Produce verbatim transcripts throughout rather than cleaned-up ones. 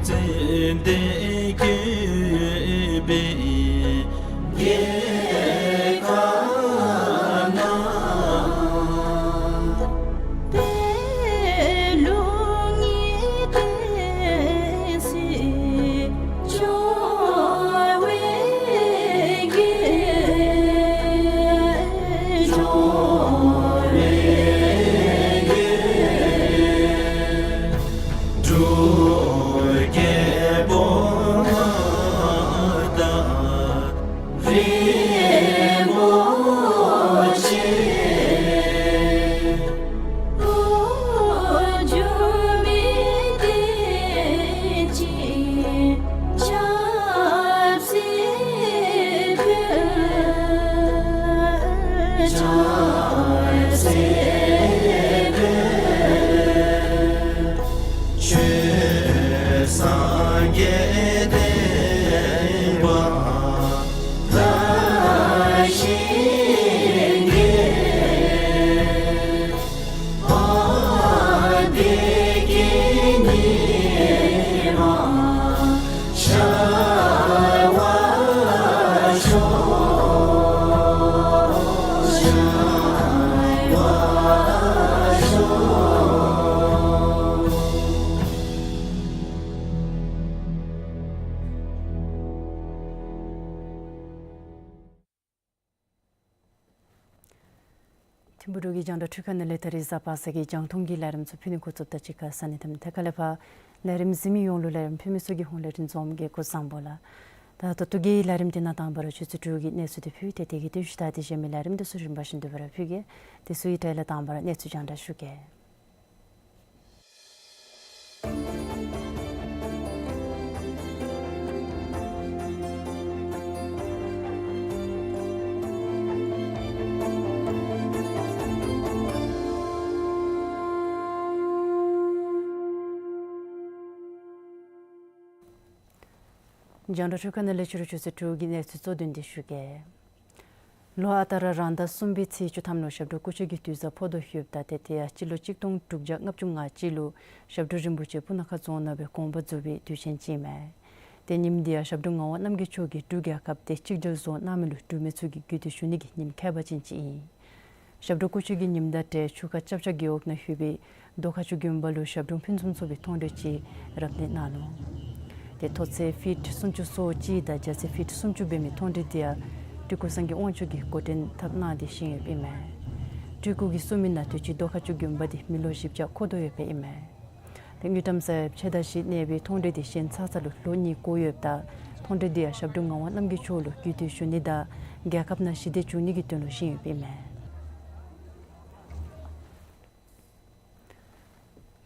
ཙན་དན་བཀོད་པའི་རྒྱལ་ཁབ་ན། པད་ལུང་ཉི་ཟླའི་ཟེར་འཇོ་བའི་རྒྱལ། འཇོ་བའི་རྒྱལ། འབྲུག་རྒྱལ་པོ་དང་རིན་པོ་ཆེ། འོག་འཇུ་མི་བསྟན་ཅིང་ཆབ་སྲིད་ཕུལ། ཆབ་སྲིད་ཕུལ། ཆོས་སངས་རྒྱས་བསྟན་པ་དར་ཞིང་རྒྱས། བདེ་སྐྱིད་ཉི་མ་ཤར་བར་ཤོག། ཤར་བར་ཤོག། ཐིམ་ཕུག་འབྲུག་གི་རྒྱང་བསྒྲགས་འཕྲུལ་ཁང་ནང་ལས་ད་རིས་གཟའ་པ་སངས་ཀྱི་རྒྱང་མཐོང་གི་ལས་རིམ་ཚུ་ཕུལ་ནི་འགོ་བཙུགསཔ་ད་གཅིག་ཁར་ས་གནས་དང་ཐད་ཀར་ལས་ཕར་ལས་རིམ་གཟིགས་མི་ཡོངས་ལུ་ལས་རིམ་ཕུལ་མི་ཚུ་གི་ཧོངས་ལས་རིན་འཛོམས་ཀྱིས་སྐུ་གཟུགས་བཟང་པོ་ལགས། ད་ད་ལྟོ་གི་ལས་རིམ་འདི་ནང་དང་པ་ར་ཆུ་ཚོད་དྲུག་གི་གནས་ཚུལ་འདི་ཕུལ་ཏེ་དེ་གི་བརྟུལ་ཞུགས་ད་དེ་གཞན་མི་ལས་རིམ་འདི་ཚུ་རིམ་པ་བཞིན་དུ་སྦེ་ར་ཕུལ་གེ། དེ་ཚུ་གི་གྲས་ལས་དང་པ་ར་གནས་ཚུལ་རྒྱང་བསྒྲགས་ཞུ་གེ། རྒྱང་བསྒྲགས་འཕྲུལ་ཁང་ནང་ལས་ཕྱི་རུ་ཆུ་ཚོད་དྲུག་གི་གནས་ཚུལ་གཙོ་དོན་འདི་ཞུ་གེ། ལོ་ཨ་རྟག་ར་རང་ཟླ་གསུམ་པའི་ཚེས་བཅུ་ཐམ་ལུ་ཞབས་དྲུང་སྐུ་མཆེད་ཀྱི་དུས་བཟང་ཕོག་དོ་ཡོདཔ་ད་ཏེ་དེ་ཡང་སྤྱི་ལོ་གཅིག་སྟོང་དྲུག་བརྒྱ་ལྔ་བཅུ་ང་གཅིག་ལུ་ཞབས་དྲུང་རིན་པོ་ཆེ་སྤུ་ན་ཁ་རྫོང་ནང་སྦེ་དགོངས་པ་རྫོགས་པའི་དུས་ཆེན་ཅིག་ཨིན་མས། ཏེ་ཉིནམ་འདི་ཡང་ཞབས་དྲུང་ངག་དབང་རྣམ་རྒྱལ་མཆོག་གིས་འབྲུག་རྒྱལ་ཁབ་དེ་གཅིག་སྒྲིལ་བཟོ་གནང་མི་ལུ་འབྲུག་མི་ཚུ་གིས་གུས་བཏུད་ཞུ་ནི་གི་ཉིནམ་ཁྱད་པར་ཅན་ཅིག་ཨིན། ཞབས་དྲུང་སྐུ་མཆེད་ཀྱི་ཉིནམ་དང་འབྲེལ་ཆུ་ཁ་ཅབ་ཅབ་རྒེད་འོག་ནང་ཡོད་པའི་རྡོ་ཁ་ཆུ་དགོན་པ་ལུ་ཞབས་དྲུང་ཕུན་སུམ་ཚོགས་པའི་མཐོང་གྲོལ་ཅིག་རབ་གནས་གནང་ནུག། ཏེ་མཐོ་ཚད་ཕིཊ་སུམ་ཅུ་སོ་གཅིག་དང་རྒྱ་ཚད་ཕིཊ་སུམ་ཅུ་འབད་མི་མཐོང་གྲོལ་འདི་ཡང་སྤྲུལ་སྐུ་སངས་རྒྱས་དབང་ཕྱུག་གིས་འགོ་འདྲེན་འཐབ་གནང་སྟེ་བཞེངས་ཡོདཔ་ཨིན་མས། སྤྲུལ་སྐུ་གིས་གསུངས་མི་ནང་དུས་ཅི་རྡོ་ཁ་ཆུ་དགོན་པ་འདི་མི་ལོ་བཞི་བརྒྱ་འཁོར་དོ་ཡོདཔ་ཨིན་མས། ཏེ་དངུལ་ཀྲམ་ས་ཡ་ཕྱེད་དང་བཞི་གནས་པའི་མཐོང་གྲོལ་འདི་བཞེངས་ཚར་ཚར་ལུ་ལོ་གཉིས་འགོར་ཡོདཔ་ད་མཐོང་གྲོལ་འདི་ཡང་ཞབས་དྲུང་ངག་དབང་རྣམ་རྒྱལ་མཆོག་ལུ་གུས་བཏུད་ཞུ་ནི་དང་རྒྱལ་ཁབ་ནང་ཞི་བདེ་འབྱུང་ནི་གི་དོན་ལུ་བཞེངས་ཡོདཔ་ཨིན་མས།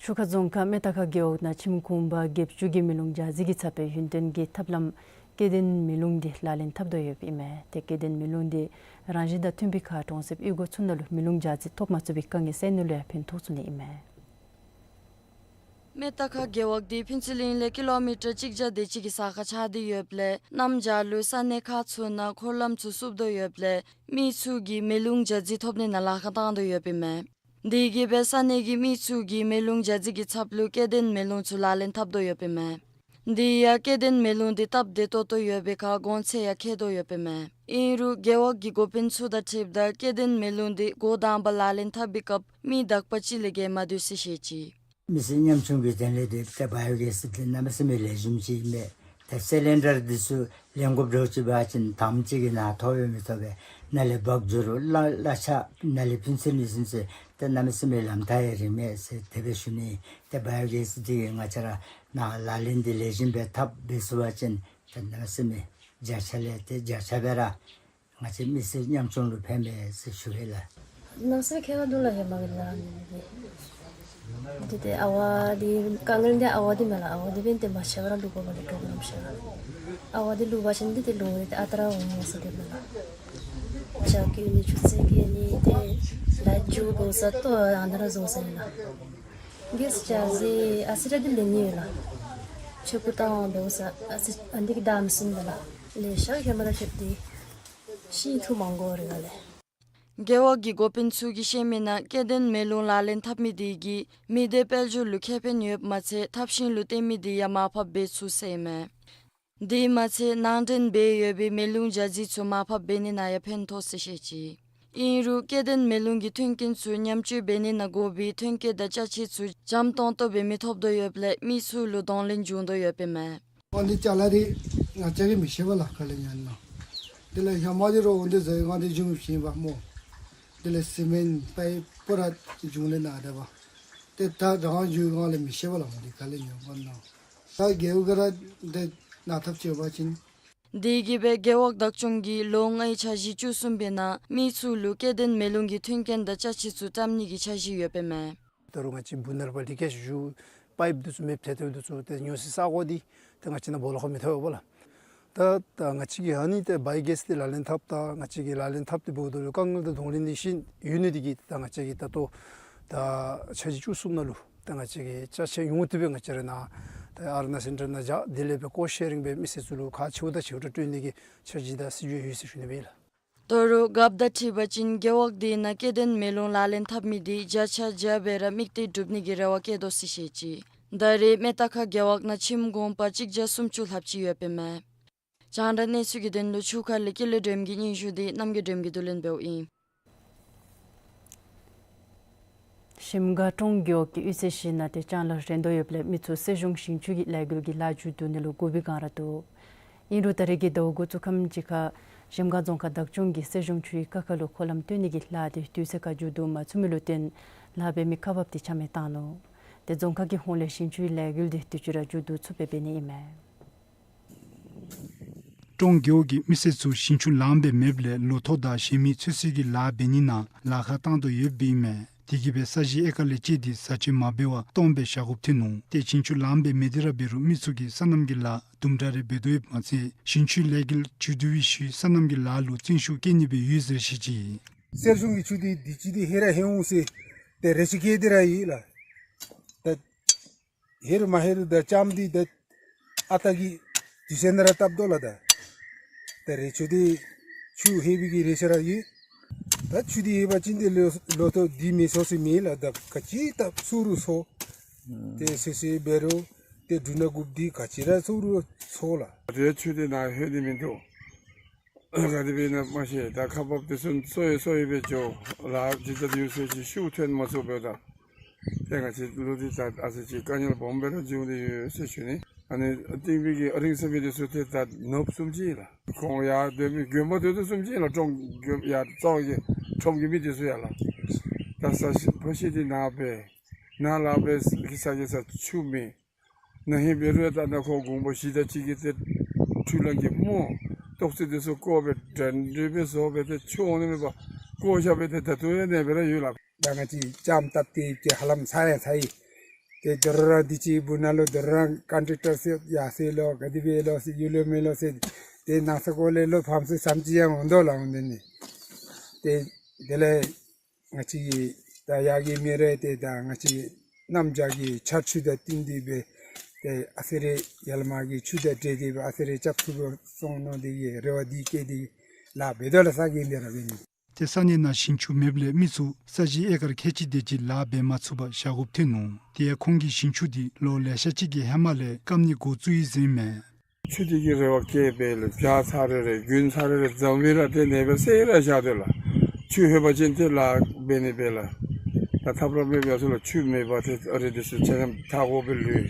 ཆུ་ཁ་རྫོང་ཁག་སྨད་རྟ་ཁ་རྒེད་འོག་ནང་ཁྱིམ་གུང་པ་བརྒྱད་ཅུ་གི་མེ་རླུང་འཇགས་འཛིན་གྱི་ཚབ་སྦེ་ཡུན་བརྟན་གྱི་ཐབས་ལམ་སྐྱེ་ལྡན་མེ་རླུང་འདི་ལག་ལེན་འཐབ་དོ་ཡོདཔ་ཨིན་མས། ཏེ་སྐྱེ་ལྡན་མེ་རླུང་འདི་རང་བཞིན་དང་མཐུན་པའི་ཁར་གྲོང་གསེབ་གཡུས་སྒོ་ཚུ་ནང་ལུ་མེ་རླུང་འཇགས་འཛིན་ཐོབ་མ་ཚུགས་པའི་དཀའ་ངལ་སེལ་ནི་ལུ་ཡང་ཕན་ཐོགས་ཚུགས་ནི་ཨིན་མས། སྨད་རྟ་ཁ་རྒེད་འོག་འདི་ཕུན་ཚོགས་གླིང་ལས་ཀི་ལོ་མི་ཊར་གཅིག་བརྒྱ་དེ་ཅིག་གི་ས་ཁར་ཆགས་ཏེ་ཡོདཔ་ལས་གནམ་བྱཱར་ལུ་ས་གནས་ཁག་ཚུ་ནང་འཁོར་ལམ་ཚུ་བསུབ་དོ་ཡོདཔ་ལས་མི་ཚུ་གིས་མེ་རླུང་འཇགས་འཛིན་ཐོབ་ནི་ནང་ལཱ་ཁག་བཏང་དོ་ཡོདཔ་ཨིན་མས། དེ་གིས་སྦེ་ས་གནས་ཀྱི་མི་ཚུ་གིས་མེ་རླུང་འཇགས་འཛིན་གྱི་ཚབ་ལུ་སྐྱེ་ལྡན་མེ་རླུང་ཚུ་ལག་ལེན་འཐབ་དོ་ཡོདཔ་ཨིན་མས། དེ་ཡང་སྐྱེ་ལྡན་མེ་རླུང་འདི་སྟབས་བདེ་ཏོག་ཏོ་ཡོད་པའི་ཁར་གོང་ཚད་ཡང་ཁེ་ཏོག་ཡོདཔ་ཨིན་མས། ཨིན་རུང་རྒེད་འོག་གི་འགོ་དཔོན་ཚུ་དང་འཁྲིལཝ་ད་སྐྱེ་ལྡན་མེ་རླུང་འདི་འགོ་དང་པ་ལག་ལེན་འཐབ་པའི་སྐབས་མི་དག་པ་ཅིག་ལས་བརྒལ་མ་སྡོད་ཟེར་བཤད་ཅི། མི་སེར་ཉམ་ཆུང་གི་དོན་ལས་འདི་ཏེ་བ་ཡོ་གེ་སི་འདི་གནམ་མེད་ས་མེད་ལེགས་ཤོམ་ཅིག་ཨིན་མས། ཏེ་སི་ལིན་ཌར་འདི་ཚུ་ལེན་དགོཔ་འདྲཝ་ཅིག་འབད་བ་ཅིན་དངམ་ཅིག་གི་ནང་ཐོབ་ཡོད་མི་ཐོབ་པས། ནཱ་ལས་འབག་འགྱོ་རུང་གླ་གླ་ཆ་ནཱ་ལས་ཕུན་ཚོགས་གླིང་ཚུན་ཚོད་ཏེ་གནམ་མེད་ས་མེད་ལམ་ཐག་ཡང་རིངམ་མས་ཟེར་དེ་སྦེ་ཞུ་ནི། ཏེ་བ་ཡོ་གེ་སི་འདི་གིས་ང་བཅས་ར་ནཱ་ལག་ལེན་འདི་ལེགས་ཤོམ་སྦེ་འཐབ་འབད་ཚུགས་པ་ཅིན་ཏེ་གནམ་མེད་ས་མེད་བརྒྱ་ཆ་ལས་ཏེ་བརྒྱ་ཆ་སྦེ་ར་ང་བཅས་མི་སེར་ཉམ་ཆུང་ལུ་ཕན་མས་ཟེར་ཞུ་ཡི་ལགས། གནམ་མེད་ས་མེད་ཁེ་བ་འདུག་ལགས། ཧེ་མ་གི་ལཱ་ཨ་ནི་འདི་ཏེ་ཨ་ཝ་འདི་དཀའ་ངལ་འདི་ཨ་ཝ་འདི་མས་ལགས། ཨ་ཝ་འདི་འབདན་ཏེ་མ་ཆད་པར་ལུ་དགོ་པས་ལགས། གྲོགས་རམ་ཤ་ཨ་ཝ་འདི་ལུ་བ་ཅིན་འདི་ཏེ་ལོ་འདི་ཏེ་ཨ་རྟག་ར་འོང་ཟེར་དེ་མས་ལགས། ཇ་བསྐོལ་ནི་ཆུ་ཚན་བསྐོལ་ནི་ཏེ་ལ་འགྱོ་དགོ་ས་ལྟོ་ཨ་ནཱ་ར་བཟོ་ས་ཨིན་ལགས། གེ་སི་ཅར་ཇི་ཨ་ཙི་ར་འདི་ལེན་ནི་ཡོད་ལགས། ཆུ་ཁུ་བཏང་འོང་དགོ་ས་ཨ་ཙི་ཨ་འདི་གིས་བདའ་མི་ཚུགས་ལགས། ལེ་ཤ་ཧེ་མ་ར་ཁྱོད་འདི་ཤིང་འཐུ་མ་དགོ་རེ་ག་ལས། རྒེད་འོག་གི་འགོ་དཔོན་ཚུ་གིས་བཤད་མི་ནང་སྐྱེ་ལྡན་མེ་རླུང་ལག་ལེན་འཐབ་མི་དེ་གིས་མི་སྡེ་དཔལ་འབྱོར་ལུ་ཁེ་ཕན་ཡོདཔ་མ་ཚད་ཐབས་ཤེས་ལུ་བརྟེན་མི་དེ་ཡང་མར་ཕབ་འབད་ཚུགས་ཟེར་ཨིན་མས། དེ་མ་ཚད་ནང་འདྲེན་འབད་ཡོད་པའི་མེ་རླུང་འཇའ་ཟེར་ཚུ་མར་ཕབ་འབད་ནི་ནང་ཡང་ཕན་ཐོགས་ཟེར་བཤད་ཅི། ཨིན་རུང་སྐྱེ་ལྡན་མེ་རླུང་གི་མཐུན་རྐྱེན་ཚུ་ཉམས་བཅོས་འབད་ནི་ནང་དགོ་པའི་ཐོན་སྐྱེད་དང་ཅ་ཆས་ཚུ་འཇམ་ཏོང་ཏོ་སྦེ་མི་ཐོབ་དོ་ཡོདཔ་ལས་མི་ཚུ་ལུ་གདོང་ལེན་འབྱུང་དོ་ཡོདཔ་ཨིན་མས། ཨ་ནི་ཅ་ལ་འདི་ང་བཅས་ཀྱིས་མི་ཤེས་པས་ལགས། ག་ལས་ཉན་ན། དེ་ལས་ཧེ་མ་འདི་རོགས་འདི་བཟོ་ཡི་ང་འདི་གཞུང་བཞིན་པ་སྨོ། དེ་ལས་སི་མེནཊ་པའི་པུ་ར་གཞུང་ལས་ནཱ་དེ་བ། ཏེ་ད་རང་གཞུང་ང་ལས་མི་ཤེས་པས་ལགས། འདི་ག་ལས་ཉན་པ་ན། ད་རྒེད་འོག་ག་ར་འདི་ནཱ་ཐབས་བྱེད་པ་ཅིན། དེ་གིས་སྦེ་རྒེད་འོག་བདག་སྐྱོང་གིས་ལོ་ལྔའི་འཆར་གཞི་བཅུ་གསུམ་པའི་ནང་མི་ཚུ་ལུ་སྐྱེ་ལྡན་མེ་རླུང་གི་མཐུན་རྐྱེན་དང་ཅ་ཆས་ཚུ་བཀྲམ་ནི་གི་འཆར་གཞི་ཡོདཔ་ཨིན་མས། ད་རུང་ང་བཅས་སྦུག་ནང་ལུ་ལི་ཀེཇ་ཞུ་པའིཔ་འདི་ཚུ་མེདཔ་ཐལ་ཐལཝ་འདི་ཚུ་ཏེ་ཉོ་སའི་ས་གོ་འདི་ཏེ་ང་བཅས་ནང་སྦོ་ལོགས་ཁར་མི་ཐོབ་པས་ལགས། ད་ད་ང་བཅས་ཀྱིས་ཨ་ནི་ཏེ་བའི་གེསི་འདི་ལག་ལེན་འཐབ་ད་ང་བཅས་ཀྱིས་ལག་ལེན་འཐབ་སྟེ་འབདཝ་ད་ལུ་དཀའ་ངལ་དང་གདོང་ལེན་འདི་ཤེས་ཡོད་ནི་འདི་གིས་ད་ང་བཅས་ཀྱིས་ད་ལྟོ་ད་འཆར་གཞི་བཅུ་གསུམ་ནང་ལུ་ད་ང་བཅས་ཀྱིས་ཅ་ཆས་ཡོངས་འདུ་སྦེ་ང་བཅས་ར་ནཱ་ད་ཨ་རུ་ན་སེན་ཊར་ནང་བཞག། དེ་ལས་སྦེ་ཀོ་ཤེ་རིང་སྦེ་མི་སེར་ཚུ་ལུ་ཁག་ཆེཝ་དང་ཆེཝ་ར་སྤྲོད་ནི་གི་འཆར་གཞི་དང་སྲིད་བྱུས་ཡོད་ཟེར་ཞུ་ནི་སྦེ་ཨིན་ལགས། ད་རུང་རྒཔོ་དང་འཁྲིལ་བ་ཅིན་རྒེད་འོག་དེ་ནང་སྐྱེ་ལྡན་མེ་རླུང་ལག་ལེན་འཐབ་མི་དེ་བརྒྱ་ཆ་བརྒྱ་སྦེ་ར་དམིགས་གཏད་གྲུབ་ནི་གི་རེ་བ་བསྐྱེད་དོ་ཟེར་བཤད་ཅི། ད་རེས་མེ་རྟ་ཁ་རྒེད་འོག་ནང་ཁྱིམ་གུང་པ་གཅིག་བརྒྱ་སུམ་ཅུ་ལྷགཔ་ཅིག་ཡོདཔ་ཨིན་མས། རྒྱང་བསྒྲགས་གནས་ཚུལ་གྱི་དོན་ལུ་ཆུ་ཁ་ལས་ཀུན་ལེགས་སྒྲོལམ་གྱི་སྙན་ཞུ་དེ་རྣམ་རྒྱལ་སྒྲོལམ་གྱིས་བསྡུ་ལེན་འབདཝ་ཨིན། ཞིམ་དགའ་ཀྲོང་རྒེད་འོག་གི་གཡུས་ཚན་བཞི་ནང་ཏེ་ལྕང་ལཱ་རན་དོ་ཡོདཔ་ལས་མི་ཚུ་གསེར་གཞོང་ཞིང་ཆུ་གི་ལས་འགུལ་གྱི་ལཱ་མཇུག་བསྡུ་ནི་ལུ་སྒུག་པའི་བསྒང་ར་འདུག། ཨིན་རུང་ད་རེས་ཀྱི་ཟླཝ་འགོ་བཙུགས་ཁམས་ཅིག་ཁར་ཞིམ་དགའ་རྫོང་ཁག་བདག་སྐྱོང་གིས་གསེར་གཞོང་ཆུའི་ཀ་ཁ་ལུ་འཁོར་ལམ་བཏོན་ནི་གི་ལཱ་དེ་དུས་ཚོད་ཁར་མཇུག་བསྡུ་མ་ཚུགས་མི་ལུ་བརྟེན་ལཱ་འབད་མི་ཁག་འབགཔ་དེ་ཆ་མེད་བཏང་ནུག། ཏེ་རྫོང་ཁག་གི་ཧོངས་ལས་ཞིང་ཆུའི་ལས་འགུལ་དེ་དུས་ཅི་ར་མཇུག་བསྡུ་ཚུགསཔ་སྦེ་འབད་ནི་ཨིན་མས། ཀྲོང་རྒེད་འོག་གི་མི་སེར་ཚུ་ཞིང་ཆུ་ལངམ་སྦེ་མེདཔ་ལས་ལོ་ཐོག་དང་གཞན་མི་ཚོད་བསྲེ་གི་ལཱ་འབད་ནི་ནང་ལཱ་ཁག་བཏང་དོ་ཡོདཔ་ཨིན་མས། དེ་གིས་སྦེ་ས་གཞི་ཨེ་ཀར་ལས་བཅད་དེ་བཟའ་སྤྱོད་མ་འབད་བར་སྟོངམ་སྦེ་བཞག་དགོཔ་ཐོན་ནུག། ཏེ་ཞིང་ཆུ་ལངམ་སྦེ་མེད་དེ་ར་འབད་རུང་མི་ཚུ་གིས་སོ་ནམ་གྱི་ལཱ་དུམ་གྲ་རེ་འབད་དོ་ཡོདཔ་མ་ཚད་ཞིང་ཆུའི་ལས་འགུལ་མཇུག་བསྡུ་བའི་ཤུལ་སོ་ནམ་གྱི་ལཱ་ལུ་བརྩོན་ཤུགས་བསྐྱེད་ནི་སྦེ་ཡོད་ཟེར་བཤད་ཅི། གསེར་གཞོང་གི་ཆུ་འདི་དུས་ཅི་འདི་ཧེ་ར་ཧེ་འོང་ཟེར་ཏེ་རེ་ཆེ་བསྐྱལ་ཏེ་ར་ཡོད་ལགས། ད་ཧེ་རུ་མ་ཧེ་རུ་ད་ལྕངམ་འདི་ད་ཨ་རྟག་གི་དུས་ཚོད་ནང་ར་བཏབ་དོ་ལགས། ད་ད་རེ་ཆུ་འདི་ཆུ་ཧེ་བའི་གི་རེ་ཆ་ར་ཡོད། ད་ཆུ་འདི་ཧེ་བ་ཅིན་འདི་ལོ་ལོ་ཐོག་འདི་མི་ཚོད་བསྲེ་མེད་ལགས། ད་ག་ཅི་ད་ཚུ་རུ་ཚོད་ཏེ་ཚོད་བསྲེ་འབད་རུང་ཏེ་འབྲུ་སྣ་དགུཔ་འདི་ག་ཅི་ར་ཚུ་རུ་ཚོད་ལགས། ཏེ་ཆུ་འདི་ནཱ་ལྷོད་དེ་མིན་འདུག། ག་དེ་སྦེ་ཨིན་ན་མ་ཤེས། ད་ཁག་འབགཔ་དེ་ཚུ་གསོ་ཡི་གསོ་ཡི་སྦེ་འགྱོ། ལཱ་ཇི་ལྟར་ཡོད་ཟེར་ཅིག་ཤུགས་ཐོན་མ་ཚུགས་པས། ད་ཏེ་ང་བཅས་ལུ་འདི་ད་ཨ་ཙི་ཅིག་དཀའ་ངལ་སྦོམ་སྦེ་ར་འབྱུང་སྟེ་ཡོད་ཟེར་ཞུ་ནི། ཨ་ནི་རྟིང་པའི་གི་རིང་ས་མི་དེ་ཚུ་ཏེ་ད་ནོརབ་བཟུམ་ཅིག་ལགས། ཁོང་ཡར་སྡོད་མི་དགོན་པ་སྡོད་དོ་བཟུམ་ཅིག་ལགས། ཀྲོང་དགོན་ཡར་རྩ་བའི་གི་ཁྲོམ་གྱི་མི་དེ་ཚུ་ཡང་ལགས། ད་ས་ཕ་ཤི་འདི་ནཱ་སྦེ་ནཱ་ལཱ་འབད་གེ་ས་གེ་ས་ཆུ་མེད། ན་ཧིང་འབད་རུང་ད་ནཱ་ཁོ་དགོངས་པ་བཞེས་ད་ཅིག་གིས་ཏེ་འཕྲུལ་གླང་གི་མོ་ཏོག་ཙེ་དེ་ཚུ་བཀོ་སྦེ་འདྲ་འདྲ་སྦེ་བཟོ་སྦེ་ཏེ་ཆུ་འོང་ནི་མེད་པར་བཀོ་བཞག་སྦེ་ཏེ་ད་ལྟོ་ཡང་ཨ་ནེ་སྦེ་ར་ཡོད་ལགས། ད་ང་བཅས་ལྕངམ་བཏབ་སྟེ་ཡོད་ཀྱི་ཧ་ལམ་ཚར་ཡང་ཚར་ཡི། ཏེ་དོ་རུང་ར་འདི་ཅིག་སྦུག་ནང་ལུ་དོ་རུང་ར་ཀོན་ཊེག་ཊར་ཚུ་ཡར་སོང་ལོ་ག་དེ་སྦེ་ལོ་ཟེར་ཡོད་ལོ་མེད་ལོ་ཟེར་ཏེ་ནང་ས་གོ་ལས་ལོག་ཕམ་ཚུ་ཙམ་ཅིག་ཡང་འོང་དོ་ལགས། འོང་དེ་ནི་ཏེ་དེ་ལས་ང་བཅས་ཀྱི་ད་ཡར་གྱི་མི་རེ་ཏེ་ད་ང་བཅས་གནམ་བྱཱར་གྱི་ཆར་ཆུ་དང་བསྟུན་ཏེ་སྦེ་ཏེ་ཨ་ཙི་རེ་ཡར་ལས་མར་གྱི་ཆུ་དང་འདྲེས་ཏེ་སྦེ་ཨ་ཙི་རེ་རྐྱབ་ཚུགས་པར་སོང་མནོ་སྟེ་གི་རེ་བ་འདི་བསྐྱེད་དེ་ལཱ་འབད་དོ་ལགས། ས་གི་འདི་ར་འབད་ནི། ཏེ་ས་གནས་ནང་ཞིང་ཆུ་མེདཔ་ལས་མི་ཚུ་ས་གཞི་ཨེ་ཀར་ཁལ་གཅིག་དེ་ཅིག་ལཱ་འབད་མ་ཚུགས་པར་བཞག་དགོཔ་ཐོན་ནུག། དེ་ཁོང་གི་ཞིང་ཆུ་འདི་ལོ་ལེ་ཤ་ཅིག་གི་ཧེ་མ་ལས་སྐམ་ནི་འགོ་བཙུགས་ཡི་ཟེར་ཨིན་མས། ཆུ་འདི་གི་རེ་བ་བསྐྱེད་པས་ལགས། བྱཱར་ཚར་རེ་རེ་དགུན་ཚར་རེ་རེ་འཛམ་གླིང་ར་ཏེ་ཨ་ནེ་སྦེ་སེ་ར་བཞག་སྡོད་ལགས། ཆུ་ལྷོད་པ་ཅིན་ཏེ་ལཱ་འབད་ནི་སྦེ་ལགས། ད་ཐབས་ར་མེདཔ་ཡར་སོང་ལགས། ཆུ་མེད་པར་ཏེ་ཨ་རི་འདི་ཚུ་ཆ་མཉམ་ཐག་འགོ་སྦེ་ལུས།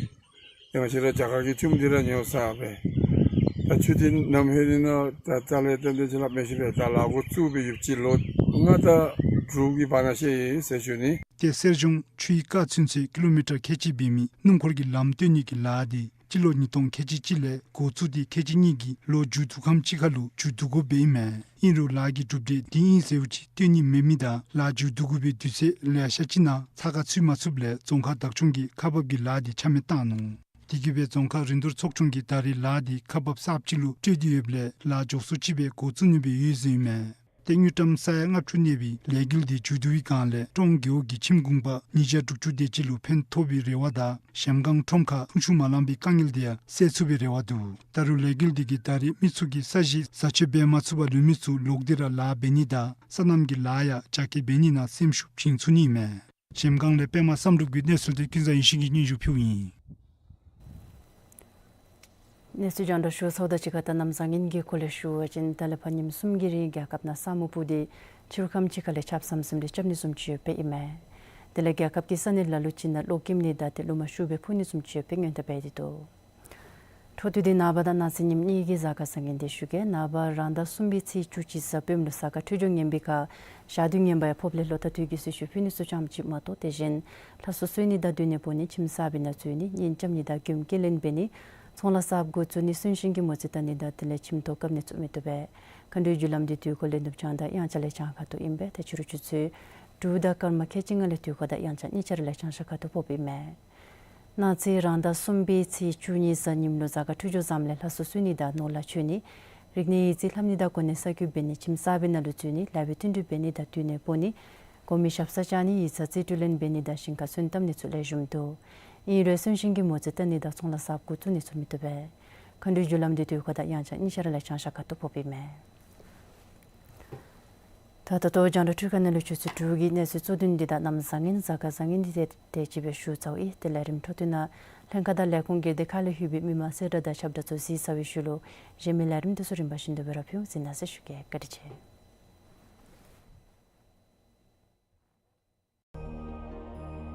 ཏེ་ང་བཅས་ར་རྒྱ་གར་གྱི་ཆུམ་འདི་ར་ཉོ་ས་སྦེ། ད་ཆུ་འདི་ནམ་ལྷོད་ནི་ན་ད་རྩ་ལས་ཏན་ཏན་ཅིག་སླབ་མི་ཤེས་པས། ད་ལཱ་འགོ་བཙུགས་སྦེ་ཡུདཔ་ཅིག་ལོ་ལྔ་དང་དྲུག་གི་བར་ན་ཤེས་ཡི་ཟེར་ཞུ་ནི། ཏེ་གསེར་གཞོང་ཆུའི་ཀ་ཚུན་ཚོད་ཀི་ལོ་མི་ཊར་ཁལ་གཅིག་འབད་མི་སྣུམ་འཁོར་གྱི་ལམ་བཏོན་ནི་གི་ལཱ་འདི་སྤྱི་ལོ་ཉིས་སྟོང་ཁལ་གཅིག་གཅིག་ལས་འགོ་བཙུགས་ཏེ་ཁལ་གཅིག་གཉིས་ཀྱི་ལོ་མཇུག་བསྡུ་ཁམས་ཅིག་ཁར་ལུ་མཇུག་བསྡུ་དགོཔ་ཨིན་མས། ཨིན་རུང་ལཱ་གི་གྲུབ་འབྲས་འདི་ཨིན་ཟེརཝ་ཅིག་སྟོན་ནི་མེད་མི་དང་ལཱ་མཇུག་བསྡུ་དགོ་པའི་དུས་ཚོད་ལེ་ཤ་ཅིག་ནང་ཚགས་ཁར་ཚུད་མ་ཚུགསཔ་ལས་རྫོང་ཁག་བདག་སྐྱོང་གིས་ཁག་འབགཔ་གི་ལཱ་འདི་ཆ་མེད་བཏང་ནུག། དེ་གིས་སྦེ་རྫོང་ཁག་རིན་བསྡུར་ཚོགས་ཆུང་གིས་ད་རེས་ལཱ་འདི་ཁག་འབགཔ་གསརཔ་ཅིག་ལུ་སྤྲོད་དེ་ཡོདཔ་ལས་ལཱ་མགྱོགས་སུ་ཅིག་སྦེ་འགོ་བཙུགས་ནི་སྦེ་ཡོད་ཟེར་ཨིན་མས། དངུལ་ཀྲམ་ས་ཡ་ལྔ་བཅུ་གནས་པའི་ལས་འགུལ་འདི་མཇུག་བསྡུ་བའི་སྒང་ལས་ཀྲོང་རྒེད་འོག་གི་ཁྱིམ་གུང་པ་ཉིས་བརྒྱ་དྲུག་ཅུ་དེ་ཅིག་ལུ་ཕན་ཐོགས་པའི་རེ་བ་དང་གཞལམ་སྒང་ཁྲོམ་ཁར་ཕུང་ཤུབས་མ་ལང་པའི་དཀའ་ངལ་དེ་ཡང་སེལ་ཚུགས་པའི་རེ་བ་འདུག། ད་རུང་ལས་འགུལ་འདི་གིས་ད་རེས་མི་ཚུ་གིས་ས་གཞི་བཟའ་སྤྱོད་འབད་མ་ཚུགས་པར་ལུས་མི་ཚུ་ལོག་སྟེ་ར་ལཱ་འབད་ནི་དང་སོ་ནམ་གྱི་ལཱ་ཡང་རྒྱ་སྐྱེད་འབད་ནི་ནང་སེམས་ཤུགས་བྱིན་ཚུགས་ནི་ཨིན་མས། གཞལམ་སྒང་ལས་པདྨ་བསམ་གྲུབ་ཀྱི་གནས་ཚུལ་དེ་ཀུན་བཟང་ཡེ་ཤེས་ཀྱིས་སྙན་ཞུ་ཕུལཝ་ཨིན། གནས་ཚུལ་རྒྱང་བསྒྲགས་ཞུ་ཚརཝ་དང་གཅིག་ཁར་ད་གནམ་བཟང་ངན་གྱི་སྐོར་ལས་ཞུ་བ་ཅིན་ད་ལས་ཕར་ཉིནམ་གསུམ་གྱི་རིང་རྒྱལ་ཁབ་ནང་ས་སྨུག་སྤུབས་ཏེ་ཕྱི་རུ་ཁམས་ཅིག་ཁ་ལས་ཆརཔ་ཟམ་ཟིམ་རེ་རྐྱབ་ནི་བཟུམ་ཅིག་ཡོདཔ་ཨིན་མས། དེ་ལས་རྒྱལ་ཁབ་ཀྱི་ས་གནས་ལ་ལུ་ཅིག་ནང་གློག་ཀེམ་ནི་དང་ཏེ་རླུང་མ་ཤུགས་སྦེ་འཕུ་ནི་བཟུམ་ཅིག་ཡོདཔ་སྦེ་སྔོན་བརྡ་འབད་དེ་འདུག། འཕྲོ་མཐུད་དེ་ནངས་པ་དང་གནངས་ཚེ་ཉིནམ་གཉིས་ཀྱི་གཟའ་སྐར་བཟང་ངན་དེ་ཞུ་གེ། ནངས་པ་རང་ཟླ་གསུམ་པའི་ཚེས་བཅུ་གཅིག་གཟའ་སྤེནམ་ལུ་གཟའ་སྐར་འཕྲོད་སྦྱོར་ངན་པའི་ཁར་ཞག་དུས་ངན་པ་ཡང་ཕོགཔ་ལས་ལོ་ལྟར་དུས་ཀྱི་གསོལ་མཆོད་ཕུལ་ནི་ཚུ་ཙམ་ཅིག་མ་གཏོགས་དེ་གཞན་ལྷ་གསོལ་གསོལ་ནི་དང་སྡོད་གནས་སྤོ་ནི་ཁྱིམ་གསརཔའི་ནང་འཛུལ་ནི་གཉེན་རྐྱབ་ནི་དང་མགྱོནམ་སྐྱེལ་ལེན་འབད་ནི་ཚོང་ལཱ་གསརཔ་འགོ་བཙུགས་ནི་གསོན་གཤིན་གྱི་མོ་རྩིས་བལྟ་ནི་དང་དེ་ལས་ཁྱིམ་ཐོག་བཀབ་ནི་བཙུགས་མི་བཏུབ་པས། མཁའ་འགྲོའི་རྒྱུ་ལམ་འདི་དུས་འཁོར་ལས་ནུབ་བྱང་དང་དབྱངས་འཆར་ལས་བྱང་ཁ་ཐུག་ཨིན་པས། ཏེ་ཕྱི་རུ་ཆུ་ཚོད་དྲུག་དང་སྐར་མ་ཁལ་གཅིག་ལྔ་ལས་དུས་འཁོར་དང་དབྱངས་འཆར་གཉིས་ཆ་ར་ལས་བྱང་ཤར་ཁ་ཐུག་ཕོགཔ་ཨིན་མས། གནངས་ཚེ་རང་ཟླ་གསུམ་པའི་ཚེས་བཅུ་གཉིས་གཟའ་ཉིམ་ལུ་གཟའ་སྐར་འཕྲོད་སྦྱོར་བཟངམ་ལས་ལྷ་གསོལ་གསོལ་ནི་དང་ནོར་ལྷ་མཆོད་ནི། རིག་གནས་ཡིག་རྩིས་ལྷབ་ནི་དང་གོ་གནས་གསར་བསྐོ་འབད་ནི་ཁྱིམ་གསརཔའི་ནང་ལུ་འཛུལ་ནི་ལཱ་འབད་བསྟུན་གྲོས་འབད་ནི་དང་དུས་ནད་སྤོ་ནི། གོང་མའི་ཞབས་སར་བཅར་ནི་ཡིག་ཚང་རྩིས་སྤྲོད་ལེན་འབད་ནི་དང་ཞིང་ཁར་སོན་བཏབ་ནི་ཚུ་ལེགས་ཤོམ་འདུག། ཨིན་རུང་གསོན་གཤིན་གྱི་མོ་རྩིས་བལྟ་ནི་དང་ཚོང་ལཱ་གསརཔ་འགོ་བཙུགས་ནི་ཚུ་མི་བཏུབ་པས། མཁའ་འགྲོའི་རྒྱུ་ལམ་འདི་དུས་འཁོར་དང་དབྱངས་འཆར་གཉིས་ཆ་ར་ལས་བྱང་ཤར་ཁ་ཐུག་ཕོགཔ་ཨིན་མས། ད་ད་ལྟོ་རྒྱང་བསྒྲགས་འཕྲུལ་ཁང་ནང་ལུ་ཆུ་ཚོད་དྲུག་གི་གནས་ཚུལ་གཙོ་དོན་འདི་དང་གནམ་བཟང་ངན་གཟའ་སྐར་བཟང་ངན་འདི་དེ་དེ་ཅིག་སྦེ་ཞུ་ཚརཝ་ཨིན། དེ་ལས་རིམ་འཕྲོ་མཐུད་ནང་ལྷན་ཁག་དང་ལས་ཁུངས་སྒེར་སྡེ་ཁག་ལས་ལྷོད་པའི་མི་མང་གསལ་བསྒྲགས་དང་ཁྱབ་བརྡ་ཚུ་གཟིགས་ཚར་བའི་ཤུལ་ལུ་གཞན་མི་ལས་རིམ་དེ་ཚུ་རིམ་པ་བཞིན་དུ་སྦེ་ར་ཕུལ་གཟིགས་གནང་ཟེར་ཞུ་གེ། བཀའ་དྲིན་ཆེ།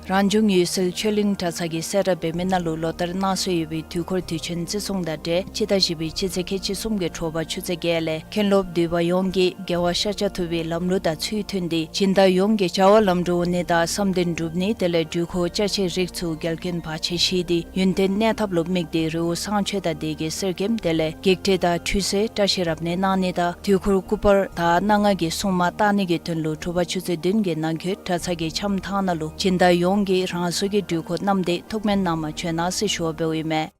རང་བྱུང་འོད་གསལ་ཆོས་གླིང་གྲྭ་ཚང་གིས་གསལ་བསྒྲགས་འབད་མི་ནང་ལུ་ལོ་ལྟར་གནང་སྲོལ་ཡོད་པའི་དུས་འཁོར་དུས་ཆེན་བརྩི་སྲུང་དང་འབྲེལ་སྤྱི་ཟླ་བཞི་པའི་སྤྱི་ཚེས་ཁལ་གཅིག་གསུམ་གྱི་དྲོ་པ་ཆུ་ཚོད་བརྒྱད་ལས་མཁན་སློབ་འདུས་པ་ཡོངས་ཀྱིས་རྒྱལ་བ་ཤཱཀྱ་ཐུབ་པའི་ལམ་ལུགས་དང་ཚུལ་མཐུན་ཏེ་སྦྱིན་བདག་ཡོངས་ཀྱིས་བྱ་བ་ལམ་འགྲོ་འོང་ནི་དང་བསམ་དོན་འགྲུབ་ནི་དེ་ལས་འགྲུལ་འཁོར་ཅ་ཆས་རིགས་ཚུ་འགལ་རྐྱེན་བར་ཆད་ཞི་སྟེ་ཡུན་བརྟན་གནས་ཐབས་ལུ་དམིགས་ཏེ་རི་བོ་བསང་མཆོད་དང་སྡེ་དགེ་གསེར་སྐྱེམས་དེ་ལས་བགེགས་བསྐྲད་དང་ཁྲུས་གསོལ་བཀྲ་ཤིས་རབ་གནས་གནང་ནི་དང་དུས་འཁོར་སྐུ་པར་དང་སྣ་ལྔ་གི་སྲུང་མ་བཏང་ནི་གི་དོན་ལུ་དྲོ་པ་ཆུ་ཚོད་བདུན་གྱི་ནང་འཁོད་གྲྭ་ཚང་གི་འཆམ་ཐང་ནང་ལུ་སྦྱིན་བདག་ཡོངས་ཀྱིས་རང་སོའི་འགྲུལ་འཁོར་བསྣམས་ཏེ་ཐུགས་སྨོན་གནང་པར་བྱོན་གནང་ཟེར་ཞུ་བ་འབདཝ་ཨིན་མས།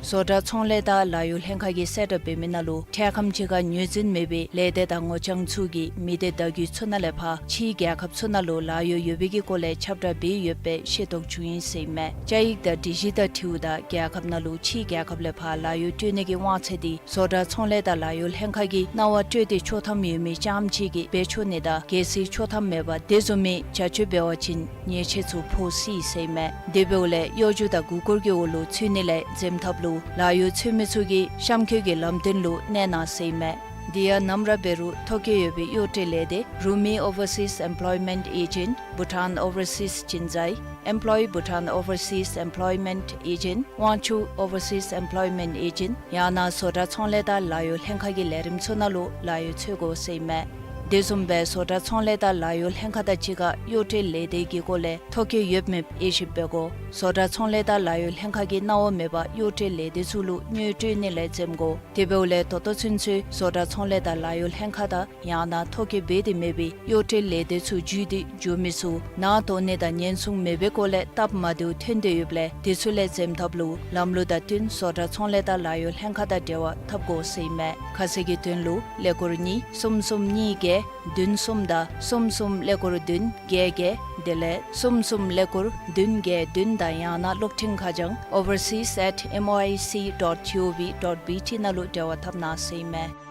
བཟོ་གྲྭ་ཚོང་ལས་དང་ལཱ་གཡོག་ལྷན་ཁག་གིས་གསལ་བསྒྲགས་འབད་མི་ནང་ལུ་འཕྲལ་ཁམས་ཅིག་ཁར་ངོས་འཛིན་མེད་པའི་ལས་སྡེ་དང་ངོ་རྐྱང་ཚུ་གིས་མི་སྡེ་བརྡ་བརྒྱུད་ཚུ་ནང་ལས་ཕར་ཕྱིའི་རྒྱལ་ཁབ་ཚུ་ནང་ལུ་ལཱ་གཡོག་ཡོད་པའི་གི་སྐོར་ལས་ཁྱབ་བསྒྲགས་འབད་ཡོདཔ་སྦེ་ཤེས་རྟོགས་བྱུང་ཡི་ཟེར་ཨིན་མས། བཅའ་ཡིག་དང་སྒྲིག་གཞི་དང་འཁྲིལཝ་ད་རྒྱལ་ཁབ་ནང་ལུ་ཕྱིའི་རྒྱལ་ཁབ་ལས་ཕར་ལཱ་གཡོག་སྤྲོད་ནི་གི་དབང་ཚད་འདི་བཟོ་གྲྭ་ཚོང་ལས་དང་ལཱ་གཡོག་ལྷན་ཁག་གིས་གནང་བ་སྤྲོད་དེ་ཆོག་ཐམ་ཡོད་མི་རྐྱངམ་ཅིག་གིས་འབད་ཆོག་ནི་དང་གལ་སྲིད་ཆོག་ཐམ་མེད་པར་དེ་བཟུམ་མའི་བྱ་སྤྱོད་འབད་བ་ཅིན་ཉེས་ཆད་ཚུ་ཕོག་སྲིད་ཟེར་ཨིན་མས། དེ་འབདཝ་ལས་གཡོ་སྒྱུ་དང་མགུ་སྐོར་གྱི་འོག་ལུ་ཚུད་ནི་ལས་འཛེམ་ཐབས་ལུ་ལཱ་གཡོག་འཚོལ་མི་ཚུ་གིས་གཤམ་འཁོད་ཀྱི་ལམ་སྟོན་ལུ་གནས་གནང་ཟེར་ཨིན་མས། དེ་ཡང་ནམ་ར་འབད་རུང་ཐོ་བཀོད་ཡོད་པའི་གཡོག་སྤྲོད་ལས་སྡེ་རུ་མི་Overseas Employment Agent, Bhutan Overseas Chinzai, Employ Bhutan Overseas Employment Agent, Wangchuck Overseas Employment Agent ཡང་ན་བཟོ་གྲྭ་ཚོང་ལས་དང་ལཱ་གཡོག་ལྷན་ཁག་གི་ལས་རིམ་ཚུ་ནང་ལུ་ལཱ་གཡོག་འཚོལ་དགོ་ཟེར་ཨིན་མས། དེ་བཟུམ་སྦེ་བཟོ་གྲྭ་ཚོང་ལས་དང་ལཱ་གཡོག་ལྷན་ཁག་དང་གཅིག་ཁར་གཡོག་སྤྲོད་ལས་སྡེ་གི་སྐོར་ལས་ཐོ་བཀོད་ཡོད་མེད་དབྱེ་ཞིབ་འབད་དགོ། བཟོ་གྲྭ་ཚོང་ལས་དང་ལཱ་གཡོག་ལྷན་ཁག་གིས་གནང་བ་མེད་པར་གཡོག་སྤྲོད་ལས་སྡེ་ཚུ་ལུ་དངུལ་སྤྲོད་ནི་ལས་འཛེམ་དགོ། དེ་འབདཝ་ལས་ད་ལྟོ་ཚུན་ཚོད་བཟོ་གྲྭ་ཚོང་ལས་དང་ལཱ་གཡོག་ལྷན་ཁག་དང་ཡང་ན་ཐོ་བཀོད་འབད་དེ་མེད་པའི་གཡོག་སྤྲོད་ལས་སྡེ་ཚུ་བརྒྱུད་དེ་འགྱོ་མི་ཚུ་ནང་དོགས་ནི་དང་ཉེན་སྲུང་མེད་པའི་སྐོར་ལས་སྟབས་མ་བདེཝ་ཐོན་དོ་ཡོདཔ་ལས་དེ་ཚུ་ལས་འཛེམ་ཐབས་ལུ་ལམ་ལུགས་དང་བསྟུན་བཟོ་གྲྭ་ཚོང་ལས་དང་ལཱ་གཡོག་ལྷན་ཁག་དང་འབྲེལ་བ་འཐབ་དགོ་ཟེར་ཨིན་མས། ཁ་གསལ་གྱི་དོན་ལུ་ཀླད་ཀོར་གཉིས་གསུམ་གསུམ་གཉིས་བརྒྱད་བདུན་གསུམ་དང་གསུམ་གསུམ་ཀླད་ཀོར་བདུན་བརྒྱད་བརྒྱད་དེ་ལས་གསུམ་གསུམ་ཀླད་ཀོར་བདུན་བརྒྱད་བདུན་དང་ཡང་ན་གློག་འཕྲིན་ཁ་བྱང་overseas at M O I C dot G O V dot B T ནང་ལུ་འབྲེལ་བ་འཐབ་གནང་ཟེར་ཨིན་མས།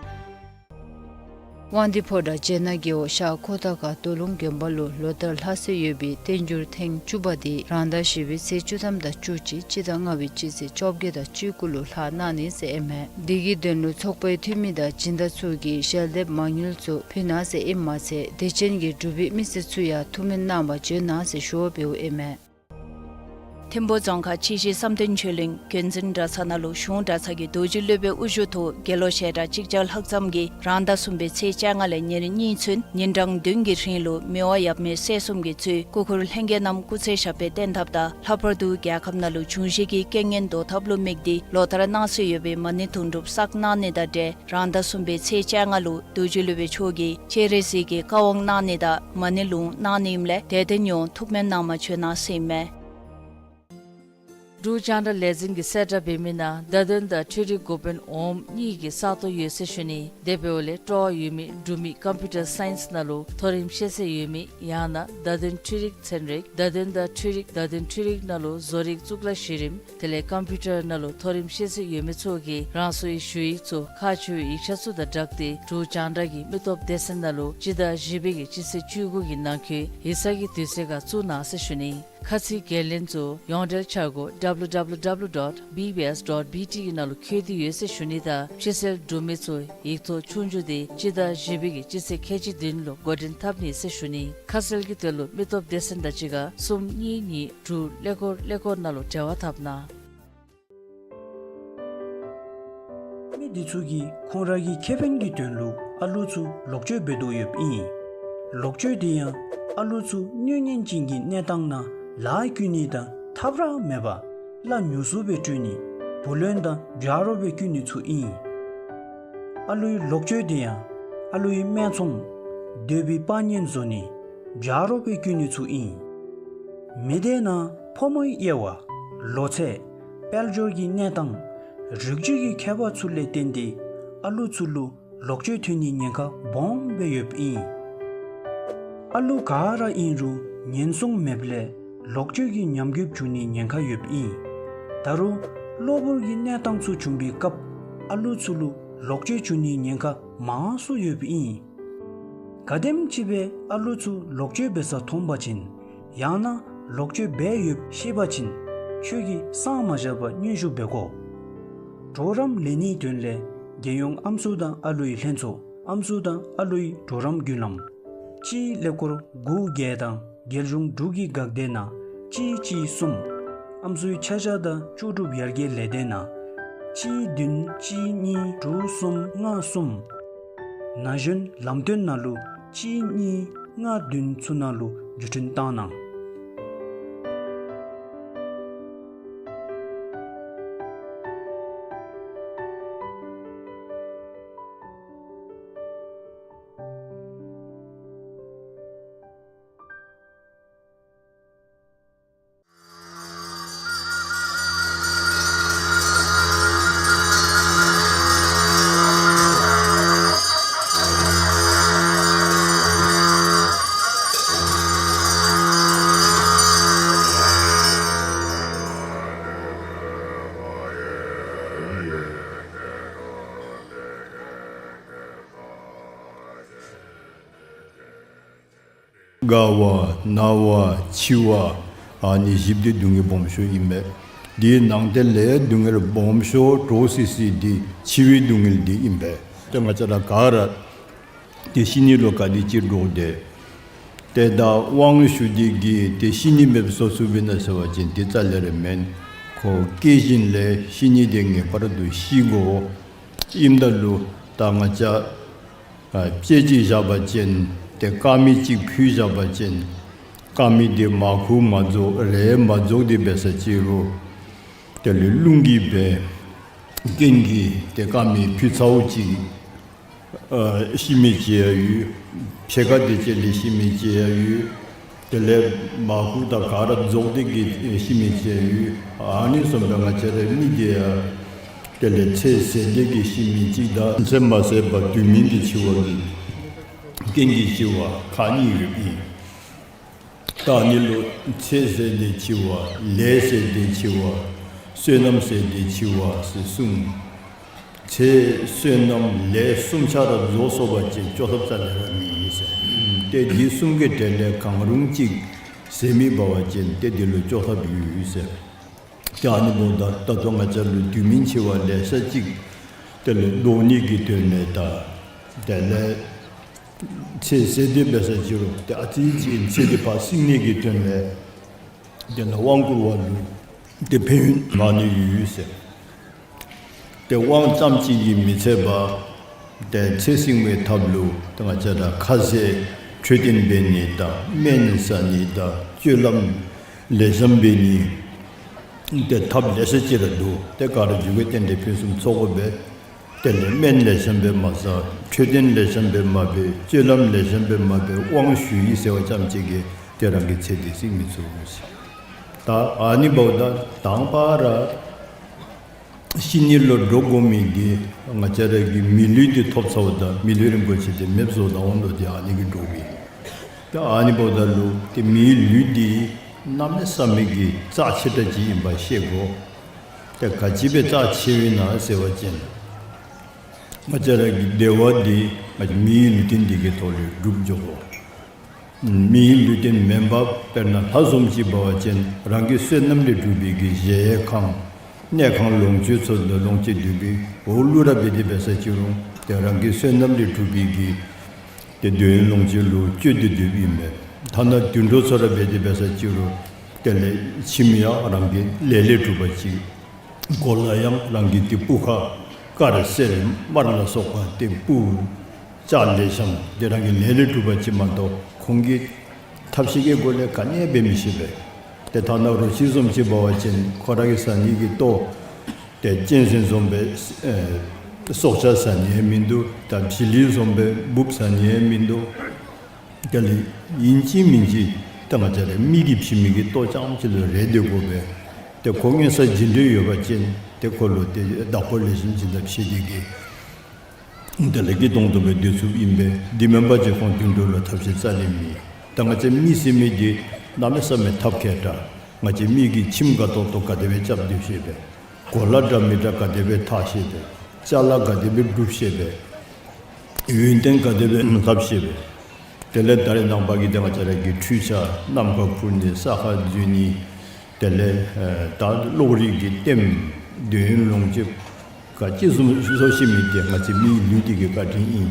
དབང་འདུས་ཕོ་བྲང་སྤྱན་སྔ་རྒེད་འོག་ཤར་ཁོ་ཐང་ཁ་རྡོ་ལུང་དགོན་པ་ལུ་ལོ་ལྟར་ལྷག་སྲོལ་ཡོད་པའི་བསྟན་འགྱུར་ཐེངས་བཅུ་པ་དེ་རང་ཟླ་བཞི་པའི་ཚེས་བཅུ་ཐམ་དང་བཅུ་གཅིག་སྤྱི་ཟླ་ལྔ་པའི་སྤྱི་ཚེས་བཅོ་བརྒྱད་དང་བཅུ་དགུ་ལུ་ལྷག་གནང་ནི་ཟེར་ཨིན་མས། དེ་གི་དོན་ལུ་ཚོགས་པའི་འཐུས་མི་དང་སྦྱིན་བདག་ཚུ་གིས་ཞལ་འདེབས་མ་དངུལ་ཚུ་ཕུལ་གནང་ཟེར་ཨིནམ་མ་ཚད་དད་ཅན་གྱི་འབྲུག་པའི་མི་སེར་ཚུ་ཡང་ཐུགས་སྨོན་གནང་པར་བྱོན་གནང་ཟེར་ཞུ་བ་འབདཝ་ཨིན་མས། ཐིམ་ཕུ་རྫོང་ཁག་ཆུ་བཞི་བསམ་གཏན་ཆོས་གླིང་བརྒྱུད་འཛིན་གྲྭ་ཚང་ནང་ལུ་གཞུང་གྲྭ་ཚང་གི་རྡོ་རྗེ་སློབ་དཔོན་དབུ་བཞུགས་ཐོག་དགེ་སློང་ཞལ་གྲངས་གཅིག་བརྒྱ་ལྷག་ཙམ་གྱིས་རང་ཟླ་གསུམ་པའི་ཚེས་བཅོ་ལྔ་ལས་ཉེར་གཉིས་ཚུན་ཉིན་གྲངས་བདུན་གྱི་རིང་ལུ་མི་དབང་ཡབ་མེས་སྲས་གསུམ་གྱིས་གཙོས་སྐུ་འཁོར་ལྷན་རྒྱས་རྣམས་སྐུ་ཚེ་ཞབས་པད་བརྟན་ཐབས་དང་ལྷག་པར་དུ་རྒྱལ་ཁབ་ནང་ལུ་འབྱུང་བཞི་གི་རྐྱེན་ངན་བཟློག་ཐབས་ལུ་དམིགས་ཏེ་ལོ་ལྟར་གནང་སྲོལ་ཡོད་པའི་མ་ཎི་དུང་སྒྲུབ་བསགས་གནང་ནི་དང་འབྲེལ་རང་ཟླ་གསུམ་པའི་ཚེས་བཅོ་ལྔ་ལུ་རྡོ་རྗེ་སློབ་དཔོན་མཆོག་གིས་སྤྱན་རས་གཟིགས་ཀྱི་བཀའ་དབང་གནང་ནི་དང་མ་ཎི་ལུང་གནང་ནི་ཨིནམ་ལས་དད་ལྡན་ཡོངས་ཐུགས་སྨོན་གནང་པར་བྱོན་གནང་ཟེར་ཨིན་མས། འབྲུག་རྒྱང་བསྒྲགས་ལས་འཛིན་གྱིས་གསལ་བསྒྲགས་འབད་མི་ནང་བརྡ་དོན་དང་འཕྲུལ་རིག་འགོ་དཔོན་འོགམ་གཉིས་ཀྱི་ས་སྟོང་ཡོད་ཟེར་ཞུ་ནི། དེ་འབདཝ་ལས་སྤྲོ་བ་ཡོད་མི་འབྲུག་མི་ཀམ་པིའུ་ཊར་སའིནསི་ནང་ལུ་མཐོ་རིམ་ཤེས་ཚད་ཡོད་མི་ཡང་ན་བརྡ་དོན་འཕྲུལ་རིག་ཚན་རིག་བརྡ་དོན་དང་འཕྲུལ་རིག་བརྡ་དོན་འཕྲུལ་རིག་ནང་ལུ་བཟོ་རིག་གཙུག་ལག་གཞི་རིམ་དེ་ལས་ཀམ་པིའུ་ཊར་ནང་ལུ་མཐོ་རིམ་ཤེས་ཚད་ཡོད་མི་ཚུ་གིས་རང་སོའི་ཞུ་ཡིག་ཚུ་ཁག་ཆེ་བའི་ཡིག་ཆ་ཚུ་དང་སྦྲགས་ཏེ་འབྲུག་རྒྱང་བསྒྲགས་ཀྱི་མི་སྟོབས་སྡེ་ཚན་ནང་ལུ་སྤྱི་ཟླ་བཞི་པའི་གི་སྤྱི་ཚེས་བཅུ་དགུ་གི་ནང་འཁོད་ཡིག་ཚང་གི་དུས་ཚོད་ཁར་བཙུགས་གནང་ཟེར་ཞུ་ནི། ཁ་ཚིག་འགན་ལེན་ཚུ་ཡོངས་འབྲེལ་འཆར་སྒོ་W W W dot B B S dot B T གི་ནང་ལུ་བཀོད་དེ་ཡོད་ཟེར་ཞུ་ནི་དང་ཕྱི་སེལ་འབྲུག་མི་ཚུ་ཡིག་ཐོག་ཆོས་རྒྱུགས་དེ་སྤྱི་ཟླ་བཞི་པའི་གི་སྤྱི་ཚེས་ཁལ་གཅིག་བདུན་ལུ་འགོ་འདྲེན་འཐབ་ནི་ཟེར་ཞུ་ནི། ཁ་གསལ་གྱི་དོན་ལུ་མི་སྟོབས་སྡེ་ཚན་དང་གཅིག་ཁར་གསུམ་གཉིས་གཉིས་དྲུག་ཀླད་ཀོར་ཀླད་ཀོར་ནང་ལུ་འབྲེལ་བ་འཐབ་གནང་། མི་འདི་ཚུ་གིས་ཁོང་ར་གི་ཁེ་ཕན་གྱི་དོན་ལུ་ཨ་ལུ་ཚུ་ལོག་སྤྱོད་འབད་དོ་ཡོདཔ་ཨིན། ལོག་སྤྱོད་དེ་ཡང་ཨ་ལུ་ཚུ་གནོད་ཉེན་ཅན་གྱི་གནས་སྟངས་ནང་ལཱ་བཀོལ་ནི་དང་ཐབས་ར་མེད་པར་གླ་ཉུང་སུ་སྦེ་སྤྲོད་ནི་བུ་ལོན་དང་བྱ་རོགས་སྦེ་བཀོལ་ནི་ཚུ་ཨིན། ཨ་ལུའི་ལོག་སྤྱོད་དེ་ཡང་ཨ་ལུའི་སྨད་འཚོང་འདོད་པའི་དཔའ་ཉེན་བཟོ་ནི་བྱ་རོགས་སྦེ་བཀོལ་ནི་ཚུ་ཨིན། མི་སྡེ་ནང་ཕོ་མོའི་དབྱེ་བ་ལོ་ཚད་དཔལ་འབྱོར་གྱི་གནས་སྟངས་རིགས་རྒྱུད་ཀྱི་ཁྱད་པར་ཚུ་ལས་བརྟེན་ཏེ་ཨ་ལུ་ཚུ་ལུ་ལོག་སྤྱོད་ཐོན་ནིའི་ཉེན་ཁ་སྦོམ་སྦེ་ཡོདཔ་ཨིན། ཨ་ལུ་ག་ར་ཨིན་རུང་ཉེན་སྲུང་མེདཔ་ལས་ལོག་སྤྱོད་ཀྱི་ཉམས་རྒུདཔ་འབྱུང་ནིའི་ཉེན་ཁ་ཡོདཔ་ཨིན། ད་རུང་གློ་བུར་གྱི་གནས་སྟངས་ཚུ་བྱུང་པའི་སྐབས་ཨ་ལུ་ཚུ་ལུ་ལོག་སྤྱོད་འབྱུང་ནིའི་ཉེན་ཁ་མང་སུ་ཡོདཔ་ཨིན། ག་དེམ་ཅིག་སྦེ་ཨ་ལུ་ཚུ་ལོག་སྤྱོད་འབད་ས་མཐོང་པ་ཅིན་ཡང་ན་ལོག་སྤྱོད་འབད་ཡོདཔ་ཤེས་པ་ཅིན་ཁྱོད་ཀྱིས་སངས་མ་བཞག་པར་སྙན་ཞུ་འབད་དགོ། གྲོགས་རམ་ལེན་ནིའི་དོན་ལས་རྒྱལ་ཡོངས་ཨམ་སྲུ་དང་ཨ་ལུའི་ལྷན་ཚོགས་ཨམ་སྲུ་དང་ཨ་ལུའི་གྲོགས་རམ་བརྒྱུད་ལམ་གཅིག་ཀླད་ཀོར་དགུ་བརྒྱད་དང་རྒྱལ་གཞུང་འབྲུག་གི་འགག་སྡེ་ནང་གཅིག་གཅིག་གསུམ། ཨམ་སྲུའི་ཆ་བཞག་དང་ལྕོགས་གྲུབ་ཡར་རྒྱས་ལས་སྡེ་ནང་གཅིག་བདུན་གཅིག་གཉིས་དྲུག་གསུམ་ལྔ་གསུམ། ན་གཞོན་ལམ་སྟོན་ནང་ལུ་གཅིག་གཉིས་ལྔ་བདུན་ཚུ་ནང་ལུ་བརྒྱུད་འཕྲིན་བཏང་གནང་། རྒ་བ་ན་བ་འཆི་བ་ཨ་ནི་བཞི་འདི་སྡུག་བསྔལ་སྦོམ་ཤོས་ཨིན་པས། དེའི་ནང་དེ་ལས་སྡུག་བསྔལ་སྦོམ་ཤོས་འདྲོག་སི་སི་འདི་འཆི་བའི་སྡུག་བསྔལ་འདི་ཨིན་པས། ཏེ་ང་བཅས་ར་ག་ར་ཏེ་ཤི་ནི་ལུ་ག་དེ་ཅིག་འདྲོག་དེས། ཏེ་ད་དབང་ཞུ་སྟེ་གིས་ཏེ་ཤི་ནི་མེདཔ་བཟོ་ཚུགསཔ་ཨིན་ན་ཟེར་བ་ཅིན་དེ་རྩ་ལས་ར་མེན། ཁོ་སྐྱེས་ཞིནམ་ལས་ཤི་ནི་དེ་ངེས་པར་དུ་ཤི་དགོ། ཨིནམ་ད་ལུ་ད་ང་བཅས་ཨ་དཔེ་ཅིག་བཞག་པ་ཅིན་ཏེ་དཀར་མེ་ཅིག་ཕུལ་བཞག་པ་ཅིན་དཀར་མེ་དེ་མར་ཁུ་མ་རྫོགས་རེག་མ་རྫོགས་དེ་འབད་ས་ཅིག་རུང་དེ་ལུ་རླུང་གིས་འབད་རྐྱེན་གྱིས་ཏེ་དཀར་མེ་ཕུལ་ཚརཝ་ཅིག་ཨ་ཤི་མི་ཅིག་ཡང་ཡོད། ཕྱེད་ཀ་དེ་ཅིག་ལས་ཤི་མི་ཅིག་ཡང་ཡོད། དེ་ལས་མར་ཁུ་དང་ག་ར་རྫོགས་ཏེ་གིས་ཤི་མི་ཅིག་ཡང་ཡོད། ཨ་ནི་བཟུམ་སྦེ་ང་བཅས་རའི་མི་དེ་ཡང་དེ་ལས་ཚེ་ཟད་དེ་གིས་ཤི་མི་ཅིག་དང་ཚེ་མ་ཟད་པར་དུས་མིན་དུ་འཆི་བ་གི་རྐྱེན་གྱིས་འཆི་བ་ཁག་གཉིས་ཡོདཔ་ཨིན། ད་ཨ་ནི་ལུ་ཚེ་ཟད་དེ་འཆི་བ་ལས་ཟད་དེ་འཆི་བ་བསོད་ནམས་ཟད་དེ་འཆི་བ་ཟེར་གསུངས། ཚེ་བསོད་ནམས་ལས་གསུམ་ཆ་ར་རྫོགས་སོང་པ་ཅིན་སྐྱོབ་ཐབས་རྩ་ལས་ར་མེད་ཟེར། ཏེ་འདི་གསུམ་གྱི་གྲས་ལས་གང་རུང་གཅིག་ཟད་མི་འབད་བ་ཅིན་ཏེ་འདི་ལུ་སྐྱོབ་ཐབས་ཡོད་ཟེར། ཏེ་ཨ་ནི་འབདཝ་ད་ད་ལྟོ་ང་བཅས་ལུ་དུས་མིན་འཆི་བ་ལེ་ཤ་ཅིག་དེ་ལས་བཟློག་ནི་གི་དོན་ལས་དང་དེ་ལས་ཚེ་ཟད་དེ་འབད་ས་ཅིག་རུང་ཏེ་ཨ་ཙི་ཅིག་ཚེ་འདི་ཕར་བསྲིང་ནི་གི་དོན་ལས་དེ་ལས་དབང་བསྐུར་བ་ལུ་ཏེ་ཕན་ཡོན་མང་ནི་ཡོད་ཟེར། ཏེ་དབང་ཙམ་ཅིག་གིས་མི་ཚད་པར་ཏེ་ཚེ་བསྲིང་བའི་ཐབས་ལུ་ཏེ་ང་བཅས་ར་ཁ་ཟས་འཕྲོད་བསྟེན་འབད་ནི་དང་སྨན་བཟའ་ནི་དང་སྤྱོད་ལམ་ལེགས་ཤོམ་འབད་ནི་ཏེ་ཐབས་ལེ་ཤ་ཅིག་ར་འདུག། ཏེ་ག་ར་འཇུག་པའི་རྟེན་འབྲེལ་ཕུན་སུམ་ཚོགས་པ་སྦེ་དེ་ལས་སྨན་ལེགས་ཤོམ་སྦེ་མ་བཟའ། འཕྲོད་བསྟེན་ལེགས་ཤོམ་སྦེ་མ་འབད། སྤྱོད་ལམ་ལེགས་ཤོམ་སྦེ་མ་འབད། དབང་ཞུ་ཡི་ཟེར་བ་ཙམ་ཅིག་གིས་ཏེ་རང་གི་ཚེ་འདི་བསྲིང་མི་ཚུགས་ཟེར། ད་ཨ་ནི་འབདཝ་ད་དང་པ་ར་ཤི་ནི་ལུ་འགྲོ་དགོ་མི་འདི་ང་བཅས་ར་གི་མི་ལུས་འདི་ཐོབ་ཚརཝ་ད་མི་ལུས་རིན་པོ་ཆེ་འདི་མེདཔ་བཟོ་ད་འོང་དོ་འདི་ཨ་ནི་གིས་འགྲོ་གི། ད་ཨ་ནི་འབདཝ་ད་ལུ་ཏེ་མིའི་ལུས་འདི་གནམ་མེད་ས་མེད་ཀྱི་རྩ་ཆེ་དྲགས་ཅིག་ཨིནམ་ཤེས་དགོ། ཏེ་ག་ཅི་སྦེ་རྩ་ཆེཝ་ཨིན་ན་ཟེར་བ་ཅིན་ང་བཅས་ར་གི་བདེ་བ་འདི་ང་བཅས་མིའི་ལུས་རྟེན་འདི་གི་ཐོག་ལས་སྒྲུབ་འགྱོ་དགོ། མིའི་ལུས་རྟེན་མེན་པར་དཔེར་ན་ལྷ་བཟུམ་ཅིག་འབད་བ་ཅིན་རང་གི་བསོད་ནམས་ལས་གྲུབ་པའི་གི་གཞལ་ཡས་ཁང་གནས་ཁང་ལོངས་སྤྱོད་ཚུ་ལུ་ལོངས་སྤྱོད་འདོད་པའི་འོག་ལུ་ར་འབད་དེ་འབད་ས་ཅིག་རུང་ཏེ་རང་གི་བསོད་ནམས་ལས་གྲུབ་པའི་གི་ཏེ་འདོད་ཡོན་ལོངས་སྤྱོད་ལུ་སྤྱོད་དེ་སྡོདཔ་ཨིན་མས། ཐ་ན་དུད་འགྲོ་ཚུ་ར་འབད་དེ་འབད་ས་ཅིག་རུང་དེ་ལས་ཁྱིམ་ཡང་རང་གི་ལས་ལས་གྲུབ་པ་ཅིག། གོ་ལ་ཡང་རང་གི་ཏེ་སྤུ་ཁ་དཀར་སེར་དམར་ལ་སོགས་པ་ཏེ་སྤུ་ལྕགས་ལེགས་ཤོམ་འདི་རང་གི་ལས་ལས་གྲུབ་པ་ཅིག་མ་གཏོགས་ཁོང་གིས་ཐབས་ཤེས་ཀྱི་སྒོ་ལས་ག་ནི་ཡང་འབད་མི་ཤེས་པས། ཏེ་ཐ་ན་རོ་ཁྱི་བཟུམ་ཅིག་འབད་བ་ཅིན་ཁོ་ར་གིས་ཟ་ནི་གི་ལྟོ་ཏེ་གཅན་གཟན་བཟུམ་སྦེ་ཨེ་སྲོག་ཆགས་ཟ་ནི་ཡང་མིན་འདུག། ད་བྱི་ལི་བཟུམ་སྦེ་འབུཔ་ཟ་ནི་ཡང་མིན་འདུག། དེ་ལས་ཨིན་ཅི་མིན་ཅི་ད་ང་བཅས་ར་མི་གིས་བྱིན་མི་གི་ལྟོ་རྐྱངམ་ཅིག་ལུ་རེ་སྡོད་དགོ་པས། ཏེ་ཁོ་མངོན་གསལ་ཇི་འདྲ་ཡོད་པ་ཅིན་ཏེ་ཁོ་ལུ་ཏེ་བདག་པོ་ལེགས་ཤོམ་བྱིན་དང་བྱིན་ཏེ་གི་དེ་ལས་སྐྱིད་ཏོང་ཏོ་སྦེ་སྡོད་ཚུགསཔ་ཨིན་པས། འདི་མེན་པ་ཅིན་ཁོང་དུད་འགྲོ་ལུ་ཐབས་ཤེས་རྩ་ལས་མེད། ད་ང་བཅས་མི་ཟེར་མི་འདི་གནམ་མེད་ས་མེད་ཐབས་མཁས་དྲགས། ང་བཅས་མི་གིས་ཁྱིམ་དགའ་ཏོག་ཏོ་ག་དེ་སྦེ་རྐྱབ་སྡོད་ཤེས་པས། གོ་ལ་འདྲ་མི་འདྲ་ག་དེ་སྦེ་འཐག་ཤེས་པས། ཅ་ལ་ག་དེ་སྦེ་སྒྲུབ་ཤེས་པས། ཡོན་ཏན་ག་དེ་སྦེ་ལྷབ་ཤེས་པས། དེ་ལས་ད་རེས་ནངས་པ་གི་ཏེ་ང་བཅས་ར་གི་འཕྲུལ་ཆས་ནམ་མཁའ་འཕུར་ནི་ས་ཁར་འཛུལ་ནི་དེ་ལས་ཨེ་ད་གློག་རིག་གི་ལྟདམོ་འདོད་ཡོན་ལོངས་སྤྱོད་ག་ཅི་བཟུམ་བཟོ་ཤེས་མི་འདི་ང་བཅས་མིའི་ལུས་འདི་གི་བཀའ་དྲིན་ཨིན།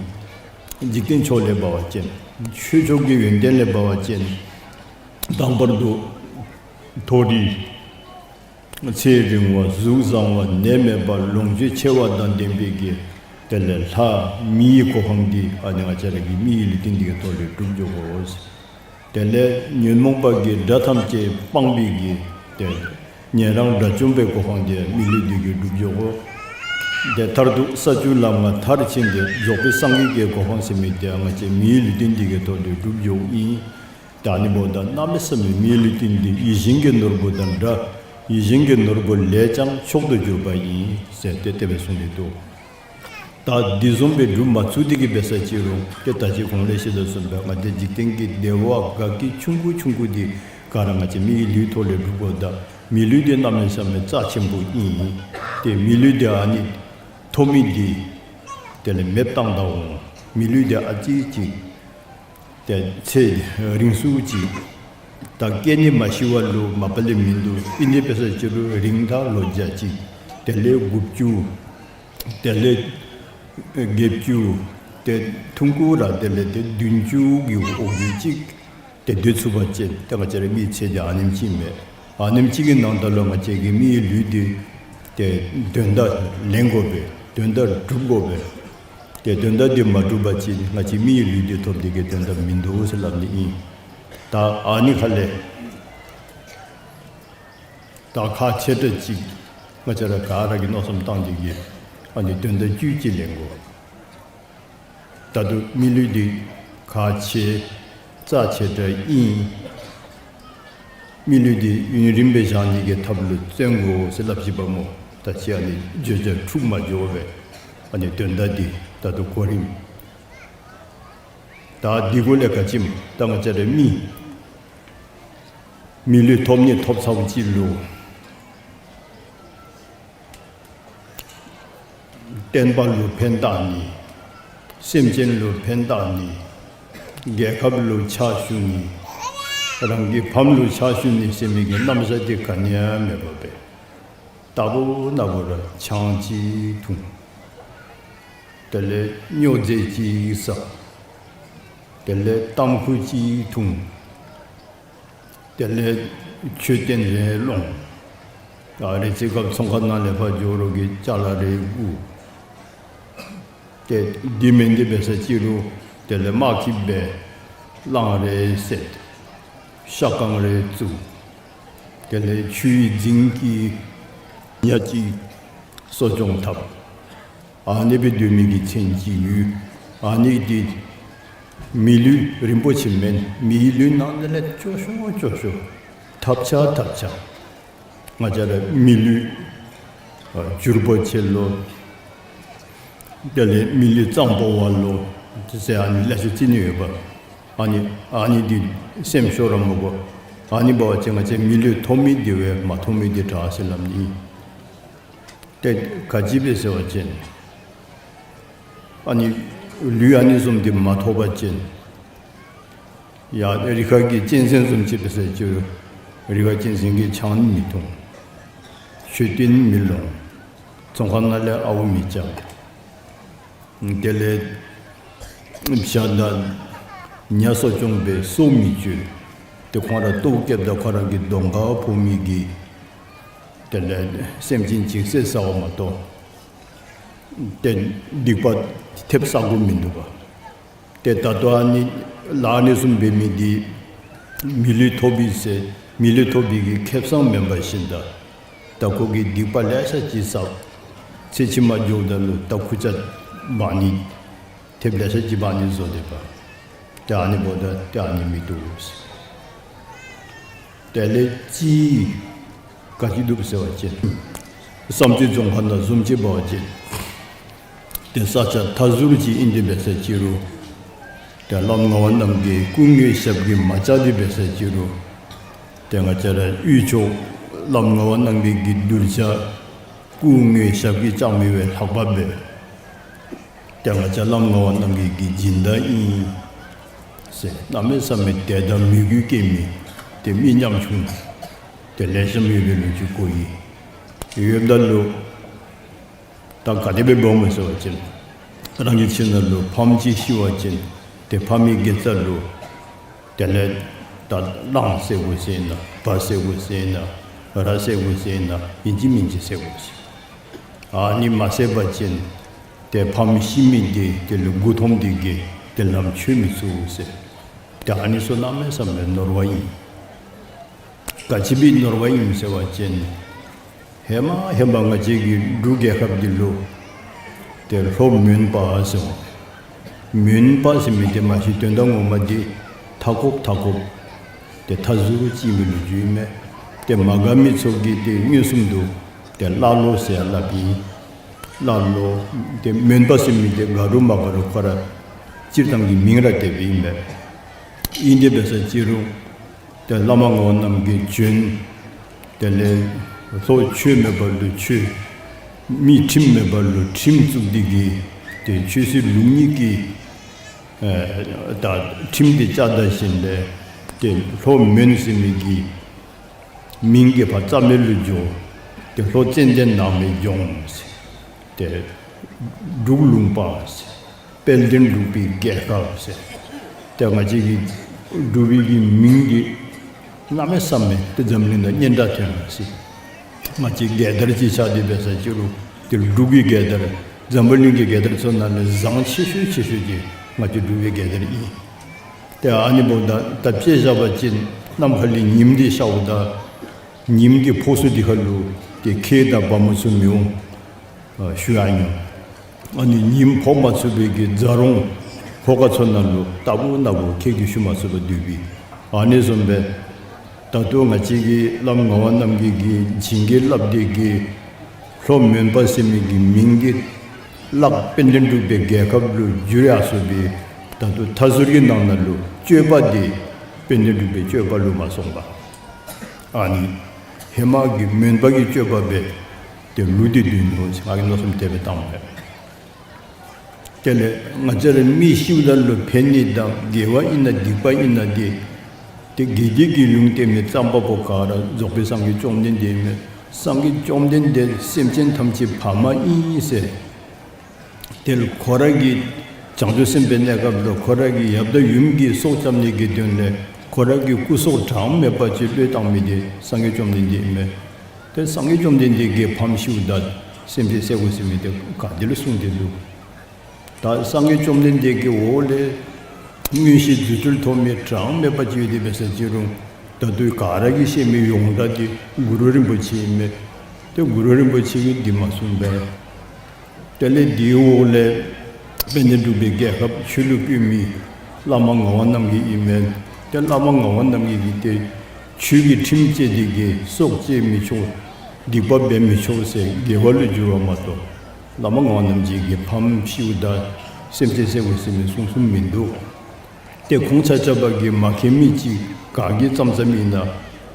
འཇིག་རྟེན་ཕྱོགས་ལས་འབད་བ་ཅིན་ཆོས་ཕྱོགས་ཀྱི་ཡོན་ཏན་ལས་འབད་བ་ཅིན་དང་པར་དུ་མཐོ་རིས་ཚེ་རིང་བ་གཟུགས་བཟང་བ་ནད་མེད་པ་ལོངས་སྤྱོད་ཆེ་བ་དང་ལྡན་པའི་གི་དེ་ལས་ལྷ་མིའི་གོ་འཕང་འདི་ཨ་ནི་ང་བཅས་ར་གི་མིའི་ལུས་རྟེན་འདི་གི་ཐོག་ལས་སྒྲུབ་འགྱོ་དགོ། དེ་ལས་ཉོན་མོངས་པ་གི་དགྲ་ཐམས་ཅད་སྤངས་པའི་གི་ཏེ་ཉན་རང་དགྲ་བཅོམ་པའི་གོ་འཕང་འདི་མི་ལུས་འདི་གིས་སྒྲུབ་འགྱོ་དགོ། ཏེ་མཐར་ཐུག་ས་བཅུ་ལམ་ལྔ་མཐར་ཕྱིན་ཏེ་རྫོགས་པའི་སངས་རྒྱས་ཀྱི་གོ་འཕང་ཟེར་མི་འདི་ང་བཅས་མིའི་ལུས་རྟེན་འདི་གི་ཐོག་ལས་སྒྲུབ་འགྱོཝ་ཨིན། ད་ཨ་ནི་འབདཝ་ད་གནམ་མེད་ས་མེད་མིའི་ལུས་རྟེན་འདི་ཡིད་བཞིན་གྱི་ནོར་བུ་དང་འདྲ། ཡིད་བཞིན་གྱི་ནོར་བུ་ལས་ཀྱང་མཆོག་ཏུ་གྱུར་པ་ཡིན་ཟེར་ཏེ་དེ་སྦེ་གསུངས་ཏེ་འདུག། ད་འདི་བཟུམ་སྦེ་སྒྲུབ་མ་ཚུགས་ཏེ་གི་འབད་ས་ཅིག་རུང་ཏེ་ད་ཅི་གོང་ལས་བཤད་དོ་བཟུམ་སྦེ་ང་བཅས་འཇིག་རྟེན་གྱི་བདེ་བ་དགའ་སྐྱིད་ཆུང་ཀུ་ཆུང་ཀུ་འདི་ག་ར་ང་བཅས་མིའི་ལུས་ཐོག་ལས་སྒྲུབ་དགོཔ་ད་མི་ལུས་འདི་གནམ་མེད་ས་མེད་རྩ་ཆེན་པོ་ཨིན། ཏེ་མི་ལུས་འདི་ཨ་ནི་ཐོབ་མི་འདི་དེ་ལས་མེདཔ་བཏང་ད་འོང་། མི་ལུས་འདི་ཨ་ཙི་ཅིག་ཏེ་ཚེ་རིང་སུ་ཅིག་ད་སྐྱེ་ནི་མ་ཤི་བ་ལུ་མ་པ་ལས་མིན་འདུག། ཨིན་ཏེ་འབད་ས་ཅིག་རུང་རིང་ཐག་ལོ་བརྒྱ་ཅིག་དེ་ལས་དགུ་བཅུ་དེ་ལས་བརྒྱད་ཅུ་ཏེ་ཐུང་ཀུ་ར་དེ་ལས་ཏེ་བདུན་ཅུ་གི་འོག་གི་ཅིག་ཏེ་སྡོད་ཚུགས་པ་ཅིན་ཏེ་ང་བཅས་ར་མིའི་ཚེ་འདི་ཨ་ནེམ་ཅིག་མས། ཨ་ནེམ་ཅིག་གི་ནང་ད་ལུ་ང་བཅས་ཀྱི་མིའི་ལུས་འདི་ཏེ་དོན་དག་ལེན་དགོ་པས། དོན་དག་སྒྲུབ་དགོ་པས། ཏེ་དོན་དག་འདི་མ་སྒྲུབ་པ་ཅིན་ང་བཅས་མིའི་ལུས་འདི་ཐོབ་སྟེ་གི་དོན་དག་མིན་འདུག་ཟེར་སླབ་ནི་ཨིན། ད་ཨ་ནི་ཁ་ལས་ད་ཁག་ཆེ་དྲགས་ཅིག་ང་བཅས་ར་ག་ར་གིས་མནོ་བསམ་བཏང་སྟེ་གི་ཨ་ནི་དོན་དག་བཅུད་ཅིག་ལེན་དགོ། ད་ལྟོ་མི་ལུས་འདི་ཁག་ཆེ་རྩ་ཆེ་དྲགས་ཨིན། མི་ལུས་འདི་ཡུན་རིངམོ་སྦེ་བཞག་ནི་གི་ཐབས་ལུ་བརྩོན་དགོ་ཟེར་སླབ་ཅི་པ་སྨོ། ད་ཅི་ཨ་ནི་བརྗོད་བྱ་འཁྲུགས་མ་འགྱོ་བར་ཨ་ནི་དོན་དག་འདི་ད་ལྟོ་གོ་རིམ། ད་འདི་གུ་ལས་ག་ཅི་སྨོ། ད་ང་བཅས་ར་མི་མི་ལུས་ཐོབ་ནི་ཐོབ་ཚརཝ་ཅིག་ལུ་བསྟན་པ་ལུ་ཕན་བཏགས་ནི། སེམས་ཅན་ལུ་ཕན་བཏགས་ནི། རྒྱལ་ཁབ་ལུ་ཕྱག་ཞུ་ནི། རང་གི་ཕམ་ལུ་ཕྱག་ཞུ་ནི་ཟེར་མི་གི་རྣམ་གཞག་འདི་ག་ནི་ཡང་མེད་པར་སྦེ་རྟག་བུ་ན་བུ་ར་ཆང་ཅིག་འཐུང་། དེ་ལས་སྨྱོ་རྫས་ཅིག་ཟ། དེ་ལས་ཏམ་ཁུ་ཅིག་འཐུང་། དེ་ལས་མཆོད་རྟེན་རེ་སློང་། ཨ་རེ་ཚེ་སྐབས་ཚོང་ཁང་ནང་ལས་ཕར་འགྱོ་རོགས་ཀྱི་ཅ་ལ་རེ་བསྒུག། ཏེ་འདི་མེན་ཏེ་འབད་ས་ཅིག་རུང་དེ་ལས་དམག་ཁི་སྦེ་གླང་རེ་བསད། ཤ་སྒང་རེ་བཙུགས། དེ་ལས་ཆུའི་རྫིང་གི་ཉ་ཅིག་གསོ་སྐྱོང་འཐབ། ཨ་ནི་སྦེ་སྡོད་མི་གི་མཚན་ཅིག་ཡོད། ཨ་ནི་འདི་མི་ལུས་རིན་པོ་ཆེ་མེན། མིའི་ལུས་ནང་དེ་ལས་སྐྱོ་ཤོས་སྐྱོ་ཤོས། ཐབས་ཆག་ཐབས་ཆག། ང་བཅས་ར་མི་ལུས་ཨ་འགྱུར་བ་ཆེ་ལོ། དེ་ལས་མི་ལུས་གཙང་པོ་བ་ལོ། དེ་ཟེར་ཨ་ནི་ལེ་ཤ་ཅིག་ནི་ཡོདཔ། ཨ་ནི་ཨ་ནི་འདི་སེམས་ཤོར་ར་མི་དགོ། ཨ་ནི་འབད་བ་ཅིན་ང་བཅས་མི་ལུས་ཐོབ་མི་འདི་བས་མ་ཐོབ་མི་འདི་དྲག་ཟེར་སླབ་ནི། ཏེ་ག་ཅི་སྦེ་ཟེར་བ་ཅིན་ཨ་ནི་ལུས་ཨ་ནི་བཟུམ་འདི་མ་ཐོབ་པ་ཅིན་ཡ་རི་ཁ་གི་གཅན་གཟན་བཟུམ་ཅིག་འབད་ཟེར་ཅི་རུང་རི་ཁ་གཅན་གཟན་གྱིས་ཆང་ནི་མི་འཐུང་། མཆོད་རྟེན་མི་ལོངས། ཚོང་ཁང་ནང་ལས་ཨརཝ་མི་རྐྱབ། དེ་ལས་བྱ་དང་ཉ་གསོ་སྐྱོང་འབད་སྲོག་མི་གཅོད། ཏེ་ཁོང་ར་ལྟོཝ་བཀྱེསཔ་ད་ཁོ་ར་གི་གདོང་ཁར་ཕོག་མི་གི་དེ་ལས་སེམས་ཅན་ཅིག་བསད་ཟ་བ་མ་གཏོགས་ཏེ་སྡིག་པ་ཐེབས་ཟ་དགོཔ་མིན་འདུག་པ། ཏེ་ད་ལྟོ་ཨ་ནི་ལཱ་ཨ་ནི་བཟུམ་འབད་མི་འདི་མི་ལུས་ཐོབ་པས་ཟེར་མི་ལུས་ཐོབ་པའི་གི་ཁེ་སང་མེན་པ་བཞིན་དུ་ད་ཁོ་གིས་སྡིག་པ་ལེ་ཤ་ཅིག་བསགས། ཚེ་ཕྱི་མ་འགྱོཝ་ད་ལུ་ད་ཁུར་ཆ་འབག་ནི་ཐེབས་ལེ་ཤ་ཅིག་འབག་ནི་བཟོ་སྡོདཔ། ཏེ་ཨ་ནི་འབདཝ་ད་ཏེ་ཨ་ནི་མི་བཏུབ་ཟེར། དེ་ལས་ཅིག་ག་ཅི་འདུག་ཟེར་བ་ཅིན་བསམ་རྩེ་རྫོང་ཁག་ནང་བཟུམ་ཅིག་འབད་བ་ཅིན་ཏེ་ས་ཆ་མཐའ་ཟུར་ཅིག་ཨིན་ཏེ་འབད་ཟེར་ཅི་རུང་ཏེ་བླམ་ངག་དབང་རྣམ་རྒྱལ་སྐུ་དངོས་ཞབས་ཀྱིས་མ་བཅགས་ཏེ་འབད་ཟེར་ཅི་རུང་ཏེ་ང་བཅས་ར་དབུས་ཕྱོགས་བླམ་ངག་དབང་རྣམ་རྒྱལ་གྱི་གདུལ་བྱ་སྐུ་དངོས་ཞབས་ཀྱིས་བཅགས་མི་བས་ལྷག་པ་འབད། ཏེ་ང་བཅས་བླམ་ངག་དབང་རྣམ་རྒྱལ་གྱི་སྦྱིན་བདག་ཨིན་ཟེར་གནམ་མེད་ས་མེད་དད་དང་མོས་གུས་སྐྱེ་མི་ཏེ་མི་ཉམ་ཆུང་ཏེ་ལེགས་ཤོམ་ཡོད་པའི་ལོ་རྒྱུས་གོ་ཡི། ཡོདཔ་ད་ལུ་ད་ག་དེ་སྦེ་འབདཝ་སྨོ་ཟེར་བ་ཅིན་རང་གི་ཁྱིམ་ནང་ལུ་ཕམ་ཅིག་ཤི་བ་ཅིན་ཏེ་ཕ་མའི་དགེ་རྩ་ལུ་དེ་ལས་ད་གླང་བསད་དགོ་ཟེར་ན་བ་བསད་དགོ་ཟེར་ན་ར་བསད་དགོ་ཟེར་ན་ཨིན་ཅི་མིན་ཅི་བསད་དགོ་ཟེར། ཨ་ནི་མ་བསད་པ་ཅིན་ཏེ་ཕམ་ཤི་མི་འདི་དེ་ལུ་མགུ་འཐོམས་ཏེ་གིས་ཏེ་ལམ་ཆོད་མི་ཚུགས་ཟེར། ཏེ་ཨ་ནི་ཚུ་གནམ་མེད་ས་མེད་ནོར་བ་ཨིན། ག་ཅི་སྦེ་ནོར་བ་ཨིན་ཟེར་བ་ཅིན་ཧེ་མ་ཧེ་མ་ང་བཅས་ཀྱི་འབྲུག་རྒྱལ་ཁབ་འདི་ལུ་ཏེ་ལྷོ་མོན་པ་ཟེར་བ། མོན་པ་ཟེར་མི་འདི་མ་གཞི་དོན་དག་ངོ་མ་འདི་མཐའ་འཁོབ་མཐའ་འཁོབ་ཏེ་མཐའ་ཟུར་ཅིག་ཨིན་པའི་ལོ་རྒྱུས་ཨིན་མས། ཏེ་མ་དགའ་མི་ཚུ་གིས་ཏེ་མངོན་སུམ་དུ་ཏེ་ཀླ་ཀློ་ཟེར་སླབ་ཨིན། ཀླ་ཀློ་ཏེ་མོན་པ་ཟེར་མི་འདི་དགའ་རུང་མ་དགའ་རུང་ཁོ་ར་སྤྱིར་བཏང་གི་མིང་ར་དེ་སྦེ་ཨིན་མས། ཨིན་ཏེ་འབད་ཟེར་ཅི་རུང་ཏེ་བླ་མ་ངག་དབང་རྣམ་རྒྱལ་བྱོན། དེ་ལས་ལྷོ་ཆོས་མེད་པ་ལུ་ཆོས། མི་ཁྲིམས་མེད་པ་ལུ་ཁྲིམས་བཙུགས་ཏེ་གིས་ཏེ་ཆོས་སྲིད་ལུགས་གཉིས་ཀྱི་ཨེ་ད་ཁྲིམས་འདི་བཅའ་ད་ཞིནམ་ལས་ཏེ་ལྷོ་མོན་ཟེར་མི་གི་མིང་གི་ཕར་རྩ་མེད་ལུ་འགྱོ། ཏེ་ལྷོ་ཙན་དན་ནགས་མའི་ལྗོངས་ཟེར། ཏེ་འབྲུག་ལུང་པ་ཟེར། དཔལ་ལྡན་འབྲུག་པའི་རྒྱལ་ཁབ་ཟེར། ཏེ་ང་བཅས་ཀྱི་འབྲུག་པའི་གི་མིང་འདི་གནམ་མེད་ས་མེད་ཏེ་འཛམ་གླིང་ནང་སྙན་གྲགས་ཐོན་ཡི་ཟེར། ང་བཅས་རྒྱལ་དར་ཅིག་ཆགས་ཏེ་འབད་ཟེར་ཅི་རུང་ཏེ་འབྲུག་པའི་རྒྱལ་དར་འཛམ་བུ་གླིང་གི་རྒྱལ་དར་ཚུ་ནང་ལས་བཟང་ཆེ་ཤོས་ཆེ་ཤོས་འདི་ང་བཅས་འབྲུག་པའི་རྒྱལ་དར་ཨིན། ཏེ་ཨ་ནི་འབདཝ་ད་ད་དཔེ་བཞག་པ་ཅིན་ནམ་མཁའ་ལས་ཉིམ་འདི་ཤརཝ་ད་ཉིམ་གྱི་ཕོག་ས་འདི་ཁར་ལུ་ཏེ་ཁྱི་དང་བ་མོ་ཚུ་མི་འོང་། ཨ་ཞུ་ཡང་ཉོན། ཨ་ནི་ཉིམ་ཕོག་མ་ཚུགས་པའི་གི་རྫ་རོང་ལྷོ་ཁ་ཚུ་ནང་ལུ་རྟག་བུ་ན་བུ་ཁྱི་གིས་ཞུ་མ་ཚུགས་པར་སྡོད་པས། ཨ་ནི་བཟུམ་སྦེ་ད་ལྟོ་ང་བཅས་ཀྱི་བླམ་ངག་དབང་རྣམ་རྒྱལ་གྱིས་བྱིན་གྱིས་བརླབས་ཏེ་གིས་ལྷོ་མོན་པ་ཟེར་མི་གི་མིང་འདི་བརླག་དཔལ་ལྡན་འབྲུག་པའི་རྒྱལ་ཁབ་ལུ་བསྒྱུར་ཡར་སོང་པས། ད་ལྟོ་མཐའ་ཟུར་གྱི་ནང་ན་ལུ་སྤྱོད་པ་འདི་དཔལ་ལྡན་འབྲུག་པའི་སྤྱོད་པ་ལུ་མ་སོང་པས། ཨ་ནི་ཧེ་མ་གི་མོན་པ་གི་སྤྱོད་པ་སྦེ་ཏེ་ལུས་ཏེ་སྡོད་ནུག་ཟེར་ང་གིས་མནོ་བསམ་དེ་སྦེ་བཏངམ་མས། དེ་ལས་ང་བཅས་ར་མི་ཤིཝ་ད་ལུ་ཕན་ནི་དང་དགེ་བ་ཨིན་ན་སྡིག་པ་ཨིན་ན་འདི་ཏེ་དགེ་སྡིག་གི་ལུང་བསྟན་མི་རྩོམ་པ་པོ་ག་ར་རྫོགས་པའི་སངས་རྒྱས་བཅོམ་ལྡན་འདས་ཨིན་མས། སངས་རྒྱས་བཅོམ་ལྡན་འདས་སེམས་ཅན་ཐམས་ཅད་ཕ་མ་ཨིན་ཟེར། དེ་ལུ་ཁོ་ར་གི་བྱང་ཆུབ་སེམས་དཔའི་གནས་སྐབས་ལུ་ཁོ་ར་གི་ཡབ་དང་ཡུམ་གྱི་སྲོག་སྐྱབས་ནི་གི་དོན་ལས་ཁོ་ར་གི་སྐུ་སྲོག་གྲངས་མེད་པ་ཅིག་བློས་བཏང་མི་འདི་སངས་རྒྱས་བཅོམ་ལྡན་འདས་ཨིན་མས། ཏེ་སངས་རྒྱས་བཅོམ་ལྡན་འདས་ཀྱིས་ཕམ་ཤིཝ་ད་སེམས་ཅན་བསད་དགོ་ཟེར་མི་འདི་ག་ཏེ་ལུ་གསུངས་ཏེ་འདུག། ད་སངས་རྒྱས་བཅོམ་ལྡན་འདས་ཀྱི་འོག་ལས་མངོན་ཤེས་རྫུ་འཕྲུལ་ཐོབ་མི་གྲངས་མེད་པ་ཅིག་ཡོད་དེ་འབད་ཟེར་ཅི་རུང་ད་ལྟོ་ག་ར་གིས་ཤེས་མི་ཡོངས་གྲགས་འདི་གུ་རུ་རིན་པོ་ཆེ་ཨིན་མས། ཏེ་གུ་རུ་རིན་པོ་ཆེ་གིས་འདི་མ་གསུངས་པས། དེ་ལས་དེའི་འོག་ལས་དཔལ་ལྡན་འབྲུག་པའི་རྒྱལ་ཁབ་ཆོས་ལུ་བཀོད་མི་བླ་མ་ངག་དབང་རྣམ་རྒྱལ་ཨིན་མས། ཏེ་བླ་མ་ངག་དབང་རྣམ་རྒྱལ་གྱིས་ཏེ་ ཆོས་ཀྱི་ཁྲིམས་བཅད་དེ་གིས་སྲོག་བཅད་མི་ཆོག། སྡིག་པ་འབད་མི་ཆོག་ཟེར་དགེ་བ་ལུ་འགྱུར་བ་མ་གཏོགས། བླ་མ་ངག་དབང་རྣམ་རྒྱལ་གྱིས་ཕམ་ཤིཝ་ད་སེམས་ཅན་བསད་དགོ་ཟེར་མི་གསུང་གསུངམ་མིན་འདུག། ཏེ་ཁོང་ཆ་ཁྱབ་ཀྱིས་མ་མཁྱེན་མི་ཅིག་ག་གིས་བརྩམས་བརྩམསམ་ཨིན་ན་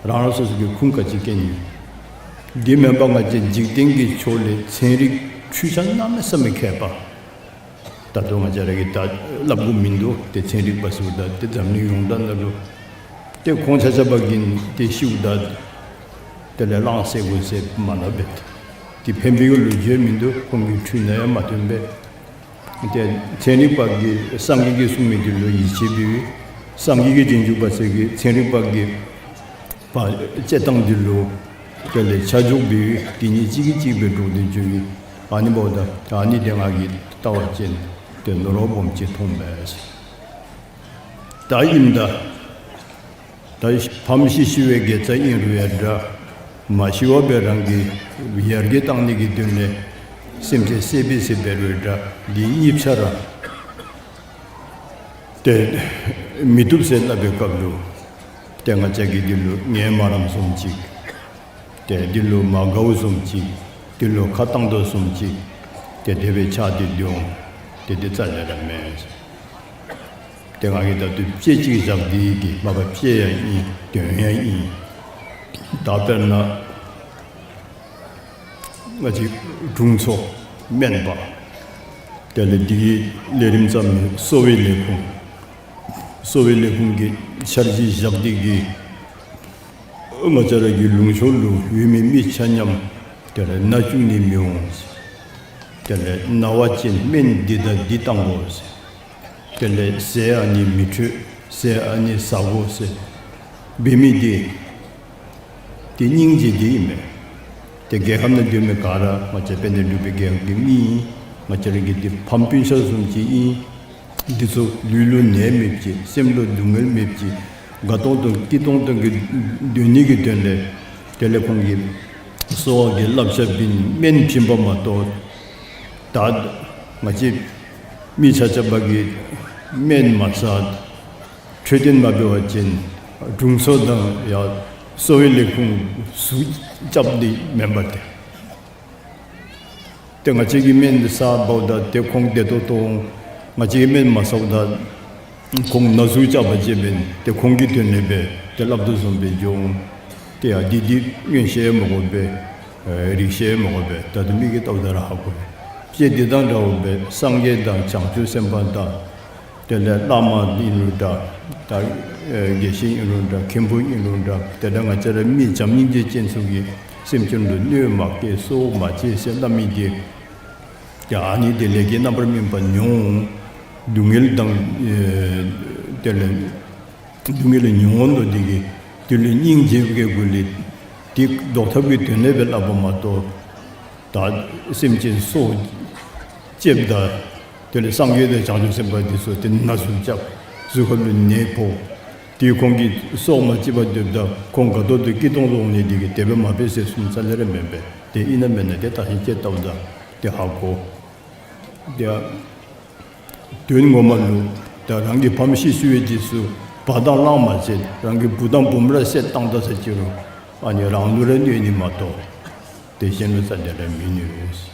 རང་རང་སོ་སོ་གི་ཁུངས་ག་ཅི་མཁྱེན་ཡོད། འདི་མེན་པར་ང་བཅས་འཇིག་རྟེན་གྱི་ཕྱོགས་ལས་ཚན་རིག་འཕྲུལ་ཆས་གནམ་མེད་ས་མེད་མཁས་པ། ད་ལྟོ་ང་བཅས་ར་གིས་ད་སླབ་དགོཔ་མིན་འདུག། ཏེ་ཚན་རིག་པ་ཟེརཝ་ད་ཏེ་འཛམ་གླིང་ཡོངས་གྲགས་ནང་ལུ། ཏེ་ཁོང་ཆ་ཁྱབ་ཀྱིས་ཏེ་ཤིཝ་ད་དེ་ལས་གླང་བསད་དགོ་ཟེར་མ་སླབ་པས། ཏེ་ཕན་པའི་ལོ་རྒྱུས་མིན་འདུག། ཁོང་གི་འཕྲུལ་ནང་ཡང་མ་ཐོན་པས། ཏེ་ཚན་རིག་པ་གིས་སངས་རྒྱས་ཀྱིས་གསུངས་མི་དེ་ལུ་ཡིད་ཆེས་འབད། སངས་རྒྱས་ཀྱི་རྗེས་འཇུག་པ་ཚུ་གིས་ཚན་རིག་པ་གི་བ་དཔྱད་གཏང་དེ་ལུ་དེ་ལས་ཆ་འཇོག་འབད། དེ་གཉིས་གཅིག་གིས་གཅིག་སྦེ་འགྲོགས་ཏེ་འགྱོ་ཡི། ཨ་ནི་འབདཝ་ད་ཨ་ནི་དེ་ང་གིས་བལྟ་བ་ཅིན་ཏེ་ནོར་བ་སྦོམ་ཅིག་མཐོང་མས། ད་ཨིནམ་ད་ད་ཕམ་ཤི་ཤི་བའི་དགེ་རྩ་ཨིན་རུང་ཡང་འདྲ། མ་ཤི་བར་སྦེ་རང་གི་ཡར་རྒྱས་གཏང་ནི་གི་དོན་ལས་སེམས་ཅན་བསད་པས་ཟེར་འབད་རུང་འདྲ། འདི་གཉིས་ཆ་ར་ཏེ་མི་བཏུབ་ཟེར་སླབ་པའི་སྐབས་ལུ་ཏེ་ང་བཅས་ཀྱིས་འདི་ལུ་ངལ་མ་རངསམ་བཟུམ་ཅིག། ཏེ་འདི་ལུ་མ་དགའཝ་བཟུམ་ཅིག། འདི་ལུ་ཁ་བཏང་དོ་བཟུམ་ཅིག། ཏེ་དེ་སྦེ་ཆགས་ཏེ་འདུག། ཏེ་འདི་རྩ་ལས་ར་མེན། ཏེ་ང་གིས་ད་ལྟོ་དཔེ་ཅིག་བཞག་སྟེ་གི་མ་པ་དཔེ་ཡང་ཨིན། དོན་ཡང་ཨིན། ད་དཔེར་ན་ང་བཅས་དྲུང་འཚོ་སྨན་པ་དེ་ལས་འདི་གི་ལས་རིམ་བརྩམ་མི་གསོ་བའི་ལས་ཁུངས། གསོ་བའི་ལས་ཁུངས་ཀྱི་འཆར་གཞི་བཞག་སྟེ་གི་ང་བཅས་ར་གི་ལུང་ཕྱོགས་ལུ་ཡོད་མི་མི་ཆ་མཉམ་དེ་ལས་ན་བཅུག་ནི་མི་འོང་། དེ་ལས་ན་བ་ཅིན་སྨན་འདི་དང་འདི་བཏང་དགོ་ཟེར། དེ་ལས་ཟས་ཨ་ནི་མི་འཕྲོད། ཟས་ཨ་ནི་ཟ་དགོ་ཟེར་འབད་མི་འདི་ཏེ་སྙིང་རྗེ་འདི་ཨིན་མས། ཏེ་རྒྱལ་ཁབ་ནང་སྡོད་མི་ག་ར་ང་བཅས་དཔལ་ལྡན་འབྲུག་པའི་རྒྱལ་ཁབ་ཀྱི་མི་ཨིན། ང་བཅས་ར་གི་འདི་ཕམ་སྤུན་ཆ་བཟུམ་ཅིག་ཨིན། འདི་ཚུ་ལུས་ལུ་ནད་མེདཔ་ཅིག། སེམས་ལུ་སྡུག་བསྔལ་མེདཔ་ཅིག། དགའ་ཏོང་ཏོ་སྐྱིད་ཏོང་ཏོ་གི་སྡོད་ནི་གི་དོན་ལས་དེ་ལས་ཁོང་གིས་གསོ་བ་གི་བསླབ་བྱ་འབད་སྨན་བྱིན་པ་མ་གཏོགས། ད་ང་བཅས་མི་ཆ་ཁྱབ་ཀྱིས་སྨན་མ་ཟ་འཕྲོད་བསྟེན་མ་འབད་བ་ཅིན་དྲུང་འཚོ་དང་ཡང་གསོ་བའི་ལས་ཁུངས་ཟུག་རྐྱབ་ནི་མེན་པ་ཏེ། ཏེ་ང་བཅས་ཀྱིས་སྨན་འདི་ཟ་འབདཝ་ད་ཏེ་ཁོང་བདེ་ཏོག་ཏོ་འོང་། ང་བཅས་ཀྱིས་སྨན་མ་ཟཝ་ད་ཁོང་ན་ཟུག་རྐྱབ་པ་ཅིན་ཏེ་ཁོང་གི་དོན་ལས་སྦེ་ཏེ་སླབ་དོ་བཟུམ་སྦེ་འགྱོ་འོང་། ཏེ་ཡ་འདི་འདི་མངོན་ཤེས་མ་དགོ་པས། ཨེ་རིག་ཤེས་མ་དགོ་པས། ད་ལྟོ་མིག་གིས་བལྟཝ་ད་ར་ཧ་གོ་བས། དཔེ་འདི་དང་འདྲཝ་སྦེ་སངས་རྒྱས་དང་བྱང་ཆུབ་སེམས་དཔའ་དང་དེ་ལས་བླ་མ་ཨིན་རུང་འདྲ། ད་ཨེ་དགེ་བཤེས་ཨིན་རུང་འདྲ། མཁན་པོ་ཨིན་རུང་འདྲ། དེ་འདྲ་ང་བཅས་ར་མི་བྱམས་སྙིང་རྗེ་ཅན་ཚུ་གིས་སེམས་ཅན་ལུ་གནོད་མ་བསྐྱལ་གསོད་མ་བྱེད་ཟེར་སླབ་མི་འདི་ཡ་ཨ་ནི་འདི་ལས་ཀྱི་རྣམ་པར་སྨིན་པ་མྱོང་། སྡུག་བསྔལ་དང་ཨེ་དེ་ལས་སྡུག་བསྔལ་མྱོང་དོ་འདི་གིས་དེ་ལུ་སྙིང་རྗེ་བའི་སྒོ་ལས་དེ་བཟློག་ཐབས་ཀྱི་དོན་ལས་སྦེ་སླབ་པ་མ་གཏོགས། ད་སེམས་ཅན་སྲོག་བཅདཔ་ད་དེ་ལས་སངས་རྒྱས་དང་བྱང་ཆུབ་སེམས་དཔའ་འདི་ཚུ་ཏེ་ན་ཟུག་རྐྱབ། གཟུགས་ཁ་ལུ་ནད་ཕོག། ཏེ་ཁོང་གིས་སྲོག་མ་བཅད་པར་སྡོདཔ་ད་ཁོང་དགའ་ཏོག་ཏོ་སྐྱིད་ཏོང་ཏོ་འོང་ནི་འདི་གིས་དེ་སྦེ་མ་འབད་ཟེར་གསུངམ་རྩ་ལས་ར་མེན་པས། ཏེ་ཨིན་ན་མེན་ན་ཏེ་ད་ཤེས་ཅིག་བལྟཝ་ད་ཏེ་ཧ་གོ། ཏེ་དོན་ངོ་མ་ལུ་ད་རང་གི་ཕམ་ཤི་ཤི་བའི་རྗེས་སུ་བ་དང་གླང་མ་བསད། རང་གི་བུ་དང་བུམོ་ར་བསད་བཏང་ད་ཟེར་ཅི་རུང་ཨ་ནི་རང་ལུ་ར་གནོད་ནི་མ་གཏོགས་ཏེ་གཞན་ལུ་རྩ་ལས་ར་མི་གནོད།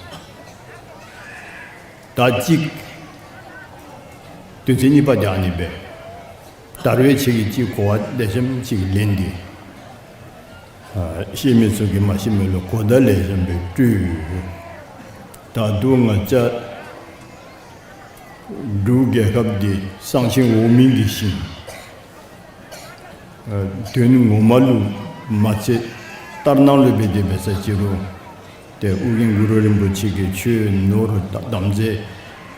ད་གཅིག་དོན་ཚན་གཉིས་པ་འདི་ཨ་ནི་སྦེ། ད་རུང་ཁྱེད་ཀྱིས་གཅིག་གོ་བ་ལེགས་ཤོམ་ཅིག་ལེན་ཏེ། ཨ་ཤེས་མི་ཚུ་གིས་མ་ཤེས་མི་ལུ་གོ་བརྡ་ལེགས་ཤོམ་སྦེ་སྤྲོད། ད་རུང་ང་བཅས་འབྲུག་རྒྱལ་ཁབ་འདི་གསང་ཆེན་འོག་མིན་གྱི་ཞིང་། ཨ་དོན་ངོ་མ་ལུ་མ་ཚད་ལྟར་སྣང་ལུ་འབད་དེ་འབད་ས་ཅི་རུང་ཏེ་ཨོ་རྒྱན་གུ་རུ་རིན་པོ་ཆེ་གིས་ཆོས་ནོར་དམ་རྫས་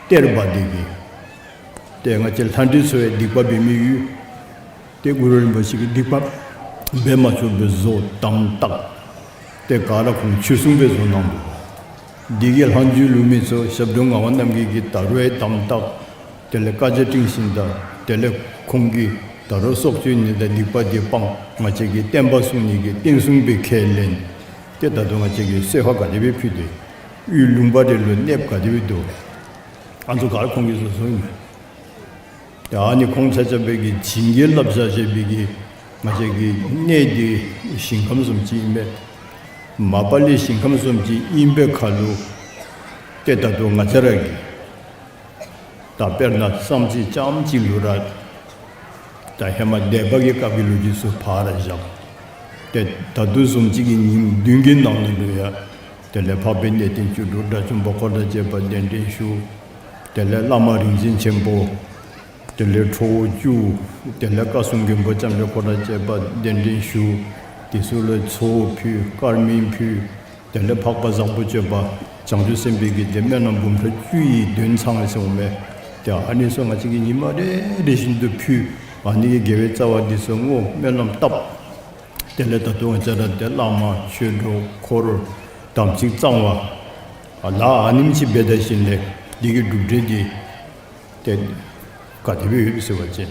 གཏེར་སྦ་འདི་གིས་ཏེ་ང་བཅས་ལྷ་འདྲེ་ཚུ་ཡང་སྡིག་པ་འབད་མི་ཡོད། ཏེ་གུ་རུ་རིན་པོ་ཆེ་གིས་སྡིག་པ་འབད་མ་ཆོག་པའི་བཟོ་དམ་བཏགས། ཏེ་ག་ར་ཁོང་ཆོས་སྲུང་སྦེ་བཟོ་གནང་འདུག། འདི་གི་ལྷག་མཇུག་ལུ་མི་ཚུ་ཞབས་དྲུང་ངག་དབང་རྣམ་རྒྱལ་གྱིས་ད་རུང་ཡང་དམ་བཏགས། དེ་ལས་བཀའ་རྒྱ་སྒྲིང་ཞིནམ་ད་དེ་ལས་ཁོང་གིས་ད་རུང་སྲོག་གཅོད་ནི་དང་སྡིག་པ་འདི་སྤང་། ང་བཅས་ཀྱི་བསྟན་པ་སྲུང་ནི་གི་བསྟན་སྲུང་སྦེ་ཁས་ལེན། ཏེ་ད་རུང་ང་བཅས་ཀྱིས་གསོལ་ཁ་ག་དེ་སྦེ་ཕུལ་ཏེ་ཡུལ་ལུང་པ་རེ་ལུ་གནསཔ་ག་དེ་སྦེ་འདུག། ཨ་ནི་ཚུ་ག་ར་ཁོང་གིས་བཟོ་བཟོཝ་ཨིན་མས། ཏེ་ཨ་ནི་ཁོང་ཆ་ཁྱབ་ཀྱིས་བྱིན་གྱིས་བརླབས་བཞག་བཞག་པའི་གི་ ང་བཅས་ཀྱི་གནས་འདི་ཞིང་ཁམས་བཟུམ་ཅིག་ཨིན་པས། མ་པ་ལས་ཞིང་ཁམས་བཟུམ་ཅིག་ཨིན་པའི་ཁར་ལུ་ཏེ་ད་ལྟོ་ང་བཅས་ར་གིས་ད་དཔེར་ན་བསམ་རྩེ་རྐྱངམ་གཅིག་ལུ་ར་ད་ཧེ་མ་སྡེ་པ་གི་སྐབས་ཀྱི་ལོ་རྒྱུས་ཚུ་ཕར་བཞག། ཏེ་ད་ལྟོ་བཟུམ་ཅིག་གི་ཉིནམ་བདུན་གྱི་ནང་ན་ལུ་ཡང་དེ་ལས་འཕགས་པའི་གནས་བརྟན་བཅུ་དྲུག་དགྲ་བཅོམ་པ་འཁོར་དང་བཅས་པ་གདན་འདྲེན་ཞུ། དེ་ལས་བླ་མ་རིག་འཛིན་ཆེན་པོ། དེ་ལས་ཁྲོ་བོ་བཅུ། དེ་ལས་བཀའ་སྲུང་མགོན་པོ་ལྕམ་དྲལ་འཁོར་དང་བཅས་པ་གདན་འདྲེན་ཞུ། དེ་ཚུ་ལུ་ཚོགས་ཕུལ། དཀར་མེ་ཕུལ། དེ་ལས་འཕགས་པ་བཟང་པོ་སྤྱོད་པ་བྱང་ཆུབ་སེམས་དཔའི་གི་དེ་སྨོན་ལམ་འབུམ་ཕྲག་བཅུ་ཡི་དོན་ཚང་ཟེར་འོང་མས། ཏེ་ཨ་ནི་ཚུ་ང་བཅས་ཀྱིས་ཉི་མ་རེ་རེ་བཞིན་དུ་ཕུལ། ཨ་ནི་གི་དགེ་བའི་རྩ་བ་འདི་ཚུ་བསྔོ་སྨོན་ལམ་བཏབ། དེ་ལས་ད་ལྟོ་ང་བཅས་ར་ཏེ་བླ་མ་ཆོས་གྲོགས་འཁོར་དམ་ཚིག་གཙང་བ་ལ་ཨ་ནེམ་ཅིག་འབད་ད་ཞིནམ་ལས་འདི་གི་གྲུབ་འབྲས་འདི་ཏེ་ག་དེ་སྦེ་ཡོདཔ་ཟེར་བ་ཅིན་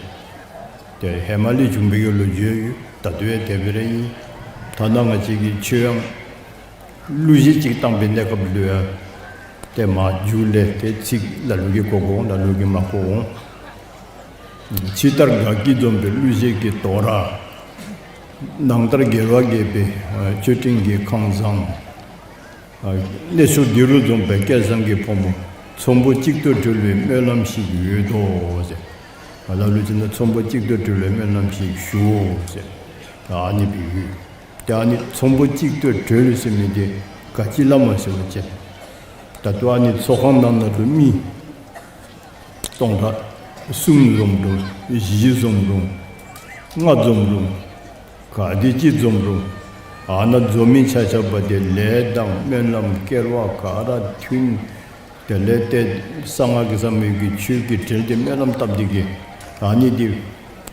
ཏེ་ཧེ་མ་ལས་བྱུང་བའི་གི་ལོ་རྒྱུས་ཡོད། ད་ལྟོ་ཡང་དེ་སྦེ་ར་ཨིན། ཐ་ན་ང་བཅས་ཀྱིས་ཆོས་ཡང་གླུ་གཞས་ཅིག་བཏང་པའི་གནས་སྐབས་ལུ་ཡང་ཏེ་མ་མཇུག་ལས་ཏེ་ཚིག་ལ་ལུ་གིས་གོ་འོང་། ལ་ལུ་གིས་མ་གོ་འོང་། ཕྱི་ལྟར་དགའ་སྐྱིད་འཛོམས་པའི་གླུ་གཞས་ཀྱི་དོ་ར། ནང་ལྟར་དགེ་བ་རྒྱས་པའི་མཆོད་སྤྲིན་གྱི་ཁང་བཟང་། གནས་མཆོག་འདི་རུ་འཛོམས་པའི་སྐལ་བཟང་གི་ཕོ་མོ། ཚོམ་བུ་གཅིག་ཏུ་སྒྲིལ་བའི་སྨོན་ལམ་ཞིག་ཡོད་དོ་ཟེར། ལ་ལུ་ཅིག་ནང་ཚོམ་བུ་གཅིག་ཏུ་སྒྲིལ་བའི་སྨོན་ལམ་ཞིག་ཞུའོ་ཟེར། ཨ་ནི་སྦེ་ཡོད། ཏེ་ཨ་ནི་ཚོམ་བུ་གཅིག་ཏུ་སྒྲིལ་ཟེར་མི་འདི་ག་ཅི་སླབ་མས་ཟེར་བ་ཅིན་ད་ལྟོ་ཨ་ནི་ཚོགས་ཁང་ནང་ན་ལུ་མི་སྟོང་ཕྲག་གསུམ་འཛོམས་རུང་བཞི་འཛོམས་རུང་ལྔ་འཛོམས་རུང་ག་དེ་ཅིག་འཛོམས་རུང་ཨ་ནཱ་འཛོམས་མི་ཆ་ཁྱབ་འདི་ལས་དང་སྨོན་ལམ་སྐལ་བ་ག་ར་མཐུན། དེ་ལས་ཏེ་གསང་སྔགས་ཀྱི་ཟབ་མོའི་གི་ཆོས་ཀྱི་གྲལ་ཏེ་སྨོན་ལམ་བཏབ་སྟེ་གི་ཨ་ནི་འདི་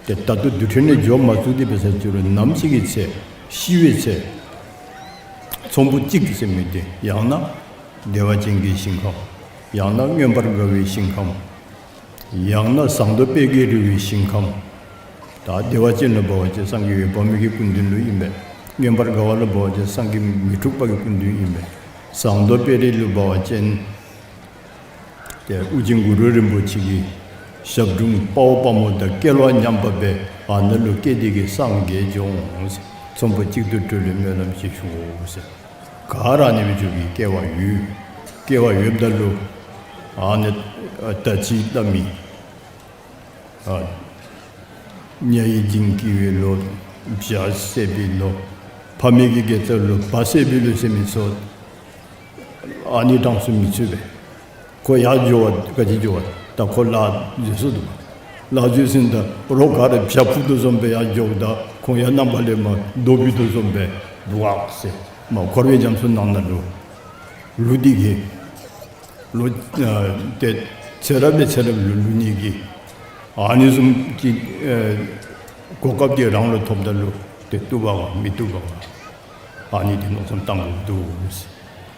ཏེ་ད་ལྟོ་དུས་ཁྲོད་ནས་འགྱོ་མ་ཚུགས་ཏེ་འབད་ས་ཅིག་རུང་ནམ་ཞིག་གི་ཚེ་ཤི་བའི་ཚེ་ཚོམ་བུ་གཅིག་ཟེར་མི་འདི་ཡང་ན་བདེ་བ་ཅན་གྱི་ཞིང་ཁམས། ཡང་ན་མངོན་པར་དགའ་བའི་ཞིང་ཁམས། ཡང་ན་ཟངས་མདོག་དཔལ་གྱིས་རི་བོའི་ཞིང་ཁམས། ད་བདེ་བ་ཅན་ལུ་འབད་བ་ཅིན་སངས་རྒྱས་འོད་དཔག་མེད་ཀྱི་སྐུ་མདུན་ལུ་ཨིན་པས། མངོན་པར་དགའ་བ་ལུ་འབད་བ་ཅིན་སངས་རྒྱས་མི་འཁྲུགས་པ་གི་སྐུ་མདུན་ཨིན་པས། ཟངས་མདོག་དཔལ་རི་ལུ་འབད་བ་ཅིན་ཏེ་ཨོ་རྒྱན་གུ་རུ་རིན་པོ་ཆེ་གི་ཞབས་དྲུང་དཔའ་བོ་དཔའ་མོ་དང་སྐལ་བ་མཉམ་པ་སྦེ་ཨ་ནཱ་ལུ་སྐྱེས་ཏེ་གི་སངས་རྒྱས་འགྱོ་འོང་ཟེར། ཚོམ་བུ་གཅིག་ཏུ་སྒྲིལ་བའི་སྨོན་ལམ་ཞིག་ཞུའོ་ཟེར། ག་ར་ཨ་ནི་སྦེ་འགྱོ་བའི་སྐལ་བ་ཡོད། སྐལ་བ་ཡོདཔ་ད་ལུ་ཨ་ནི་ད་ཅི་སླབ་མི་ཨ་ཉ་ཡི་འཇིང་སྐྱིད་པའི་ལོ། བྱ་བསད་པའི་ལོ། ཕ་མེས་ཀྱི་དགེ་རྩ་ལོ། བ་བསད་པའི་ལོ་ཟེར་མི་ཚུ་ཨ་ནི་གྲངས་སུ་མི་ཚུད་པས། ཁོ་ཡར་འགྱོ་བ་ག་ཅི་འགྱོ་བ་ད་ཁོ་ལཱ་འཛོལ་སོ་འདུག། ལཱ་འཛོལ་ཟིན་ད་རོགས་ག་ར་བྱ་ཕུད་དོ་བཟུམ་སྦེ་ཡར་འགྱོཝ་ད་ཁོང་ཡང་རྣམ་པ་ལས་མར་རྡོ་ཕུད་དོ་བཟུམ་སྦེ་འདུག་ཟེར། མར་འཁོར་བའི་རྒྱ་མཚོ་ནང་ན་ལུ་ལུ་འདི་གིས་ལོ་ཨ་ཏེ་ཚེ་རབས་ལས་ཚེ་རབས་ལུ་ལུས་ནི་གི་ཨ་ནི་བཟུམ་གྱི་ཨེ་གོ་སྐབས་འདི་རང་ལུ་ཐོབ་ད་ལུ་ཏེ་བཏུབ་པ་ག་མི་བཏུབ་པ་ག་ཨ་ནི་འདི་མནོ་བསམ་བཏང་དགོཔ་འདུག་ཟེར།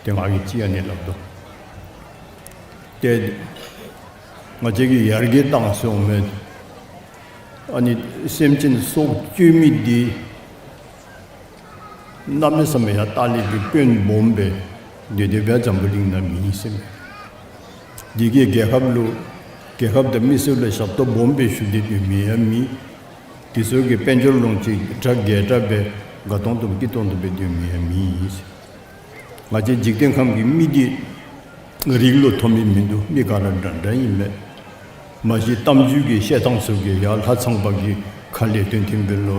ཏེ་ང་གིས་ཅིག་ཨ་ནི་སླབ་དོ། ཏེ་ང་བཅས་ཀྱིས་ཡར་རྒྱས་བཏང་སོང་མས། ཨ་ནི་སེམས་ཅན་སྲོག་གཅོད་མི་འདི་གནམ་མེད་ས་མེད་ཡང་ལྟག་ལས་ཀྱི་དཔོན་སྦོམ་སྦེ་དེ་དེ་སྦེ་འཛམ་བུ་གླིང་ན་མེད་ཟེར་མས། འདི་གིས་རྒྱལ་ཁབ་ལུ་རྒྱལ་ཁབ་དང་མི་སེར་ལུ་ཞབས་ཏོག་སྦོམ་སྦེ་ཞུ་སྟེ་སྡོད་མི་ཡང་མེད། དེ་ཚུ་གིས་དཔལ་འབྱོར་ལོངས་སྤྱོད་གྲ་རྒྱས་དྲགས་སྦེ་དགའ་ཏོང་ཏོ་སྐྱིད་ཏོང་ཏོ་སྦེ་སྡོད་མི་ཡང་མེད་ཟེར། ང་བཅས་འཇིག་རྟེན་ཁམས་ཀྱི་མི་འདི་རིགས་ལུ་མཐོ་དམན་མིན་འདུག། མི་ག་ར་འདྲ་འདྲ་ཨིན་མས། མ་གཞི་གཏམ་རྒྱུད་ཀྱི་བཤད་ཐངས་ཚུ་གིས་ཡར་ལྷ་ཚངས་པ་གི་ཁ་ལས་ཐོན་ཐོན་པའི་ལོ།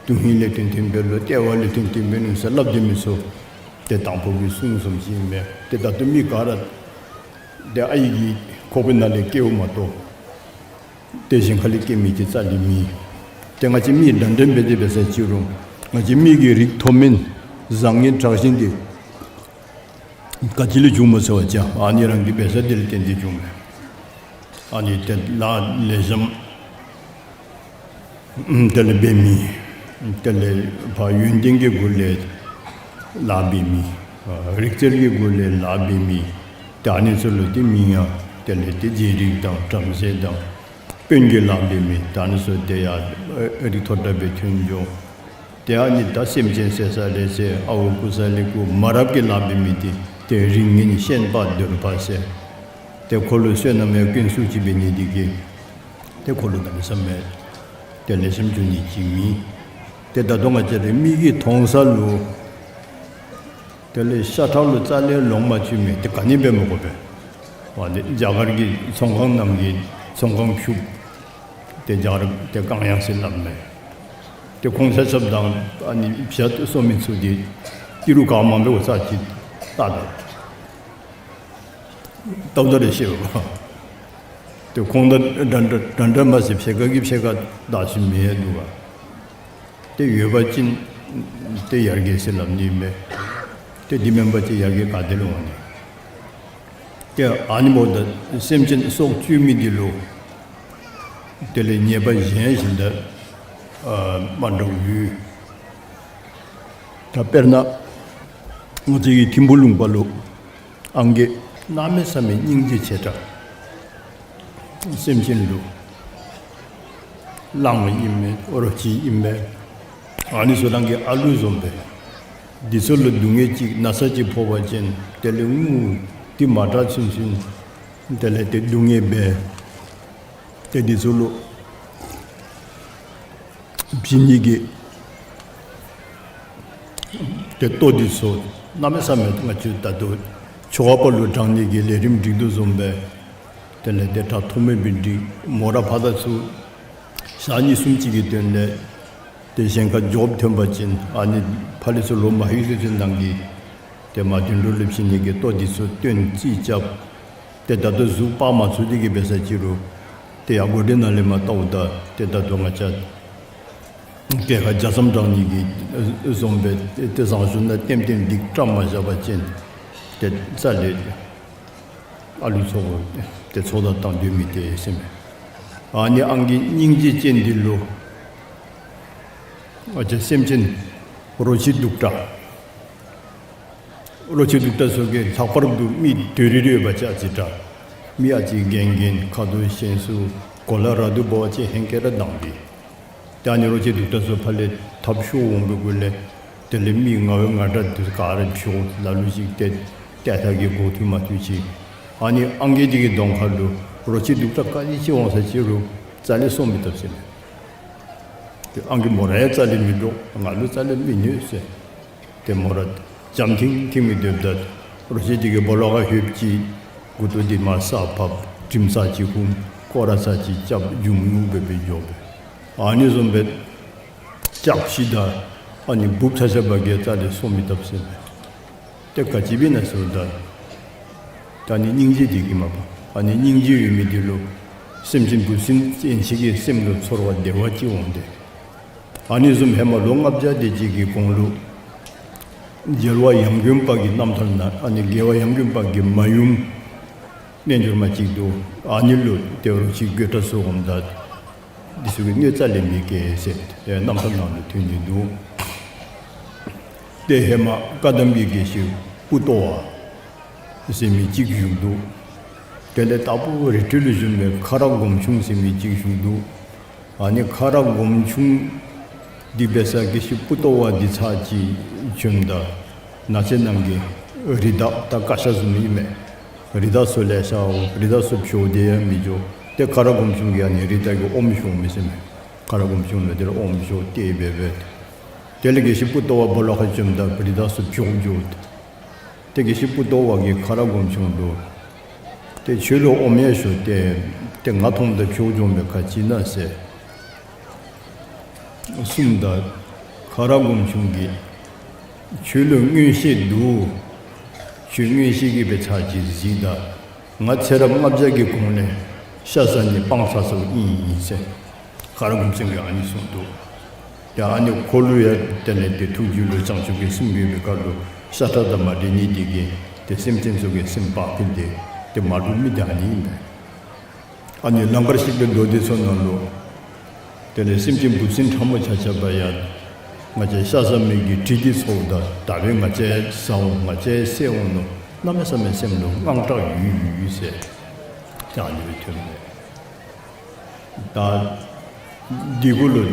དོན་ཧིང་ལས་ཐོན་ཐོན་པའི་ལོ། ལྟེ་བ་ལས་ཐོན་ཐོན་པའི་ལོ་ཟེར་སླབ་སྡོད་མི་ཚུ་ཏེ་དང་ཕུ་གི་གསུང་བཟུམ་ཅིག་ཨིན་མས། ཏེ་ད་ལྟོ་མི་ག་ར་ཏེ་ཨའི་གི་ཁོག་པའི་ནང་ལས་སྐྱེཝ་མ་གཏོགས་ཏེ་གཞན་ཁ་ལས་སྐྱེ་མི་འདི་རྩ་ལས་མེད། ཏེ་ང་བཅས་མི་འདྲ་འདྲ་འབད་དེ་འབད་ས་ཅིག་རུང་ང་བཅས་མི་གི་རིགས་མཐོ་དམན་བཟང་ངན་དྲག་ཞན་འདི་ག་ཅི་ལས་བྱུངམ་སྨོ་ཟེར་བ་ཅིན་ཨ་ནི་རང་གི་འབད་ས་འདི་ལས་བརྟེན་ཏེ་བྱུངམ་མས། ཨ་ནི་ཏེ་ལཱ་ལེགས་ཤོམ་དེ་ལས་འབད་མི། དེ་ལས་ཕར་ཡོན་ཏན་གྱི་སྒོ་ལས་ལཱ་འབད་མི། རིག་རྩལ་གྱི་སྒོ་ལས་ལཱ་འབད་མི། ཏེ་ཨ་ནི་ཚུ་ལུ་ཏེ་མིང་ཡང་དེ་ལས་ཏེ་རྗེ་རིགས་དང་བྲམ་ཟེ་དང་དཔོན་གྱི་ལཱ་འབད་མི། ད་ཨ་ནི་ཚུ་ཏེ་ཡར་རིགས་མཐོ་དྲགས་སྦེ་ཐོན་འགྱོ། ཏེ་ཨ་ནི་ད་སེམས་ཅན་བསད་ས་ལས་བསད། ཨརཝ་རྐུ་ས་ལས་རྐུ། མ་རབས་ཀྱི་ལཱ་འབད་མི་འདི་ཏེ་རིགས་ངན་ཤན་པ་གདོལ་པ་ཟེར། ཏེ་ཁོ་ལུ་བསོད་ནམས་ཡང་སྐྱོན་ཚུ་ཅིག་འབད་ནི་འདི་གིས་ཏེ་ཁོ་ལུ་གནམ་མེད་ས་མེད་ཏེ་ལེགས་ཤོམ་འགྱོ་ནི་ཅིག་མེད། ཏེ་ད་ལྟོ་ང་བཅས་རའི་མིག་གིས་མཐོང་ས་ལུ་དེ་ལས་ཤ་ཁྲག་ལུ་རྩ་ལས་ལོང་མ་བཅུག་མི་དེ་ག་ནི་འབད་མི་དགོ་པས། ཨ་ནི་རྒྱ་གར་གྱི་ཚོང་ཁང་ནང་གི་ཚོང་ཁང་ཕྱུགཔོ་དེ་རྒྱ་གར་དེ་གང་ཡང་ཟེར་སླབ་མས། ཏེ་ཁོང་ཆ་ཁྱབ་དང་ཨ་ནི་བྱ་སོ་མི་ཚུ་དེ་ཨི་རུ་ག་མ་འབད་བ་ས་ཅིག་ལྟ་ད། ཏོག་ཏོ་རེ་ཤེས་པ། ཏེ་ཁོང་དང་འདྲ་འདྲ་འདྲ་འདྲ་མ་ཟད་ཕྱེད་ཀ་གིས་ཕྱེད་ཀ་བདའ་ཞིནམ་མེད་འདུག་ག། ཏེ་ཡོད་པ་ཅིན་ཏེ་ཡར་རྒྱས་ཟེར་སླབ་ནི་མས། ཏེ་འདི་མེན་པ་ཅིན་ཡར་རྒྱས་ག་ཏེ་ལུ་འོང་ནི། ཏེ་ཨ་ནི་འབདཝ་ད་སེམས་ཅན་སྲོག་གཅོད་མི་འདི་ལུ་དེ་ལས་ཉེས་པ་གཞན་བཞིན་དུ་ཨ་མ་འདྲཝ་ཡོད། ད་དཔེར་ན་ང་བཅས་ཀྱི་ཐིམ་ཕུ་ལུང་པ་ལུ་ཨང་རྒས་གནམ་མེད་ས་མེད་སྙིང་རྗེ་ཆེ་དྲགས། སེམས་ཅན་ལུ་གླང་ཨིན་མས། རོ་ཁྱི་ཨིན་མས། ཨ་ནི་ཚུ་རང་གི་ཨ་ལུ་བཟུམ་སྦེ། འདི་ཚུ་ལུ་སྡུག་བསྔལ་ཅིག་ན་ཚ་ཅིག་ཕོག་པ་ཅིན་དེ་ལས་ངུ་སྟེ་མ་དྲག་ཚུན་ཚུན་དེ་ལས་ཏེ་སྡུག་བསྔལ་འབད། ཏེ་འདི་ཚུ་ལུ་བྱིན་ནི་གི་ཏེ་ལྟོ་འདི་ཚུ་གནམ་མེད་ས་མེད་ང་བཅས་ད་ལྟོ་ཆོ་ག་པ་ལུ་དྲང་ནི་གི་ལས་རིམ་སྒྲིག་དོ་བཟུམ་སྦེ། དེ་ལས་ཏེ་དྲག་ཐོགས་མེད་སྦེ་སྒྲིག། མོ་ར་ཕར་དང་ཚུར་ཞག་གཉིས་གསུམ་ཅིག་གི་དོན་ལས་ཏེ་གཞན་ཁར་འགྱོ་ཐོན་པ་ཅིན་ཨ་ནི་ཕར་ལས་ཚུར་ལོག་མ་ལྷོད་ཚུན་ཚོད་ནང་གི་ཏེ་མ་དོན་འགྲུབ་ལུ་བྱིན་ནི་གི་ལྟོ་འདི་ཚུ་སྟོན་རྩིས་རྐྱབ། ཏེ་ད་ལྟོ་གཟུགས་སྤར་མ་ཚུགས་ཏེ་གི་འབད་ས་ཅིག་རུང་ཏེ་ཡར་སྒོ་འདི་ནང་ལས་མར་བལྟཝ་ད་ཏེ་ད་ལྟོ་ང་བཅས་ཏེ་ཁ་བརྒྱ་ཙམ་དྲང་ནི་གི་བཟུམ་སྦེ་ཏེ་བཟང་ཤོས་ནང་ལྟེམ་ལྟེམ་སྡིག་བཀྲམ་མ་བཞག་པ་ཅིན་ཏེ་རྩ་ལས་ཨ་ལུ་ཚུ་ཏེ་ཚོགས་བསགས་བཏང་སྡོད་མི་དེ་ཟེར་མས། ཨ་ནི་ཨང་རྒས་སྙིང་རྗེ་ཅན་འདི་ལུ་ང་བཅས་སེམས་ཅན་རོ་ཁྱི་གདུག་དྲགས། རོ་ཁྱི་གདུག་དྲགས་ཚུ་གིས་ལྷག་པར་དུ་མི་དོ་རི་རི་ཡོད་པ་ཅིན་ཨ་ཙི་དྲག། མི་ཨ་ཙི་རྒན་རྒས་ཁ་དོག་ཤེས་སུ་གོ་ལ་ར་དུ་འབད་བ་ཅིན་ཧེང་སྐལ་ར་དྭངས་པས། ད་ཨ་ནི་རོ་ཁྱི་གདུག་དྲགས་ཚུ་ཕར་ལས་འཐབ་ཤོར་འོང་པའི་གུ་ལས་དེ་ལས་མི་ང་བའི་ང་དྲག་འདི་ག་ར་ཤོར་ལ་ལུ་ཅིག་ཏེ་ཏེ་ཐ་གི་འགོ་ཐུག་མ་ཐུག་ཅིག། ཨ་ནི་ཨང་རྒས་འདི་གི་གདོང་ཁ་ལུ་རོ་ཁྱི་གདུག་དྲགས་ག་ཅི་ཅིག་འོང་ས་ཅིག་རུང་རྩ་ལས་སོང་མི་བཏུབ་ཟེར་མས། ཏེ་ཨང་རྒས་མོ་ར་ཡང་རྩ་ལས་མི་འདྲོག། ང་ལུ་རྩ་ལས་མི་གནོད་ཟེར། ཏེ་མོ་ར་འཇམ་ཐིང་ཐིང་མི་སྡོདཔ་ད་རོ་ཁྱི་འདི་གིས་སྦོ་ལོགས་ཁར་ལྷོདཔ་ཅིག་མགུ་ཏོ་འདི་མར་ས་ཕབ། དྲིམ་ཚར་ཅིག་ཧུམ། སྐོར་ར་ཚར་ཅིག་རྐྱབ། འཇུམ་ཉུག་སྦེ་སྦེ་འགྱོ་སྦེ། ཨ་ནི་བཟུམ་སྦེ་སྐྱབས་ཤིག་དང་ཨ་ནི་འབུཔ་ཆ་ཁྱབ་གིས་རྩ་ལས་སོང་མི་བཏུབ་ཟེར་མས། ཏེ་ག་ཅི་འབད་ན་ཟེརཝ་ད་ད་ཨ་ནི་སྙིང་རྗེ་འདི་གིས་མ་པ། ཨ་ནི་སྙིང་རྗེ་ཡོད་མི་འདི་ལུ་སེམས་ཅན་འབུ་སྲིན་ཡན་ཆད་ཀྱི་སེམས་ལུ་ཚོར་བ་བདེ་བ་ཅིག་འོང་སྟེ། ཨ་ནི་བཟུམ་ཧེ་མ་ལོ་ལྔ་བརྒྱ་དེ་ཅིག་གི་གོང་ལུ་རྒྱལ་བ་ཡང་དགོན་པ་གི་རྣམ་ཐར་ནང་ཨ་ནི་རྒྱལ་བ་ཡང་དགོན་པ་གི་མ་ཡུམ་རྣལ་འབྱོར་མ་ཅིག་འདུག། ཨ་ནི་ལུ་ཏེ་རོ་ཁྱི་དགོད་བྲ་ཚུ་འོངམ་ད་འདི་ཚུ་གིས་གནོད་རྩ་ལས་མི་བཀལ་ཟེར་ཏེ་རྣམ་ཐར་ནང་ལུ་ཐོན་ནི་འདུག། ཏེ་ཧེ་མ་བཀའ་གདམས་ཀྱི་དགེ་བཤེས་པུ་ཏོ་བ་ཟེར་མི་ཅིག་བཞུགས་འདུག། དེ་ལས་དྭགས་པོ་རི་ཁྲོད་ལུ་བཞུགས་མི་ཁ་རག་སྒོམ་ཆུང་ཟེར་མི་ཅིག་བཞུགས་འདུག། ཨ་ནི་ཁ་རག་སྒོམ་ཆུང་འདི་འབད་ས་དགེ་བཤེས་པུ་ཏོ་བ་འདི་ཚར་ཅིག་བྱོནམ་ད་ནགས་ཚལ་ནང་གི་རི་དྭགས་ད་ཀ་ཤ་བཟུམ་ཨིན་མས། རི་དྭགས་ཚུ་ལེ་ཤ་འོང་། རི་དྭགས་ཚུ་བྱོག་སྟེ་ཡང་མི་འགྱོ། ཏེ་ཁ་རག་སྒོམ་ཆུང་གིས་ཨ་ནི་རི་དྭགས་ཀྱི་ཨོམ་བཤོ་མི་ཟེར་མས། ཁ་རག་སྒོམ་ཆུང་ལུ་དེ་ལས་ཨོམ་བཤོ་སྟེ་འབད་འབད། དེ་ལས་དགེ་བཤེས་པུ་ཏོ་བ་སྦོ་ལོགས་ཁར་བྱོནམ་ད་རི་དྭགས་ཚུ་བྱོག་འགྱོ། ཏེ་དགེ་བཤེས་པུ་ཏོ་བ་གིས་ཁ་རག་སྒོམ་ཆུང་ལུ་ཏེ་ཁྱོད་ལུ་ཨོམ་ཡང་བཤོ་སྟེ་ཏེ་ང་མཐོངམ་ད་བྱོག་འགྱོ་མི་ག་ཅི་ཨིན་ན་ཟེར་གསུངམ་ད་ཁ་རག་སྒོམ་ཆུང་གིས་ཁྱོད་ལུ་མངོན་ཤེས་འདུག། ཁྱོད་མངོན་ཤེས་ཀྱིས་འབད་ཚར་ཅིག་གཟིགས་ད། ང་ཚེ་རབས་ལྔ་བརྒྱ་གི་གོང་ལས་ཤ་ཟ་ནི་སྤང་ཚར་ཚརཝ་ཨིན་ཟེར་ཁ་རག་སྒོམ་ཆུང་གིས་ཨ་ནི་གསུངས་འདུག། ཡ་ཨ་ནི་ཁོ་ལུ་ཡང་དེ་ལས་ཏེ་ཐུགས་རྒྱུད་ལུ་བྱང་ཆུབ་ཀྱི་སེམས་ཡོད་པའི་སྐབས་ལུ་ཤ་ཁྲག་དང་མ་འདྲེས་ནི་འདི་གིས་ཏེ་སེམས་ཅན་ཚུ་གི་སེམས་བག་ཕེབས་ཏེ་ཏེ་མ་འདྲོག་མི་འདི་ཨ་ནི་ཨིན་པས། ཨ་ནི་ལང་ཀར་གཤེགས་པའི་མདོ་སྡེ་ཚུ་ནང་ལུ་དེ་ལས་སེམས་ཅན་འབུ་སྲིན་ཕྲ་མོ་ཆ་ཁྱབ་ཡང་ང་བཅས་ཤ་ཟ་མི་གི་དྲི་འདི་ཚོརཝ་ད་ད་འབདན་ང་བཅས་ཟ་འོང་ང་བཅས་བསད་འོང་མནོ་གནམ་མེད་ས་མེད་སེམས་ལུ་དངངས་སྐྲག་ཡོད་ཡོད་ཟེར་ཏེ་ཨ་ནི་སྦེ་ཐོན་མས། ད་འདི་གུ་ལུ་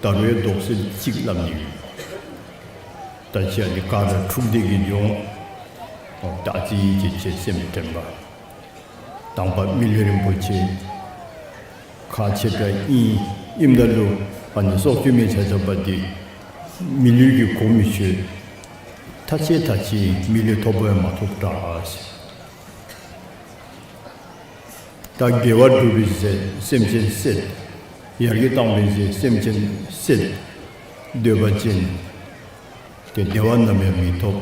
ད་རུང་ཡང་དོགས་སེལ་ཅིག་སླབ་ནི་ཡོད། ད་ཅི་ཨ་ནི་ག་ར་འཁྲུགས་ཏེ་གི་འགྱོ་འོང་། ད་ཅི་ཅིག་ཅིག་སེམས་དྲན་པ། དང་པ་མི་ལུས་རིན་པོ་ཆེ་ཁག་ཆེ་དྲགས་ཨིན། ཨིནམ་ད་ལུ་ཨ་ནི་སྲོག་གཅོད་མི་ཆ་ཁྱབ་འདི་ མི་ལུས་ཀྱི་གོ་མི་ཆོད། ཐ་ཆད་ཐ་ཆད་མི་ལུས་ཐོབ་པ་ཡང་མ་ཐོབ་དྲག་ཟེར། ད་དགེ་བ་སྒྲུབ་པའི་ཚེ་སེམས་ཅན་བསད། ཡར་གྱི་བཏང་པའི་ཚེ་སེམས་ཅན་བསད། སྡོད་པ་ཅིན་ཏེ་བདེ་བ་ནམ་ཡང་མི་ཐོབ།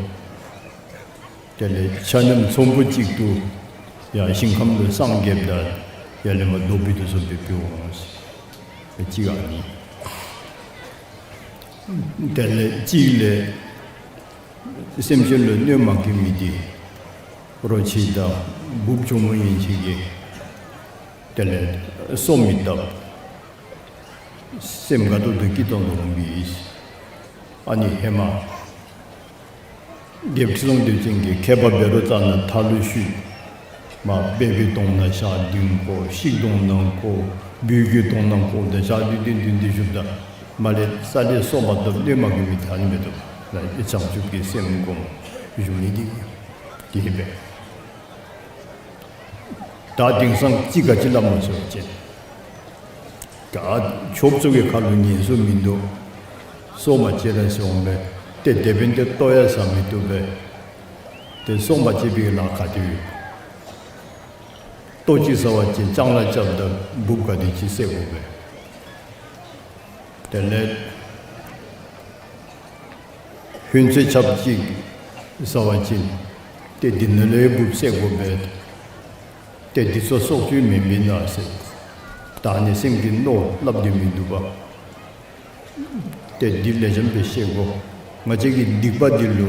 དེ་ལས་ཆ་མཉམ་ཚོམ་བུ་གཅིག་ཏུ་ཡང་ཞིང་ཁམས་ལུ་སངས་རྒྱསཔ་ད་ཡར་ལས་མར་རྡོ་སྦིས་དོ་བཟུམ་སྦེ་འབད་འོང་ཟེར། གཅིག་ཨ་ནི། དེ་ལས་གཅིག་ལས་སེམས་ཅན་ལུ་གནོད་མ་བཀལ་མི་འདི་རོ་ཁྱི་དང་འབུཔ་གྱོག་མོ་ཡན་ཆད་ཀྱིས་དེ་ལས་སོ་མི་བཏབ། སེམས་དགའ་ཏོག་ཏོ་སྐྱིད་ཏོང་ཏོ་འོང་པས། ཨ་ནི་ཧེ་མ་རྒྱལཔོ་ཁྲི་སྲོང་ལྡེའུ་བཙན་གྱིས་མཁས་པ་བཻ་རོ་ཙ་ན་ཐར་ལུ་ཞུ། མ་སྦལ་པའི་གདོང་ནང་ཞག་བདུན་བཀོ། ཤིག་གདོང་ནང་བཀོ། སྦུལ་གྱི་གདོང་ནང་བཀོ། ད་ཞག་བདུན་བདུན་བདུན་བདུན་བཞུགསཔ་ད་མར་ལས་ས་ལས་སོ་མ་བཏབ། གནོད་མ་བཀལ་མི་ད་ནི་མེད་དོ། ལ་བྱང་ཆུབ་ཀྱི་སེམས་བསྒོམ་བཞུགས་ནི་འདི་འདི་སྦེ། ད་དེང་སང་ཅིག་ག་ཅི་སླབ་མོ་ཟེར་བ་ཅིན། ད་ཆོསཔ་ཚུ་གི་ཁ་ལུ་ཉན་སུ་མིན་འདུག། སྲོག་མ་བཅད་ར་ཟེར་འོང་པས། ཏེ་དེ་འབདན་ཏེ་ལྟོ་ཡང་ཟ་མི་བཏུབ་པས། ཏེ་སྲོག་མ་བཅད་པའི་ལཱ་ག་དེ་ཡོད། ལྟོ་ཅིག་ཟ་བ་ཅིན་ལྕང་ལཱ་རྐྱབ་ད་འབུཔ་ག་དེ་ཅིག་བསད་དགོ་པས། དེ་ལས་ཧུན་ཚོད་ཆབ་ཅིག་ཟ་བ་ཅིན་ཏེ་འདི་ནང་ལས་འབུཔ་བསད་དགོ་པས། ཏེ་འདི་ཚུ་སྲོག་གཅོད་མེན་མེན་ན་ཟེར། ད་ནི་སེམས་ཀྱི་མནོ་སླབ་སྟེ་མིན་འདུག་པ། ཏེ་འདི་ལེགས་ཤོམ་སྦེ་ཤེས་དགོ། ང་བཅས་ཀྱི་སྡིག་པ་འདི་ལུ་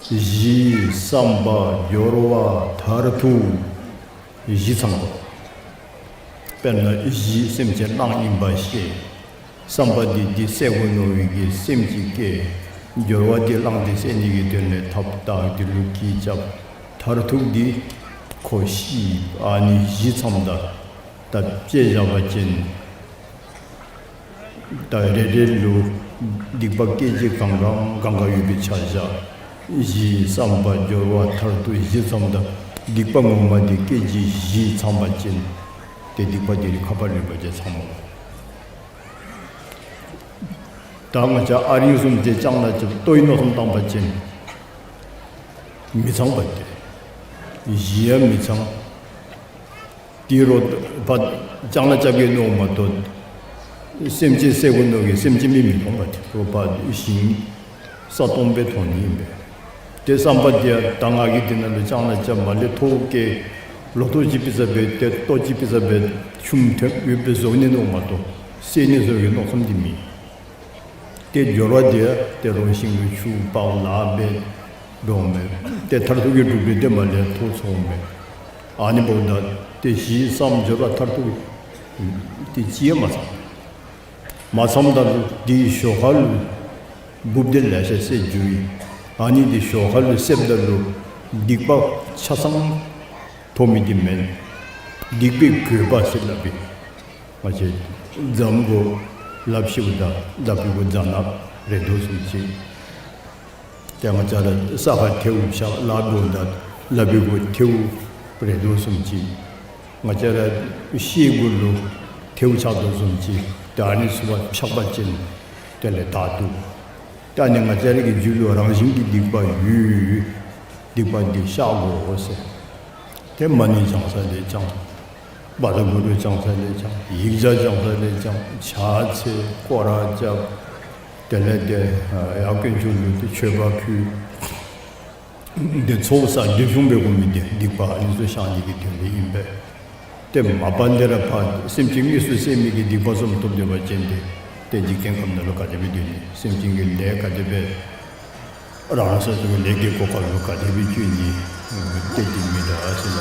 གཞི་བསམ་པ་སྦྱོར་བ་མཐར་ཐུག་གཞི་ཚང་དགོ། དཔེར་ན་གཞི་སེམས་ཅན་གླང་ཨིན་པ་ཤེས། བསམ་པ་འདི་འདི་བསད་དགོ་མནོ་བའི་གི་སེམས་ཅིག་སྐྱེ། སྦྱོར་བ་འདི་གླང་འདི་བསད་ནི་གི་དོན་ལས་ཐབས་དག་འདི་ལུ་གྱི་རྐྱབ། མཐར་ཐུག་འདི་ཁོ་ཤི། ཨ་ནི་གཞི་ཚངམ་ད་ད་དཔྱེ་བཞག་པ་ཅིན་ད་རེ་རེ་ལུ་སྡིག་པ་སྐད་ཅིག་གང་གང་གང་གང་ཡོད་པའི་ཆ་བཞག། གཞི་བསམ་པ་སྦྱོར་བ་མཐར་ཐུག་གཞི་ཚངམ་ད་སྡིག་པ་ངོ་མ་འདི་སྐད་ཅིག་གཞི་ཚང་པ་ཅིན་ཏེ་སྡིག་པ་འདི་ནི་ཁ་པར་ལུས་པ་ཅིན་ཚང་མ། ད་ང་བཅས་ཨ་རིང་བཟུམ་ཅིག་ལྕང་ལཱ་རྐྱབ་ལྟོའི་མནོ་བསམ་བཏང་པ་ཅིན་མི་ཚང་པ་སྟེ། གཞི་ཡང་མི་ཚང་། དེ་རུ་ཕར་ལྕང་ལཱ་རྐྱབ་གེ་མནོཝ་མ་གཏོགས་སེམས་ཅན་བསད་དགོ་མནོ་གི་སེམས་ཅན་མི་མི་མཐོང་པ་སྟེ། རུ་ཕར་ཞིང་ས་སྟོང་སྦེ་མཐོང་ནི་ཨིན་པས། ཏེ་བསམ་པ་འདི་ཡང་ད་ང་གིས་འདི་ནང་ལུ་ལྕང་ལཱ་རྐྱབ་མར་ལས་ཐོག་བཀལ་ལོ་ཐོག་ཅིག་ཕུལ་ས་སྦེ་ཏེ་ལྟོ་ཅིག་ཕུལ་ས་སྦེ་ཆུམ་ཐོན་ཡོདཔ་སྦེ་བཟོ་ནི་མནོཝ་མ་གཏོགས་བསད་ནི་བཟོ་བའི་མནོ་བསམ་འདི་མེད། ཏེ་སྦྱོར་བ་འདི་ཡང་ཏེ་རོ་ཞིང་ལུ་ཆུ་ཕར་ལཱ་འབད་འོང་མས། ཏེ་མཐར་ཐུག་གི་གྲུབ་འབྲས་འདི་མར་ལས་ཐོབ་སོང་མས། ཨ་ནི་འབདཝ་ད་ཏེ་གཞི་བསམ་སྦྱོར་བ་མཐར་ཐུག་ཏེ་ཅི་ཡང་མ་ཚང་། མ་ཚངམ་ད་ལུ་འདི་ཞོར་ཁ་ལུ་འབུཔ་འདི་ལེ་ཤ་བསད་འགྱོ་ཡི། ཨ་ནི་འདི་ཞོར་ཁ་ལུ་བསདཔ་ད་ལུ་སྡིག་པ་ཆ་ཚང་ཐོབ་མི་འདི་མེན། སྡིག་པའི་གོས་པ་ཟེར་སླབ་པས། ང་བཅས་རྫམ་གུ་ལགཔ་བཤེད་པ་ད་ལགཔ་གི་གུ་རྫ་ནག་རེག་དོ་བཟུམ་ཅིག། ཏེ་ང་བཅས་ར་ས་ཁར་ཐལཝ་བཞག་ལཱ་འབདཝ་ད་ལགཔ་གི་གུ་ཐལཝ་རེག་དོ་བཟུམ་ཅིག། ང་བཅས་ར་ཤེལ་གུ་ལུ་ཐལཝ་ཆགས་དོ་བཟུམ་ཅིག། ཏེ་ཨ་ནི་ཚུ་ཕར་འཕྱག་པ་ཅིན་དེ་ལས་དག་འདུག། ཏེ་ཨ་ནི་ང་བཅས་ར་གི་རྒྱུད་ལུ་རང་བཞིན་གྱི་སྡིག་པ་ཡོད། སྡིག་པ་འདི་བཤགས་དགོ་ཟེར། ཏེ་མ་ཎི་བགྱང་ས་ལས་བགྱང་། བཛྲ་གུ་རུ་བགྱང་ས་ལས་བགྱང་། ཡིག་བརྒྱ་བགྱང་ས་ལས་བགྱང་། ཕྱག་འཚལ་སྐོར་ར་རྐྱབ། དེ་ལས་ཏེ་ཡར་དཀོན་མཆོག་ལུ་ཏེ་མཆོད་པ་ཕུལ། ཏེ་ཚོགས་བསགས་འདི་བྱུང་བའི་གོ་མི་འདི་སྡིག་པ་ཨ་ནི་ཚུ་བཤགས་ནི་གི་དོན་ལུ་ཨིན་པས། ཏེ་མ་པ་ལས་ར་ཕར་སེམས་ཅན་དངོས་སུ་བསད་མི་གི་སྡིག་པ་བཟུམ་ཐོབ་སྡོད་པ་ཅིན་ཏེ་ཏེ་འཇིག་རྟེན་ཁམས་ནང་ལུ་ག་དེ་སྦེ་སྡོད་ནི། སེམས་ཅན་གྱི་ལས་ག་དེ་སྦེ་རང་སོ་སོ་གི་ལས་ཀྱི་གོ་སྐབས་ལུ་ག་དེ་སྦེ་བཅུག་ནི། ཏེ་འདི་མི་འདྲ་ཟེར་ལ།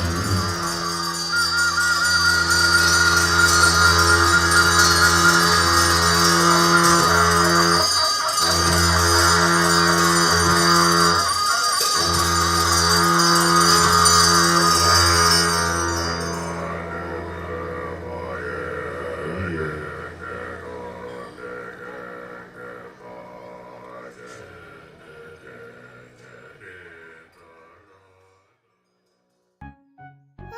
ཨ་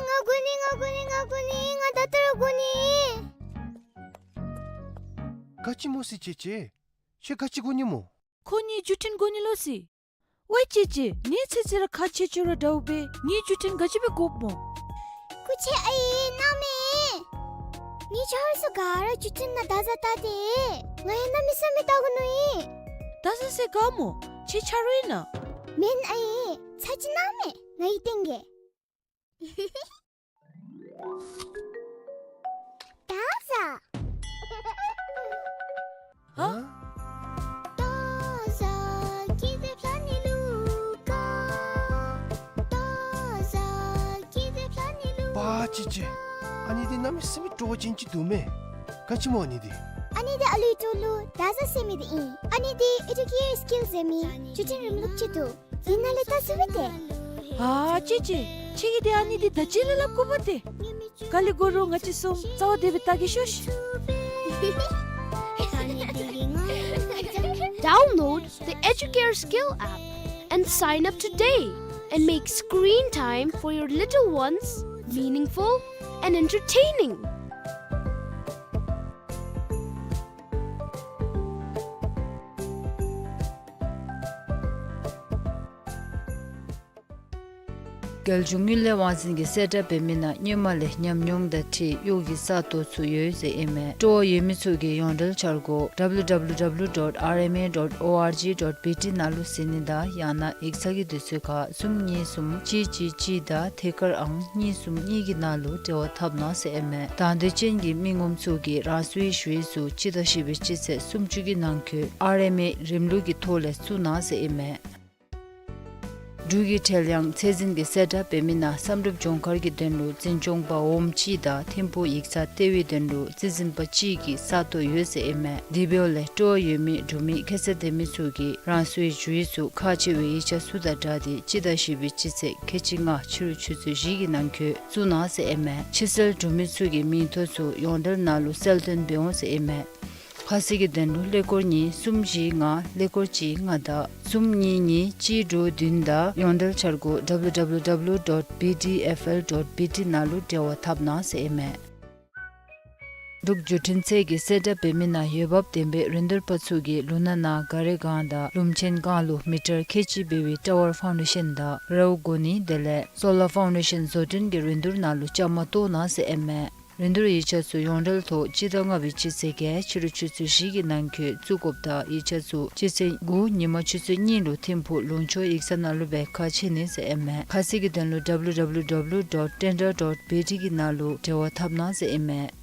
ང་དགོ་ནི་ང་དགོ་ནི་ང་དགོ་ནི། ང་ད་ལྟོ་ར་དགོ་ནི། ག་ཅི་སྨོ་ཟེར་ཅི་ཅི། ཁྱོད་ག་ཅི་དགོ་ནི་སྨོ། ཁོ་ངེའི་བརྒྱུད་འཕྲིན་དགོ་ནི་ལོ་ཟེར། ཝའི་ཅེ་ཅེ། ངེ་ཚེ་ཚེ་ར་ཁག་ཆེ་ཆེ་ར་འདྲཝ་སྦེ་ངེའི་བརྒྱུད་འཕྲིན་ག་ཅི་སྦེ་དགོཔ་སྨོ། སྐུ་མཁྱེན་ཨའི་གནམ་མེད། ངེའི་ཆ་རོགས་ཚུ་ག་ར་བརྒྱུད་འཕྲིན་ནང་བརྡ་བཟའ་བལྟ་སྟེ། ང་ཡང་གནམ་མེད་ས་མེད་བལྟ་དགོ་མནོ་ཡི། བརྡ་བཟའ་ཟེར་ག་སྨོ། ཁྱོད་ཆ་རོགས་ཨིན་ན། མེན་ཨའི། ཚ་གྱང་གནམ་མེད་ང་གིས་བསྟན་གེ། བརྡ་བཟའ། ཧ། པ་ཅི་ཅི། ཨ་ནི་འདི་གནམ་མེད་ས་མེད་སྤྲོ་བ་ཅན་ཅིག་འདུག་མས། ག་ཅི་སྨོ་ཨ་ནི་འདི། ཨ་ནི་འདི་ཨ་ལུའི་ཏོ་ལུ་བརྡ་བཟའ་ཟེར་མི་འདི་ཨིན། ཨ་ནི་འདི་ཨེ་ཌུ་ཀེར་སི་ཀིལ་ཟེར་མི་བརྒྱུད་འཕྲིན་རིམ་ལུགས་ཅིག་འདུག། ཨིན་ན་ལས་བལྟ་ཚུགས་པས་ཏེ། ཨ་ཅི་ཅི། ཁྱོད་ཀྱིས་འདི་ཨ་ནི་འདི་ད་ཅི་ལས་སླབ་དགོཔ་ཏེ། ག་ལས་དགོ་རུང་ང་བཅས་གསུམ་རྩ་བ་བདེ་སྦེ་བལྟ་གེ་ཤོག་ཤིག། Download the Educare Skill app and sign up today and make screen time for your little ones meaningful and entertaining. རྒྱལ་གཞུང་དངུལ་ལས་དབང་འཛིན་གྱིས་གསལ་བསྒྲགས་འབད་མི་ནང་སྔོན་མ་ལས་ཉམས་མྱོང་དང་འཁྲིལ་གཡོག་གི་ས་སྟོང་ཚུ་ཡོད་ཟེར་ཨིན་མས། སྤྲོ་བ་ཡོད་མི་ཚུ་གིས་ཡོངས་འབྲེལ་འཆར་སྒོ་W W W dot R M A dot O R G dot B T ནང་ལུ་གཟིགས་ནི་དང་ཡང་ན་ཡིག་ཚང་གི་དུས་ཚོད་ཁར་གསུམ་གཉིས་གསུམ་གཅིག་གཅིག་གཅིག་དང་ཐད་ཀར་ཨང་གཉིས་གསུམ་གཉིས་ཀྱི་ནང་ལུ་འབྲེལ་བ་འཐབ་གནང་ཟེར་ཨིན་མས། དང་འདོད་ཅན་གྱི་མི་ངོམ་ཚུ་གིས་རང་སོའི་ཞུ་ཡིག་ཚུ་སྤྱི་ཟླ་བཞི་པའི་སྤྱི་ཚེས་སུམ་ཅུ་གི་ནང་འཁོད་R M A རིམ་ལུགས་ཀྱི་ཐོག་ལས་བཙུགས་གནང་ཟེར་ཨིན་མས། འབྲུག་གི་ཁྲེལ་ཡང་ཚད་འཛིན་གྱིས་གསལ་བསྒྲགས་འབད་མི་ནང་བསམ་གྲུབ་ལྗོངས་མཁར་གྱི་དོན་ལུ་འཛིན་སྐྱོང་པ་འོགམ་གཅིག་དང་ཐིམ་ཕུག་ཡིག་ཚང་ལྟེ་བའི་དོན་ལུ་རྩིས་འཛིན་པ་གཅིག་གི་ས་སྟོང་ཡོད་ཟེར་ཨིན་མས། དེ་འབདཝ་ལས་སྤྲོ་བ་ཡོད་མི་འབྲུག་མི་ཁྱད་ཚད་ལྡན་མི་ཚུ་གིས་རང་སོའི་ཞུ་ཡིག་ཚུ་ཁག་ཆེ་བའི་ཡིག་ཆ་ཚུ་དང་སྦྲགས་ཏེ་སྤྱི་ཟླ་བཞི་པའི་སྤྱི་ཚེས་ཁལ་གཅིག་ལྔ་ཕྱི་རུ་ཆུ་ཚོད་བཞི་གི་ནང་འཁོད་བཙུགས་གནང་ཟེར་ཨིན་མས། ཕྱི་གསལ་འབྲུག་མི་ཚུ་གི་མིང་ཐོ་ཚུ་ཡོངས་འབྲེལ་ནང་ལུ་གསལ་སྟོན་འབད་འོང་ཟེར་ཨིན་མས། ཁ་གསལ་གྱི་དོན་ལུ་ཀླད་ཀོར་གཉིས་གསུམ་བཞི་ལྔ་ཀླད་ཀོར་གཅིག་ལྔ་དང་གསུམ་གཉིས་གཉིས་གཅིག་དྲུག་བདུན་དང་ཡོངས་འབྲེལ་འཆར་སྒོ་W W W dot B D F L dot B T ནང་ལུ་འབྲེལ་བ་འཐབ་གནང་ཟེར་ཨིན་མས། འབྲུག་བརྒྱུད་འཕྲིན་ཚད་ཀྱིས་གསལ་བསྒྲགས་འབད་མི་ནང་འོས་འབབ་ལྡན་པའི་རིན་བསྡུར་པ་ཚུ་གིས་ལུང་ནག་ནང་ག་རི་སྒང་དང་ལུམ་ཆེན་སྒང་ལུ་མི་ཊར་ཁལ་གཅིག་འབད་བའི་ཊ་ཝར་ཕའུན་ཌེ་ཤཱན་དང་རཝ་གོ་ནི་དེ་ལས་སོ་ལར་ཕའུན་ཌེ་ཤཱན་བཟོ་སྐྲུན་གྱི་རིན་བསྡུར་ནང་ལུ་བཅའ་མར་གཏོགས་གནང་ཟེར་ཨིན་མས། རིན་བསྡུར་ཡིག་ཆ་ཚུ་ཡོངས་འབྲེལ་ཐོག་སྤྱི་ཟླ་ལྔ་པའི་སྤྱི་ཚེས་བརྒྱད་ཕྱི་རུ་ཆུ་ཚོད་བཞི་གི་ནང་འཁོད་བཙུགས་དགོཔ་དང་ཡིག་ཆ་ཚུ་སྤྱི་ཚེས་དགུ་ཉིན་མ་ཆུ་ཚོད་གཉིས་ལུ་ཐིམ་ཕུག་ལུང་ཕྱོགས་ཡིག་ཚང་ནང་ལུ་སྦེ་ཁ་ཕྱེ་ནི་ཟེར་ཨིན་མས། ཁ་གསལ་གྱི་དོན་ལུ W W W dot tender dot B T གི་ནང་ལུ་འབྲེལ་བ་འཐབ་གནང་ཟེར་ཨིན་མས།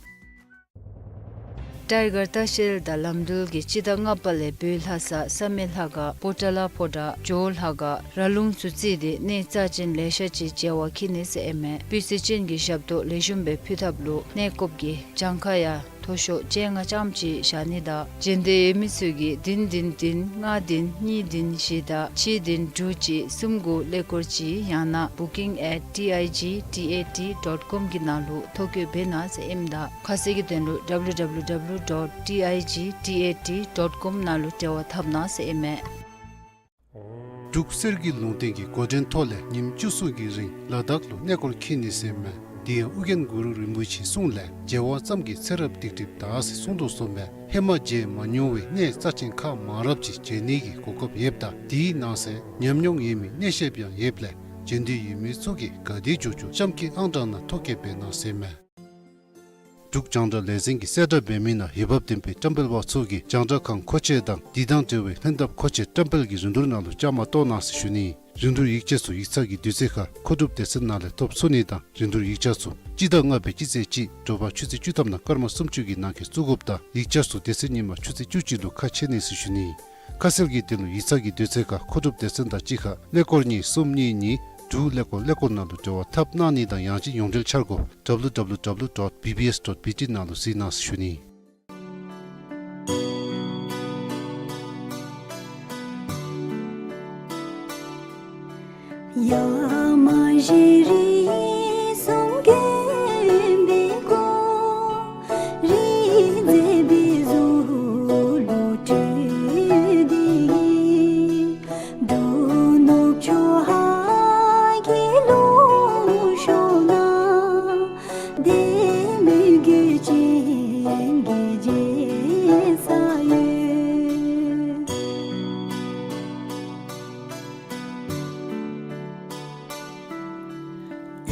ཊའི་གར་ལྟ་བཤལ་དང་ལམ་འགྲུལ་གྱིས་སྤྱི་ཟླ་ལྔ་པ་ལས་བོད་ལྷ་ས་བསམ་ཡས་ལྷ་ཁང་པོ་ཏ་ལ་ཕོ་བྲང་ཇོ་བོ་ལྷ་ཁང་ར་ལུང་ཚུ་བརྩིས་ཏེ་གནས་རྩ་ཅན་ལེ་ཤ་ཅིག་མཇལ་བར་འཁྱིད་ནི་ཟེར་ཨིན་མས། སྤུས་ཚད་ཅན་གྱི་ཞབས་ཏོག་ལེགས་ཤོམ་སྦེ་ཕུལ་ཐབས་ལུ་གནས་སྐབས་ཀྱི་གྱངས་ཁ་ཡང་མཐོ་ཤོས་བཅོ་ལྔ་ཙམ་ཅིག་བཞག་ནི་དང་འབྱོན་འདོད་ཡོད་མི་ཚུ་གིས་བདུན་བདུན་བདུན་ལྔ་བདུན་གཉིས་བདུན་བཞི་དང་གཅིག་བདུན་དྲུག་གཅིག་གསུམ་དགུ་ཀླད་ཀོར་གཅིག་ཡང་ན་booking at T I G T A T dot com གི་ནང་ལུ་ཐོ་བཀོད་འབད་གནང་ཟེར་ཨིནམ་ད་ཁ་གསལ་གྱི་དོན་ལུ W W W dot T I G T A T dot com ནང་ལུ་འབྲེལ་བ་འཐབ་གནང་ཟེར་ཨིན་མས། འབྲུག་གསེར་གྱི་ལུང་བསྟན་གྱི་འགོ་འདྲེན་ཐོག་ལས་ཉིནམ་བཅུ་གསུམ་གྱི་རིང་ལ་དྭགས་ལུ་གནས་སྐོར་འཁྱིད་ནི་ཟེར་མས། དེ་ཡང་ཨོ་རྒྱན་གུ་རུ་རིན་པོ་ཆེའི་གསུང་ལས་མཇལ་བ་ཙམ་གྱིས་ཚེ་རབས་སྡིག་སྒྲིབ་དག་ཟེར་གསུངས་དོ་བཟུམ་སྦེ་ཧེ་མ་མཇལ་མ་མྱོང་བའི་གནས་རྩ་ཆེན་ཁག་མང་རབས་ཅིག་མཇལ་ནི་གི་གོ་སྐབས་ཡོདཔ་ད་དེའི་ནང་གསེས་ཉམས་མྱོང་ཡོད་མི་གནས་ཤེསཔ་ཡང་ཡོདཔ་ལས་འབྱོན་འདོད་ཡོད་མི་ཚུ་གིས་ག་དེ་མགྱོགས་མགྱོགས་གཤམ་གྱི་ཨང་གྲངས་ནང་ཐོ་བཀོད་འབད་གནང་ཟེར་མས། འབྲུག་རྒྱང་བསྒྲགས་ལས་འཛིན་གྱིས་གསལ་བསྒྲགས་འབད་མི་ནང་འོས་འབབ་ལྡན་པའི་བཀྲམ་སྤེལ་པ་ཚུ་གིས་རྒྱང་བསྒྲགས་ཁང་མཁོ་ཆས་དང་དེ་དང་འབྲེལ་བའི་ལྷན་ཐབས་མཁོ་ཆས་བཀྲམ་སྤེལ་གྱི་རིན་བསྡུར་ནང་ལུ་བཅའ་མར་གཏོགས་གནང་ཟེར་ཞུ་ནི། རིན་བསྡུར་ཡིག་ཆ་ཚུ་ཡིག་ཚང་གི་དུས་ཚོད་ཁར་མཁོ་སྒྲུབ་སྡེ་ཚན་ནང་ལས་ཐོབ་ཚུགས་ནི་དང་རིན་བསྡུར་ཡིག་ཆ་ཚུ་སྤྱི་ཟླ་ལྔ་པའི་སྤྱི་ཚེས་གཅིག་དྲོ་པ་ཆུ་ཚོད་བཅུ་ཐམ་ནང་སྐར་མ་སུམ་ཅུ་གི་ནང་འཁོད་བཙུགས་དགོཔ་ད་ཡིག་ཆ་ཚུ་དེ་ཚེ་ཉིན་མ་ཆུ་ཚོད་བཅུ་གཅིག་ལུ་ཁ་ཕྱེ་ནི་ཟེར་ཞུ་ནི། ཁ་གསལ་གྱི་དོན་ལུ་ཡིག་ཚང་གི་དུས་ཚོད་ཁར་མཁོ་སྒྲུབ་སྡེ་ཚན་དང་གཅིག་ཁར་ཀླད་ཀོར་གཉིས་གསུམ་གཉིས་གཉིས་དྲུག་ཀླད་ཀོར་ཀླད་ཀོར་ནང་ལུ་འབྲེལ་བ་འཐབ་གནང་ནི་དང་ཡང་ཅིན་ཡོངས་འབྲེལ་འཆར་སྒོ་W W W dot B B S dot B T ནང་ལུ་གཟིགས་གནང་ཟེར་ཞུ་ནི།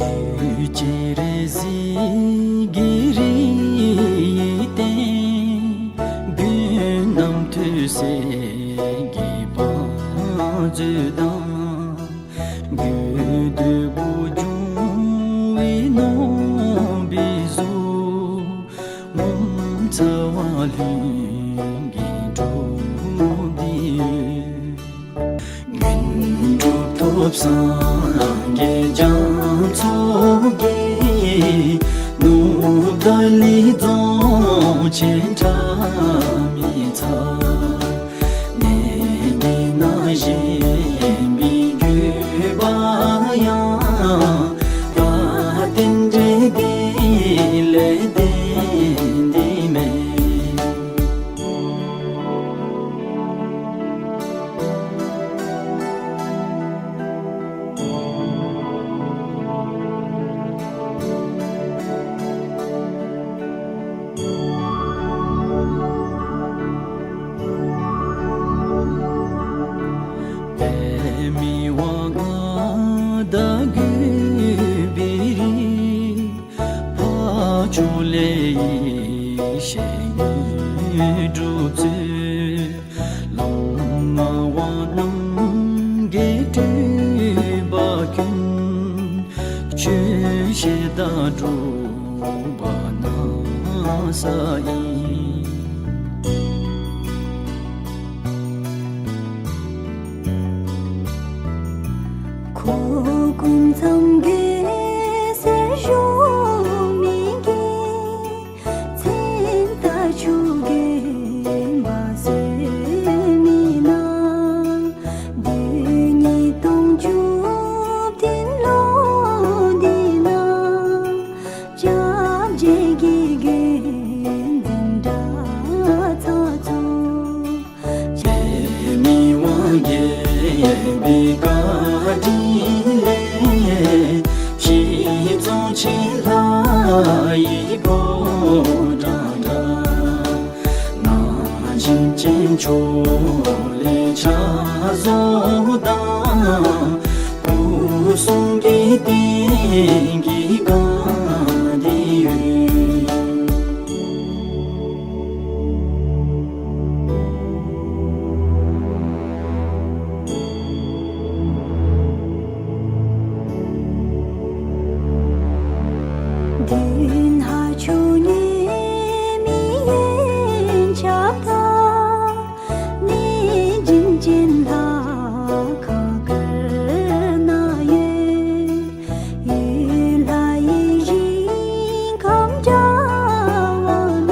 གདུལ་བྱའི་རེ་ཞིག་གི་རིགས་བརྟན། རྒྱུད་རྣམས་ཐོས་སྲས་ཀྱི་བང་མཛོད་དང་། རྒྱུད་སྟོད་དགུ་འབྱུང་བའི་ནོར་བུའི་གཟུགས། ངོ་མཚར་བ་ལྷུན་གྱིས་གྲུབ་འདི་ཡོད། དངོས་གྲུབ་ཐོབ་སངས་རྒྱས་རྒྱ་མཚོ་རྒྱལ། ནུབ་ཏཱ་ལའི་རྫོང་ཆེན་ཁྲ་མི་ཚ། གནས་འདི་ན་བཞེངས་པའི་དགོས་པ་ཡང་། ད་རྟེན་འབྲེལ་འདི་ལས་བརྟེན་འདི་མེད། པདྨའི་དབང་མངའ་བདག་གུས་པའི་རིགས། འཕགས་མཆོག་ལས་ཡེ་ཤེས་དངོས་གྲུབ་སྩོལ། ལམ་སྣང་བ་རྣམ་རྒྱལ་སྤྲུལ་པ་ཀུན། ཆོས་བཤད་དང་སྒྲུབ་པ་གནང་ས་ཡིན། ཁོ་སྐུ་མཚམས་བརྒྱད་ཟེར་ཞུ་མི་གི། མཚན་རྟ་ཕྱུགས་རྒྱན་པ་ཟེར་མི་ན། བདུན་ཉིས་སྟོང་བཅུ་བདུན་ལོ་འདི་ན། སྐྱབས་རྗེ་གི་རྒྱུད་འཛིན་གྲྭ་ཚང་ཚུགས། པདྨའི་དབང་རྒྱལ་པོའི་བཀའ་དྲིན་ལས། གཞིས་རྫོང་ཆེན་ལྷ་ཡི་ཕོ་བྲང་འདྲ། ན་ཆེན་ཅན་མཆོག་ལས་ཕྱག་བཟོ་དང་། སྐུ་གསུང་གི་རྟེན་གྱི་བཀའ་འདི་ཡོད། བདུན་ཕག་ཕྱུགས་ཉེ་མི་ཡན་ཆབ་དང་། གནས་བྱིན་ཅན་ལྷ་ཁང་དཀར་ནང་ཡོད། ཡུལ་ལྷ་ཡི་ཞིང་ཁམས་འདྲ་བ་ན།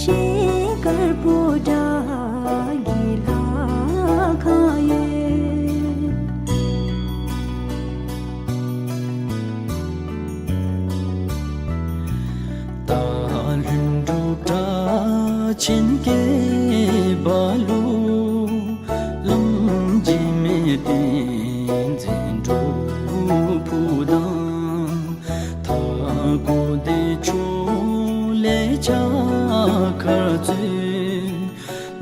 ཤེལ་དཀར་པོ་ཏ་གི་ལྷ་ཁང་ཡོད། སྟག་ལྷུན་གྲུབ་སྐྲ་ཆེན་སྐེད་པ་ལུ། གླང་རྗེས་མའི་བསྟན་འཛིན་སྒྲུབ་ཕུག་དང་། མཐའ་འཁོར་བདེ་མཆོག་ལས་ཕྱག་འཁར་སྩོལ།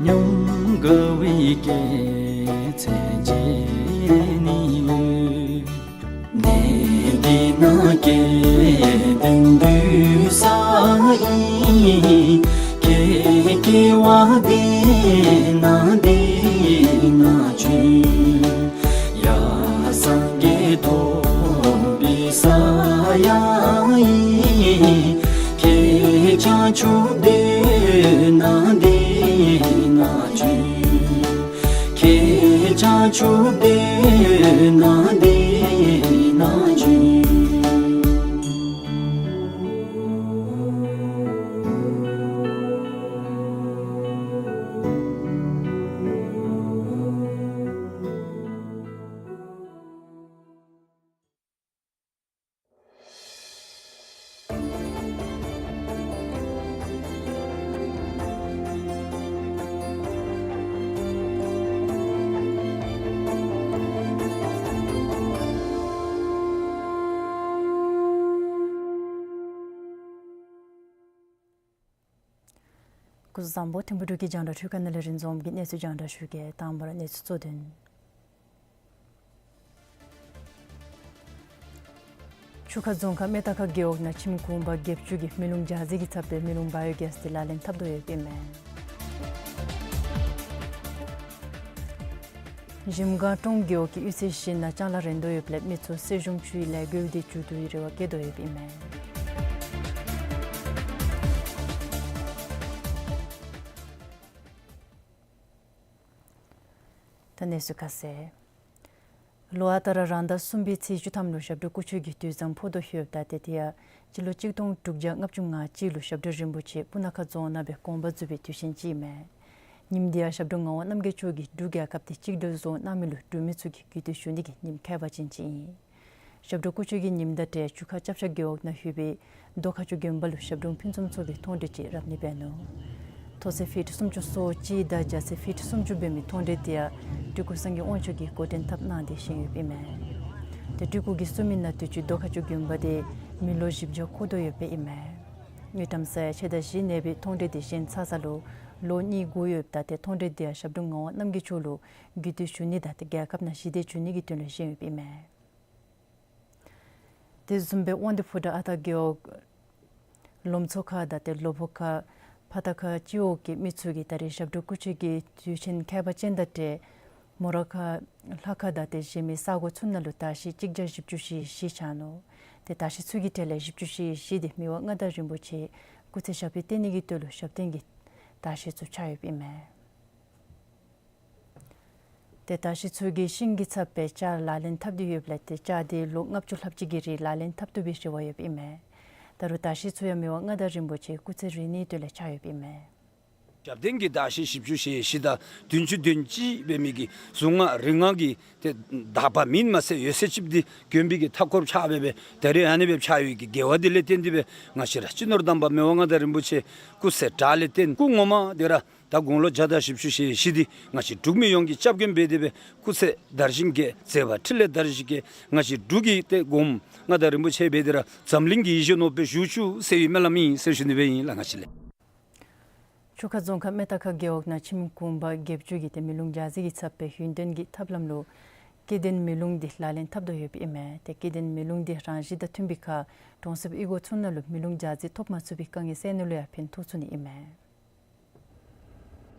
ཉམས་དགའ་བའི་སྐྱེད་ཚལ་མཇལ་ནི་ཡོད། གནས་འདི་ན་སྐལ་ལྡན་འདུས་ས་ཨིན། སྐྱེ་སྐྱེ་བ་འདི་ན་འདི་ན་བྱོན། ཡ་སངས་རྒྱས་ཐོབ་པའི་ས་ཡང་ཨིན། ཁྱེད་བྱང་ཆུབ་སྡོད་ན་འདི་ན་བྱོན། ཁྱེད་བྱང་ཆུབ་སྡོད་ན་འདི་ན་བྱོན། སྐུ་གཟུགས་བཟང་པོ། ཐིམ་ཕུ་འབྲུག་གི་རྒྱང་བསྒྲགས་ཁྲུས་ཁང་ནང་ལས་རིན་འཛོམས་ཀྱིས་གནས་ཚུལ་རྒྱང་བསྒྲགས་ཞུ་གེ། དང་པ་ར་གནས་ཚུལ་གཙོ་དོན། ཆུ་ཁ་རྫོང་ཁག་སྨད་རྟ་ཁ་རྒེད་འོག་ནང་ཁྱིམ་གུང་པ་བརྒྱད་ཅུ་གིས་མེ་རླུང་འཇགས་རྫས་ཀྱི་ཚབ་སྦེ་མེ་རླུང་བཱ་ཡོ་གེསི་འདི་ལག་ལེན་འཐབ་དོ་ཡོདཔ་ཨིན་མས། གཞལམ་སྒང་ཀྲོང་རྒེད་འོག་གི་གཡུས་ཚན་བཞི་ནང་ལྕང་ལཱ་རན་དོ་ཡོདཔ་ལས་མི་ཚུ་སེལ་གཞུང་ཆུའི་ལས་འགུལ་འདི་མཇུག་བསྡུ་བའི་རེ་བ་བསྐྱེད་དོ་ཡོདཔ་ཨིན་མས། ད་གནས་ཚུལ་ཁ་གསལ། ལོ་ཨ་རྟག་ར་རང་ཟླ་གསུམ་པའི་ཚེས་བཅུ་ཐམ་ལུ་ཞབས་དྲུང་སྐུ་མཆོད་ཀྱི་དུས་བཟང་ཕོག་དོ་ཡོདཔ་ད་ཏེ་དེ་ཡང་སྤྱི་ལོ་གཅིག་སྟོང་དྲུག་བརྒྱ་ལྔ་བཅུ་ང་གཅིག་ལུ་ཞབས་དྲུང་རིན་པོ་ཆེ་སྤུ་ན་ཁ་རྫོང་ནང་སྦེ་དགོངས་པ་རྫོགས་པའི་དུས་ཆེན་ཅིག་ཨིན་མས། ཉིནམ་དེ་ཡང་ཞབས་དྲུང་ངག་དབང་རྣམ་རྒྱལ་མཆོག་གིས་འབྲུག་རྒྱལ་ཁབ་འདི་གཅིག་སྒྲིལ་བཟོ་གནང་མི་ལུ་འབྲུག་མི་ཚུ་གིས་གུས་བཏུད་ཞུ་ནི་གི་ཉིནམ་ཁྱད་པར་ཅན་ཅིག་ཨིན། ཞབས་དྲུང་སྐུ་མཆོད་ཀྱི་ཉིནམ་དང་འབྲེལ་ཆུ་ཁ་ལྕགས་བྱ་རྒེད་འོག་ནང་ཡོད་པའི་རྡོ་ཁ་ཆུ་དགོན་པ་ལུ་ཞབས་དྲུང་ཕུན་སུམ་ཚོགས་པའི་མཐོང་གྲོལ་ཅིག་རབ་གནས་འབད་ནུག། མཐོ་ཚད་ཕིཊ་སུམ་ཅུ་སོ་གཅིག་དང་རྒྱ་ཚད་ཕིཊ་སུམ་ཅུ་འབད་མི་མཐོང་གྲོལ་འདི་ཡང་སྤྲུལ་སྐུ་སངས་རྒྱས་དབང་ཕྱུག་གིས་འགོ་འདྲེན་འཐབ་གནང་སྟེ་བཞེངས་ཡོདཔ་ཨིན་མས། ཏེ་སྤྲུལ་སྐུ་གིས་གསུངས་མི་ནང་དུས་ཅི་རྡོ་ཁ་ཆུ་དགོན་པ་འདི་མི་ལོ་བཞི་བརྒྱ་འཁོར་དོ་ཡོདཔ་ཨིན་མས། དངུལ་ཀྲམ་ས་ཡ་ཕྱེད་དང་བཞི་གནས་པའི་མཐོང་གྲོལ་འདི་བཞེངས་ཚར་ས་ལུ་ལོ་གཉིས་འགོར་ཡོདཔ་ད་ཏེ་མཐོང་གྲོལ་འདི་ཡང་ཞབས་དྲུང་ངག་དབང་རྣམ་རྒྱལ་མཆོག་ལུ་གུས་བཏུད་ཞུ་ནི་དང་ཏེ་རྒྱལ་ཁབ་ནང་ཞི་བདེ་འབྱུང་ནི་གི་དོན་ལུ་བཞེངས་ཡོདཔ་ཨིན་མས། དེ་བཟུམ་སྦེ་དབང་འདུས་ཕོ་བྲང་ཨ་སྟག་རྒེད་འོག་ལོ་མཚོ་ཁ་དང་ཏེ་ལོ་ཕོ་ཁ་ཕ་ཏ་ཁ་སྤྱི་འོག་གི་མི་ཚུ་གིས་ད་རེས་ཞབས་དྲུང་སྐུ་མཆོད་ཀྱི་དུས་ཆེན་ཁྱད་པར་ཅན་དང་འབྲེལ་མོ་ར་ཁ་ལྷ་ཁ་དང་ཏེ་གཞན་མི་ས་གོ་ཚུ་ནང་ལུ་དར་ཤིང་གཅིག་བརྒྱ་བཞི་བཅུ་ཞེ་བཞི་ཆགས་ནུག། ཏེ་དར་ཤིང་ཚུ་གི་གྲས་ལས་བཞི་བཅུ་ཞེ་བཞི་འདི་མི་དབང་མངའ་བདག་རིན་པོ་ཆེ་སྐུ་ཚེ་ཞབས་པད་བརྟན་ནི་གི་དོན་ལུ་ཞབས་བརྟན་གྱི་དར་ཤིང་ཚུ་ཆགས་ཡོདཔ་ཨིན་མས། ཏེ་དར་ཤིང་ཚུ་གི་ཤིང་གི་ཚབ་སྦེ་ལྕགས་ལག་ལེན་འཐབ་སྟེ་ཡོདཔ་ལས་ཏེ་ལྕགས་འདི་ལོ་ལྔ་བཅུ་ལྷགཔ་ཅིག་གི་རིང་ལག་ལེན་འཐབ་བཏུབ་པའི་རེ་བ་ཡོདཔ་ཨིན་མས། ད་རུང་དར་ཤིང་ཚུ་ཡང་མི་དབང་མངའ་བདག་རིན་པོ་ཆེ་སྐུ་ཚེ་རིང་ནི་གི་དོན་ལས་ཆགས་ཡོདཔ་ཨིན་མས། ཞབས་བརྟན་གྱི་དར་ཤིང་བཞི་བཅུ་ཞེ་བཞི་དང་བདུན་ཅུ་དོན་གཅིག་འབད་མི་གི་གཟུངས་སྔགས་རིག་སྔགས་ཀྱི་ཏེ་དག་པ་མེན་མ་ཚད་ཡོད་ཚད་ཅིག་འདི་དགོན་པའི་གི་མཐའ་འཁོར་ཕྱག་འབད་བའི་ད་རེས་ཨ་ནི་སྦེ་ཕྱག་ཡོད་ཀྱི་དགེ་བ་འདི་ལས་བརྟེན་ཏེ་སྦེ་ང་བཅས་ར་སྤྱི་ནོར་དམ་པ་མི་དབང་མངའ་བདག་རིན་པོ་ཆེ་སྐུ་ཚེ་དྲག་ལས་བརྟེན་སྐུ་ངོ་མ་འདི་ར་ད་དགུང་ལོ་བརྒྱ་དང་བཞི་བཅུ་ཞེ་བཞི་འདི་ང་བཅས་འབྲུག་མི་ཡོངས་ཀྱི་སྐྱབས་མགོན་འབད་དེ་སྦེ་སྐུ་ཚེ་དར་ཞིང་རྒྱས། མཛད་པ་འཕྲིན་ལས་དར་ཞིང་རྒྱས། ང་བཅས་འབྲུག་གི་ཏེ་མགོནམ་མངའ་བདག་རིན་པོ་ཆེ་འབད་དེ་ར་འཛམ་གླིང་གི་ཡིད་བཞིན་ནོར་བུ་སྦེ་བཞུགས་བཅུག་ཟེར་བའི་སྨོན་ལམ་ཨིན་ཟེར་ཞུ་ནི་སྦེ་ཨིན་ལགས། ང་བཅས་ལས། ཆུ་ཁ་རྫོང་ཁག་སྨད་རྟ་ཁ་རྒེད་འོག་ནང་ཁྱིམ་གུང་པ་བརྒྱད་ཅུ་གིས་ཏེ་མེ་རླུང་འཇགས་རྫས་ཀྱི་ཚབ་སྦེ་ཡུན་བརྟན་གྱི་ཐབས་ལམ་ལུ་སྐྱེ་ལྡན་མེ་རླུང་འདི་ལག་ལེན་འཐབ་དོ་ཡོདཔ་ཨིན་མས། ཏེ་སྐྱེ་ལྡན་མེ་རླུང་འདི་རང་བཞིན་དང་མཐུན་པའི་ཁར་གྲོང་གསེབ་གཡུས་སྒོ་ཚུ་ནང་ལུ་མེ་རླུང་འཇགས་རྫས་ཐོབ་མ་ཚུགས་པའི་དཀའ་ངལ་སེལ་ནི་ལུ་ཡང་ཕན་ཐོགས་ཚུགས་ནི་ཨིན་མས།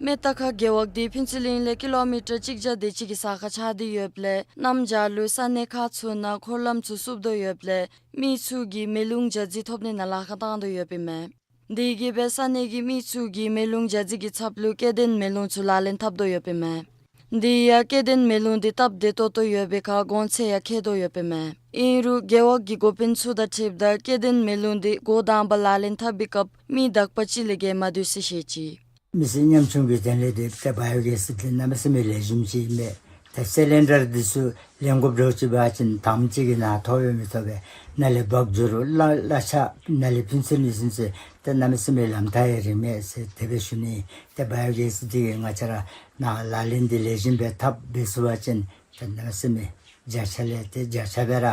སྨད་རྟ་ཁ་རྒེད་འོག་འདི་ཕུན་ཚོགས་གླིང་ལས་ཀི་ལོ་མི་ཊར་གཅིག་བརྒྱ་དེ་ཅིག་གི་ས་ཁར་ཆགས་ཏེ་ཡོདཔ་ལས་གནམ་བྱཱར་ལུ་ས་གནས་ཁག་ཚུ་ནང་འཁོར་ལམ་ཚུ་བསུབ་དོ་ཡོདཔ་ལས་མི་ཚུ་གིས་མེ་རླུང་འཇགས་རྫས་ཐོབ་ནི་ནང་ལཱ་ཁག་བཏང་དོ་ཡོདཔ་ཨིན་མས། དེ་གིས་སྦེ་ས་གནས་ཀྱི་མི་ཚུ་གིས་མེ་རླུང་འཇགས་རྫས་ཀྱི་ཚབ་ལུ་སྐྱེ་ལྡན་མེ་རླུང་ཚུ་ལག་ལེན་འཐབ་དོ་ཡོདཔ་ཨིན་མས། དེ་ཡང་སྐྱེ་ལྡན་མེ་རླུང་འདི་སྟབས་བདེ་ཏོག་ཏོ་ཡོད་པའི་ཁར་གོང་ཚད་ཡང་ཁེ་ཏོག་ཡོདཔ་ཨིན་མས། ཨིན་རུང་རྒེད་འོག་གི་འགོ་དཔོན་ཚུ་དང་འཁྲིལཝ་ད་སྐྱེ་ལྡན་མེ་རླུང་འདི་འགོ་དང་པ་ལག་ལེན་འཐབ་པའི་སྐབས་མི་དག་པ་ཅིག་ལས་བརྒལ་མ་སྡོད་ཟེར་བཤད་ཅི། མི་སེར་ཉམ་ཆུང་གི་དོན་ལས་འདི་ཏེ་བཱ་ཡོ་གེསི་འདི་གནམ་མེད་ས་མེད་ལེགས་ཤོམ་ཅིག་མས། ཏེ་སི་ལིན་ཌར་འདི་ཚུ་ལེན་དགོཔ་འདྲཝ་ཅིག་འབད་བ་ཅིན་དངམ་ཅིག་གི་ནང་ཐོབ་ཡང་མི་ཐོབ་པས། ནཱ་ལས་འབག་འགྱོ་རུང་གླ་གླ་ཆ་ནཱ་ལས་ཕུན་ཚོགས་གླིང་ཚུན་ཚོད་ཏེ་གནམ་མེད་ས་མེད་ལམ་ཐག་ཡང་རིང་མས་ཟེར་དེ་སྦེ་ཞུ་ནི། ཏེ་བཱ་ཡོ་གེསི་འདི་གིས་ང་བཅས་ར་ནཱ་ལག་ལེན་འདི་ལེགས་ཤོམ་སྦེ་འཐབ་འབད་ཚུགས་པ་ཅིན་ཏེ་གནམ་མེད་ས་མེད་བརྒྱ་ཆ་ལས་ཏེ་བརྒྱ་ཆ་སྦེ་ར་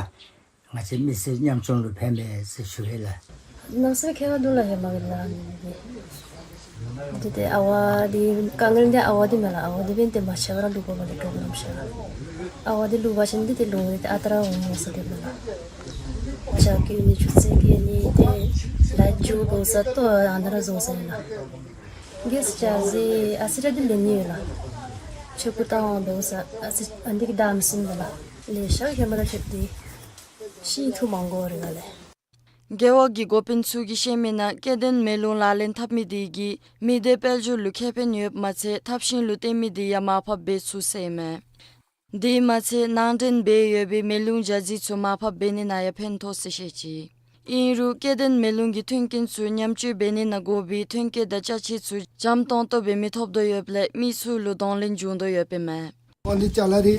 ང་བཅས་མི་སེར་ཉམ་ཆུང་ལུ་ཕན་པས་ཟེར་ཞུ་ཡི་ལགས། ནང་སེམས་ཁེ་བ་འདུག་ལགས། ཧེ་མ་གི་ལཱ་ཨ་ནི་འདི་ཏེ་ཏེ་ཨ་བ་འདི་དཀའ་ངལ་འདི་ཨ་བ་འདི་མས་ལགས། ཨ་བ་འདི་འབདན་ཏེ་མ་ཆད་པར་ལུ་དགོ་པ་ལས་འགྲོ་དགོ་ནམ་ཤེས་ལགས། ཨ་བ་འདི་ལུ་བ་ཅིན་འདི་ཏེ་ལོང་འདི་ཏེ་ཨ་རྟག་ར་འོང་ཟེར་དེ་མས་ལགས། ཇ་གི་ནི་ཆུ་ཚན་གི་ནི་ཏེ་ལཱ་འགྱོ་དགོ་ས་ལྟོ་ཨ་ནཱ་ར་བཟོ་ཟེར་ལགས། གེསི་ཅ་ཟི་ཨ་ཙི་ར་འདི་ལེན་ནི་ཡོད་ལགས། ཆུ་ཁུ་བཏང་འོང་དོ་ས་ཨ་ཙི་ཨ་འདི་གི་བདམས་སོང་ལགས། ལེ་ཤ་ཧེ་མ་དང་ཕྱད་དེ་ཤིང་འཐུ་མ་དགོ་རེ་ག་ལས། རྒེད་འོག་གི་འགོ་དཔོན་ཚུ་གིས་བཤད་མི་ནང་སྐྱེ་ལྡན་མེ་རླུང་ལག་ལེན་འཐབ་མི་དེ་གིས་མི་སྡེ་དཔལ་འབྱོར་ལུ་ཁེ་ཕན་ཡོདཔ་མ་ཚད་ཐབས་ཤེས་ལུ་བརྟེན་མི་དེ་ཡང་མར་ཕབ་འབད་ཚུགས་ཟེར་ཨིན་མས། དེ་མ་ཚད་ནང་འདྲེན་འབད་ཡོད་པའི་མེ་རླུང་འཇགས་རྫས་ཚུ་མར་ཕབ་འབད་ནི་ནང་ཡང་ཕན་ཐོགས་ཟེར་བཤད་ཅི། ཨིན་རུང་སྐྱེ་ལྡན་མེ་རླུང་གི་མཐུན་རྐྱེན་ཚུ་ཉམས་བཅོས་འབད་ནི་ནང་དགོ་པའི་ཐོན་སྐྱེད་དང་ཅ་ཆས་ཚུ་འཇམ་ཏོང་ཏོ་སྦེ་མི་ཐོབ་དོ་ཡོདཔ་ལས་མི་ཚུ་ལུ་གདོང་ལེན་འབྱུང་དོ་ཡོདཔ་ཨིན་མས། ཨ་ནི་ཅ་ལ་རེ་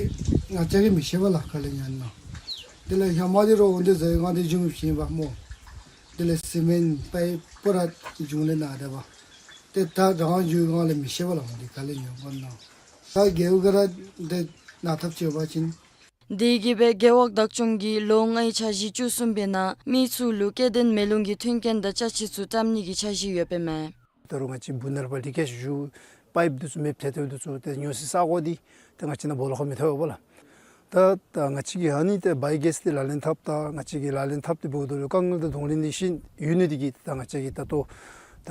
ང་བཅས་ཀྱིས་མི་ཤེས་པས་ལགས། ག་ལས་ཉན་ནོ། དེ་ལས་ཧེ་མ་འདི་རོགས་འདི་ཟེར་ང་འདི་གཞུང་ཞིན་པ་སྨོ། དེ་ལས་སི་མེནཊ་པའི་པོ་ར་གཞུང་ལས་ནཱ་དེ་བ། ཏེ་ད་རང་གཞུང་ང་ལས་མི་ཤེས་པས་ལགས། འདི་ག་ལས་ཉན་པ་ནོ། ད་རྒེད་འོག་ག་ར་འདི་ནཱ་ཐབས་བྱེད་པ་ཅིན། དེ་གིས་སྦེ་རྒེད་འོག་བདག་སྐྱོང་གིས་ལོ་ལྔའི་འཆར་གཞི་བཅུ་གསུམ་པའི་ནང་མི་ཚུ་ལུ་སྐྱེ་ལྡན་མེ་རླུང་གི་མཐུན་རྐྱེན་དང་ཅ་ཆས་ཚུ་བཀྲམ་ནི་གི་འཆར་གཞི་ཡོདཔ་ཨིན་མས། ད་རུང་ང་བཅས་སྦུག་ནང་ལུ་ལི་ཀེཇ་ཞུ་པའིཔ་འདི་ཚུ་མེདཔ་ཐལ་ཐལཝ་འདི་ཚུ་ཏེ་ཉོ་སའི་ས་གོ་འདི་ཏེ་ང་བཅས་ནཱ་སྦོ་ལོགས་ཁར་མི་ཐོབ་པས་ལགས། ད་ད་ང་བཅས་ཀྱིས་ཨ་ནི་ཏེ་བའི་གེསི་འདི་ལག་ལེན་འཐབ་ད་ང་བཅས་ཀྱིས་ལག་ལེན་འཐབ་སྟེ་འབདཝ་ད་ལུ་དཀའ་ངལ་དང་གདོང་ལེན་འདི་ཤེས་ཡོད་ནི་འདི་གིས་ད་ང་བཅས་ཀྱིས་ད་ལྟོ་ད་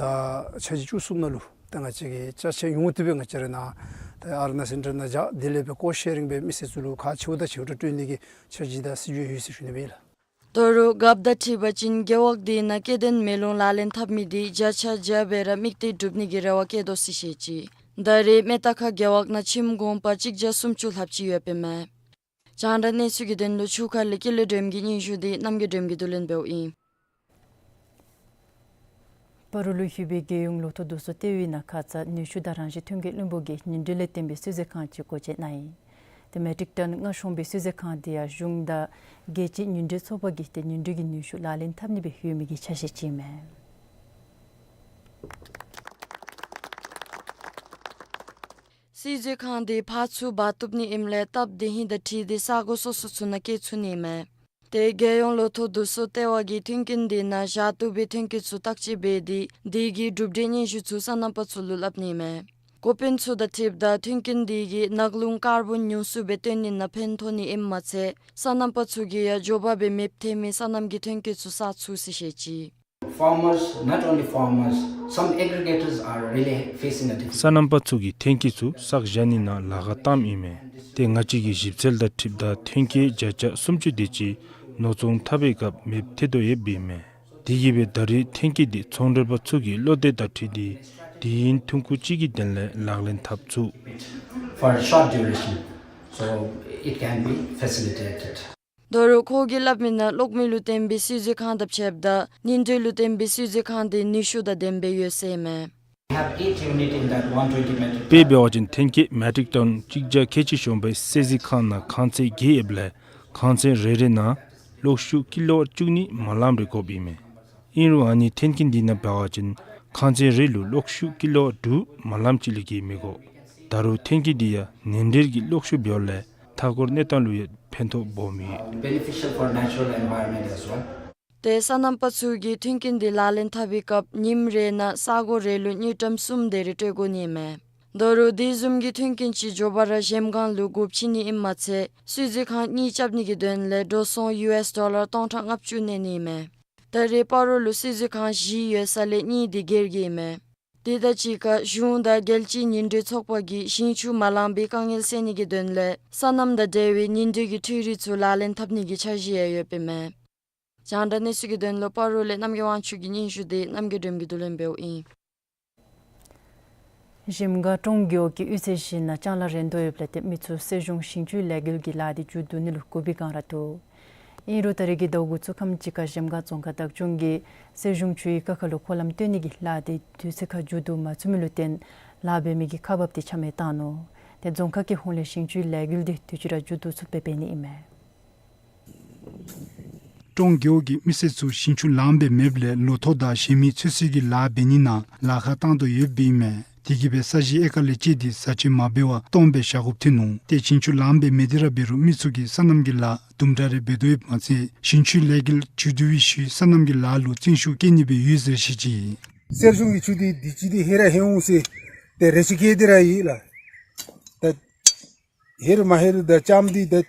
འཆར་གཞི་བཅུ་གསུམ་ནང་ལུ་ད་ང་བཅས་ཀྱིས་ཅ་ཆས་ཉུང་ངུ་དེ་སྦེ་ང་བཅས་ར་ནཱ་ད་ཨར་ན་སེན་ཊར་ནང་བཞག། དེ་ལས་སྦེ་ཀོསཊ་ཤེ་རིང་སྦེ་མི་སེར་ཚུ་ལུ་ཁག་ཆེཝ་དང་ཆེཝ་ཏོག་ཏོ་སྤྲོད་ནི་གི་འཆར་གཞི་དང་སྲིད་བྱུས་ཡོད་ཟེར་ཞུ་ནི་སྦེ་ཨིན་ལགས། ད་རུང་རྒཔོ་དང་འཁྲིལ་བ་ཅིན་རྒེད་འོག་དེ་ནང་སྐྱེ་ལྡན་མེ་ལོང་ལག་ལེན་འཐབ་མི་དེ་བརྒྱ་ཆ་བརྒྱ་སྦེ་ར་དམིགས་གཏད་གྲུབ་ནི་གི་རེ་བ་བསྐྱེད་དོ་ཟེར་བཤད་ཅི། ད་རེས་མེ་ཏ་ཁ་རྒེད་འོག་ནང་ཁྱིམ་གུང་པ་གཅིག་བརྒྱ་སུམ་ཅུ་ལྷགཔ་ཅིག་ཡོདཔ་ཨིན་མས། རྒྱང་བསྒྲགས་གནས་ཚུལ་གྱི་དོན་ལུ་ཆུ་ཁ་ལས་ཀུན་ལེགས་སྒྲོལམ་གྱི་སྙན་ཞུ་དེ་རྣམ་རྒྱལ་སྒྲོལམ་གྱིས་བསྡུ་ལེན་འབདཝ་ཨིན། སྤ་རོ་ལུ་ཡོད་པའི་རྒྱལ་ཡོངས་ལོ་ཐོག་བསྡུ་གསོག་ལྟེ་བའི་ནང་ཁ་ཙ་ནུས་ཤུགས་དང་རང་བཞིན་ཐོན་སྐྱེད་བློན་པོ་གིས་ཉིན་དྲོད་ལས་བརྟེན་པའི་བསིལ་མཛོད་ཁང་ཅིག་སྒོ་འབྱེད་གནང་ཡི། ཏེ་མེ་ཊིག་ཊོན་ལྔ་ཤོང་པའི་བསིལ་མཛོད་ཁང་དེ་ཡང་གཞུང་དང་རྒྱལ་སྤྱིའི་ཉིན་དྲོད་ཚོགས་པ་གིས་ཏེ་ཉིན་དྲོད་ཀྱི་ནུས་ཤུགས་ལག་ལེན་འཐབ་ནི་སྦེ་ཡོད་མི་གི་ཆ་ཤས་ཅིག་ཨིན་མས། བསིལ་མཛོད་ཁང་དེ་ཕར་ཚུར་འབག་བཏུབ་ནི་ཨིནམ་ལས་སྟབས་བདེ་ཧིང་དང་འཁྲིལ་ཏེ་ས་གོ་སོ་སོ་ཚུ་ནང་བཀལ་ཚུགས་ནི་ཨིན་མས། ཏེ་རྒྱལ་ཡོངས་ལོ་ཐོག་བསྡུ་གསོག་ལྟེ་བ་གིས་མཐུན་རྐྱེན་དེ་ནང་བཞག་བཏུབ་པའི་ཐོན་སྐྱེད་ཚུ་བརྟག་དཔྱད་འབད་དེ་དེ་གི་གྲུབ་འབྲས་སྙན་ཞུ་ཚུ་སོ་ནམ་པ་ཚུ་ལུ་སླབ་ནི་ཨིན་མས། འགོ་དཔོན་ཚུ་དང་འཁྲིལཝ་ད་མཐུན་རྐྱེན་དེ་གིས་ནག་རླུང་ཀར་བོན་ཉུང་སུ་སྦེ་བཏོན་ནི་ནང་ཕན་ཐོགས་ནི་ཨིནམ་མ་ཚད་སོ་ནམ་པ་ཚུ་གིས་ཡང་མགྱོགས་པ་སྦེ་མེདཔ་ཐལ་མི་སོ་ནམ་གྱི་ཐོན་སྐྱེད་ཚུ་བསག་ཚུགས་ཟེར་བཤད་ཅི། Farmers, not only farmers, some aggregators are really facing a difficult སོ་ནམ་པ་ཚུ་གིས་ཐོན་སྐྱེད་ཚུ་བསག་བཞག་ནི་ནང་ལཱ་ཁག་བཏངམ་ཨིན་མས། ཏེ་ང་བཅས་ཀྱི་ཞིབ་འཚོལ་དང་འཁྲིལཝ་ད་ཐོན་སྐྱེད་བརྒྱ་ཆ་སུམ་ཅུ་དེ་ཅིག་ནོར་བཙོང་འཐབ་པའི་སྐབས་མེདཔ་ཐལ་དོ་ཡོདཔ་ཨིན་མས། དེ་གིས་སྦེ་ད་རེས་ཐོན་སྐྱེད་དེ་ཚོང་འབྲེལ་པ་ཚུ་གི་བློ་འདོད་དང་འཁྲིལ་ཏེ་དུས་ཡུན་ཐུང་ཀུ་ཅིག་གི་དོན་ལས་ལག་ལེན་འཐབ་ཚུགས། For a short duration, so it can be facilitated. ད་རུང་ཁོ་གིས་སླབ་མི་ནང་གློག་མེ་ལུ་བརྟེན་པའི་བསིལ་མཛོད་ཁང་དང་ཕྱདཔ་ད་ཉིན་དྲོད་ལུ་བརྟེན་པའི་བསིལ་མཛོད་ཁང་དེ་ནུས་ཤུགས་དང་ལྡནམ་སྦེ་ཡོད་ཟེར་ཨིན་མས། Have eight unit in that one twenty metric དཔེ་འབད་བ་ཅིན་ཐོན་སྐྱེད་མེ་ཊིག་ཊོན་གཅིག་བརྒྱ་ཁལ་གཅིག་ཤོང་པའི་བསིལ་མཛོད་ཁང་ནང་ཁང་ཚན་བརྒྱད་ཡོདཔ་ལས་ཁང་ཚན་རེ་རེ་ནང་གློག་ཤུགས་ཀི་ལོ་ཝཊ་བཅུ་གཉིས་མ་ལངམ་རེ་དགོཔ་ཨིན་མས། ཨིན་རུང་ཨ་ནི་ཐོན་སྐྱེད་དེ་ནང་འབད་བ་ཅིན་ཁང་ཚན་རེ་ལུ་གློག་ཤུགས་ཀི་ལོ་ཝཊ་དྲུག་མ་ལངམ་ཅིག་ལས་བརྒལ་མི་དགོ། ད་རུང་ཐོན་སྐྱེད་དེ་ཡང་ཉིན་དྲོད་ཀྱི་གློག་ཤུགས་འབདཝ་ལས་མཐའ་འཁོར་གནས་སྟངས་ལུ་ཡང་ཕན་ཐོགས་སྦོམ་ཡོད། Beneficial for natural environment as well. ཏེ་སོ་ནམ་པ་ཚུ་གིས་མཐུན་རྐྱེན་དེ་ལག་ལེན་འཐབ་པའི་སྐབས་ཉིནམ་རེ་ནང་ས་གོ་རེ་ལུ་དངུལ་ཀྲམ་གསུམ་དེ་རེ་སྤྲོད་དགོ་ནི་ཨིན་མས། ད་རུང་དེ་བཟུམ་གྱི་མཐུན་རྐྱེན་ཅིག་མགྱོགས་པ་ར་གཞལམ་སྒང་ལུ་སྒོ་ཕྱེ་ནི་ཨིནམ་མ་ཚད་བསིལ་མཛོད་ཁང་གཉིས་རྐྱབ་ནི་གི་དོན་ལས་འགྲོ་སོང་ཡུ་ཨེསི་ཌོ་ལར་སྟོང་ཕྲག་ལྔ་བཅུ་གནས་ནི་ཨིན་མས། ད་རེས་སྤ་རོ་ལུ་བསིལ་མཛོད་ཁང་བཞི་ཡོད་ས་ལས་གཉིས་དེ་སྒེར་གྱི་ཨིན་མས། དེ་དང་གཅིག་ཁར་གཞུང་དང་རྒྱལ་སྤྱིའི་ཉིན་དྲོད་ཚོགས་པ་གིས་ཞིང་ཆུ་མ་ལངམ་པའི་དཀའ་ངལ་སེལ་ནི་གི་དོན་ལས་སོ་ནམ་དང་འབྲེལ་བའི་ཉིན་དྲོད་ཀྱི་འཕྲུལ་རིག་ཚུ་ལག་ལེན་འཐབ་ནི་གི་འཆར་གཞི་ཡང་ཡོདཔ་ཨིན་མས། རྒྱང་བསྒྲགས་གནས་ཚུལ་གྱི་དོན་ལུ་སྤ་རོ་ལས་རྣམ་རྒྱལ་དབང་ཕྱུག་གི་སྙན་ཞུ་དེ་རྣམ་རྒྱལ་སྒྲོལམ་གྱིས་བསྡུ་ལེན་འབདཝ་ཨིན། གཞལམ་སྒང་ཀྲོང་རྒེད་འོག་གི་གཡུས་ཚན་བཞི་ནང་ལྕང་ལཱ་རན་དོ་ཡོདཔ་ལས་ཏེ་མི་ཚུ་གསེར་གཞོང་ཞིང་ཆུའི་ལས་འགུལ་གྱི་ལཱ་དེ་མཇུག་བསྡུ་ནི་ལུ་འགོ་དཔོན་གང་ར་འདུག། ཨིན་རུང་ད་རེས་ཀྱི་ཟླཝ་དགུ་ཚུ་ཁམས་ཅིག་ཁར་གཞལམ་སྒང་རྫོང་ཁག་བདག་སྐྱོང་གིས་གསེར་གཞོང་ཆུའི་ཀ་ཁ་ལུ་འཁོར་ལམ་བཏོན་ནི་གི་ལཱ་དེ་དུས་ཚོད་ཁར་མཇུག་བསྡུ་མ་ཚུགས་མི་ལུ་བརྟེན་ལཱ་འབད་མི་གི་ཁག་འབགཔ་དེ་ཆ་མེད་བཏང་ནུག། ཏེ་རྫོང་ཁག་གི་ཧོངས་ལས་ཞིང་ཆུའི་ལས་འགུལ་དེ་དུས་ཅི་ར་མཇུག་བསྡུ་ཚུགསཔ་སྦེ་འབད་ནི་ཨིན་མས། ཀྲོང་རྒེད་འོག་གི་མི་སེར་ཚུ་ཞིང་ཆུ་ལངམ་སྦེ་མེདཔ་ལས་ལོ་ཐོག་དང་གཞན་མི་ཚོད་བསྲེ་གི་ལཱ་འབད་ནི་ནང་ལཱ་ཁག་བཏང་དོ་ཡོདཔ་ཨིན་མས། དེ་གིས་སྦེ་ས་གཞི་ཨེ་ཀར་ལས་བཅད་དེ་བཟའ་ཆས་མ་འབད་བར་སྟོངམ་སྦེ་བཞག་དགོཔ་ཐོན་ནུག། ཏེ་ཞིང་ཆུ་ལངམ་སྦེ་མེད་དེ་ར་འབད་རུང་མི་ཚུ་གིས་སོ་ནམ་གྱི་ལཱ་དུམ་གྲ་རེ་འབད་དོ་ཡོདཔ་མ་ཚད་ཞིང་ཆུའི་ལས་འགུལ་མཇུག་བསྡུ་བའི་ཤུལ་སོ་ནམ་གྱི་ལཱ་ལུ་བརྩོན་ཤུགས་བསྐྱེད་ནི་སྦེ་ཡོད་ཟེར་བཤད་ཅི། གསེར་གཞོང་གི་ཆུ་འདི་དུས་ཅི་འདི་ཧེ་ར་ཧེ་འོང་ཟེར་ཏེ་རེ་ཆེ་བསྐྱེད་དེ་ར་ཡོད་ལགས། ད་ཧེ་རུ་མ་ཧེ་རུ་ད་ལྕངམ་འདི་ད་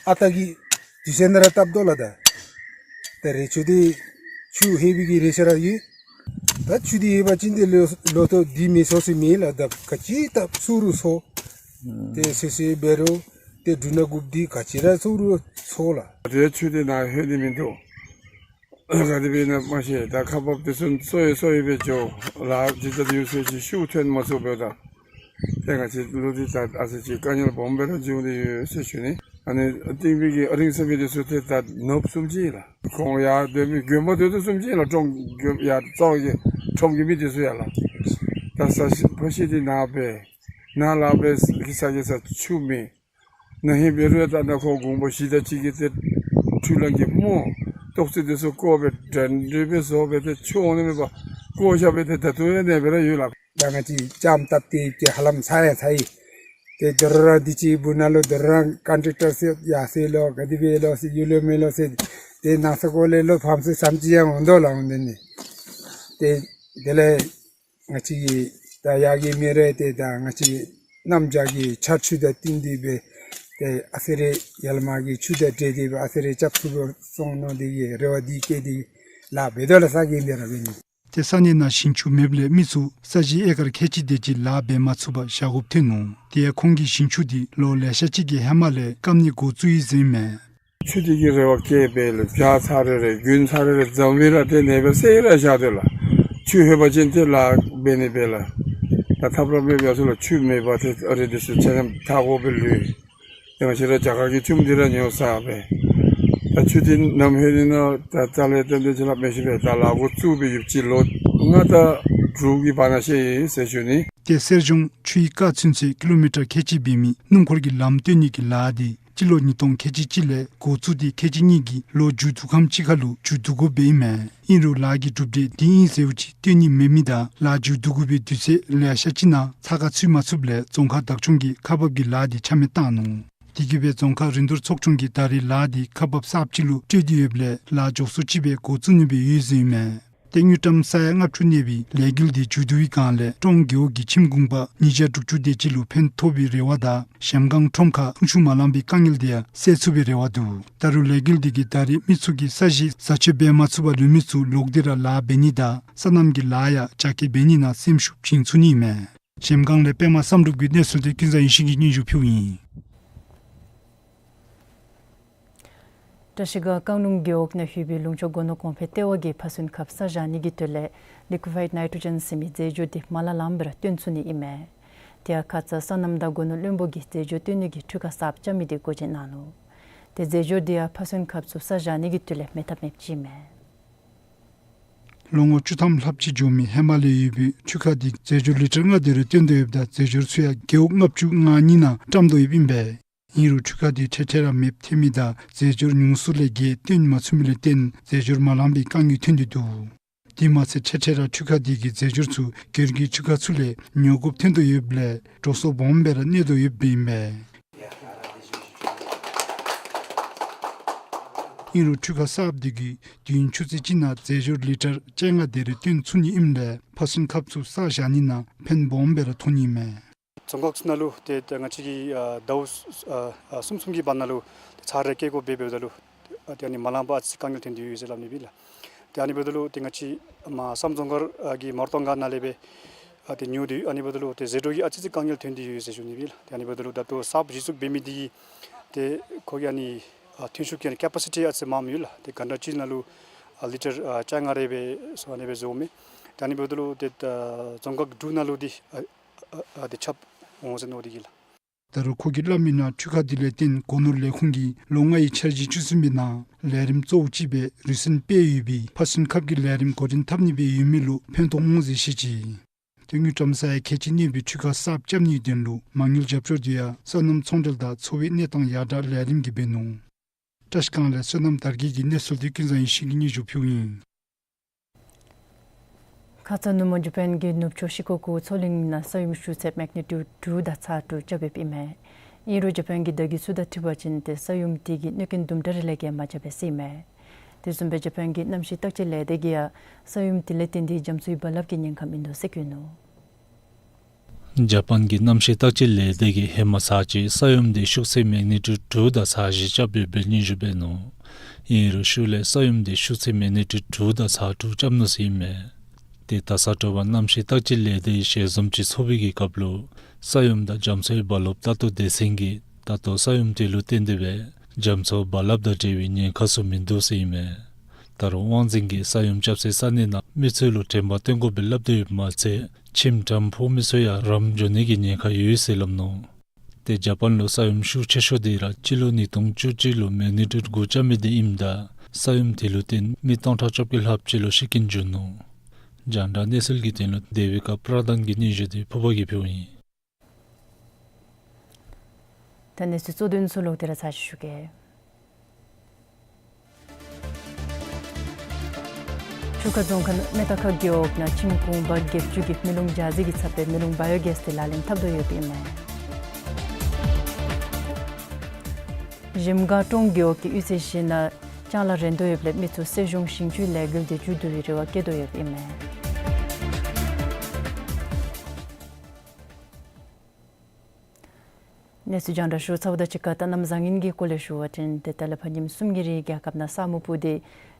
ཨ་རྟག་གི་དུས་ཚོད་ནང་ར་བཏབ་དོ་ལགས། ད་ད་རེས་ཆུ་འདི་ཆུ་ཧེ་བི་གི་རེ་ཆེ་ར་ཡོད། ད་ཆུ་འདི་ཡོད་པ་ཅིན་ཏེ་ལོ་ལོ་ཐོག་འདི་མི་སོ་སི་མེད་ལགས། ད་ག་ཅི་ད་སུ་རུ་སོ། ཏེ་སེ་སེ་འབད་རུང་ཏེ་འབྲུ་སྣ་དགུཔ་འདི་ག་ཅི་ར་སུ་རུ་སོ་ལགས། ཏེ་ཆུ་འདི་ནཱ་ལྷོད་ནི་མིན་འདུག། ག་དེ་སྦེ་ཨིན་ན་མ་ཤེས། ད་ཁག་འབགཔ་དེ་ཚུ་སོ་ཡི་སོ་ཡི་སྦེ་འགྱོ་ལགས། ཇི་ལྟར་ཡོད་ཟེར་ཅིག་ཤུགས་ཐོན་མ་ཚུགས་པས། ད་ཏེ་ང་བཅས་ལུ་འདི་ད་ཨ་ཙི་ཅིག་དཀའ་ངལ་སྦོམ་སྦེ་ར་འབྱུང་སྟེ་ཡོད་ཟེར་ཞུ་ནི། ཨ་ནི་གཏིང་པའི་གི་ཨ་རིང་ཟེར་མི་དེ་ཚུ་ཏེ་ད་ནོརབ་བཟུམ་ཅིག་ལགས། ཁོང་ཡར་སྡོད་མི་དགོན་པ་སྡོད་དོ་བཟུམ་ཅིག་ལགས། ཀྲོང་དགོན་ཡར་རྩ་བ་གི་ཁྲོམ་གྱི་མི་དེ་ཚུ་ཡང་ལགས། ད་ས་ཕ་ཤི་འདི་ནཱ་སྦེ་ནཱ་ལཱ་འབད་གི་ས་གི་ས་ཆུ་མེད། ནཱ་ཧེ་འབད་རུང་ཡང་ད་ནཱ་ཁོ་དགོངས་པ་བཞི་དང་གཅིག་གི་ཏེ་འཕྲུལ་གླང་གི་རྨོ་ཏོག་ཙེ་དེ་ཚུ་བཀོ་སྦེ་འདྲན་འདྲ་སྦེ་བཟོ་སྦེ་ཏེ་ཆུ་འོང་ནི་མེད་པར་བཀོ་བཞག་སྦེ་ཏེ་ད་ལྟོ་ཡང་ཨ་ནེ་སྦེ་ར་ཡོད་ལགས། ད་ང་བཅས་ལྕངམ་བཏབ་སྟེ་ཏེ་ཧ་ལམ་ཚར་ཡང་ཚར་ཡི། ཏེ་དོ་རུང་ར་འདི་ཅིག་འབདཝ་ད་ལུ་དོ་རུང་ར་ཀོན་ཊེག་ཊར་ཚུ་ཡར་སེལ་ལོ་ག་དེ་སྦེ་ལོ་ཟེར་ཡོད་ལོ་མེད་ལོ་ཟེར་ཏེ་ནང་ས་གོ་ལས་ལོག་ཕམ་ཚུགས་བསམ་ཅི་ཡང་འོང་དོ་ལགས། འོང་དེ་ནི་ཏེ་དེ་ལས་ང་བཅས་ཀྱི་ད་ཡར་གྱི་མི་རེ་ཏེ་ད་ང་བཅས་གནམ་བྱཱར་གྱི་ཆར་ཆུ་དང་བསྟུན་ཏེ་སྦེ་ ཏེ་ཨ་ཙི་རེ་ཡར་ལས་མར་གྱི་ཆུ་དང་འདྲེས་ཏེ་སྦེ་ཨ་ཙི་རེ་རྐྱབ་ཚུགས་པར་སོང་ནི་དེ་གིས་རེ་བ་འདི་བསྐྱེད་དེ་ལཱ་འབད་དོ་ལགས། ས་གི་འདི་ར་འབད་ནི། ཏེ་ས་གནས་ནང་ཞིང་ཆུ་མེདཔ་ལས་མི་ཚུ་ས་གཞི་ཨེ་ཀར་ཁལ་གཅིག་དེ་ཅིག་ལཱ་འབད་མ་ཚུགས་པར་བཞག་དགོཔ་ཐོན་ནུག། དེ་ཡང་ཁོང་གིས་ཞིང་ཆུ་འདི་ལོ་ལེ་ཤ་ཅིག་གི་ཧེ་མ་ལས་བཀབ་ནི་འགོ་བཙུགས་ཡི་ཟེར་ཨིན་མས། ཆུ་འདི་གིས་རེ་བ་བསྐྱེད་པས་ལགས། བྱཱར་ཚར་རེ་རེ་དགུན་ཚར་རེ་རེ་འཛམ་གླིང་ར་ཏེ་ནེ་སྦེ་སེ་ར་བཞག་དོ་ལགས། ཆུ་ལྷོད་པ་ཅིན་ཏེ་ལཱ་འབད་ནི་སྦེ་ལགས། ད་ཐབས་ར་མེདཔ་ཡར་སོང་ལགས། ཆུ་མེད་པར་ཏེ་ཨ་རེ་འདི་ཚུ་ཆ་མཉམ་འཐག་དགོ་པས་ལགས། ཡང་ཅིན་ར་རྒྱ་གར་གྱི་ཆུམ་འདི་ར་ཉོ་ས་སྦེ། ད་ཆུ་འདི་ནམ་ལྷོད་ནི་ན་ད་རྩ་ལས་བརྟེན་ཏེ་ཅིག་ལཱ་མི་ཤེས་པས། ད་ལཱ་འགོ་བཙུགས་སྦེ་ཡོདཔ་ཅིག་ལོ་ལྔ་དང་དྲུག་གི་བར་ན་ཤེས་ཡི་ཟེར་ཞུ་ནི། ཏེ་གསེར་གཞོང་ཆུའི་རྐ་ཚུན་ཚོད་ཀི་ལོ་མི་ཊར་ཁལ་གཅིག་འབད་མི་སྣུམ་འཁོར་གྱི་ལམ་བཏོན་ནི་གི་ལཱ་འདི་སྤྱི་ལོ་ཉིས་སྟོང་ཁལ་གཅིག་གཅིག་ལས་འགོ་བཙུགས་ཏེ་ཁལ་གཅིག་གཉིས་ཀྱི་ལོ་མཇུག་བསྡུ་ཁམས་ཅིག་ཁར་ལུ་མཇུག་བསྡུ་དགོཔ་སྦེ་ཨིན་མས། ཨིན་རུང་ལཱ་གི་གྲུབ་འབྲས་འདི་ཨིན་ཟེརཝ་ཅིག་སྟོན་ནི་མེད་མི་དང་ལཱ་མཇུག་བསྡུ་དགོ་པའི་དུས་ཚོད་ལེ་ཤ་ཅིག་ནང་ཚགས་ཁར་ཚུད་མ་ཚུགསཔ་ལས་རྫོང་ཁག་བདག་སྐྱོང་གིས་ཁག་འབགཔ་ཀྱི་ལཱ་འདི་ཆ་མེད་བཏང་ནུག། དེ་གིས་སྦེ་རྫོང་ཁག་རིན་བསྡུར་ཚོགས་ཆུང་གིས་ད་རེས་ལཱ་འདི་ཁག་འབགཔ་གསརཔ་ཅིག་ལུ་སྤྲོད་དེ་ཡོདཔ་ལས་ལཱ་མགྱོགས་སུ་ཅིག་སྦེ་འགོ་བཙུགས་ནི་སྦེ་ཡོད་ཟེར་ཨིན་མས། ཏེ་དངུལ་ཀྲམ་ས་ཡ་ལྔ་བཅུ་གནས་པའི་ལས་འགུལ་འདི་མཇུག་བསྡུ་བའི་སྒང་ལས་ཀྲོང་རྒེད་འོག་གི་ཁྱིམ་གུང་པ་ཉིས་བརྒྱ་དྲུག་ཅུ་དེ་ཅིག་ལུ་ཕན་ཐོགས་པའི་རེ་བ་དང་གཞལམ་སྒང་ཁྲོམ་ཁར་ཁོང་ཆུ་མ་ལང་པའི་དཀའ་ངལ་དེ་ཡང་སེལ་ཚུགས་པའི་རེ་བ་འདུག། ད་རུང་ལས་འགུལ་འདི་གིས་ད་རེས་མི་ཚུ་གིས་ས་གཞི་བཟའ་སྤྱོད་འབད་མ་ཚུགས་པར་ལུས་མི་ཚུ་ལོག་སྟེ་ར་ལཱ་འབད་ནི་དང་སོ་ནམ་གྱི་ལཱ་ཡང་རྒྱ་སྐྱེད་འབད་ནི་ནང་སེམས་ཤུགས་བྱིན་ཚུགས་ནི་ཨིན་མས། གཞལམ་སྒང་ལས་པདྨ་བསམ་གྲུབ་ཀྱི་གནས་ཚུལ་འདི་ཀུན་བཟང་ཡེ་ཤེས་ཀྱིས་སྙན་ཞུ་ཕུལཝ་ཨིན། བཀྲིས་སྒང་རྐང་ལུང་རྒེད་འོག་ནང་ཡོད་པའི་ལུང་ཕྱོགས་སྒོ་ནོར་གོང་འཕེལ་ལྟེ་བ་གིས་ཕ་སུན་ཁབ་ས་བཞག་ནི་གི་དོན་ལས་ལི་ཀུ་ཕའིཌ་ནའི་ཊྲོ་ཇེན་ཟེར་མི་རྫས་སྦྱོར་འདི་མ་ལང་ལངམ་སྦེ་ར་བཏོན་ཚུགས་ནི་ཨིན་མས། དེ་ཡང་ཁ་ཙ་སོ་ནམ་དང་སྒོ་ནོར་བློན་པོ་གིས་རྫས་སྦྱོར་བཏོན་ནི་གི་འཕྲུལ་ཁང་གསརཔ་རྐྱབ་མི་འདི་འགོ་འབྱེད་གནང་ནུག། ཏེ་རྫས་སྦྱོར་འདི་ཡང་ཕ་སུན་ཁབ་ཚུ་ས་བཞག་ནི་གི་དོན་ལས་མེད་ཐབས་མེདཔ་ཅིག་ཨིན་མས། ལོ་ངོ་བཅུ་ཐམ་ལྷགཔ་ཅིག་འགྱོ་མི་ཧེ་མ་ལས་ཡོད་པའི་འཕྲུལ་ཁང་འདི་རྫས་སྦྱོར་ལི་ཊར་ལྔ་དེ་རེ་བཏོན་དོ་ཡོདཔ་ད་རྫས་སྦྱོར་ཚུ་ཡང་རྒེད་འོག་ལྔ་བཅུ་ང་གཉིས་ནང་བཀྲམ་དོ་ཡོདཔ་ཨིན་པས། ཨིན་རུང་འཕྲུལ་ཁང་འདི་འཕྲལ་འཕྲལ་ར་མེདཔ་ཐོན་མི་དང་རྫས་སྦྱོར་ཉུང་སུ་ལས་བརྒལ་བཏོན་མ་ཚུགས་མི་ལས་བརྟེན་རྫས་སྦྱོར་མ་ལང་པའི་དཀའ་ངལ་ཐོན་ཏེ་འདུག། དེ་མ་ཚད་འཕྲལ་འཕྲལ་ར་འཕྲུལ་ཁང་འདི་གིས་རྫས་སྦྱོར་ཚུ་སྒེར་གྱི་འཕྲུལ་ཁང་ཚུ་ལས་ཉོ་དགོཔ་ཐོན་དོ་ཡོདཔ་ལས་འགྲོ་སོང་སྦོམ་སྦེ་ར་གནས་དོ་ཡོདཔ་ཨིན་པས། ཨིན་རུང་འཕྲུལ་ཁང་གསརཔ་འདི་གིས་དུས་ཡུན་ཆུ་ཚོད་གཅིག་ནང་རྫས་སྦྱོར་ལི་ཊར་བཅོ་ལྔ་དེ་རེ་བཏོན་ཚུགས་ནི་ཨིནམ་ལས་ཕ་སུན་ཁབ་ཚུ་ས་བཞག་ནི་ནང་ཕན་སྦོམ་སྦེ་ར་ཐོགས་ནི་ཨིན་མས། རྫོང་ཁག་ཚུ་ནང་ལུ་ཏེ་ཏེ་ང་བཅས་ཀྱི་ཨ་ཟླཝ་ཨ་ཨ་གསུམ་གསུམ་གྱི་བར་ན་ལུ་ཏེ་ཚར་རེ་སྐྱེལ་སྒོ་འབད་འབདཝ་ད་ལུ་ཨ་ཏེ་ཨ་ནི་མ་ལང་པར་ཨ་ཙི་དཀའ་ངལ་ཐོན་ཏེ་ཡོད་ཟེར་སླབ་ནི་ཨིན་ལགས། ཏེ་ཨ་ནི་འབདཝ་ད་ལུ་ཏེ་ང་བཅས་མར་བསམ་རྫོང་མཁར་ཨ་གི་མར་སྟོང་སྒར་ནང་ལས་སྦེ་ཨ་ཏེ་ཉོ་སྟེ་ཡོད། ཨ་ནི་འབདཝ་ད་ལུ་ཏེ་ཟད་འགྲོ་གི་ཨ་ཙི་ཅིག་དཀའ་ངལ་ཐོན་ཏེ་ཡོད་ཟེར་ཞུ་ནི་ཨིན་ལགས། ཏེ་ཨ་ནི་འབདཝ་ད་ལུ་ད་ལྟོ་གསརཔ་གཞི་བཙུགས་འབད་མི་འདི་ཏེ་ཁོ་གི་ཨ་ནི་ཨ་ཐོན་ཤུགས་ཀྱི་ཨ་ནི་ཀེ་པ་སི་ཊི་ཨ་ཙི་མངམ་ཡོད་ལགས། ཏེ་གྷན་ཊ་གཅིག་ནང་ལུ་ཨ་ལི་ཊར་ཨ་བཅོ་ལྔ་རེ་སྦེ་སོང་ཨ་ནི་སྦེ་བཟོཝ་མས། ཏེ་ཨ་ནི་འབདཝ་ད་ལུ་ཏེ་ཨ་རྫོང་ཁག་དྲུག་ནང་ལུ་འདི་ཨ་ཨ་ཨ་ཏེ་ཁྱབ་འོང་ཟེར་མནོ་སྟེ་གིས་ལགས། ད་རུང་ཁོ་གིས་སླབ་མིའི་ནང་འཕྲུལ་ཁང་འདི་ལས་བརྟེན་སྒོ་ནོར་ལས་ཁུངས་ཀྱིས་ལོ་ལྔའི་འཆར་གཞི་བཅུ་གསུམ་པའི་ནང་ལས་རིམ་གཙོ་བོ་ཅིག་སྦེ་རུས་སུན་སྤེལ་ཡོད་པའི་ཕ་སུན་ཁབ་ཀྱི་ལས་རིམ་འགོ་འདྲེན་འཐབ་ནི་སྦེ་ཡོད་མི་ལུ་ཕན་ཐོགས་འོང་ཟེར་བཤད་ཅི། ཏེ་དངུལ་ཀྲམ་ས་ཡ་ཁལ་གཅིག་གནས་པའི་འཕྲུལ་ཁང་གསརཔ་རྐྱབ་ནིའི་དོན་ལུ་མ་དངུལ་རྒྱབ་སྐྱོར་འདི་ཡང་སོ་ནམ་ཚོང་འབྲེལ་དང་འཚོ་བའི་གནས་སྟངས་ཡར་དྲག་ལས་རིམ་གྱིས་འབད་ནུག། བཀྲིས་སྒང་ལས་སོ་ནམ་དར་རྒྱས་ཀྱི་གནས་ཚུལ་འདི་ཀུན་བཟང་ཡེ་ཤེས་ཀྱིས་སྙན་ཞུ་ཕུལཝ་ཨིན། ཁ་ཙ་ནུབ་མོ་ཇ་པཱན་གྱི་ནུབ་ཕྱོགས་ཤི་ཀོ་ཀུ་མཚོ་གླིང་ནང་ས་ཡོམ་ཤུགས་ཚད་མེག་ནི་ཊིའུཌ་དྲུག་དང་ཚག་དྲུག་རྐྱབ་ཡོདཔ་ཨིན་མས། ཨིན་རུང་ཇ་པཱན་གྱི་བརྡ་བརྒྱུད་ཚུ་དང་འཁྲིལ་བ་ཅིན་ཏེ་ས་ཡོམ་དེ་གིས་གནོད་སྐྱོན་དུམ་གྲ་རེ་ལས་བརྒལ་མ་རྐྱབ་པས་ཟེར་ཨིན་མས། དེ་བཟུམ་སྦེ་ཇ་པཱན་གྱི་གནམ་གཤིས་བརྟག་དཔྱད་ལས་སྡེ་གིས་ཡང་ས་ཡོམ་དེ་ལས་བརྟེན་ཏེ་རྒྱ་མཚོའི་རྦ་རླབས་ཀྱི་ཉེན་ཁ་མིན་འདུག་ཟེར་བཀོད་ནུག། ཇ་པཱན་གྱི་གནམ་གཤིས་བརྟག་དཔྱད་ལས་སྡེ་གིས་ཧེ་མ་ཚར་གཅིག་ས་ཡོམ་དེ་ཤུགས་ཚད་མེག་ནི་ཊིའུཌ་དྲུག་དང་ཚག་བཞི་རྐྱབ་ཡོདཔ་སྦེ་སྙན་ཞུ་འབད་ནུག། ཨིན་རུང་ཤུལ་ལས་ས་ཡོམ་དེ་ཤུགས་ཚད་མེག་ནི་ཊིའུཌ་དྲུག་དང་ཚག་དྲུག་རྐྱབ་ནུག་ཟེར་ཨིན་མས། ཏེ་ད་ས་དྲོ་པ་གནམ་གཤིས་བརྟག་དཔྱད་ལས་སྡེའི་ཞལ་འཛོམས་ཅིག་ཚོགས་པའི་གི་སྐབས་ལུ་ས་ཡོམ་དང་རྒྱ་མཚོའི་རྦ་རླབས་ལྟ་རྟོག་སྡེ་ཚན་གྱིས་ད་ལྟོ་ས་ཡོམ་དེ་ལུ་བརྟེན་ཏེ་སྦེ་རྒྱ་མཚོ་རྦ་རླབས་དང་འབྲེལ་བའི་ཉེན་ཁ་ཚུ་མིན་འདུག་ཟེར་ཨིན་མས། ད་རུང་དབང་འཛིན་གྱིས་ས་ཡོམ་རྐྱབ་སའི་ས་གནས་ནང་མི་ཚུ་ལུ་དྲན་པ་བསྟེན་དགོ་པའི་སླབ་སྟེ་ཡོདཔ་མ་ཚད་ཁྱིམ་གྲམ་ཕུག་མི་ཚུ་ཡང་རམ་འགྱོ་ནི་གི་ཉེན་ཁ་ཡོད་ཟེར་སླབ་ནུག། ཏེ་ཇ་པཱན་ལུ་ས་ཡོམ་ཤུགས་ཆེ་ཤོས་དེ་ར་སྤྱི་ལོ་ཉིས་སྟོང་བཅུ་གཅིག་ལུ་མེག་ནི་ཊིའུཌ་དགུ་རྐྱབ་མི་དེ་ཨིནམ་ད་ས་ཡོམ་དེ་ལུ་བརྟེན་མི་སྟོང་ཕྲག་བཅོ་བརྒྱད་ལྷགཔ་ཅིག་ལུ་ཤི་རྐྱེན་བྱུང་ནུག། རྒྱང་བསྒྲགས་གནས་ཚུལ་གྱི་དོན་ལུ་དེ་བི་ཀ་པྲ་དཱན་གྱི་སྙན་ཞུ་དེ་ཕུར་པ་གིས་ཕུལཝ་ཨིན། ད་གནས་ཚུལ་གཙོ་དོན་ཚུ་ལོག་སྟེ་ར་ཚར་ཅིག་ཞུ་གེ། ཆུ་ཁ་རྫོང་ཁག་མེ་ཏ་ཁ་རྒེད་འོག་ནང་ཁྱིམ་གུང་པ་བརྒྱད་ཅུ་གིས་མེ་རླུང་འཇའ་ཟེར་གྱིས་ཚབ་པའི་མེ་རླུང་བ་ཡོ་གེསི་དེ་ལག་ལེན་འཐབ་དོ་ཡོདཔ་ཨིན་མས། གཞལམ་སྒང་ཀྲོང་རྒེད་འོག་གི་གཡུས་ཚན་བཞི་ནང་ལྕང་ལཱ་རན་དོ་ཡོདཔ་ལས་མི་ཚུ་གསེར་གཞོང་ཞིང་ཆུའི་ལས་འགུལ་དེ་མཇུག་བསྡུ་བའི་རེ་བ་བསྐྱེད་དོ་ཡོདཔ་ཨིན་མས། གནས་ཚུལ་རྒྱང་བསྒྲགས་ཞུ་ཚརཝ་དང་གཅིག་ཁར་ད་གནམ་བཟང་ངན་གྱི་སྐོར་ལས་ཞུ་བ་ཅིན་ཏེ་ད་ལས་ཕར་ཉིནམ་གསུམ་གྱི་རིང་རྒྱལ་ཁབ་ནང་ས་སྨུག་སྤུབས་ཏེ་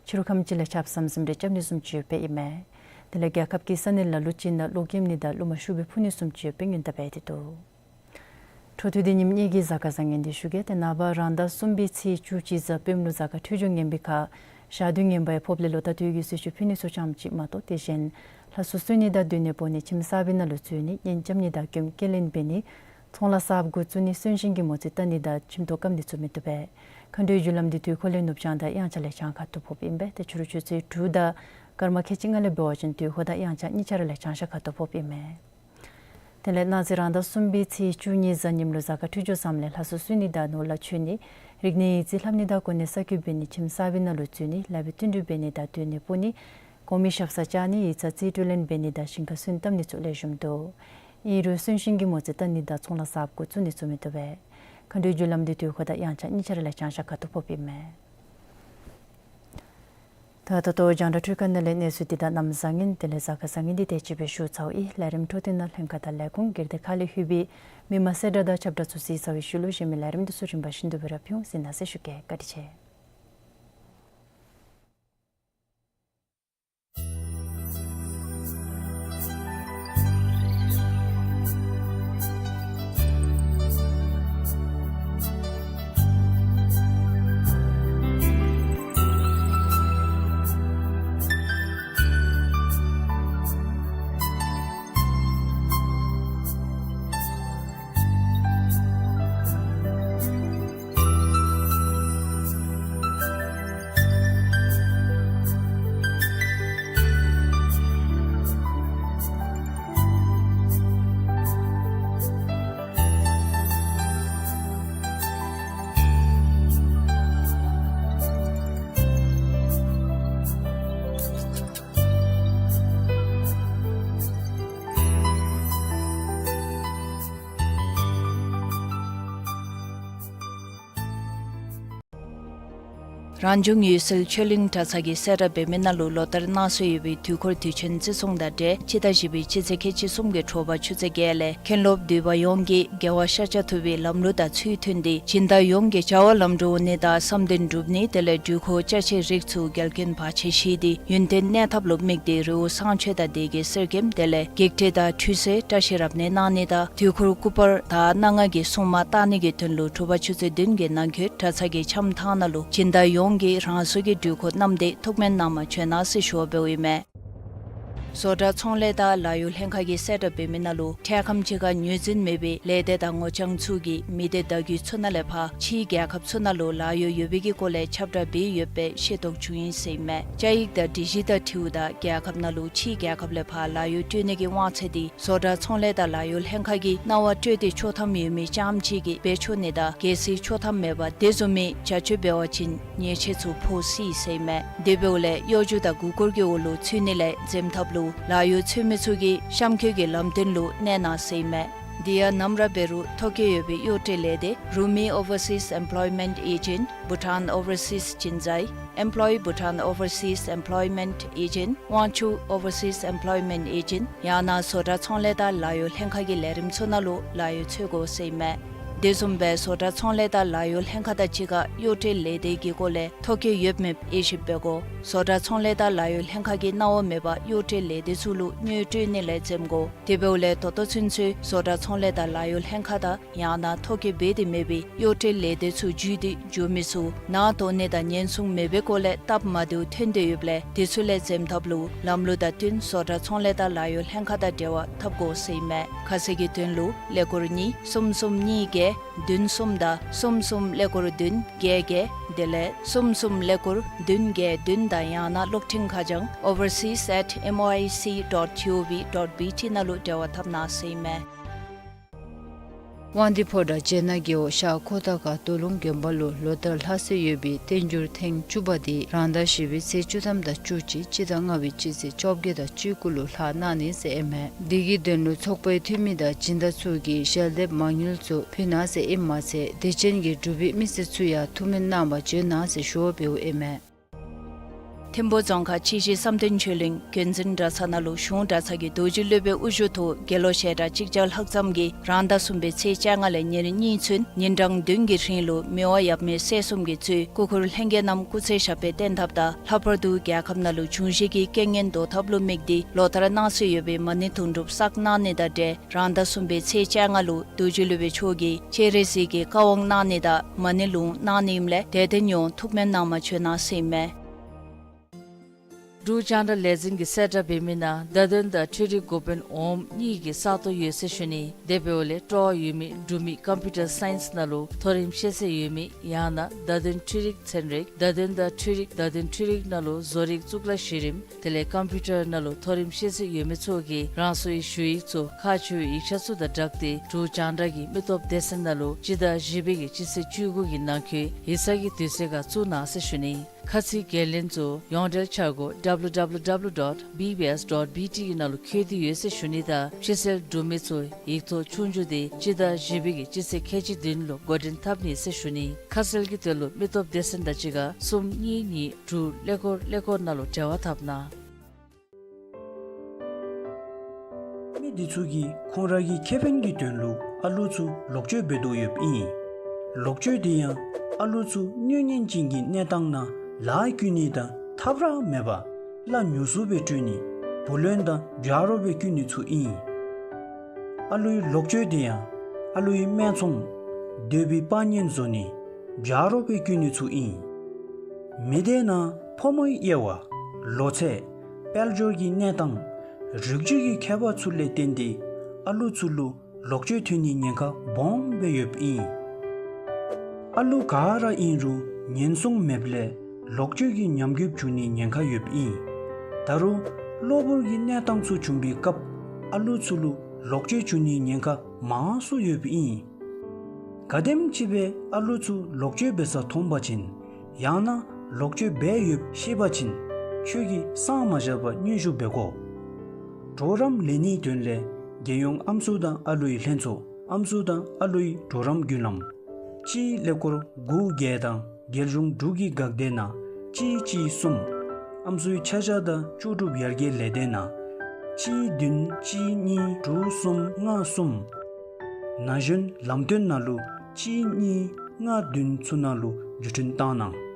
ཕྱི་རུ་ཁམས་ཅིག་ལས་ཆརཔ་ཟམ་ཟིམ་རེ་རྐྱབ་ནི་བཟུམ་ཅིག་ཡོདཔ་ཨིན་མས། དེ་ལས་རྒྱལ་ཁབ་ཀྱི་ས་གནས་ལ་ལུ་ཅིག་ནང་གློག་ཀེམ་ནི་དང་རླུང་མ་ཤུགས་སྦེ་འཕུ་ནི་བཟུམ་ཅིག་ཡོདཔ་སྦེ་སྔོན་དཔག་འབད་དེ་འདུག། འཕྲོ་མཐུད་དེ་ཉིནམ་གཉིས་ཀྱི་གཟའ་སྐར་བཟང་ངན་འདི་ཞུ་གེ། ཏེ་ནངས་པ་རང་ཟླ་གསུམ་པའི་ཚེས་བཅུ་གཅིག་གཟའ་སྤེནམ་ལུ་གཟའ་སྐར་འཕྲོད་སྦྱོར་ངན་པའི་ཁར་ཞག་དུས་ངན་པ་ཡང་ཕོགཔ་ལས་ལོག་ལྟ་དུས་ཀྱི་གསོལ་མཆོད་ཕུལ་ནི་ཚུ་ཙམ་ཅིག་མ་གཏོགས་དེ་བཞིན་ལྷ་སྲུང་གསོལ་ནི་དང་སྡོད་གནས་སྤོ་ནི་ཁྱིམ་གསར་པའི་ནང་ལུ་འཛུལ་ནི་གཉེན་རྐྱབ་ནི་དང་མགྱོནམ་སྐྱེལ་ལེན་འབད་ནི་ཚོང་ལཱ་གསརཔ་འགོ་བཙུགས་ནི་གསོན་གཤིན་གྱི་མོ་རྩིས་བལྟ་ནི་དང་ཁྱིམ་ཐོག་བཀབ་ནི་ཚུ་མི་བཏུབ་པས། མཁའ་འགྲོའི་རྒྱུ་ལམ་འདི་དུས་འཁོར་ལས་ནུབ་བྱང་དང་དབྱངས་འཆར་ལས་བྱང་ཁ་ཐུག་ཕོགཔ་ཨིན་པས། ཏེ་ཕྱི་རུ་ཆུ་ཚོད་དྲུག་དང་སྐར་མ་ཁལ་གཅིག་ལྔ་ལས་འབད་བ་ཅིན་དུས་འཁོར་དང་དབྱངས་འཆར་གཉིས་ཆ་ར་ལས་བྱང་ཤར་ཁ་ཐུག་ཕོགཔ་ཨིན་མས། དེ་ལས་གནངས་ཚེ་རང་ཟླ་གསུམ་པའི་ཚེས་བཅུ་གཉིས་གཟའ་ཉིམ་ལུ་གཟའ་སྐར་འཕྲོད་སྦྱོར་བཟངམ་ལས་ལྷ་སྲུང་གསོལ་ནི་དང་ནོར་ལྷ་མཆོད་ནི་རིག་གནས་ཡིག་རྩིས་ལྷབ་ནི་དང་གོ་གནས་གསར་བསྐོ་འབད་ནི་ཁྱིམ་གསར་པའི་ནང་ལུ་འཛུལ་ནི་ལཱ་འབད་བསྟུན་གྲོས་འབད་ནི་དང་སྡོད་གནས་སྤོ་ནི་གོང་མའི་ཞབས་སར་བཅར་ནི་ཡིག་ཚང་རྩིས་སྤྲོད་ལེན་འབད་ནི་དང་ཞིང་ཁར་སོན་བཏབ་ནི་ཚུ་ལེགས་ཤོམ་འདུག། ཨིན་རུང་གསོན་གཤིན་གྱི་མོ་རྩིས་བལྟ་ནི་དང་ཚོང་ལཱ་གསརཔ་འགོ་བཙུགས་ནི་ཚུ་མི་བཏུབ་པས། མཁའ་འགྲོའི་རྒྱུ་ལམ་འདི་དུས་འཁོར་དང་དབྱངས་འཆར་གཉིས་ཆ་ར་ལས་བྱང་ཤར་ཁ་ཐུག་ཕོགཔ་ཨིན་མས། ད་ད་ལྟོ་རྒྱང་བསྒྲགས་འཕྲུལ་ཁང་ནང་ལས་གནས་ཚུལ་འདི་དང་གནམ་བཟང་ངན་དེ་ལས་གཟའ་སྐར་བཟང་ངན་འདི་དེ་ཅིག་སྦེ་ཞུ་ཚརཝ་ཨིན། ལས་རིམ་འཕྲོ་མཐུད་ནང་ལྷན་ཁག་དང་ལས་ཁུངས་སྒེར་སྡེ་ཁག་ལས་ལྷོད་པའི་མི་མང་གསལ་བསྒྲགས་དང་ཁྱབ་བསྒྲགས་ཚུ་གཟིགས་ཚར་བའི་ཤུལ་ལུ་གཞན་མི་ལས་རིམ་འདི་ཚུ་རིམ་པ་བཞིན་དུ་སྦེ་ར་ཕུལ་འོང་། གཟིགས་གནང་ཟེར་ཞུ་གེ། བཀའ་དྲིན་ཆེ། རང་བྱུང་འོད་གསལ་ཆོས་གླིང་གྲྭ་ཚང་གིས་གསལ་བསྒྲགས་འབད་མི་ནང་ལུ་ལོ་ལྟར་གནང་སྲོལ་ཡོད་པའི་དུས་འཁོར་དུས་ཆེན་བརྩི་སྲུང་དང་འབྲེལ་སྤྱི་ཟླ་བཞི་པའི་སྤྱི་ཚེས་ཁལ་གཅིག་གསུམ་གྱི་དྲོ་པ་ཆུ་ཚོད་བརྒྱད་ལས་མཁན་སློབ་འདུས་པ་ཡོངས་ཀྱིས་དགེ་བ་ཤཱཀྱ་ཐུབ་པའི་ལམ་ལུགས་དང་ཚུལ་མཐུན་ཏེ་སྦྱིན་བདག་ཡོངས་ཀྱི་བྱ་བ་ལམ་འགྲོ་འོང་ནི་དང་བསམ་དོན་འགྲུབ་ནི་དེ་ལས་འགྲུལ་འཁོར་ཅ་ཆས་རིགས་ཚུ་འགལ་རྐྱེན་བར་ཆད་ཞི་སྟེ་ཡུན་བརྟན་གནས་ཐབས་ལུ་དམིགས་ཏེ་རི་བོ་གསང་ཆེན་དང་སྡེ་དགེ་གསེར་སྐྱེམས་དེ་ལས་བགེགས་བསྐྲད་དང་ཁྲུས་གསོལ་བཀྲ་ཤིས་རབ་གནས་གནང་ནི་དང་དུས་འཁོར་སྐུ་པར་དག་སྣ་ལྔ་གི་སྲུང་མ་བཏང་ནི་གི་དོན་ལུ་དྲོ་པ་ཆུ་ཚོད་བདུན་གྱི་ནང་འཁོད་གྲྭ་ཚང་གི་འཆམ་ཐང་ནང་ལུ་སྦྱིན་བདག་ཡོངས་ཀྱིས་རང་སོའི་གི་འགྲུལ་འཁོར་བསྣམས་ཏེ་ཐུགས་སྨོན་གནང་པར་བྱོན་གནང་ཟེར་ཞུ་བ་འབདཝ་ཨིན་མས། བཟོ་གྲྭ་ཚོང་ལས་དང་ལཱ་གཡོག་ལྷན་ཁག་གིས་གསལ་བསྒྲགས་འབད་མི་ནང་ལུ་འཕྲལ་ཁམས་ཅིག་ཁར་ངོས་འཛིན་མེད་པའི་ལས་སྡེ་དང་ངོ་རྐྱང་ཚུ་གིས་མི་སྡེ་བརྡ་བརྒྱུད་ཚུ་ནང་ལས་ཕར་ཕྱིའི་རྒྱལ་ཁབ་ཚུ་ནང་ལུ་ལཱ་གཡོག་ཡོད་པའི་གི་སྐོར་ལས་ཁྱབ་བསྒྲགས་འབད་ཡོདཔ་སྦེ་ཤེས་རྟོགས་བྱུང་ཡི་ཟེར་ཨིན་མས། བཅའ་ཡིག་དང་སྒྲིག་གཞི་དང་འཁྲིལཝ་ད་རྒྱལ་ཁབ་ནང་ལུ་ཕྱིའི་རྒྱལ་ཁབ་ལས་ཕར་ལཱ་གཡོག་སྤྲོད་ནི་གི་དབང་ཚད་འདི་བཟོ་གྲྭ་ཚོང་ལས་དང་ལཱ་གཡོག་ལྷན་ཁག་གིས་གནང་བ་སྤྲོད་དེ་ཆོག་ཐམ་ཡོད་མི་རྐྱངམ་ཅིག་གིས་འབད་ཆོག་ནི་དང་གལ་སྲིད་ཆོག་ཐམ་མེད་པར་དེ་བཟུམ་མའི་བྱ་སྤྱོད་འབད་བ་ཅིན་ཉེས་ཆད་ཚུ་ཕོག་སྲིད་ཟེར་ཨིན་མས། དེ་འབདཝ་ལས་གཡོ་སྒྱུ་དང་མགུ་སྐོར་གྱི་འོག་ལུ་ཚུད་ནི་ལས་འཛེམ་ཐབས་ལུ་ལཱ་གཡོག་འཚོལ་མི་ཚུ་གིས་གཤམ་འཁོད་ཀྱི་ལམ་སྟོན་ལུ་གནས་གནང་ཟེར་ཨིན་མས། དེ་ཡང་ནམ་ར་འབད་རུང་ཐོ་བཀོད་ཡོད་པའི་གཡོག་སྤྲོད་ལས་སྡེ་རུ་མི་Overseas Employment Agent, Bhutan Overseas Jinsai, Employ Bhutan Overseas Employment Agent, དབང་ཕྱུག་Overseas Employment Agent ཡང་ན་བཟོ་གྲྭ་ཚོང་ལས་དང་ལཱ་གཡོག་ལྷན་ཁག་གི་ལས་རིམ་ཚུ་ནང་ལུ་ལཱ་གཡོག་འཚོལ་དགོ་ཟེར་ཨིན་མས། དེ་བཟུམ་སྦེ་བཟོ་གྲྭ་ཚོང་ལས་དང་ལཱ་གཡོག་ལྷན་ཁག་དང་གཅིག་ཁར་གཡོག་སྤྲོད་ལས་སྡེ་གི་སྐོར་ལས་ཐོ་བཀོད་ཡོདཔ་མེདཔ་དབྱེ་ཞིབ་འབད་དགོ། བཟོ་གྲྭ་ཚོང་ལས་དང་ལཱ་གཡོག་ལྷན་ཁག་གིས་གནང་བ་མེད་པར་གཡོག་སྤྲོད་ལས་སྡེ་ཚུ་ལུ་དངུལ་སྤྲོད་ནི་ལས་འཛེམ་དགོ། དེ་འབདཝ་ལས་ད་ལྟོ་ཚུན་ཚོད་བཟོ་གྲྭ་ཚོང་ལས་དང་ལཱ་གཡོག་ལྷན་ཁག་དང་ཡང་ན་ཐོ་བཀོད་འབད་དེ་མེད་པའི་གཡོག་སྤྲོད་ལས་སྡེ་ཚུ་བརྒྱུད་དེ་འགྱོ་མི་ཚུ་ནང་དོགས་ནི་དང་ཉེན་སྲུང་མེད་པའི་སྐོར་ལས་སྟབས་མ་བདེཝ་ཐོན་ཏེ་ཡོདཔ་ལས་དེ་ཚུ་ལས་འཛེམ་ཐབས་ལུ་ལམ་ལུགས་དང་བསྟུན་བཟོ་གྲྭ་ཚོང་ལས་དང་ལཱ་གཡོག་ལྷན་ཁག་དང་འབྲེལ་བ་འཐབ་དགོ་ཟེར་ཨིན་མས། ཁ་གསལ་གྱི་དོན་ལུ་ཀླད་ཀོར་གཉིས་གསུམ་གསུམ་གཉིས་བརྒྱད་བདུན་གསུམ་དང་གསུམ་གསུམ་ཀླད་ཀོར་བདུན་བརྒྱད་བརྒྱད་དེ་ལས་གསུམ་གསུམ་ཀླད་ཀོར་བདུན་བརྒྱད་བདུན་དང་ཡང་ན་གློག་འཕྲིན་ཁ་བྱང་overseas at M O I C dot G O V dot B T ནང་ལུ་འབྲེལ་བ་འཐབ་གནང་ཟེར་ཨིན་མས། དབང་འདུས་ཕོ་བྲང་སྤྱན་སྔ་རྒེད་འོག་ཤར་ཁོ་ཐང་ཁ་སྟོད་ལུང་དགོན་པ་ལུ་ལོ་ལྟར་ལྷག་སྲོལ་ཡོད་པའི་བསྟན་འགྱུར་ཐེངས་བཅུ་པ་འདི་རང་ཟླ་བཞི་པའི་ཚེས་བཅུ་ཐམ་དང་བཅུ་གཅིག་སྤྱི་ཟླ་ལྔ་པའི་སྤྱི་ཚེས་བཅོ་བརྒྱད་དང་བཅུ་དགུ་ལུ་ལྷག་གནང་ནི་ཟེར་ཨིན་མས། འདི་གི་དོན་ལུ་ཚོགས་པའི་འཐུས་མི་དང་སྦྱིན་བདག་ཚུ་གིས་ཞལ་འདེབས་མང་ཉུང་ཚུ་ཕུལ་གནང་ཟེར་ཨིནམ་མ་ཚད་དད་ཅན་གྱི་འབྲུག་པའི་མི་སེར་ཚུ་ཡང་ཐུགས་སྨོན་གནང་པར་བྱོན་གནང་ཟེར་ཞུ་བ་འབདཝ་ཨིན་མས། ཐིམ་ཕུ་རྫོང་ཁག་ཕྱི་བཞི་བསམ་གཏན་ཆོས་གླིང་རྒྱུན་འཛིན་གྲྭ་ཚང་ནང་ལུ་གཞུང་གྲྭ་ཚང་གི་རྡོ་རྗེ་སློབ་དཔོན་དབུ་བཞུགས་ཐོག་དགེ་སློང་ཞལ་གྲངས་གཅིག་བརྒྱ་ལྷག་ཙམ་གྱིས་རང་ཟླ་གསུམ་པའི་ཚེས་བཅོ་ལྔ་ལས་ཉེར་གཉིས་ཚུན་ཉིན་གྲངས་བདུན་གྱི་རིང་ལུ་མི་དབང་ཡབ་མེས་སྲས་གསུམ་གྱིས་གཙོས་སྐུ་འཁོར་ལྷན་རྒྱས་རྣམས་སྐུ་ཚེ་ཞབས་པད་བརྟན་ཐབས་དང་ལྷག་པར་དུ་རྒྱལ་ཁབ་ནང་ལུ་འབྱུང་བཞི་གི་རྐྱེན་ངན་བཟློག་ཐབས་ལུ་དམིགས་ཏེ་ལོ་ལྟར་གནང་སྲོལ་ཡོད་པའི་མ་ཎི་དུང་སྒྲུབ་བསགས་གནང་ནི་དང་འབྲེལ་རང་ཟླ་གསུམ་པའི་ཚེས་བཅོ་ལྔ་ལུ་རྡོ་རྗེ་སློབ་དཔོན་མཆོག་གིས་སྤྱན་རས་གཟིགས་ཀྱི་བཀའ་དབང་གནང་ནི་དང་མ་ཎི་ལུང་གནང་ནི་ཨིནམ་ལས་དད་ལྡན་ཡོངས་ཐུགས་སྨོན་གནང་བར་བྱོན་གནང་ཟེར་ཨིན་མས། འབྲུག་རྒྱང་བསྒྲགས་ལས་འཛིན་གྱིས་གསལ་བསྒྲགས་འབད་མི་ནང་བརྡ་དོན་དང་འཕྲུལ་རིག་འགོ་དཔོན་འོགམ་གཉིས་ཀྱི་ས་སྟོང་ཡོད་ཟེར་ཞུ་ནི། དེ་འབདཝ་ལས་སྤྲོ་བ་ཡོད་མི་འབྲུག་མི་ཀམ་པིའུ་ཊར་སའིནསི་ནང་ལུ་མཐོ་རིམ་ཤེས་ཚད་ཡོད་མི་ཡང་ན་བརྡ་དོན་འཕྲུལ་རིག་ཚན་རིག་བརྡ་དོན་དང་འཕྲུལ་རིག་བརྡ་དོན་འཕྲུལ་རིག་ནང་ལུ་བཟོ་རིག་གཙུག་ལག་གཞི་རིམ་དེ་ལས་ཀམ་པིའུ་ཊར་ནང་ལུ་མཐོ་རིམ་ཤེས་ཚད་ཡོད་མི་ཚུ་གིས་རང་སོའི་ཞུ་ཡིག་ཚུ་ཁག་ཆེ་བའི་ཡིག་ཆ་ཚུ་དང་སྦྲགས་ཏེ་འབྲུག་རྒྱང་བསྒྲགས་ཀྱི་མི་སྟོབས་སྡེ་ཚན་ནང་ལུ་སྤྱི་ཟླ་བཞི་པའི་གི་སྤྱི་ཚེས་བཅུ་དགུ་གི་ནང་འཁོད་ཡིག་ཚང་གི་དུས་ཚོད་ཁར་བཙུགས་གནང་ཟེར་ཞུ་ནི། ཁ་ཚིག་འགན་ལེན་ཚུ་ཡོངས་འབྲེལ་འཆར་སྒོ་W W W dot B B S dot B T གི་ནང་ལུ་འཁོད་དེ་ཡོད་ཟེར་ཞུ་ནི་དང་ཕྱི་སེལ་འབྲུག་མི་ཚུ་ཡིག་ཐོག་ཆོས་རྒྱུགས་དེ་སྤྱི་ཟླ་བཞི་པའི་གི་སྤྱི་ཚེས་ཁལ་གཅིག་བདུན་ལུ་འགོ་འདྲེན་འཐབ་ནི་ཟེར་ཞུ་ནི། ཁ་གསལ་གྱི་དོན་ལུ་མི་སྟོབས་སྡེ་ཚན་དང་གཅིག་ཁར་གསུམ་གཉིས་གཉིས་དྲུག་ཀླད་ཀོར་ཀླད་ཀོར་ནང་ལུ་འབྲེལ་བ་འཐབ་གནང་། མི་འདི་ཚུ་གིས་ཁོང་ར་གི་ཁེ་ཕན་གྱི་དོན་ལུ་ཨ་ལུ་ཚུ་ལོག་སྤྱོད་འབད་དོ་ཡོདཔ་ཨིན། ལོག་སྤྱོད་དེ་ཡང་ཨ་ལུ་ཚུ་གནོད་ཉེན་ཅན་གྱི་གནས་སྟངས་ནང་ལཱ་བཀོལ་ནི་དང་ཐབས་ར་མེད་པར་གླ་ཉུང་སུ་སྦེ་སྤྲོད་ནི་བུ་ལོན་དང་བྱ་རོགས་སྦེ་བཀོལ་ནི་ཚུ་ཨིན། ཨ་ལུའི་ལོག་སྤྱོད་དེ་ཡང་ཨ་ལུའི་སྨད་འཚོང་འདོད་པའི་དཔའ་ངན་བཟོ་ནི་བྱ་རོགས་སྦེ་བཀོལ་ནི་ཚུ་ཨིན། མི་སྡེ་ནང་ཕོ་མོའི་དབྱེ་བ་ལོ་ཚད་དཔལ་འབྱོར་གྱི་གནས་སྟངས་རིགས་རྒྱུད་ཀྱི་ཁྱད་པར་ཚུ་ལས་བརྟེན་ཏེ་ཨ་ལུ་ཚུ་ལུ་ལོག་སྤྱོད་ཐོན་ནིའི་ཉེན་ཁ་སྦོམ་སྦེ་ཡོདཔ་ཨིན། ཨ་ལུ་ག་ར་ཨིན་རུང་ཉེན་སྲུང་མེདཔ་ལས་ལོག་སྤྱོད་ཀྱི་ཉམས་རྒུདཔ་འབྱུང་ནིའི་ཉེན་ཁ་ཡོདཔ་ཨིན། ད་རུང་གློ་བུར་གྱི་གནས་སྟངས་ཚུ་བྱུང་པའི་སྐབས་ཨ་ལུ་ཚུ་ལུ་ལོག་སྤྱོད་འབྱུང་ནིའི་ཉེན་ཁ་མང་སུ་ཡོདཔ་ཨིན། ག་དེམ་ཅིག་སྦེ་ཨ་ལུ་ཚུ་ལོག་སྤྱོད་འབད་ས་མཐོང་པ་ཅིན་ཡང་ན་ལོག་སྤྱོད་འབད་ཡོདཔ་ཤེས་པ་ཅིན་ཁྱོད་ཀྱིས་སངས་མ་རྒྱས་པར་སྙན་ཞུ་འབད་དགོ། གྲོགས་རམ་ལེན་ནིའི་དོན་ལས་རྒྱལ་ཡོངས་ཨམ་སྲུ་དང་ཨ་ལུའི་ལྷན་ཚོགས་ཨམ་སྲུ་དང་ཨ་ལུའི་གྲོགས་རམ་བརྒྱུད་ལམ་གཅིག་ཀླད་ཀོར་དགུ་བརྒྱད་དང་རྒྱལ་གཞུང་འབྲུག་གི་འགག་སྡེ་ནང་གཅིག་གཅིག་གསུམ། ཨམ་སྲུའི་ཆ་བཞག་དང་ལྕོགས་གྲུབ་ཡར་རྒྱས་ལས་སྡེ་ནང་གཅིག་བདུན་གཅིག་གཉིས་དྲུག་གསུམ་ལྔ་གསུམ། ན་གཞོན་ལམ་སྟོན་ནང་ལུ་གཅིག་གཉིས་ལྔ་བདུན་ཚུ་ནང་ལུ་བརྒྱུད་འཕྲིན་བཏང་གནང་།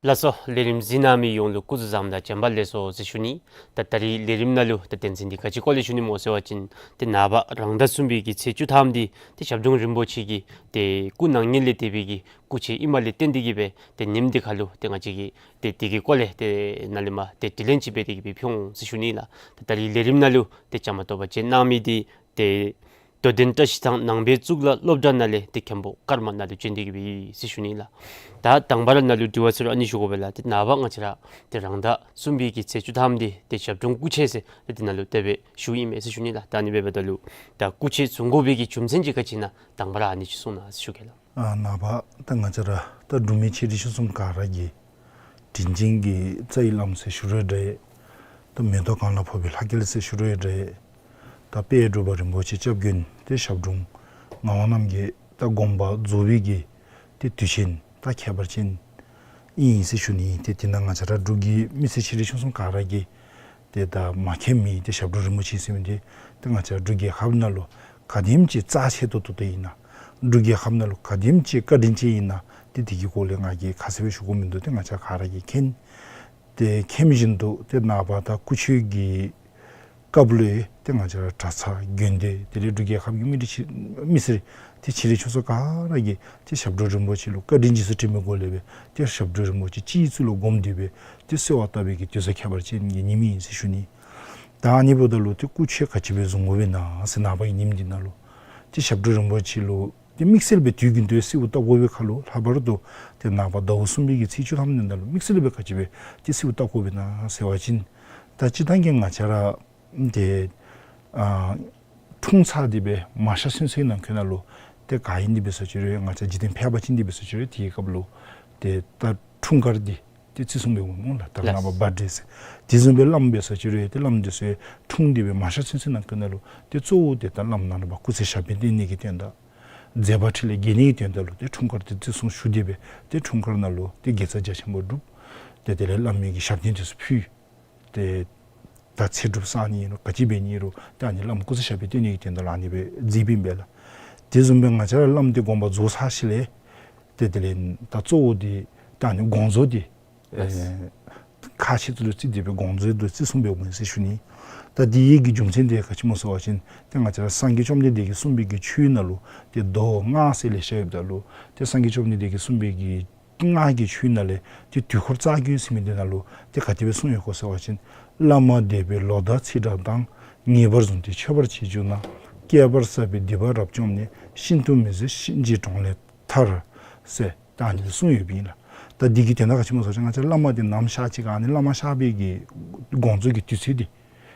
ལགས་སོ། ལས་རིམ་གཟིགས་གནང་མི་ཡོངས་ལུ་སྐུ་གཟུགས་བཟང་དང་བྱོན་པ་ལེགས་སོ་ཟེར་ཞུ་ནི། ད་ད་རིས་ལས་རིམ་ནང་ལུ་ད་དོན་ཚན་འདི་ག་ཅི་སྐོར་ལས་ཞུ་ནི་སྨོ་ཟེར་བ་ཅིན་ཏེ་ནངས་པ་རང་ཟླ་གསུམ་པའི་གི་ཚེས་བཅུ་ཐམ་འདི་ཏེ་ཞབས་དྲུང་རིན་པོ་ཆེ་གི་ཏེ་སྐུ་ན་གཉན་ལས་འདས་པའི་གི་སྐུ་ཚེ་ཨིནམ་ལས་བརྟེན་ཏེ་གིས་སྦེ་ཏེ་ཉིནམ་འདི་ཁར་ལུ་ཏེ་ང་བཅས་ཀྱིས་ཏེ་དེ་གི་སྐོར་ལས་ཏེ་ནཱ་ལས་མར་ཏེ་དྲི་ལན་ཅིག་འབད་དེ་གིས་སྦེ་ཕུལ་འོང་ཟེར་ཞུ་ནི་ལགས། ད་ད་རིས་ལས་རིམ་ནང་ལུ་ཏེ་བཅའ་མར་གཏོགས་པར་བཅར་གནང་མི་འདི་ཏེ་རྡོར་གདན་བཀྲ་ཤིས་ཐང་ནང་པའི་གཙུག་ལག་སློབ་གྲྭ་ནང་ལས་ཏེ་མཁན་པོ་ཀརྨ་ནཱ་ལུ་བྱོན་ཏེ་གིས་སྦེ་ཡོད་ཟེར་ཞུ་ནི་ལགས། ད་དང་པ་ར་ནཱ་ལུ་དྲི་བ་ཟེར་རུང་ཨ་ནི་ཞུ་དགོ་པས་ལགས། ཏེ་ནངས་པ་ང་བཅས་ར་ཏེ་རང་ཟླ་གསུམ་པའི་གི་ཚེས་བཅུ་ཐམ་འདི་ཏེ་ཞབས་དྲུང་སྐུ་ཚེ་ཟེར་ཏེ་དེ་ནང་ལུ་དེ་སྦེ་ཞུཝ་ཨིན་མས་ཟེར་ཞུ་ནི་ལགས། ད་ཨ་ནི་འབདཝ་ད་ལུ་ད་སྐུ་ཚེ་བཟུང་དགོ་པའི་གི་རྒྱུ་མཚན་ཅིག་ག་ཅི་ཨིན་ན་དང་པ་ར་ཨ་ནི་ཅིག་གསུང་གནང་ཟེར་ཞུ་གེ་ལགས། ཨ་ནངས་པ་ད་ང་བཅས་ར་ད་འབྲུག་མི་ཆེ་འབྲིང་ཆུང་གསུམ་ག་ར་གིས་དྲིན་ཅན་གྱི་རྩ་བའི་བླམ་ཟེར་ཞུ་རུང་འདྲ། ད་མེ་ཏོག་གང་ལ་ཕོག་པའི་ལྷ་སྐལ་ཟེར་ཞུ་རུང་འདྲ། ད་དཔལ་འབྲུག་པ་རིན་པོ་ཆེ་སྐྱབས་མགོན་ཏེ་ཞབས་དྲུང་ངག་དབང་རྣམ་རྒྱལ་ད་དགོངས་པ་རྫོགས་པའི་གི་ཏེ་དུས་ཆེན་ད་ཁྱད་པར་ཅན་ཨིན་ཟེར་ཞུ་ནི། ཏེ་དེ་ནང་ང་བཅས་ར་འབྲུག་གི་མི་སེར་ཆེ་འབྲིང་ཆུང་གསུམ་ག་ར་གིས་ཏེ་ད་མ་མཁྱེན་མི་ཏེ་ཞབས་དྲུང་རིན་པོ་ཆེ་ཟེར་མི་འདི་ཏེ་ང་བཅས་འབྲུག་རྒྱལ་ཁབ་ནང་ལུ་ག་དེམ་ཅིག་རྩ་ཆེ་ཏོག་ཏོ་ཏོ་ཨིན་ན། འབྲུག་རྒྱལ་ཁབ་ནང་ལུ་ག་དེམ་ཅིག་བཀའ་དྲིན་ཅན་ཨིན་ན། ཏེ་དེ་གི་སྐོར་ལས་ང་གིས་ཁ་གསལ་སྦེ་ཞུ་དགོཔ་མིན་འདུག། ཏེ་ང་བཅས་ག་ར་གིས་མཁྱེན། ཏེ་མཁྱེན་མི་བཞིན་དུ་ཏེ་ནངས་པ་ད་སྐུ་མཆོད་ཀྱི་སྐབས་ལུ་ཏེ་ང་བཅས་ར་གྲྭ་ཚང་དགོན་སྡེ་དེ་ལས་འབྲུག་རྒྱལ་ཁབ་ཀྱི་མི་རིགས་ཆེ་མི་སེར་ ཏེ་ཕྱི་རོལ་ཆོས་ཚོགས་ག་ར་གིས་ཏེ་ཞབས་དྲུང་རིན་པོ་ཆེ་ལུ་བཀའ་དྲིན་རྗེས་སུ་དྲན་པའི་སྒོ་ལས་སྦེ་ཏེ་ཞབས་དྲུང་རིན་པོ་ཆེ་སྤྱི་གཙུག་ལུ་བསྒོམ་སྟེ་སྦེ་ཏེ་གསོལ་བ་བཏབ་པའི་གི་དུས་ཚོད་ཁྱད་པར་ཅན་གྱི་ཉིནམ་ཨིན་ཟེར་ཞུ་ནི། ད་ཨ་ནི་འབདཝ་ད་ལུ་ཏེ་སྐུ་མཆོད་ག་ཅི་སྦེ་བཟུང་དགོ་པས་ན་ཟེར་ནངས་པ་གི་ཉིནམ་འདི་ནང་ལུ་ཏེ་ཞབས་དྲུང་རིན་པོ་ཆེ་ལུ་ཏེ་དམིགས་བསལ་སྦེ་དུས་རྒྱུན་དུ་གསོལཝ་བཏབ་དགོ་པའི་ཁར་ལུ་ལྷག་པར་དུ་ཏེ་ནངས་པ་ཟླཝ་གསུམ་པའི་གི་ཚེས་བཅུ་ཐམ་འདི་ནང་ལུ་དམིགས་བསལ་སྦེ་ག་ཅི་སྦེ་ཏེ་གསོལཝ་བཏབ་དགོ་པས་ན་ཟེར་བ་ཅིན་ད་སྤྱིར་བཏང་གི་ང་བཅས་ར་ཏེ་ཨ་འཁྲུངས་ཚར་ཏེ་སྦེ་མ་ཤི་ཚུན་ཚོད་ནང་འཁོད་ནང་ལུ་ཏེ་ག་ཨིན་ཏེ་འབད་ས་ཅིག་རུང་ང་བཅས་འཇིག་རྟེན་ཕལ་པ་ཅིག་ཨིན་ཏེ་འབད་ས་ཅིག་རུང་དེའི་སྐབས་ལུ་ཏེ་ད་འཁྲུངས་སྐར་འདི་ཏེ་བརྩི་སྲུང་འབད་འོང་སྨོ་ལགས། ད་ལགས། ནངས་པ་བར་ཐི་ཌེ་ཟེར། དེ་བཟུམ་སྦེ་བླམ་འབད་ས་ཅིག་རུང་ཏེ་བླམ་འདི་ཚུ་འཁྲུངས་ཏེ་སྦེ་མ་ཤི་ཚུན་ཚོད་ནང་འཁོད་ནང་ལུ་ཏེ་གཙོ་བོ་ཏེ་ད་བླམ་ནང་ལུ་སྐུ་ཚེ་ཞབས་པད་བརྟན་ནི་གི་དོན་དག་མཛད་པ་འཕྲིན་ལས་རྒྱས་ནི་གི་དོན་དག་ལུ་ཏེ་འཁྲུངས་སྐར་འདི་བརྩི་སྲུང་ཞུ་སྟེ་སྦེ་ཏེ་འཁྲུངས་སྐར་ནང་ལུ་ཏེ་དགེ་རྩ་རྒྱ་ཆེན་པོ་སྒྲུབ། ཏེ་དེ་ལས་བླ་མའི་གི་ཞབས་བརྟན་འདི་ཚུ་ཕུལ། ཏེ་ད་ཚེ་སྒྲུབ་བསག་ནི་ཨིན་རུང་ག་ཅི་འབད་ནི་ཨིན་རུང་ཏེ་ཨ་ནི་བླམ་སྐུ་ཚེ་ཞབས་པད་བརྟན་ནི་གི་དོན་དག་ལུ་ཨ་ནི་སྦེ་མཛད་པའི་ཨིན་པས་ལགས། དེ་བཟུམ་སྦེ་ང་བཅས་ར་བླམ་འདི་དགོངས་པ་རྫོགས་ཚར་ཞིནམ་ལས་ཏེ་དེ་ལས་ད་གཙོ་བོ་འདི་ད་ཨ་ནི་དགོངས་རྫོགས་འདི་ཨེ་ཁག་ཆེ་ཏོག་ཏོ་བརྩི་སྟེ་སྦེ་དགོངས་རྫོགས་འདི་བརྩི་སྲུང་འབད་འོང་ཟེར་ཞུ་ནི། ད་འདི་གི་རྒྱུ་མཚན་འདི་ག་ཅི་སྨོ་ཟེར་བ་ཅིན་ཏེ་ང་བཅས་ར་སངས་རྒྱས་བཅོམ་ལྡན་འདས་ཀྱིས་གསུངས་པའི་གི་ཆོས་ནང་ལུ་ཏེ་མདོ་སྔགས་ཟེར་ལེ་ཤ་ཡོདཔ་ད་ལུ་ཏེ་སངས་རྒྱས་བཅོམ་ལྡན་འདས་ཀྱིས་གསུངས་པའི་གི་སྔགས་ཀྱི་ཆོས་ནང་ལས་ཏེ་དུས་འཁོར་རྩ་རྒྱུད་ཟེར་མི་འདི་ནང་ལུ་ཏེ་ག་དེ་སྦེ་གསུངས་ཡོད་གོ་ཟེར་བ་ཅིན། བླ་མ་འདས་པའི་ལོ་ཟླ་ཚེས་གྲངས་དང་། ངེས་པར་བཟུང་སྟེ་མཆོད་པར་བྱེད་འགྱུར་ན། བསྐལ་པར་བསགས་པའི་སྡིག་པ་རབ་བཅོམ་ནས། ཤིན་ཏུ་མི་བཟོད་གཤིན་རྗེའི་གྲོང་ལས་ཐར། ཟེར་ད་ཨ་ནི་གསུངས་ཡོདཔ་ཨིན་ལགས། ད་འདི་གི་དོན་དག་ག་ཅི་སྨོ་ཟེར་བ་ཅིན་ང་བཅས་བླ་མ་འདི་ནམ་གཤགས་ཅི་ག་ཨ་ནི་བླ་མ་གཤགས་པའི་གི་དགོངས་རྫོགས་ཀྱི་དུས་ཚོད་འདི་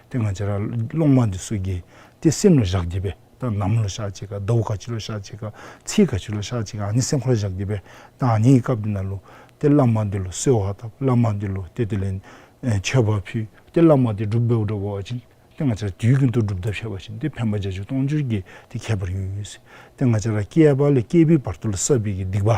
ཏེ་ང་བཅས་ར་སློབ་མ་འདི་ཚུ་གིས་ཏེ་སེམས་ལུ་བཞག་སྟེ་སྦེ་ད་ནམ་ལུ་གཤགས་ཅི་ག་ཟླཝ་ག་ཅི་ལུ་གཤགས་ཅི་ག་ཚེས་ག་ཅི་ལུ་གཤགས་ཅི་ག་ཨ་ནི་སེམས་ཁར་བཞག་སྟེ་སྦེ་ད་ཨ་ནི་གི་སྐབས་འདི་ནང་ལུ་ཏེ་བླ་མ་འདི་ལུ་གསོལ་བ་བཏབ། བླ་མ་འདི་ལུ་ཏེ་དེ་ལས་ཨེ་མཆོད་པ་ཕུལ། ཏེ་བླ་མ་འདི་སྒྲུབ་འབདཝ་འདྲ་བ་ཅིན་ཏེ་ང་བཅས་ར་དུས་རྒྱུན་དུ་སྒྲུབ་ད་ཕྱད་པ་ཅིན་ཏེ་ཕན་པ་བརྒྱ་འགྱུར་སྟོང་འགྱུར་གྱི་ཏེ་ཁྱད་པར་ཡོད་ཡོད་ཟེར། ཏེ་ང་བཅས་ར་བསྐལ་པ་ལས་བསྐལ་པའི་བར་དུ་ལུ་བསགས་པའི་གི་སྡིག་པ་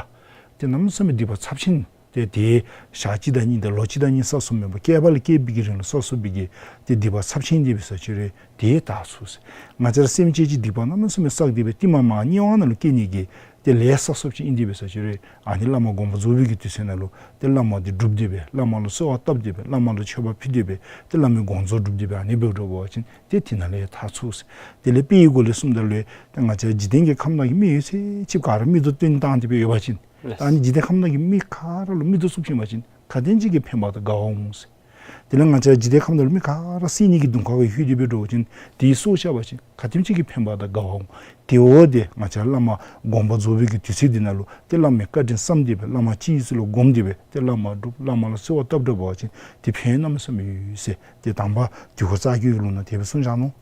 ཏེ་གནམ་མེད་ས་མེད་སྡིག་པ་ཚབས་ཆེན་ཏེ་དེ་ཞག་གཅིག་དང་གཉིས་དང་ལོ་གཅིག་དང་གཉིས་བསགས་སོང་མེན་པར་བསྐལ་པ་ལས་བསྐལ་པའི་གི་རིང་ལུ་བསགས་སོང་བའི་གི་ཏེ་སྡིག་པ་ཚབས་ཆེན་འདི་འབད་ས་ཅིག་རུང་ཏེ་དག་ཚུགས་ཟེར། ང་བཅས་ར་སེམས་ཅན་གྱི་སྡིག་པ་གནམ་མེད་ས་མེད་བསགས་ཏེ་སྦེ་ཏེ་མ་མ་དམྱལ་བ་ནང་ལུ་སྐྱེ་ནི་གི་ཏེ་ལས་བསགས་སོངམ་ཅིག་ཨིན་ཏེ་འབད་ས་ཅིག་རུང་ཨ་ནི་བླ་མ་དགོངས་པ་རྫོགས་པའི་གི་དུས་ཚོད་ནང་ལུ་ཏེ་བླ་མ་འདི་སྒྲུབ་སྟེ་སྦེ་བླ་མ་ལུ་གསོལ་བ་བཏབ་སྟེ་སྦེ་བླ་མ་ལུ་མཆོད་པ་ཕུལ་ཏེ་སྦེ་ཏེ་བླ་མའི་དགོངས་རྫོགས་སྒྲུབ་སྟེ་སྦེ་ཨ་ནི་འབདཝ་འདྲ་བ་ཅིན་ཏེ་དེ་ནང་ལས་ཐར་ཚུགས་ཟེར། དེ་ལས་དཔེ་ཡི་སྒོ་ལས་གསུངམ་ད་ལུ་ཏེ་ང་བཅས་འཇིག་རྟེན་གྱི་ཁམས་ནང་གི་མི་ཡོད་ཚད་ཅིག་ག་ར་མིག་ཏོ་སྟོན་བཏང་སྟེ་སྦེ་ཡོད་པ་ཅིན་ད་ཨ་ནི་འཇིག་རྟེན་ཁམས་ནང་གི་མི་ག་ར་ལུ་མིག་ཏོ་བཙུགས་ཞིནམ་པ་ཅིན་ག་དེམ་ཅིག་གི་ཕན་པ་དང་དགའ་བ་འོང་ཟེར། དེ་ལས་ང་བཅས་འཇིག་རྟེན་ཁམས་ནང་ལུ་མི་ག་ར་བསད་ནི་གི་གདོང་ཁ་གུ་ལྷོད་དེ་སྦེ་འགྱོ་བ་ཅིན་དེའི་སྲོག་བཅད་པ་ཅིན་ག་དེམ་ཅིག་གི་ཕན་པ་དང་དགའ་བ་འོང་། དེ་འབདཝ་ད་ང་བཅས་བླ་མ་དགོངས་པ་རྫོགས་པའི་གི་དུས་ཚོད་འདི་ནང་ལུ་ཏེ་བླ་མའི་བཀའ་དྲིན་བསམ་སྟེ་སྦེ་བླ་མ་སྤྱི་གཙུག་ལུ་བསྒོམ་སྟེ་སྦེ་ཏེ་བླ་མ་སྒྲུབ་བླ་མ་ལུ་གསོལ་བ་བཏབ་འགྱོ་བ་ཅིན་ཏེ་ཕན་གནམ་མེད་ས་མེད་ཡོད་ཟེར། ཏེ་དང་པ་དུས་འཁོར་རྩ་རྒྱུད་ཀྱི་ལུང་ནང་དེ་སྦེ་གསུངས་བཞག་ནུག།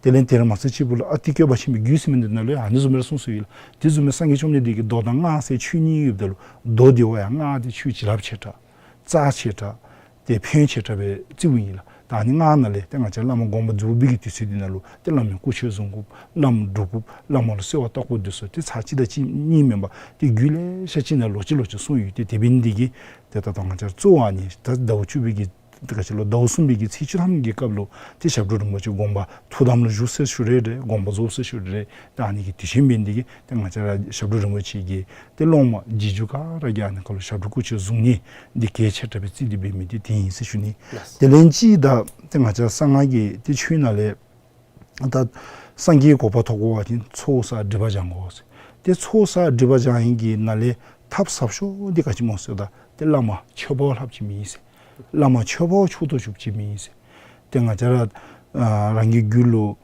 དེ་ལས་དེར་མ་ཚད་ཅིག་པོ་ལུ་ཨ་ཏི་བཀོད་པ་ཆེན་པོའི་རྒྱུད་ཟེར་མི་འདི་ནང་ལུ་ཡང་ཨ་ནི་བཟུམ་སྦེ་ར་གསུངས་སོ་ཡི་ལགས། དེ་བཟུམ་སྦེ་སངས་རྒྱས་བཅོམ་ལྡན་འདས་ཀྱིས་མདོ་དང་སྔགས་ཟེར་ཆོས་གཉིས་ཡོདཔ་ད་ལུ་མདོ་འདི་བ་ཡང་སྔགས་འདི་ཆོས་བྱིན་རླབས་ཆེ་དྲགས་རྩ་ཆེ་དྲགས་ཏེ་ཕན་ཆེ་དྲགས་སྦེ་བརྩིཝ་ཨིན་ལགས། ད་ཨ་ནི་སྔགས་ནང་ལས་ཏེ་ང་བཅས་བླ་མ་དགོངས་པ་རྫོགས་པའི་གི་དུས་ཚོད་འདི་ནང་ལུ་ཏེ་བླ་མའི་སྐུ་མཆོད་བཟུང་དགོཔ་བླ་མ་སྒྲུབ་དགོཔ་བླ་མ་ལུ་གསོལ་བ་བཏབ་དགོཔ་འདི་ཚུ་ཏེ་ཚར་གཅིག་དང་གཅིག་གཉིས་མེན་པར་ཏེ་རྒྱུད་ལེ་ཤ་ཅིག་ནང་ལོག་ཅི་ལོག་ཅི་གསུངས་ཡོད། ཏེ་དེ་འབད་ནི་འདི་གིས་ཏེ་ད་ལྟོ་ང་བཅས་ར་གཙོ་བོ་ཨ་ནི་ད་ཟླཝ་བཅུ་པའི་གི་ཏེ་ག་ཅི་ལོ་ཟླཝ་གསུམ་པའི་གི་ཚེས་བཅུ་ཐམ་གྱི་སྐབས་ལུ་ཏེ་ཞབས་དྲུང་རིན་པོ་ཆེ་དགོངས་པ་ཐུགས་དམ་ལུ་བཞུགས་ཟེར་ཞུ་རེ་རེ་དགོངས་པ་རྫོགས་ཟེར་ཞུ་རེ་རེ་ད་ཨ་ནི་གི་དུས་ཆེན་འབད་ནི་འདི་གིས་ཏེ་ང་བཅས་ར་ཞབས་དྲུང་རིན་པོ་ཆེ་གི་ཏེ་སློབ་མ་རྗེས་འཇུག་ག་ར་གིས་ཨ་ནི་ཁར་ལུ་ཞབས་དྲུང་སྐུ་མཆོད་བཟུང་ནི་འདི་གལ་ཆེ་དྲགས་སྦེ་བརྩི་སྟེ་འབད་མི་འདི་དེ་ཨིན་ཟེར་ཞུ་ནི། ལགས། དེ་ལས་ཅིག་ད་ཏེ་ང་བཅས་ར་གསང་སྔགས་ཀྱི་ཏེ་ཆོས་ནང་ལས་ད་སངས་རྒྱས་གོ་འཕང་ཐོབ་དགོ་པ་ཅིན་ཚོགས་བསགས་སྒྲིབ་པ་སྦྱང་དགོ་ཟེར། ཏེ་ཚོགས་བསགས་སྒྲིབ་པ་སྦྱང་ནི་གི་ནང་ལས་ཐབས་ཟབ་ཤོས་འདི་ག་ཅི་སྨོ་ཟེར་ད་ཏེ་བླ་མ་མཆོད་པ་ལྷབ་ཅིག་མེད་ཟེར། བླ་མ་མཆོད་པ་མཆོག་ཏུ་གྱུར་ཅིག་མེད་ཟེར། ཏེ་ང་བཅས་ར་ཨ་རང་གི་རྒྱུད་ལུ་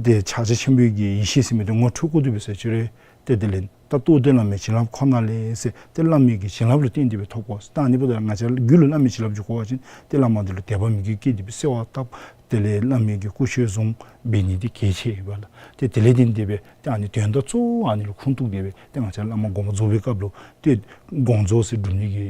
ཏེ་ཕྱག་རྒྱ་ཆེན་པོའི་གི་ཡེ་ཤེས་ཟེར་མི་འདི་ངོ་འཕྲོད་དགོ་དེ་འབད་ས་ཅིག་རུང་ཏེ་དེ་ལས་ད་རྟོགས་ལྡན་བླ་མའི་བྱིན་རླབས་ཁོ་ན་ལས་ཟེར་ཏེ་བླ་མའི་གི་བྱིན་རླབས་ལུ་བརྟེན་ཏེ་སྦེ་ཐོབ་དགོ་ཟེར། ད་ཨ་ནི་འབདཝ་ད་ང་བཅས་རྒྱུད་ལུ་བླ་མའི་བྱིན་རླབས་འཇུག་དགོ་པ་ཅིན་ཏེ་བླ་མ་འདི་ལུ་དད་པ་མོས་གུས་བསྐྱེད་དེ་སྦེ་གསོལ་བ་བཏབ། དེ་ལས་བླ་མའི་གི་སྐུ་མཆོད་བཟུང་འབད་ནི་འདི་གལ་ཆེ་ཡོདཔ་ལགས། ཏེ་དེ་ལས་བརྟེན་ཏེ་སྦེ་ཏེ་ཨ་ནི་དོན་དག་གཙོ་བོ་ཨ་ནི་ལུ་ཁུངས་གཏུགས་ཏེ་སྦེ་ཏེ་ང་བཅས་བླ་མ་དགོངས་པ་རྫོགས་པའི་སྐབས་ལུ་ཏེ་དགོངས་རྫོགས་ཟེར་སྒྲུབ་ནི་གི་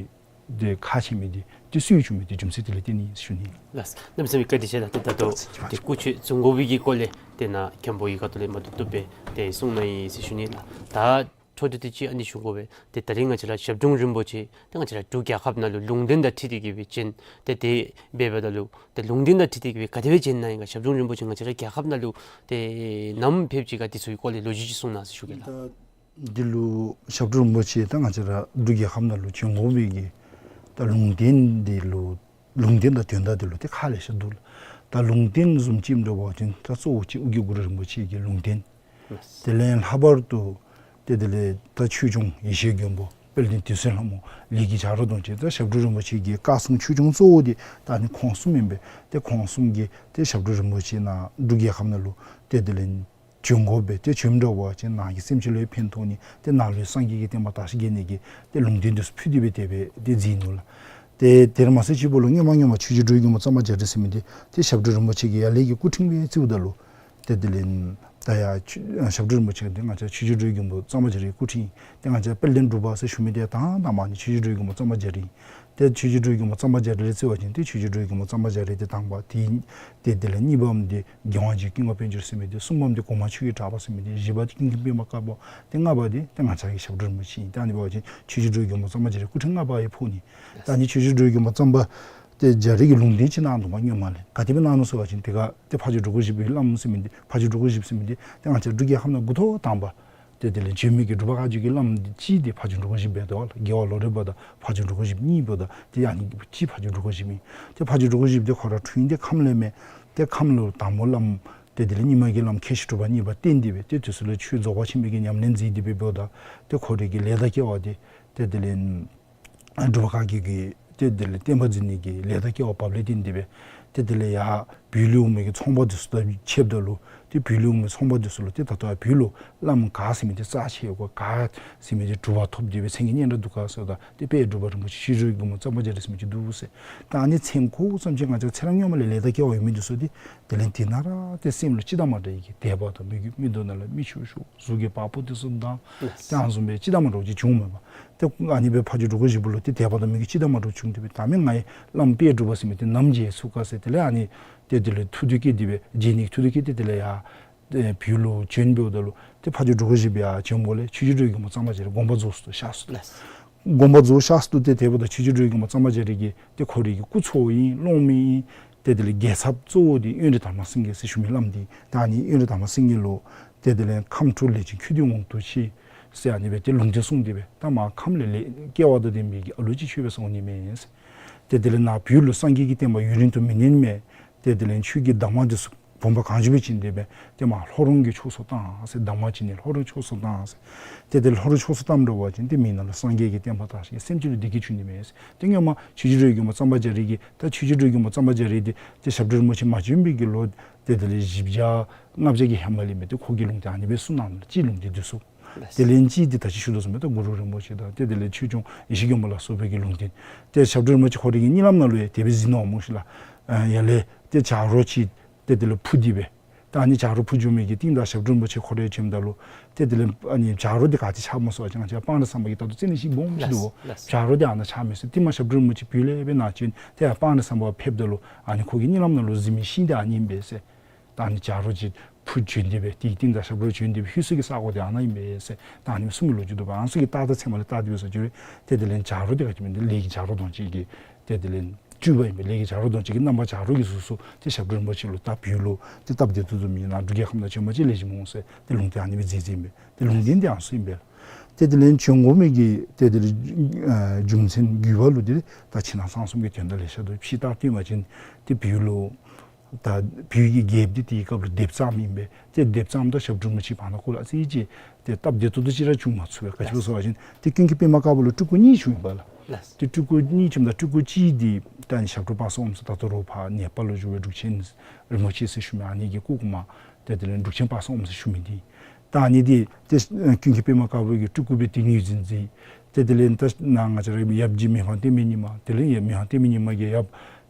ཏེ་ཁག་ཆེ་མི་འདི་ཏེ་སྲོལ་བྱུང་མི་འདི་རྒྱུ་མཚན་དེ་ལས་བརྟེན་ནི་ཨིན་ཟེར་ཞུ་ནི། ལགས། གནམ་མེད་ས་མེད་བཀའ་དྲིན་ཆེ་ལགས། ཏེ་ད་ལྟོ་ཏེ་སྐུ་མཆོད་བཟུང་དགོ་པའི་གི་སྐོར་ལས་ཏེ་ནཱ་མཁན་པོ་གི་ཁ་ཐུག་ལས་མ་ཏོག་ཏོ་སྦེ་ཏེ་གསུངས་གནང་ཡི་ཟེར་ཞུ་ནི་ལགས། ད་འཕྲོ་མཐུད་དེ་ཅིག་ཨ་ནི་ཞུ་དགོ་པས། ཏེ་ད་རིས་ང་བཅས་ར་ཞབས་དྲུང་རིན་པོ་ཆེ་ཏེ་ང་བཅས་ར་འབྲུག་རྒྱལ་ཁབ་ནང་ལུ་ལུང་བསྟན་དང་འཁྲིལ་ཏེ་གི་སྦེ་བྱོན། ཏེ་དེ་འབདཝ་ད་ལུ་ཏེ་ལུང་བསྟན་དང་འཁྲིལ་ཏེ་གི་སྦེ་ག་དེ་སྦེ་བྱོན་གནང་ཡི་ག། ཞབས་དྲུང་རིན་པོ་ཆེ་ང་བཅས་ར་རྒྱལ་ཁབ་ནང་ལུ་ཏེ་ནམ་ཕེབས་ཅི་ག། དེ་ཚུ་གི་སྐོར་ལས་ལོ་རྒྱུས་ཅིག་གསུངས་གནང་ཟེར་ཞུ་གེ་ལགས། ད་འདི་ལུ་ཞབས་དྲུང་རིན་པོ་ཆེ་ད་ང་བཅས་ར་འབྲུག་རྒྱལ་ཁབ་ནང་ལུ་བྱོན་དགོ་པའི་གི་ད་ལུང་བསྟན་འདི་ལུ་ལུང་བསྟན་དང་དོན་དག་འདི་ལུ་ཏེ་ཁག་ལེ་ཤ་འདུག་ལགས། ད་ལུང་བསྟན་བཟུམ་ཅིག་འབད་བ་ཅིན་ད་གཙོ་བོ་ཅིག་ཨོ་རྒྱན་གུ་རུ་རིན་པོ་ཆེ་གི་ལུང་བསྟན། དེ་ལས་ལྷག་པར་དུ་ ཏེ་དེ་ལས་ད་ཆོས་སྐྱོང་ཡེ་ཤེས་མགོན་པོ་དཔལ་ལྡན་དུད་སོལ་ལྷ་མོ་ལས་ཀྱི་བྱ་རོག་གདོང་ཅན། ད་ཞབས་དྲུང་རིན་པོ་ཆེ་གི་བཀའ་སྲུང་ཆོས་སྐྱོང་གཙོ་བོ་འདི་ད་ཨ་ནི་ཁོང་གསུམ་ཨིན་པས། ཏེ་ཁོང་གསུམ་གྱིས་ཏེ་ཞབས་དྲུང་རིན་པོ་ཆེ་ནཱ་འབྲུག་རྒྱལ་ཁབ་ནང་ལུ་ཏེ་དེ་ལས་བྱོན་དགོ་པས། ཏེ་བྱོནམ་འདྲཝ་ཅིན་ནཱ་གི་སེམས་ཅན་ལུ་ཡང་ཕན་ཐོགས་ནི། ཏེ་ནཱ་ལུ་སངས་རྒྱས་ཀྱི་བསྟན་པ་དར་ཞིང་རྒྱས་ནི་གི་ཏེ་ལུང་བསྟན་འདི་ཚུ་ཕུལ་ཏེ་སྦེ་དེ་སྦེ་ཏེ་མཛད་ནུག་ལགས། ཏེ་དེར་མ་ཟད་ཅིག་པོ་ལུ་སྔོན་མ་སྔོན་མ་ཆོས་རྗེ་འགྲོ་བའི་མགོན་པོ་གཙང་པ་རྒྱ་རས་ཟེར་མི་འདི་ཏེ་ཞབས་དྲུང་རིན་པོ་ཆེ་གི་ཡར་ལས་ཀྱི་སྐུ་ཕྲེང་སྦེ་རྩིཝ་ད་ལུ་ཏེ་དེ་ལས་ད་ཡར་ཆོས་ཞབས་དྲུང་རིན་པོ་ཆེ་འདི་ང་བཅས་ཆོས་རྗེ་འགྲོ་བའི་མགོན་པོ་གཙང་པ་རྒྱ་རས་ཀྱི་སྐུ་ཕྲེང་། ཏེ་ང་བཅས་དཔལ་ལྡན་འབྲུག་པ་ཟེར་ཞུ་མི་འདི་ཡང་དང་དང་པ་ཨ་ནི་ཆོས་རྗེ་འགྲོ་བའི་མགོན་པོ་གཙང་པ་རྒྱ་རས། ཏེ་ཆོས་རྗེ་འགྲོ་བའི་མགོན་པོ་གཙང་པ་རྒྱ་རས་ལས་རྩི་བ་ཅིན་ཏེ་ཆོས་རྗེ་འགྲོ་བའི་མགོན་པོ་གཙང་པ་རྒྱ་རས་འདི་དང་པ། ཏེ་ཏེ་དེ་ལས་གཉིས་པམ་འདི་རྒྱལ་དབང་རྗེ་ཀུན་དགའ་དཔལ་འབྱོར་ཟེར་མི་འདི། གསུམ་པམ་འདི་གོང་མ་ཆོས་ཀྱི་གྲགས་པ་ཟེར་མི་འདི། བཞི་པ་འདི་ཀུན་མཁྱེན་པདྨ་དཀར་པོ། ཏེ་ལྔ་པ་འདི་ཏེ་ང་བཅས་ཀྱི་ཞབས་དྲུང་རིན་པོ་ཆེ་ཨིན། ད་ཨ་ནི་འབད་བ་ཅིན་ཆོས་རྗེ་འགྲོ་བའི་མགོན་པོ་གཙང་པ་རྒྱ་རས་སྐུ་ཕྲེང་ལྔ་པ་ཡང་ཕོག་ནི། ད་ཨ་ནི་ཆོས་རྗེ་འགྲོ་བའི་མགོན་པོ་གཙང་པ་ཏེ་རྒྱ་རས་ཀྱིས་ལུང་བསྟན་ཅིག་གནང་ནུག་པ་སྔོན་མ་ལས། ག་དེ་སྦེ་གནང་ནུག་ཟེར་བ་ཅིན་ཏེ་ག་ཏེ་ཕ་ཇོ་འབྲུག་སྒོམ་ཞིག་པོའི་བླམ་ཟེར་མི་འདི་ཕ་ཇོ་འབྲུག་སྒོམ་ཞིག་ཟེར་མི་འདི་ཏེ་ང་བཅས་འབྲུག་རྒྱལ་ཁབ་ནང་འགོ་ཐོག་དང་པ་ཏེ་དེ་ལས་བྱོན་མི་གི་འབྲུག་པ་བཀའ་བརྒྱུད་ཀྱི་བླམ་འདི་གཅིག་འདི་ཕ་ཇོ་འབྲུག་སྒོམ་ཞིག་པོ་འབད་དོ་ལགས། རྒྱལ་བ་ལོ་རས་པ་དང་ཕ་ཇོ་འབྲུག་སྒོམ་ཞིག་པོ་གཉིས་པོ་དང་ཏེ་ཨ་ནི་གཅིག་ཕ་ཇོ་འབྲུག་སྒོམ་ཞིག་པོ་ཨིན། ཏེ་ཕ་ཇོ་འབྲུག་སྒོམ་ཞིག་པོ་འདི་ཁོ་ར་འཁྲུངས་ཡུལ་འདི་ཁམས་ལས་མས། ཏེ་ཁམས་ལུ་དང་པོ་བླམ་ཏེ་དེ་ལས་རྙིང་མ་གི་བླམ་མཁས་ཤིང་གྲུབ་པ་གཉིས་པ་བསྟེན་ཏེ་སྦེ་ཏེ་དེ་ཚུ་ལས་ཆོས་རྫོགས་པ་ཆེན་པོའི་གི་ཉམས་ལེན་མཛད་དེ་སྦེ་འབདཝ་ད་ཏེ་ཁོ་རའི་གི་ལས་དང་སྐལ་བ་འདི་ཏེ་དེ་ལས་འབྲུག་པ་བཀའ་བརྒྱུད་ཀྱི་ཏེ་དེ་ལས་བསྟན་པ་འཛིན་ནི་གི་ལས་དང་སྐལ་བ་བབས་ལས་བརྟེན་ཏེ་སྦེ་ཏེ་དེ་ལས་ཡར་བོད་ལུ་འོང་མི་གི་ཚོང་པ་འདི་ཚུ་དང་ཕྱདཔ་ད་ལུ་ཏེ་བོད་ལུ་འོང་མི་ཚོང་པ་འདི་ཚུ་ལུ་ཏེ་ད་ལྟོ་ཡར་བོད་ལུ་བླམ་ག་ཟེར་མི་འདི་རྩ་ཆེ་གོ། ག་ཟེར་མི་འདི་གྲུབ་པ་ཐོབ་སྟེ་སྦེ་མཚན་གྱི་སྙན་གྲགས་འདུག་ག་ཟེརཝ་ད་ཏེ་དཔལ་འབྲུག་པ་རིན་པོ་ཆེ་ཆོས་རྗེ་འགྲོ་བའི་མགོན་པོ་གཙང་པ་རྒྱ་རས་ཟེར་མི་ཅིག་འདུག་ཟེར། ད་ཨ་ནི་མཚན་ཁོ་ཙམ་ཅིག་ང་བཅས་ཚེ་རབས་སྔོན་མ་ལས་ལས་དང་སྐལ་བ་ཡོད་མི་འདི་ཚུ་འདི་དེ་ལས་འདི་ནང་ར་ཏེ་སེམས་ལུ་ཅི་དང་མ་འདྲཝ་གི་དད་པ་དང་མོས་གུས། མིག་ཏོ་ནང་ལས་མིག་ཆུ་ཤོར། གཟུགས་ཀྱི་བ་སྤུ་འདི་ཚུ་ལྡང་། ཏེ་ཨ་ནི་བཟུམ་སྦེ་ཅི་དང་མ་འདྲཝ་ཅིག་བྱུངམ་མས་པ། ཏེ་ཨ་ནི་སྦེ་ཕ་ཇོ་འབྲུག་སྒོམ་ཞིག་པོ་ལུ་ཏེ་དད་པ་དང་མོས་གུས་ཅི་དང་མ་འདྲཝ་བྱུང་སྟེ་སྦེ་ད་མི་ང་ཡི་བླམ་དཔལ་འབྲུག་པ་ཟེར་མི་འདི་ནམ་མཇལ་ཚུགས་ག་ཟེར། དེ་ལས་ཨ་ནི་ཏེ་དེ་ལས་ཐུགས་འདོད་བསྐྱེད་དེ་སྦེ་མཇལ་ནི་ཐུགས་འདོད་བསྐྱེད་དེ་དེ་ལས་ཡར་ཏེ་བོད་ལུ་བྱོན་འབདཝ་ད་ལུ་ཏེ་ཕ་ཇོ་འབྲུག་སྒོམ་ཞིག་པོ་ཡར་བྱོནམ་ལས་ཆོས་རྗེ་འགྲོ་བའི་མགོན་པོ་གཙང་པ་རྒྱ་རས་དགོངས་པ་རྫོགས་སུ་གཤགས་སོ། དགོངས་པ་རྫོགས་གཤགས་སུ་ཏེ་དེ་འབདཝ་ད་ཆོས་རྗེ་འགྲོ་བའི་མགོན་པོ་གཙང་པ་རྒྱ་རས་ཀྱི་ཏེ་ཁོ་རའི་གི་སྐུ་ཚ་བོ་ཨིན། སློབ་མ་ཨིན། ཏེ་དེ་ལས་རྒྱལ་ཚབ་གཙོ་བོ་འདི་དབོན་རས་དར་མ་སེང་གེ་ཟེར་ཞུ་མི་བླམ་འདི་ད་ཨ་ནི་དབོན་རས་དར་མ་སེང་གེ་ལུ་ཏེ་དེ་ལས་ཁམས་ཕྲུག་ལས་ཅན་ཁྱོད་འདི་དབང་དུ་ཆེ་ཟེར་ཨ་ནི་སྦེ་ཏེ་ལུང་བསྟན་གསུངས་ཏེ་སྦེ་ད་མར་ཁམས་ལས་ལས་སྐལ་བ་དང་ལྡན་པའི་གི་ཨ་ལུ་ཅིག་ཁྱོད་འབད་སར་འོང་ནི་མས་ཟེར། ཏེ་དེ་ལས་ནཱ་བོད་ལུ་སངས་རྒྱས་ཀྱི་བསྟན་པ་ཡུན་རིང་དུ་མི་གནས་མས། ཏེ་དེ་ལས་ཁྱོད་ཀྱིས་གདམས་ངག་འདི་ཚུ་བུམ་པ་གང་བྱུང་སྦེ་བྱིན་ཏེ་སྦེ་ཏེ་མར་ལྷོ་རོང་གི་ཕྱོགས་སུ་བཏང་ཟེར། གདམས་ངག་བྱིན་ནི་ལྷོ་རོང་ཕྱོགས་སུ་བཏང་ཟེར། ཏེ་དེ་ལྷོ་རོང་ཕྱོགས་སུ་བཏངམ་འདྲ་བ་ཅིན་ཏེ་མི་ནང་ལུ་སངས་རྒྱས་ཀྱི་བསྟན་པ་དར་ཞིང་སེམས་ཅན་ལུ་བདེ་སྐྱིད་འབྱུང་ནི་མས་ཟེར། ཏེ་སྔོན་མ་ཆོས་རྗེ་འགྲོ་བའི་མགོན་པོ་གཙང་པ་རྒྱ་རས་ཀྱིས་ད་ཆོས་རྗེ་འགྲོ་བའི་མགོན་པོ་གཙང་པ་རྒྱ་རས་འདི་ཏེ་ཞབས་དྲུང་རིན་པོ་ཆེ་མ་བྱོན་པའི་གི་ལོ་ཏེ་དེ་ལས་བཞི་བརྒྱ་ལྔ་བརྒྱ་གི་ཧེ་མ་ལས་མས། ཏེ་ཁོ་གིས་ལུང་བསྟན་ཨ་ནི་སྦེ་གསུངས་གནང་ནུག། ཅིག་ལུང་བསྟན་འདི་ཚུ། དེ་ལས་ཅིག་འདི་ད་ཅི་ཞུ་དོ་བཟུམ་སྦེ་ད་གུ་རུ་རིན་པོ་ཆེ་དང་ཏེ་དེ་ལས་ཆོས་སྐྱོང་ཡེ་ཤེས་མགོན་པོ་ལ་སོགས་པའི་གི་ལུང་བསྟན། ཏེ་ཞབས་དྲུང་རིན་པོ་ཆེ་ཁོ་རའི་གི་གཉིད་ལམ་ནང་ལུ་ཡང་དེ་སྦེ་གཟིགས་ནུག་སྨོ་ཤིག་ལགས། ཨ་ཡར་ལས་ཏེ་བྱ་རོག་ཅིག་ཏེ་དེ་ལས་འཕུར་ཏེ་སྦེ་ད་ཨ་ནི་བྱ་རོག་འཕུར་འགྱོ་མི་གི་རྟིང་བདའ་ཞབས་དྲུང་རིན་པོ་ཆེ་ཁོ་ར་བྱོནམ་ད་ལུ་ཏེ་དེ་ལས་ཨ་ནི་བྱ་རོག་འདི་ག་ཏེ་ཆགས་སྨོ་ཟེར་བ་ཅིན་ང་བཅས་སྤང་རི་ཟམ་པ་གི་ད་ལྟོ་རྩེ་ནི་ཤིང་སྦོམ་ཅིག་འདུག་གོ། ལགས། བྱ་རོག་འདི་ཨ་ནཱ་ཆགས་མས་ཟེར། ཏེ་མར་ཞབས་དྲུང་རིན་པོ་ཆེ་བོད་ལས་སྦེ་ནཱ་བྱོན་ཏེ་ཡར་སྤང་རི་ཟམ་པ་ཕེབས་ད་ལུ་ཨ་ནི་ཁོ་གི་གཉིད་ལམ་ནང་ལུ་གཟིགས་མི་ཤིང་འདི་ཨ་ནི་ཨིན་པས་ཟེར། ད་ཨ་ནི་བྱ་རོག་ཅིག་འཕུར་བྱོན་ཏེ་སྦེ་དེའི་རྟིང་བདའ་ཞབས་དྲུང་བྱོན་ཏེ་སྦེ་ལྷོད་ས་གི་ས་གོ་འདི་ཨ་ནཱ་ཨིན་པས་ཟེར་ད་ཨ་ནི་གསུངས་མི་ལོ་རྒྱུས་འདུག་པ། ཨ་ནི་ཚུ་གི་རྟགས་དང་མཚན་མ་ལས་བལྟ་སྟེ་སྦེ་ཟེར་ཞུ་རུང་ཏེ་དེ་ལས་བྱ་རོག་འདི་ག་ཅི་སྨོ་འདི་ལས་ཀྱི་བྱ་རོག་གདོང་ཅན་གྱི་ཏེ་དེ་ལས་སྤྲུལ་པ་ཨིན་པས། ལས་ཀྱི་བྱ་རོག་གདོང་ཅན་གྱི་རྣམ་པ་བྱ་རོག་གི་གཟུགས་སུ་ཏེ་ཞབས་དྲུང་རིན་པོ་ཆེ་ལུ་ད་བོད་ལུ་ཏེ་སྟབས་བདེ་ཏོག་ཏོ་མེད། ནཱ་འབྲུག་རྒྱལ་ཁབ་ནང་བྱོན་པ་ཅིན་ལེགས་ཤོམ་འོང་ཟེར་ཏེ་ལུང་བསྟན་ཨ་ནི་སྦེ་མཛད་མཛདཔ་ཨིན་པས། ཏེ་ལུང་བསྟན་འདི་ཨ་ནི་ཚུ་ཨིན་པས། ཏེ་དེ་ལས་བྱོན་དགོ་མི་གི་ཏེ་དེ་ལས་ཨ་རྒྱུ་མཚན་དགོས་པ་ལུ་ཏེ་ད་ཕྱི་ནང་གསང་གསུམ་གྱི་དོན་དག་ལེ་ཤ་འདུག། ཕྱི་ལྟར་སྟོན་པ་ཅིན་ཏེ་བོད་ལུ་ད་བོད་ཀྱི་རྒྱལཔོ་འདི་དེའི་སྐབས་ལུ་སྡེ་པ་ཙམ་ཨིན་པས། ཏེ་སྡེ་པ་ཙམ་དང་ཞབས་དྲུང་རིན་པོ་ཆེ་བར་ན་ཁོ་ལུ་ཨ་ཙི་ཅིག་ཏེ་སྟབས་བདེ་ཏོག་ཏོ་ཅིག་ར་བྱུང་མ་ཚུགས་པས། ག་ཅི་སྨོ་ཟེར་བ་ཅིན་ཏེ་ཀུན་མཁྱེན་པདྨ་དཀར་པོ་ལུ་སྤྲུལ་སྐུ་གཉིས་བྱུང་ཡི་པ་ལགས། ཏེ་སྤྲུལ་སྐུ་གཉིས་བྱུངམ་ད་སྤྲུལ་སྐུ་གཅིག་འདི་ད་ཨ་ནི་ཞབས་དྲུང་དཔག་བསམ་དབང་ཕྱུག་ད་ལྟོ་རོགས་ཕར་ནེ་པཱལ་ལུ་བཞུགས་པའི་འབྲུག་ཆེན་རིན་པོ་ཆེ་ཟེར་ཞུ་མི་ཨ་ནི་གི་སྐུ་གོང་མ་ཏེ་དེ་ལས་འབྲུག་ཆེན་དཔག་བསམ་དབང་ཕྱུག་ཟེར་ཞུ་མི་འདི་ད་ཨ་ནི་འདི་ཏེ་ཀུན་མཁྱེན་པདྨ་དཀར་པོ་གི་སྤྲུལ་སྐུ་སྦེ་ཏེ་ངོས་འཛིན་མཛད། ཏེ་དེ་ལས་ད་ནཱ་ང་བཅས་རའི་ཡབ་རྗེ་མི་ཕམ་བསྟན་པའི་ཉི་མ་དེ་ལས་ཡབ་མི་ཕམ་བསྟན་པའི་ཉི་མ་གི་ཡབ་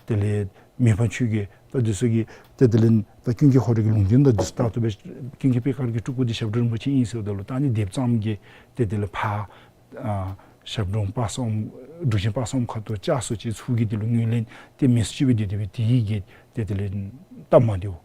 དེ་ལས་མི་ཕམ་ཆོས་རྒྱལ་ད་འདི་ཚུ་གིས་ཏེ་དེ་ལས་ད་ཀུན་མཁྱེན་ཁོ་རའི་གི་ལུང་བསྟན་དང་འདི་ཚུ་ལྟར་དུ་སྦེ་ཀུན་མཁྱེན་པད་དཀར་གྱི་སྤྲུལ་སྐུ་འདི་ཞབས་དྲུང་རིན་པོ་ཆེ་ཨིན་ཟེརཝ་ད་ལུ་ད་ཨ་ནི་སྡེ་པ་ཙམ་གྱིས་ཏེ་དེ་ལས་ཕར་ཨ་ཞབས་དྲུང་དཔག་བསམ་འབྲུག་ཆེན་དཔག་བསམ་ཁ་ཐུག་བཅར་སོ་ཅི་ཚུ་གིས་དེ་ལུ་ངོས་ལེན་ཏེ་མེད་སོ་ཅི་སྦེ་དེ་དེ་སྦེ་དེ་གིས་ཏེ་དེ་ལས་སྟབས་མ་བདེཝ།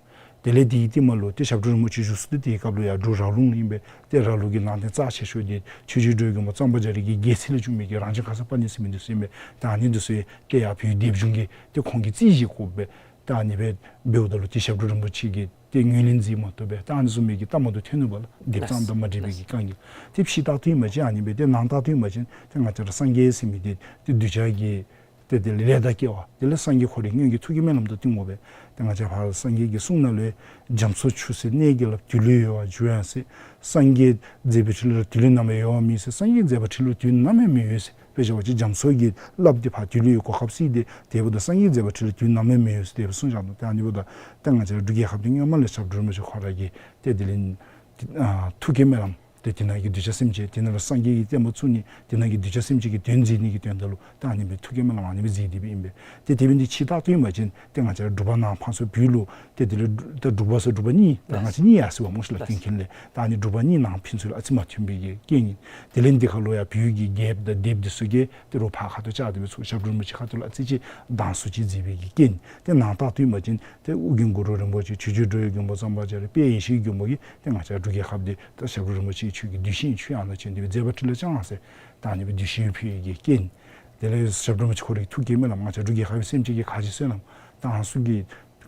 དེ་ལས་དེའི་རྟིང་མ་ལུ་ཏེ་ཞབས་དྲུང་རིན་པོ་ཆེ་བཞུགས་ས་འདི་དེའི་སྐབས་ལུ་ཡར་འབྲུག་ར་ལུང་ཨིན་པས། ཏེ་ར་ལུང་གི་ནང་རྟེན་རྩ་ཆེ་ཤོས་འདི་ཆོས་རྗེ་འགྲོ་བའི་མགོན་པོ་གཙང་པ་རྒྱ་རས་ཀྱི་རྒྱལ་སྲིད་ལས་བྱུང་མི་གི་རང་བྱུང་ཁ་སར་པ་ཎི་ཟེར་མི་འདི་ཚུ་ཨིན་པས། ད་ཨ་ནི་འདི་ཚུ་ཡང་ཏེ་ཡར་བོད་སྡེ་པ་གཞུང་གིས་ཏེ་ཁོང་གིས་རྩིས་བཞེས་དགོ་པས། ད་ཨ་ནི་སྦེ་འབདཝ་ད་ལུ་ཏེ་ཞབས་དྲུང་རིན་པོ་ཆེ་གིས་ཏེ་ངོས་ལེན་མཛད་མ་བཏུབ་པས། ད་ཨ་ནི་བཟུམ་མའི་གི་སྟབས་མ་བདེཝ་ཐོན་ནུག་པ་ལགས། སྡེ་པ་ཙམ་དང་མ་འགྲིག་པའི་གི་དཀའ་ངལ། ཏེ་ཕྱི་ལྟར་དུ་ཨིན་པ་ཅིན་ཨ་ནི་སྦེ་ཏེ་ནང་ལྟར་དུ་ཨིན་པ་ཅིན་ཏེ་ང་བཅས་ར་སངས་རྒྱས་ཟེར་མི་འདི་ཏེ་གདུལ་བྱ་གི་ ཏེ་དེ་ལས་ལས་དང་སྐལ་བ། དེ་ལས་སངས་རྒྱས་ཁོ་རའི་སྔོན་གྱི་ཐུགས་ཀྱི་སྨོན་ལམ་དང་བསྟུན་དགོ་པས། ཏེ་ང་བཅས་ཕར་སངས་རྒྱས་ཀྱི་གསུང་ནང་ལུ་ཡང་རྒྱ་མཚོ་ཆུ་ཟེར་གནས་ཀྱི་རླབས་དུས་ལུ་ཡོལ་བར་འགྱུར་ཡང་ཟེར། སངས་རྒྱས་མཛད་པའི་ཁྲི་ལུ་དུས་ལུ་ནམ་ཡང་ཡོལ་བ་མེད་ཟེར། སངས་རྒྱས་མཛད་པའི་ཁྲི་ལུ་དུས་ནམ་ཡང་མི་ཡོལ་ཟེར། དཔེ་བཞག་པ་ཅིན་རྒྱ་མཚོ་གི་རླབས་འདི་ཕར་དུས་ལུ་ཡང་གོ་སྐབས་སྲིད་དེ་དེ་འབདཝ་ད་སངས་རྒྱས་མཛད་པའི་ཁྲི་ལུ་དུས་ནམ་ཡང་མི་ཡོལ་ཟེར་དེ་སྦེ་གསུངས་བཞག་ནུག། ཏེ་ཨ་ནི་འབདཝ་ད་ཏེ་ང་བཅས་ར་འབྲུག་རྒྱལ་ཁབ་འདི་སྔོན་མ་ལས་ཞབས་དྲུང་རིན་པོ་ཆེ་ཁོ་ར་གིས་ཏེ་དེ་ལས་ཨ་ཐུགས་ཀྱི་སྨོན་ལམ་ཏེ་དེ་ནང་གི་གདུལ་བྱ་སེམས་ཅན་དེ་ནང་ལུ་སངས་རྒྱས་ཀྱི་བསྟན་པ་བཙུགས་ནི་དེ་ནང་གི་གདུལ་བྱ་སེམས་ཅན་གྱི་དོན་མཛད་ནི་གི་དོན་དག་ལུ་ཏེ་ཨ་ནི་སྦེ་ཐུགས་ཀྱི་སྨོན་ལམ་ཨ་ནི་སྦེ་མཛད་དེ་སྦེ་ཨིན་པས། ཏེ་དེ་འབད་ནི་འདི་ཕྱི་ལྟར་དུ་ཨིན་པ་ཅིན་ཏེ་ང་བཅས་ར་འབྲུག་པ་ནང་ཕར་ཚུར་བོད་ལུ་ཏེ་དེ་ལས་ད་འབྲུག་པ་ཟེར་འབྲུག་པ་གཉིས་ད་ང་བཅས་གཉིས་ཡར་སོང་བ་སྨོ་ཤིག་ལགས། ལགས། དེ་ཁྱེད་ལས་ད་ཨ་ནི་འབྲུག་པ་གཉིས་ནང་ཕན་ཚུན་ལུ་ཨ་ཙི་མ་མཐུན་པའི་གི་རྐྱེན་ཨིན། དེ་ལས་འདི་ཁར་ལུ་ཡང་བོད་ཀྱི་རྒྱལཔོ་དང་སྡེཔ་འདི་ཚུ་གིས་ཏེ་རོགས་ཕར་ཁ་ཐུག་བཅར་ཏེ་སྦེ་ཚུར་ཞབས་དྲུང་རིན་པོ་ཆེ་ཁ་ཐུག་ལུ་ཨ་ཙི་ཅིག་སྡང་ཟུག་ཅིག་མཛད་པའི་གི་རྐྱེན་ཨིན། ཏེ་ནང་ལྟར་དུ་ཨིན་པ་ཅིན་ཏེ་ཨོ་རྒྱན་གུ་རུ་རིན་པོ་ཆེ་ཆོས་རྗེ་འགྲོ་བའི་མགོན་པོ་གཙང་པ་རྒྱ་རས་དཔལ་ཡེ་ཤེས་ཀྱི་མགོན་པོ་གིས་ཏེ་ང་བཅས་འབྲུག་རྒྱལ་ཁབ་འདི་ད་ཞབས་དྲུང་རིན་པོ་ཆེ་ཁྱོད་ཀྱི་གདུལ་ཞིང་ཁྱོད་ཨ་ནཱ་བྱོན་ཏེ་སྦེ་མཛད་པ་ཁྲི་ལས་བསྐྱངས་ཟེར་ད་ཨ་ནི་སྦེ་གདུལ་ཞིང་ཕུལ་བའི་གི་རྐྱེན། དེ་ལས་ཞབས་དྲུང་རིན་པོ་ཆེ་ཁོ་རའི་ཐུགས་ཀྱི་སྨོན་ལམ་ང་བཅས་འབྲུག་རྒྱལ་ཁབ་ཀྱི་སེམས་ཅན་གྱི་ག་ཅི་བསོད་ནམས་དང་ཚུ་གི་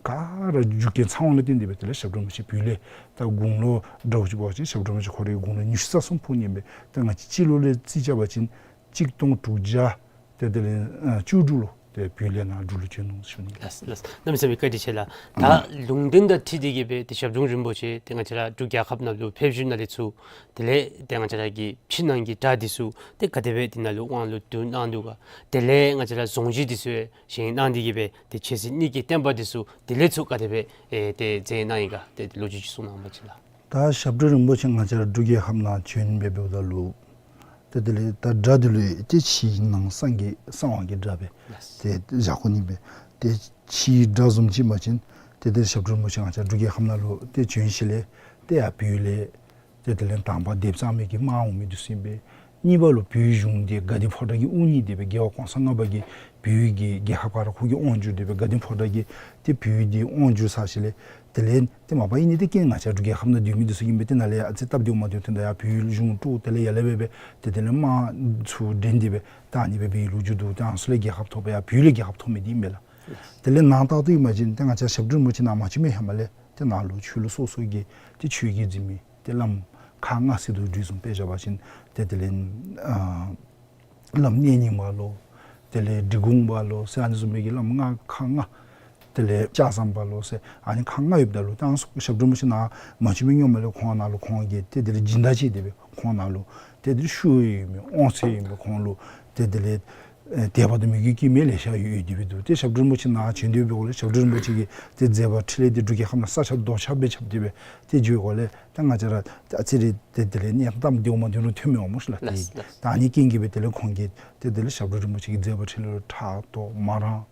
ག་ར་རྒྱུ་རྐྱེན་ཚང་བ་ལུ་བརྟེན་ཏེ་སྦེ་དེ་ལས་ཞབས་དྲུང་རིན་པོ་ཆེ་བོད་ལས་ད་དགུང་ལོ་འདྲཝ་ཅིག་འབད་བ་ཅིན་ཞབས་དྲུང་རིན་པོ་ཆེ་ཁོ་རའི་དགུང་ལོ་ཉི་ཤུ་རྩ་གསུམ་ཕོག་ནི་ཨིན་པས། ད་ང་བཅས་སྤྱི་ལོ་ལས་རྩིས་རྐྱབ་པ་ཅིན་གཅིག་སྟོང་དྲུག་བརྒྱ་ཏེ་དེ་ལས་ཨ་བཅུ་དྲུག་ལུ་ཏེ་བོད་ལས་ནཱ་འབྲུག་ལུ་བྱོན་ནུག་ཞུ་ནི། ལགས་ལགས། གནམ་མེད་ས་མེད་བཀའ་དྲིན་ཆེ་ལགས། ད་ལུང་བསྟན་དང་འཁྲིལ་ཏེ་གིས་སྦེ་ཏེ་ཞབས་དྲུང་རིན་པོ་ཆེ་ཏེ་ང་བཅས་ར་འབྲུག་རྒྱལ་ཁབ་ནང་ལུ་ཕེབས་ཞིནམ་ལས་ཚུར་དེ་ལས་ཏེ་ང་བཅས་ར་གི་ཕྱི་ནང་གི་དགྲ་འདི་ཚུ་ཏེ་ག་དེ་སྦེ་དེ་ནང་ལུ་དབང་ལུ་བསྡུ་གནང་ནུག་ག། དེ་ལས་ང་བཅས་ར་གཟུངས་གཞི་འདི་ཚུ་བཞེངས་གནང་སྟེ་གིས་སྦེ་ཏེ་ཆོས་སྲིད་གཉིས་ཀྱི་བསྟན་པ་འདི་ཚུ་དེ་ལས་ཚུར་ག་དེ་སྦེ་ཨེ་ཏེ་མཛད་གནང་ཡི་ག། ཏེ་ལོ་རྒྱུས་ཅིག་གསུང་གནང་བ་ཅིན་ལགས། ད་ཞབས་དྲུང་རིན་པོ་ཆེ་ང་བཅས་ར་འབྲུག་རྒྱལ་ཁབ་ནང་བྱོན་སྦེ་འབདཝ་ད་ལུ་ཏེ་དེ་ལས་ད་དགྲ་འདི་ལུ་ཏེ་ཕྱི་ནང་གསང་གི་གསང་བ་གི་དགྲ་སྦེ་ཏེ་བཞག་དགོ་ནི་སྦེ། ཏེ་ཕྱིའི་དགྲ་བཟུམ་ཅིག་འབད་བ་ཅིན་ཏེ་དེ་ཞབས་དྲུང་རིན་པོ་ཆེ་ང་བཅས་ར་འབྲུག་རྒྱལ་ཁབ་ནང་ལུ་ཏེ་བྱོན་ཞིནམ་ལས་ཏེ་ཡར་བོད་ལས་ཏེ་དེ་ལས་དང་པ་སྡེ་གཙང་མའི་གི་དམག་འོང་མི་འདི་ཚུ་ཨིན་པས། གཉིས་པ་ལུ་བོད་གཞུང་འདི་དགའ་ལྡན་ཕོ་བྲང་གིས་དབུ་བརྙེས་ཏེ་སྦེ་རྒྱལ་བ་གོང་ས་ལྔ་པ་གིས་བོད་ཀྱི་རྒྱལ་ཁབ་ག་ར་ཁོ་གིས་དབང་བསྒྱུར་ཏེ་སྦེ་དགའ་ལྡན་ཕོ་བྲང་གིས་ཏེ་བོད་འདི་དབང་བསྒྱུར་ཚར་ཞིནམ་ལས་དེ་ལས་ཏེ་མ་པ་ཨིན་ནི་འདི་རྐྱེན་ང་བཅས་ར་འབྲུག་རྒྱལ་ཁབ་ནང་སྡོད་མི་འདི་ཚུ་ཨིན་པས། ཏེ་ནཱ་ལས་ཨ་ཙི་སྟབས་བདེཝ་མ་བདེཝ་ཐོན་ད་ཡར་བོད་གཞུང་དཀྲུགས། དེ་ལས་ཡར་ལས་སྦེ་སྦེ་ཏེ་དེ་ལས་དམག་ཚུ་འདྲེན་ཏེ་སྦེ་ད་ཨ་ནི་སྦེ་འབད་བའི་ལོ་རྒྱུས་འདུག། ད་ཨ་ནི་ཚུ་ལས་རྒྱལ་ཁབ་ཐོབ་པ་ཡར་བོད་ལས་རྒྱལ་ཁབ་ཐོབ་མི་འདི་ཨིན་པས་ལགས། དེ་ལས་ནང་ལྟར་དུ་ཨིན་པ་ཅིན་ཏེ་ང་བཅས་ར་ཞབས་དྲུང་རིན་པོ་ཆེ་ནཱ་མ་བྱོན་པའི་ཧེ་མ་ལས་ཏེ་ནཱ་ལུ་ཆོས་ལུགས་སོ་སོ་གི་ཏེ་ཆོས་བརྒྱུད་འཛིན་མི་ཏེ་བླམ་ཁག་ལྔ་ཟེར་དོ་བཟུམ་དཔེ་བཞག་པ་ཅིན་ཏེ་དེ་ལས་ཨ་བླམ་གནས་རྙིང་པ་ལོ། དེ་ལས་འབྲི་གུང་པ་ལོ་ཟེར་ཨ་ནི་བཟུམ་མའི་གི་བླམ་ལྔ་ཁག་ལྔ། དེ་ལས་ལྕགས་ཟམ་པ་ལོ་ཟེར་ཨ་ནི་ཁག་ལྔ་ཡོདཔ་ད་ལུ་ད་ཨ་ནི་ཚུ་ཞབས་དྲུང་རིན་པོ་ཆེ་ནཱ་མ་བྱོན་པའི་སྔོན་མ་ལས་ཁོང་ནཱ་ལུ་ཁོང་གིས་ཏེ་དེ་ལས་སྦྱིན་བདག་བྱས་ཏེ་སྦེ་ཁོང་ནཱ་ལུ་ཏེ་དེ་ལས་ཤུགས་ཡོད་མི་དབང་ཚད་ཡོད་མི་ཁོང་ལུ་ཏེ་དེ་ལས་ཨེ་དད་པ་དང་མོས་གུས་བསྐྱེད་མི་ལེ་ཤ་ཡོད་ཡོད་དེ་སྦེ་འདུག། ཏེ་ཞབས་དྲུང་རིན་པོ་ཆེ་ནཱ་བྱོན་ཏེ་འབདཝ་ལས་ཞབས་དྲུང་རིན་པོ་ཆེ་གི་ཏེ་མཛད་པ་འཕྲིན་ལས་འདི་འབྲུག་རྒྱལ་ཁབ་ནང་ས་ཁྱབ་རྡོ་ཁྱབ་སྦེ་ཁྱབ་སྟེ་སྦེ་ཏེ་འགྱོཝ་ལས་ད་ང་བཅས་ར་ཨ་ཙི་རེ་ཏེ་དེ་ལས་གནས་སྟངས་བདེཝ་མ་བདེཝ་རུང་ཐོན་མི་འོང་སྨོ་ཤིག་ལགས། ཏེ་ལགས་ལགས། ད་ཨ་ནི་རྐྱེན་གྱིས་སྦེ་དེ་ལས་ཁོང་གིས་ཏེ་དེ་ལས་ཞབས་དྲུང་རིན་པོ་ཆེ་གི་མཛད་པ་འཕྲིན་ལས་ཕྲག་དོག་མ་རངས།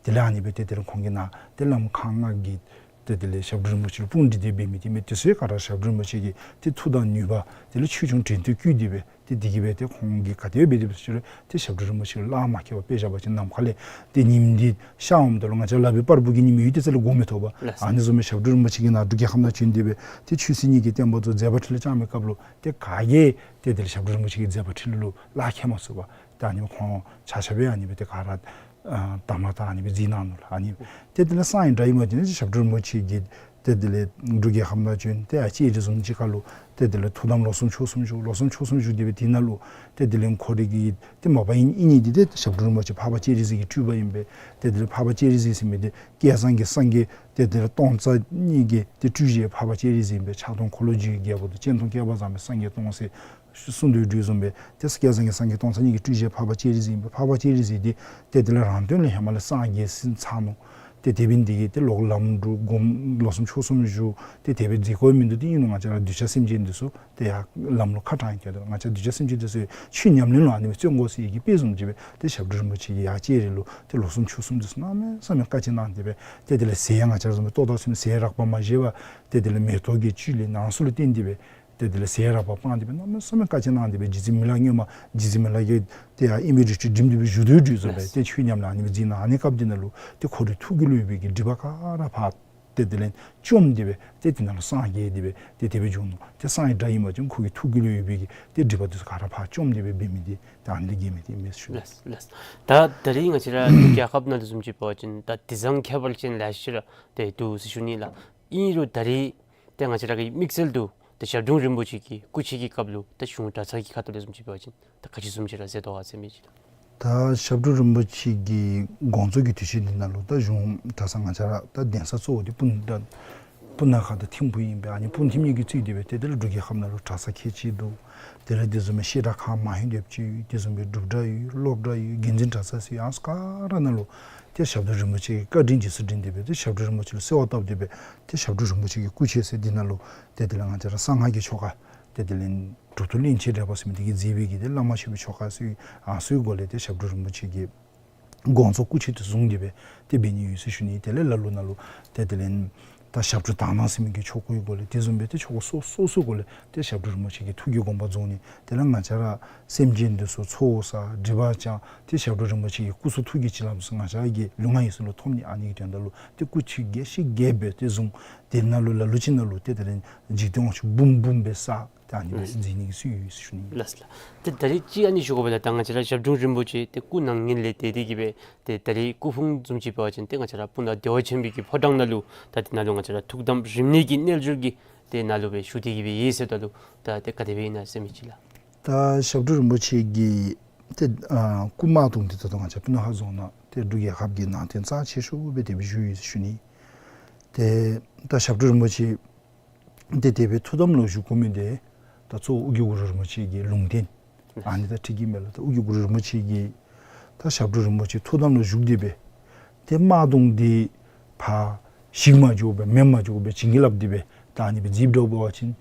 དེ་ལས་ཨ་ནི་སྦེ་ཏེ་དེ་ལས་ཁོང་གིས་ནཱ་ཏེ་བླམ་ཁག་ལྔ་གིས་ཏེ་དེ་ལས་ཞབས་དྲུང་རིན་པོ་ཆེ་ལུ་དཔུང་སྒྲིག་སྟེ་འབད་མི་འདི་མས། དེ་ཚུ་ག་ར་ཞབས་དྲུང་རིན་པོ་ཆེ་གི་ཏེ་མཐུ་དང་ནུས་པ་དེ་ལས་ཆོས་སྐྱོང་དྲན་རྟེན་བརྒྱུད་དེ་སྦེ་ཏེ་འདི་གིས་སྦེ་ཏེ་ཁོང་གིས་ག་དེ་སྦེ་འབད་དེ་སྦེ་ཞུ་རུང་ཏེ་ཞབས་དྲུང་རིན་པོ་ཆེ་ལུ་གླགས་མ་ཁེལ་བར་དཔེ་བཞག་པ་ཅིན་ནམ་མཁའ་ལས་ཏེ་ཉིམ་འདི་ཤར་འོངམ་ད་ལུ་ང་བཅས་ལག་པའི་པར་བུ་གི་ཉིམ་ཡོད་དེ་ས་ལུ་གོ་མི་ཐོབ་པས། ལགས་སོ། ཨ་ནི་བཟུམ་སྦེ་ཞབས་དྲུང་རིན་པོ་ཆེ་གིས་ནཱ་འབྲུག་རྒྱལ་ཁབ་ནང་བྱོན་ཏེ་སྦེ་ཏེ་ཆོས་སྲིད་གཉིས་ཀྱི་བསྟན་པ་ཚུ་མཛད་པ་འཕྲིན་ལས་བསྐྱངས་པའི་སྐབས་ལུ་ཏེ་ག་གིས་ཏེ་དེ་ལས་ཞབས་དྲུང་རིན་པོ་ཆེ་གི་མཛད་པ་འཕྲིན་ལས་ལུ་གླགས་ཁེལ་མ་ཚུགས་པས། ཏེ་ཨ་ནི་ཁོང་ཆ་ཁྱབ་སྦེ་ཨ་ནི་སྦེ་ཏེ་ག་ར་ཨ་དམ་ལ་བཏགས་ཨ་ནི་སྦེ་མཛད་གནང་ནུག་ལགས། ཨ་ནི་ཏེ་དེ་ལས་གསང་བའི་དགྲ་ཨིན་པ་ཅིན་ཞབས་དྲུང་རིན་པོ་ཆེ་གིས་ཏེ་དེ་ལས་འབྲུག་རྒྱལ་ཁབ་ནང་བྱོན་ཏེ་ཡར་ལྕགས་རི་བཟུམ་ཅིག་ཁར་ལུ་ཏེ་དེ་ལས་ཐུགས་དམ་ལོ་གསུམ་ཕྱོགས་གསུམ་བཞུགས། ལོ་གསུམ་ཕྱོགས་གསུམ་བཞུགས་ཏེ་སྦེ་དེ་ནང་ལུ་ཏེ་དེ་ལས་ཁོ་རའི་གི་ཏེ་མ་པ་ཨིན་ཨིན་ནི་འདི་ཏེ་ཞབས་དྲུང་རིན་པོ་ཆེ་འཕགས་པ་སྤྱན་རས་གཟིགས་ཀྱི་སྤྲུལ་པ་ཨིན་པས། ཏེ་དེ་ལས་འཕགས་པ་སྤྱན་རས་གཟིགས་ཟེར་མི་འདི་བསྐལ་བཟང་གི་སངས་རྒྱས་ཏེ་དེ་ལས་སྟོང་རྩ་གཉིས་ཀྱི་ཏེ་སྤྲུལ་གཞི་འཕགས་པ་སྤྱན་རས་གཟིགས་ཨིན་པས། ཕྱག་སྟོང་འཁོར་ལོ་བཞི་ཡི་རྒྱལ་པོ་དང་སྤྱན་སྟོང་བསྐལ་པ་བཟང་པོའི་སངས་རྒྱས་སྟོང་ཟེར་གསུངས་དོ་བཟུམ་སྦེ་ཏེ་བསྐལ་བཟང་གི་སངས་རྒྱས་སྟོང་རྩ་གཉིས་ཀྱི་སྤྲུལ་གཞི་འཕགས་པ་སྤྱན་རས་གཟིགས་ཨིན་པས། འཕགས་པ་སྤྱན་རས་གཟིགས་འདི་ཏེ་དེ་ལས་རང་དོན་ལས་ཧེ་མ་ལས་སངས་རྒྱས་ཟིན་ཚར་ནུག། ཏེ་དེ་འབད་ནི་འདི་གིས་ཏེ་ལོག་ལམ་འགྲོ་སྒོམ་ལོ་གསུམ་ཕྱོགས་གསུམ་བཞུགས་ཏེ་དེ་སྦེ་མཛད་དགོ་མི་འདུག། ཏེ་ཨིན་རུང་ང་བཅས་ར་གདུལ་བྱ་སེམས་ཅན་འདི་ཚུ་ཏེ་ཡར་ལམ་ལུ་ཁ་དྲངས་ཏེ་ང་བཅས་གདུལ་བྱ་སེམས་ཅན་འདི་ཚུ་ཆོས་ཉམས་ལེན་ལུ་ཨ་ནི་སྦེ་བརྩོན་དགོ་ཟེར་བའི་གི་དཔེ་བཟུམ་ཅིག་སྦེ་ཏེ་ཞབས་དྲུང་རིན་པོ་ཆེ་གིས་ཡར་ལྕགས་རི་ལུ་ཏེ་ལོ་གསུམ་ཕྱོགས་གསུམ་འདི་ཚུ་གནམ་མེད་ས་མེད་བཀའ་དྲིན་གནང་སྟེ་སྦེ་ཏེ་དེ་ལས་ཟས་ཡང་ང་བཅས་ར་བཟུམ་སྦེ་ལྟོ་དང་ཚུ་ཟས་རགས་པ་མ་བཞེས་པར་ཏེ་དེ་ལས་མེ་ཏོག་གི་བཅུད་ལེན་གནང་ཚུལ་ལུ་བརྟེན་ཏེ་སྦེ་ཏེ་དེ་ལས་ཟས་རགས་པ་སྤངས་ཏེ་སྦེ་གནམ་མེད་ས་མེད་བཀའ་དྲིན་གནང་སྟེ་སྦེ་རྗེ་བཙུན་མི་ལ་སྔོན་མ་རྗེ་བཙུན་མི་ལ་གིས་ཏེ་ཡར་ཨིན་པའི་རི་ཁྲོད་འགྲིམ་སྟེ་སྦེ་བཞུགས་དོ་བཟུམ་སྦེ་ཏེ་ཆོས་ཉམས་ལེན་ཨ་ནི་སྦེ་མཛད་གནང་། ཨ་ནི་སྐབས་འདི་ནང་ལུ་ཏེ་ཁོ་རའི་ཐུགས་ཀྱི་ལུས་པའི་གི་སྒྲིབ་པ་ག་ར་ཕར་ཏེ་དེ་ལས་བཅོམ་སྟེ་སྦེ་ཏེ་དེ་ནང་ལུ་སངས་རྒྱས་ཏེ་སྦེ་ཏེ་དེ་སྦེ་བྱུང་ནུག། ཏེ་གསང་བའི་དགྲ་ཨིན་པ་ཅིན་ཁོ་གི་ཐུགས་ཀྱི་ལུས་པའི་གི་ཏེ་སྒྲིབ་པ་འདི་ཚུ་ག་ར་ཕར་བཅོམ་སྟེ་སྦེ་འབད་མི་འདི་ཏེ་ཨ་ནི་ལས་བརྒལ་མི་འདི་མེད་ཞུ། ལགས་ལགས། ད་ད་རིས་ང་བཅས་ར་འབྲུག་རྒྱལ་ཁབ་ནང་ལུ་བཟུམ་ཅིག་འབད་བ་ཅིན་ད་དེང་སང་ཁྱད་པར་ཅན་ལེ་ཤ་ར་ཏེ་འདུག་ཟེར་ཞུ་ནི་ལགས། ཨིན་རུང་ད་རིས་ཏེ་ང་བཅས་ར་གི་དམིགས་བསལ་དུ་ཏེ་ཞབས་དྲུང་རིན་པོ་ཆེ་གི་སྐུ་ཚེ་གི་སྐབས་ལུ་ཏེ་གཞུང་གྲྭ་ཚང་གི་ཁ་ཐུག་ལས་བཟུམ་ཅིག་འབད་བ་ཅིན་ད་ག་ཅི་བཟུམ་ཅིག་ར་མཛད་དོ་ག་ཟེར་མི་ཅིག་ལགས། ད་ཞབས་དྲུང་རིན་པོ་ཆེ་གི་དགོངས་རྫོགས་ཀྱི་དུས་ཆེན་འདི་ནང་ལུ་ད་གཞུང་གྲྭ་ཚང་ང་བཅས་ར་ད་གདན་ས་གཙོ་བོ་འདི་སྤུ་ན་ད་སྤུ་ན་ཁ་དང་ཐིམ་ཕུག་ཨིན་པས། ཨ་ནི་སྤུ་ན་ཐིམ་གཉིས་ཀྱིས་གཙོས་ཏེ་སྦེ་ཏེ་དེ་ལས་འབྲུག་རྒྱལ་ཁབ་ནང་ལུ་གྲྭ་ཚང་ཁལ་གཅིག་འདུག། དེ་ལས་དེ་བཟུམ་མའི་བཤད་གྲྭ་ཁང་མང་ཤོས་དེ་ཅིག་ཡོད། དེ་བཟུམ་སྦེ་སྒྲུབ་གྲྭ་ཡོད། སློབ་གྲྭ་ཡོད། དགེ་འདུན་གྲྭ་ཚང་ཟེར་ཡང་ག་ར་ནང་ལུ་ཏེ་ཞབས་དྲུང་རིན་པོ་ཆེ་གི་བཀའ་དྲིན་རྗེས་སུ་དྲན་ཏེ་སྦེ་ཏེ་ཞབས་དྲུང་རིན་པོ་ཆེ་ལུ་གསོལ་བ་བཏབ་སྟེ་སྦེ་ཏེ་ཞབས་དྲུང་རིན་པོ་ཆེ་གི་སྐུ་ཆས་ཟེར་འདི་ནང་ལུ་ཏེ་དེ་ལས་ང་བཅས་ར་གསང་སྔགས་ཀྱི་ཆོ་ག་ཏེ་དེ་ལས་གྲུབ་ཐོབ་གླིང་རྗེ་བགྲེས་པ་ཟེར་མི་འདི་གིས་མཛད་པའི་གི་ཏེ་བླ་མ་མཆོད་པའི་ཆོ་ག་ཟེར་ཨ་ནི་ཚུའི་སྒོ་ལས་ཏེ་ཞབས་དྲུང་རིན་པོ་ཆེ་གི་དགོངས་རྫོགས་སྐུ་ཆས་དེ་བཟུང་སྟེ་སྦེ་ཏེ་འབད་ནི་ཡོད་ཟེར་ཞུ་ནི། དེ་ལས་ལ་ལུ་ནང་ལུ་ཏེ་དེ་ལས་ད་ཞབས་དྲུང་དག་སྣང་ཟེར་མི་གི་ཆོ་གའི་སྒོ་ལས་དེ་བཟུམ་སྦེ་ཏེ་ཆོ་ག་སོ་སོ་སོའི་སྒོ་ལས་ཏེ་ཞབས་དྲུང་རིན་པོ་ཆེ་གི་ཐུགས་ཀྱི་དགོངས་པ་རྫོགས་ནི། དེ་ལས་ང་བཅས་ར་སེམས་ཅན་འདི་ཚུ་ཚོགས་བསགས་སྒྲིབ་པ་སྦྱང་ཏེ་ཞབས་དྲུང་རིན་པོ་ཆེ་གི་སྐུ་གསུང་ཐུགས་ཀྱི་བྱིན་རླབས་ཚུ་ང་བཅས་ར་གི་ལུས་ངག་ཡིད་གསུམ་ལུ་ཐོབ་ནི། ཨ་ནི་གི་དོན་དག་ལུ་ཏེ་སྐུ་ཆས་རྒྱས་ཤིང་རྒྱས་སྦེ་ཏེ་བཟུང་། དེ་ནང་ལུ་ལ་ལུ་ཅིག་ནང་ལུ་ཏེ་དེ་ལས་འཇིག་རྟེན་དབང་ཕྱུག་འབུམ་འབུམ་སྦེ་བསགས། ད་ཨ་ནི་སྦེ་མཛད་ནི་གི་སྲོལ་ཡོད་ཟེར་ཞུ་ནི། ལགས་སོ་ལགས། ཏེ་ད་རེས་ཅིག་ཨ་ནི་ཞུ་དགོ་པས་ལགས། ད་ང་བཅས་ར་ཞབས་དྲུང་རིན་པོ་ཆེ་ཏེ་སྐུ་མྱ་ངན་ལས་འདས་ཏེ་གི་སྦེ་ཏེ་ད་རེས་སྐུ་ཕུང་བཟུམ་ཅིག་འབད་བ་ཅིན་ཏེ་ང་བཅས་ར་སྤུ་ན་བདེ་བ་ཆེན་པོའི་གི་ཕོ་བྲང་ནང་ལུ་ད་དེ་ནང་ལུ་ང་བཅས་ར་ཐུགས་དམ་རིམ་གནས་ཀྱི་རྣལ་འབྱོར་གྱི་ཏེ་ནང་ལུ་སྦེ་ཞུ་སྟེ་གི་སྦེ་ཡོད་ཟེར་ད་ལུ་ད་ཏེ་ག་དེ་སྦེ་ཨིན་ན་ཟེར་མི་ཅིག་ལགས། ད་ཞབས་དྲུང་རིན་པོ་ཆེ་གི་ཏེ་ཨ་སྐུ་དམར་གདུང་འདི་ད་ལྟོ་ང་བཅས་སྤུ་ན་ཁ་རྫོང་ནང་ཏེ་འབྲུག་རྒྱལ་ཁབ་ཀྱི་ནང་རྟེན་རྩ་ཆེ་ཤོས་སྦེ་དེ་སྦེ་བཞུགས་ཡོད་ཟེར་ཞུ་ནི། ཏེ་ད་ཞབས་དྲུང་རིན་པོ་ཆེ་ཏེ་དེ་སྦེ་ཐུགས་དམ་ལུ་བཞུགས་དགོ་མི་འདི་ད་གཙོ་བོ་ཨོ་རྒྱན་གུ་རུ་རིན་པོ་ཆེ་གི་ལུང་བསྟན་ཨ་ནི་དང་འཁྲིལ་གྱི་མས་ལགས། ད་ཨོ་རྒྱན་གུ་རུ་རིན་པོ་ཆེ་གིས་ད་ཞབས་དྲུང་རིན་པོ་ཆེ་ཐུགས་དམ་ལུ་བཞུགས་ཏེ་སྦེ་ཏེ་དམར་གདུང་འདི་ཕར་བཤིག་མ་འགྱོ་བར་མེདཔ་མ་འགྱོ་བར་བྱིན་གྱིས་བརླབས་ཏེ་སྦེ་ད་ཨ་ནི་སྦེ་མཛདཔ་འདྲཝ་འབད་བ་ཅིན་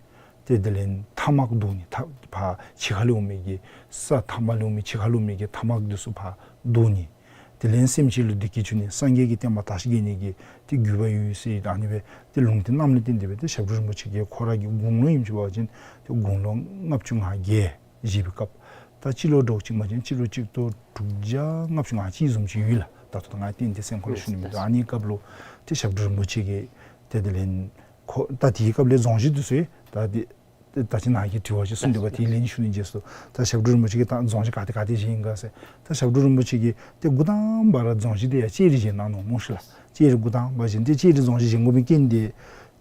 ཏེ་དེ་ལས་མཐའ་དམག་བཟློག་ནི། ད་ཕར་ཕྱི་ཁ་ལས་འོང་མི་གི་ས་མཐའ་མ་ལས་འོང་མི་ཕྱི་ཁ་ལས་འོང་མི་གི་མཐའ་དམག་འདི་ཚུ་ཕར་བཟློག་ནི། དེ་ལས་སེམས་ཅན་ལུ་བདེ་སྐྱིད་འབྱུང་ནི། སངས་རྒྱས་ཀྱི་བསྟན་པ་དར་ཞིང་རྒྱས་ནི་གི་ཏེ་དགོས་པ་ཡོད་ཟེར་ད་ཨ་ནི་སྦེ་ཏེ་ལུང་བསྟན་གནངམ་ལས་བརྟེན་ཏེ་སྦེ་ཏེ་ཞབས་དྲུང་རིན་པོ་ཆེ་གིས་ཁོ་ར་གི་དགུང་ལོ་ཨིནམ་ཅིག་འབད་བ་ཅིན་ཏེ་དགུང་ལོ་ལྔ་བཅུ་ང་བརྒྱད་བཞེས་པའི་སྐབས་ད་སྤྱི་ལོ་འདྲཝ་ཅིག་མ་བྱིན་སྤྱི་ལོ་གཅིག་སྟོང་དྲུག་བརྒྱ་ལྔ་བཅུ་ང་གཅིག་བཟུམ་ཅིག་ཡོད་ལགས། ད་ལྟོ་ད་ང་ཏན་ཏན་སེམས་ཁ་ལུ་ཞུ་ནི་མེད། ཨ་ནི་སྐབས་ལུ་ཏེ་ཞབས་དྲུང་རིན་པོ་ཆེ་གིས་ཏེ་དེ་ལས་ཁོ་ད་དེའི་སྐབས་ལས་རྫོང་གཞི་འདི་ཚུ་ད་ཏེ་ད་ཅི་ནཱ་གི་དྲི་བ་ཅིག་གསུངས་འདུག་པ། དེ་ལན་ཞུ་ནི། རྗེས་སུ་ད་ཞབས་དྲུང་རིན་པོ་ཆེ་གིས་ད་རྫོང་གཞི་ག་ཏེ་ག་ཏེ་བཞེངས་ག་ཟེར། ད་ཞབས་དྲུང་རིན་པོ་ཆེ་གིས་ཏེ་འགོ་དང་པ་ར་རྫོང་གཞི་འདི་ཡར་ལྕགས་རི་བཞེངས་གནང་ནུག་སྨོ་ཤིག་ལགས། ལྕགས་རི་འགོ་དང་པ་བཞེངས་ཏེ་ལྕགས་རི་རྫོང་གཞི་བཞེངས་དགོ་པའི་རྐྱེན་འདི་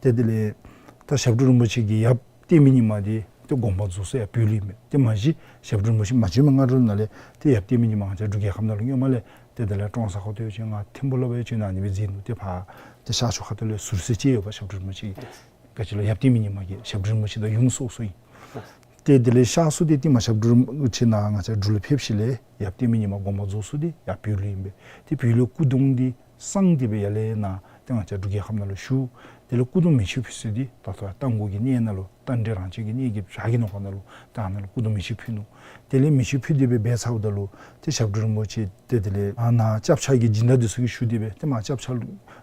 ཏེ་དེ་ལས་ད་ཞབས་དྲུང་རིན་པོ་ཆེ་གིས་ཡབ་བསྟན་པའི་ཉི་མ་འདི་ཏེ་དགོངས་པ་རྫོགས་ས་ཡར་བོད་ལུ་ཨིན་པས། ཏེ་མ་གཞི་ཞབས་དྲུང་རིན་པོ་ཆེ་མ་བྱོན་པའི་སྔ་རོལ་ནང་ལས་ཏེ་ཡབ་བསྟན་པའི་ཉི་མ་ང་བཅས་འབྲུག་རྒྱལ་ཁབ་ནང་ལུ་སྔོན་མ་ལས་ཏེ་དེ་ལས་ཀྲོང་གསར་ཁ་ཐུག་ཡང་བྱོན། ང་ཐིམ་ཕུག་ལུ་ཡང་བྱོན། ཨ་ནི་སྦེ་མཛད་ནུག། ཏེ་ཕར་ཏེ་ཤར་ཕྱོགས་ཁ་ཐུག་ལས་ཟུར་ཟ་ཅིག་ཡོད་པ། ཞབས་དྲུང་རིན་པོ་ཆེ་ག་ཅི་ལོ་ཡབ་བསྟན་པའི་ཉི་མ་གི་ཞབས་དྲུང་རིན་པོ་ཆེ་དང་ཡུམ་སོ་སོ་ཨིན། ཏེ་དེ་ལས་ཤར་སོང་སྟེ་ཏེ་མ་ཞབས་དྲུང་རིན་པོ་ཆེ་ནཱ་ང་བཅས་འབྲུག་ལུ་ཕེབས་ཞིནམ་ལས་ཡབ་བསྟན་པའི་ཉི་མ་དགོངས་པ་རྫོགས་སོང་སྟེ་ཡར་བོད་ལུ་ཨིན་པས། ཏེ་བོད་ལུ་སྐུ་གདུང་འདི་གསང་སྟེ་སྦེ་ཡར་ལས་ནཱ་ཏེ་ང་བཅས་འབྲུག་རྒྱལ་ཁབ་ནང་ལུ་བཞུགས། དེ་ལས་སྐུ་གདུང་མེ་མཆོད་ཕུལ་ས་འདི་ད་ལྟོ་རྟ་མགོ་གི་གནས་ནང་ལུ་རྟ་མགྲིན་རང་བྱོན་གྱི་གནས་ཀྱི་བྲག་གི་ནང་ཁོག་ནང་ལུ་ད་ཨ་ནཱ་ལུ་སྐུ་གདུང་མེ་མཆོད་ཕུལ་ནུག། དེ་ལས་མེ་མཆོད་ཕུལ་ཏེ་སྦེ་འབད་ཚརཝ་ད་ལུ་ཏེ་ཞབས་དྲུང་རིན་པོ་ཆེ་ཏེ་དེ་ལས་ཨ་ནཱ་སྐྱབས་ཆ་གི་སྦྱིན་བདག་འདི་ཚུ་གིས་ཞུ་སྟེ་སྦེ་ཏེ་མར་སྐྱབས་ཆ་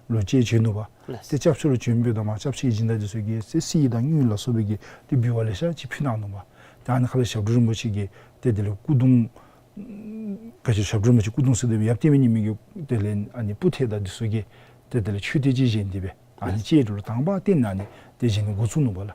ལུ་ཅིག་བྱོན་ནུག་པ། ལགས། ཏེ་སྐྱབས་ཆ་ལུ་བྱོན་པའི་ད་མར་སྐྱབས་ཆའི་སྦྱིན་བདག་འདི་ཚུ་གིས་ཏེ་གསེར་དང་དངུལ་ལ་སོགས་པའི་གི་ཏེ་འབུལ་བ་ལེ་ཤ་ཅིག་ཕུལ་གནང་ནུག་པ། ཏེ་ཨ་ནི་ཁ་ལས་ཞབས་དྲུང་རིན་པོ་ཆེ་གིས་ཏེ་དེ་ལས་སྐུ་གདུང་ག་ཅི་ཞབས་དྲུང་རིན་པོ་ཆེ་སྐུ་གདུང་ཟེར་ཏེ་སྦེ་ཡབ་བསྟན་པའི་ཉི་མ་གི་དེ་ལས་ཨ་ནི་སྤུར་ཐལ་དང་འདི་ཚུ་གི་ཏེ་དེ་ལས་མཆོད་རྟེན་ཅིག་བཞེངས་ཏེ་སྦེ་ཨ་ནི་ལྕགས་རི་ལུ་དང་པ་བརྟེན་ཨ་ནི་ཏེ་བཞེངས་ནི་འགོ་བཙུགས་ནུག་པ་ལགས།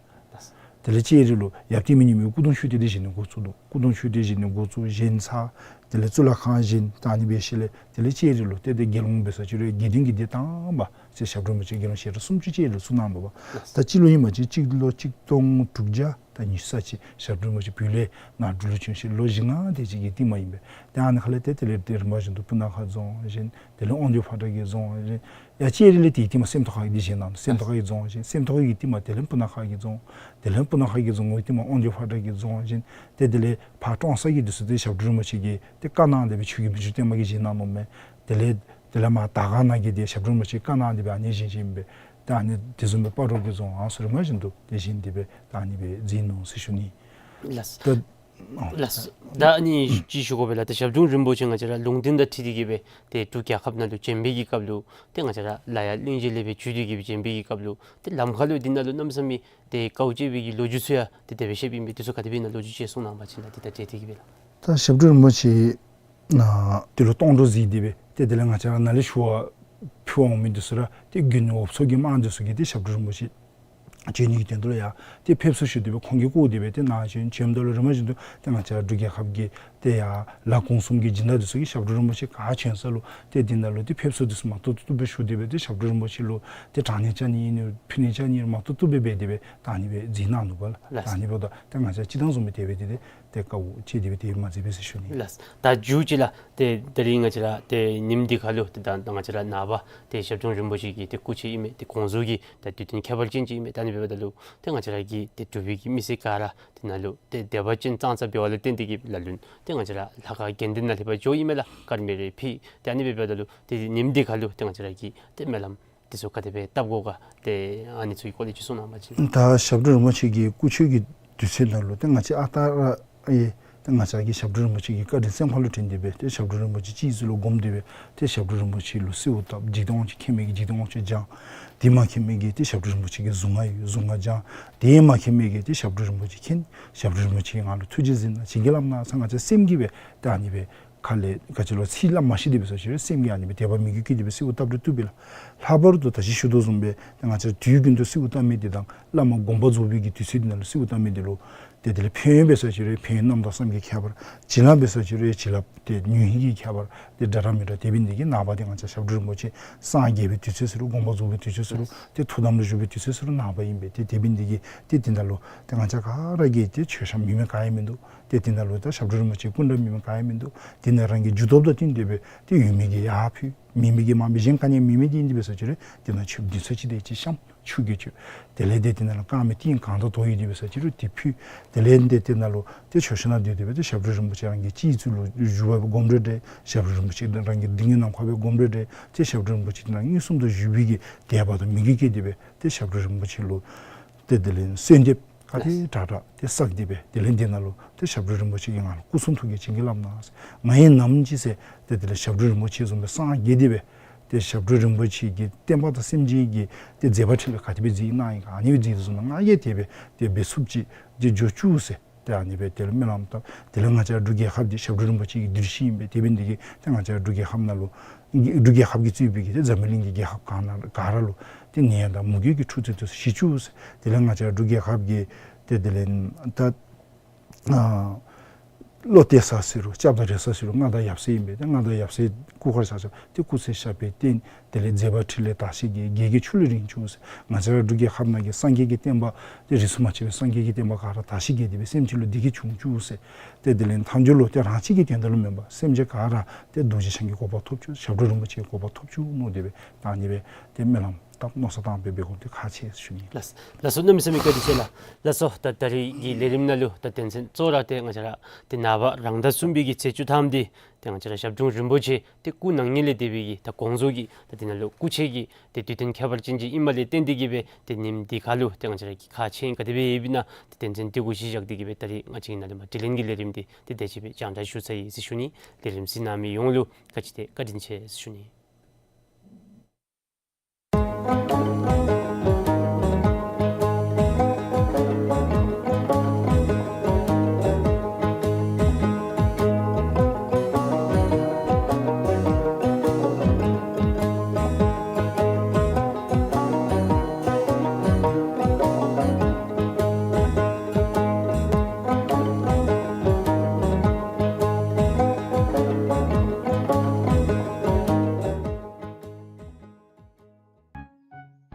དེ་ལས་ལྕགས་རི་ལུ་ཡབ་བསྟན་པའི་ཉི་མའི་སྐུ་གདུང་མཆོད་རྟེན་འདི་བཞེངས་ནི་འགོ་བཙུགས་ནུག། སྐུ་གདུང་མཆོད་རྟེན་བཞེངས་ནི་འགོ་བཙུགས་བཞེངས་ཚར། དེ་ལས་གཙུག་ལག་ཁང་བཞེངས། ད་ཨ་ནི་སྦེ་ཞིནམ་ལས་དེ་ལས་ལྕགས་རི་ལུ་ཏེ་ཏེ་དགེ་སློང་འབད་ས་ཅིག་རུང་དགེ་འདུན་གྱི་སྡེ་དང་པ་ཏེ་ཞབས་དྲུང་རིན་པོ་ཆེ་དགེ་སློང་ཞལ་གྲངས་སུམ་ཅུ་ལྕགས་རི་ལུ་བཙུགས་གནང་ནུག་པ། ད་སྤྱི་ལོ་ཨིན་པ་ཅིན་སྤྱི་ལོ་གཅིག་སྟོང་དྲུག་བརྒྱ་དང་ཉི་ཤུ་རྩ་གཅིག་ཞབས་དྲུང་རིན་པོ་ཆེ་བོད་ལས་ནཱ་འབྲུག་ལུ་བྱོན་ཞིནམ་ལོ་བཞི་ལྔ་དེ་ཅིག་གི་རྟིང་མ་ཨིན་པས། ཏེ་ཨ་ནི་ཁ་ལས་ཏེ་དེ་ལས་ཏེ་རིམ་པ་བཞིན་དུ་སྤུ་ན་ཁ་རྫོང་བཞེངས། དེ་ལས་དབང་འདུས་ཕོ་བྲང་གི་རྫོང་བཞེངས། ཡར་ལྕགས་རི་ལས་དེའི་རྟིང་མ་སེམས་རྟོགས་ཁ་གི་འདི་བཞེངས་གནང་། སེམས་རྟོགས་ཁ་གི་རྫོང་བཞེངས། སེམས་རྟོགས་ཁ་གི་རྟིང་མ་དེ་ལས་སྤུ་ན་ཁ་གི་རྫོང་། དེ་ལས་སྤུ་ན་ཁ་གི་རྫོང་གི་རྟིང་མ་དབང་འདུས་ཕོ་བྲང་གི་རྫོང་བཞེངས། ཏེ་དེ་ལས་ཕར་ཀྲོང་གསར་གྱི་འདི་ཚུ་ཏེ་ཞབས་དྲུང་རིན་པོ་ཆེ་གིས་ཏེ་བཀའ་གནང་སྟེ་སྦེ་ཆོས་རྒྱལ་བི་ཤྭ་པད་མ་གིས་བཞེངས་གནང་ནུག་མས། དེ་ལས་དེ་ལས་མར་དར་དཀར་ནང་གི་འདི་ཞབས་དྲུང་རིན་པོ་ཆེ་བཀའ་གནང་སྟེ་སྦེ་ཨ་ནི་བཞེངས་བཞེངསམ་སྦེ་ད་ཨ་ནི་དེ་བཟུམ་སྦེ་སྤ་རོ་གི་རྫོང་ཨ་ནི་ཚུ་རིམ་པ་བཞིན་དུ་ཏེ་བཞེངས་ཏེ་སྦེ་ད་ཨ་ནི་སྦེ་མཛད་ནུག་ཟེར་ཞུ་ནི། ལགས། ད་ལགས། ད་ཨ་ནི་ཅིག་ཞུ་དགོ་པས་ལགས། ད་ཞབས་དྲུང་རིན་པོ་ཆེ་ང་བཅས་ར་ལུང་བསྟན་དང་འཁྲིལ་ཏེ་གི་སྦེ་ཏེ་འབྲུག་རྒྱལ་ཁབ་ནང་ལུ་བྱོན་པའི་གི་སྐབས་ལུ་ཏེ་ང་བཅས་ར་ལ་ཡ་གླིང་རྗེ་ལས་སྦེ་བྱོན་ཏེ་གི་སྦེ་བྱོན་པའི་གི་སྐབས་ལུ་ཏེ་ལམ་ཁ་ལུ་འདི་ནང་ལུ་གནམ་མེད་ས་མེད་ཏེ་དཀའཝ་སྤྱད་པའི་གི་ལོ་རྒྱུས་ཚུ་ཡང་ཏེ་དེ་སྦེ་བཤདཔ་ཨིན་པས། དེ་ཚུ་ག་དེ་སྦེ་ཨིན་ན་ལོ་རྒྱུས་ཅིག་གསུང་གནང་བ་ཅིན་ལགས། ཏེ་ད་འབྲེལ་ཏེ་གི་སྦེ་ལགས། ད་ཞབས་དྲུང་རིན་པོ་ཆེ་ནཱ་ཏེ་ལོག་སྟོང་འགྲོ་གཟིགས་ཏེ་སྦེ་ཏེ་དེ་ལས་ང་བཅས་ར་ནཱ་ལས་ཞུ་བ་ཕུལ་འོང་མི་འདི་ཚུ་ར་ཏེ་དགོན་འོབ་མཚོ་གི་དམག་འདི་ཚུ་གིས་ཏེ་ཞབས་དྲུང་རིན་པོ་ཆེ་བྱོན་ནི་གི་དོན་དུ་ལུ་ཡང་ཏེ་ཕེབས་བསུ་ཞུ་སྟེ་སྦེ་ཁོང་གིས་བསྐོར་ཏེ་སྦེ་ཏེ་ནཱ་བྱོན། བྱོནམ་ད་ལུ་རིམ་པ་བཞིན་དུ་ཏེ་ང་བཅས་ར་འབྲུག་རྒྱལ་ཁབ་ཀྱི་ ཏེ་ཡར་ལ་གུང་གསུམ་གྱི་སྦྱིན་བདག་འདི་ཚུ་གིས་ཞབས་དྲུང་རིན་པོ་ཆེ་ག་བྱོན་ས་ལུ་ཏེ་འདི་ནང་ལུ་ཏེ་ཕེབས་བསུ་འདི་ཚུ་མ་བཏུབ་བཏུབ་སྦེ་ཞུ་སྟེ་སྦེ་ཏེ་ཞབས་དྲུང་རིན་པོ་ཆེ་ལུ་ཏེ་དྲང་ནི་བཅའ་ནི་ཨིན་ནི་ཕུལ་ནི་བཅའ་ནི་མ་བཏུབ་བཏུབ་སྦེ་འབད་དེ་སྦེ་ད་ཨ་ནི་སྦེ་མཛད་གནང་ནུག་པ་ལགས། ལགས། ད་ཨ་ནི་འབདཝ་ད་ཏེ་ང་བཅས་སྤྱིར་བཏང་བཟུམ་སྦེ་དེ་སྦེ་དེ་ཏེ་ཏེ་དཀའཝ་སྤྱད་དེ་སྦེ་དེ་མ་མཛད་པས་ཟེར་ཞུ་ནི། ལགས། ད་མཇུག་ཅིག་ལགས། ཏེ་ད་རིས་ང་བཅས་ར་ཏེ་ཉིནམ་འདི་ཁར་ལུ་ཏེ་ད་ང་བཅས་ར་ནངས་པ་ཏེ་ཞབས་དྲུང་རིན་པོ་ཆེ་གི་ཏེ་སྐུ་ཚེ་ཨིན་མས། ཏེ་དགོངས་རྫོགས་ཀྱི་ད་དུས་སྟོན་ཁྱད་པར་ཅན་ཅིག་ཨིན་མས། ད་ཨ་ནི་འབདཝ་ད་ལུ་ཏེ་ང་བཅས་ར་གི་ཏེ་འབྲུག་པའི་གི་མི་སེར་ག་ར་ཏེ་ནཱ་ལུ་ཏེ་དད་པ་ཅན་ཙང་ཙ་འབད་བ་ལས་བརྟེན་ཏེ་གིས་ལ་ལུ་ཏེ་ང་བཅས་ར་ལྷ་ཁང་དགོན་སྡེ་ནང་ལྷོདཔ་འགྱོཝ་ཨིན་མས་ལགས། དཀར་མེ་རེ་ཕུལ། ཏེ་ཨ་ནི་འབདཝ་ད་ལུ་ཏེ་ཉིནམ་འདི་ཁར་ལུ་ཏེ་ང་བཅས་ར་གིས་ཏེ་སྨོན་ལམ་འདི་ཚུ་ག་དེ་སྦེ་བཏབ་དགོ་ག། ཏེ་ཨ་ནི་ཚུ་གི་སྐོར་ལས་ཅིག་གསུང་གནང་བ་ཅིན། ད་ཞབས་དྲུང་རིན་པོ་ཆེ་གི་སྐུ་མཆོད་ཀྱི་དུས་ཚོད་ནང་ལུ་ཏེ་ང་བཅས་ཨ་རྟག་ར་ཨེ་ཏེ་ང་བཅས་ཀྱིས་ཞབས་དྲུང་རིན་པོ་ཆེ་གི་བཀའ་དྲིན་སེམས་ཁ་ལུ་དྲན་ཏེ་སྦེ་ཏེ་ཞབས་དྲུང་རིན་པོ་ཆེ་སྤྱི་གཙུག་ལུ་བསྒོམ་སྟེ་སྦེ་ཏེ་ཞབས་དྲུང་རིན་པོ་ཆེ་ལུ་གསོལཝ་བཏབ། འཇིག་རྟེན་དབང་ཕྱུག་མཁྱེན་མི་གིས་འཇིག་རྟེན་དབང་ཕྱུག་སྦྱང་། དེ་མ་མཁྱེན་མི་གིས་ཏེ་ཞབས་དྲུང་རིན་པོ་ཆེ་གི་གཟུངས་སྔགས་ཡོད་གཟུངས་སྔགས་སྦྱང་། དེ་མ་མཁྱེན་མི་གིས་ཏེ་ཞབས་དྲུང་རིན་པོ་ཆེ་མཁྱེན། ཞབས་དྲུང་རིན་པོ་ཆེ་ང་ལུ་ཐུགས་རྗེ་གཟིགས་གནང་བྱིན་གྱིས་བརླབས་གནང་ཟེར་ང་བཅས་སེམས་ཀྱིས་སྦེ་ཏེ་ཨ་ནི་སྦེ་ཁ་ལས་ག་ཅི་ལོ་ཚིག་སླབ་མ་ཤེས་ཏེ་སྦེ་སོ་ཅི་རུང་སེམས་ཀྱིས་ཨ་ནི་སྦེ་དད་པ་མོས་གུས་བསྐྱེད་དེ་སྦེ་གསོལཝ་བཏབ་རུང་བཏུབ་པས་ལགས། ལྷག་པར་དུ་ད་ཅི་ཞུ་དོ་བཟུམ་སྦེ་ཏེ་ང་བཅས་དུས་རྒྱུན་དུ་གསོལཝ་བཏབ་མི་འདི་དང་བླ་མ་དགོངས་པ་རྫོགས་པའི་གི་དུས་ཚོད་འདི་ནང་ལུ་གསོལཝ་བཏབ་མི་འདི་ལུ་ཏེ་དེ་ལས་ཕན་ཡོན་སྦེ་སོ་ཅི་རུང་ཕན་ཡོན་རྣམ་དག་བསམ་གྱིས་ཁྱབ་པ། བྱིན་རླབས་སྦེ་སོ་ཅི་རུང་བྱིན་རླབས་ཏེ་ཉོན་ཧིང་གིས་ཁྱབ་པ། ཏེ་འདྲ་འདྲ་མི་འདྲ་དེ་འབད་ནི་དེ་གིས་ནངས་པ་ཏེ་ང་བཅས་ཞབས་དྲུང་རིན་པོ་ཆེ་སངས་རྒྱས་པའི་དུས་ཚོད་ཟེར་རུང་དགོངས་པ་རྫོགས་པའི་དུས་ཚོད་ཟེར་རུང་ཏེ་ཐུགས་དམ་ལུ་བཞུགས་པའི་དུས་ཚོད་ཟེར་རུང་ནངས་པ་ཨིན་པས། ཏེ་དེ་འབད་ནི་དེ་གིས་ཏེ་དེ་ནང་ལུ་ཏེ་ང་བཅས་ག་ར་གིས་ཏེ་མཆོད་བཤམ་མེད་མི་ག་ཡང་མིན་འདུག། ཏེ་དེ་ནང་ལུ་ད་ཞབས་དྲུང་རིན་པོ་ཆེ་སྐུ་འདྲ་མེད་མི་ག་ཡང་མིན་འདུག། དེ་ནང་རང་གི་རྒྱུ་སྟོབས་དང་བསྟུན་ཏེ་སྦེ་ཏེ་ཡོད་མི་གིས་ཡར་ཕུལ། མེད་མི་གིས་མར་ཕུལ། གཞན་ག་ནི་ཡང་མེད་མི་དེ་ཨིན་ཏེ་སྦེ་སོ་ཅི་རུང་དེ་ནང་ཆུ་བདུན་ཚོད་ཅིག་དེ་ཅིག་བཤམས་ཆུ་གི་ཆུ། དེ་ལས་ཏེ་དེ་ནང་ལུ་དཀར་མེ་ཏིང་གང་དང་དོ་ཡོད་དེ་སྦེ་སོ་ཅི་རུང་དེ་ཕུལ། དེ་ལས་ཏེ་དེ་ནང་ལུ་ཏེ་མཆོད་བཤམ་ནང་སྡོད་དེ་སྦེ་ཏེ་ཞབས་དྲུང་རིན་པོ་ཆེ་རང་གི་སྤྱི་གཙུག་ལུ་བཞུགས་པར་སྒོམ་རུང་འདྲ། ཞབས་དྲུང་རིན་པོ་ཆེ་རང་གི་སྡིག་ཉེས་ནམ་མཁའ་སྦེ་སྒོམ་རུང་འདྲ། ཏེ་ཞབས་དྲུང་རིན་པོ་ཆེ་རང་མངོན་སུམ་དུ་བཞུགས་པའི་གི་དད་པ་དང་མོས་གུས་བསྐྱེད་དེ་སྦེ་ཏེ་ཞབས་དྲུང་རིན་པོ་ཆེ་ལུ་ཏེ་དེ་ལས་གསོལ་འདེབས་ག་དེ་དྲག་དྲག་ཏེ་བསགས་ཏེ་སྦེ་དེ་ལས་དེ་ནང་ལུ་ཏེ་ཞབས་དྲུང་རིན་པོ་ཆེ་གིས་ང་ལུ་སྐུ་གསུང་ཐུགས་ཀྱི་བྱིན་གྱིས་བརླབས་གནང་ཟེར། ང་ཡི་ནམ་ཅིག་ཟེར་ཏེ་དེ་ལས་ཞབས་དྲུང་རིན་པོ་ཆེ་བཟུམ་སྦེ་སངས་རྒྱས་ཏེ་སྦེ་ཏེ་ཞབས་དྲུང་རིན་པོ་ཆེ་གིས་བསྟན་པ་དང་སེམས་ཅན་གྱི་ཏེ་མཛད་པ་འཕྲིན་ལས་ག་དེ་སྦེ་མཛད་གནང་ཡི་ག་ཨ་ནི་སྦེ་མཛད་དོ་བཟུམ་ང་གིས་དེ་སྦེ་ཏེ་འབད་ཚུགསཔ་ཅིག་ཏེ་འགྱོ་བཅུག་ཟེར། ཏེ་ཨ་ནི་སྦེ་དེ་ལུ་སྨོན་ལམ་བཏབ། དེ་ལས་ང་བཅས་འབྲུག་རྒྱལ་ཁབ་འདི་ཞབས་དྲུང་རིན་པོ་ཆེ་གི་གདུལ་ཞིང་ཨིན་པས། དེ་འབད་ནི་དེ་གིས་ཏེ་ང་བཅས་འབྲུག་རྒྱལ་ཁབ་ནང་ལུ་འབྲུག་རྒྱལ་ཁབ་ཀྱིས་གཙོས་པའི་གི་ཏེ་འཛམ་བུ་གླིང་གི་རྒྱལ་ཁབ་ག་ནང་ག་ར་ལུ་ཏེ་ནད་ཡམས་དང་མུ་གེ་གི་འཁྲུག་རྩོད་དེ་ཚུ་ཞི་བཅུག་ཟེར། དེ་ལས་ང་བཅས་འབྲུག་རྒྱལ་ཁབ་ཀྱི་ཏེ་དེ་ལས་ད་ཨ་བློ་གཏད་ས་ཟེར་རུང་སྐྱབས་དང་རེ་ས་ཟེར་རུང་མངའ་བདག་ཡབ་སྲས་ཨིན་པས། ཏེ་མངའ་བདག་ཡབ་སྲས་སྐུ་མཁར་ཆགས་ཆགས་ཏེ་སྐུ་ཚེ་ཞབས་པད་བརྟན། དེ་ལས་མཛད་པ་འཕྲིན་ལས་དར་ཞིང་རྒྱས། རྒྱལ་བའི་ཆོས་ལུ་རིང་བཅུག་ཟེར། ང་བཅས་ར་འབྲུག་རྒྱལ་ཁབ་ནང་གི་སངས་རྒྱས་ཀྱི་བསྟན་པ་ཏེ་རིས་སུ་མ་ཆད་པའི་སངས་རྒྱས་ཀྱི་བསྟན་པ་ག་ར་དར་ཞིང་རྒྱས་ཏེ་སྦེ་སེམས་ཅན་ལུ་བདེ་སྐྱིད་འབྱུང་བཅུག་ཟེར། ཏེ་དེ་ལས་མཐའ་མཇུག་ལུ་ཏེ་རང་གཅིག་གི་དོན་དག་ལུ་མེན་པར་སེམས་ཅན་ག་ར་ཏེ་རྡོ་རྗེ་འཆང་གི་གོ་འཕང་ཐོབ་བཅུག། ཞབས་དྲུང་རིན་པོ་ཆེའི་གོ་འཕང་ཐོབ་བཅུག་མནོ་སྟེ་སྦེ་ད་ཨ་ནི་སྦེ་ཏེ་སྨོན་ལམ་བཏབ་མནོ་བསམ་བཏང་སྦེ་འབད་དགོ། ཏེ་ཁག་ཆེ་ཟེར་ཞུ་ནི། ལགས་ལགས་སོ། གནམ་མེད་ས་མེད་བཀའ་དྲིན་ཆེ་ལགས། ལགས་སོ། ད་ད་རིས་ཀྱི་ལས་རིམ་ནང་ལུ་ད་དོན་ཚན་གཙོ་བོ་ར་ཏེ་ང་བཅས་ར་ཏེ་ནངས་པ་རང་ཟླ་གསུམ་པའི་གི་ཚེས་བཅུ་ཐམ་འདི་ཏེ་ང་བཅས་ར་ཞབས་དྲུང་རིན་པོ་ཆེ་ཏེ་སྐུ་ན་ངེས་ལས་འདས་པའི་གི་ད་དགོངས་རྫོགས་ཀྱི་ད་དེ་ནང་ལུ་སྐུ་ཚེ་གི་ཏེ་དུས་སྟོན་ཁྱད་པར་ཅན་ཅིག་ཨིནམ་ལས་བརྟེན་ཏེ་གིས་སྦེ་ཏེ་ཉིནམ་འདི་ཁར་ལུ་ཏེ་ང་བཅས་ར་གིས་ཁག་ཆེ་ག་དེ་སྦེ་ཡོདཔ་ཨིན་ན་ཏེ་དོན་ཚན་འདི་གུ་གཞི་བཞག་སྟེ་གིས་སྦེ་ད་རིས་ང་བཅས་ཀྱི་ནཱ་ལས་མར་དྲི་ལན་གྱི་ལས་རིམ་འདི་ཏེ་དེ་ཅིག་སྦེ་རྒྱང་བསྒྲགས་ཞུ་ཚར་ཡི་ཟེར་ཞུ་ནི། ལས་རིམ་གཟིགས་གནང་མི་ཡོངས་ལུ་བཀའ་དྲིན་ཆེ་བཀའ་དྲིན་ཆེ་ཟེར་ཞུ་ནི།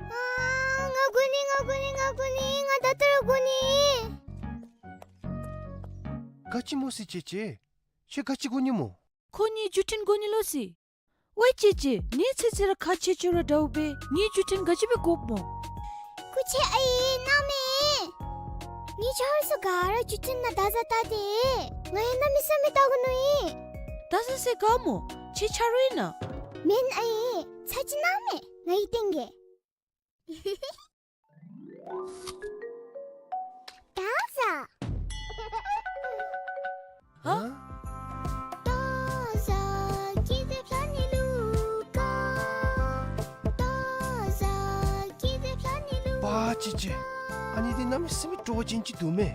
ཨ་ང་དགོ་ནི་ང་དགོ་ནི་ང་དགོ་ནི། ང་ད་ལྟོ་ར་དགོ་ནི། ག་ཅི་སྨོ་ཟེར་ཅེ་ཅེ། ཁྱོད་ག་ཅི་དགོ་ནི་སྨོ། ཁོ་ངེའི་བརྒྱུད་འཕྲིན་དགོ་ནི་ལོ་ཟེར། ཝའེ་ཅེ་ཅེ། ངེའི་ཚེ་ཚེ་ར་ཁག་ཆེ་ཆེ་ར་འདྲཝ་སྦེ་ངེའི་བརྒྱུད་འཕྲིན་ག་ཅི་སྦེ་དགོཔ་སྨོ། སྐུ་མཁྱེན་ཨའི་གནང་མས། ངེའི་ཆ་རོགས་ཚུ་ག་ར་བརྒྱུད་འཕྲིན་ནང་བརྡ་བཟའ་བལྟ་སྟེ། ང་ཡང་གནམ་མེད་ས་མེད་བལྟ་དགོ་མནོ་ཡི། བརྡ་བཟའ་ཟེར་ག་སྨོ། ཁྱོད་ཆ་རོགས་ཨིན་ན། མེན་ཨའི། ཚར་གཅིག་གནང་མས། ང་གིས་སྟོན་གེ། བརྡ་བཟའ། ཧ། པ་ཅི་ཅི། ཨ་ནི་འདི་གནམ་མེད་ས་མེད་སྤྲོ་བ་ཅན་ཅིག་འདུག་མས།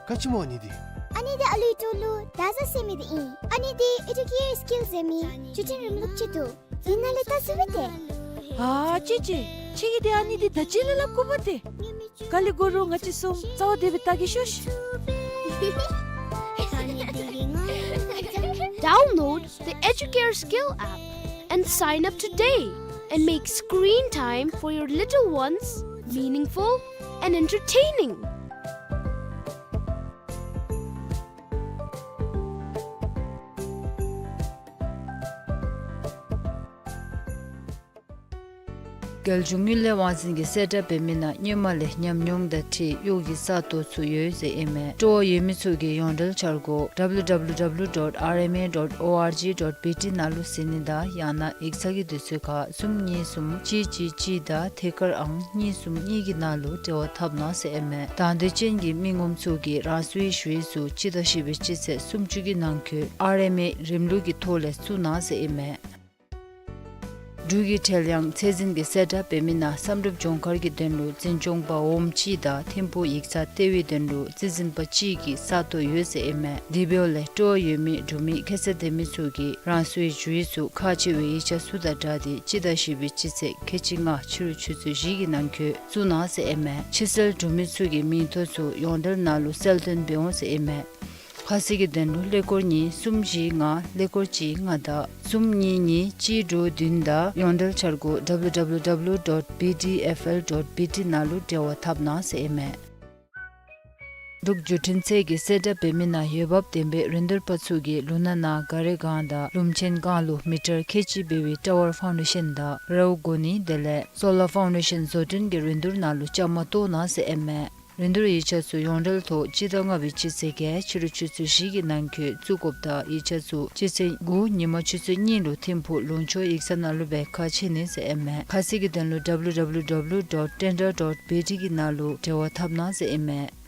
ག་ཅི་སྨོ་ཨ་ནི་འདི། ཨ་ནི་འདི་ཨ་ལུའི་གྲོགས་ལུ་བརྡ་བཟའ་ཟེར་མི་འདི་ཨིན། ཨ་ནི་འདི་ཨེ་ཌུ་ཀེ་ཡར་སི་ཀིལ་ཟེར་མི་བརྒྱུད་འཕྲིན་རིམ་ལུགས་ཅིག་འདུག། འདི་ནང་ལས་བལྟ་ཚུགས་པས་ཏེ། ཨ་ཅེ་ཅེ། ཁྱོད་ཀྱིས་ཏེ་ཨ་ནི་འདི་ད་ཅི་ལས་སླབ་དགོ་པས་ཏེ། ག་ལས་དགོ་རུང་ང་བཅས་གསུམ་རྩ་བ་བདེ་སྦེ་བལྟ་གེ་ཤོག་ཤིག། Download the Educare Skill app and sign up today and make screen time for your little ones meaningful and entertaining. རྒྱལ་གཞུང་དངུལ་ལས་དབང་འཛིན་གྱིས་གསལ་བསྒྲགས་འབད་མི་ནང་སྔོན་མ་ལས་ཉམས་མྱོང་དང་འཁྲིལ་གཡོག་གི་ས་སྟོང་ཚུ་ཡོད་ཟེར་ཨིན་མས། སྤྲོ་བ་ཡོད་མི་ཚུ་གིས་ཡོངས་འབྲེལ་འཆར་སྒོ་W W W dot R M A dot O R G dot B T ནང་ལུ་གཟིགས་ནི་དང་ཡང་ན་ཡིག་ཚང་གི་དུས་ཚོད་ཁར་གསུམ་གཉིས་གསུམ་གཅིག་གཅིག་གཅིག་དང་ཐད་ཀར་ཨང་གཉིས་གསུམ་གཉིས་ཀྱི་ནང་ལུ་འབྲེལ་བ་འཐབ་གནང་ཟེར་ཨིན་མས། དང་འདོད་ཅན་གྱི་མི་ངོམ་ཚུ་གིས་རང་སོའི་ཞུ་ཡིག་ཚུ་སྤྱི་ཟླ་བཞི་པའི་སྤྱི་ཚེས་སུམ་ཅུ་གི་ནང་འཁོད་R M A རིམ་ལུགས་ཀྱི་ཐོག་ལས་བཙུགས་གནང་ཟེར་ཨིན་མས། འབྲུག་གི་ཁྲེལ་ཡངས་ཚད་འཛིན་གྱིས་གསལ་བསྒྲགས་འབད་མི་ནང་བསམ་གྲུབ་ལྗོངས་མཁར་གྱི་དོན་ལུ་འཛིན་སྐྱོང་པ་འོགམ་གཅིག་དང་ཐིམ་ཕུག་ཡིག་ཚང་ལྟེ་བའི་དོན་ལུ་རྩིས་འཛིན་པ་གཅིག་གི་ས་སྟོང་ཡོད་ཟེར་ཨིན་མས། དེ་འབདཝ་ལས་སྤྲོ་བ་ཡོད་མི་འབྲུག་མི་ཁྱད་ཚད་ལྡན་མི་ཚུ་གིས་རང་སོའི་ཞུ་ཡིག་ཚུ་ཁག་ཆེ་བའི་ཡིག་ཆ་ཚུ་དང་སྦྲགས་ཏེ་སྤྱི་ཟླ་བཞི་པའི་སྤྱི་ཚེས་ཁལ་གཅིག་ལྔ་ཕྱི་རུ་ཆུ་ཚོད་བཞི་གི་ནང་འཁོད་བཙུགས་གནང་ཟེར་ཨིན་མས། ཕྱི་སེལ་འབྲུག་མི་ཚུ་གི་མིང་ཐོ་ཚུ་ཡོངས་འབྲེལ་ནང་ལུ་གསལ་སྟོན་འབད་འོང་ཟེར་ཨིན་མས། ཁ་གསལ་གྱི་དོན་ལུ་ཀླད་ཀོར་གཉིས་གསུམ་བཞི་ལྔ་ཀླད་ཀོར་གཅིག་ལྔ་དང་གསུམ་གཉིས་གཉིས་གཅིག་དྲུག་བདུན་དང་ཡོངས་འབྲེལ་འཆར་སྒོ་W W W dot B D F L dot B T ནང་ལུ་འབྲེལ་བ་འཐབ་གནང་ཟེར་ཨིན་མས། འབྲུག་བརྒྱུད་འཕྲིན་ཚད་ཀྱིས་གསལ་བསྒྲགས་འབད་མི་ནང་འོས་འབབ་ལྡན་པའི་རིན་བསྡུར་པ་ཚུ་གིས་ལུང་ནག་ནང་ག་རེ་སྒང་དང་ལུམ་ཆེན་སྒང་ལུ་མི་ཊར་ཁལ་གཅིག་འབད་བའི་ཊ་ཝར་ཕའུན་ཌེ་ཤན་དང་རེའུ་གོ་ནི་དེ་ལས་སོ་ལར་ཕའུན་ཌེ་ཤན་བཟོ་སྐྲུན་གྱི་རིན་བསྡུར་ནང་ལུ་བཅའ་མར་གཏོགས་གནང་ཟེར་ཨིན་མས། རིན་བསྡུར་ཡིག་ཆ་ཚུ་ཡོངས་འབྲེལ་ཐོག་སྤྱི་ཟླ་ལྔ་པའི་སྤྱི་ཚེས་བརྒྱད་ཕྱི་རུ་ཆུ་ཚོད་བཞི་གི་ནང་འཁོད་བཙུགས་དགོཔ་དང་ཡིག་ཆ་ཚུ་སྤྱི་ཚེས་དགུ་ཉིན་མ་ཆུ་ཚོད་གཉིས་ལུ་ཐིམ་ཕུག་ལུང་ཕྱོགས་ཡིག་ཚང་ནང་ལུ་སྦེ་ཁ་ཕྱེ་ནི་ཟེར་ཨིན་མས། ཁ་གསལ་གྱི་དོན་ལུ W W W dot tender dot B T གི་ནང་ལུ་འབྲེལ་བ་འཐབ་གནང་ཟེར་ཨིན་མས།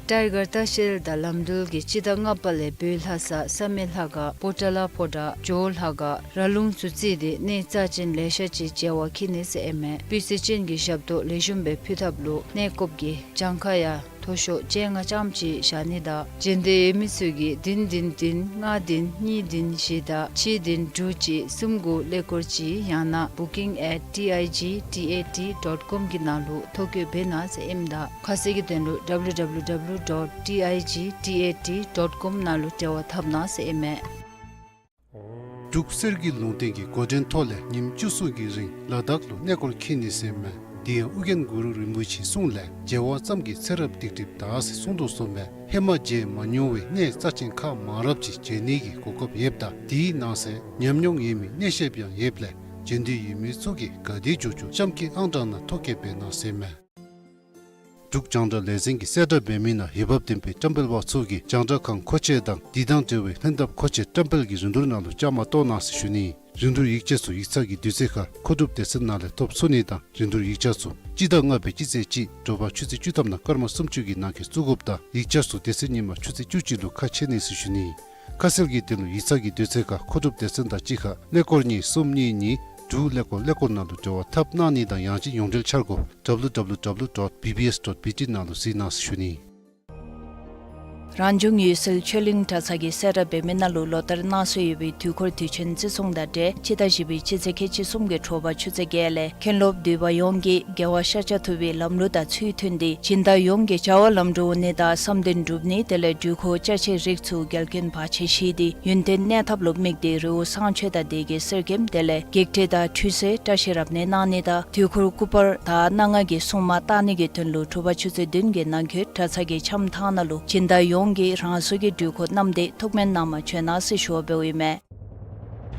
ཊའི་གར་ལྟ་བཤལ་དང་ལམ་འགྲུལ་གྱིས་སྤྱི་ཟླ་ལྔ་པ་ལས་བོད་ལྷ་ས་བསམ་ཡས་ལྷ་ཁང་པོ་ཏ་ལ་ཕོ་བྲང་ཇོ་བོ་ལྷ་ཁང་ར་ལུང་ཚུ་བརྩིས་ཏེ་གནས་རྩ་ཅན་ལེ་ཤ་ཅིག་མཇལ་བར་འཁྱིད་ནི་ཟེར་ཨིན་མས། སྤུས་ཚད་ཅན་གྱི་ཞབས་ཏོག་ལེགས་ཤོམ་སྦེ་ཕུལ་ཐབས་ལུ་གནས་སྐོརཔ་གིས་གྱངས་ཁ་ཡང་མཐོ་ཤོས་བཅོ་ལྔ་ཙམ་ཅིག་བཞག་ནི་དང་འབྱོན་འདོད་ཡོད་མི་ཚུ་གིས་བདུན་བདུན་བདུན་ལྔ་བདུན་གཉིས་བདུན་བཞི་དང་གཅིག་བདུན་དྲུག་གཅིག་གསུམ་དགུ་ཀླད་ཀོར་གཅིག་ཡང་ན་booking at T I G T A T dot com གི་ནང་ལུ་ཐོ་བཀོད་འབད་གནང་ཟེར་ཨིནམ་ད་ཁ་གསལ་གྱི་དོན་ལུ W W W dot T I G T A T dot com ནང་ལུ་འབྲེལ་བ་འཐབ་གནང་ཟེར་ཨིན་མས། འབྲུག་གསེར་གྱི་ལུང་བསྟན་གྱི་འགོ་འདྲེན་ཐོག་ལས་ཉིནམ་བཅུ་གསུམ་གྱི་རིང་ལ་དྭགས་ལུ་གནས་སྐོར་འཁྱིད་ནི་ཟེར་ཨིན་མས། དེ་ཡང་ཨོ་རྒྱན་གུ་རུ་རིན་པོ་ཆེའི་གསུང་ལས་མཇལ་བ་ཙམ་གྱིས་ཚེ་རབས་སྡིག་སྒྲིབ་དག་ཟེར་གསུངས་དོ་བཟུམ་སྦེ་ཧེ་མ་མཇལ་མ་མྱོང་བའི་གནས་རྩ་ཅན་ཁག་མང་རབས་ཅིག་མཇལ་ནི་གི་གོ་སྐབས་ཡོདཔ་ད་དེའི་ནང་གསེས་ཉམས་མྱོང་ཡོད་མི་གནས་བཤདཔ་ཡང་ཡོདཔ་ལས་འབྱོན་འདོད་ཡོད་མི་ཚུ་གིས་ག་དེ་མགྱོགས་མགྱོགས་གཤམ་གྱི་ཨང་གྲངས་ནང་ཐོ་བཀོད་འབད་གནང་ཟེར་ཨིན་མས། འབྲུག་རྒྱང་བསྒྲགས་ལས་འཛིན་གྱིས་གསལ་བསྒྲགས་འབད་མི་ནང་འོས་འབབ་ལྡན་པའི་བཀྲམ་སྤེལ་པ་ཚུ་གིས་རྒྱང་བསྒྲགས་ཁང་མཁོ་ཆས་དང་དེ་དང་འབྲེལ་བའི་ལྷན་ཐབས་མཁོ་ཆས་བཀྲམ་སྤེལ་གྱི་རིན་བསྡུར་ནང་ལུ་བཅའ་མར་གཏོགས་གནང་ཟེར་ཞུ་ནི། རིན་བསྡུར་ཡིག་ཆ་ཚུ་ཡིག་ཚང་གི་དུས་ཚོད་ཁར་མཁོ་སྒྲུབ་སྡེ་ཚན་ནང་ལས་ཐོབ་ཚུགས་ནི་དང་རིན་བསྡུར་ཡིག་ཆ་ཚུ་སྤྱི་ཟླ་ལྔ་པའི་སྤྱི་ཚེས་གཅིག་དྲོ་པ་ཆུ་ཚོད་བཅུ་ཐམ་ནང་སྐར་མ་སུམ་ཅུ་གི་ནང་འཁོད་བཙུགས་དགོཔ་ད་ཡིག་ཆ་ཚུ་དེ་ཚེ་ཉིན་མ་ཆུ་ཚོད་བཅུ་གཅིག་ལུ་ཁ་ཕྱེ་ནི་ཟེར་ཞུ་ནི། ཁ་གསལ་གྱི་དོན་ལུ་ཡིག་ཚང་གི་དུས་ཚོད་ཁར་མཁོ་སྒྲུབ་སྡེ་ཚན་དང་གཅིག་ཁར་ཀླད་ཀོར་གཉིས་གསུམ་གཉིས་གཉིས་དྲུག་ཀླད་ཀོར་ཀླད་ཀོར་ནང་ལུ་འབྲེལ་བ་འཐབ་གནང་ནི་དང་ཡང་ཅིན་ཡོངས་འབྲེལ་འཆར་སྒོ་W W W dot B B S dot B T ནང་ལུ་གཟིགས་གནང་ཟེར་ཞུ་ནི། རང་བྱུང་ཡུལ་སྲོལ་ཆོས་གླིང་གྲྭ་ཚང་གིས་གསལ་བསྒྲགས་འབད་མི་ནང་ལུ་ལོ་ལྟར་གནང་སྲོལ་ཡོད་པའི་དུས་འཁོར་དུས་ཆེན་བརྩི་སྲུང་དང་འབྲེལ་སྤྱི་ཟླ་བཞི་པའི་སྤྱི་ཚེས་ཁལ་གཅིག་གསུམ་གྱི་དྲོ་པ་ཆུ་ཚོད་བརྒྱད་ལས་མཁན་སློབ་འདུས་པ་ཡོངས་ཀྱིས་དགེ་བ་ཤཱཀྱ་ཐུབ་པའི་ལམ་ལུགས་དང་ཚུལ་མཐུན་ཏེ་སྦྱིན་བདག་ཡོངས་ཀྱི་བྱ་བ་ལམ་འགྲོ་འོང་ནི་དང་བསམ་དོན་འགྲུབ་ནི་དེ་ལས་འགྲུལ་འཁོར་ཅ་ཆས་རིགས་ཚུ་འགལ་རྐྱེན་བར་ཆད་ཞི་སྟེ་ཡུན་བརྟན་གནས་ཐབས་ལུ་དམིགས་ཏེ་རི་བོ་བསང་མཆོད་དང་སྡེ་དགེ་གསེར་སྐྱེམས་དེ་ལས་བགེགས་བསྐྲད་དང་ཁྲུས་གསོལ་བཀྲ་ཤིས་རབ་གནས་གནང་ནི་དང་དུས་འཁོར་སྐུ་པར་དག་སྣ་ལྔ་གི་སྲུང་མ་བཏང་ནི་གི་དོན་ལུ་དྲོ་པ་ཆུ་ཚོད་བདུན་གྱི་ནང་འཁོད་གྲྭ་ཚང་གི་འཆམ་ཐང་ནང་ལུ་སྦྱིན་བདག་ཡོངས་ཀྱིས་རང་སོ་གི་འགྲུལ་འཁོར་བསྣམས་ཏེ་ཐུགས་སྨོན་གནང་པར་བྱོན་གནང་ཟེར་ཞུ་བ་འབདཝ་ཨིན་མས།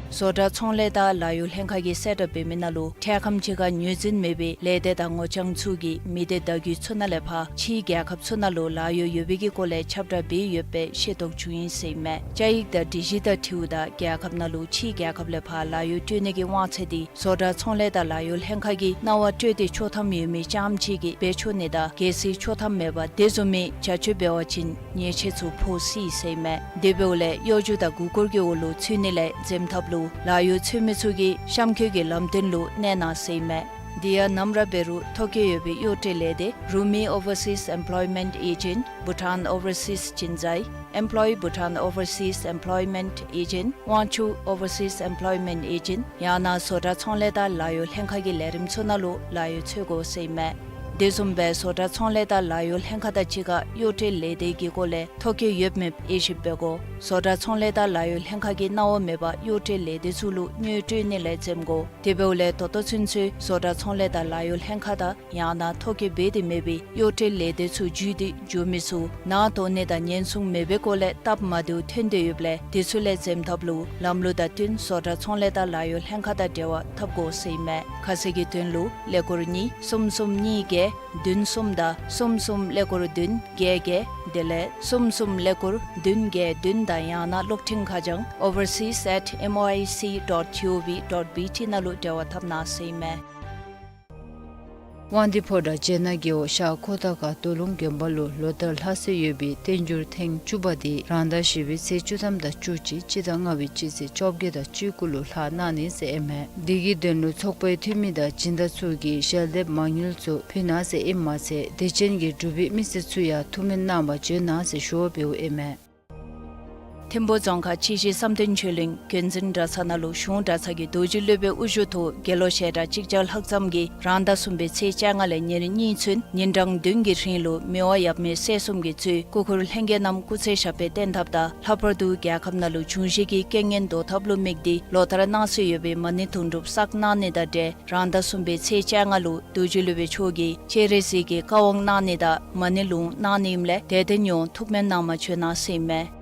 བཟོ་གྲྭ་ཚོང་ལས་དང་ལཱ་གཡོག་ལྷན་ཁག་གིས་གསལ་བསྒྲགས་འབད་མི་ནང་ལུ་འཕྲལ་ཁམས་ཅིག་ཁར་ངོས་འཛིན་མེད་པའི་ལས་སྡེ་དང་ངོ་རྐྱང་ཚུ་གིས་མི་སྡེ་བརྡ་བརྒྱུད་ཚུ་ནང་ལས་ཕར་ཕྱིའི་རྒྱལ་ཁབ་ཚུ་ནང་ལུ་ལཱ་གཡོག་ཡོད་པའི་གི་སྐོར་ལས་ཁྱབ་བསྒྲགས་འབད་ཡོདཔ་སྦེ་ཤེས་རྟོགས་བྱུང་ཡི་ཟེར་ཨིན་མས། བཅའ་ཡིག་དང་སྒྲིག་གཞི་དང་འཁྲིལཝ་ད་རྒྱལ་ཁབ་ནང་ལུ་ཕྱིའི་རྒྱལ་ཁབ་ལས་ཕར་ལཱ་གཡོག་སྤྲོད་ནི་གི་དབང་ཚད་དེ་བཟོ་གྲྭ་ཚོང་ལས་དང་ལཱ་གཡོག་ལྷན་ཁག་གིས་གནང་བ་སྤྲོད་དེ་ཆོག་ཐམ་ཡོད་མི་རྐྱངམ་ཅིག་གིས་འབད་ཆོག་ནི་དང་གལ་སྲིད་ཆོག་ཐམ་མེད་པར་དེ་བཟུམ་མའི་བྱ་སྤྱོད་འབད་བ་ཅིན་ཉེས་ཆད་ཚུ་ཕོག་སྲིད་ཟེར་ཨིན་མས། དེ་འབདཝ་ལས་གཡོ་སྒྱུ་དང་མགུ་སྐོར་གྱི་འོག་ལུ་ཚུད་ནི་ལས་འཛེམ་ཐབས་ལུ་ལཱ་གཡོག་འཚོལ་མི་ཚུ་གིས་གཤམ་འཁོད་ཀྱི་ལམ་སྟོན་ལུ་གནས་གནང་ཟེར་ཨིན་མས། དེ་ཡང་ནམ་ར་འབད་རུང་ཐོ་བཀོད་ཡོད་པའི་གཡོག་སྤྲོད་ལས་སྡེ་Rumi Overseas Employment Agent, Bhutan Overseas Jinzai, Employ Bhutan Overseas Employment Agent, Wangchuck Overseas Employment Agent ཡང་ན་བཟོ་གྲྭ་ཚོང་ལས་དང་ལཱ་གཡོག་ལྷན་ཁག་གི་ལས་རིམ་ཚུ་ནང་ལུ་ལཱ་གཡོག་འཚོལ་དགོ་ཟེར་ཨིན་མས། དེ་བཟུམ་སྦེ་བཟོ་གྲྭ་ཚོང་ལས་དང་ལཱ་གཡོག་ལྷན་ཁག་དང་གཅིག་ཁར་གཡོག་ཁྲལ་ལས་སྡེ་གི་སྐོར་ལས་ཐོ་བཀོད་ཡོདཔ་མེདཔ་དབྱེ་ཞིབ་འབད་དགོ། བཟོ་གྲྭ་ཚོང་ལས་དང་ལཱ་གཡོག་ལྷན་ཁག་གིས་གནང་བ་མེད་པར་གཡོག་ཁྲལ་ལས་སྡེ་ཚུ་ལུ་དངུལ་སྤྲོད་ནི་ལས་འཛེམ་དགོ། དེ་འབདཝ་ལས་ད་ལྟོ་ཚུན་ཚོད་བཟོ་གྲྭ་ཚོང་ལས་དང་ལཱ་གཡོག་ལྷན་ཁག་དང་ཡང་ན་ཐོ་བཀོད་འབད་དེ་མེད་པའི་གཡོག་ཁྲལ་ལས་སྡེ་ཚུ་བརྒྱུད་དེ་འགྱོ་མི་ཚུ་ནང་དོ་ནི་དང་ཉེན་སྲུང་མེད་པའི་སྐོར་ལས་སྟབས་མ་བདེཝ་ཐོན་ཏེ་ཡོདཔ་ལས་དེ་ཚུ་ལས་འཛེམ་ཐབས་ལུ་ལམ་ལུགས་དང་བསྟུན་བཟོ་གྲྭ་ཚོང་ལས་དང་ལཱ་གཡོག་ལྷན་ཁག་དང་འབྲེལ་བ་འཐབ་དགོ་ཟེར་ཨིན་མས། ཁ་གསལ་གྱི་དོན་ལུ་ཀླད་ཀོར་གཉིས་གསུམ་གསུམ་གཉིས་བརྒྱད་བདུན་གསུམ་དང་གསུམ་གསུམ་ཀླད་ཀོར་བདུན་བརྒྱད་བརྒྱད་དེ་ལས་གསུམ་གསུམ་ཀླད་ཀོར་བདུན་བརྒྱད་བདུན་དང་ཡང་ན་གློག་འཕྲིན་ཁ་བྱང་overseas at M O I C dot G O V dot B T ནང་ལུ་འབྲེལ་བ་འཐབ་གནང་ཟེར་ཨིན་མས། དབང་འདུས་ཕོ་བྲང་བྱེད་ནག་རྒེད་འོག་ཤར་ཁོ་ཐང་ཁ་རྡོ་ལུང་དགོན་པ་ལུ་ལོ་ལྟར་ལྷག་སྲོལ་ཡོད་པའི་བསྟན་འགྱུར་ཐེངས་བཅུ་པ་དེ་རང་ཟླ་བཞི་པའི་ཚེས་བཅུ་ཐམ་དང་བཅུ་གཅིག་སྤྱི་ཟླ་ལྔ་པའི་སྤྱི་ཚེས་བཅོ་བརྒྱད་དང་བཅུ་དགུ་ལུ་ལྷག་གནང་ནི་ཟེར་ཨིན་མས། དེ་གི་དོན་ལུ་ཚོགས་པའི་འཐུས་མི་དང་སྦྱིན་བདག་ཚུ་གིས་ཞལ་འདེབས་མ་དངུལ་ཚུ་ཕུལ་གནང་ཟེར་ཨིནམ་མ་ཚད་དད་ཅན་གྱི་འབྲུག་པའི་མི་སེར་ཚུ་ཡང་ཐུགས་སྨོན་གནང་བར་བྱོན་གནང་ཟེར་ཞུ་བ་འབདཝ་ཨིན་མས། ཐིམ་ཕུག་རྫོང་ཁག་ཆུ་བཞི་བསམ་གཏན་ཆོས་གླིང་དགོན་འཛིན་གྲྭ་ཚང་ནང་ལུ་གཞུང་གྲྭ་ཚང་གི་རྡོ་རྗེ་སློབ་དཔོན་དབུ་བཞུགས་ཐོག་དགེ་སློབ་ཞལ་གྲངས་གཅིག་བརྒྱ་ལྷག་ཙམ་གྱིས་རང་ཟླ་གསུམ་པའི་ཚེས་བཅོ་ལྔ་ལས་ཉེར་གཉིས་ཚུན་ཉིན་གྲངས་བདུན་གྱི་རིང་ལུ་མི་དབང་ཡབ་མེས་སྲས་གསུམ་གྱིས་གཙོས་སྐུ་འཁོར་ལྷན་རྒྱས་རྣམས་སྐུ་ཚེ་ཞབས་པད་བརྟན་ཐབས་དང་ལྷག་པར་དུ་རྒྱལ་ཁབ་ནང་ལུ་འབྱུང་བཞི་གི་རྐྱེན་ངན་བཟློག་ཐབས་ལུ་དམིགས་ཏེ་ལོ་ལྟར་གནང་སྲོལ་ཡོད་པའི་མ་ཎི་དུང་སྒྲུབ་བསགས་གནང་ནི་དང་འབྲེལ་རང་ཟླ་གསུམ་པའི་ཚེས་བཅོ་ལྔ་ལུ་རྡོ་རྗེ་སློབ་དཔོན་མཆོག་གིས་སྤྱན་རས་གཟིགས་ཀྱི་བཀའ་དབང་གནང་ནི་དང་མ་ཎི་ལུང་གནང་ནི་ཨིནམ་ལས་དད་ལྡན་ཡོངས་ཐུགས་སྨོན་གནང་བར་བྱོན་གནང་ཟེར་ཨིན་མས།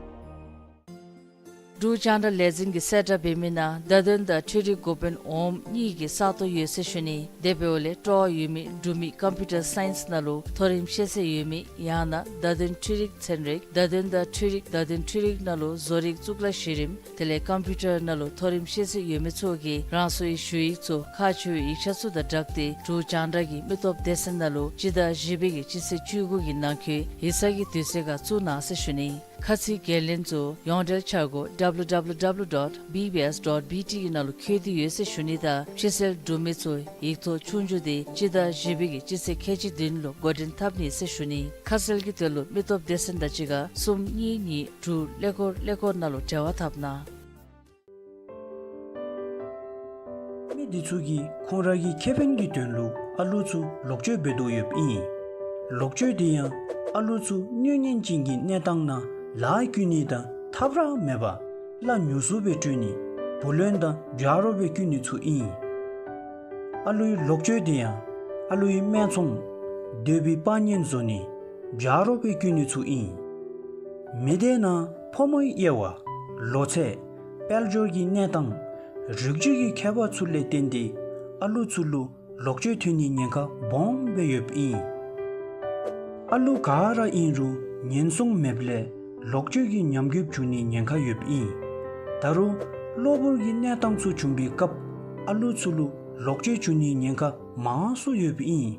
འབྲུག་རྒྱང་བསྒྲགས་ལས་འཛིན་གྱིས་གསལ་བསྒྲགས་འབད་མི་ནང་བརྡ་དོན་དང་འཕྲུལ་རིག་འགོ་དཔོན་འོགམ་གཉིས་ཀྱི་ས་སྟོང་ཡོད་ཟེར་ཞུ་ནི། དེ་འབདཝ་ལས་སྤྲོ་བ་ཡོད་མི་འབྲུག་མི་ཀམ་པིའུ་ཊར་སའིནསི་ནང་ལུ་མཐོ་རིམ་ཤེས་ཚད་ཡོད་མི་ཡང་ན་བརྡ་དོན་འཕྲུལ་རིག་ཚན་རིག་བརྡ་དོན་དང་འཕྲུལ་རིག་བརྡ་དོན་འཕྲུལ་རིག་ནང་ལུ་བཟོ་རིག་གཙུག་ལག་གཞི་རིམ་དེ་ལས་ཀམ་པིའུ་ཊར་ནང་ལུ་མཐོ་རིམ་ཤེས་ཚད་ཡོད་མི་ཚུ་གིས་རང་སོའི་ཞུ་ཡིག་ཚུ་ཁག་ཆེ་བའི་ཡིག་ཆ་ཚུ་དང་སྦྲགས་ཏེ་འབྲུག་རྒྱང་བསྒྲགས་ཀྱི་མི་སྟོབས་སྡེ་ཚན་ནང་ལུ་སྤྱི་ཟླ་བཞི་པའི་གི་སྤྱི་ཚེས་བཅུ་དགུ་གི་ནང་འཁོད་ཡིག་ཚང་གི་དུས་ཚོད་ཁར་བཙུགས་གནང་ཟེར་ཞུ་ནི། ཁ་ཚིག་འགན་ལེན་ཚུ་ཡོངས་འབྲེལ་འཆར་སྒོ་W W W dot B B S dot B T གི་ནང་ལུ་བཀོད་དེ་ཡོད་ཟེར་ཞུ་ནི་དང་ཕྱི་སེལ་འབྲུག་མི་ཚུ་ཡིག་ཐོག་ཆོས་རྒྱུགས་དེ་སྤྱི་ཟླ་བཞི་པའི་གི་སྤྱི་ཚེས་ཁལ་གཅིག་བདུན་ལུ་འགོ་འདྲེན་འཐབ་ནི་ཟེར་ཞུ་ནི། ཁ་གསལ་གྱི་དོན་ལུ་མི་སྟོབས་སྡེ་ཚན་དང་གཅིག་ཁར་གསུམ་གཉིས་གཉིས་དྲུག་ཀླད་ཀོར་ཀླད་ཀོར་ནང་ལུ་འབྲེལ་བ་འཐབ་གནང་། མི་འདི་ཚུ་གིས་ཁོང་ར་གི་ཁེ་ཕན་གྱི་དོན་ལུ་ཨ་ལུ་ཚུ་ལོག་སྤྱོད་འབད་དོ་ཡོདཔ་ཨིན། ལོག་སྤྱོད་དེ་ཡང་ཨ་ལུ་ཚུ་གནོད་ཉེན་ཅན་གྱི་གནས་སྟངས་ནང་ལཱ་བཀོལ་ནི་དང་ཐབས་ར་མེད་པར་གླ་ཉུང་སུ་སྦེ་སྤྲོད་ནི་བུ་ལོན་དང་བྱ་རོགས་སྦེ་བཀོལ་ནི་ཚུ་ཨིན། ཨ་ལུའི་ལོག་སྤྱོད་དེ་ཡང་ཨ་ལུའི་སྨད་འཚོང་འདོད་པའི་དཔའ་ཉེན་བཟོ་ནི་བྱ་རོགས་སྦེ་བཀོལ་ནི་ཚུ་ཨིན། མི་སྡེ་ནང་ཕོ་མོའི་དབྱེ་བ་ལོ་ཚད་དཔལ་འབྱོར་གྱི་གནས་སྟངས་རིགས་རྒྱུད་ཀྱི་ཁྱད་པར་ཚུ་ལས་བརྟེན་ཏེ་ཨ་ལུ་ཚུ་ལུ་ལོག་སྤྱོད་ཐོན་ནིའི་ཉེན་ཁ་སྦོམ་སྦེ་ཡོདཔ་ཨིན། ཨ་ལུ་ག་ར་ཨིན་རུང་ཉེན་སྲུང་མེདཔ་ལས་ལོག་སྤྱོད་ཀྱི་ཉམས་རྒུདཔ་འབྱུང་ནིའི་ཉེན་ཁ་ཡོདཔ་ཨིན། ད་རུང་གློ་བུར་གྱི་གནས་སྟངས་ཚུ་བྱུང་པའི་སྐབས་ཨ་ལུ་ཚུ་ལུ་ལོག་སྤྱོད་འབྱུང་ནིའི་ཉེན་ཁ་མང་སུ་ཡོདཔ་ཨིན།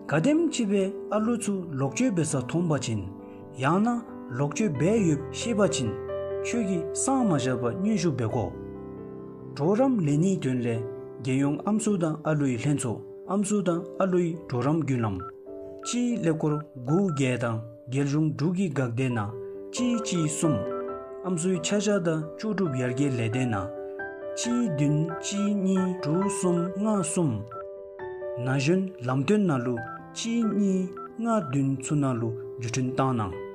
ག་དེམ་ཅིག་སྦེ་ཨ་ལུ་ཚུ་ལོག་སྤྱོད་འབད་ས་མཐོང་པ་ཅིན་ཡང་ན་ལོག་སྤྱོད་འབད་ཡོདཔ་ཤེས་པ་ཅིན་ཁྱོད་ཀྱིས་གསང་མ་བཞག་པར་སྙན་ཞུ་འབད་དགོ། གྲོགས་རམ་ལེན་ནིའི་དོན་ལས་རྒྱལ་ཡོངས་ཨམ་སྲུ་དང་ཨ་ལུའི་ལྷན་ཚོགས་ཨམ་སྲུ་དང་ཨ་ལུའི་གྲོགས་རམ་བརྒྱུད་ལམ་གཅིག་ཀླད་ཀོར་དགུ་བརྒྱད་དང་རྒྱལ་གཞུང་འབྲུག་གི་འགག་སྡེ་ནང་གཅིག་གཅིག་གསུམ། ཨམ་སྲུའི་ཆ་བཞག་དང་ལྕོགས་གྲུབ་ཡར་རྒྱས་ལས་སྡེ་ནང་གཅིག་བདུན་གཅིག་གཉིས་དྲུག་གསུམ་ལྔ་གསུམ། ན་གཞོན་ལམ་སྟོན་ནང་ལུ་གཅིག་གཉིས་ལྔ་བདུན་ཚུ་ནང་ལུ་བརྒྱུད་འཕྲིན་བཏང་གནང་།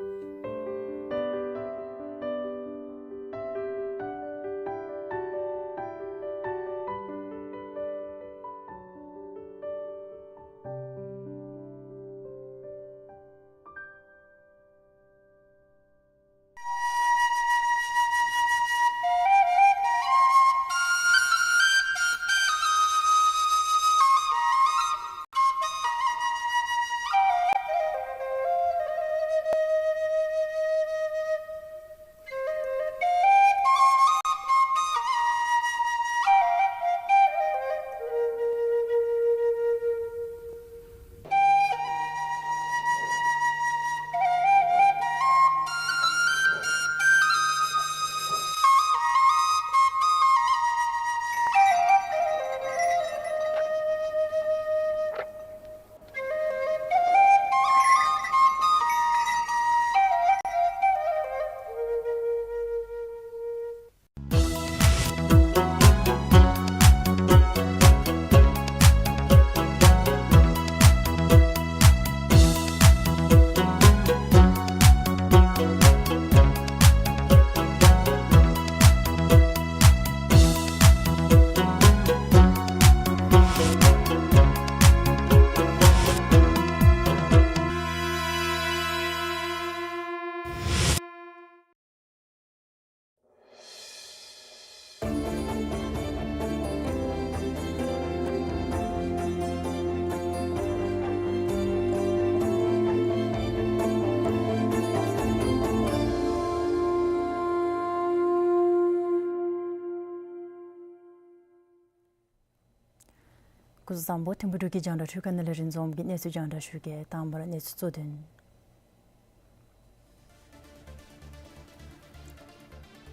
སྐུ་གཟུགས་བཟང་པོ། ཐིམ་ཕུག་འབྲུག་གི་རྒྱང་བསྒྲགས་འཕྲུལ་ཁང་ནང་ལས་རིན་འཛོམས་ཀྱིས་གནས་ཚུལ་རྒྱང་བསྒྲགས་ཞུ་གེ། དང་པ་ར་གནས་ཚུལ་གཙོ་དོན།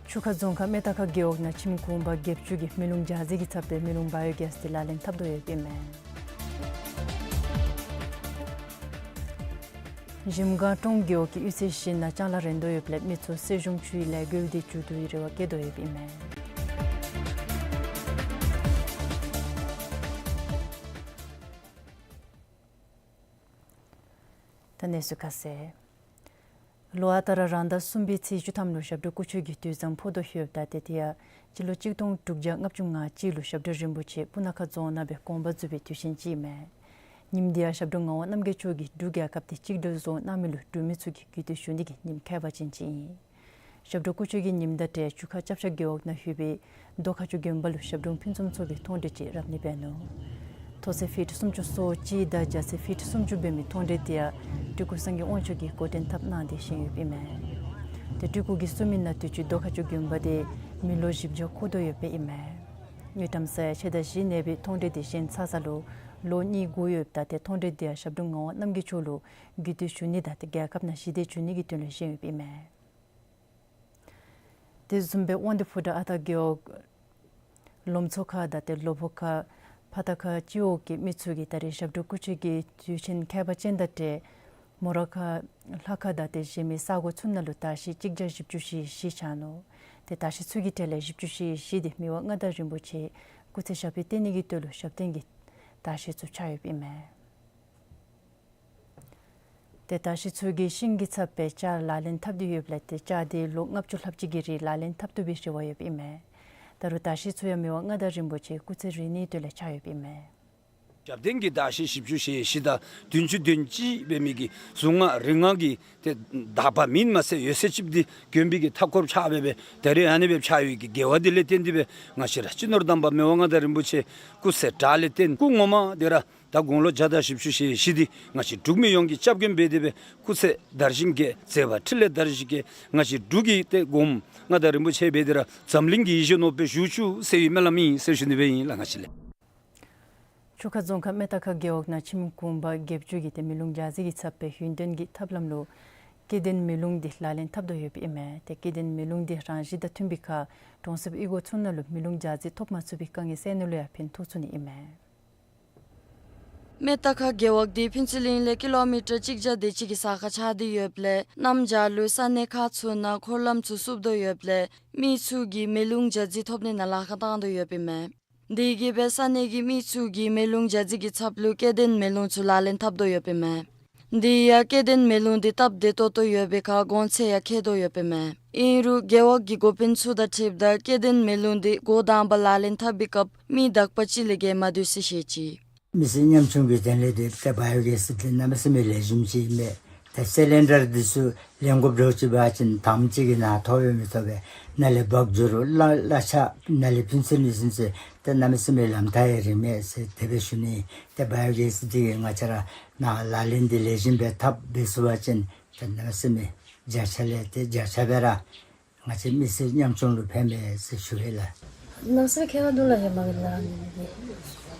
ཆུ་ཁ་རྫོང་ཁག་སྨད་རྟ་ཁ་རྒེད་འོག་ནང་ཁྱིམ་གུང་པ་བརྒྱད་ཅུ་གིས་མེ་རླུང་འཇགས་རྫས་ཀྱི་ཚབ་སྦེ་མེ་རླུང་བ་ཡོ་གེསི་འདི་ལག་ལེན་འཐབ་དོ་ཡོདཔ་ཨིན་མས། གཞིམ་སྒང་ཀྲོང་རྒེད་འོག་གི་གཡུས་ཚན་བཞི་ནང་ལྕང་ལཱ་རན་དོ་ཡོདཔ་ལས་མི་ཚུ་སྲིད་གཞུང་ཆུའི་ལས་འགུལ་འདི་མཇུག་བསྡུ་བའི་རེ་བ་བསྐྱེད་དོ་ཡོདཔ་ཨིན་མས། ད་གནས་ཚུལ་ཁ་གསལ། ལོ་ཨ་རྟག་ར་རང་ཟླ་གསུམ་པའི་ཚེས་བཅུ་ཐམ་ལུ་ཞབས་དྲུང་སྐུ་མཆོད་ཀྱི་དུས་བཟང་ཕོག་དོ་ཡོདཔ་ད་ཏེ་དེ་ཡང་སྤྱི་ལོ་གཅིག་སྟོང་དྲུག་བརྒྱ་ལྔ་བཅུ་ང་གཅིག་ལུ་ཞབས་དྲུང་རིན་པོ་ཆེ་སྤུ་ན་ཁ་རྫོང་ནང་སྦེ་དགོངས་པ་རྫོགས་པའི་དུས་ཆེན་ཅིག་ཨིན་མས། ཉིནམ་དེ་ཡང་ཞབས་དྲུང་ངག་དབང་རྣམ་རྒྱལ་མཆོག་གིས་འབྲུག་རྒྱལ་ཁབ་འདི་གཅིག་སྒྲིལ་བཟོ་གནང་མི་ལུ་འབྲུག་མི་ཚུ་གིས་གུས་བཏུད་ཞུ་ནི་གི་ཉིནམ་ཁྱད་པར་ཅན་ཅིག་ཨིན། ཞབས་དྲུང་སྐུ་མཆོད་ཀྱི་ཉིནམ་དང་འབྲེལ་ཆུ་ཁ་ལྕང་ཕྱག་རྒེད་འོག་ནང་ཡོད་པའི་རྡོ་ཁ་ཆུ་དགོན་པ་ལུ་ཞབས་དྲུང་ཕུན་སུམ་ཚོགས་པའི་མཐོང་གྲོལ་ཅིག་རབ་གནས་འབད་ནུག། མཐོ་ཚད་ཕིཊ་སུམ་ཅུ་སོ་གཅིག་དང་རྒྱ་ཚད་ཕིཊ་སུམ་ཅུ་འབད་མི་མཐོང་གྲོལ་དེ་ཡང་སྤྲུལ་སྐུ་སངས་རྒྱས་དབང་ཕྱུག་གིས་འགོ་འདྲེན་འཐབ་གནང་སྟེ་བཞེངས་ཡོདཔ་ཨིན་མས། ཏེ་སྤྲུལ་སྐུ་གིས་གསུངས་མི་ནང་དུས་ཅི་རྡོ་ཁ་ཆུ་དགོན་པ་དེ་མི་ལོ་བཞི་བརྒྱ་འཁོར་དོ་ཡོདཔ་ཨིན་མས། དངུལ་ཀྲམ་ས་ཡ་ཕྱེད་དང་བཞི་གནས་པའི་མཐོང་གྲོལ་དེ་བཞེངས་ཚར་ས་ལུ་ལོ་གཉིས་འགོར་ཡོདཔ་ད་ཏེ་མཐོང་གྲོལ་དེ་ཡང་ཞབས་དྲུང་ངག་དབང་རྣམ་རྒྱལ་མཆོག་ལུ་གུས་བཏུད་ཞུ་ནི་དང་ཏེ་རྒྱལ་ཁབ་ནང་ཞི་བདེ་འབྱུང་ནི་གི་དོན་ལུ་བཞེངས་ཡོདཔ་ཨིན་མས། དེ་བཟུམ་སྦེ་དབང་འདུས་ཕོ་བྲང་ཨ་སྟག་རྒེད་འོག་ལོ་མཚོ་ཁ་དང་ཏེ་ལོ་ཕོ་ཁ་ཕ་ཏ་ཁ་སྤྱི་འོག་གི་མི་ཚུ་གིས་ད་རེས་ཞབས་དྲུང་སྐུ་མཆོད་ཀྱི་དུས་ཆེན་ཁྱད་པར་ཅན་དང་འབྲེལ་མོ་ར་ཁ་ལྷ་ཁ་དང་ཏེ་གཞན་མི་ས་གོ་ཚུ་ནང་ལུ་དར་ཤིང་གཅིག་བརྒྱ་བཞི་བཅུ་ཞེ་བཞི་ཆགས་ནུག། ཏེ་དར་ཤིང་ཚུ་གི་གྲས་ལས་བཞི་བཅུ་ཞེ་བཞི་དེ་མི་དབང་མངའ་བདག་རིན་པོ་ཆེ་སྐུ་ཚེ་ཞབས་པད་བརྟན་ནི་གི་དོན་ལུ་ཞབས་བརྟན་གྱི་དར་ཤིང་ཚུ་ཆགས་ཡོདཔ་ཨིན་མས། ཏེ་དར་ཤིང་ཚུ་གི་ཤིང་གི་ཚབ་སྦེ་ལྕགས་ལག་ལེན་འཐབ་སྟེ་ཡོདཔ་ལས་ཏེ་ལྕགས་དེ་ལོ་ལྔ་བཅུ་ལྷགཔ་ཅིག་གི་རིང་ལག་ལེན་འཐབ་བཏུབ་པའི་རེ་བ་ཡོདཔ་ཨིན་མས། ད་རུང་དར་ཤིང་ཚུ་ཡང་མི་དབང་མངའ་བདག་རིན་པོ་ཆེ་སྐུ་ཚེ་རིང་ནི་དོན་ལས་ཆགས་ཡོདཔ་ཨིན་མས། ཞབས་བརྟན་གྱི་དར་ཤིང་བཞི་བཅུ་ཞེ་བཞི་དང་བདུན་ཅུ་དོན་གཅིག་འབད་མི་གི་གཟུངས་སྔགས་རིག་སྔགས་ཀྱི་ཏེ་དག་པ་མེན་མ་ཚད་ཡོད་ཚད་ཅིག་འདི་དགོན་པའི་གི་མཐའ་འཁོར་ཕྱག་འབད་བའི་ད་རེས་ཨ་ནི་སྦེ་ཕྱག་ཡོད་ཀྱི་དགེ་བ་འདི་ལས་བརྟེན་ཏེ་སྦེ་ང་བཅས་ར་སྤྱི་ནོར་དམ་པ་མི་དབང་མངའ་བདག་རིན་པོ་ཆེ་སྐུ་ཚེ་དྲག་ལས་བརྟེན་སྐུ་ངོ་མ་དེ་ར་ད་དགུང་ལོ་བརྒྱ་དང་བཞི་བཅུ་ཞེ་བཞི་འདི་ང་བཅས་འབྲུག་མི་ཡོངས་ཀྱི་སྐྱབས་མགོན་འབད་དེ་སྦེ་སྐུ་ཚེ་དར་ཞིང་རྒྱས། མཛད་པ་འཕྲིན་ལས་དར་ཞིང་རྒྱས། ང་བཅས་འབྲུག་གི་ཏེ་མགོནམ་མངའ་བདག་རིན་པོ་ཆེ་འབད་དེ་ར་འཛམ་གླིང་གི་ཡིད་བཞིན་ནོར་བུ་སྦེ་བཞུགས་བཅུག་ཟེར་བའི་སྨོན་ལམ་ཨིན་ཟེར་ཞུ་ནི་སྦེ་ཨིན་ལགས། ང་བཅས་ལས། ཆུ་ཁ་རྫོང་ཁག་སྨད་རྟ་ཁ་རྒེད་འོག་ནང་ཁྱིམ་གུང་པ་བརྒྱད་ཅུ་གིས་ཏེ་མེ་རླུང་འཇགས་རྫས་ཀྱི་ཚབ་སྦེ་ཡུན་བརྟན་གྱི་ཐབས་ལམ་ལུ་སྐྱེ་ལྡན་མེ་རླུང་འདི་ལག་ལེན་འཐབ་དོ་ཡོདཔ་ཨིན་མས། ཏེ་སྐྱེ་ལྡན་མེ་རླུང་འདི་རང་བཞིན་དང་མཐུན་པའི་ཁར་གྲོང་གསེབ་གཡུས་སྒོ་ཚུ་ནང་ལུ་མེ་རླུང་འཇགས་རྫས་ཐོབ་མ་ཚུགས་པའི་དཀའ་ངལ་སེལ་ནི་ལུ་ཡང་ཕན་ཐོགས་ཚུགས་ནི་ཨིན་མས། སྨད་རྟ་ཁ་རྒེད་འོག་འདི་ཕུན་ཚོགས་གླིང་ལས་ཀི་ལོ་མི་ཊར་གཅིག་བརྒྱ་དེ་ཅིག་གི་ས་ཁར་ཆགས་ཏེ་ཡོདཔ་ལས་གནམ་བྱཱར་ལུ་ས་གནས་ཁག་ཚུ་ནང་འཁོར་ལམ་ཚུ་བསུབ་དོ་ཡོདཔ་ལས་མི་ཚུ་གིས་མེ་རླུང་འཇགས་རྫས་ཐོབ་ནི་ནང་ལཱ་ཁག་བཏང་དོ་ཡོདཔ་ཨིན་མས། དེ་གིས་སྦེ་ས་གནས་ཀྱི་མི་ཚུ་གིས་མེ་རླུང་འཇགས་རྫས་ཀྱི་ཚབ་ལུ་སྐྱེ་ལྡན་མེ་རླུང་ཚུ་ལག་ལེན་འཐབ་དོ་ཡོདཔ་ཨིན་མས། དེ་ཡང་སྐྱེ་ལྡན་མེ་རླུང་འདི་སྟབས་བདེ་ཏོག་ཏོ་ཡོད་པའི་ཁར་གོང་ཚད་ཡང་ཁེ་ཏོག་ཡོདཔ་ཨིན་མས། ཨིན་རུང་རྒེད་འོག་གི་འགོ་དཔོན་ཚུ་དང་འཁྲིལཝ་ད་སྐྱེ་ལྡན་མེ་རླུང་འདི་འགོ་དང་པ་ལག་ལེན་འཐབ་པའི་སྐབས་མི་དག་པ་ཅིག་ལས་བརྒལ་མ་སྡོད་ཟེར་བཤད་ཅི། མི་སེར་ཉམ་ཆུང་གི་དོན་ལས་འདི་ཏེ་བ་ཡོ་གེསི་འདི་གནམ་མེད་ས་མེད་ལེགས་ཤོམ་ཅིག་ཨིན་མས། ད་སི་ལིན་ཌར་འདི་ཚུ་ལེན་དགོཔ་འདྲཝ་ཅིག་འབད་བ་ཅིན་དངམ་ཅིག་གི་ནང་ཐོབ་ཡང་མི་ཐོབ་པས། ནཱ་ལས་འབག་འགྱོ་རུང་གླ་གླ་ཆ་ནཱ་ལས་ཕུན་ཚོགས་གླིང་ཚུན་ཚོད་ཏེ་གནམ་མེད་ས་མེད་ལམ་ཐག་ཡང་རིངམ་མས་ཟེར་དེ་སྦེ་ཞུ་ནི། ཏེ་བ་ཡོ་གེསི་འདི་གིས་ང་བཅས་ར་ནཱ་ལག་ལེན་འདི་ལེགས་ཤོམ་སྦེ་འཐབ་འབད་ཚུགས་པ་ཅིན་ཏེ་གནམ་མེད་ས་མེད་བརྒྱ་ཆ་ལས་ཏེ་བརྒྱ་ཆ་སྦེ་ར་ང་བཅས་མི་སེར་ཉམ་ཆུང་ལུ་ཕན་མས་ཟེར་ཞུ་ཡི་ལགས། གནམ་མེད་ས་མེད་ཁེ་ཕན་འདུག་ལགས། ཧེ་མ་གི་ནང་འདི་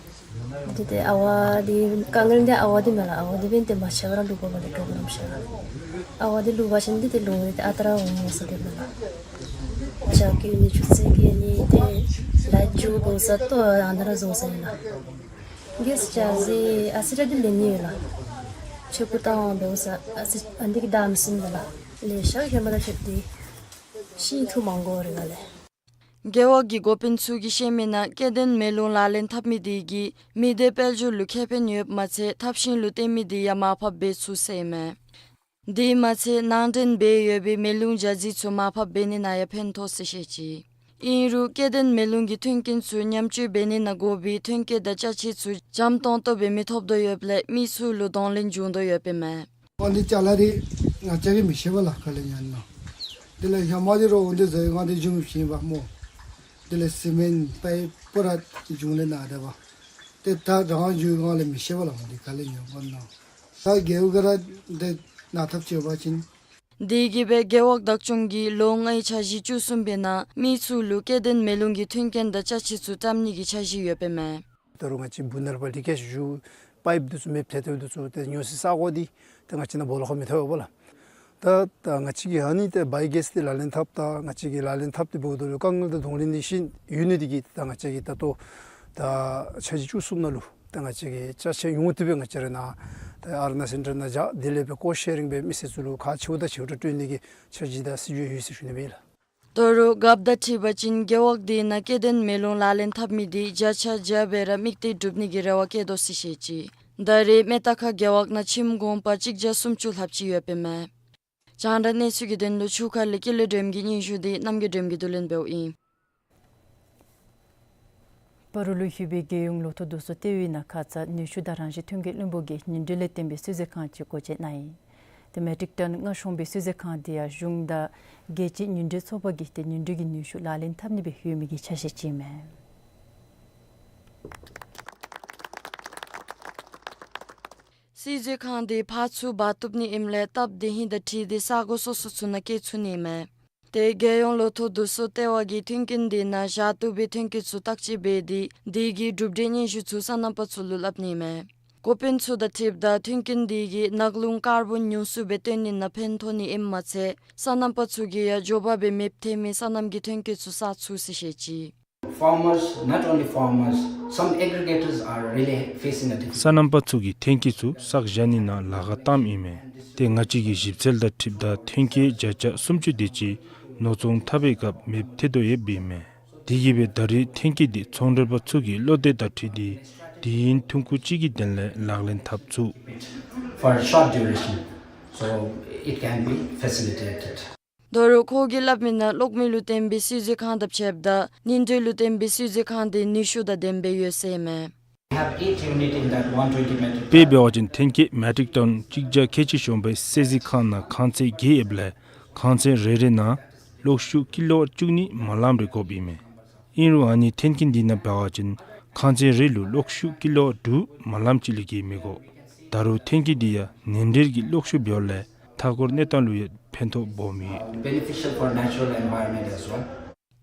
འདི་ཏེ་ཨ་ཝ་འདི་དཀའ་ངལ་འདི་ཨ་ཝ་འདི་མས་ལགས། ཨ་ཝ་འདི་འབདན་ཏེ་མ་ཆད་པར་ར་བླུག་དགོ་པས་ལགས། གྲོགས་རམ་ཤ་ཨ་ཝ་འདི་བླུག་པ་ཅིན་འདི་ཏེ་ལོ་འདི་ཨ་རྟག་ར་འོང་ཟེར་དེ་མས་ལགས། ཇ་བསྐོལ་ནི་ཆུ་ཚན་བསྐོལ་ནི་ཏེ་ལཱ་མཇུག་བསྡུ་ས་ལྟོ་ཨ་ནཱ་ར་བཟོ་ས་ཨིན་ལགས། གེསི་ཅ་ཟི་ཨ་ཙི་རེ་འདི་ལེན་ནི་ཡོད་ལགས། ཆུ་ཁུ་བཏང་འོང་འབདཝ་ས་ཨ་ཙི་ཨ་འདི་གི་བདག་མི་སེམས་ལགས། ལེ་ཤ་ཧེ་མ་དང་ཕྱད་དེ་ཤིང་འཐུ་མ་དགོ་རེ་ག་ལས། རྒེད་འོག་གི་འགོ་དཔོན་ཚུ་གིས་བཤད་མི་ནང་སྐྱེ་ལྡན་མེ་རླུང་ལག་ལེན་འཐབ་མི་དེ་གིས་མི་སྡེ་དཔལ་འབྱོར་ལུ་ཁེ་ཕན་ཡོདཔ་མ་ཚད་ཐབས་ཤེས་ལུ་བརྟེན་མི་དེ་ཡང་མར་ཕབ་འབད་ཚུགས་ཟེར་ཨིན་མས། དེ་མ་ཚད་ནང་འདྲེན་འབད་ཡོད་པའི་མེ་རླུང་འཇགས་རྫས་ཚུ་མར་ཕབ་འབད་ནི་ནང་ཡང་ཕན་ཐོགས་ཟེར་བཤད་ཅི། ཨིན་རུང་སྐྱེ་ལྡན་མེ་རླུང་གི་མཐུན་རྐྱེན་ཚུ་ཉམས་བཅོས་འབད་ནི་ནང་དགོ་པའི་ཐོན་སྐྱེད་དང་ཅ་ཆས་ཚུ་འཇམ་ཏོང་ཏོ་སྦེ་མི་ཐོབ་དོ་ཡོདཔ་ལས་མི་ཚུ་ལུ་གདོང་ལེན་འབྱུང་དོ་ཡོདཔ་ཨིན་མས། ཨོ་འདི་ཅ་ལ་རེ་ང་བཅས་ཀྱིས་མི་ཤེས་པས་ལགས། ག་ལས་ཉན་ནོ། དེ་ལས་ཧེ་མ་འདི་རོགས་འོང་འདི་ཟེར་ང་འདི་བྱུང་ཤེས་པས་སྨོ། དེ་ལས་སི་མེནཊ་པའི་པུ་ར་བྱུང་ལས་ན་དེ་བ། ཏེ་ད་རང་བྱུང་ང་ལས་མི་ཤེས་པས་ལགས། འདི་ག་ལས་ཉན་པས་ནོ། ད་རྒེད་འོག་ག་ར་འདི་ནང་འཐབ་བྱེད་པ་ཅིན། དེ་གིས་སྦེ་རྒེད་འོག་བདག་སྐྱོང་གིས་ལོ་ལྔའི་འཆར་གཞི་བཅུ་གསུམ་པའི་ནང་མི་ཚུ་ལུ་སྐྱེ་ལྡན་མེ་རླུང་གི་མཐུན་རྐྱེན་དང་ཅ་ཆས་ཚུ་བཀྲམ་ནི་གི་འཆར་གཞི་ཡོདཔ་ཨིན་མས། ད་རུང་ང་བཅས་སྦུག་ནང་ལུ་ཕར་ལི་ཀེཇ་ཞུ་པའིཔ་འདི་ཚུ་མེདཔ་ཐལ་ཐལཝ་འདི་ཚུ་ཏེ་ཉོ་སའི་ས་གོ་འདི་ཏེ་ང་བཅས་ནང་སྦོ་ལོགས་ཁར་མི་ཐོབ་པས་ལགས། ད་ད་ང་བཅས་ཀྱིས་ཨ་ནི་ཏེ་བའི་གེསི་འདི་ལག་ལེན་འཐབ་ད་ང་བཅས་ཀྱིས་ལག་ལེན་འཐབ་སྟེ་འབདཝ་ད་ལུ་དཀའ་ངལ་དང་གདོང་ལེན་འདི་ཤིན་ཡོད་ནི་འདི་གིས་ད་ང་བཅས་ཀྱིས་ད་ལྟོ་ད་འཆར་གཞི་བཅུ་གསུམ་ནང་ལུ་ད་ང་བཅས་ཀྱིས་ཅ་ཆས་ཉུང་ངུ་ཏོག་ཏོ་སྦེ་ང་བཅས་ར་ནཱ་ད་ཨ་རུ་ན་སེན་ཊར་ནང་བཞག་དེ་ལས་སྦེ་ཀོ་སི་ཤེ་རིང་སྦེ་མི་སེར་ཚུ་ལུ་ཁག་ཆེཝ་དང་ཆེཝ་ར་སྤྲོད་ནི་གི་འཆར་གཞི་དང་སྲིད་བྱུས་ཡོད་ཟེར་ཞུ་ནི་ཨིན་ལགས། ད་རུང་རྒཔོ་དང་འཁྲིལ་བ་ཅིན་རྒེད་འོག་དེ་ནང་སྐྱེ་ལྡན་མེ་ལོང་ལག་ལེན་འཐབ་མི་དེ་བརྒྱ་ཆ་བརྒྱ་སྦེ་ར་དམིགས་གཏད་སྒྲུབ་ནི་གི་རེ་བ་བསྐྱེད་དོ་ཟེར་བཤད་ཅི། ད་རེས་མེ་རྟ་ཁ་རྒེད་འོག་ནང་ཁྱིམ་གུང་པ་གཅིག་བརྒྱ་སུམ་ཅུ་ལྷགཔ་ཅིག་ཡོདཔ་ཨིན་མས། རྒྱང་བསྒྲགས་གནས་ཚུལ་གྱི་དོན་ལུ་ཆུ་ཁ་ལས་ཀུན་ལེགས་སྒྲོལམ་གྱི་སྙན་ཞུ་དེ་རྣམ་རྒྱལ་སྒྲོལམ་གྱིས་བསྡུ་ལེན་འབདཝ་ཨིན། སྤ་རོ་ལུ་ཡོད་པའི་རྒྱལ་ཡོངས་ལོ་ཐོག་རྡོ་སོལ་ལྟེ་བའི་ནང་ཁ་ཙ་ནུས་ཤུགས་དང་རང་བཞིན་ཐོན་སྐྱེད་བློན་པོ་གིས་ཉིན་དྲོད་ལས་བརྟེན་པའི་བསིལ་མཛོད་ཁང་ཅིག་སྒོ་འབྱེད་གནང་ཡི། ཏེ་མེ་ཊིག་ཊོན་ལྔ་ཤོང་པའི་བསིལ་མཛོད་ཁང་དེ་ཡང་གཞུང་དང་རྒྱལ་སྤྱིའི་ཉིན་དྲོད་ཚོགས་པ་གིས་ཏེ་ཉིན་དྲོད་ཀྱི་ནུས་ཤུགས་ལག་ལེན་འཐབ་ནི་སྦེ་ཡོད་མི་གི་ཆ་ཤས་ཅིག་ཨིན་མས། བསིལ་མཛོད་ཁང་དེ་ཕར་ཚུར་འབག་བཏུབ་ནི་ཨིནམ་ལས་སྟབས་བདེ་ཧིང་དང་འཁྲིལ་ཏེ་ས་གོ་སོ་སོ་ཚུ་ནང་སྐྱེ་ཚུགས་ནི་ཨིན་མས། ཏེ་རྒྱལ་ཡོངས་ལོ་ཐོག་རྡོ་སོལ་ལྟེ་བ་གིས་མཐུན་རྐྱེན་དེ་ནང་བཞག་བཏུབ་པའི་ཐོན་སྐྱེད་ཚུ་བརྟག་དཔྱད་འབད་དེ་དེ་གི་གྲུབ་འབྲས་སྙན་ཞུ་ཚུ་སོ་ནམ་པ་ཚུ་ལུ་སླབ་ནི་ཨིན་མས། འགོ་དཔོན་ཚུ་དང་འཁྲིལཝ་ད་མཐུན་རྐྱེན་དེ་གིས་ནགས་རླུང་ཀར་བོན་ཉུང་སུ་སྦེ་བཏོན་ནི་ནང་ཕན་ཐོགས་ནི་ཨིནམ་མ་ཚད་སོ་ནམ་པ་ཚུ་གིས་ཡང་མགྱོགས་པ་སྦེ་མེདཔ་ཐལ་མི་སོ་ནམ་གྱི་ཐོན་སྐྱེད་ཚུ་བསག་ཚུགས་ཟེར་བཤད་ཅི། Farmers, not only farmers, some aggregators are really facing a difficult. སོ་ནམ་པ་ཚུ་གིས་ཐོན་སྐྱེད་ཚུ་བསག་བཞག་ནི་ནང་ལཱ་ཁག་བཏངམ་ཨིན་མས། ཏེ་ང་བཅས་ཀྱི་ཞིབ་འཚོལ་དང་འཁྲིལཝ་ད་ཐོན་སྐྱེད་བརྒྱ་ཆ་སུམ་ཅུ་དེ་ཅིག་ནོར་བཙོང་འཐབ་པའི་སྐབས་མེདཔ་ཐལ་དོ་ཡོདཔ་ཨིན་མས། དེ་གིས་སྦེ་ད་རེས་ཐོན་སྐྱེད་དེ་ཚོང་འབྲེལ་པ་ཚུ་གི་བློ་འདོད་དང་འཁྲིལ་ཏེ་དུས་ཡུན་ཐུང་ཀུ་ཅིག་གི་དོན་ལས་ལག་ལེན་འཐབ་ཚུགས། For a short duration, so it can be facilitated. ད་རུང་ཁོ་གིས་སླབ་མི་ནང་གློག་མེ་ལུ་བརྟེན་པའི་བསིལ་མཛོད་ཁང་དང་ཕྱདཔ་ད་ཉིན་དྲོད་ལུ་བརྟེན་པའི་བསིལ་མཛོད་ཁང་དེ་ནུས་ཤུགས་དང་ལྡནམ་སྦེ་ཡོད་ཟེར་ཨིན་མས། Have eight unit in that one twenty metric. དཔེ་འབད་བ་ཅིན་ཐོན་སྐྱེད་མེ་ཊིག་ཊོན་གཅིག་བརྒྱ་ཁལ་གཅིག་ཤོང་པའི་བསིལ་མཛོད་ཁང་ནང་ཁང་ཚན་བརྒྱད་ཡོདཔ་ལས་ཁང་ཚན་རེ་རེ་ནང་གློག་ཤུགས་ཀི་ལོ་ཝཊ་བཅུ་གཉིས་མ་ལངམ་རེ་དགོཔ་ཨིན་མས། ཨིན་རུང་ཨ་ནི་ཐོན་སྐྱེད་འདི་ནང་འབད་བ་ཅིན་ཁང་ཚན་རེ་ལུ་གློག་ཤུགས་ཀི་ལོ་ཝཊ་དྲུག་མ་ལངམ་ཅིག་ལས་བརྒལ་མི་དགོ། ད་རུང་ཐོན་སྐྱེད་འདི་ཡང་ནན་ཏན་གྱི་གློག་ཤུགས་འབདཝ་ལས་མཐའ་འཁོར་གནས་སྟངས་ལུ་ཡང་ཕན་ཐོགས་སྦོམ་ཡོད། Beneficial for natural environment as well.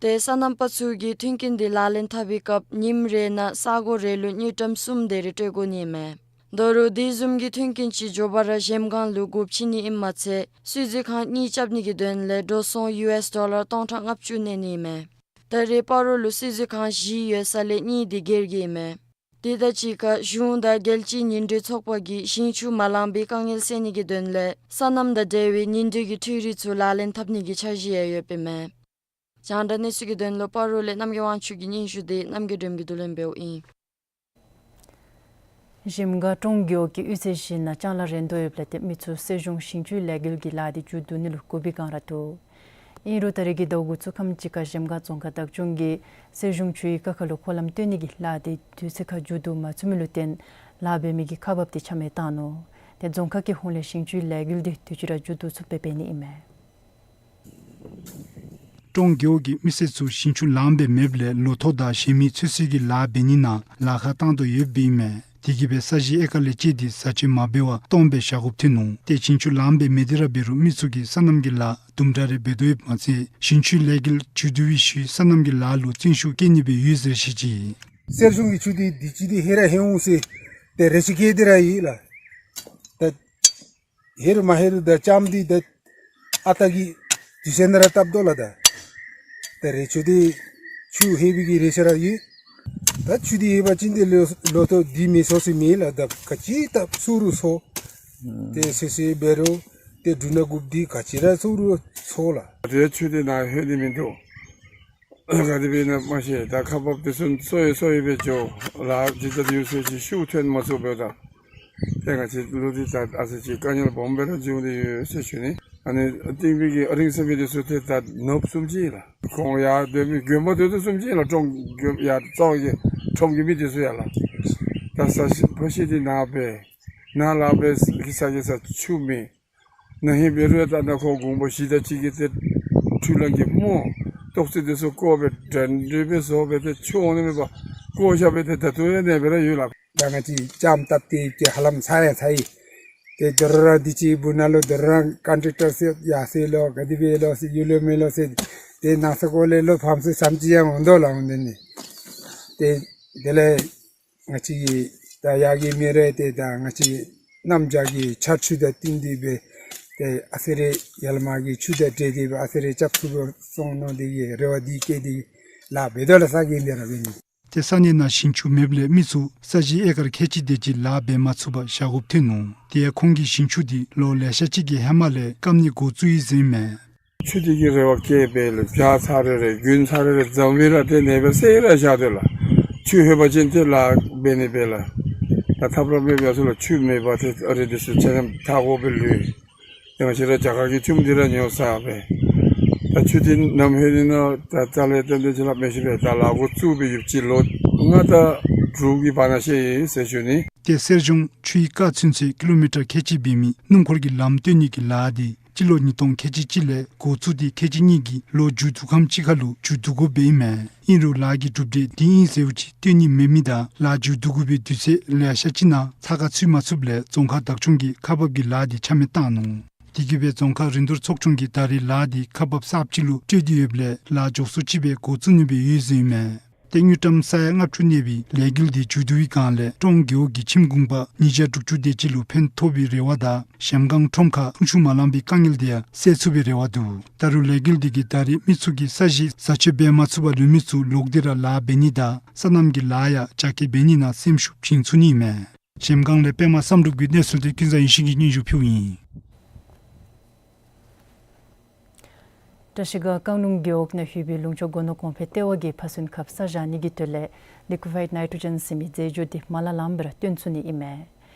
ཏེ་སོ་ནམ་པ་ཚུ་གིས་ཐོན་སྐྱེད་འདི་ལག་ལེན་འཐབ་པའི་སྐབས་ཉིནམ་རེ་ནང་ས་གོ་རེ་ལུ་དངུལ་ཀྲམ་གསུམ་དེ་རེ་སྤྲོད་དགོ་ནི་མས། ད་རུང་དེ་བཟུམ་གྱི་ཐོན་སྐྱེད་ཅིག་མགྱོགས་པ་ར་གཞལམ་སྒང་ལུ་སྒོ་ཕྱེ་ནི་ཨིནམ་མ་ཚད་བསིལ་མཛོད་ཁང་གཉིས་རྐྱབ་ནི་གི་དོན་ལས་འགྲོ་སོང་ཡུ་ཨེསི་ཌོ་ལར་སྟོང་ཕྲག་ལྔ་བཅུ་གནས་ནི་མས། ད་རེས་སྤ་རོ་ལུ་བསིལ་མཛོད་ཁང་བཞི་ཡོད་ས་ལས་གཉིས་དེ་སྒེར་གྱི་ཨིན་མས། དེ་དང་གཅིག་ཁར་གཞུང་དང་རྒྱལ་སྤྱིའི་ཉིན་དྲོད་ཚོགས་པ་གིས་ཞིང་ཆུ་མ་ལང་པའི་དཀའ་ངལ་སེལ་ནི་གི་དོན་ལས་སོ་ནམ་དང་འབྲེལ་བའི་ཉིན་དྲོད་ཀྱི་འཕྲུལ་རིག་ཚུ་ལག་ལེན་འཐབ་ནི་གི་འཆར་གཞི་ཡང་ཡོདཔ་ཨིན་མས། རྒྱང་བསྒྲགས་གནས་ཚུལ་གྱི་དོན་ལུ་སྤ་རོ་ལས་རྣམ་རྒྱལ་དབང་ཕྱུག་གི་སྙན་ཞུ་དེ་རྣམ་རྒྱལ་སྒྲོལམ་གྱིས་བསྡུ་ལེན་འབདཝ་ཨིན། གཞལམ་སྒང་ཀྲོང་རྒེད་འོག་གི་གཡུས་ཚན་བཞི་ནང་ལྕང་ལཱ་རན་དོ་ཡོདཔ་ལས་ཏེ་མི་ཚུ་གསེར་གཞོང་ཞིང་ཆུའི་ལས་འགུལ་གྱི་ལཱ་དེ་མཇུག་བསྡུ་ནི་ལུ་སྒུག་པའི་བསྒང་ར་འདུག། ཨིན་རུང་ད་རེས་ཀྱི་ཟླཝ་དགུ་ཚུ་ཁམས་ཅིག་ཁར་གཞལམ་སྒང་རྫོང་ཁག་བདག་སྐྱོང་གིས་གསེར་གཞོང་ཆུའི་ཀ་ཁ་ལུ་འཁོར་ལམ་བཏོན་ནི་གི་ལཱ་དེ་དུས་ཚོད་ཁར་མཇུག་བསྡུ་མ་ཚུགས་མི་ལུ་བརྟེན་ལཱ་འབད་མི་གི་ཁག་འབགཔ་དེ་ཆ་མེད་བཏང་ནུག། ཏེ་རྫོང་ཁག་གི་ཧོངས་ལས་ཞིང་ཆུའི་ལས་འགུལ་དེ་དུས་ཅི་ར་མཇུག་བསྡུ་ཚུགསཔ་སྦེ་འབད་ནི་ཨིན་མས། ཀྲོང་རྒེད་འོག་གི་མི་སེར་ཚུ་ཞིང་ཆུ་ལངམ་སྦེ་མེདཔ་ལས་ལོ་ཐོག་དང་གཞན་མི་ཚོད་བསྲེ་གི་ལཱ་འབད་ནི་ནང་ལཱ་ཁག་བཏང་དོ་ཡོདཔ་ཨིན་མས། དེ་གིས་སྦེ་ས་གཞི་ཨེ་ཀར་ལས་བཅད་དེ་བཟའ་སྤྱོད་མ་འབད་བར་སྟོངམ་སྦེ་བཞག་དགོཔ་ཐོན་ནུག། ཏེ་ཞིང་ཆུ་ལངམ་སྦེ་མེད་དེ་ར་འབད་རུང་མི་ཚུ་གིས་སོ་ནམ་གྱི་ལཱ་དུམ་གྲ་རེ་འབད་དོ་ཡོདཔ་མ་ཚད་ཞིང་ཆུའི་ལས་འགུལ་མཇུག་བསྡུ་བའི་ཤུལ་སོ་ནམ་གྱི་ལཱ་ལུ་བརྩོན་ཤུགས་བསྐྱེད་ནི་སྦེ་ཡོད་ཟེར་བཤད་ཅི། གསེར་གཞོང་གི་ཆུ་འདི་དུས་ཅི་འདི་ཧེ་ར་ཧེ་འོང་ཟེར་ཏེ་རེ་ཆེ་བསྐྱལ་ཏེ་ར་ཡོད་ལགས། ད་ཧེ་རུ་མ་ཧེ་རུ་ད་ལྕངམ་འདི་ད་ཨ་རྟག་གི་དུས་ཚོད་ནང་ར་བཏབ་དོ་ལགས། ད་ད་རེ་ཆུ་འདི་ཆུ་ཧེ་བའི་གི་རེ་ཆེ་ར་ཡོད། ད་ཆུ་འདི་ཧེ་བ་ཅིན་འདི་ལོ་ལོ་ཐོག་འདི་མི་སོ་སི་མེད་ལགས། ད་ག་ཅི་ད་སུ་རུ་སོ། ཏེ་སེ་སེ་འབད་རུང་ཏེ་འབྲུ་སྣ་དགུཔ་འདི་ག་ཅི་ར་སུ་རུ་སོ་ལགས། ཏེ་ཆུ་འདི་ནཱ་ལྷོད་ནི་མིན་འདུག། ག་དེ་སྦེ་ཨིན་ན་མ་ཤེས། ད་ཁག་འབགཔ་དེ་ཚུ་སོ་ཡི་སོ་ཡི་སྦེ་འགྱོ་ལགས། ཇི་ལྟར་ཡོད་ཟེར་ཅིག་ཤུགས་ཐོན་མ་ཚུགས་པས་ད། ཏེ་ང་བཅས་ལུ་འདི་ད་ཨ་ཙི་ཅིག་དཀའ་ངལ་སྦོམ་སྦེ་ར་འབྱུང་སྟེ་ཡོད་ཟེར་ཞུ་ནི། ཨ་ནི་གཏིང་པའི་གི་རིང་ས་མི་དེ་ཚུ་ཏེ་ད་ནོར་བུ་བཟུམ་ཅིག་ལགས། ཁོང་ཡར་སྡོད་མི་དགོན་པ་སྡོད་དོ་བཟུམ་ཅིག་ལགས། ཀྲོང་དགོན་ཡར་རྩ་བ་གི་ཁྲོམ་གྱི་མི་དེ་ཚུ་ཡང་ལགས། ད་ས་གཞི་ཕ་གཞིས་འདི་ནཱ་སྦེ་ནཱ་ལཱ་འབད་གེ་ས་གེ་ས་ཆུ་མེད། ནཱ་ཧེ་འབད་རུང་ད་ནཱ་ཁོ་དགོངས་པ་བཞི་དང་གཅིག་གི་ཏེ་འཕྲུལ་གླང་གི་རྨོ་ཏོག་ཙེ་དེ་ཚུ་བཀོ་སྦེ་འདྲན་འདྲ་སྦེ་བཟོ་སྦེ་ཏེ་ཆུ་འོང་ནི་མེད་པར་བཀོ་བཞག་སྦེ་ཏེ་ད་ལྟོ་ཡང་གནས་སྦེ་ར་ཡོད་ལགས། ད་ང་བཅས་ལྕངམ་བཏབ་སྟེ་ཏེ་ཧ་ལམ་ཚར་ཡང་ཚར་ཡི། ཏེ་དོ་རུང་ར་འདི་ཅིག་སྦུག་ནང་ལུ་དོ་རུང་ར་ཀོན་ཊེག་ཊར་ཟེར་ཡར་སེལ་ལོ་ག་དེ་སྦེ་ལོ་ཟེར་ཡོད་ལོ་མེད་ལོ་ཟེར་ཏེ་ནང་ས་གོ་ལས་ལོ་ཕམ་ཚུ་ཙམ་ཅིག་ཡང་འོང་དོ་ལགས། འོང་དེ་ནི་ཏེ་དེ་ལས་ ང་བཅས་ཀྱི་ད་ཡར་གྱི་མེ་རི་དེ་ད་ང་བཅས་གནམ་བྱཱར་གྱི་ཆར་ཆུ་དང་བསྟུན་ཏེ་སྦེ་ཏེ་ཨ་ཙི་རེ་ཡར་ལས་མར་གྱི་ཆུ་དང་འདྲེས་ཏེ་སྦེ་ཨ་ཙི་རེ་རྐྱབ་ཚུགས་པར་སོང་མནོ་སྟེ་གི་རེ་བ་འདི་བསྐྱེད་དེ་ལཱ་འབད་དོ་ལགས། ས་གི་འདི་ར་འབད་ནི། ཏེ་ས་གནས་ནང་ཞིང་ཆུ་མེདཔ་ལས་མི་ཚུ་ས་གཞི་ཨེ་ཀར་ཁལ་གཅིག་དེ་ཅིག་ལཱ་འབད་མ་ཚུགས་པར་བཞག་དགོཔ་ཐོན་ནུག། དེ་ཡང་ཁོང་གིས་ཞིང་ཆུ་འདི་ལོ་ལེ་ཤ་ཅིག་གི་ཧེ་མ་ལས་བཀབ་ནི་འགོ་བཙུགས་ཡི་ཟེར་ཨིན་མས། ཆུ་འདི་གི་རེ་བ་བསྐྱེད་སྦེ་ལགས་བྱཱར་ཚར་རེ་རེ་དགུན་ཚར་རེ་རེ་འཛམ་གླིང་ར་ཏེ་ཨ་ནེ་སྦེ་སེ་ར་བཞག་སྡོད་ལགས། ཆུ་ལྷོད་པ་ཅིན་ཏེ་ལཱ་འབད་ནི་སྦེ་ལགས། ད་ཐབས་ར་མེདཔ་ཡར་སོང་ལགས། ཆུ་མེད་པར་ཏེ་ཨ་རི་འདི་ཚུ་ཆ་མཉམ་ཐལ་གོ་སྦེ་ལུས། ཏེ་ང་བཅས་ར་རྒྱ་གར་གྱི་ཆུམ་འདི་ར་ཉོ་ས་སྦེ། ད་ཆུ་འདི་ནམ་ལྷོད་ནི་ན་ད་རྩ་ལས་བརྟེན་ཏེ་ཅིག་ལགས་མི་ཤེས་པས། ད་ལཱ་འགོ་བཙུགས་སྦེ་ཡོདཔ་ཅིག་ལོ་ལྔ་དང་དྲུག་གི་བར་ན་ཤེས་ཡི་ཟེར་ཞུ་ནི། ཏེ་གསེར་གཞོང་ཆུའི་རྐ་ཚུན་ཚོད་ཀི་ལོ་མི་ཊར་ཁལ་གཅིག་འབད་མི་སྣུམ་འཁོར་གྱི་ལམ་བཏོན་ནི་གི་ལཱ་འདི་སྤྱི་ལོ་ཉིས་སྟོང་ཁལ་གཅིག་གཅིག་ལས་འགོ་བཙུགས་ཏེ་ཁལ་གཅིག་གཉིས་ཀྱི་ལོ་མཇུག་བསྡུ་ཁམས་ཅིག་ཁར་ལུ་མཇུག་བསྡུ་དགོཔ་སྦེ་ཨིན་མས། ཨིན་རུང་ལཱ་གི་གྲུབ་འབྲས་འདི་ཨིན་ཟེརཝ་ཅིག་སྟོན་ནི་མེད་མི་དང་ལཱ་མཇུག་བསྡུ་དགོ་པའི་དུས་ཚོད་ལེ་ཤ་ཅིག་ནང་ཚགས་ཁར་ཚུད་མ་ཚུགསཔ་ལས་རྫོང་ཁག་བདག་སྐྱོང་གིས་ཁག་འབག་གི་ལཱ་འདི་ཆ་མེད་བཏང་ནུག། དེ་གིས་སྦེ་རྫོང་ཁག་རིན་བསྡུར་ཚོགས་ཆུང་གིས་ད་རེས་ལཱ་འདི་ཁག་འབག་གསརཔ་ཅིག་ལུ་སྤྲོད་དེ་ཡོདཔ་ལས་ལཱ་མགྱོགས་སུ་ཅིག་སྦེ་འགོ་བཙུགས་ནི་སྦེ་ཡོད་ཟེར་ཨིན་མས། ཏེ་དངུལ་ཀྲམ་ས་ཡ་ལྔ་བཅུ་གནས་པའི་ལས་འགུལ་འདི་མཇུག་བསྡུ་བའི་སྒང་ལས་ཀྲོང་རྒེད་འོག་གི་ཁྱིམ་གུང་པ་ཉིས་བརྒྱ་དྲུག་ཅུ་དེ་ཅིག་ལུ་ཕན་ཐོགས་པའི་རེ་བ་དང་གཞལམ་སྒང་ཁྲོམ་ཁར་སྲུང་སྐྱོབ་མ་ལང་པའི་དཀའ་ངལ་འདི་ཡང་སེལ་ཚུགས་པའི་རེ་བ་འདུག། ད་རུང་ལས་འགུལ་འདི་གིས་ད་རེས་མི་ཚུ་གིས་ས་གཞི་བཟའ་སྤྱོད་འབད་མ་ཚུགས་པར་ལུས་མི་ཚུ་ལོག་སྟེ་ར་ལཱ་འབད་ནི་དང་སོ་ནམ་གྱི་ལཱ་ཡང་རྒྱ་སྐྱེད་འབད་ནི་ནང་སེམས་ཤུགས་བྱིན་ཚུགས་ནི་མས། གཞལམ་སྒང་ལས་པདྨ་བསམ་གྲུབ་ཀྱི་གནས་ཚུལ་འདི་ཀུན་བཟང་ཡེ་ཤེས་ཀྱིས་སྙན་ཞུ་ཕུལཝ་ཨིན། བཀྲ་ཤིས་སྒང་རྐང་ལུང་རྒེད་འོག་ནང་ཡོད་པའི་ལུང་ཕྱོགས་སྒོ་ནོར་གོང་འཕེལ་ལྟེ་བ་གིས་ཕ་སུན་ཁབ་ས་བཞག་ནི་གི་དོན་ལས་ལི་ཀུ་ཕའིཌ་ནའི་ཊྲོ་ཇེན་ཟེར་མི་རྫས་སྦྱོར་འདི་མ་ལང་ལངམ་སྦེ་ར་བཏོན་ཚུགས་ནི་ཨིན་མས།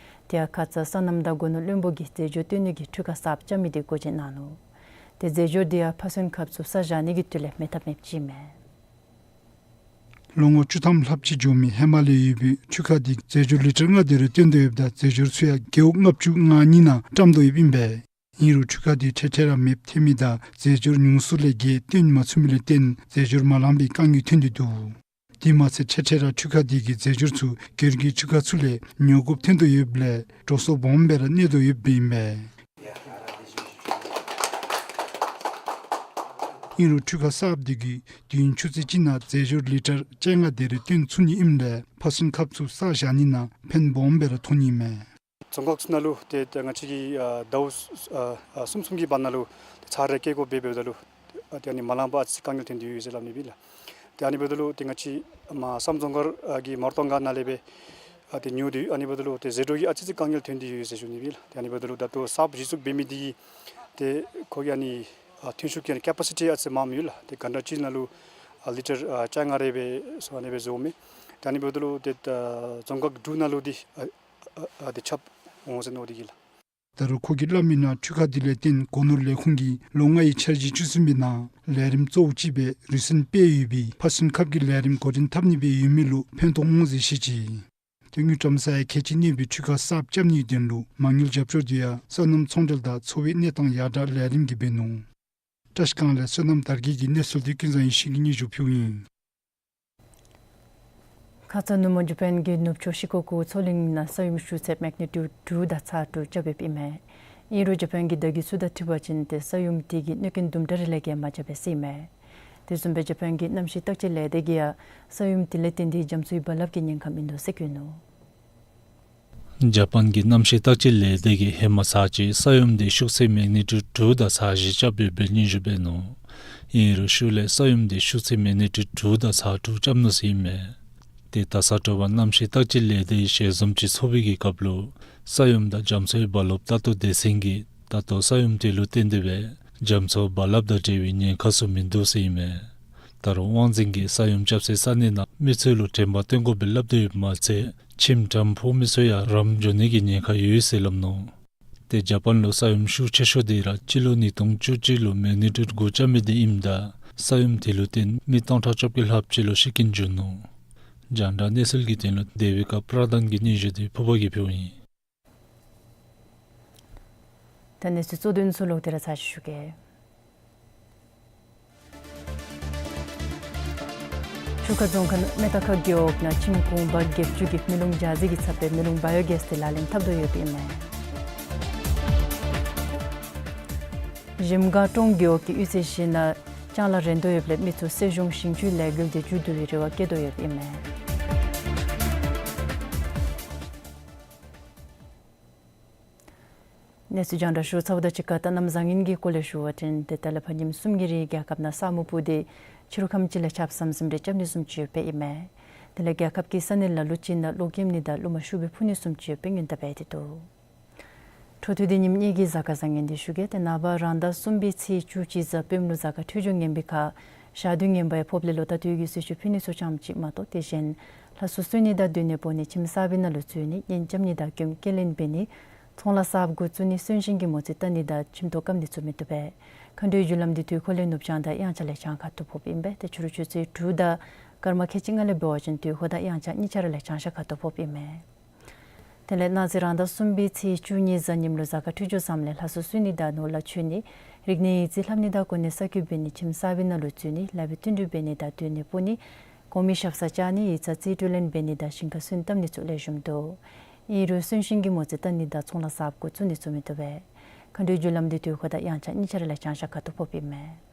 དེ་ཡང་ཁ་ཙ་སོ་ནམ་དང་སྒོ་ནོར་བློན་པོ་གིས་རྫས་སྦྱོར་བཏོན་ནི་གི་འཕྲུལ་ཁ་གསརཔ་རྐྱབ་མི་འདི་སྒོ་འབྱེད་གནང་ནུག། ཏེ་རྫས་སྦྱོར་འདི་ཡང་ཕ་སུན་ཁབ་ཚུ་ས་བཞག་ནི་གི་དོན་ལས་མེད་ཐབས་མེདཔ་ཅིག་ཨིན་མས། ལོ་ངོ་བཅུ་ཐམ་ལྷགཔ་ཅིག་འགྱོ་མི་ཧེ་མ་ལས་ཡོད་པའི་འཕྲུལ་ཁ་འདི་རྫས་སྦྱོར་ལི་ཊར་ལྔ་དེ་རེ་བཏོན་དོ་ཡོདཔ་ད་རྫས་སྦྱོར་ཚུ་ཡང་རྒེད་འོག་ལྔ་བཅུ་ང་གཉིས་ནང་བཀྲམ་དོ་ཡོདཔ་ཨིན་པས། ཨིན་རུང་འཕྲུལ་ཁ་འདི་འཕྲལ་འཕྲལ་ར་མེདཔ་ཐོན་མི་དང་རྫས་སྦྱོར་ཉུང་སུ་ལས་བརྒལ་བཏོན་མ་ཚུགས་མི་ལས་བརྟེན་རྫས་སྦྱོར་མ་ལང་པའི་དཀའ་ངལ་ཐོན་ཏེ་འདུག། དེ་མ་ཚད་འཕྲལ་འཕྲལ་ར་འཕྲུལ་ཁ་འདི་གིས་རྫས་སྦྱོར་ཚུ་སྒེར་གྱི་འཕྲུལ་ཁ་ཚུ་ལས་ཉོ་དགོཔ་ཐོན་དོ་ཡོདཔ་ལས་འགྲོ་སོང་སྦོམ་སྦེ་ར་གནས་དོ་ཡོདཔ་ཨིན་པས། ཨིན་རུང་འཕྲུལ་ཁ་གསརཔ་འདི་གིས་དུས་ཡུན་ཆུ་ཚོད་གཅིག་ནང་རྫས་སྦྱོར་ལི་ཊར་བཅོ་ལྔ་དེ་རེ་བཏོན་ཚུགས་ནི་ཨིནམ་ལས་ཕ་སུན་ཁབ་ཚུ་ས་བཞག་ནི་ནང་ཕན་སྦོམ་སྦེ་ར་ཐོགས་ནི་མས། རྫོང་ཁག་ཚུ་ནང་ལུ་ཏེ་ཏེ་ང་བཅས་ཀྱིས་ཨ་ཟླཝ་ཨ་ཨ་གསུམ་གསུམ་གྱི་བར་ན་ལུ་ཏེ་ཚར་རེ་སྐྱེལ་སྒོ་འབད་འབདཝ་ད་ལུ་ཨ་ཏེ་ཨ་ནི་མ་ལང་པར་ཨ་ཙི་དཀའ་ངལ་ཐོན་ཏེ་ཡོད་ཟེར་སླབ་ནི་སྦེ་ལགས། ཏེ་ཨ་ནི་འབདཝ་ད་ལུ་ཏེ་ང་བཅས་མར་བསམ་རྫོང་ཁག་ཨ་གི་མར་རྡོ་སྒང་ནང་ལས་སྦེ་ཨ་ཏེ་ཉོ་སྟེ་ཨ་ནི་འབདཝ་ད་ལུ་ཏེ་རྫས་སྒྲོག་གི་ཨ་ཙི་ཙི་དཀའ་ངལ་ཐོན་ཏེ་ཡོད་ཟེར་ཞུ་ནི་སྦེ་ལགས། ཏེ་ཨ་ནི་འབདཝ་ད་ལུ་ད་ལྟོ་གསརཔ་གཞི་བཙུགས་འབད་མི་འདི་གིས་ཏེ་ཁོ་གི་ཨ་ནི་ཨ་ཐོན་ཤུགས་ཀྱི་ཨ་ནི་ཀེ་པ་སི་ཊི་ཨ་ཙི་མངམ་ཡོད་ལགས། ཏེ་གྷན་ཊ་གཅིག་ནང་ལུ་ཨ་ལི་ཊར་ཨ་བཅོ་ལྔ་རེ་སྦེ་སོ་ཨ་ནི་སྦེ་བཟོཝ་མས། ཏེ་ཨ་ནི་འབདཝ་ད་ལུ་ཏེ་ད་རྫོང་ཁག་དྲུག་ནང་ལུ་འདི་ཨ་ཨ་ཨ་ཏེ་ཁྱབ་འོང་ཟེར་མནོ་སྟེ་གི་ལགས། ད་རུང་ཁོ་གིས་སླབ་མིའི་ནང་འཕྲུལ་ཁ་འདི་ལས་བརྟེན་སྒོ་ནོར་ལས་ཁུངས་ཀྱིས་ལོ་ལྔ་ཡི་འཆར་གཞི་བཅུ་གསུམ་པའི་ནང་ལས་རིམ་གཙོ་བོ་ཅིག་སྦེ་རུས་ཚན་སྤེལ་ཡོད་པའི་ཕ་སུན་ཁབ་ཀྱི་ལས་རིམ་འགོ་འདྲེན་འཐབ་ནི་སྦེ་ཡོད་མི་ལུ་ཕན་ཐོགས་འོང་ཟེར་བཤད་ཅི། ཏེ་དངུལ་ཀྲམ་ས་ཡ་ཁལ་གཅིག་གནས་པའི་འཕྲུལ་ཁ་གསརཔ་རྐྱབ་ནིའི་དོན་ལུ་མ་དངུལ་རྒྱབ་སྐྱོར་འདི་ཡང་སོ་ནམ་ཚོང་འབྲེལ་དང་འཚོ་བའི་གནས་སྟངས་ཡར་དྲག་ལས་རིམ་གྱིས་འབད་ནུག། བཀྲ་ཤིས་སྒང་ལས་སོ་ནམ་དར་རྒྱས་ཀྱི་གནས་ཚུལ་འདི་ཀུན་བཟང་ཡེ་ཤེས་ཀྱིས་སྙན་ཞུ་ཕུལཝ་ཨིན། ཁ་ཙ་ནུབ་མོ་ཇ་པཱན་གྱི་ནུབ་ཕྱོགས་ཤི་ཀོ་ཀུ་མཚོ་གླིང་ནང་ས་ཡོམ་ཤུགས་ཚད་མེག་ནི་ཊིའུཌ་དྲུག་དང་ཚག་དྲུག་རྐྱབ་ཡོདཔ་ཨིན་མས། ཨིན་རུང་ཇ་པཱན་གྱི་བརྡ་བརྒྱུད་ཚུ་དང་འཁྲིལ་བ་ཅིན་ཏེ་ས་ཡོམ་དེ་གིས་གནོད་རྐྱེན་དུམ་གྲ་རེ་ལས་བརྒལ་མ་རྐྱབ་པས་ཟེར་ཨིན་མས། དེ་བཟུམ་སྦེ་ཇ་པཱན་གྱི་གནམ་གཤིས་བརྟག་དཔྱད་ལས་སྡེ་གིས་ཡང་ས་ཡོམ་དེ་ལས་བརྟེན་ཏེ་རྒྱ་མཚོའི་རྦ་རླབས་ཀྱི་ཉེན་ཁ་མིན་འདུག་ཟེར་བཀོད་ནུག། ཇ་པཱན་གྱི་གནམ་གཤིས་བརྟག་དཔྱད་ལས་སྡེ་གིས་ཧེ་མ་ཚར་གཅིག་ས་ཡོམ་དེ་ཤུགས་ཚད་མེག་ནི་ཊིའུཌ་དྲུག་དང་ཚག་བཞི་རྐྱབ་ཡོདཔ་སྦེ་སྙན་ཞུ་འབད་ནུག། ཨིན་རུང་ཤུལ་ལས་ས་ཡོམ་དེ་ཤུགས་ཚད་མེག་ནི་ཊིའུཌ་དྲུག་དང་ཚག་དྲུག་རྐྱབ་ནུག་ཟེར་ཨིན་མས། ཏེ་ད་ས་དྲོ་པ་གནམ་གཤིས་བརྟག་དཔྱད་ལས་སྡེའི་ཞལ་འཛོམས་ཅིག་ཚོགས་པའི་གི་སྐབས་ལུ་ས་ཡོམ་དང་རྒྱ་མཚོའི་རྦ་རླབས་ལྟ་རྟོག་སྡེ་ཚན་གྱིས་ད་ལྟོ་ས་ཡོམ་དེ་ལུ་བརྟེན་ཏེ་སྦེ་རྒྱ་མཚོ་རྦ་རླབས་དང་འབྲེལ་བའི་ཉེན་ཁ་ཚུ་མིན་འདུག་ཟེར་ཨིན་མས། ད་རུང་དབང་འཛིན་གྱིས་ས་ཡོམ་རྐྱབ་སའི་ས་གནས་ནང་མི་ཚུ་ལུ་དྲན་པ་བསྟེན་དགོ་པའི་སླབ་སྟེ་ཡོདཔ་མ་ཚད་ཁྱིམ་གྲམ་ཕུག་མི་ཚུ་ཡང་རམ་འགྱོ་ནི་གི་ཉེན་ཁ་ཡོད་ཟེར་སླབ་ནུག། ཏེ་ཇ་པཱན་ལུ་ས་ཡོམ་ཤུགས་ཆེ་ཤོས་དེ་ར་སྤྱི་ལོ་ཉིས་སྟོང་བཅུ་གཅིག་ལུ་མེག་ནི་ཊིའུཌ་དགུ་རྐྱབ་མི་དེ་ཨིནམ་ད་ས་ཡོམ་དེ་ལུ་བརྟེན་མི་སྟོང་ཕྲག་བཅོ་བརྒྱད་ལྷགཔ་ཅིག་ལུ་ཤི་རྐྱེན་བྱུང་ནུག། རྒྱང་བསྒྲགས་གནས་ཚུལ་གྱི་དོན་ལུ་དེ་བི་ཀ་པྲ་དཱན་གྱིས་སྙན་ཞུ་དེ་ཕུརཔ་གིས་ཕུལཝ་ཨིན། ད་གནས་ཚུལ་གཙོ་དོན་ཚུ་ལོག་སྟེ་ར་ཚར་ཅིག་ཞུ་གེ། ཆུ་ཁ་རྫོང་ཁག་མེ་ཏ་ཁ་རྒེད་འོག་ནང་ཁྱིམ་གུང་པ་བརྒྱད་ཅུ་གིས་མེ་རླུང་འཇའ་ཟེར་གྱི་ཚབ་སྦེ་མེ་རླུང་བ་ཡོ་གེསི་དེ་ལག་ལེན་འཐབ་དོ་ཡོདཔ་ཨིན་མས། གཞལམ་སྒང་ཀྲོང་རྒེད་འོག་གི་གཡུས་ཚན་བཞི་ནང་ལྕང་ལཱ་རན་དོ་ཡོདཔ་ལས་མི་ཚུ་གསེར་གཞོང་ཞིང་ཆུའི་ལས་འགུལ་དེ་མཇུག་བསྡུ་བའི་རེ་བ་བསྐྱེད་དོ་ཡོདཔ་ཨིན་མས། གནས་ཚུལ་རྒྱང་བསྒྲགས་ཞུ་ཚརཝ་ད་གཅིག་ཁར་ད་གནམ་བཟང་ངན་གྱི་སྐོར་ལས་ཞུ་བ་ཅིན་ཏེ་ད་ལས་ཕར་ཉིནམ་གསུམ་གྱི་རིང་རྒྱལ་ཁབ་ནང་ས་སྨུག་སྤུབས་ཏེ་ཕྱི་རུ་ཁམས་ཅིག་ལས་ཆརཔ་ཟམ་ཟིམ་རེ་རྐྱབ་ནི་བཟུམ་ཅིག་ཡོདཔ་ཨིན་མས། དེ་ལས་རྒྱལ་ཁབ་ཀྱི་ས་གནས་ལ་ལུ་ཅིག་ནང་གློག་གེམ་ནི་དང་རླུང་མ་ཤུགས་སྦེ་འཕུ་ནི་བཟུམ་ཅིག་ཡོདཔ་སྦེ་སྔོན་བརྡ་འབད་དེ་འདུག། འཕྲོ་མཐུད་དེ་ཉིནམ་གཉིས་ཀྱི་གཟའ་སྐར་བཟང་ངན་འདི་ཞུ་གེ། ཏེ་ནངས་པ་རང་ཟླ་གསུམ་པའི་ཚེས་བཅུ་གཅིག་གཟའ་སྤེན་པ་ལུ་གཟའ་སྐར་འཕྲོད་སྦྱོར་ངན་པའི་ཁར་ཞག་དུས་ངན་པ་ཡང་ཕོགཔ་ལས་ལོ་ཟླ་དུས་ཀྱི་གསོལ་མཆོད་ཕུལ་ནི་ཚུ་ཙམ་ཅིག་མ་གཏོགས་དེ་གཞན་ལྷ་གསོལ་གསོལ་ནི་དང་སྡོད་གནས་སྤོ་ནི་ཁྱིམ་གསར་པའི་ནང་ལུ་འཛུལ་ནི་གཉེན་རྐྱབ་ནི་དང་མགྱོནམ་སྐྱེལ་ལེན་འབད་ནི་ཚོང་ལཱ་གསརཔ་འགོ་བཙུགས་ནི་གསོན་གཤིན་གྱི་མོ་རྩིས་བལྟ་ནི་དང་ཁྱིམ་ཐོག་བཀབ་ནི་ཚུ་མི་བཏུབ་པས། མཁའ་འགྲོའི་རྒྱུ་ལམ་འདི་དུས་འཁོར་ལས་ནུབ་བྱང་དང་དབྱངས་འཆར་ལས་བྱང་ཁ་ཐུག་ཕོགཔ་ཨིན་པས། ཏེ་ཕྱི་རུ་ཆུ་ཚོད་དྲུག་དང་སྐར་མ་ཁལ་གཅིག་ལྔ་ལས་འབད་བ་ཅིན་དུས་འཁོར་དང་དབྱངས་འཆར་གཉིས་ཆ་ར་ལས་བྱང་ཤར་ཁ་ཐུག་ཕོགཔ་ཨིན་མས། དེ་ལས་གནངས་ཚེ་རང་ཟླ་གསུམ་པའི་ཚེས་བཅུ་གཉིས་གཟའ་ཉིམ་ལུ་གཟའ་སྐར་འཕྲོད་སྦྱོར་བཟངམ་ལས་ལྷ་གསོལ་གསོལ་ནི་དང་ནོར་ལྷ་མཆོད་ནི། རིག་གནས་ཡིག་རྩིས་ལྷབ་ནི་དང་གོ་གནས་གསར་བསྐོ་འབད་ནི་ཁྱིམ་གསར་པའི་ནང་ལུ་འཛུལ་ནི་ལཱ་འབད་བསྟུན་གྲོས་འབད་ནི་དང་སྡོད་གནས་སྤོ་ནི། གོང་མའི་ཞབས་སར་བཅར་ནི་ཡིག་ཚང་རྩིས་སྤྲོད་ལེན་འབད་ནི་དང་ཞིང་ཁར་སོན་བཏབ་ནི་ཚུ་ལེགས་ཤོམ་འདུག། ཨིན་རུང་གསོན་གཤིན་གྱི་མོ་རྩིས་བལྟ་ནི་དང་ཚོང་ལཱ་གསརཔ་འགོ་བཙུགས་ནི་ཚུ་མི་བཏུབ་པས། མཁའ་འགྲོའི་རྒྱུ་ལམ་འདི་དུས་འཁོར་དང་དབྱངས་འཆར་གཉིས་ཆ་ར་ལས་བྱང་ཤར་ཁ་ཐུག་ཕོགཔ་ཨིན་མས།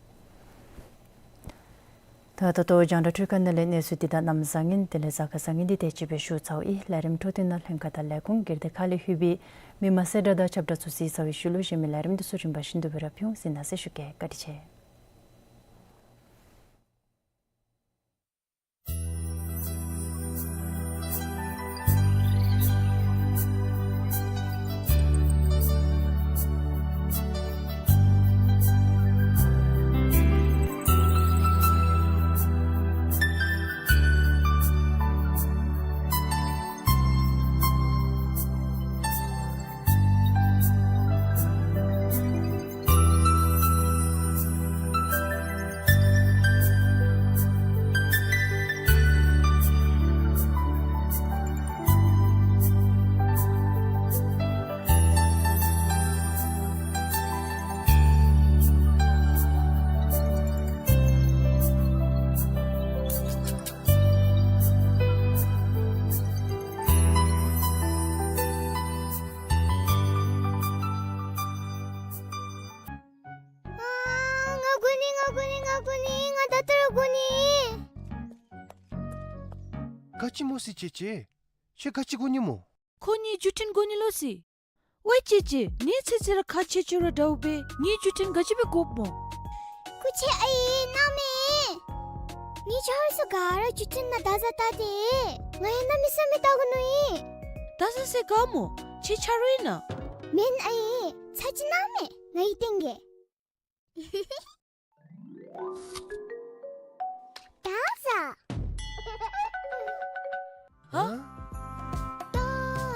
ད་ད་ལྟོ་རྒྱང་བསྒྲགས་འཕྲུལ་ཁང་ནང་ལས་གནས་ཚུལ་འདི་དང་གནམ་བཟང་ངན་དེ་ལས་གཟའ་སྐར་བཟང་ངན་འདི་དེ་ཅིག་སྦེ་ཞུ་ཚརཝ་ཨིན། ལས་རིམ་འཕྲོ་མཐུད་ནང་ལྷན་ཁག་དང་ལས་ཁུངས་སྒེར་སྡེ་ཁག་ལས་ལྷོད་པའི་མི་མང་གསལ་བསྒྲགས་དང་ཁྱབ་བསྒྲགས་ཚུ་གཟིགས་ཚར་བའི་ཤུལ་ལུ་གཞན་མི་ལས་རིམ་འདི་ཚུ་རིམ་པ་བཞིན་དུ་སྦེ་ར་ཕུལ་འོང་། གཟིགས་གནང་ཟེར་ཞུ་གེ། བཀའ་དྲིན་ཆེ། ཨ་ང་དགོ་ནི་ང་དགོ་ནི་ང་དགོ་ནི། ང་ད་ལྟོ་ར་དགོ་ནི། ག་ཅི་སྨོ་ཟེར་ཅེ་ཅེ། ཁྱོད་ག་ཅི་དགོ་ནི་སྨོ། ཁོ་གཉིས་བརྒྱུད་འཕྲིན་དགོ་ནི་ལོ་ཟེར། ཝའེ་ཅེ་ཅེ། ངེའི་ཚེ་ཚེ་ར་ཁག་ཆེ་ཆེ་ར་འདྲཝ་སྦེ་ངེའི་བརྒྱུད་འཕྲིན་ག་ཅི་སྦེ་དགོཔ་སྨོ། སྐུ་མཁྱེན་ཨའི་གནམ་མེད། ངེའི་ཆ་ཧོར་ཚུ་ག་ར་བརྒྱུད་འཕྲིན་ནང་བརྡ་བཟའ་བལྟ་སྟེ་ང་ཡང་གནམ་མེད་ས་མེད་བལྟ་དགོ་ནི་ཨིན། བརྡ་བཟའ་ས་ག་སྨོ། ཁྱོད་ཆ་རོགས་ཨིན་ན། མེན་ཨའི། ཚར་ཅིག་གནང་མས། ང་གིས་སྟོན་གེ། བརྡ་བཟའ། ཧ། བརྡ་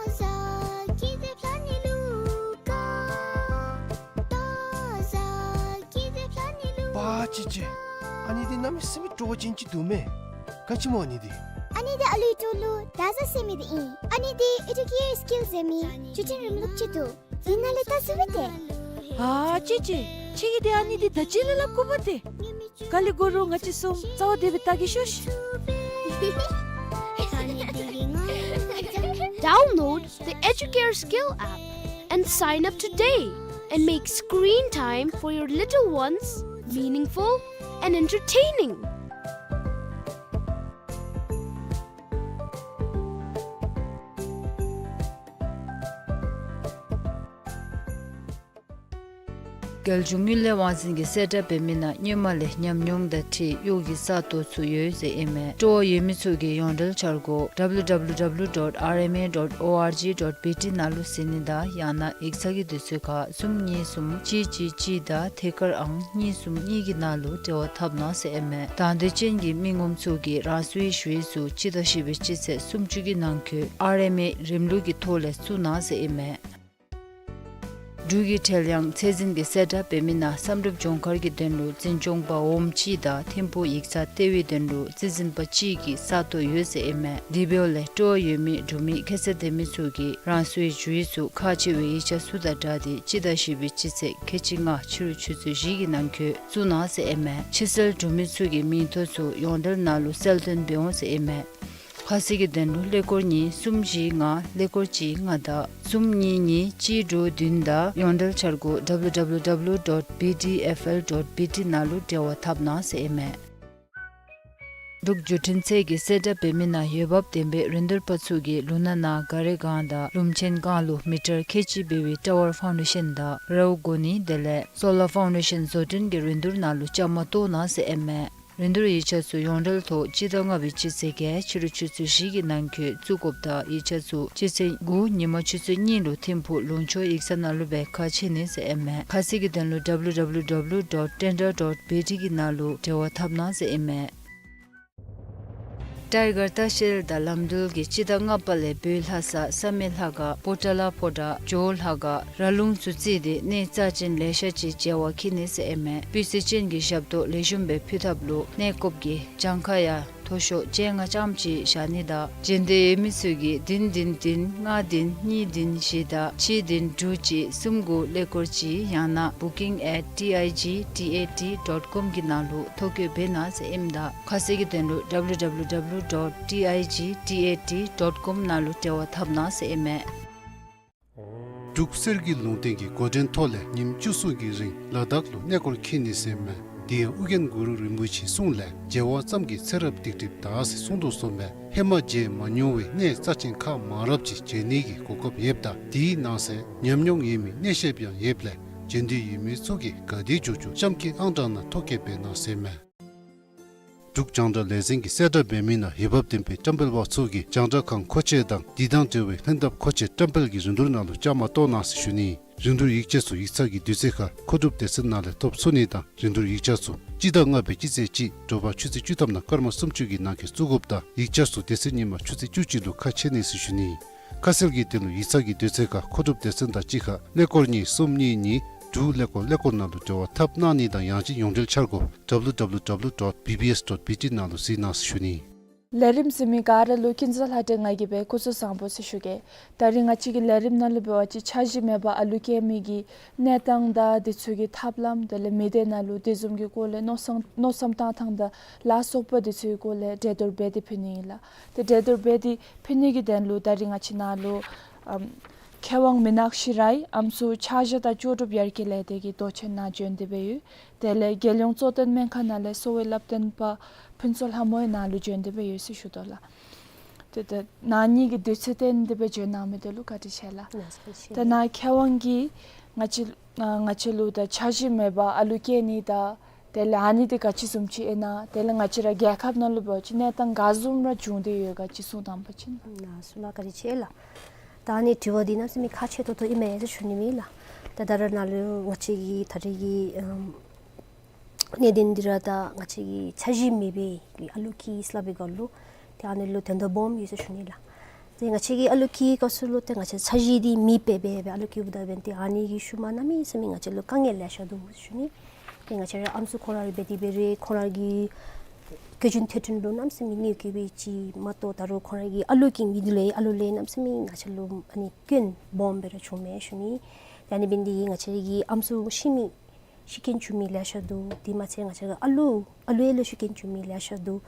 བཟའ་སྐྱིད་སྡུག་བླངས་ནི་ལུ་དགའ། བརྡ་བཟའ་སྐྱིད་སྡུག་བླངས་ནི་ལུ། པ་ཅི་ཅི། ཨ་ནི་འདི་གནམ་མེད་ས་མེད་སྤྲོ་བ་ཅན་ཅིག་འདུག་མས། ག་ཅི་སྨོ་ཨ་ནི་འདི། ཨ་ནི་འདི་ཨ་ལུའི་སྤྲོ་ལུ་བརྡ་བཟའ་ཟེར་མི་འདི་ཨིན། ཨ་ནི་འདི་ཨེ་ཌུ་ཀེར་སི་ཀིལ་ཟེར་མི་བརྒྱུད་འཕྲིན་རིམ་ལུགས་ཅིག་འདུག། འདི་ནང་ལས་བལྟ་ཚུགས་པས་ཏེ། ཨ་ཅི་ཅི། ཁྱོད་ཀྱིས་འདི་ཨ་ནི་འདི་ད་ཅི་ལས་སླབ་དགོ་པས་ཏེ། ག་ལས་དགོ་རུང་ང་བཅས་གསུམ་རྩ་བ་བདེ་སྦེ་བལྟ་གེ་ཤོག་ཤིག། Download the Educare Skill app and sign up today and make screen time for your little ones meaningful and entertaining. རྒྱལ་གཞུང་དངུལ་ལས་དབང་འཛིན་གྱིས་གསལ་བསྒྲགས་འབད་མི་ནང་སྔོན་མ་ལས་ཉམས་མྱོང་དང་འཁྲིལ་གཡོག་གི་ས་སྟོང་ཚུ་ཡོད་ཟེར་ཨིན་མས། སྤྲོ་བ་ཡོད་མི་ཚུ་གིས་ཡོངས་འབྲེལ་འཆར་སྒོ་W W W dot R M A dot O R G dot B T ནང་ལུ་གཟིགས་ནི་དང་ཡང་ན་ཡིག་ཚང་གི་དུས་ཚོད་ཁར་གསུམ་གཉིས་གསུམ་གཅིག་གཅིག་གཅིག་དང་ཐད་ཀར་ཨང་གཉིས་གསུམ་གཉིས་ཀྱི་ནང་ལུ་འབྲེལ་བ་འཐབ་གནང་ཟེར་ཨིན་མས། དང་འདོད་ཅན་གྱི་མི་ངོམ་ཚུ་གིས་རང་སོའི་ཞུ་ཡིག་ཚུ་སྤྱི་ཟླ་བཞི་པའི་སྤྱི་ཚེས་སུམ་ཅུ་གི་ནང་འཁོད་R M A རིམ་ལུགས་ཀྱི་ཐོག་ལས་བཙུགས་གནང་ཟེར་ཨིན་མས། འབྲུག་གི་ཁྲེལ་ཡང་ཚད་འཛིན་གྱིས་གསལ་བསྒྲགས་འབད་མི་ནང་བསམ་གྲུབ་ལྗོངས་མཁར་གྱི་དོན་ལུ་འཛིན་སྐྱོང་པ་འོགམ་གཅིག་དང་ཐིམ་ཕུག་ཡིག་ཚང་ལྟེ་བའི་དོན་ལུ་རྩིས་འཛིན་པ་གཅིག་གི་ས་སྟོང་ཡོད་ཟེར་ཨིན་མས། དེ་འབདཝ་ལས་སྤྲོ་བ་ཡོད་མི་འབྲུག་མི་ཁྱད་ཚད་ལྡན་མི་ཚུ་གིས་རང་སོའི་ཞུ་ཡིག་ཚུ་ཁག་ཆེ་བའི་ཡིག་ཆ་ཚུ་དང་སྦྲགས་ཏེ་སྤྱི་ཟླ་བཞི་པའི་སྤྱི་ཚེས་ཁལ་གཅིག་ལྔ་ཕྱི་རུ་ཆུ་ཚོད་བཞི་གི་ནང་འཁོད་བཙུགས་གནང་ཟེར་ཨིན་མས། ཕྱིར་སེལ་འབྲུག་མི་ཚུ་གིས་མིང་ཐོ་ཚུ་ཡོངས་འབྲེལ་ནང་ལུ་གསལ་སྟོན་འབད་འོང་ཟེར་ཨིན་མས། ཁ་གསལ་གྱི་དོན་ལུ་ཀླད་ཀོར་གཉིས་གསུམ་བཞི་ལྔ་ཀླད་ཀོར་གཅིག་ལྔ་དང་གསུམ་གཉིས་གཉིས་གཅིག་དྲུག་བདུན་དང་ཡོངས་འབྲེལ་འཆར་སྒོ་W W W dot B D F L dot B T ནང་ལུ་འབྲེལ་བ་འཐབ་གནང་ཟེར་ཨིན་མས། འབྲུག་བརྒྱུད་འཕྲིན་ཚད་ཀྱིས་གསལ་བསྒྲགས་འབད་མི་ནང་འོས་འབབ་ལྡན་པའི་རིན་བསྡུར་པ་ཚུ་གིས་ལུང་ནག་ནང་ག་རི་སྒང་དང་ལུང་ཆེན་སྒང་ལུ་མི་ཊར་ཁལ་གཅིག་འབད་བའི་ཊ་ཝར་ཕའུན་ཌེ་ཤཱན་དང་རཝ་གོ་ནི་དེ་ལས་སོ་ལར་ཕའུན་ཌེ་ཤཱན་བཟོ་སྐྲུན་གྱི་རིན་བསྡུར་ནང་ལུ་བཅའ་མར་གཏོགས་གནང་ཟེར་ཨིན་མས། རིན་བསྡུར་ཡིག་ཆ་ཚུ་ཡོངས་འབྲེལ་ཐོག་སྤྱི་ཟླ་ལྔ་པའི་སྤྱི་ཚེས་བརྒྱད་ཕྱི་རུ་ཆུ་ཚོད་བཞི་གི་ནང་འཁོད་བཙུགས་དགོཔ་དང་ཡིག་ཆ་ཚུ་སྤྱི་ཚེས་དགུ་ཉིན་མ་ཆུ་ཚོད་གཉིས་ལུ་ཐིམ་ཕུག་ལུང་ཕྱོགས་ཡིག་ཚང་ནང་ལུ་སྦེ་ཁ་ཕྱེ་ནི་ཟེར་ཨིན་མས། ཁ་གསལ་གྱི་དོན་ལུ་ཌབ་ལུ་ཌབ་ལུ་ཌབ་ལུ་ཌོཊ་ཊེན་ཌར་ཌོཊ་བི་ཊི་གི་ནང་ལུ་འབྲེལ་བ་འཐབ་གནང་ཟེར་ཨིན་མས། ཊའི་གར་ལྟ་བཤལ་དང་ལམ་འགྲུལ་གྱིས་སྤྱི་ཟླ་ལྔ་པ་ལས་བོད་ལྷ་ས་བསམ་ཡས་ལྷ་ཁང་པོ་ཏ་ལ་ཕོ་བྲང་ཇོ་བོ་ལྷ་ཁང་ར་ལུང་ཚུ་བརྩིས་ཏེ་གནས་རྩ་ཅན་ལེ་ཤ་ཅིག་མཇལ་བར་འཁྱིད་ནི་ཟེར་ཨིན་མས། སྤུས་ཚད་ཅན་གྱི་ཞབས་ཏོག་ལེགས་ཤོམ་སྦེ་ཕུལ་ཐབས་ལུ་གནས་སྐབས་ཀྱི་གྱངས་ཁ་ཡང་མཐོ་ཤོས་བཅོ་ལྔ་ཙམ་ཅིག་བཞག་ནི་དང་མཇལ་འདོད་ཡོད་མི་ཚུ་གིས་བདུན་བདུན་བདུན་ལྔ་བདུན་གཉིས་བདུན་བཞི་དང་གཅིག་བདུན་དྲུག་གཅིག་གསུམ་དགུ་ཀླད་ཀོར་གཅིག་ཡང་ན་བུ་ཀིང་ཨེཊ་ཊི་ཨའི་ཇི་ཊི་ཨེ་ཊི་ཌོཊ་ཀོམ་གྱི་ནང་ལུ་ཐོ་བཀོད་འབད་གནང་ཟེར་ཨིནམ་ད་ཁ་གསལ་གྱི་དོན་ལུ་ཌབ་ལུ་ཌབ་ལུ་ཌབ་ལུ་ཌོཊ་ཊི་ཨའི་ཇི་ཊི་ཨེ་ཊི་ཌོཊ་ཀོམ་ནང་ལུ་འབྲེལ་བ་འཐབ་གནང་ཟེར་ཨིན་མས། འབྲུག་གསེར་གྱི་ལུང་བསྟན་གྱི་འགོ་འདྲེན་ཐོག་ལས་ཉིནམ་བཅུ་གསུམ་གྱི་རིང་ལ་དྭགས་ལུ་གནས་སྐོར་འཁྱིད་ནི་ཟེར་མས། དེ་ཡང་ཨོ་རྒྱན་གུ་རུ་རིན་པོ་ཆེའི་གསུང་ལས་མཇལ་བ་ཙམ་གྱིས་ཚེ་རབས་སྡིག་སྒྲིབ་དག་ཟེར་གསུངས་དོ་བཟུམ་སྦེ་ཧེ་མ་མཇལ་མ་མྱོང་བའི་གནས་རྩ་ཅན་ཁག་མང་རབས་ཅིག་མཇལ་ནི་གི་གོ་སྐབས་ཡོདཔ་ད་དེའི་ནང་གསེས་ཉམས་མྱོང་ཡོད་མི་གནས་བཤདཔ་ཡང་ཡོདཔ་ལས་མཇལ་འདོད་ཡོད་མི་ཚུ་གིས་ག་དེ་མགྱོགས་མགྱོགས་གཤམ་གྱི་ཨང་གྲངས་ནང་ཐོ་བཀོད་འབད་གནང་ཟེར་མས། འབྲུག་རྒྱང་བསྒྲགས་ལས་འཛིན་གྱིས་གསལ་བསྒྲགས་འབད་མི་ནང་འོས་འབབ་ལྡན་པའི་བཀྲམ་སྤེལ་པ་ཚུ་གིས་རྒྱང་བསྒྲགས་ཁང་མཁོ་ཆས་དང་དེ་དང་འབྲེལ་བའི་ལྷན་ཐབས་མཁོ་ཆས་བཀྲམ་སྤེལ་གྱི་རིན་བསྡུར་ནང་ལུ་བཅའ་མར་གཏོགས་གནང་ཟེར་ཞུ་ནི། རིན་བསྡུར་ཡིག་ཆ་ཚུ་ཡིག་ཚང་གི་དུས་ཚོད་ཁར་མཁོ་སྒྲུབ་སྡེ་ཚན་ནང་ལས་ཐོབ་ཚུགས་ནི་དང་རིན་བསྡུར་ཡིག་ཆ་ཚུ་སྤྱི་ཟླ་ལྔ་པའི་སྤྱི་ཚེས་གཅིག་དྲོ་པ་ཆུ་ཚོད་བཅུ་ཐམ་ནང་སྐར་མ་སུམ་ཅུ་གི་ནང་འཁོད་བཙུགས་དགོཔ་དང་ཡིག་ཆ་ཚུ་སྡེ་ཚན་ཉིནམ་ཆུ་ཚོད་བཅུ་གཅིག་ལུ་ཁ་ཕྱེ་ནི་ཟེར་ཞུ་ནི། ཁ་གསལ་གྱི་དོན་ལུ་ཡིག་ཚང་གི་དུས་ཚོད་ཁར་མཁོ་སྒྲུབ་སྡེ་ཚན་དང་གཅིག་ཁར་ཀླད་ཀོར་གཉིས་གསུམ་གཉིས་གཉིས་དྲུག་ཀླད་ཀོར་ཀླད་ཀོར་ནང་ལུ་འབྲེལ་བ་འཐབ་གནང་ནི་དང་ཡང་ཅིན་ཡོངས་འབྲེལ་འཆར་སྒོ་ཌབ་ལུ་ཌབ་ལུ་ཌབ་ལུ་ཌོཊ་བི་བི་ཨེསི་ཌོཊ་བི་ཊི་ནང་ལུ་གཟིགས་གནང་ཟེར་ཞུ་ནི། ལས་རིམ་གཟིགས་མི་ག་ར་ལུ་ཀུན་བཟང་ལྷ་སྒྲོན་ང་གིས་སྦེ་སྐུ་གཟུགས་བཟང་པོ་ཟེར་ཞུ་གེ། ད་རིས་ང་བཅས་ཀྱི་ལས་རིམ་ནང་ལུ་འབད་བ་ཅིན་འཆར་གཞི་མེད་པར་ཨ་ལུ་སྐྱེ་མི་གི་གནས་སྟངས་དང་དེ་ཚུ་གི་ཐབས་ལམ་དེ་ལས་མི་སྡེ་ནང་ལུ་དེ་བཟུམ་གྱི་སྐོར་ལས་མནོ་བསམ་མནོ་བསམ་བཏང་ཐངས་དང་ལ་སོགས་པ་དེ་ཚུ་གི་སྐོར་ལས་གྲོས་བསྡུར་འབད་དེ་ཕུལ་ནི་ཨིན་ལགས། ཏེ་གྲོས་བསྡུར་འབད་དེ་ཕུལ་ནི་གི་དོན་ལུ་ད་རིས་ང་བཅས་ནཱ་ལུ་ཨམ་མཁས་དབང་མི་ནག་ཤི་ར་ཡང་ཨམ་སྲུ་ཕྱག་བཞེས་དང་ལྕོགས་གྲུབ་ཡར་རྒྱས་ལས་སྡེ་གི་མདོ་ཆེན་ནང་བྱོན་ཏེ་སྦེ་ཡོད། དེ་ལས་རྒྱལ་ཡོངས་གཙོ་བསྟེན་སྨན་ཁང་ནང་ལས་གསོ་བའི་བསླབ་སྟོན་པ་ཕུན་ཚོགས་ལྷ་མོ་ཡང་ནཱ་ལུ་བྱོན་ཏེ་སྦེ་ཡོད་ཟེར་ཞུ་དོ་ལགས། ཏེ་ད་ནཱ་གཉིས་ཀྱིས་དུས་ཚོད་བཏོན་ཏེ་སྦེ་བྱོན་གནང་མི་དེ་ལུ་བཀའ་དྲིན་ཆེ་ལགས། ལགས་སོ། ཏེ་ནཱ་མཁས་དབང་གིས་ང་བཅས་ང་བཅས་ལུ་ད་འཆར་གཞི་མེད་པར་ཨ་ལུ་སྐྱེ་ནི་དང་དེ་ལས་ཨ་ནི་འདི་ག་ཅི་བཟུམ་ཅིག་ཨིན་ན་དེ་ལས་ང་བཅས་ར་རྒྱལ་ཁབ་ནང་ལུ་འབད་བ་ཅིན་གནས་སྟངས་ག་བཟུམ་ར་བྱུང་སྟེ་ཡོད་ག་ཅིག་གསུང་དང་པ་ཅིན། ལགས་སོ་ལགས། བཀའ་དྲིན་ཆེ་ལགས། ད་ཨ་ནི་དྲི་བ་འདི་གནམ་མེད་ས་མེད་ཁག་ཆེ་ཏོག་ཏོ་ཨིན་མས་ཟེར་ཞུ་ནི་ཨིན་ལགས། ད་ད་རེས་ནཱ་ལུ་ང་བཅས་ཀྱི་ད་རེས་ཀྱི་ཨམ་གནད་དོན་འདི་ར་ད་ང་བཅས་ཀྱི་འཆར་གཞི་མེད་པའི་གི་ཨ་ལུ་སྐྱེ་སླབ་པའི་སྐབས་ལུ་ཏེ་ཨ་ནི་ལུ་དོན་དག་སྦོམ་ཡོད་ཟེར་ཞུ་ནི་ལགས། ཏེ་ང་བཅས་ཀྱི་ཨ་ལུ་སྐྱེ་བའི་སྐབས་སུ་ལུ་ཏེ་ང་བཅས་འཆར་གཞི་འདི་མེདཔ་སྦེ་སྦེ་ཨ་ལུ་སྐྱེཝ་ད་འབདན་ཏེ་ཨ་ནི་གི་ཤུལ་མ་གནམ་མེད་ས་མེད་ང་བཅས་ལུ་དཀའ་ངལ་ལེ་ཤ་འདུག་ཟེར་ཞུ་ནི། ཏེ་ང་བཅས་ར་ཨམ་སྲུ་ཁོང་ར་འབད་དེ་འབད་རུང་ཁོང་ར་གི་བཀོལ་སྤྱོད་འཐུས་ཚང་ལུ་གནམ་མེད་ས་མེད་གནོད་སྐྱེལ་བའི་ཅིག་མ་གཏོགས་ད་རུང་ཁོང་ར་གི་ཨ་ལུ་སྐྱེ་མི་འདི་ལས་ཨ་ལུ་ལས་གནམ་མེད་ས་མེད་ང་བཅས་ལུ་ཨ་ནི་སྐྱོན་སྦོམ་སྦེ་ར་བྱུངམ་མས་ཞུ་ནི། ཏེ་ཨ་ནི་འབད་ནི་འདི་གིས་ང་བཅས་ར་གི་ཨམ་སྲུ་ཤི་མི་ཤི་རྐྱེན་བྱུང་མི་ལེ་ཤ་འདུག། དེ་མ་ཚད་ང་བཅས་ར་ཨ་ལུ་ཨ་ལུ་ཡང་ལུ་ཤི་རྐྱེན་བྱུང་མི་ལེ་ཤ་འདུག།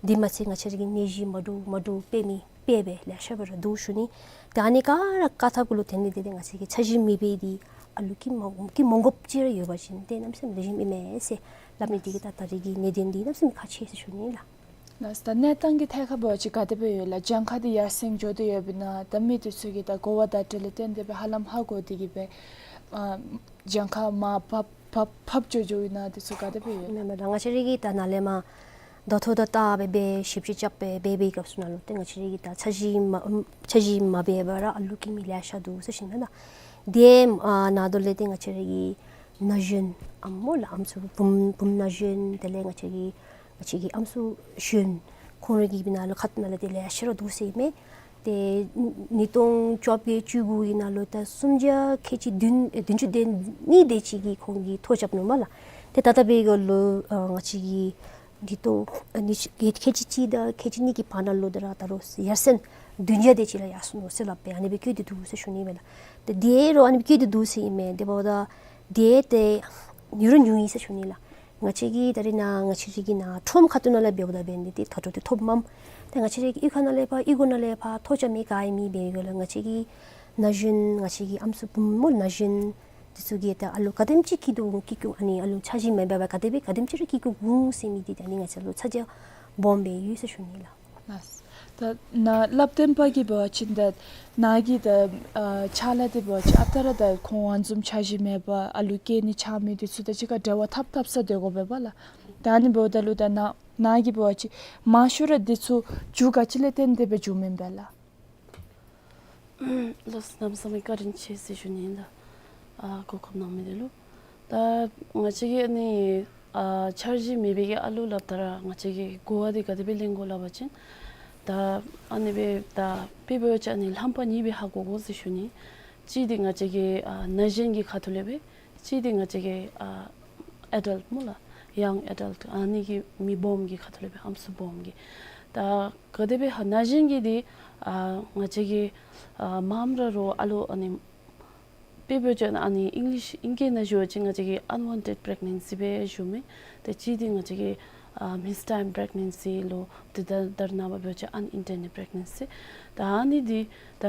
དེ་མ་ཚད་ང་བཅས་ར་གི་ནད་གཞི་མ་འདྲཝ་མ་འདྲཝ་འཕེལ་མི་འཕེལ་སྦེ་ལེ་ཤ་སྦེ་ར་འདུག་ཞུ་ནི། ཏེ་ཨ་ནི་ག་ར་བཀག་ཐབས་གུ་ལུ་དེ་ནི་དེ་ཏེ་ང་བཅས་ཀྱི་འཆར་གཞི་མེད་པའི་འདི་ཨ་ལུ་སྐྱེ་མ་སྐྱེ་མ་དགོཔ་ཅིག་ར་ཡོད་པ་ཅིན་ཏེ་གནམ་མེད་ས་མེད་ལེགས་ཤོམ་ཨིན་མས་ཟེར་སླབ་ནི་འདི་གིས་ད་ད་རེས་ཀྱི་གནད་དོན་འདི་གནམ་མེད་ས་མེད་ཁག་ཆེ་ཟེར་ཞུ་ནི་ལགས། ལགས་སོ། ད་གནས་སྟངས་ཀྱི་ཐད་ཁར་འབད་བ་ཅིན་ག་དེ་སྦེ་ཡོད་ལགས། གྱངས་ཁ་འདི་ཡར་སེང་འགྱོ་སྟེ་ཡོདཔ་ཨིན་ན། ད་མི་དེ་ཚུ་གིས་ད་གོ་བ་བརྡ་སྤྲོད་ལས་བརྟེན་ཏེ་སྦེ་ཧ་ལམ་ཧ་གོ་སྟེ་གིས་སྦེ་ཨ་གྱངས་ཁ་མར་ཕབ་ཕབ་ཕབ་འགྱོ་འགྱོཝ་ཨིན་ན་དེ་ཚུ་ག་དེ་སྦེ་ཡོད་ལགས། མེན་མེན་ལགས། ང་བཅས་ར་གིས་ད་ནཱ་ལས་མར་ད་ལྟོ་ད་ལྟ་སྦེ་སྦེ་ཞིབ་དཔྱད་རྐྱབ་སྦེ་འབད་བའི་སྐབས་སུ་ནང་ལུ་ཏེ་ང་བཅས་ར་གིས་ད་འཆར་གཞི་མ་འཆར་གཞི་མ་འབད་བར་ར་ཨ་ལུ་སྐྱེ་མི་ལེ་ཤ་འདུག་ཟེར་ཞུ་ནི་ལགས། དེ་ཨ་ནང་དོག་ལས་ཏེ་ང་བཅས་ར་གི་ན་གཞོན་ཨམ་སྨོ་ལགས། ཨམ་སྲུ་བུམོ་བུམོ་ན་གཞོན་དེ་ལས་ང་བཅས་ཀྱི་ང་བཅས་ཀྱི་ཨམ་སྲུ་གཞོན་ཁོང་ར་གི་ནང་ལུ་ཁ་ཐུག་ནང་ལས་ཏེ་ལེ་ཤ་ར་འདུག་ཟེར་ཨིན་མས། ཏེ་ཉིས་སྟོང་བཅོ་བརྒྱད་བཅུ་དགུ་གི་ནང་ལུ་ད་སུམ་བརྒྱ་ཁལ་གཅིག་བདུན་ཨེ་བདུན་ཅུ་དོན་གཉིས་དེ་ཅིག་གིས་ཁོང་གིས་ཐོ་རྐྱབ་ནུག་སྨོ་ལགས། ཏེ་ད་ལྟོ་འབད་བའི་སྐབས་ལུ་ཨ་ང་བཅས་ཀྱི་ཉིས་སྟོང་ཨ་ཉིས་ཁལ་གཅིག་གཅིག་དང་ཁལ་གཅིག་གཉིས་ཀྱི་བར་ན་ལུ་ད་ར་ད་རུང་ཡར་སེང་བདུན་བརྒྱ་དེ་ཅིག་ལུ་ཡར་སོང་ནུག་ཟེར་སླབ་སྦེ་ཨ་ནི་སྦེ་བཀོད་དེ་འདུག་ཟེར་ཞུ་ནི་མས་ལགས། ཏེ་དེ་རུང་ཨ་ནི་སྦེ་བཀོད་དེ་འདུག་ཟེར་ཨིན་མས། དེ་འབདཝ་ད་དེ་ཏེ་ཉུང་རུང་ཉུང་ཡི་ཟེར་ཞུ་ནི་ལགས། ང་བཅས་ཀྱི་ད་རེས་ནཱ་ང་བཅས་ར་གི་ནཱ་ཁྲོམ་ཁ་ཐུག་ནང་ལས་འབདཝ་ད་འབད་ནི་དེ་ད་ལྟོ་དེ་ཐོབ་མས། ཏེ་ང་བཅས་ར་གི་གཡུས་ཁ་ནང་ལས་ཕར་གཡུས་སྒོ་ནང་ལས་ཕར་ཐོ་རྐྱབ་མི་ག་ཨིན་མི་འབད་བའི་སྐབས་ལུ་ང་བཅས་ཀྱི་ན་གཞོན་ང་བཅས་ཀྱི་ཨམ་སྲུ་བུམོ་ན་གཞོན་དེ་ཚུ་གིས་ད་ཨ་ལུ་ག་དེམ་ཅིག་སྐྱེ་དོ་སྐྱེ་སྐྱེ་ཨ་ནི་ཨ་ལུ་འཆར་གཞི་མེད་པར་ག་དེ་སྦེ་ག་དེམ་ཅིག་ར་སྐྱེ་སྐྱེ་འོང་ཟེར་མི་འདི་ད་ཨ་ནི་ང་བཅས་ལུ་ཚ་གྱང་ སྦོམ་སྦེ་ཡོད་ཟེར་ཞུ་ནི་ལགས། ལགས། ད་ནཱ་སླབ་སྟོན་པ་གིས་འབད་བ་ཅིན་ད་ནཱ་གི་ད་ཨ་ཕྱག་ལཱ་འདི་འབད་བ་ཅིན་ཨ་རྟག་ར་ད་ཁོང་ཨ་ནི་བཟུམ་འཆར་གཞི་མེད་པར་ཨ་ལུ་སྐྱེ་ནི་ཆགས་མི་འདི་ཚུ་དང་གཅིག་ཁར་འབྲེལ་བ་འཐབ་འཐབ་ས་སྡོད་དགོ་པས་པ་ལགས། ད་ཨ་ནི་འབདཝ་ད་ལུ་ད་ནཱ་ནཱ་གིས་འབད་བ་ཅིན་མང་ཤོས་ར་འདི་ཚུ་རྒྱུ་ག་ཅི་ལས་བརྟེན་ཏེ་སྦེ་འབྱུངམ་ཨིན་པས་ལགས། ལགས་སོ། གནམ་མེད་ས་མེད་བཀའ་དྲིན་ཆེ་ཟེར་ཞུ་ནི་ཨིན་ལགས། ཨ་གོ་སྐབས་གནང་མི་འདི་ལུ། ད་ང་བཅས་ཀྱིས་ཨ་ནི་ཨ་འཆར་གཞི་མེད་པའི་གི་ཨ་ལུ་སླབ་ད་ར་ང་བཅས་ཀྱིས་གོ་བ་འདི་ག་དེ་སྦེ་ལེན་དགོ་སླབ་པ་ཅིན། ད་ཨ་ནི་སྦེ་ད་དཔེ་འབད་བ་ཅིན་ཨ་ནི་རྣམ་པ་གཉིས་སྦེ་ཧ་གོ་དགོ་ཟེར་ཞུ་ནི། གཅིག་འདི་ང་བཅས་ཀྱི་ཨ་ན་གཞོན་གྱི་ཁ་ཐུག་ལས་སྦེ། གཅིག་འདི་ང་བཅས་ཀྱི་ཨ་ཨེ་ཌལཊ་སྨོ་ལགས། ཡང་ཨེ་ཌལཊ། ཨ་ནི་གི་མི་སྦོམ་གྱི་ཁ་ཐུག་ལས་སྦེ་ཨམ་སྲུ་སྦོམ་གྱི། ད་ག་དེ་སྦེ་ཧ་ན་གཞོན་གྱི་འདི་ཨ་ང་བཅས་ཀྱི་ཨ་མངམ་ར་རོགས་ཨ་ལོ་ཨ་ནི་དཔེ་འབད་བ་ཅིན་ཨ་ནི་ཨིང་ལིཤ་ཨིང་སྐད་ནང་ཞུ་བ་ཅིན་ང་བཅས་ཀྱིས་ཨན་ཝཱན་ཊེཌ་པི་རེག་ནེན་སི་སྦེ་ཞུཝ་མས། ཏེ་གཅིག་འདི་ང་བཅས་ཀྱིས་ཨ་མིསི་ཊའིམ་པི་རེག་ནེན་སི་ལོ། ཏེ་ད་ད་རེས་ནངས་པ་འབད་བ་ཅིན་ཨན་ཨིན་ཊེན་ཌེཌ་པི་རེག་ནེན་སི། ད་ཨ་ནི་འདི་ད་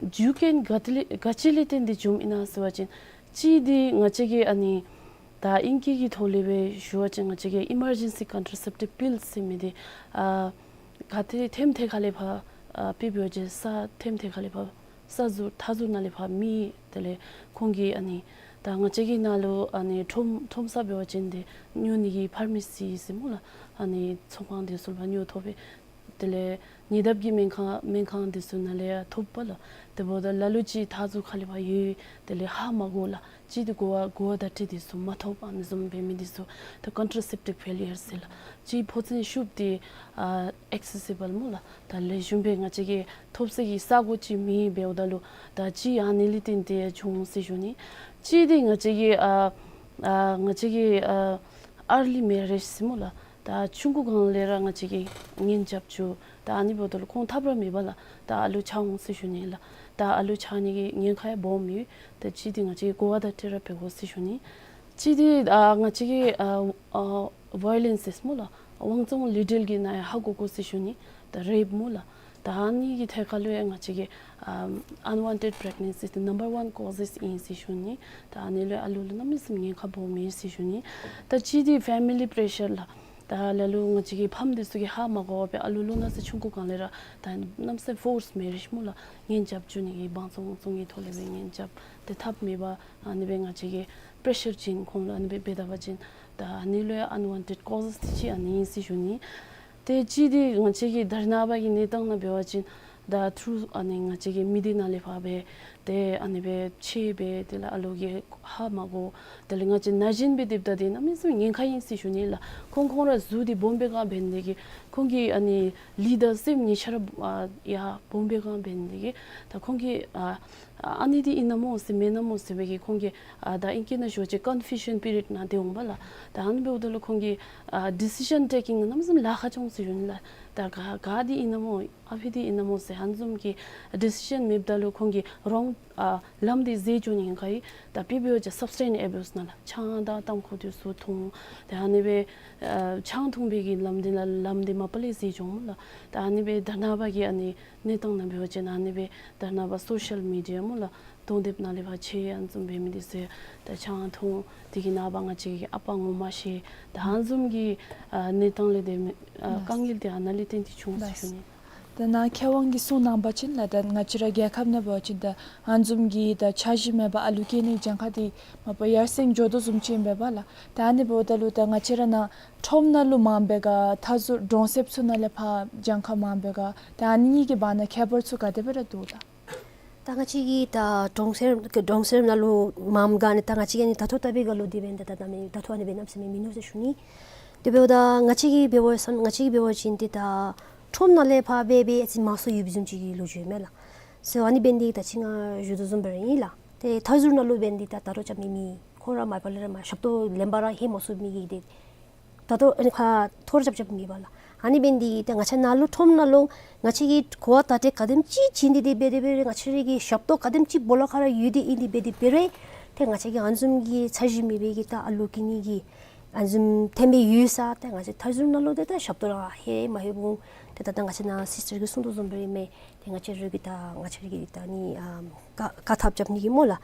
རྒྱུ་རྐྱེན་ག་ཏེ་ལས་ག་ཅི་ལས་བརྟེན་ཏེ་འབྱུངམ་ཨིན་ན་ཟེར་བ་ཅིན་གཅིག་འདི་ང་བཅས་ཀྱིས་ཨ་ནི་ད་ཨིང་སྐད་ཀྱི་ཐོག་ལས་སྦེ་ཞུ་བ་ཅིན་ང་བཅས་ཀྱིས་ཨི་མར་ཇེན་སི་ཀོན་ཊ་ར་སེབ་ཊིབ་པིལ་ཟེར་མི་འདི་ཨ་ག་ཏེ་ཐེམ་ཐད་ཁ་ལས་ཕར་ཨ་དཔེ་འབད་བ་ཅིན་ས་ཐེམ་ཐད་ཁ་ལས་ཕར་ས་ཟུར་མཐའ་ཟུར་ནང་ལས་ཕར་མི་དེ་ལས་ཁོང་གིས་ཨ་ནི་ད་ང་བཅས་ཀྱི་ནང་ལུ་ཨ་ནི་ཁྲོམ་ཁྲོམ་ས་འབད་བ་ཅིན་ཏེ་ཉོ་ནི་གི་ཕར་མ་སི་ཟེར་སྨོ་ལགས། ཨ་ནི་ཚོང་ཁང་འདི་ཚུ་ལས་ཕར་ཉོ་ཐོབ་པས། དེ་ལས་ཉེ་འདབས་ཀྱི་སྨན་ཁང་སྨན་ཁང་འདི་ཚུ་ནང་ལས་ཡང་ཐོབ་པས་ལགས། དེ་འབདཝ་ད་ལ་ལུ་ཅིག་མཐའ་ཟུར་ཁ་ལས་ཕར་ཡོད། དེ་ལས་ཧ་མ་གོ་ལགས། གཅིག་འདི་གོ་བ་གོ་བ་བརྡ་སྤྲོད་འདི་ཚུ་མ་ཐོབ། ཨ་ནི་བཟུམ་འབད་མི་འདི་ཚུ་ད་ཀོན་ཊ་ར་སེབ་ཊིབ་ཕེ་ལི་ཡར་ཟེར་ལགས། གཅིག་ཕོ་མཚན་ཤུགས་འདི་ཨ་ཨེག་སེ་སི་བཱལ་སྨོ་ལགས། ད་ལེགས་ཤོམ་སྦེ་ང་བཅས་ཀྱིས་ཐོབ་ས་གི་ས་གོ་ཅིག་མེད། འབདཝ་ད་ལུ་ད་གཅིག་ཨ་ནི་ལས་བརྟེན་ཏེ་འབྱུང་ཟེར་ཞུ་ནི། གཅིག་འདི་ང་བཅས་ཀྱིས་ཨ་ཨ་ང་བཅས་ཀྱིས་ཨ་ཨར་ལི་མེ་རེཇ་ཟེར་སྨོ་ལགས། ད་ཆུང་ཀུ་སྒང་ལས་ར་ང་བཅས་ཀྱིས་གཉེན་རྐྱབ་བཅུག། ད་ཨ་ནི་འབདཝ་ད་ལུ་ཁོང་ཐབས་ར་མེད་པས་ལགས། ད་ཨ་ལུ་ཆགས་འོང་ཟེར་ཞུ་ནི་ལགས། ད་ཨ་ལུ་ཆགས་ནི་གི་ཉེན་ཁ་ཡང་སྦོམ་ཡོད། ད་གཅིག་འདི་ང་བཅས་ཀྱིས་གོ་བ་བརྡ་སྤྲོད་ར་འབད་དགོ་ཟེར་ཞུ་ནི། གཅིག་འདི་ཨ་ང་བཅས་ཀྱིས་ཨ་ཨ་ཝའི་ལེནསི་ཟེར་སྨོ་ལགས། དབང་བཙོང་ལུས་འབྲེལ་གྱི་ནང་ཡང་ཧ་གོ་དགོ་ཟེར་ཞུ་ནི། ད་རེཔ་སྨོ་ལགས། ད་ཨ་ནི་གི་ཐད་ཁ་ལུ་ཡང་ང་བཅས་ཀྱིས་ཨ་ཨན་ཝཱན་ཊེཌ་པི་རེག་ནེན་སི་འདི་ནམ་བར་ཝཱན་ཀོ་ཟེས་ཨིན་ཟེར་ཞུ་ནི། ད་ཨ་ནི་ལུ་ཨ་ལུ་ལུ་གནམ་མེད་ས་མེད་ཉེན་ཁ་སྦོམ་ཨིན་ཟེར་ཞུ་ནི། ད་གཅིག་འདི་ཕེ་མི་ལི་པི་རེ་ཤར་ལགས། ད་ལ་ལུ་ང་བཅས་ཀྱི་ཕམ་འདི་ཚུ་གིས་ཧ་མ་གོ་བར་སྦེ་ཨ་ལུ་ལུ་ནང་སེ་ཆུང་ཀུ་སྒང་ལས་ར་ད་གནམ་མེད་ས་མེད་ཕོརསི་མེ་རེཇ་སྨོ་ལགས། གཉེན་རྐྱབ་བཅུག་ནི་གི་དབང་བཙོང་དབང་བཙོང་གི་ཐོག་ལས་སྦེ་གཉེན་རྐྱབ། ཏེ་ཐབས་མེད་པར་ཨ་ནི་སྦེ་ང་བཅས་ཀྱིས་པི་རེ་ཤར་བྱིན་ཁོང་ལུ་ཨ་ནི་སྦེ་འབད་ད་པ་ཅིན་ད་ཨ་ནི་ལུ་ཡང་ཨན་ཝཱན་ཊེཌ་ཀོ་ཟེས་འདི་ཅིག་ཨ་ནི་ཨིན་ཟེར་ཞུ་ནི། ཏེ་གཅིག་འདི་ང་བཅས་ཀྱི་ད་རེས་ནངས་པ་གི་གནས་སྟངས་ནང་འབད་བ་ཅིན་ད་ཐུར་ཨ་ནི་ང་བཅས་ཀྱི་མི་སྡེ་ནང་ལས་ཕར་སྦེ་ཏེ་ཨ་ནི་སྦེ་ཆད་སྦེ་དེ་ལས་ཨ་ལུ་གིས་ཧ་མ་གོ། དེ་ལས་ང་བཅས་ན་གཞོན་སྦེ་སྡོདཔ་ད་འདི་གནམ་མེད་ས་མེད་ཉེན་ཁ་ཨིན་ཟེར་ཞུ་ནི་ལགས། ཁོང་ཁོང་ར་གཟུགས་འདི་སྦོམ་སྦེ་གང་འབད་ནི་དེ་གིས་ཁོང་གི་ཨ་ནི་ལུས་དང་སེམས་གཉིས་ཆ་ར་ཨ་ཡར་སྦོམ་སྦེ་གང་འབད་ནི་དེ་གིས་ད་ཁོང་གིས་ཨ་ཨ་ནི་འདི་ཨིན་ན་སྨོ་ཟེར་མེན་ན་སྨོ་ཟེར་བའི་གི་ཁོང་གིས་ཨ་ད་ཨིང་སྐད་ནང་ཞུ་བ་ཅིན་ཀོན་ཕིའུ་ཤཱན་པི་རི་ཡཌ་ནང་སྡོད་འོང་པས་ལགས། ད་ཨ་ནི་འབདཝ་ད་ལུ་ཁོང་གི་ཨ་ཌི་སི་ཤཱན་ཊེ་ཀིང་གནམ་མེད་ས་མེད་ལཱ་ཁག་བྱུང་ཟེར་ཞུ་ནི་ལགས། ད་ག་ག་འདི་ཨིན་ན་སྨོ་ཨ་ཕི་འདི་ཨིན་ན་སྨོ་ཟེར་ཨ་ནི་བཟུམ་གྱི་ཌི་སི་ཤཱན་མེདཔ་ད་ལུ་ཁོང་གིས་རོང་ཨ་ལམ་འདི་ཟད་འགྱོ་ནི་ཨིན་ཁ་ཡི། ད་དཔེ་འབད་བ་ཅིན་སབ་སི་ཊེན་ཨེ་བིའུསི་ནང་ལགས། ཆང་དང་ཏམ་ཁུ་འདི་ཚུ་འཐུང་། ཏེ་ཨ་ནི་སྦེ་ཨ་ཆང་འཐུང་བའི་གི་ལམ་འདི་ལ་ལམ་འདི་མ་པ་ལས་ཟད་འགྱོ་སྨོ་ལགས། ད་ཨ་ནི་སྦེ་ད་རེས་ནངས་པ་གི་ཨ་ནི་གནས་སྟངས་ནང་འབད་བ་ཅིན་ཨ་ནི་སྦེ་ད་རེས་ནངས་པ་སོ་ཤཱལ་མི་ཌི་ཡ་སྨོ་ལགས། གདོང་དེབ་ནང་ལས་ཕར་ཆད་ཨ་ནི་བཟུམ་འབད་མི་འདི་ཚུ་ད་ཆང་འཐུང་དེ་གི་ནངས་པ་ང་བཅས་ཀྱི་ཨ་པ་ངོ་མ་ཤེས། ད་ཨ་ནི་བཟུམ་གྱི་ཨ་གནས་སྟངས་ལས་འདི་མི་ཨ་ལགས། དཀའ་ངལ་འདི་ཨ་ནཱ་ལས་བརྟེན་ཏེ་བྱུང་ཟེར་ཞུ་ནི། ད་ནཱ་མཁས་དབང་གིས་གསུངས་གནང་བ་ཅིན་ལགས། ད་ང་བཅས་ར་རྒྱལ་ཁབ་ནང་འབད་བ་ཅིན་ད་ཨ་ནི་བཟུམ་གྱི་ད་འཆར་གཞི་མེད་པར་ཨ་ལུ་སྐྱེ་ནི་གྱངས་ཁ་འདི་མ་པ་ཡར་སེང་འགྱོ་དོ་བཟུམ་ཅིག་ཨིན་པས་པ་ལགས། ད་ཨ་ནི་འབདཝ་ད་ལུ་ད་ང་བཅས་ར་ནཱ་ཁྲོམ་ནང་ལུ་མངམ་པས་ག་མཐའ་ཟུར་གྲོང་གསེབ་ཚུ་ནང་ལས་ཕར་གྱངས་ཁ་མངམ་པས་ག་ད་ཨ་ནི་གཉིས་ཀྱི་བར་ན་ཁྱད་པར་ཚུ་ག་དེ་སྦེ་ར་འདུག་ད། ད་ང་བཅས་ཀྱི་ད་གྲོང་གསེབ་གྲོང་གསེབ་ནང་ལུ་མངམ་ག་ནི་ད་ང་བཅས་ཀྱི་ནི་ད་ལྟོ་ལྟ་བུའི་སྒང་ལུ་འདི་འབདན་ད་ད་ནི་ད་ལྟོ་ཨ་ནི་སྦེ་གནམ་མེད་ས་མེད་མིན་ནུག་ཟེར་ཞུ་ནི། དེ་འབདཝ་ད་ང་བཅས་ཀྱིས་འབད་བ་ང་བཅས་ཀྱིས་འབད་བ་ཅིན་འདི་ད་ཁྲོམ་ནང་ལས་ཕར་འབད་འབད་ཨ་ཙི་མང་སུ་ཡོད་པའི་བཟུམ་ཅིག་གི་ལོ་རྒྱུས་མས་ལགས། ཟེར་ཨ་ནི་འབདན་འདི་ད་ཅི་ང་ཞུ་དོ་བཟུམ་སྦེ་ར་ཨིན་ལགས། ཏེ་མཐའ་ཟུར་ནང་ལུ་འབདན་འདི་ད་ད་རུང་རྐྱབ་མི་མེད། ཁོང་ར་མ་པ་ལས་ར་མ་ཞབས་ཏོག་ལེན་པར་ར་ཧེ་མ་སོང་མི་གི་འདི་ད་ལྟོ་ཨ་ནི་ཁ་ཐོར་རྐྱབ་རྐྱབ་མེད་པ་ལགས། ཨ་ནི་འབདན་འདི་ཏེ་ང་བཅས་ནཱ་ལུ་ཁྲོམ་ནང་ལུ་ང་བཅས་ཀྱིས་གོ་བ་བརྡ་སྤྲོད་ག་དེམ་ཅིག་བྱིན་ཏེ་འདི་འབད་དེ་འབད་རུང་ང་བཅས་ར་གི་ཞབས་ཏོག་ག་དེམ་ཅིག་སྦོ་ལོགས་ཁར་ར་ཡོད་དེ་ཨིན་འདི་འབད་དེ་འབད་རུང་ཏེ་ང་བཅས་ཀྱིས་ཨ་ནི་བཟུམ་གྱི་འཆར་གཞི་མེད་པའི་གི་ད་ཨ་ལུ་སྐྱེ་ནི་གི་ཨ་ནི་བཟུམ་ཐོན་པའི་ཡུལ་ས་ཏེ་ང་བཅས་མཐའ་ཟུར་ནང་ལུ་ཏེ་ད་ཞབས་ཏོག་ར་ཧེ་མ་ཧེ་བུ་ཏེ་ད་ད་ང་བཅས་ནཱ་སིས་ཊར་གྱིས་གསུང་དོ་བཟུམ་སྦེ་ར་མས། ཏེ་ང་བཅས་ར་གི་ད་ང་བཅས་ར་གི་ད་ནི་ཨ་ཀ་ཀ་ཐབ་རྐྱབ་ནི་གི་སྨོ་ལགས།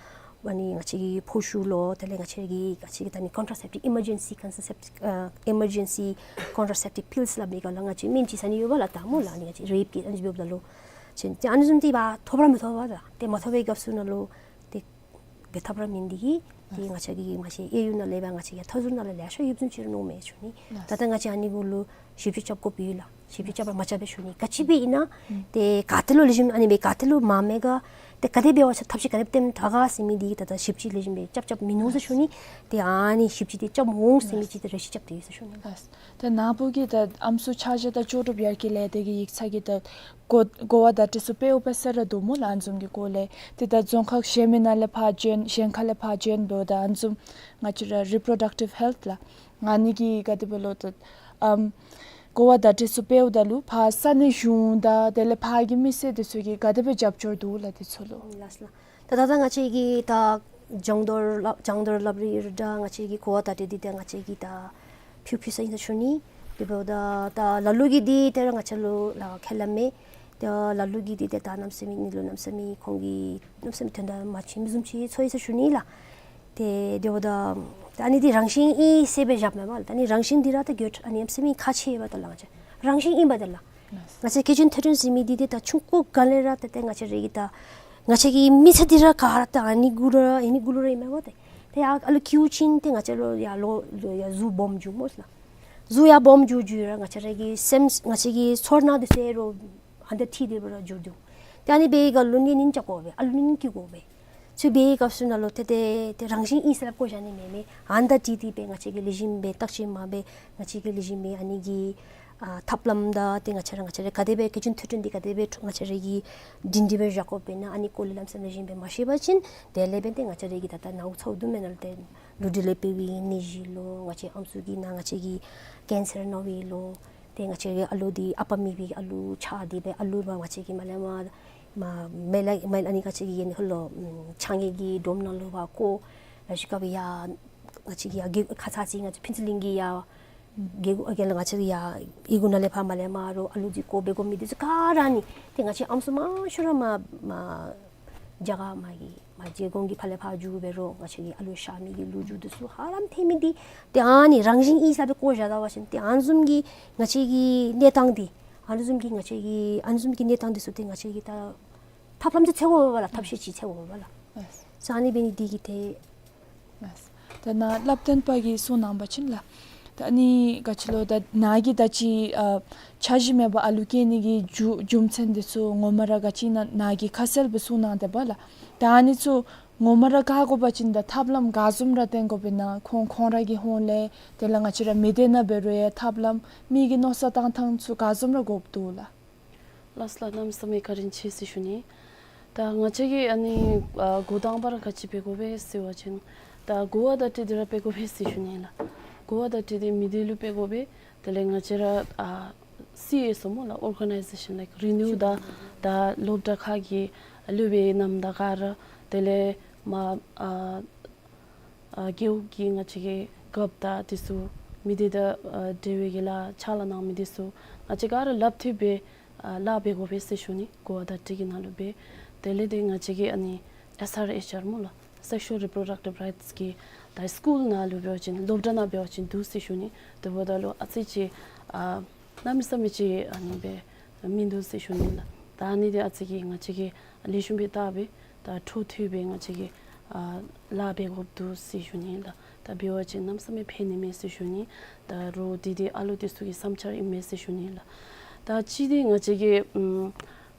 ཨ་ནི་ང་བཅས་ཀྱི་ཕོ་ཤུ་ལོ། དེ་ལས་ང་བཅས་ཀྱི་ང་བཅས་ཀྱི་ད་ནི་ཀོན་ཊ་སེབ་ཊིབ་ཨི་མར་ཇེན་སི་ཀོན་ཊ་སེབ་ཊིབ་ཨ་ཨི་མར་ཇེན་སི་ཀོན་ཊ་སེབ་ཊིབ་པིལསི་སླབ་མི་ག་ལ་ང་བཅས་སྨན་ཅིག་ཟ་ནི་ཡོད་པ་ལགས། ད་སྨོ་ལགས། ཨ་ནི་ང་བཅས་རེབ་ཀྱི་ཨ་ནི་འབདཝ་ད་ལུ་ཅིན་ཏེ་ཨ་ནི་བཟུམ་འདི་འབད་ཐོབ་ར་མི་ཐོབ་པས། ད་ཏེ་མ་ཐོབ་པའི་སྐབས་སུ་ནང་ལུ་ཏེ་འབད་ཐབས་ར་མེད། འདི་གིས་ཏེ་ང་བཅས་ཀྱི་ང་བཅས་ཨེ་ཡུ་ནང་ལས་འབད་ང་བཅས་ཀྱི་མཐའ་ཟུར་ནང་ལས་ལེ་ཤ་ཡོདཔ་བཟུམ་ཅིག་མནོཝ་མས་ཞུ་ནི། ད་ལྟོ་ང་བཅས་ཨ་ནི་གུ་ལུ་ཞིབ་དཔྱད་རྐྱབ་དགོཔ་ཡོད་ལགས། ཞིབ་དཔྱད་རྐྱབ་པ་མ་རྐྱབ་པས་ཞུ་ནི། ག་ཅི་སྦེ་ཨིན་ན་ཏེ་ག་ཏེ་ལུ་ལེགས་ཤོམ་ཨ་ནི་སྦེ་ག་ཏེ་ལུ་མ་མེད་ག། ཏེ་ག་དེ་འབད་བ་ཅིན་ཐབས་ཤེས་ག་དེ་སྦེ་བཏོན་དྲག་ག་ཟེར་མི་འདི་ད་ལྟོ་ཞིབ་དཔྱད་ལེགས་ཤོམ་སྦེ་རྐྱབ་རྐྱབ་མིན་ནུག་ཟེར་ཞུ་ནི། ཏེ་ཨ་ནི་ཞིབ་དཔྱད་འདི་རྐྱབ་འོང་ཟེར་མི་ཅིག་ཏེ་རེ་ཞིག་རྐྱབ་སྟེ་ཡོད་ཟེར་ཞུ་ནི་ལགས། ད་ནཱ་བུ་གིས་ད་ཨམ་སྲུ་ཆ་བཞག་ད་ལྕོགས་གྲུབ་ཡར་རྒྱས་ལས་སྡེ་གི་ཡིག་ཚང་གི་ད་གོ་གོ་བ་བརྡ་སྤྲོད་ཚུ་སྤེལཝ་སྦེ་ཟེར་ར་འདུག་སྨོ་ལགས། ཨ་ནི་བཟུམ་གྱི་སྐོར་ལས་ཏེ་ད་རྫོང་ཁག་གཞན་མི་ནང་ལས་ཕར་བྱོན་གཞན་ཁ་ལས་ཕར་བྱོན་འབདཝ་ད་ཨ་ནི་བཟུམ་ང་བཅས་ར་རི་པོ་རོ་ཌག་ཊིབ་ཧེལཐ་ལགས། ཨ་ནི་གི་ག་དེ་སྦེ་ལོ་ད་ཨམ་གོ་བ་བརྡ་སྤྲོད་ཚུ་སྤེལཝ་ད་ལུ་ཕར་ས་གནས་གཞུང་དང་དེ་ལས་ཕར་གྱི་མི་སེར་འདི་ཚུ་གིས་ག་དེ་སྦེ་རྒྱབ་སྐྱོར་འདུག་ལགས་འདི་ཚུ་ལུ། ལགས་ལགས། ད་ད་ལྟོ་ང་བཅས་ཀྱིས་ད་སྦྱང་བརྡར་སླབ་སྦྱང་བརྡར་སླབ་རི་ར་ད་ང་བཅས་ཀྱིས་གོ་བ་བརྡ་སྤྲོད་འདི་ད་ང་བཅས་ཀྱིས་ད་ཕུལ་ཕུལ་ས་ཨིན་ཟེར་ཞུ་ནི། དེ་འབདཝ་ད་ད་ལ་ལུ་གིས་འདི་ཏེ་ར་ང་བཅས་ལུ་ལཱ་ཁས་ལེན་མས། ཏེ་ལ་ལུ་གིས་འདི་ཏེ་ད་གནམ་མེད་ས་མེད་གནས་ལུགས་གནམ་མེད་ས་མེད་ཁོང་གིས་གནམ་མེད་ས་མེད་དོན་དག་མ་ཆེན་བཟུམ་ཅིག་ཚོར་ཡི་ཟེར་ཞུ་ནི་ལགས། ཏེ་དེ་འབདཝ་ད་ད་ཨ་ནི་འདི་རང་བཞིན་ཨིན་ཟེར་སྦེ་བཞགཔ་མེན་པ་ལགས། ད་ཨ་ནི་རང་བཞིན་འདི་ར་ད་གྱོད་ཨ་ནི་གནམ་མེད་ས་མེད་ཁག་ཆེ་བས་ད་ལགས། ང་བཅས་རང་བཞིན་ཨིན་པས་ད་ལགས། ང་བཅས་སྐྱེ་ཅན་ཐོས་གྲོལ་ཟེར་མི་འདི་ཏེ་ད་ཆུང་ཀུ་ག་ལས་ར་ད་ཏེ་ང་བཅས་ར་གི་ད་ང་བཅས་ཀྱི་མི་ཚེ་འདི་ར་ག་ར་ད་ཨ་ནི་གུ་ལུ་ར་ཨ་ནི་གུ་ལུ་ར་ཨིན་མས་པ། ཏེ་ཏེ་ཡར་ཨ་ལུ་སྐྱེས་ཅིན་ཏེ་ང་བཅས་ལུ་ཡར་ལོ་ལོ་ཡར་གཟུགས་སྦོམ་འགྱོཝ་སྨོ་ལགས། གཟུགས་ཡར་སྦོམ་འགྱོ་འགྱོ་ར་ང་བཅས་ར་གི་སེམས་ང་བཅས་ཀྱི་ཚོར་སྣང་འདི་ཚུ་རོགས་ཧན་ཏེ་ཐིག་སྟེ་སྦེ་ར་འགྱོ་འགྱོ། ཏེ་ཨ་ནི་འབད་བའི་སྐབས་ལུ་ནི་ནིང་བཅའ་དགོ་པས། ཨ་ལུ་ནི་སྐྱེ་དགོ་པས། ཚུ་འབད་བའི་སྐབས་སུ་ནང་ལུ་ཏེ་ཏེ་ཏེ་རང་བཞིན་ཨིན་ཟེར་སླབ་བཀོ་བཞག་ནི་མེན་མས། ཧན་ཏེ་ཐིག་སྟེ་སྦེ་ང་བཅས་ཀྱིས་ལེགས་ཤོམ་སྦེ་བརྟག་དཔྱད་མ་འབད་ང་བཅས་ཀྱིས་ལེགས་ཤོམ་སྦེ་ཨ་ནི་གི་ཨ་ཐབས་ལམ་དང་ཏེ་ང་བཅས་ར་ང་བཅས་ར་ག་དེ་སྦེ་སྐྱེ་ཅན་ཐོས་གྲོལ་འདི་ག་དེ་སྦེ་ང་བཅས་ར་གིས་སྒྲིང་སྒྲི་སྦེ་བཞག་དགོཔ་ཨིན་ན་ཨ་ནི་སྐོར་ལས་ལམ་སེམས་ལེགས་ཤོམ་སྦེ་མ་ཤེས་པ་ཅིན་དེ་ལས་འབདན་ཏེ་ང་བཅས་ར་གི་ད་ལྟོ་ནཝ་ཚཝ་དུམ་མེན་ན་ལུ་ཏེ་ལུས་འབྲེལ་ལས་འཕེལ་བའི་ནད་གཞི་ལོ། ང་བཅས་ཨམ་སྲུ་གི་ནང་ང་བཅས་ཀྱི་ཀེན་སར་ན་བའི་ལོ། ཏེ་ང་བཅས་ཀྱི་ཨ་ལུ་འདི་ཨ་པ་མེད་པའི་ཨ་ལུ་ཆགས་ཏེ་སྦེ་ཨ་ལུ་འབད་ང་བཅས་ཀྱིས་མར་ལས་མར་མར་མེ་ལ་མེ་ལ་ཨ་ནི་ང་བཅས་ཀྱི་ཨ་ནི་ཁ་ལུ་ཕྱགས་སྙིགས་ཀྱི་སྒྲོམ་ནང་ལུ་འབག་བཀོ། ལ་ཤི་ཀ་བི་ཡ་ང་བཅས་ཀྱི་ཡ་གི་ཁ་ཙ་ཅིག་ང་བཅས་ཕུན་ཚོགས་གླིང་གི་ཡ་གི་གུ་ཨ་གི་ལ་ང་བཅས་ཀྱི་ཡ་ཨི་གུ་ནང་ལས་ཕར་མར་ལས་མར་རོགས་ཨ་ལུ་འདི་བཀོ་སྦེ་དགོ་མི་འདི་ཚུ་ག་ར་ནི་ཏེ་ང་བཅས་ཨམ་སྲུ་མང་ཤོས་ར་མར་མར་རྒྱ་གར་མར་གྱི་མར་རྒྱལ་ཁོངས་ཀྱི་ཕར་ལས་ཕར་འགྱོ་སྦེ་རོགས་ང་བཅས་ཀྱི་ཨ་ལུ་གཤགས་མི་གི་ལོ་རྒྱུས་འདི་ཚུ་ཧ་ལམ་ཐོན་མི་འདི་ཏེ་ཨ་ནི་རང་བཞིན་ཨིན་ཟེར་སྦེ་བཀོ་བཞག་ད་པ་ཅིན་ཏེ་ཨ་ནི་བཟུམ་གྱི་ང་བཅས་ཀྱི་གནས་སྟངས་འདི་ཨ་ནི་བཟུམ་གྱི་ང་བཅས་ཀྱི་ཨ་ནི་བཟུམ་གྱི་གནས་སྟངས་འདི་ཚུ་ཏེ་ང་བཅས་ཀྱིས་ད་ཐབས་ལམ་ཅིག་འཚོལ་དགོ་པས་ལགས། ཐབས་ཤེས་ཅིག་འཚོལ་དགོ་པས་ལགས། ཨེས། ས་ཨ་ནི་འབད་ནི་འདི་གིས་ཏེ། ཨེས། ད་ནཱ་སླབ་སྟོན་པ་གིས་གསུངས་གནང་བ་ཅིན་ལགས། ད་ཨ་ནི་ག་ཅི་ལོ་ད་ནཱ་གིས་ད་ཅི་ཨ་འཆར་གཞི་མེད་པར་ཨ་ལུ་སྐྱེ་ནི་གི་རྒྱུ་རྒྱུ་མཚན་འདི་ཚུ་ངོ་མ་ར་ག་ཅི་ཨིན་ན་ནཱ་གིས་ཁ་གསལ་སྦེ་གསུངས་གནང་དེས་པ་ལགས། ད་ཨ་ནི་ཚུ་ངོ་མ་ར་བཀག་དགོ་པ་ཅིན་ད་ཐབས་ལམ་ག་བཟུམ་ར་བསྟེན་དགོཔ་ཨིན་ན་ཁོང་ཁོང་ར་གི་ཧོངས་ལས་དེ་ལས་ང་བཅས་ར་མི་སྡེ་ནང་འབད་རུང་ཡང་ཐབས་ལམ་མི་གི་མནོ་བསམ་བཏང་ཐངས་ཚུ་ག་བཟུམ་ར་དགོཔ་འདུག་ལགས། ལགས་ལགས། གནམ་མེད་ས་མེད་བཀའ་དྲིན་ཆེ་ཟེར་ཞུ་ནི། ད་ང་བཅས་ཀྱིས་ཨ་ནི་ཨ་འགོ་དང་པ་ར་ག་ཅི་འབད་དགོ་པས་ཟེར་བ་ཅིན་ད་གོ་བ་བརྡ་སྤྲོད་འདི་ར་འབད་དགོ་པས་ཟེར་ཞུ་ནི་ལགས། གོ་བ་བརྡ་སྤྲོད་འདི་མི་སྡེ་ལུ་འབད་དགོ་པས། དེ་ལས་ང་བཅས་ར་ཨ་སི་ཨེསི་ཨོ་སྨོ་ལགས། Organization like རི་ནིའུ་དང་ད་སློབ་གྲྭ་ཁག་གི་སློབ་དཔོན་རྣམས་དང་ག་ར་དེ་ལས་མར་ཨ་ཨ་རྒེད་འོག་གི་ང་བཅས་ཀྱི་རྒཔོ་དང་འདི་ཚུ་མི་སྡེ་དང་ཨ་འབྲེལ་བའི་གི་ལཱ་ཕྱག་ལཱ་གནང་མི་འདི་ཚུ་ང་བཅས་ག་ར་ལགཔ་མཐུད་སྦེ་ཨ་ལཱ་འབད་དགོ་པས་ཟེར་ཞུ་ནི། གོ་བ་བརྡ་སྤྲོད་ཀྱི་ནང་ལུ་སྦེ། དེ་ལས་ཏེ་ང་བཅས་ཀྱི་ཨ་ནི་ཨེསི་ཨར་ཨེཆ་ཨར་སྨོ་ལགས། Sexual Reproductive Rights གི་ད་སི་ཀུལ་ནང་ལུ་འབད་བ་ཅིན་སློབ་གྲྭ་ནང་འབད་བ་ཅིན་འདུག་ཟེར་ཞུ་ནི། དེ་འབདཝ་ད་ལུ་ཨ་ཙི་ཅིག་ཨ་གནམ་མེད་ས་མེད་ཅིག་ཨ་ནི་སྦེ་མིན་འདུག་ཟེར་ཞུ་ནི་ལགས། ད་ཨ་ནི་འདི་ཨ་ཙི་གི་ང་བཅས་ཀྱིས་ལེགས་ཤོམ་སྦེ་བལྟ་སྦེ་ད་འཕྲོ་མཐུད་སྦེ་ང་བཅས་ཀྱིས་ཨ་ལཱ་འབད་དགོཔ་འདུག་ཟེར་ཞུ་ནི་ལགས། ད་འབད་བ་ཅིན་གནམ་མེད་ས་མེད་ཕན་ནི་མས་ཟེར་ཞུ་ནི། ད་རོགས་འདི་འདི་ཨ་ལུ་འདི་ཚུ་གི་བསམ་འཆར་ཨིན་མས་ཟེར་ཞུ་ནི་ལགས། ད་གཅིག་འདི་ང་བཅས་ཀྱིས་ཨམ་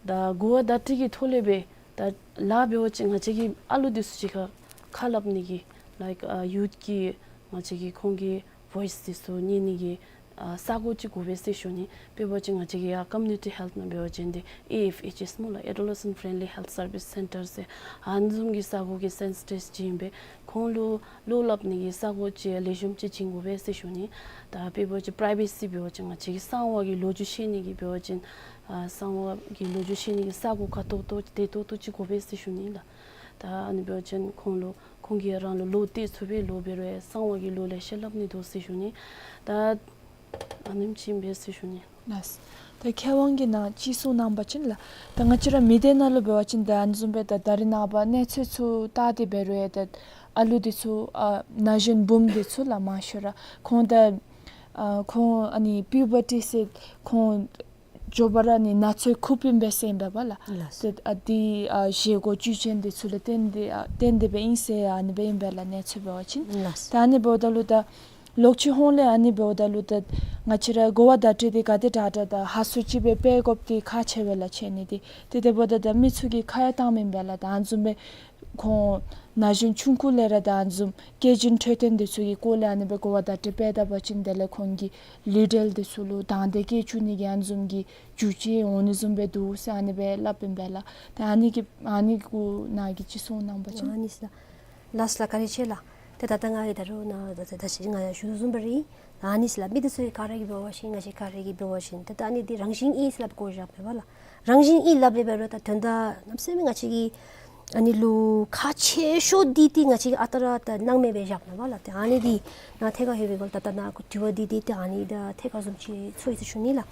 ད་གོ་བ་བརྡ་སྤྲོད་ཀྱི་ཐོག་ལས་སྦེ་ད་ལཱ་འབད་བ་ཅིན་ང་བཅས་ཀྱི་ཨ་ལུ་འདི་ཚུ་གཅིག་ཁར་ཁ་སླབ་ནི་གི་ལའིཀ་ཨ་ཡུཐ་ཀྱི་ང་བཅས་ཀྱི་ཁོང་གི་བོའིསི་འདི་ཚུ་རྙེད་ནི་གི་ཨ་ས་གོ་ཅིག་དགོ་པས་ཟེར་ཞུ་ནི། དཔེ་འབད་བ་ཅིན་ང་བཅས་ཀྱི་ཡར་ཀོམ་མུ་ནི་ཊི་ཧེལཐ་ནང་འབད་བ་ཅིན་འདི་ཨེ་ཨེཕ་ཨེཆ་ཨེསི་སྨོ་ལགས། Adolescent Friendly Health Service Center ཟེར་ཨ་ནི་བཟུམ་གྱི་ས་གོ་གི་སེན་སི་ཊིབ་ཅིག་ཨིན་པས། ཁོང་ལུ་བློ་སླབ་ནི་གི་ས་གོ་ཅིག་ལེགས་ཤོམ་ཅིག་བྱིན་དགོ་པས་ཟེར་ཞུ་ནི། ད་དཔེ་འབད་བ་ཅིན་པ་རའི་བེ་སི་འབད་བ་ཅིན་ང་བཅས་ཀྱི་གསང་བ་གི་ལོ་རྒྱུས་བཤད་ནི་གི་འབད་བ་ཅིན་ཨ་གསང་བ་གི་ལོ་རྒྱུས་བཤད་ནི་གི་ས་གོ་ག་ཏོག་ཏོ་བདེ་ཏོག་ཏོ་ཅིག་དགོ་པས་ཟེར་ཞུ་ནི་ལགས། ད་ཨ་ནི་འབད་བ་ཅིན་ཁོང་ལུ་ཁོང་གིས་རང་ལུ་ལོ་བདེ་ཚུགས་པའི་ལོ་འབད་རུང་གསང་བ་གི་ལོ་ལེ་ཤ་སླབ་ནི་འདུག་ཟེར་ཞུ་ནི། ད་ཨ་ནེམ་ཅིག་ཨིན་པས་ཟེར་ཞུ་ནི། ལགས། ད་མཁས་དབང་གིས་ནཱ་ཅིག་གསུངས་གནང་པ་ཅིན་ལགས། ད་ང་བཅས་ར་མི་སྡེ་ནང་ལུ་འབད་བ་ཅིན་ད་ཨ་ནི་བཟུམ་སྦེ་ད་ད་རེས་ནངས་པ་གནས་ཚུལ་ཚུ་བལྟ་སྟེ་འབད་རུང་ཡང་ད་ཨ་ལུ་འདི་ཚུ་ཨ་ན་གཞོན་བུམོ་འདི་ཚུ་ལགས་མང་ཤོས་ར་ཁོང་ད་ཨ་ཁོང་ཨ་ནི་པིའུ་བར་ཊི་ཟེར་ཁོང་མགྱོགས་པ་ར་ཨ་ནི་ན་ཚོད་ཁུག་པའི་སྦེ་ཟེར་ཨིན་པས་ལགས། ལགས། ཏེ་ཨ་འདི་ཨ་བཞེས་སྒོ་བཅུད་ཅན་འདི་ཚུ་ལུ་བརྟེན་ཏེ་ཨ་བརྟེན་ཏེ་སྦེ་ཨིན་ཟེར་ཨ་ནི་སྦེ་ཨིན་པས་ལགས་གནས་ཚུལ་འབད་བ་ཅིན། ལགས། ད་ཨ་ནི་འབདཝ་ད་ལུ་ད་ལོག་ཅིག་ཧོངས་ལས་ཨ་ནི་འབདཝ་ད་ལུ་ད་ང་བཅས་ར་གོ་བ་བརྡ་སྤྲོད་འདི་ག་དེ་དྲག་དྲག་ད་ཧ་སུ་ཅིག་སྦེ་སྤེལ་དགོཔ་འདི་ཁག་ཆེ་བས་ལགས་ཆེ་ནི་འདི། ཏེ་དེ་འབདཝ་ད་ད་མི་ཚུ་གིས་ཁ་ཡང་བཏངམ་ཨིན་པས་ལགས། ད་ཨ་ནི་བཟུམ་སྦེ་ཁོང་ན་གཞོན་ཆུང་ཀུ་ལས་ར་ད་ཨ་ནི་བཟུམ་སྐྱེས་ཆེན་འཕྲོད་བསྟེན་འདི་ཚུ་གི་སྐོར་ལས་ཨ་ནི་སྦེ་གོ་བ་བརྡ་སྤྲོད་སྤེལ་ད་པ་ཅིན་དེ་ལས་ཁོང་གི་ལུས་འབྲེལ་འདི་ཚུ་ལུ་དང་འདོད་སྐྱེ་བཅུག་ནི་གི་ཨ་ནི་བཟུམ་གྱི་རྒྱུ་རྐྱེན་འོང་ནི་བཟུམ་སྦེ་འདུག་ཟེར་ཨ་ནི་སྦེ་སླབ་ཨིན་པས་ལགས། ད་ཨ་ནི་གི་ཨ་ནི་གུ་ནཱ་གིས་ཅིག་གསུངས་གནང་པ་ཅིན། ཨ་ནི་ཟེར་ལགས། ལགས་ལགས། བཀའ་དྲིན་ཆེ་ལགས། ཏེ་ད་ལྟོ་ང་གིས་ད་རུང་ནཱ་ད་ད་ཅི་ང་ཡང་ཞུ་དོ་བཟུམ་སྦེ་ར་ཨིན། ཨ་ནི་ཟེར་ལགས། མི་འདི་ཚུ་ག་ར་གིས་འབད་བ་ཅིན་ང་བཅས་ག་ར་གིས་འབད་བ་ཅིན་ད་ད་ཨ་ནི་འདི་རང་བཞིན་ཨིན་ཟེར་སླབ་དགོཔ་བཞག་མེད་པ་ལགས། རང་བཞིན་ཨིན་སླབ་སྟེ་འབད་རུང་ད་དོན་དག་གནམ་མེད་ས་མེད་ང་བཅས་ཀྱིས་ཨ་ནི་ལུ་ཁག་ཆེ་ཤོས་འདི་ཏེ་ང་བཅས་ཀྱིས་ཨ་རྟག་ར་ད་སྣང་མེད་སྦེ་བཞག་མེད་པ་ལགས། ཏེ་ཨ་ནི་འདི་ནཱ་ཐད་ཀར་ལྷོད་པའི་སྒང་ལས་ད་ད་ནཱ་གུ་དྲི་བ་འདི་འདི་ཏེ་ཨ་ནི་ད་ཐད་ཀར་བཟུམ་ཅིག་ཚོར་ཡི་ཟེར་ཞུ་ནི་ལགས།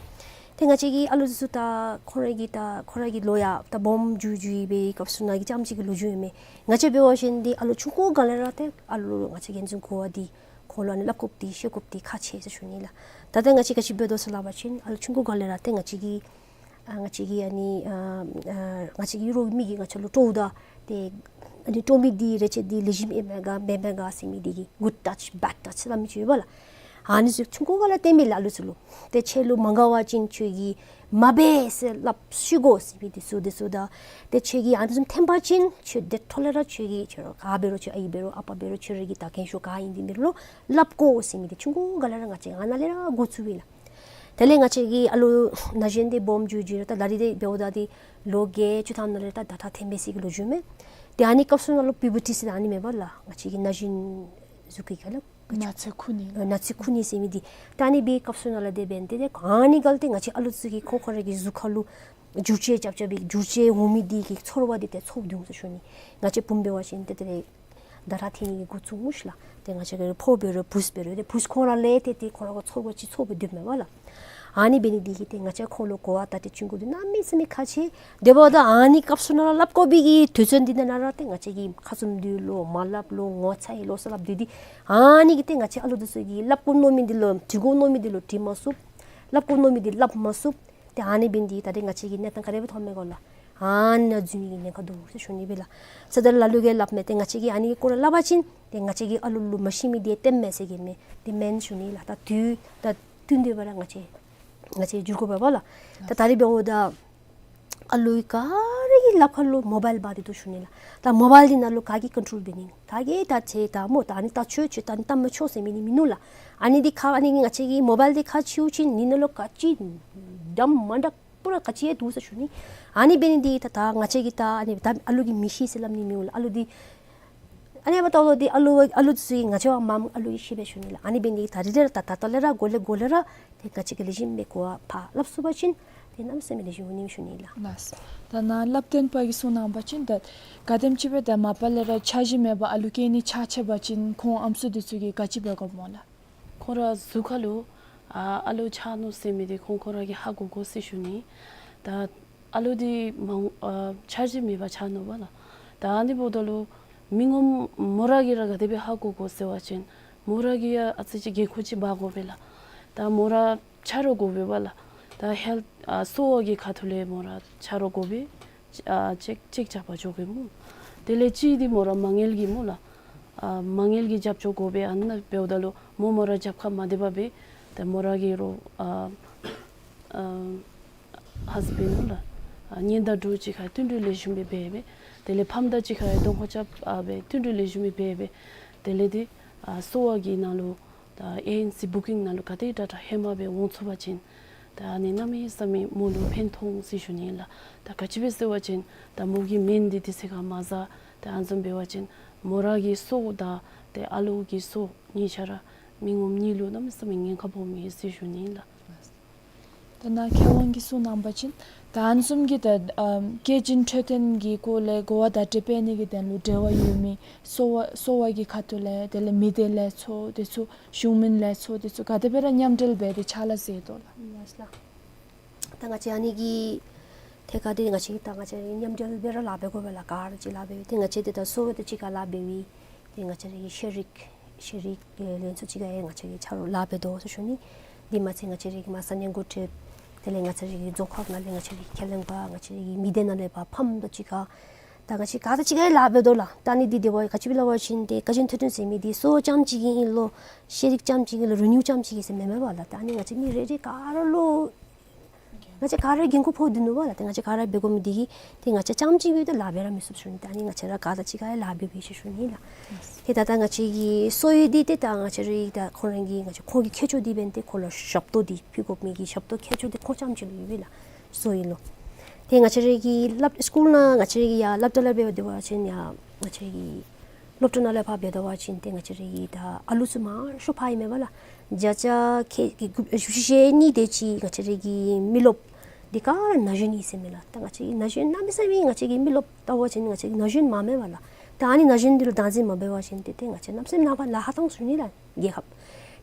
ཏེ་ང་བཅས་ཀྱི་ཨ་ལུ་འདི་ཚུ་ད་ཁོང་ར་གི་ད་ཁོང་ར་གི་ལོ་ཡང་ད་སྦོམ་འགྱོ་འགྱོ་བའི་སྐབས་སུ་ནཱ་གི་རྐྱངམ་ཅིག་གི་ལོ་རྒྱུས་ཨིན་མས། ང་བཅས་འབད་བ་ཅིན་འདི་ཨ་ལུ་ཆུང་ཀུ་སྒང་ལས་ར་ཏེ་ཨ་ལུ་ང་བཅས་ཀྱིས་ཨ་ནི་བཟུམ་གོ་བ་འདི་ཁོང་ལུ་ཨ་ནི་སླབ་དགོཔ་འདི་བཤད་དགོཔ་འདི་ཁག་ཆེ་ཟེར་ཞུ་ནི་ལགས། ད་ལྟོ་ང་བཅས་ག་ཅི་འབད་དོ་ཟེར་སླབ་པ་ཅིན་ཨ་ལུ་ཆུང་ཀུ་སྒང་ལས་ར་ཏེ་ང་བཅས་ཀྱིས་ཨ་ང་བཅས་ཀྱིས་ཨ་ནི་ཨ་ཨ་ང་བཅས་ཀྱི་རོགས་མི་གིས་ང་བཅས་ལུ་སྤྲོཝ་ད་ཏེ་ཨ་ནི་སྤྲོ་མི་འདི་རེ་ཆེ་འདི་ལེགས་ཤོམ་ཨིན་མས་ག་མེན་མས་ག་ཟེར་མི་འདི་གི་good touch bad touch ཟེར་སླབ་མི་ཅིག་ཡོད་པ་ལགས། ཨ་ནི་ཚུ་ཆུང་ཀུ་སྒང་ལས་སྟོན་མི་ལགས་ཨ་ལུ་ཚུ་ལུ། ཏེ་ཁྱོད་ལུ་མ་དགའ་བ་ཅིན་ཁྱོད་ཀྱིས་མ་འབད་ཟེར་སླབ་ཤི་དགོ་ཟེར་མི་འདི་ཚུ་འདི་ཚུ་དང་ཏེ་ཁྱོད་ཀྱིས་ཨ་ནི་བཟུམ་འཐོན་པ་ཅིན་ཁྱོད་དེ་འཕྲོ་ལས་ར་ཁྱོད་ཀྱིས་ཁྱོད་ར་ག་འབད་རུང་ཁྱོད་ཨའི་འབད་རུང་ཨ་པ་འབད་རུང་ཁྱོད་ར་གི་ད་རྒན་ཤོས་ག་ཨིན་འདི་འབད་རུང་སླབ་དགོ་ཟེར་མི་འདི་ཆུང་ཀུ་སྒང་ལས་ར་ང་བཅས་ཨ་ནཱ་ལས་ར་འགོ་བཙུགས་པས་ལགས། དེ་ལས་ང་བཅས་ཀྱི་ཨ་ལུ་ན་གཞོན་འདི་སྦོམ་འགྱོ་འགྱོ་ར་ད་ད་རིས་འདི་འབདཝ་ད་འདི་ལོ་བརྒྱད་ཅུ་ཐམ་ནང་ལས་ད་ད་ད་འཐོན་པའི་ཟེར་གྱི་ལོ་རྒྱུས་མས། ཏེ་ཨ་ནི་སྐབས་སུ་ནང་ལུ་པི་བར་ཊི་ཟེར་ཨ་ནི་མེད་པ་ལགས། ང་བཅས་ཀྱི་ན་གཞོན་གཟུགས་ཀྱི་ག་ལགས། ན་ཚོད་ཁུག་ནི། ཨ་ན་ཚོད་ཁུག་ནི་ཟེར་མི་འདི། ད་ཨ་ནི་འབད་བའི་སྐབས་སུ་ནང་ལས་དེ་འབད་ནི་འདི་ཏེ་ཨ་ནི་སྒང་ལས་ཏེ་ང་བཅས་ཨ་ལུ་ཚུ་གིས་ཁོང་ཁོང་ར་གི་གཟུགས་ཁར་ལུ་འགྱུར་བཅོས་རྐྱབ་རྐྱབ་པའི་འགྱུར་བཅོས་འོང་མི་འདི་གི་ཚོར་བ་འདི་ཏེ་ཚོར་སྡོད་འོང་ཟེར་ཞུ་ནི། ང་བཅས་བུམོ་འབད་བ་ཅིན་ཏེ་དེ་ལས་ད་ར་འཐོན་ནི་གི་འགོ་བཙུགས་འོང་ཤིག་ལགས། ཏེ་ང་བཅས་ཀྱི་ཕོ་འབད་རུང་བུཚ་འབད་རུང་ཏེ་བུཚ་ཁོང་ར་ལས་ཏེ་ཏེ་ཁོང་ར་གི་ཚོར་བ་ཅིག་ཚོར་སྦེ་སྡོདཔ་མས་པ་ལགས། ཨ་ནི་འབད་ནི་འདི་གིས་ཏེ་ང་བཅས་ཁོང་ལུ་གོ་བ་བརྡ་སྤྲོད་བྱིན་དགོ་འདི་གནམ་མེད་ས་མེད་ཁག་ཆེ། དེ་འབདཝ་ད་ཨ་ནི་སྐབས་སུ་ནང་ལུ་སླབ་དགོ་པའི་གི་དུས་ཚོད་འདི་ནང་ན་ར་ཏེ་ང་བཅས་ཀྱིས་ཁ་བཙུམ་སྡོད་ལོ་མ་སླབ་ལོ་ངོ་ཚ་ཡི་ལོ་ཟེར་སླབ་སྡོད་དེ་ཨ་ནི་གིས་ཏེ་ང་བཅས་ཨ་ལུ་འདི་ཚུ་གིས་སླབ་དགོ་མནོ་མི་འདི་ལུ་དྲི་དགོ་མནོ་མི་འདི་ལུ་དྲི་མ་ཚུགས། སླབ་དགོ་མནོ་མི་འདི་སླབ་མ་ཚུགས། ཏེ་ཨ་ནི་འབད་ནི་འདི་ད་རེས་ང་བཅས་ཀྱི་གནས་སྟངས་ག་དེ་སྦེ་ཐོནམ་མས་གོ་ལགས། ཨ་ནཱ་འཛུལ་ནི་གི་ཉེན་ཁ་འདུག་ཟེར་ཞུ་ནི་སྦེ་ལགས། ཟེར་ད་ལ་ལུ་གིས་སླབ་མས། ཏེ་ང་བཅས་ཀྱིས་ཨ་ནི་གི་སྐོར་ལས་སླབ་པ་ཅིན་ཏེ་ང་བཅས་ཀྱིས་ཨ་ལུ་ལུ་མ་ཤེས་མི་འདི་སྟོནམ་མས་ཟེར་གྱི་མས། དེ་མེན་ཞུ་ནི་ལགས། ད་དུས་ད་བསྟུན་ཏེ་འབད་ར་ང་བཅས་ང་བཅས་འགྱུར་དགོ་པས་པ་ལགས། ད་ད་རེས་འབདཝ་ད་ཨ་ལུ་ག་ར་གི་ལགཔ་ཁར་ལུ་མོ་བཱའིལ་འབག་སྟེ་འདུག་ཞུ་ནི་ལགས། ད་མོ་བཱའིལ་འདི་ནང་ལུ་ག་གིས་ཀོན་ཊོལ་འབད་ནི། ད་གིས་ད་ཅིག་ད་མོ་ད་ཨ་ནི་ད་ཆོག་ཆོག་ད་ཨ་ནི་ད་མི་ཆོག་ཟེར་མི་འདི་མིན་ནུག་ལགས། ཨ་ནི་འདི་ཁ་ཨ་ནི་ང་བཅས་ཀྱི་མོ་བཱའིལ་འདི་ཁ་ཕྱེ་བ་ཅིན་འདི་ནང་ལུ་ག་ཅི་འདྲ་མ་འདྲ་པུ་ར་ག་ཅི་ཡང་འདུག་ཟེར་ཞུ་ནི། ཨ་ནི་འབད་ནི་འདི་ད་ད་ང་བཅས་ཀྱིས་ད་ཨ་ནི་ད་ཨ་ལུ་གིས་མི་ཤེས་ཟེར་སླབ་ནི་མི་འོང་ལགས། ཨ་ལུ་འདི་ཨ་ནི་འབདཝ་ད་ལུ་འདི་ཨ་ལུ་ཨ་ལུ་ཚུ་གིས་ང་བཅས་བ་མ་ཨ་ལུ་གིས་ཤེས་པས་ཞུ་ནི་ལགས། ཨ་ནི་འབད་ནི་འདི་ད་རེས་ར་ད་ད་ལྟོ་ལས་ར་གོ་ལེ་གོ་ལེ་ར་ཏེ་ང་བཅས་ཀྱིས་ལེགས་ཤོམ་སྦེ་གོ་བ་ཕར་སླབ་ཚུགས་པ་ཅིན་ཏེ་གནམ་མེད་ས་མེད་ལེགས་ཤོམ་འོང་ནི་ཞུ་ནི་ལགས། ལགས། ད་ནཱ་བསླབ་སྟོན་པ་གིས་གསུངས་གནང་པ་ཅིན་ད་ག་དེམ་ཅིག་སྦེ་ད་མ་པ་ལས་ར་འཆར་གཞི་མེད་པར་ཨ་ལུ་སྐྱེ་ནི་ཆ་ཆེ་བ་ཅིན་ཁོང་ཨམ་སྲུ་འདི་ཚུ་གིས་ག་ཅི་འབད་དགོཔ་སྨོ་ལགས། ཁོང་ར་གཟུགས་ཁར་ལུ་ཨ་ཨ་ལུ་ཆགས་ནུག་ཟེར་མི་འདི་ཁོང་ཁོང་ར་གིས་ཧ་གོ་དགོ་ཟེར་ཞུ་ནི། ད་ཨ་ལུ་འདི་མང་ཨ་འཆར་གཞི་མེད་པར་ཆགས་ནུག་པ་ལགས། ད་ཨ་ནི་འབདཝ་ད་ལུ་མི་ངོམ་མོ་ར་གིས་ར་ག་དེ་སྦེ་ཧ་གོ་དགོ་ཟེར་བ་ཅིན་མོ་ར་གིས་ཡང་ཨ་ཙི་ཅིག་འགན་ཁུར་ཅིག་འབག་དགོ་པས་ལགས། ད་མོ་ར་ཆ་རོགས་དགོ་པས་པ་ལགས། ད་ཧེལཐ་ཨ་གསོ་བ་གི་ཁ་ཐུག་ལས་མོ་ར་ཆ་རོགས་དགོ་པས། ཨ་ཅེཀ་ཅེཀ་རྐྱབ་པར་འགྱོ་དགོ་མོ། དེ་ལས་གཅིག་འདི་མོ་ར་མ་དངུལ་གྱི་སྨོ་ལགས། ཨ་མ་དངུལ་གྱི་རྒྱབ་སྐྱོར་དགོ་པས། ཨ་ནཱ་འབདཝ་ད་ལུ་མོ་མོ་ར་རྒྱབ་ཁར་མ་སྡོད་པར་སྦེ་ཏེ་མོ་ར་གི་རོགས་ཨ་ཨ་ཧཱས་བེནཌ་སྨོ་ལགས། ཨ་གཉེན་དང་གྲོགས་ཅིག་ཁར་བསྟུན་གྲོས་ལེགས་ཤོམ་སྦེ་འབད་སྦེ། དེ་ལས་ཕམ་དང་གཅིག་ཁར་ཡང་གདོང་ཁ་རྐྱབ་ཨ་སྦེ་བསྟུན་གྲོས་ལེགས་ཤོམ་སྦེ་འབད་སྦེ། དེ་ལས་ཏེ་ཨ་གསོ་བ་གི་ནང་ལུ་ད་ཨེ་ཨེན་སི་བུ་ཀིང་ནང་ལུ་ག་དེ་དྲག་དྲག་ཧེ་མ་སྦེ་འོང་ཚུགས་པ་ཅིན་ད་ཨ་ནི་གནམ་མེད་ས་མེད་མོ་ལུ་ཕན་ཐོགས་འོང་ཟེར་ཞུ་ནི་ལགས། ད་ག་ཅི་སྦེ་ཟེར་བ་ཅིན་ད་མོ་གི་སྨན་འདི་དུས་ཚོད་ཁར་མ་བཟའ། ད་ཨ་ནི་བཟུམ་འབད་བ་ཅིན་མོ་ར་གི་གསོ་དང་ཏེ་ཨ་ལུ་གི་གསོ་གཉིས་ཆ་ར་མི་ངོམ་གཉིས་ལུ་གནམ་མེད་ས་མེད་ཉེན་ཁ་སྦོམ་ཨིན་ཟེར་ཞུ་ནི་ལགས། ད་ནཱ་མཁས་དབང་གིས་གསུངས་གནང་པ་ཅིན་ད་ཨ་ནི་བཟུམ་གྱི་ད་ཨམ་སྐྱེས་ཆེན་འཕྲོད་བསྟེན་གྱི་སྐོར་ལས་གོ་བ་བརྡ་སྤྲོད་སྤེལ་ནི་གི་དོན་ལུ་འབྲེལ་བ་ཡོད་མི་གསོ་བ་གསོ་བ་གི་ཁ་ཐུག་ལས་དེ་ལས་མི་སྡེ་ལས་ཚོགས་དེ་ཚུ་གཞུང་མིན་ལས་ཚོགས་དེ་ཚུ་ག་དེ་སྦེ་ར་མཉམ་འབྲེལ་འབད་དེ་ཕྱག་ལཱ་མཛད་དོ་ལགས། ལགས་ལགས། ད་ང་བཅས་ཨ་ནི་གི་ཐད་ཁར་འདི་ང་བཅས་ད་ང་བཅས་མཉམ་འབྲེལ་སྦེ་ར་ལཱ་འབད་དགོ་པས་ལགས། ག་ར་ཅིག་ལཱ་འབད་འདི་ང་བཅས་འདི་ད་གསོ་བ་དང་གཅིག་ཁར་ལཱ་འབད་འདི་ང་བཅས་རའི་ཤེས་རིག་ཤེས་རིག་ལས་ཚོགས་གཅིག་ཁར་ཡང་ང་བཅས་ཀྱིས་ཆ་རོགས་ལཱ་འབད་དོ་ཟེར་ཞུ་ནི། འདི་མ་ཚད་ང་བཅས་རའི་མ་ས་གནས་འགོ་ཁྲིདཔ་དེ་ལས་ང་བཅས་རའི་རྫོང་ཁག་ནང་ལས་ང་བཅས་རའི་ཁས་ལེན་པ་ང་བཅས་རའི་མི་སྡེ་ནང་ལས་ཕར་ཕམ་དང་གཅིག་ཁར་ད་ང་བཅས་ག་ར་གཅིག་ཁར་ཡང་ལཱ་འབད་དོ་ལགས། ད་ཨ་ནི་འདི་དེ་བ་ག་ཅི་སྦེ་སླབ་པ་ཅིན་ཏེ་བཀའ་བརྒྱུད་མཐུན་སྒྲིལ་ཟེར་མི་འདི་གསོ་བ་རྐྱངམ་གཅིག་གི་ཨིན་ལོ་ཤེས་རིག་རྐྱངམ་གཅིག་གི་ལོ་རི་ནིའུ་རྐྱངམ་གཅིག་གི་ཟེར་མེན་མས་པ་ལགས། ད་ཨ་ནི་ང་བཅས་མི་རེ་རེ་ག་ར་ལུ་ང་བཅས་ག་ར་འགན་ཁུར་ཕོག་སྟེ་ནུག་པ་ལགས། ཏེ་ང་བཅས་ག་ར་འབད་དགོ་མི་འདི་གིས་ཏེ་ང་བཅས་རྐྱངམ་གཅིག་སྦེ་ཏེ་ལཱ་འབད་ར་མི་ཚུགས་ཞུ་ནི། ད་ཨ་ནི་ང་བཅས་ར་ག་ར་གཅིག་ཁར་ཡང་ལཱ་འབད་འབད་ཞུ་ཞུ་ནི་ལགས། ཏེ་ད་ད་ང་བཅས་ཀྱི་གསོ་བའི་འདི་ཏེ་ད་ང་བཅས་རའི་ད་ཁོང་ར་གི་ང་བཅས་ཁོང་གི་ཁྱད་ཆོས་འདི་འབདན་ཏེ་ཁོང་ལུ་ཞབས་ཏོག་འདི་ཕུལ་དགོ་མི་གི་ཞབས་ཏོག་ཁྱད་ཆོས་འདི་ཁོང་རྐྱངམ་གཅིག་ལུ་ཡོད་པས་ལགས། གསོ་བའི་ལུ། ཏེ་ང་བཅས་རའི་གི་སློབ་སི་ཀུལ་ནང་ང་བཅས་རའི་གི་ཡར་སློབ་གྲྭ་ལས་འབད་དེ་འབད་བ་ཅིན་ཡར་ང་བཅས་རའི་གི་སློབ་གྲྭ་ནང་ལས་ཕར་འབད་དེ་འབད་བ་ཅིན་ཏེ་ང་བཅས་རའི་གི་ད་ཨ་ལུ་ཚུ་མང་ཤོས་ཕར་ཨིན་མས་པ་ལགས། བརྒྱ་ཆ་ཁལ་གཅིག་བཞི་བཅུ་ཞེ་གཉིས་དེ་ཅིག་ང་བཅས་རའི་གི་མི་རློབས་འདི་ག་ར་ན་གཞོན་ཨིན་ཟེར་མས་ལགས། ད་ང་བཅས་ཀྱི་ན་གཞོན་གནམ་མེད་ས་མེད་ང་བཅས་ཀྱི་མི་རློབས་ལྟ་བ་ཅིན་ང་བཅས་ཀྱི་ན་གཞོན་མང་མས་པ་ལགས། ད་ཨ་ནི་ན་གཞོན་འདི་ལུ་བདག་འཛིན་མ་འབད་བ་ཅིན་ཏེ་ཏེ་ང་བཅས་གནམ་མེད་ས་མེད་ནངས་པ་ལཱ་ཁག་བཏང་ཚུགས་ནི་ལགས་རྒྱལ་ཁབ།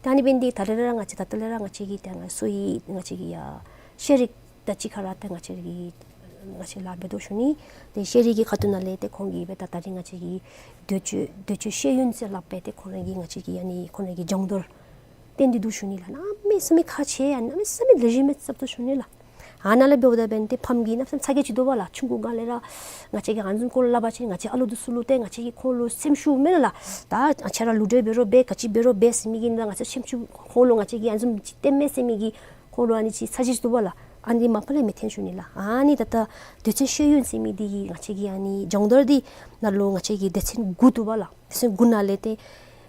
ད་ཨ་ནི་འབདན་འདི་ད་རེས་ར་ང་བཅས་ད་ལྟོ་ལས་ར་ང་བཅས་ཀྱི་ད་ང་གསོ་བའི་ང་བཅས་ཀྱི་ཡར་ཤེས་རིག་དང་གཅིག་ཁར་ར་ཏེ་ང་བཅས་ཀྱིས་ང་བཅས་ལཱ་འབད་དོ་ཞུ་ནི། ཏེ་ཤེས་རིག་གི་ཁ་ཐུག་ནང་ལས་ཏེ་ཁོང་གིས་སྦེ་ད་ད་རིས་ང་བཅས་ཀྱི་འདོད་སྤྱོད་འདོད་སྤྱོད་ཤེས་ཡོན་ཟེར་སླབ་སྦེ་ཏེ་ཁོང་ར་གིས་ང་བཅས་ཀྱི་ཨ་ནི་ཁོང་ར་གི་སྦྱོང་བརྡར་བཏོན་ཏེ་འདུག་ཞུ་ནི་ལགས། གནམ་མེད་ས་མེད་ཁག་ཆེ་ཡང་གནམ་མེད་ས་མེད་ལེགས་ཤོམ་སྦེ་རྐྱབ་དོ་ཞུ་ནི་ལགས། ཨ་ནཱ་ལས་འབདཝ་ད་འབདན་ཏེ་ཕམ་གྱིས་གནམ་མེད་ས་མེད་ཚ་གྱང་ཅིག་འདུག་པ་ལགས། ཆུང་ཀུ་སྒང་ལས་ར་ང་བཅས་ཀྱིས་ཨ་ནི་བཟུམ་སྐོར་ལས་སླབ་པ་ཅིན་ང་བཅས་ཨ་ལུ་འདི་ཚུ་ལུ་ཏེ་ང་བཅས་ཀྱིས་ཁོང་ལུ་སེམས་ཤུགས་མེད་ལགས། ད་ང་བཅས་ར་ལུ་འདྲེན་འབད་རུང་འབད་ག་ཅི་འབད་རུང་འབད་ཟེར་མི་གི་ནང་ང་བཅས་སེམས་ཤུགས་ཁོང་ལུ་ང་བཅས་ཀྱིས་ཨ་ནི་བཟུམ་ཅིག་སྟོན་མས་ཟེར་མི་གི་ཁོང་ལུ་ཨ་ནི་ཅིག་ཚ་གྱང་ཅིག་འདུག་པ་ལགས། ཨ་ནི་མ་པ་ལས་མི་འཐོན་ཞུ་ནི་ལགས། ཨ་ནི་ད་ད་འདོད་སྤྱོད་ཤེས་ཡོན་ཟེར་མི་འདི་གིས་ང་བཅས་ཀྱི་ཨ་ནི་སྦྱོང་བརྡར་འདི་ནང་ལུ་ང་བཅས་ཀྱི་སྡེ་ཚན་དགུ་འདུག་པ་ལགས། སྡེ་ཚན་དགུ་ནང་ལས་ཏེ་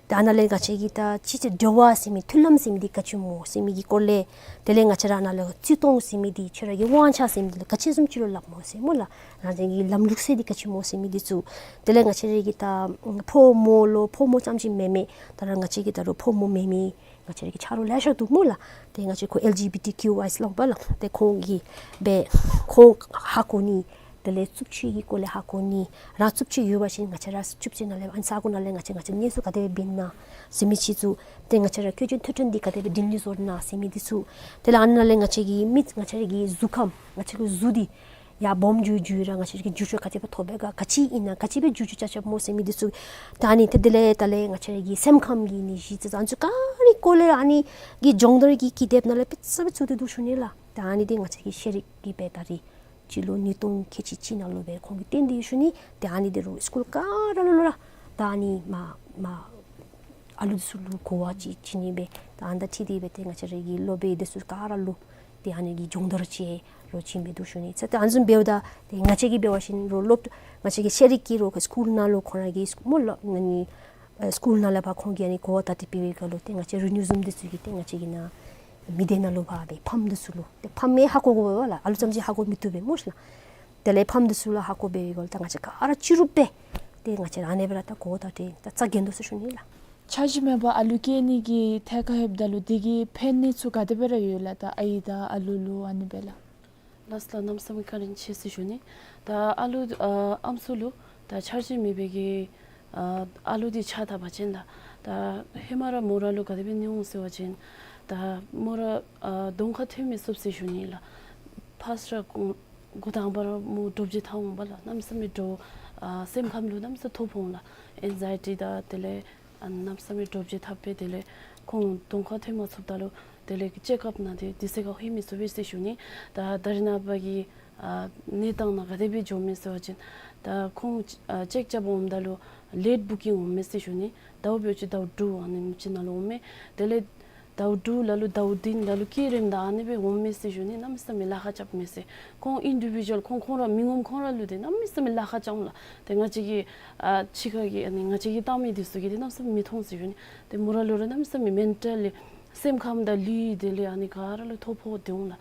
ད་ནཱ་ལས་ང་བཅས་ཀྱི་ད་སྤྱི་ཚེ་འབྲེལ་བ་ཟེར་མི་མཐུན་ལམ་ཟེར་མི་འདི་ག་ཅི་སྨོ་ཟེར་མི་གི་སྐོར་ལས་དེ་ལས་ང་བཅས་ར་ནཱ་ལས་བརྩི་མཐོང་ཟེར་མི་འདི་ཁྱོད་ར་གི་དབང་ཆ་ཟེར་མི་འདི་ལུ་ག་ཅི་བཟུམ་ཅིག་ལུ་སླབ་སྨོ་ཟེར་སྨོ་ལགས། རང་བཞིན་གྱི་ལམ་ལུགས་ཟེར་འདི་ག་ཅི་སྨོ་ཟེར་མི་འདི་ཚུ། དེ་ལས་ང་བཅས་ར་གི་ད་ཕོ་མོ་ལུ་ཕོ་མོ་རྐྱངམ་ཅིག་མེན་མས། ད་ར་ང་བཅས་ཀྱི་ད་རུང་ཕོ་མོ་མེན་མི་ང་བཅས་ར་གི་ཆ་རོགས་ལེ་ཤ་འདུག་སྨོ་ལགས། ཏེ་ང་བཅས་ཁོ་ཨེལ་ཇི་བི་ཊི་ཀིའུ་ཨའི་སླབ་པ་ལགས། ཏེ་ཁོང་གིས་སྦེ་ཁོང་ཧ་གོ་ནི། དེ་ལས་རྩུབ་སྤྱོད་ཀྱི་སྐོར་ལས་ཧ་གོ་ནི། རང་རྩུབ་སྤྱོད་ཡོད་པ་ཅིན་ང་བཅས་ར་རྩུབ་སྤྱོད་ནང་ལས་ཨ་ནི་ས་གོ་ནང་ལས་ང་བཅས་ང་བཅས་གནས་ཚུལ་ག་དེ་སྦེ་འབད་ན་ཟེར་མི་ཅིག་ཚུ། ཏེ་ང་བཅས་ར་བཀོལ་སྤྱོད་ཐོབ་ཐང་འདི་ག་དེ་སྦེ་འདི་ལུ་བཟོ་ན་ཟེར་མི་འདི་ཚུ། དེ་ལས་ཨ་ནཱ་ལས་ང་བཅས་ཀྱི་མི་ང་བཅས་ར་གི་གཟུགས་ཁམས་ང་བཅས་ཀྱི་གཟུགས་འདི་ཡར་སྦོམ་འགྱོ་འགྱོ་ར་ང་བཅས་ཀྱི་འགྱུར་བཅོས་ག་ཅི་སྦེ་ཐོབ་པས་ག་ག་ཅི་ཨིན་ན་ག་ཅི་སྦེ་འགྱུར་བཅོས་རྐྱབ་རྐྱབ་སྨོ་ཟེར་མི་འདི་ཚུ། ད་ཨ་ནི་ཏེ་དེ་ལས་ད་ལས་ང་བཅས་ཀྱི་སེམས་ཁམས་ཀྱི་ནད་གཞི་ཅིག་ཨ་ནི་ཚུ་ག་ར་གི་སྐོར་ལས་ཨ་ནི་གི་སྦྱོང་བརྡར་གྱི་ཀི་དེབ་ནང་ལས་དཔེ་ཚུ་དཔེ་ཚུ་ཏེ་འདུག་ཞུ་ནི་ལགས། ད་ཨ་ནི་འདི་ང་བཅས་ཀྱི་ཤེས་རིག་གི་སྦེ་ད་རིས་སྤྱི་ལོ་ཉིས་སྟོང་ཁལ་གཅིག་གཅིག་ནང་ལུ་སྦེ་ཁོང་གིས་བཏོན་ཏེ་ཡོད་ཞུ་ནི། ཏེ་ཨ་ནི་འདི་རུང་སི་ཀུལ་ག་ར་ལུ་ལུ་ར་ད་ཨ་ནི་མ་མ་ཨ་ལུ་འདི་ཚུ་ལུ་གོ་བ་ཅིག་བྱིན་ནི་སྦེ་ད་ཨ་ནི་དང་འཁྲིལ་ཏེ་སྦེ་ཏེ་ང་བཅས་ར་གི་སློབ་དཔོན་འདི་ཚུ་ག་ར་ལུ་ཏེ་ཨ་ནི་གི་སྦྱོང་བརྡར་ཅིག་རོགས་བྱིན་སྦེ་འདུག་ཞུ་ནི། ཚེ་ཏེ་ཨ་ནི་བཟུམ་འབདཝ་ད་ཏེ་ང་བཅས་ཀྱིས་འབད་བ་ཅིན་རོགས་སློབ་ང་བཅས་ཀྱི་ཤེས་རིག་གི་རོགས་སི་ཀུལ་ནང་ལུ་ཁོང་ར་གི་སི་མོ་ལོ་ཨ་ནི་ཨེ་སི་ཀུལ་ནང་ལས་ཕར་ཁོང་གིས་ཨ་ནི་གོ་བརྡ་དེ་སྤེལ་བའི་སྐབས་ལུ་ཏེ་ང་བཅས་རི་ནིའུ་ཟུམ་འདི་ཚུ་གིས་ཏེ་ང་བཅས་ཀྱི་ནཱ་མི་སྡེ་ནང་ལུ་ཕར་སྦེ་ཕམ་འདི་ཚུ་ལུ་ཏེ་ཕམ་ཡང་ཧ་གོ་དགོ་པས་ལགས། ཨ་ལུ་ཙམ་ཅིག་ཧ་གོ་མི་བཏུབ་པས་སྨོ་ཤེ་ལགས། དེ་ལས་ཕམ་འདི་ཚུ་ལུ་ཧ་གོ་འབད་བའི་སྐབས་ལུ་ད་ང་བཅས་ག་ར་སྤྱི་རུབ་སྦེ་ཏེ་ང་བཅས་ར་ཨ་ནེ་སྦེ་ར་ད་གོ་བརྡ་སྤྲོད་ད་རྩ་འགེངས་དོ་ཟེར་ཞུ་ནི་ལགས། འཆར་གཞི་མེད་པར་ཨ་ལུ་སྐྱེ་ནི་གི་ཐད་ཁར་ལྷོདཔ་ད་ལུ་དེ་གི་ཕན་གནོད་ཚུ་ག་དེ་སྦེ་ར་ཡོད་ལགས། ད་ཨའི་དང་ཨ་ལུ་ལུ་ཨ་ནི་སྦེ་ལགས། ལགས་སོ་ལགས། གནམ་མེད་ས་མེད་བཀའ་དྲིན་ཆེ་ཟེར་ཞུ་ནི། ད་ཨ་ལུ་ཨ་ཨམ་སྲུ་ལུ་ད་འཆར་གཞི་མེད་པའི་གི་ཨ་ཨ་ལུ་འདི་ཆ་ད་པ་ཅིན་ལགས། ད་ཧེ་མ་ར་མོ་ར་ལུ་ག་དེ་སྦེ་ཨིན་འོང་ཟེར་བ་ཅིན་ད་མོ་ར་ཨ་གདོང་ཁར་ཐོན་མི་ཚུགས་ཟེར་ཞུ་ནི་ལགས། ཕར་སར་འགོ་འགོ་དང་པ་ར་མོ་འདྲོག་བྱེལ་ཐལ་འོང་པ་ལགས། གནམ་མེད་ས་མེད་འདྲོག་ཨ་སེམས་ཁམས་ལུ་གནམ་མེད་ས་མེད་ཐོ་ཕོག་འོང་ལགས། ཨེང་ཛའི་ཊི་དང་དེ་ལས་ཨ་གནམ་མེད་ས་མེད་འདྲོག་བྱེལ་ཐལ་སྦེ་དེ་ལས་ཁོང་གདོང་ཁར་ཐོན་མ་ཚུགསཔ་ད་ལུ་དེ་ལས་ཀྱི་ཅེག་ཨཔ་ནང་དེ་དུས་ཚོད་ཁར་ལྷོད་མི་ཚུགས་པས་ཟེར་ཞུ་ནི། ད་ད་རེས་ནངས་པ་གི་ཨ་གནས་སྟངས་ནང་ག་དེ་སྦེ་འགྱོཝ་མས་ཟེར་བ་ཅིན་ད་ཁོང་ཨ་ཅེག་རྐྱབ་འོངམ་ད་ལུ་ལེཊ་བུ་ཀིང་འོངམ་མས་ཟེར་ཞུ་ནི། ཟླཝ་འབདཝ་ཅིག་ཟླཝ་དྲུག་ཨ་ནེམ་ཅིག་ནང་ལུ་འོངམ་མས། དེ་ལས་ཟླཝ་དྲུག་ལ་ལུ་ཟླཝ་བདུན་ལ་ལུ་སྐྱེ་རནམ་ད་ཨ་ནི་སྦེ་འོངམ་མས་ཟེར་ཞུ་ནི། གནམ་མེད་ས་མེད་ལཱ་ཁག་རྐྱབ་མས་ཟེར། ཁོང་ཨིན་ཌི་བི་ཌུ་ཨལ་ཁོང་ཁོང་ར་མི་ངོམ་ཁོང་ར་ལུ་དེ་གནམ་མེད་ས་མེད་ལཱ་ཁག་རྐྱབ་འོང་ལགས། དེ་ང་བཅས་ཀྱི་ཨ་ཕྱི་ཁ་གི་ཨ་ནི་ང་བཅས་ཀྱིས་བལྟ་མི་འདི་ཚུ་གིས་དེ་གནམ་མེད་ས་མེད་མི་མཐོང་ཟེར་ཞུ་ནི། དེ་མོ་ར་ལུ་ར་གནམ་མེད་ས་མེད་མེན་ཊལ་ལི་སེམས་ཁམས་དང་ལུས་དེ་ལས་ཨ་ནི་ག་ར་ལུ་ཐོ་ཕོག་སྟེ་འོང་ལགས།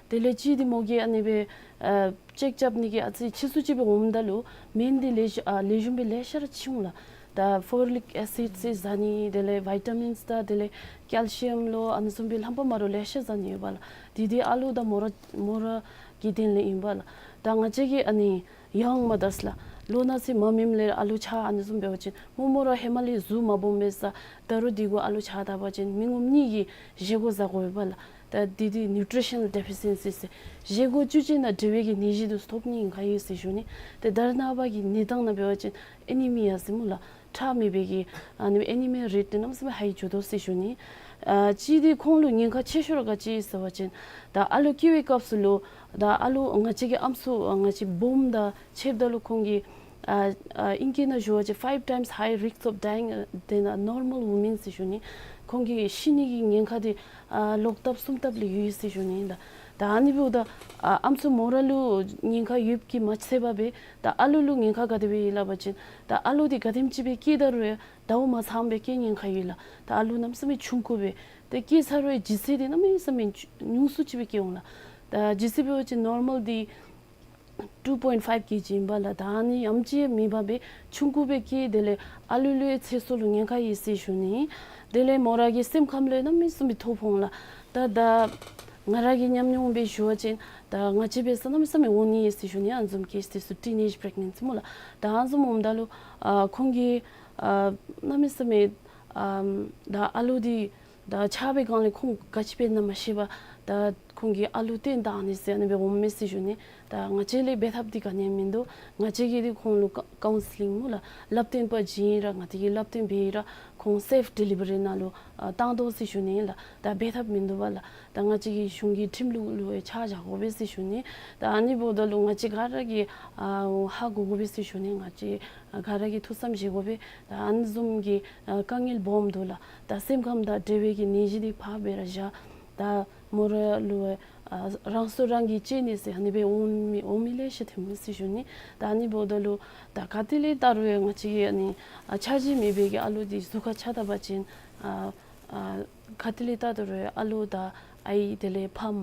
དེ་ལས་གཅིག་འདི་མོ་གིས་ཨ་ནི་སྦེ་ཨ་ཅེག་རྐྱབ་ནི་གི་ཨ་ཙི་ཕྱིས་སུ་ཅིག་སྦེ་འོངམ་ད་ལུ་སྨན་འདི་ལེགས་ཤོམ་ཨ་ལེགས་ཤོམ་སྦེ་ལེ་ཤ་ར་ཅིག་འོང་ལགས། ད་ཕོ་ལིག་ཨེ་སིཌ་ཟེར་ཟ་ནི་དེ་ལས་བི་ཊ་མིནསི་དང་དེ་ལས་ཀེལ་ཤི་ཡམ་ལོ་ཨ་ནི་བཟུམ་སྦེ་རྣམ་པ་མ་འདྲཝ་ལེ་ཤ་ཟ་ནི་ཡོད་པ་ལགས། དེ་འདི་ཨ་ལུ་དང་མོ་ར་མོ་ར་གི་དོན་ལས་ཨིན་པ་ལགས། ད་ང་བཅས་ཀྱི་ཨ་ནི་ཡང་མ་དར་ལགས། ལོ་ན་ཚོད་མ་སྨིནམ་ལས་ཨ་ལུ་ཆགས་ཨ་ནི་བཟུམ་འབད་བ་ཅིན་མོ་མོ་ར་ཧེ་མ་ལས་གཟུགས་མ་སྦོམ་མས་ས། ད་རུང་དེ་གུ་ཨ་ལུ་ཆགས་ད་པ་ཅིན་མི་ངོམ་གཉིས་ཀྱིས་བཞེས་སྒོ་བཟའ་དགོ་པས་ལགས། ད་འདི་འདི་ནིའུ་ཊི་ཤ་ནཱལ་ཌི་ཕི་ཤེན་སི་ཟེར་བཞེས་སྒོ་བཅུད་ཅན་དང་འབྲེལ་བའི་གི་ནད་གཞི་འདི་ཚུ་ཐོབ་ནི་ཉེན་ཁ་ཡོད་ཟེར་ཞུ་ནི། ཏེ་ད་རེས་ནངས་པ་གི་གནས་སྟངས་ནང་འབད་བ་ཅིན་ཨེ་ནི་མི་ཡ་ཟེར་སྨོ་ལགས། ཁྲག་མེད་པའི་གི་ཨ་ནི་ཨེ་ནི་མི་རེཊ་འདི་གནམ་མེད་ས་མེད་ཧའི་འགྱོ་དོ་ཟེར་ཞུ་ནི། ཨ་གཅིག་འདི་ཁོང་ལུ་ཉེན་ཁ་ཆེ་ཤོས་ར་ག་ཅི་ཟེར་བ་ཅིན་ད་ཨ་ལུ་སྐྱེ་བའི་སྐབས་སུ་ལུ་ད་ཨ་ལུ་ང་བཅས་ཀྱི་ཨམ་སྲུ་ང་བཅས་སྦོམ་དང་ཕྱདཔ་ད་ལུ་ཁོང་གི་ཨ་ཨ་ཨིང་སྐད་ནང་ཞུ་བ་ཅིན་five times high risk of dying than a normal woman ཟེར་ཞུ་ནི། ཁོང་གི་ཤི་ནི་གི་ཉེན་ཁ་འདི་ཨ་ལོག་ལྟབ་གསུམ་ལྟབ་ལས་ཡོད་ཟེར་ཞུ་ནི། ད་ད་ཨ་ནི་འབདཝ་ད་ཨ་ཨམ་སྲུ་མོ་ར་ལུ་ཉེན་ཁ་ཡོདཔ་གིས་མ་ཚད་པར་སྦེ་ད་ཨ་ལུ་ལུ་ཉེན་ཁ་ག་དེ་སྦེ་ཡོད་སླབ་པ་ཅིན་ད་ཨ་ལུ་འདི་ག་དེམ་ཅིག་སྦེ་སྐྱེ་ད་རུང་ཟླཝ་མ་ཚངམ་སྦེ་སྐྱེ་ཉེན་ཁ་ཡོད་ལགས། ད་ཨ་ལུ་གནམ་མེད་ས་མེད་ཆུང་ཀུ་སྦེ་ཏེ་སྐྱེ་ཚར་བའི་ལྗིད་ཚད་འདི་གནམ་མེད་ས་མེད་ཉུང་སུ་ཅིག་སྦེ་སྐྱེ་འོང་ལགས། ད་ལྗིད་ཚད་འབད་བ་ཅིན་ནོར་མཱལ་འདི་two point five kg ཨིན་པས་ལགས། ད་ཨ་ནི་ཡང་ཅིན་མེད་པར་སྦེ་ཆུང་ཀུ་སྦེ་སྐྱེ། དེ་ལས་ཨ་ལུ་ལུ་ཡང་ཚེ་སྲོག་ལུ་ཉེན་ཁ་ཡོད་ཟེར་ཞུ་ནི། དེ་ལས་མོ་ར་གི་སེམས་ཁམས་ལུ་ཡང་གནམ་མེད་ས་མེད་ཐོ་ཕོག་འོང་ལགས། ད་ད་ང་ར་གི་ཉམས་མྱོང་སྦེ་ཞུ་བ་ཅིན་ད་ང་བཅས་འབད་ས་གནམ་མེད་ས་མེད་འོང་ནི་ཡོད་ཟེར་ཞུ་ནི། ཨ་ནི་བཟུམ་ཀེསི་འདི་ཚུ་ཊིན་ཨེཇ་པི་རེག་ནེནཊ་སི་སྨོ་ལགས། ད་ཨ་ནི་བཟུམ་འོངམ་ད་ལུ་ཨ་ཁོང་གིས་ཨ་གནམ་མེད་ས་མེད་ཨ་ད་ཨ་ལུ་འདི་ད་ཆགས་པའི་སྒང་ལས་ཁོང་ག་ཅི་འབད་ན་མ་ཤེས་པར་ད་ཁོང་གིས་ཨ་ལུ་བཏོན་བཏང་ནི་ཟེར་ཨ་ནི་སྦེ་འོངམ་མས་ཟེར་ཞུ་ནི། ད་ང་བཅས་ལས་འབད་ཐབས་འདི་ག་ནི་ཡང་མིན་འདུག། ང་བཅས་ཀྱིས་འདི་ཁོང་ལུ་ཀའུན་སི་ལིང་སྨོ་ལགས། བསླབ་སྟོན་པ་བྱིན་ར་ང་བཅས་ཀྱིས་བསླབ་སྟོན་འབད་ར་ཁོང་སེཕ་ཌི་ལི་བ་རི་ནང་ལུ་ཨ་བཏང་དོ་ཟེར་ཞུ་ནི་ལགས། ད་འབད་ཐབས་མིན་འདུག་པ་ལགས། ད་ང་བཅས་ཀྱི་གཞུང་གི་ཁྲིམས་ལུགས་ལུ་ཡང་ཆ་བཞག་དགོ་པས་ཟེར་ཞུ་ནི། ད་ཨ་ནི་འབདཝ་ད་ལུ་ང་བཅས་ག་ར་གིས་ཨ་ཧ་གོ་དགོ་པས་ཟེར་ཞུ་ནི། ང་བཅས་ག་ར་གིས་ཐུགས་བསམ་བཞེས་དགོ་པས། ད་ཨ་ནི་བཟུམ་གྱི་ཨ་དཀའ་ངལ་སྦོམ་འདུག་ལགས། ད་སེམས་ཁམས་དང་འབྲེལ་བའི་གི་ནད་གཞི་འདི་ཕར་སྦེ་ར་བཞག། ད་མོ་ར་ལུ་ཨ་རང་སྲོག་རང་གིས་བཅད་ནི་ཟེར་ཨ་ནི་སྦེ་འོང་མི་འོང་མི་ལེ་ཤ་ཐོནམ་མས་ཟེར་ཞུ་ནི། ད་ཨ་ནི་འབདཝ་ད་ལུ་ད་ག་ཏེ་ལས་བལྟ་རུང་ཡང་ང་བཅས་ཀྱི་ཨ་ནི་ཨ་འཆར་གཞི་མེད་པའི་གི་ཨ་ལུ་འདི་གཟུགས་ཁར་ཆགས་ད་པ་ཅིན་ཨ་ཨ་ག་ཏེ་ལས་བལྟ་ད་རུང་ཨ་ལུ་དང་ཨའི་དེ་ལས་ཕམ་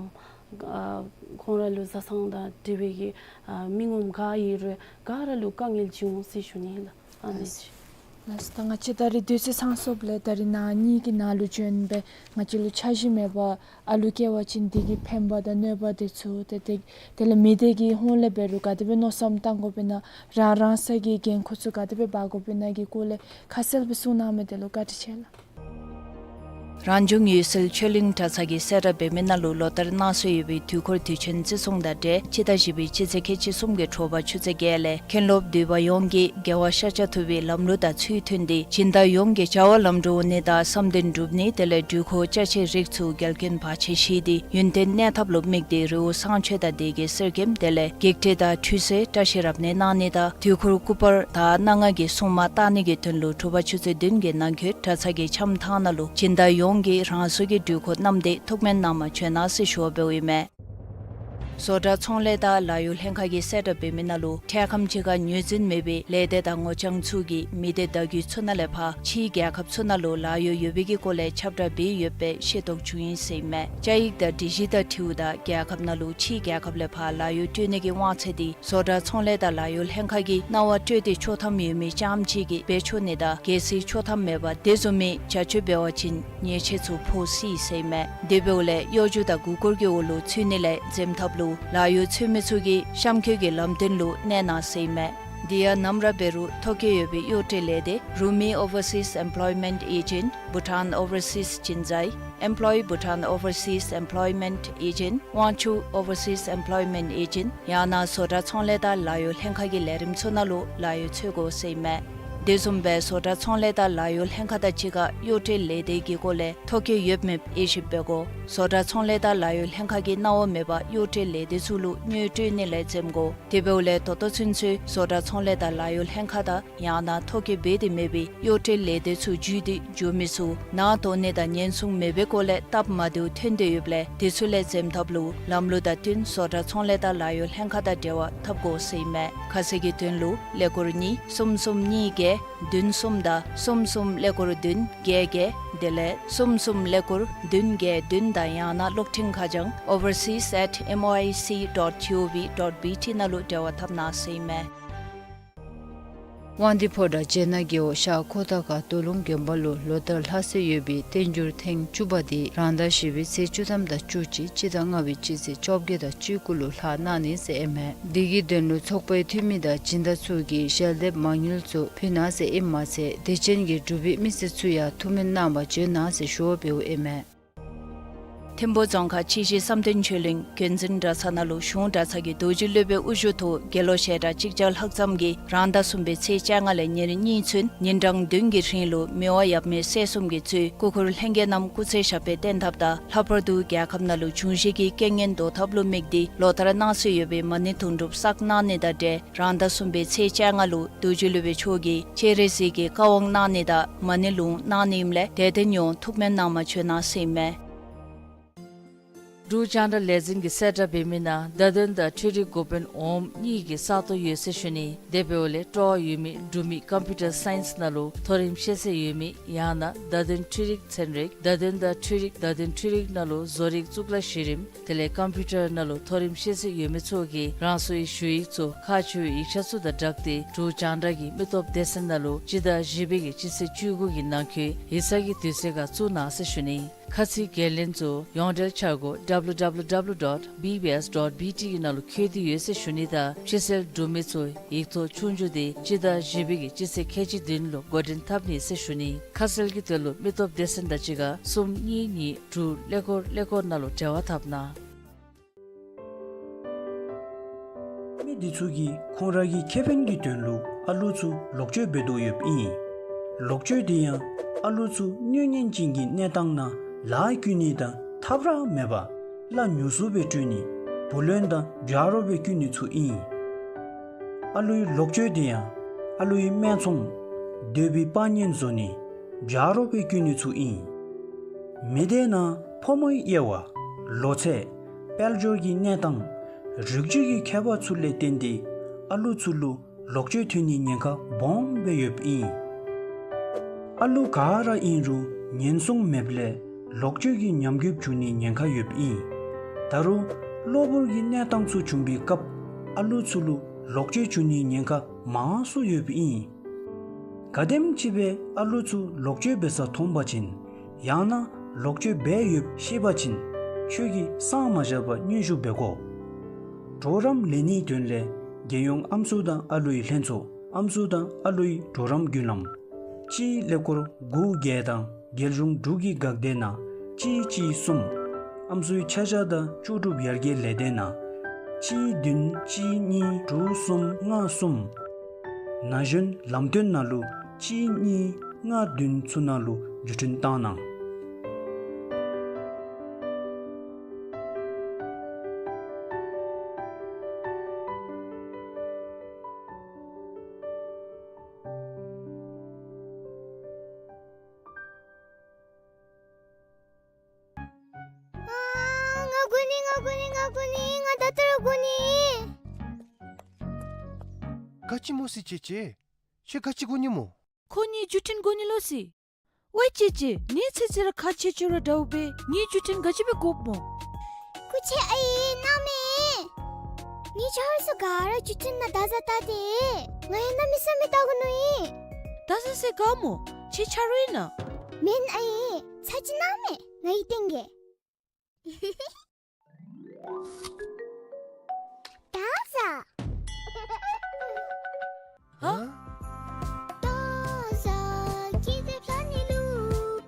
ཨ་ཁོང་ར་ལུ་བཟའ་ཚང་དང་འབྲེལ་བའི་གི་ཨ་མི་ངོམ་ག་ཨིན་རུང་ག་ར་ལུ་དཀའ་ངལ་ཅིག་འོང་ཟེར་ཞུ་ནི་ལགས། ཨ་ནི་ཅིག། ལགས་སོ། ད་ང་བཅས་ད་རིས་དུས་ཚོད་ཚང་སོངམ་ལས་ད་རིས་ནཱ་ངེ་གི་ནཱ་ལུ་བྱོན་སྦེ་ང་བཅས་ལུ་འཆར་གཞི་མེད་པར་ཨ་ལུ་སྐྱེ་བ་ཅིན་དེ་གི་ཕན་པ་དང་གནོད་པ་འདི་ཚུ་ཏེ་དེ་དེ་ལས་མི་སྡེ་གི་ཧོངས་ལས་འབད་རུང་ག་དེ་སྦེ་མནོ་བསམ་བཏང་དགོཔ་ཨིན་ན་རང་རང་སོའི་གི་འགན་ཁུར་ཚུ་ག་དེ་སྦེ་འབག་དགོཔ་ཨིན་ན་གི་སྐོར་ལས་ཁ་གསལ་སྦེ་གསུང་གནང་མི་དེ་ལུ་བཀའ་དྲིན་ཆེ་ལགས། རང་བྱུང་ཡུལ་སྲོལ་ཆོས་གླིང་གྲྭ་ཚང་གིས་གསལ་བསྒྲགས་འབད་མི་ནང་ལུ་ལོ་ལྟར་གནང་སྲོལ་ཡོད་པའི་དུས་འཁོར་དུས་ཆེན་བརྩི་སྲུང་དང་འབྲེལ་སྤྱི་ཟླ་བཞི་པའི་སྤྱི་ཚེས་ཁལ་གཅིག་གསུམ་གྱི་དྲོ་པ་ཆུ་ཚོད་བརྒྱད་ལས་མཁན་སློབ་འདུས་པ་ཡོངས་ཀྱིས་རྒྱལ་བ་ཤཱཀྱ་ཐུབ་པའི་ལམ་ལུགས་དང་ཚུལ་མཐུན་ཏེ་སྦྱིན་བདག་ཡོངས་ཀྱི་བྱ་བ་ལམ་འགྲོ་འོང་ནི་དང་བསམ་དོན་འགྲུབ་ནི་དེ་ལས་འགྲུལ་འཁོར་ཅ་ཆས་རིགས་ཚུ་འགལ་རྐྱེན་བར་ཆད་ཞི་སྟེ་ཡུན་བརྟན་གནས་ཐབས་ལུ་དམིགས་ཏེ་རི་བོ་བསང་མཆོད་དང་སྡེ་དགེ་གསེར་སྐྱེམས་དེ་ལས་བགེགས་བསྐྲད་དང་ཁྲུས་གསོལ་བཀྲ་ཤིས་རབ་གནས་གནང་ནི་དང་དུས་འཁོར་སྐུ་པར་དང་སྣ་ལྔ་གི་སྲུང་མ་བཏང་ནི་གི་དོན་ལུ་དྲོ་པ་ཆུ་ཚོད་བདུན་གྱི་ནང་འཁོད་གྲྭ་ཚང་གི་འཆམ་ཐང་ནང་ལུ་སྦྱིན་བདག་ཡོངས་ཀྱིས་རང་སོའི་གི་འགྲུལ་འཁོར་བསྣམས་ཏེ་ཐུགས་སྨོན་གནང་པར་བྱོན་གནང་ཟེར་ཞུ་བ་འབདཝ་ཨིན་མས། བཟོ་གྲྭ་ཚོང་ལས་དང་ལཱ་གཡོག་ལྷན་ཁག་གིས་གསལ་བསྒྲགས་འབད་མི་ནང་ལུ་འཕྲལ་ཁམས་ཅིག་ཁར་ངོས་འཛིན་མེད་པའི་ལས་སྡེ་དང་ངོ་རྐྱང་ཚུ་གིས་མི་སྡེ་བརྡ་བརྒྱུད་ཚུ་ནང་ལས་ཕར་ཕྱིའི་རྒྱལ་ཁབ་ཚུ་ནང་ལུ་ལཱ་གཡོག་ཡོད་པའི་གི་སྐོར་ལས་ཁྱབ་བསྒྲགས་འབད་ཡོདཔ་སྦེ་ཤེས་རྟོགས་བྱུང་ཡི་ཟེར་ཨིན་མས། བཅའ་ཡིག་དང་སྒྲིག་གཞི་དང་འཁྲིལཝ་ད་རྒྱལ་ཁབ་ནང་ལུ་ཕྱིའི་རྒྱལ་ཁབ་ལས་ཕར་ལཱ་གཡོག་སྤྲོད་ནི་གི་དབང་ཚད་འདི་བཟོ་གྲྭ་ཚོང་ལས་དང་ལཱ་གཡོག་ལྷན་ཁག་གིས་གནང་བ་སྤྲོད་དེ་ཆོག་ཐམ་ཡོད་མི་རྐྱངམ་ཅིག་གིས་འབད་ཆོག་ནི་དང་གལ་སྲིད་ཆོག་ཐམ་མེད་པར་དེ་བཟུམ་མའི་བྱ་སྤྱོད་འབད་བ་ཅིན་ཉེས་ཆད་ཚུ་ཕོག་སྲིད་ཟེར་ཨིན་མས། དེ་འབདཝ་ལས་གཡོ་སྒྱུ་དང་མགུ་སྐོར་གྱི་འོག་ལུ་ཚུད་ནི་ལས་འཛེམ་ཐབས་ལུ་ལཱ་གཡོག་འཚོལ་མི་ཚུ་གིས་གཤམ་འཁོད་ཀྱི་ལམ་སྟོན་ལུ་གནས་གནང་ཟེར་ཨིན་མས། དེ་ཡང་ནམ་ར་འབད་རུང་ཐོ་བཀོད་ཡོད་པའི་གཡོག་བཀྲོལ་ལས་སྡེ་Rumi Overseas Employment Agent, Bhutan Overseas Jinzai, Employ Bhutan Overseas Employment Agent, Wangchuck Overseas Employment Agent ཡང་ན་བཟོ་གྲྭ་ཚོང་ལས་དང་ལཱ་གཡོག་ལྷན་ཁག་གི་ལས་རིམ་ཚུ་ནང་ལུ་ལཱ་གཡོག་འཚོལ་དགོ་ཟེར་ཨིན་མས། དེ་བཟུམ་སྦེ་བཟོ་གྲྭ་ཚོང་ལས་དང་ལཱ་གཡོག་ལྷན་ཁག་དང་གཅིག་ཁར་གཡོག་བཀྲོལ་ལས་སྡེ་གི་སྐོར་ལས་ཐོ་བཀོད་ཡོདཔ་མེདཔ་དབྱེ་ཞིབ་འབད་དགོ། བཟོ་གྲྭ་ཚོང་ལས་དང་ལཱ་གཡོག་ལྷན་ཁག་གིས་གནང་བ་མེད་པར་གཡོག་བཀྲོལ་ལས་སྡེ་ཚུ་ལུ་དངུལ་སྤྲོད་ནི་ལས་འཛེམ་དགོ། དེ་འབདཝ་ལས་ད་ལྟོ་ཚུན་ཚོད་བཟོ་གྲྭ་ཚོང་ལས་དང་ལཱ་གཡོག་ལྷན་ཁག་དང་ཡང་ན་ཐོ་བཀོད་འབད་དེ་མེད་པའི་གཡོག་བཀྲོལ་ལས་སྡེ་ཚུ་བརྒྱུད་དེ་འགྱོ་མི་ཚུ་ནང་དོགས་ནི་དང་ཉེན་སྲུང་མེད་པའི་སྐོར་ལས་སྟབས་མ་བདེཝ་ཐོན་ཏེ་ཡོདཔ་ལས་དེ་ཚུ་ལས་འཛེམ་ཐབས་ལུ་ལམ་ལུགས་དང་བསྟུན་བཟོ་གྲྭ་ཚོང་ལས་དང་ལཱ་གཡོག་ལྷན་ཁག་དང་འབྲེལ་བ་འཐབ་དགོ་ཟེར་ཨིན་མས། ཁ་གསལ་གྱི་དོན་ལུ་ཀླད་ཀོར་གཉིས་གསུམ་གསུམ་གཉིས་བརྒྱད་བདུན་གསུམ་དང་གསུམ་གསུམ་ཀླད་ཀོར་བདུན་བརྒྱད་བརྒྱད་དེ་ལས་གསུམ་གསུམ་ཀླད་ཀོར་བདུན་བརྒྱད་བདུན་དང་ཡང་ན་གློག་འཕྲིན་ཁ་བྱང་overseas at M O I C dot G O V dot B T ནང་ལུ་འབྲེལ་བ་འཐབ་གནང་ཟེར་ཨིན་མས། དབང་འདུས་ཕོ་བྲང་སྤྱན་སྔ་རྒེད་འོག་ཤར་ཁོ་ཐང་ཁ་སྟོད་ལུང་དགོན་པ་ལུ་ལོ་ལྟར་ལྷག་སྲོལ་ཡོད་པའི་བསྟན་འགྱུར་ཐེངས་བཅུ་པ་དེ་རང་ཟླ་བཞི་པའི་ཚེས་བཅུ་ཐམ་དང་བཅུ་གཅིག་སྤྱི་ཟླ་ལྔ་པའི་སྤྱི་ཚེས་བཅོ་བརྒྱད་དང་བཅུ་དགུ་ལུ་ལྷག་གནང་ནི་ཟེར་ཨིན་མས། དེ་གི་དོན་ལུ་ཚོགས་པའི་འཐུས་མི་དང་སྦྱིན་བདག་ཚུ་གིས་ཞལ་འདེབས་མ་དངུལ་ཚུ་ཕུལ་གནང་ཟེར་ཨིནམ་མ་ཚད་དད་ཅན་གྱི་འབྲུག་པའི་མི་སེར་ཚུ་ཡང་ཐུགས་སྨོན་གནང་བར་བྱོན་གནང་ཟེར་ཞུ་བ་འབདཝ་ཨིན་མས། ཐིམ་ཕུ་རྫོང་ཁག་ཕྱི་བཞི་བསམ་གཏན་ཆོས་གླིང་རྒྱུན་འཛིན་གྲྭ་ཚང་ནང་ལུ་གཞུང་གྲྭ་ཚང་གི་རྡོ་རྗེ་སློབ་དཔོན་དབུ་བཞུགས་ཐོག་དགེ་སློང་ཞལ་གྲངས་གཅིག་བརྒྱ་ལྷག་ཙམ་གྱིས་རང་ཟླ་གསུམ་པའི་ཚེས་བཅོ་ལྔ་ལས་ཉེར་གཉིས་ཚུན་ཉིན་གྲངས་བདུན་གྱི་རིང་ལུ་མི་དབང་ཡབ་མེས་སྲས་གསུམ་གྱིས་གཙོས་སྐུ་འཁོར་ལྷན་རྒྱས་རྣམས་སྐུ་ཚེ་ཞབས་པད་བརྟན་ཐབས་དང་ལྷག་པར་དུ་རྒྱལ་ཁབ་ནང་ལུ་འབྱུང་བཞི་གི་རྐྱེན་ངན་བཟློག་ཐབས་ལུ་དམིགས་ཏེ་ལོ་ལྟར་གནང་སྲོལ་ཡོད་པའི་མ་ཎི་དུང་སྒྲུབ་བསགས་གནང་ནི་དང་འབྲེལ་རང་ཟླ་གསུམ་པའི་ཚེས་བཅོ་ལྔ་ལུ་རྡོ་རྗེ་སློབ་དཔོན་མཆོག་གིས་སྤྱན་རས་གཟིགས་ཀྱི་བཀའ་དབང་གནང་ནི་དང་མ་ཎི་ལུང་གནང་ནི་ཨིནམ་ལས་དད་ལྡན་ཡོངས་ཐུགས་སྨོན་གནང་བར་བྱོན་གནང་ཟེར་ཨིན་མས། འབྲུག་རྒྱང་བསྒྲགས་ལས་འཛིན་གྱི་གསལ་བསྒྲགས་འབད་མི་ནང་བརྡ་དོན་དང་འཕྲུལ་རིག་འགོ་དཔོན་འོགམ་གཉིས་ཀྱི་ས་སྟོང་ཡོད་ཟེར་ཞུ་ནི། དེ་འབདཝ་ལས་སྤྲོ་བ་ཡོད་མི་འབྲུག་མི་ཀམ་པིའུ་ཊར་སའིནསི་ནང་ལུ་མཐོ་རིམ་ཤེས་ཚད་ཡོད་མི་ཡང་ན་བརྡ་དོན་འཕྲུལ་རིག་ཚན་རིག་བརྡ་དོན་དང་འཕྲུལ་རིག་བརྡ་དོན་འཕྲུལ་རིག་ནང་ལུ་བཟོ་རིག་གཙུག་ལག་གཞི་རིམ་དེ་ལས་ཀམ་པིའུ་ཊར་ནང་ལུ་མཐོ་རིམ་ཤེས་ཚད་ཡོད་མི་ཚུ་གིས་རང་སོའི་ཞུ་ཡིག་ཚུ་ཁག་ཆེ་བའི་ཡིག་ཆ་ཚུ་དང་སྦྲགས་ཏེ་འབྲུག་རྒྱང་བསྒྲགས་ཀྱི་མི་སྟོབས་སྡེ་ཚན་ནང་ལུ་སྤྱི་ཟླ་བཞི་པའི་གི་སྤྱི་ཚེས་བཅུ་དགུ་གི་ནང་འཁོད་ཡིག་ཚང་གི་དུས་ཚོད་ཁར་བཙུགས་གནང་ཟེར་ཞུ་ནི། ཁ་ཚིག་འགན་ལེན་ཚུ་ཡོངས་འབྲེལ་འཆར་སྒོ་W W W dot B B S dot B T གི་ནང་ལུ་འཁོད་དེ་ཡོད་ཟེར་ཞུ་ནི་དང་ཕྱི་སེལ་འབྲུག་མི་ཚུ་ཡིག་ཐོག་ཆོས་རྒྱུགས་དེ་སྤྱི་ཟླ་བཞི་པའི་གི་སྤྱི་ཚེས་ཁལ་གཅིག་བདུན་ལུ་འགོ་འདྲེན་འཐབ་ནི་ཟེར་ཞུ་ནི། ཁ་གསལ་གྱི་དོན་ལུ་མི་སྟོབས་སྡེ་ཚན་དང་གཅིག་ཁར་གསུམ་གཉིས་གཉིས་དྲུག་ཀླད་ཀོར་ཀླད་ཀོར་ནང་ལུ་འབྲེལ་བ་འཐབ་གནང་། མི་འདི་ཚུ་གིས་ཁོང་ར་གི་ཁེ་ཕན་གྱི་དོན་ལུ་ཨ་ལུ་ཚུ་ལོག་སྤྱོད་འབད་དོ་ཡོདཔ་ཨིན། ལོག་སྤྱོད་དེ་ཡང་ཨ་ལུ་ཚུ་གནོད་ཉེན་ཅན་གྱི་གནས་སྟངས་ནང་ལཱ་བཀོལ་ནི་དང་ཐབས་ར་མེད་པར་གླ་ཉུང་སུ་སྦེ་སྤྲོད་ནི་བུ་ལོན་དང་བྱ་རོགས་སྦེ་བཀོལ་ནི་ཚུ་ཨིན། ཨ་ལུའི་ལོག་སྤྱོད་དེ་ཡང་ཨ་ལུའི་སྨད་འཚོང་འདོད་པའི་དཔའ་ཉེན་བཟོ་ནི་བྱ་རོགས་སྦེ་བཀོལ་ནི་ཚུ་ཨིན། མི་སྡེ་ནང་ཕོ་མོའི་དབྱེ་བ་ལོ་ཚད་དཔལ་འབྱོར་གྱི་གནས་སྟངས་རིགས་རྒྱུད་ཀྱི་ཁྱད་པར་ཚུ་ལས་བརྟེན་ཏེ་ཨ་ལུ་ཚུ་ལུ་ལོག་སྤྱོད་ཐོན་ནིའི་ཉེན་ཁ་སྦོམ་སྦེ་ཡོདཔ་ཨིན། ཨ་ལུ་ག་ར་ཨིན་རུང་ཉེན་སྲུང་མེདཔ་ལས་ལོག་སྤྱོད་ཀྱི་ཉམས་རྒུདཔ་འབྱུང་ནིའི་ཉེན་ཁ་ཡོདཔ་ཨིན། ད་རུང་གློ་བུར་གྱི་གནས་སྟངས་ཚུ་བྱུང་པའི་སྐབས་ཨ་ལུ་ཚུ་ལུ་ལོག་སྤྱོད་འབྱུང་ནིའི་ཉེན་ཁ་མང་སུ་ཡོདཔ་ཨིན། གལ་སྲིད་ཅིག་སྦེ་ཨ་ལུ་ཚུ་ལོག་སྤྱོད་འབད་ས་མཐོང་པ་ཅིན་ཡང་ན་ལོག་སྤྱོད་འབད་ཡོདཔ་ཤེས་པ་ཅིན་ཁྱོད་ཀྱིས་སངས་མ་རྒྱས་པར་སྙན་ཞུ་འབད་དགོ། གྲོགས་རམ་ལེན་ནིའི་དོན་ལས་རྒྱལ་ཡོངས་ཨམ་སྲུ་དང་ཨ་ལུའི་ལྷན་ཚོགས་ཨམ་སྲུ་དང་ཨ་ལུའི་གྲོགས་རམ་བརྒྱུད་ལམ་གཅིག་ཀླད་ཀོར་དགུ་བརྒྱད་དང་རྒྱལ་གཞུང་འབྲུག་གི་འགག་སྡེ་ནང་གཅིག་གཅིག་གསུམ། ཨམ་སྲུའི་ཆ་བཞག་དང་ལྕོགས་གྲུབ་ཡར་རྒྱས་ལས་སྡེ་ནང་གཅིག་བདུན་གཅིག་གཉིས་དྲུག་གསུམ་ལྔ་གསུམ། ན་གཞོན་ལམ་སྟོན་ནང་ལུ་གཅིག་གཉིས་ལྔ་བདུན་ཚུ་ནང་ལུ་བརྒྱུད་འཕྲིན་བཏང་གནང་། ཨ་ང་དགོ་ནི་ང་དགོ་ནི་ང་དགོ་ནི་ང་ད་ལྟོ་ར་དགོ་ནི། ག་ཅི་སྨོ་སི་ཅེ་ཅེ། ཁྱོད་ག་ཅི་དགོ་ནི་སྨོ། ཁོ་གཉིས་བརྒྱུད་འཕྲིན་དགོ་ནི་ལོ་སི། ཝའི་ཅེ་ཅེ་ངེའི་ཚེ་ཚེ་ར་ཁག་ཆེ་ཆེ་ར་འདྲཝ་སྦེ་ངེའི་བརྒྱུད་འཕྲིན་ག་ཅི་སྦེ་དགོཔ་སྨོ། སྐུ་མཁྱེན་ཨའི་གནམ་མེད། ངེའི་ཆ་རོགས་ཚུ་ག་ར་བརྒྱུད་འཕྲིན་ནང་བདའ་བཟའ་བལྟ་སྟེ་ང་ཡང་གནམ་མེད་ས་མེད་བལྟ་དགོ་མནོ་ཡི། བདའ་བཟའ་ཟེར་ག་སྨོ། ཁྱོད་ཆ་རོགས་ཨིན་ན། མེན་ཨའི་ཚར་ཅིག་གནང་མས་ང་གིས་སྟོན་གེ། བདའ་བཟའ། ཧ། བདའ་བཟའ་སྐྱིད་སྡུག་ལྷ་ནི་ལུ་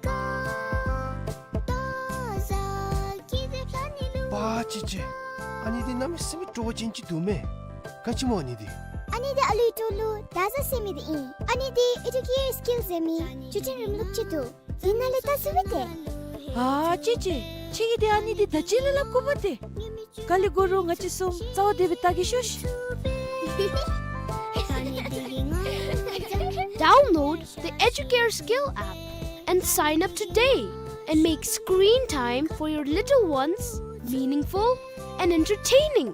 དགའ། བདའ་བཟའ་སྐྱིད་སྡུག་ལྷ་ནི་ལུ། པ་ཅེ་ཅེ། ཨ་ནི་འདི་གནམ་མེད་ས་མེད་སྤྲོ་བ་ཅན་ཅིག་འདུག་མས། ག་ཅི་སྨོ་ཨ་ནི་འདི། ཨ་ནི་འདི་ཨ་ལུའི་ཐོག་ལུ་བདའ་བཟའ་ཟེར་མི་འདི་ཨིན། ཨ་ནི་འདི་ཨེ་ཌུ་ཀེར་སི་ཀིལ་ཟེར་མི་བརྒྱུད་འཕྲིན་རིམ་ལུགས་ཅིག་འདུག། ཨིན་ན་ལས་བལྟ་ཚུགས་པས་ཏེ། ཨ་ཅེ་ཅེ། ཁྱོད་ཀྱིས་ཏེ་ཨ་ནི་འདི་ད་ཅི་ལས་སླབ་དགོཔ་ཏེ། ག་ལས་དགོ་རུང་ང་བཅས་གསུམ་རྩ་བ་བདེ་སྦེ་བལྟ་གེ་ཤོག་ཤིག། Download the Educare Skill app and sign up today and make screen time for your little ones meaningful and entertaining.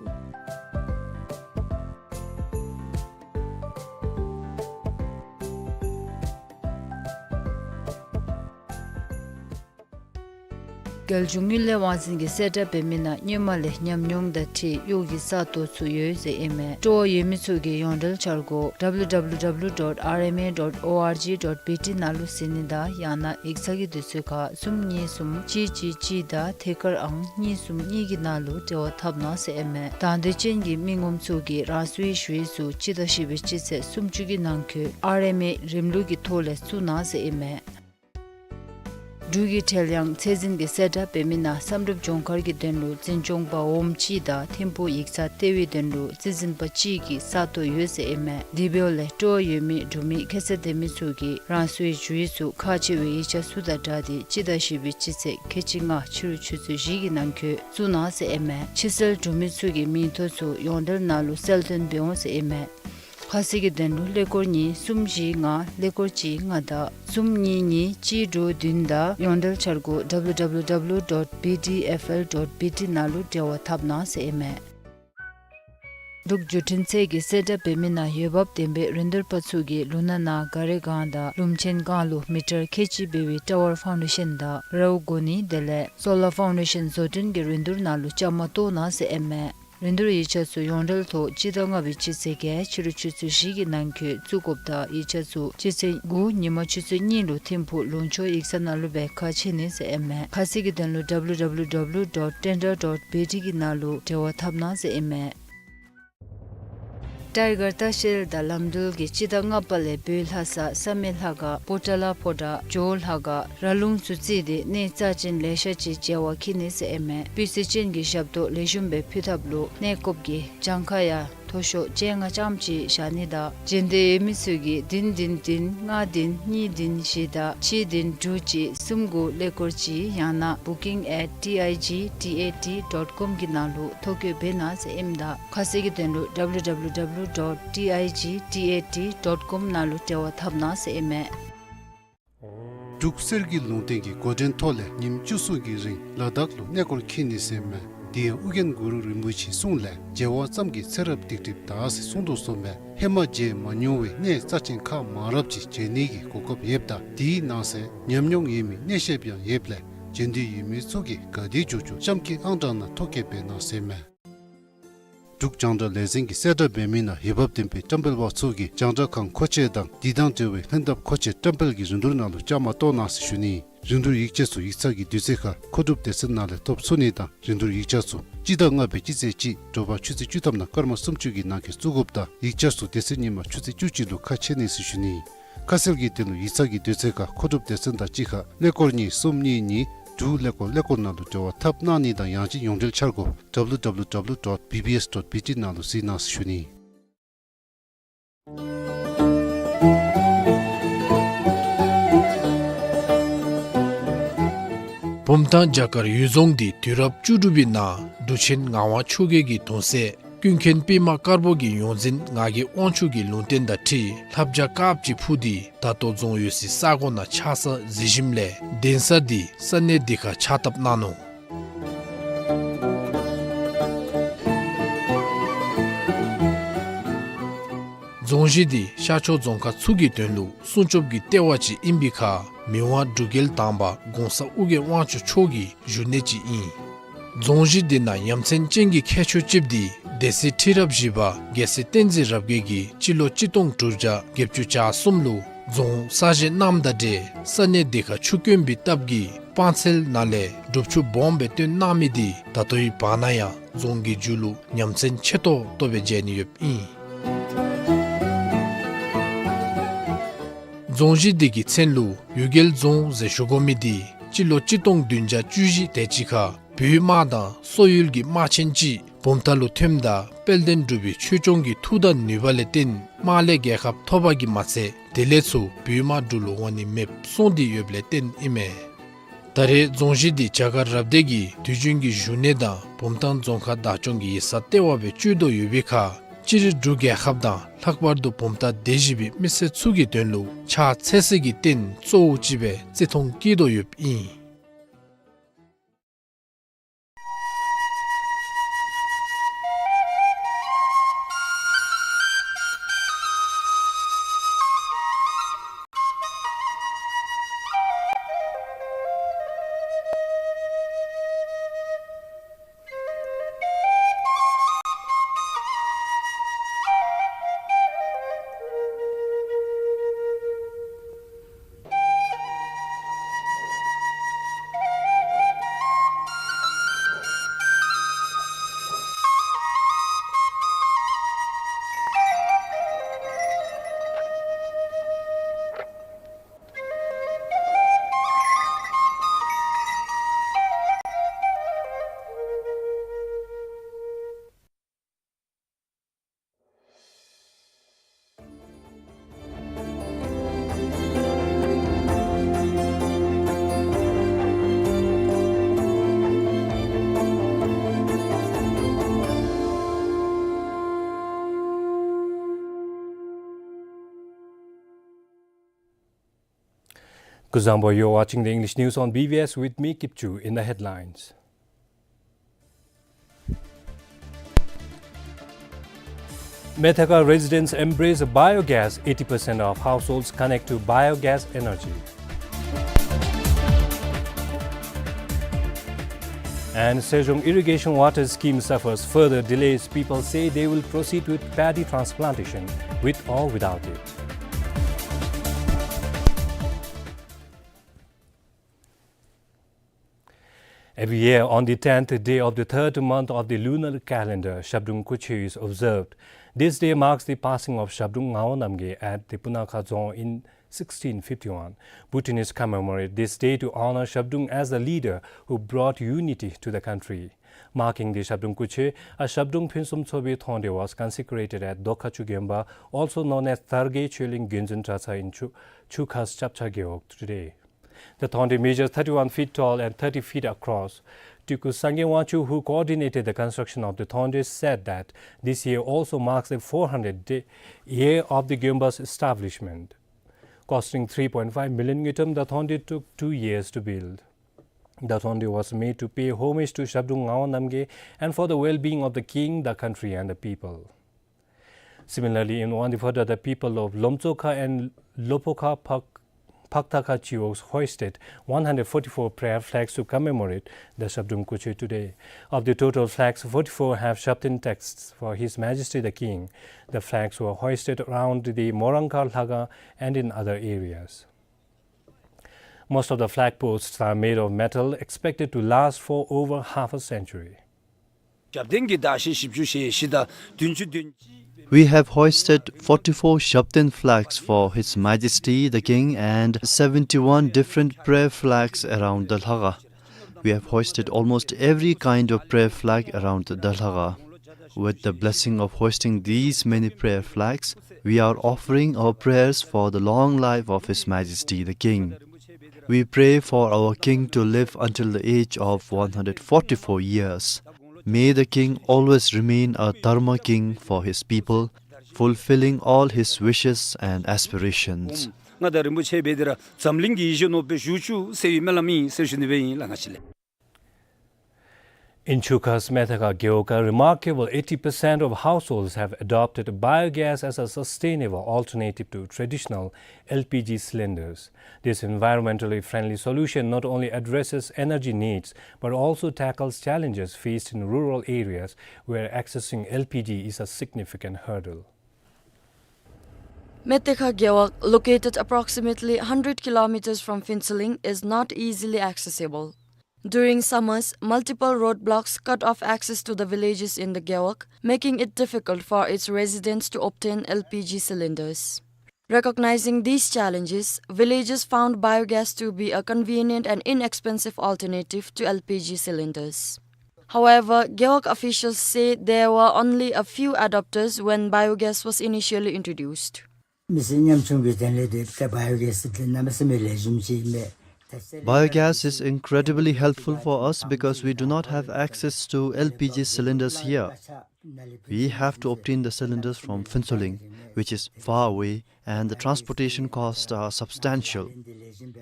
རྒྱལ་གཞུང་དངུལ་ལས་དབང་འཛིན་གྱི་གསལ་བསྒྲགས་འབད་མི་ནང་སྔོན་མ་ལས་ཉམས་མྱོང་དང་འཁྲིལ་གཡོག་གི་ས་སྟོང་ཚུ་ཡོད་ཟེར་ཨིན་མས། སྤྲོ་བ་ཡོད་མི་ཚུ་གིས་ཡོངས་འབྲེལ་འཆར་སྒོ་W W W dot R M A dot O R G dot B T ནང་ལུ་གཟིགས་ནི་དང་ཡང་ན་ཡིག་ཚང་གི་དུས་ཚོད་ཁར་གསུམ་གཉིས་གསུམ་གཅིག་གཅིག་གཅིག་དང་ཐད་ཀར་ཨང་གཉིས་གསུམ་གཉིས་ཀྱི་ནང་ལུ་འབྲེལ་བ་འཐབ་གནང་ཟེར་ཨིན་མས། དང་འདོད་ཅན་གྱི་མི་ངོམ་ཚུ་གིས་རང་སོའི་ཞུ་ཡིག་ཚུ་སྤྱི་ཟླ་བཞི་པའི་སྤྱི་ཚེས་སུམ་ཅུ་གི་ནང་འཁོད་R M A རིམ་ལུགས་ཀྱི་ཐོག་ལས་བཙུགས་གནང་ཟེར་ཨིན་མས། འབྲུག་གི་ཁྲལ་གཡང་ཚད་འཛིན་གྱི་གསལ་བསྒྲགས་འབད་མི་ནང་བསམ་གྲུབ་ལྗོངས་མཁར་གྱི་དོན་ལུ་འཛིན་སྐྱོང་པ་འོགམ་གཅིག་དང་ཐིམ་ཕུག་ཡིག་ཚང་ལྟེ་བའི་དོན་ལུ་རྩིས་འཛིན་པ་གཅིག་གི་ས་སྟོང་ཡོད་ཟེར་ཨིན་མས། དེ་འབདཝ་ལས་སྤྲོ་བ་ཡོད་མི་འབྲུག་མི་ཁྱད་ཚད་ལྡན་མི་ཚུ་གིས་རང་སོའི་ཞུ་ཡིག་ཚུ་ཁག་ཆེ་བའི་ཡིག་ཆ་ཚུ་དང་སྦྲགས་ཏེ་སྤྱི་ཟླ་བཞི་པའི་སྤྱི་ཚེས་ཁལ་གཅིག་ལྔ་ཕྱི་རུ་ཆུ་ཚོད་བཞི་གི་ནང་འཁོད་བཙུགས་གནང་ཟེར་ཨིན་མས། ཕྱི་སེལ་འབྲུག་མི་ཚུ་གི་མིང་ཐོ་ཚུ་ཡོངས་འབྲེལ་ནང་ལུ་གསལ་སྟོན་འབད་འོང་ཟེར་ཨིན་མས། ཁ་གསལ་གྱི་དོན་ལུ་ཀླད་ཀོར་གཉིས་གསུམ་བཞི་ལྔ་ཀླད་ཀོར་གཅིག་ལྔ་དང་གསུམ་གཉིས་གཉིས་གཅིག་དྲུག་བདུན་དང་ཡོངས་འབྲེལ་འཆར་སྒོ་W W W dot B D F L dot B T ནང་ལུ་འབྲེལ་བ་འཐབ་གནང་ཟེར་ཨིན་མས། འབྲུག་བརྒྱུད་འཕྲིན་ཚད་ཀྱི་གསལ་བསྒྲགས་འབད་མི་ནང་འོས་འབབ་ལྡན་པའི་རིན་བསྡུར་པ་ཚུ་གིས་ལུང་ནག་ནང་ག་རི་སྒང་དང་ལུང་ཆེན་སྒང་ལུ་མི་ཊར་ཁལ་གཅིག་འབད་བའི་ཊ་ཝར་ཕའུན་ཌེ་ཤཱན་དང་རཝ་གོ་ནི་དེ་ལས་སོ་ལར་ཕའུན་ཌེ་ཤཱན་བཟོ་སྐྲུན་གྱི་རིན་བསྡུར་ནང་ལུ་བཅའ་མར་གཏོགས་གནང་ཟེར་ཨིན་མས། རིན་བསྡུར་ཡིག་ཆ་ཚུ་ཡོངས་འབྲེལ་ཐོག་སྤྱི་ཟླ་ལྔ་པའི་སྤྱི་ཚེས་བརྒྱད་ཕྱི་རུ་ཆུ་ཚོད་བཞི་གི་ནང་འཁོད་བཙུགས་དགོཔ་དང་ཡིག་ཆ་ཚུ་སྤྱི་ཚེས་དགུ་ཉིན་མ་ཆུ་ཚོད་གཉིས་ལུ་ཐིམ་ཕུག་ལུང་ཕྱོགས་ཡིག་ཚང་ནང་ལུ་སྦེ་ཁ་ཕྱེ་ནི་ཟེར་ཨིན་མས། ཁ་གསལ་གྱི་དོན་ལུ་W W W dot tender dot B T གི་ནང་ལུ་འབྲེལ་བ་འཐབ་གནང་ཟེར་ཨིན་མས། ཊའི་གར་ལྟ་བཤལ་དང་ལམ་འགྲུལ་གྱིས་སྤྱི་ཟླ་ལྔ་པ་ལས་བོད་ལྷ་ས་བསམ་ཡས་ལྷ་ཁང་པོ་ཏ་ལ་ཕོ་བྲང་ཇོ་བོ་ལྷ་ཁང་ར་ལུང་ཚུ་བརྩིས་ཏེ་གནས་རྩ་ཅན་ལེ་ཤ་ཅིག་མཇལ་བར་འཁྱིད་ནི་ཟེར་ཨིན་མས། སྤུས་ཚད་ཅན་གྱི་ཞབས་ཏོག་ལེགས་ཤོམ་སྦེ་ཕུལ་ཐབས་ལུ་གནས་སྐོརཔ་གིས་གྱངས་ཁ་ཡང་མཐོ་ཤོས་བཅོ་ལྔ་ཙམ་ཅིག་བཞག་ནི་དང་འབྱོན་འདོད་ཡོད་མི་ཚུ་གིས་བདུན་བདུན་བདུན་ལྔ་བདུན་གཉིས་བདུན་བཞི་དང་གཅིག་བདུན་དྲུག་གཅིག་གསུམ་དགུ་ཀླད་ཀོར་གཅིག་ཡང་ན་booking at T I G T A T dot com གི་ནང་ལུ་ཐོ་བཀོད་འབད་གནང་ཟེར་ཨིནམ་ད་ཁ་གསལ་གྱི་དོན་ལུ W W W dot T I G T A T dot com ནང་ལུ་འབྲེལ་བ་འཐབ་གནང་ཟེར་ཨིན་མས། འབྲུག་གསེར་གྱི་ལུང་བསྟན་གྱི་འགོ་འདྲེན་ཐོག་ལས་ཉིནམ་བཅུ་གསུམ་གྱི་རིང་ལ་དྭགས་ལུ་གནས་སྐོར་འཁྱིད་ནི་ཟེར་མས། དེ་ཡང་ཨོ་རྒྱན་གུ་རུ་རིན་པོ་ཆེའི་གསུང་ལས་མཇལ་བ་ཙམ་གྱིས་ཚེ་རབས་སྡིག་སྒྲིབ་དག་ཟེར་གསུངས་དོ་བཟུམ་སྦེ་ཧེ་མ་མཇལ་མ་མྱོང་བའི་གནས་རྩ་ཅན་ཁག་མང་རབས་ཅིག་མཇལ་ནི་གི་གོ་སྐབས་ཡོདཔ་ད་དེའི་ནང་གསེས་ཉམས་མྱོང་ཡོད་མི་གནས་བཤད་ཡང་ཡོདཔ་ལས་འབྱོན་འདོད་ཡོད་མི་ཚུ་གིས་ག་དེ་མགྱོགས་མགྱོགས་གཤམ་གྱི་ཨང་གྲངས་ནང་ཐོ་བཀོད་འབད་གནང་ཟེར་མས། འབྲུག་རྒྱང་བསྒྲགས་ལས་འཛིན་གྱི་གསལ་བསྒྲགས་འབད་མི་ནང་འོས་འབབ་ལྡན་པའི་བཀྲམ་སྤེལ་པ་ཚུ་གིས་རྒྱང་བསྒྲགས་ཁང་མཁོ་ཆས་དང་དེ་དང་འབྲེལ་བའི་ལྷན་ཐབས་མཁོ་ཆས་བཀྲམ་སྤེལ་གྱི་རིན་བསྡུར་ནང་ལུ་བཅའ་མར་གཏོགས་གནང་ཟེར་ཞུ་ནི། རིན་བསྡུར་ཡིག་ཆ་ཚུ་ཡིག་ཚང་གི་དུས་ཚོད་ཁར་མཁོ་སྒྲུབ་སྡེ་ཚན་ནང་ལས་ཐོབ་ཚུགས་ནི་དང་རིན་བསྡུར་ཡིག་ཆ་ཚུ་སྤྱི་ཟླ་ལྔ་པའི་སྤྱི་ཚེས་གཅིག་དྲོ་པ་ཆུ་ཚོད་བཅུ་ཐམ་ནང་སྐར་མ་སུམ་ཅུ་གི་ནང་འཁོད་བཙུགས་དགོཔ་དང་ཡིག་ཆ་ཚུ་དེ་ཚེ་ཉིན་མ་ཆུ་ཚོད་བཅུ་གཅིག་ལུ་ཁ་ཕྱེ་ནི་ཟེར་ཞུ་ནི། ཁ་གསལ་གྱི་དོན་ལུ་ཡིག་ཚང་གི་དུས་ཚོད་ཁར་མཁོ་སྒྲུབ་སྡེ་ཚན་དང་གཅིག་ཁར་ཀླད་ཀོར་གཉིས་གསུམ་གཉིས་གཉིས་དྲུག་ཀླད་ཀོར་ཀླད་ཀོར་ནང་ལུ་འབྲེལ་བ་འཐབ་གནང་ནི་དང་ཡང་ཅིན་ཡོངས་འབྲེལ་འཆར་སྒོ་W W W dot B B S dot B T ནང་ལུ་གཟིགས་གནང་ཟེར་ཞུ་ནི། བུམ་ཐང་རྒྱ་གར་ཡུལ་རྫོང་འདི་དུས་རབས་བཅུ་དྲུག་པའི་ནང་འབྲུག་ཆེན་ངག་དབང་ཆོས་རྒྱལ་གྱི་གདུང་སྲས་ཀུན་མཁྱེན་པདྨ་དཀར་པོ་གི་ཡོངས་འཛིན་ངག་གི་དབང་ཕྱུག་གི་ལུང་བསྟན་དང་འཁྲིལ་ལྷ་བྱ་དཀརཔོ་ཅིག་འཕུར་ཏེ་ད་ལྟོ་རྫོང་ཡོད་སའི་ས་གོ་ནང་ཆགས་ས་གཟིགས་ཞིནམ་ལས་གདན་ས་འདི་ས་གནས་འདི་ཁར་ཕྱག་བཏབ་གནང་ནུག། རྫོང་གཞི་འདི་ཤར་ཕྱོགས་རྫོང་ཁག་ཚུ་གི་དོན་ལུ་སྲུང་སྐྱོབ་ཀྱི་ལྟེ་བ་ཅིག་ཨིན་པའི་ཁར་མི་དབང་འབྲུག་རྒྱལ་དང་པ་གོང་ས་ཨོ་རྒྱན་དབང་ཕྱུག་མཆོག་གི་བཞུགས་གནས་ཅིག་ཨིན། རྫོང་གཞི་འདི་ནང་ཡ་མཚན་ཅན་གྱི་ཁྱད་ཆོས་ཅིག་འདི་སྡེ་སྲིད་ཁྲི་རབས་བཞི་པ་རྒྱལ་སྲས་བསྟན་འཛིན་རབ་རྒྱས་ཀྱིས་སྤྱི་ལོ་གཅིག་སྟོང་དྲུག་བརྒྱ་བརྒྱད་ཅུ་གྱ་གསུམ་ལུ་རྫོང་གསར་བཞེངས་གནངམ་དང་འབྲེལ་ས་གནས་འདི་ཁར་ཆུ་དཀོན་པའི་སྟབས་ཀྱིས་སྤང་ཚལ་ནང་ལས་སྒྲུབ་ཆུ་སྦོམ་སྦེ་བཏོན་གནང་མི་འདི་ད་ལྟོའི་བར་ན་ཡང་རྫོང་གི་མཇུག་ལུ་ཉམས་མཚར་ཆེ་ཏོག་ཏོ་སྦེ་མཇལ་ནི་ཡོདཔ་ཨིན། རྫོང་གཞི་འདི་གི་མཚན་ལུ་གཡུལ་རྒྱལ་རྫོང་ཟེར་ཞུ་དགོ་མི་འདི་སྤྱི་ལོ་གཅིག་སྟོང་བདུན་བརྒྱ་བཅུ་བཞི་དེ་ཅིག་ཁར་བོད་དམག་དང་སོག་ཡུལ་གྱི་དམག་ཆེན་ཅིག་བུམ་ཐང་ལུ་ཐོནམ་ད་དཔལ་ལྡན་འབྲུག་པའི་ཆོས་སྐྱོང་གི་མཐུ་དང་ནུས་པ་ལས་བརྟེན་དམག་ལས་རྒྱལ་ཁ་ཐོབ་པ་གིས་མ་ཚད་དེ་ལས་ཚུར་བོད་དམག་འབྲུག་ལུ་འོང་ནི་མེདཔ་སོང་སྟེ་ཡོདཔ་ལས་བརྟེན་ཨིན་མས། ད་རེས་རྫོང་གཞི་འདི་རྒྱ་གར་རབ་སྡེ་གི་དུས་རྒྱུན་གྱི་བཞུགས་གནས་དང་བུམ་ཐང་རྫོང་ཁག་བདག་སྐྱོང་གི་ཡིག་ཚང་ལྟེ་བ་སྦེ་སྤྱོད་དོ་ཡོད་པའི་ཁར་སྤྱིར་འབྲུག་རྒྱལ་ཁབ་དང་ལྷག་པར་དུ་བུམ་ཐང་སྡེ་བཞི་པའི་མི་སེར་ཚུ་གི་དོན་ལུ་ཕྱག་འཚལ་སའི་རྟེན་གཙོ་བོ་ཅིག་སྦེ་བརྩི་མཐོང་བསྐྱེད་དོ་ཡོདཔ་ཨིན། Kuzuzangpo, you're watching the English news on B B S with me, Kipchu. In the headlines, Methakha residents embrace biogas, eighty percent of households connect to biogas energy. And Sejong irrigation water scheme suffers further delays. People say they will proceed with paddy transplantation with or without it. Every year, on the tenth day of the third month of the lunar calendar, Shabdrung Kuche is observed. This day marks the passing of Shabdrung Ngawang Namgyel at the Punakha Dzong in sixteen fifty-one. Bhutanese commemorate this day to honor Shabdrung as the leader who brought unity to the country. Marking the Shabdrung Kuche, a Shabdrung Phinsum Tsobi Thonde was consecrated at Dokhachu Gemba, also known as Tharge Choeling Gyundzun Dratshang, in Chu-, Chukhas Chapcha Gewog today. The Thonde measures thirty-one feet tall and thirty feet across. Teuku Sangay Wangchuk, who coordinated the construction of the Thonde, said that this year also marks the four hundred day, year of the Gemba's establishment. Costing three point five million ngultrum, the Thonde took two years to build. The Thonde was made to pay homage to Shabdrung Ngawang Namgyel and for the well-being of the king, the country, and the people. Similarly, in Wangdue Phodrang, the people of Lomtsokha and Lopokha Phak-, Phaktakha Chiwogs hoisted one hundred forty-four prayer flags to commemorate the Shabdrung Kuche today. Of the total flags, forty-four have Shabten texts for His Majesty the King. The flags were hoisted around the Morangkar Lhakhang and in other areas. Most of the flag posts are made of metal, expected to last for over half a century. ཞབས་བརྟན་གྱི་མདའ་ཤེལ་བཞི་བཅུ་ཞེ་བཞི་དང་བདུན་ཅུ་དོན་གཅིག We have hoisted forty-four Shabten flags for His Majesty the King and seventy-one different prayer flags around the Lhakhang. We have hoisted almost every kind of prayer flag around the Lhakhang. With the blessing of hoisting these many prayer flags, we are offering our prayers for the long life of His Majesty the King. We pray for our king to live until the age of one hundred forty-four years. May the king always remain a Dharma king for his people, fulfilling all his wishes and aspirations. ང་དང་རིན་པོ་ཆེ་འབད་དེ་ར་འཛམ་གླིང་གི་ཡིད་བཞིན་ནོར་བུ་ཞུ་བཅུག་ཟེར་བའི་སྨོན་ལམ་ཨིན་ཟེར་ཞུ་ནི་སྦེ་ཨིན་ལགས། ང་བཅས་ལས། In Chukhas Methakha Gewog, a remarkable eighty percent of households have adopted biogas as a sustainable alternative to traditional L P G cylinders. This environmentally friendly solution not only addresses energy needs but also tackles challenges faced in rural areas where accessing L P G is a significant hurdle. Methakha Gewog, located approximately hundred kilometers from Phuentsholing, is not easily accessible. During summers, multiple roadblocks cut off access to the villages in the Gewog, making it difficult for its residents to obtain L P G cylinders. Recognizing these challenges, villagers found biogas to be a convenient and inexpensive alternative to L P G cylinders. However, Gewog officials say there were only a few adopters when biogas was initially introduced. མི་སེར་ཉམ་ཆུང་གི་དོན་ལས་དེ་ད་བའི་གེ་སི་དེ་གནམ་མེད་ས་མེད་ལེགས་ཤོམ་ཅིག་མས། ད་སེ་ལེ། Biogas is incredibly helpful for us because we do not have access to L P G cylinders here. We have to obtain the cylinders from Phuentsholing, which is far away, and the transportation costs are substantial.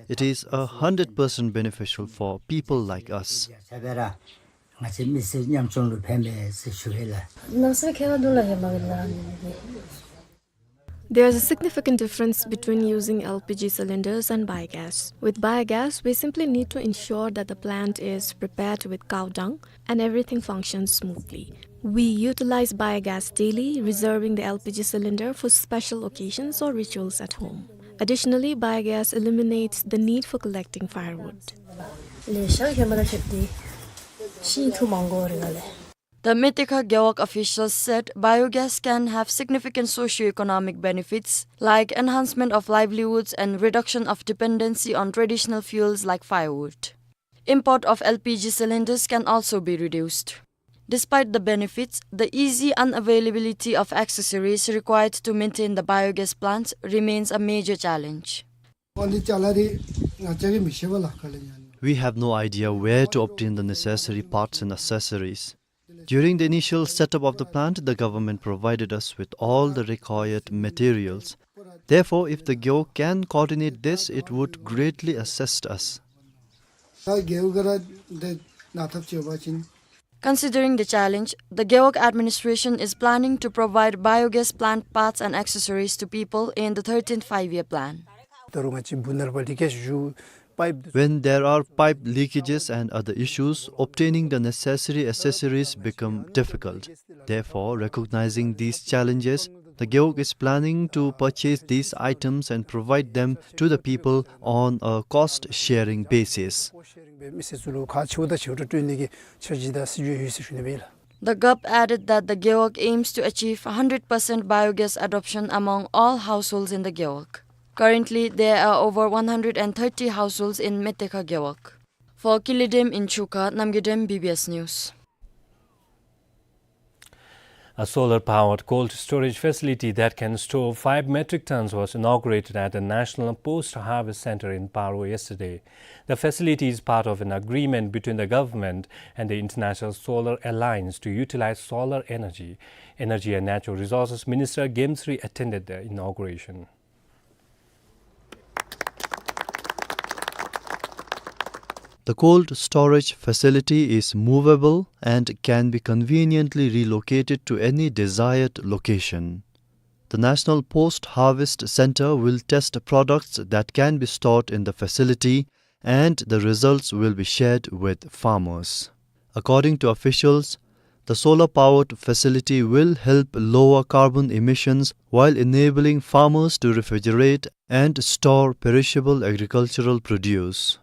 It is a hundred percent beneficial for people like us. ང་བཅས་མི་སེར་ཉམ་ཆུང་ལུ་ཕན་མས་ཟེར་ཞུ་ཡི་ལགས། ནང་སེམས་ཁེ་བ་འདུག་ལགས། ཧེ་མ་གི་ལཱ་ནི། There is a significant difference between using L P G cylinders and biogas. With biogas, we simply need to ensure that the plant is prepared with cow dung and everything functions smoothly. We utilize biogas daily, reserving the L P G cylinder for special occasions or rituals at home. Additionally, biogas eliminates the need for collecting firewood. ལེ་ཤ་ཧེ་མ་དང་ཁྱད་དེ་ཤིང་འཐུ་མང་དགོ་རེད་ག་ལགས། The Methakha Gewog officials said biogas can have significant socio-economic benefits, like enhancement of livelihoods and reduction of dependency on traditional fuels like firewood. Import of L P G cylinders can also be reduced. Despite the benefits, the easy unavailability of accessories required to maintain the biogas plants remains a major challenge. We have no idea where to obtain the necessary parts and accessories. During the initial setup of the plant, the government provided us with all the required materials. Therefore, if the Gewog can coordinate this, it would greatly assist us. Considering the challenge, the Gewog administration is planning to provide biogas plant parts and accessories to people in the thirteenth Five-Year Plan. When there are pipe leakages and other issues, obtaining the necessary accessories become difficult. Therefore, recognizing these challenges, the Gewog is planning to purchase these items and provide them to the people on a cost-sharing basis. The Gewog added that the Gewog aims to achieve hundred percent biogas adoption among all households in the Gewog. Currently, there are over one hundred and thirty households in Metekha Gewog. For Kilidem in Chukha, Namgyodem, B B S News. A solar-powered cold storage facility that can store five metric tons was inaugurated at the National Post Harvest Center in Paro yesterday. The facility is part of an agreement between the government and the International Solar Alliance to utilize solar energy. Energy and Natural Resources Minister Gemsri attended the inauguration. The cold storage facility is movable and can be conveniently relocated to any desired location. The National Post Harvest Center will test products that can be stored in the facility, and the results will be shared with farmers. According to officials, the solar-powered facility will help lower carbon emissions while enabling farmers to refrigerate and store perishable agricultural produce.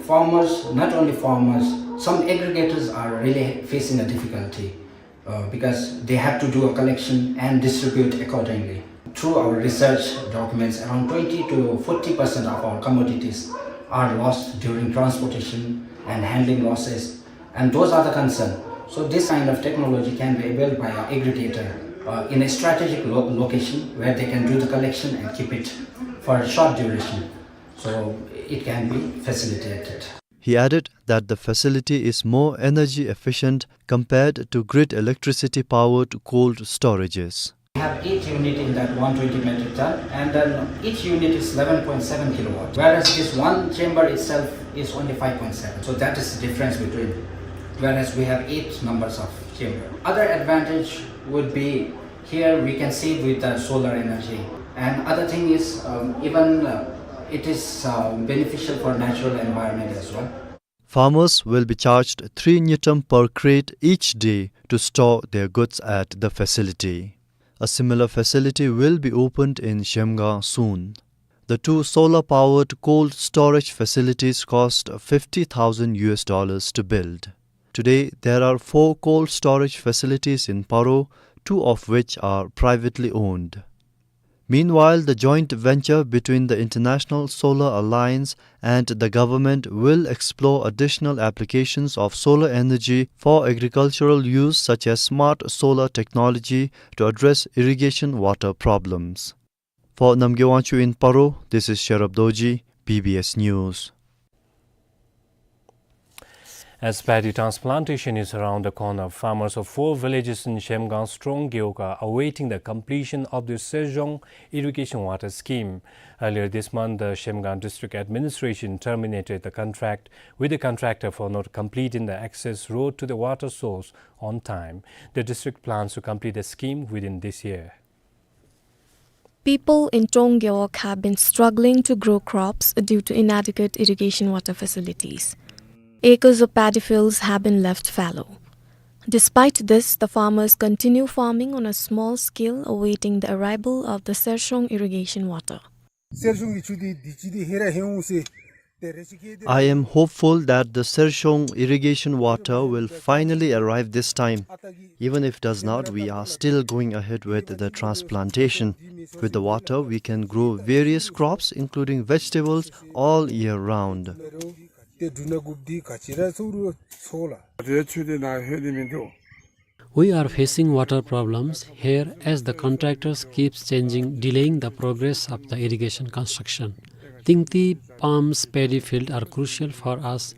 Farmers, not only farmers, some aggregators are really facing a difficulty, uh, because they have to do a collection and distribute accordingly. Through our research documents, around twenty to forty percent of our commodities are lost during transportation and handling losses, and those are the concern. So this kind of technology can be availed by an aggregator, uh, in a strategic lo-, location where they can do the collection and keep it for a short duration. So it can be facilitated. He added that the facility is more energy efficient compared to grid electricity powered cold storages. We have eight unit in that one twenty metric ton, and then each unit is eleven point seven kilowatt, whereas this one chamber itself is only five point seven. So that is the difference between, whereas we have eight numbers of chamber. Other advantage would be here we can save with the solar energy. And other thing is, um, even, uh, it is, uh, beneficial for natural environment as well. Farmers will be charged three ngultrum per crate each day to store their goods at the facility. A similar facility will be opened in Zhemgang soon. The two solar-powered cold storage facilities cost fifty thousand U S dollars to build. Today, there are four cold storage facilities in Paro, two of which are privately owned. Meanwhile, the joint venture between the International Solar Alliance and the government will explore additional applications of solar energy for agricultural use, such as smart solar technology to address irrigation water problems. For Namgay Wangchuk in Paro, this is Sherab Dorji, B B S News. As paddy transplantation is around the corner, farmers of four villages in Zhemgang Strong Gewog are awaiting the completion of the Serzhong irrigation water scheme. Earlier this month, the Zhemgang District Administration terminated the contract with the contractor for not completing the access road to the water source on time. The district plans to complete the scheme within this year. People in Strong Gewog have been struggling to grow crops due to inadequate irrigation water facilities. Acres of paddy fields have been left fallow. Despite this, the farmers continue farming on a small scale, awaiting the arrival of the Serzhong irrigation water. I am hopeful that the Serzhong irrigation water will finally arrive this time. Even if does not, we are still going ahead with the transplantation. With the water, we can grow various crops, including vegetables, all year round. We are facing water problems here as the contractors keeps changing, delaying the progress of the irrigation construction. Tingti Palms paddy field are crucial for us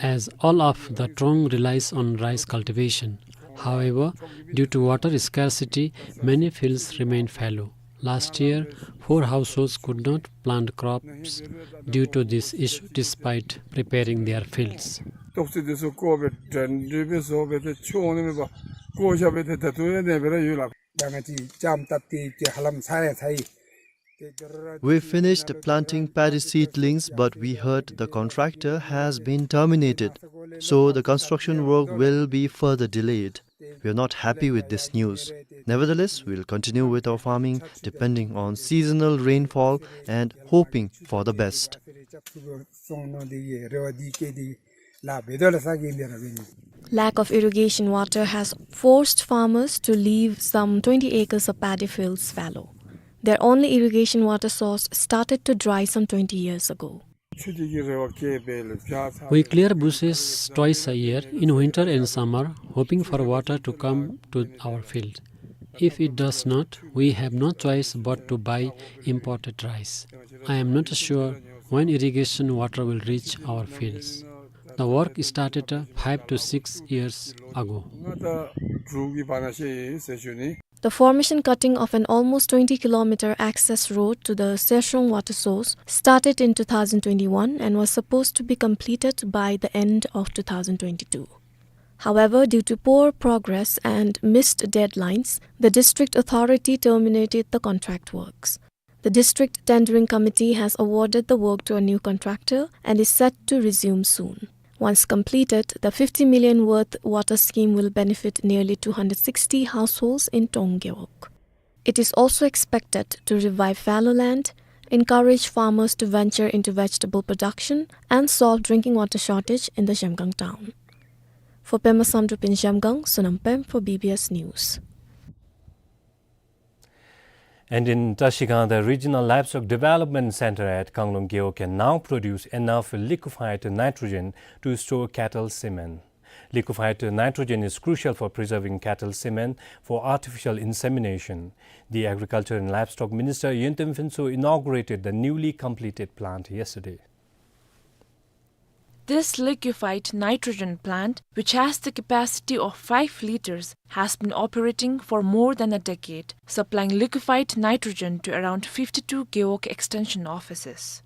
as all of the Strong relies on rice cultivation. However, due to water scarcity, many fields remain fallow. Last year, four households could not plant crops due to this issue despite preparing their fields. ཏོག་ཙེ་འདི་ཚུ་བརྐོ་སྦེ་འདྲ་འདྲ་སྦེ་བཟོ་སྦེ་ཏེ་འཁྱོག་འོང་ནི་མེད་པར་བརྐོ་བཞག་སྦེ་ཏེ་ད་ལྟོ་ཡང་ཨ་ནེ་སྦེ་ར་ཡོད་ལགས། ད་ང་བཅས་ལྕངམ་བཏབ་སྟེ་ཀྱི་ཧ་ལམ་ཚར་ཡང་ཚར་ཡི། We finished planting paddy seedlings, but we heard the contractor has been terminated, so the construction work will be further delayed. We are not happy with this news. Nevertheless, we'll continue with our farming, depending on seasonal rainfall and hoping for the best. Lack of irrigation water has forced farmers to leave some twenty acres of paddy fields fallow. Their only irrigation water source started to dry some twenty years ago. We clear bushes twice a year, in winter and summer, hoping for water to come to our field. If it does not, we have no choice but to buy imported rice. I am not sure when irrigation water will reach our fields. The work started, uh, five to six years ago. The formation cutting of an almost twenty kilometer access road to the Sershong water source started in two thousand twenty-one and was supposed to be completed by the end of two thousand twenty-two. However, due to poor progress and missed deadlines, the district authority terminated the contract works. The district tendering committee has awarded the work to a new contractor and is set to resume soon. Once completed, the fifty million worth water scheme will benefit nearly two hundred sixty households in Tong Gewog. It is also expected to revive fallow land, encourage farmers to venture into vegetable production, and solve drinking water shortage in the Zhemgang town. For Pema Samdrup in Zhemgang, Sonam Pem for B B S News. And in Trashigang, the Regional Livestock Development Center at Kanglong Gewog can now produce enough liquefied nitrogen to store cattle semen. Liquefied nitrogen is crucial for preserving cattle semen for artificial insemination. The Agriculture and Livestock Minister Yinten Phuntsho inaugurated the newly completed plant yesterday. This liquefied nitrogen plant, which has the capacity of five liters, has been operating for more than a decade, supplying liquefied nitrogen to around fifty-two Gewog extension offices.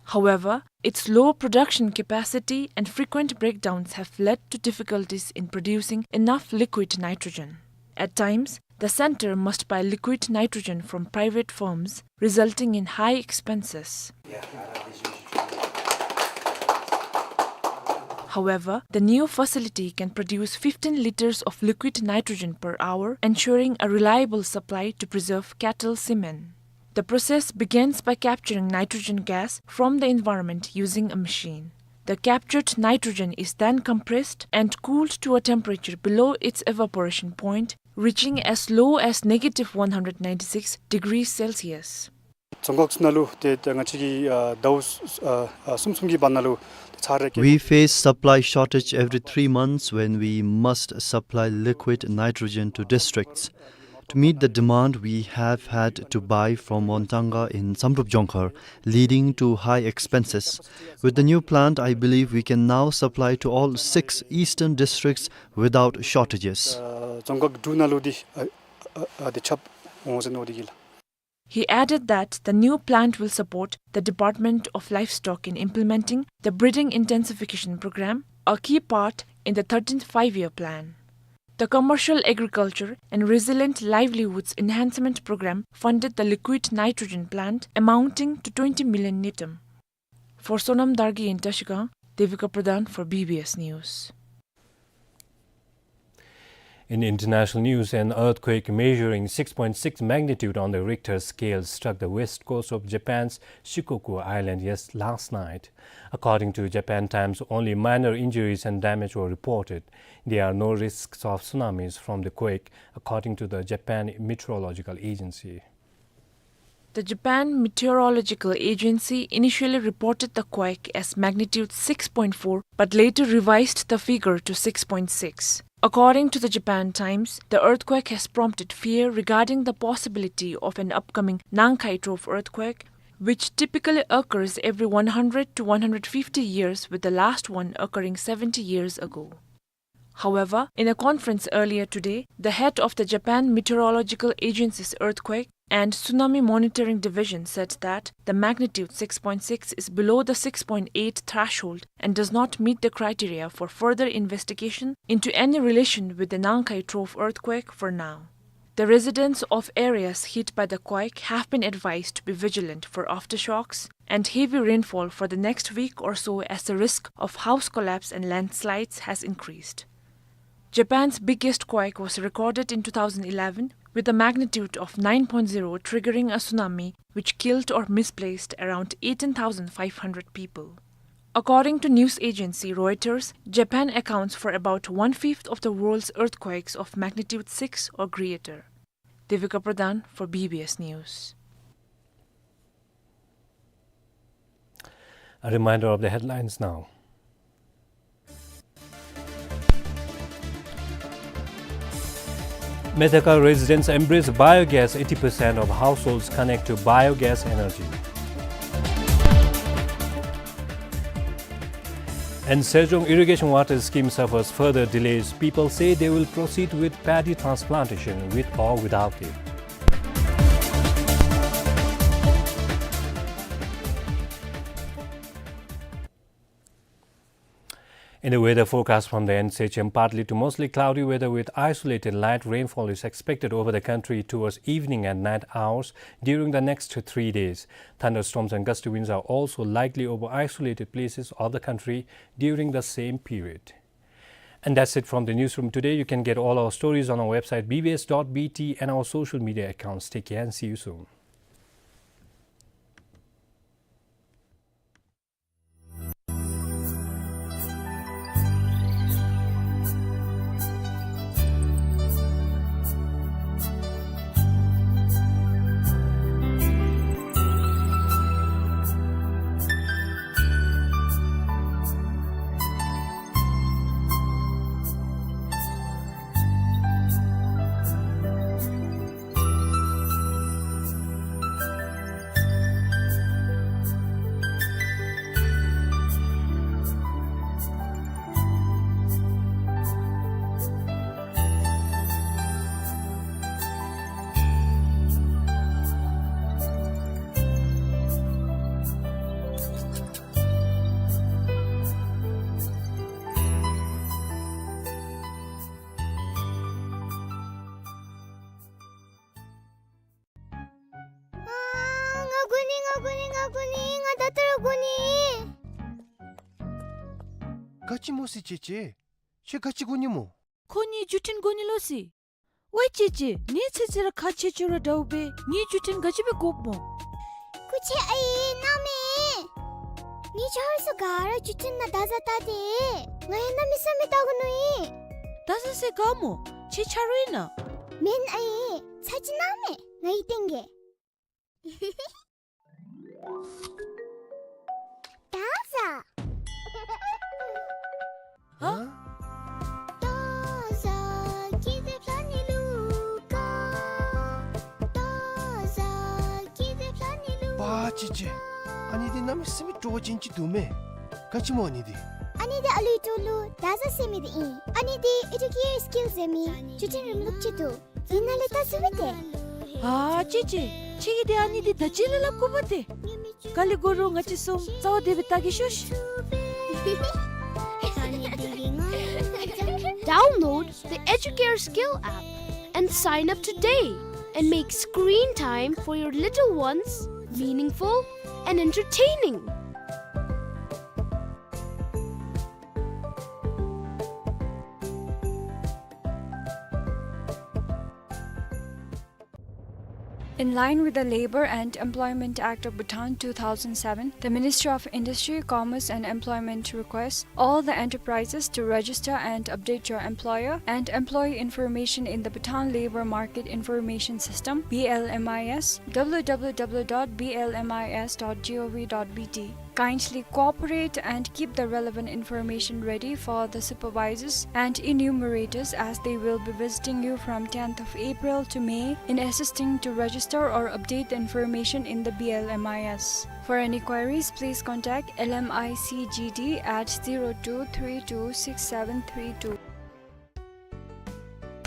However, its low production capacity and frequent breakdowns have led to difficulties in producing enough liquid nitrogen. At times, the center must buy liquid nitrogen from private firms, resulting in high expenses. However, the new facility can produce fifteen liters of liquid nitrogen per hour, ensuring a reliable supply to preserve cattle semen. The process begins by capturing nitrogen gas from the environment using a machine. The captured nitrogen is then compressed and cooled to a temperature below its evaporation point, reaching as low as negative one hundred ninety-six degrees Celsius. རྫོང་ཁག་ནང་ལུ་ཏེ་ང་བཅས་ཀྱི་ཨ་ཟླཝ་ཨ་ཨ་གསུམ་གསུམ་གྱི་བར་ན་ལུ་ཏེ་ཚར་རེ་ཀེ། We face supply shortage every three months when we must supply liquid nitrogen to districts. To meet the demand, we have had to buy from Wontanga in Samdrup Jongkhar, leading to high expenses. With the new plant, I believe we can now supply to all six eastern districts without shortages. ཨ་རྫོང་ཁག་དྲུག་ནང་ལུ་འདི་ཨ་ཨ་ཨ་ཏེ་ཁྱབ་འོང་ཟེར་མནོ་སྟེ་གི་ལགས། He added that the new plant will support the Department of Livestock in implementing the Breeding Intensification Program, a key part in the thirteenth Five-Year Plan. The Commercial Agriculture and Resilient Livelihoods Enhancement Program funded the liquid nitrogen plant amounting to twenty million ngultrum. For Sonam Dargye in Trashigang, Devika Pradhan for B B S News. In international news, an earthquake measuring six point six magnitude on the Richter scale struck the west coast of Japan's Shikoku Island yes-, last night. According to Japan Times, only minor injuries and damage were reported. There are no risks of tsunamis from the quake, according to the Japan Meteorological Agency. The Japan Meteorological Agency initially reported the quake as magnitude six point four, but later revised the figure to six point six. According to the Japan Times, the earthquake has prompted fear regarding the possibility of an upcoming Nankai Trough earthquake, which typically occurs every one hundred to one hundred fifty years, with the last one occurring seventy years ago. However, in a conference earlier today, the head of the Japan Meteorological Agency's earthquake and Tsunami Monitoring Division said that the magnitude six point six is below the six point eight threshold and does not meet the criteria for further investigation into any relation with the Nangkhae Trough earthquake for now. The residents of areas hit by the quake have been advised to be vigilant for aftershocks and heavy rainfall for the next week or so, as the risk of house collapse and landslides has increased. Japan's biggest quake was recorded in two thousand eleven with a magnitude of nine point zero, triggering a tsunami which killed or misplaced around eighteen thousand five hundred people. According to news agency Reuters, Japan accounts for about one-fifth of the world's earthquakes of magnitude six or greater. Devika Pradhan for B B S News. A reminder of the headlines now. Methaka residents embrace biogas, eighty percent of households connect to biogas energy. And Sejong irrigation water scheme suffers further delays. People say they will proceed with paddy transplantation with or without it. In the weather forecast from the N C H M, partly to mostly cloudy weather with isolated light rainfall is expected over the country towards evening and night hours during the next three days. Thunderstorms and gusty winds are also likely over isolated places of the country during the same period. And that's it from the newsroom today. You can get all our stories on our website B B S dot B T and our social media accounts. Take care and see you soon. ཨ་ང་དགོ་ནི་ང་དགོ་ནི་ང་དགོ་ནི་ང་ད་ལྟོ་ར་དགོ་ནི། ག་ཅི་སྨོ་སི་ཅེ་ཅེ། ཁྱོད་ག་ཅི་དགོ་ནི་སྨོ། ཁོ་ངེའི་བརྒྱུད་འཕྲིན་དགོ་ནི་ལོ་སི། ཝའེ་ཅེ་ཅེ། ངེའི་ཚེ་ཚེ་ར་ཁག་ཆེ་ཆེ་ར་འདྲཝ་སྦེ་ངེའི་བརྒྱུད་འཕྲིན་ག་ཅི་སྦེ་དགོཔ་སྨོ། སྐུ་མཁྱེན་ཨའི་ནང་མེད། ངེའི་ཆ་ཧོར་ཚུ་ག་ར་བརྒྱུད་འཕྲིན་ནང་བརྡ་བཟའ་བལྟ་སྟེ། ང་ཡང་གནམ་མེད་ས་མེད་བལྟ་དགོ་མནོ་ཡི། བརྡ་བཟའ་ས་ག་སྨོ། ཁྱོད་ཆ་རོགས་ཨིན་ན། མེན་ཨའི། ཚ་གྱང་གནང་མས། ང་ཡི་སྟེང་གི། བརྡ་བཟའ། ཧ། བརྡ་བཟའ་ཀི་ཛེ་ཕ་ནི་ལུ་ཀ། བརྡ་བཟའ་ཀི་ཛེ་ཕ་ནི་ལུ་ཀ། ཝའེ་ཅེ་ཅེ། ཨ་ནི་འདི་གནམ་མེད་ས་མེད་སྤྲོ་བ་ཅན་ཅིག་འདུག་མས། ག་ཅི་སྨོ་ཨ་ནི་འདི། ཨ་ནི་འདི་ཨ་ལུའི་སྤྲོ་ལུ་བརྡ་བཟའ་ཟེར་མི་འདི་ཨིན། ཨ་ནི་འདི་ཨེ་ཌུ་ཀེར་སི་ཀིལ་ཟེར་མི་བརྒྱུད་འཕྲིན་རིམ་ལུགས་ཅིག་འདུག། ཨིན་ན་ལས་བལྟ་ཚུགས་པས་ཏེ། ཨ་ཅེ་ཅེ། ཁྱོད་ཀྱིས་འདི་ཨ་ནི་འདི་ད་ཅི་ལས་སླབ་དགོ་པས་ཏེ། ག་ལས་དགོ་རུང་ང་བཅས་གསུམ་རྩ་བ་བདེ་སྦེ་བལྟ་གེ་ཤོག་ཤིག། Download the Educare Skill app and sign up today and make screen time for your little ones meaningful and entertaining. In line with the Labour and Employment Act of Bhutan two thousand seven, the Ministry of Industry, Commerce and Employment requests all the enterprises to register and update your employer and employee information in the Bhutan Labour Market Information System, B L M I S, W W W dot B L M I S dot gov dot B T. Kindly cooperate and keep the relevant information ready for the supervisors and enumerators, as they will be visiting you from tenth of April to May in assisting to register or update the information in the B L M I S. For any queries, please contact L M I C G D at zero two three two six seven three two.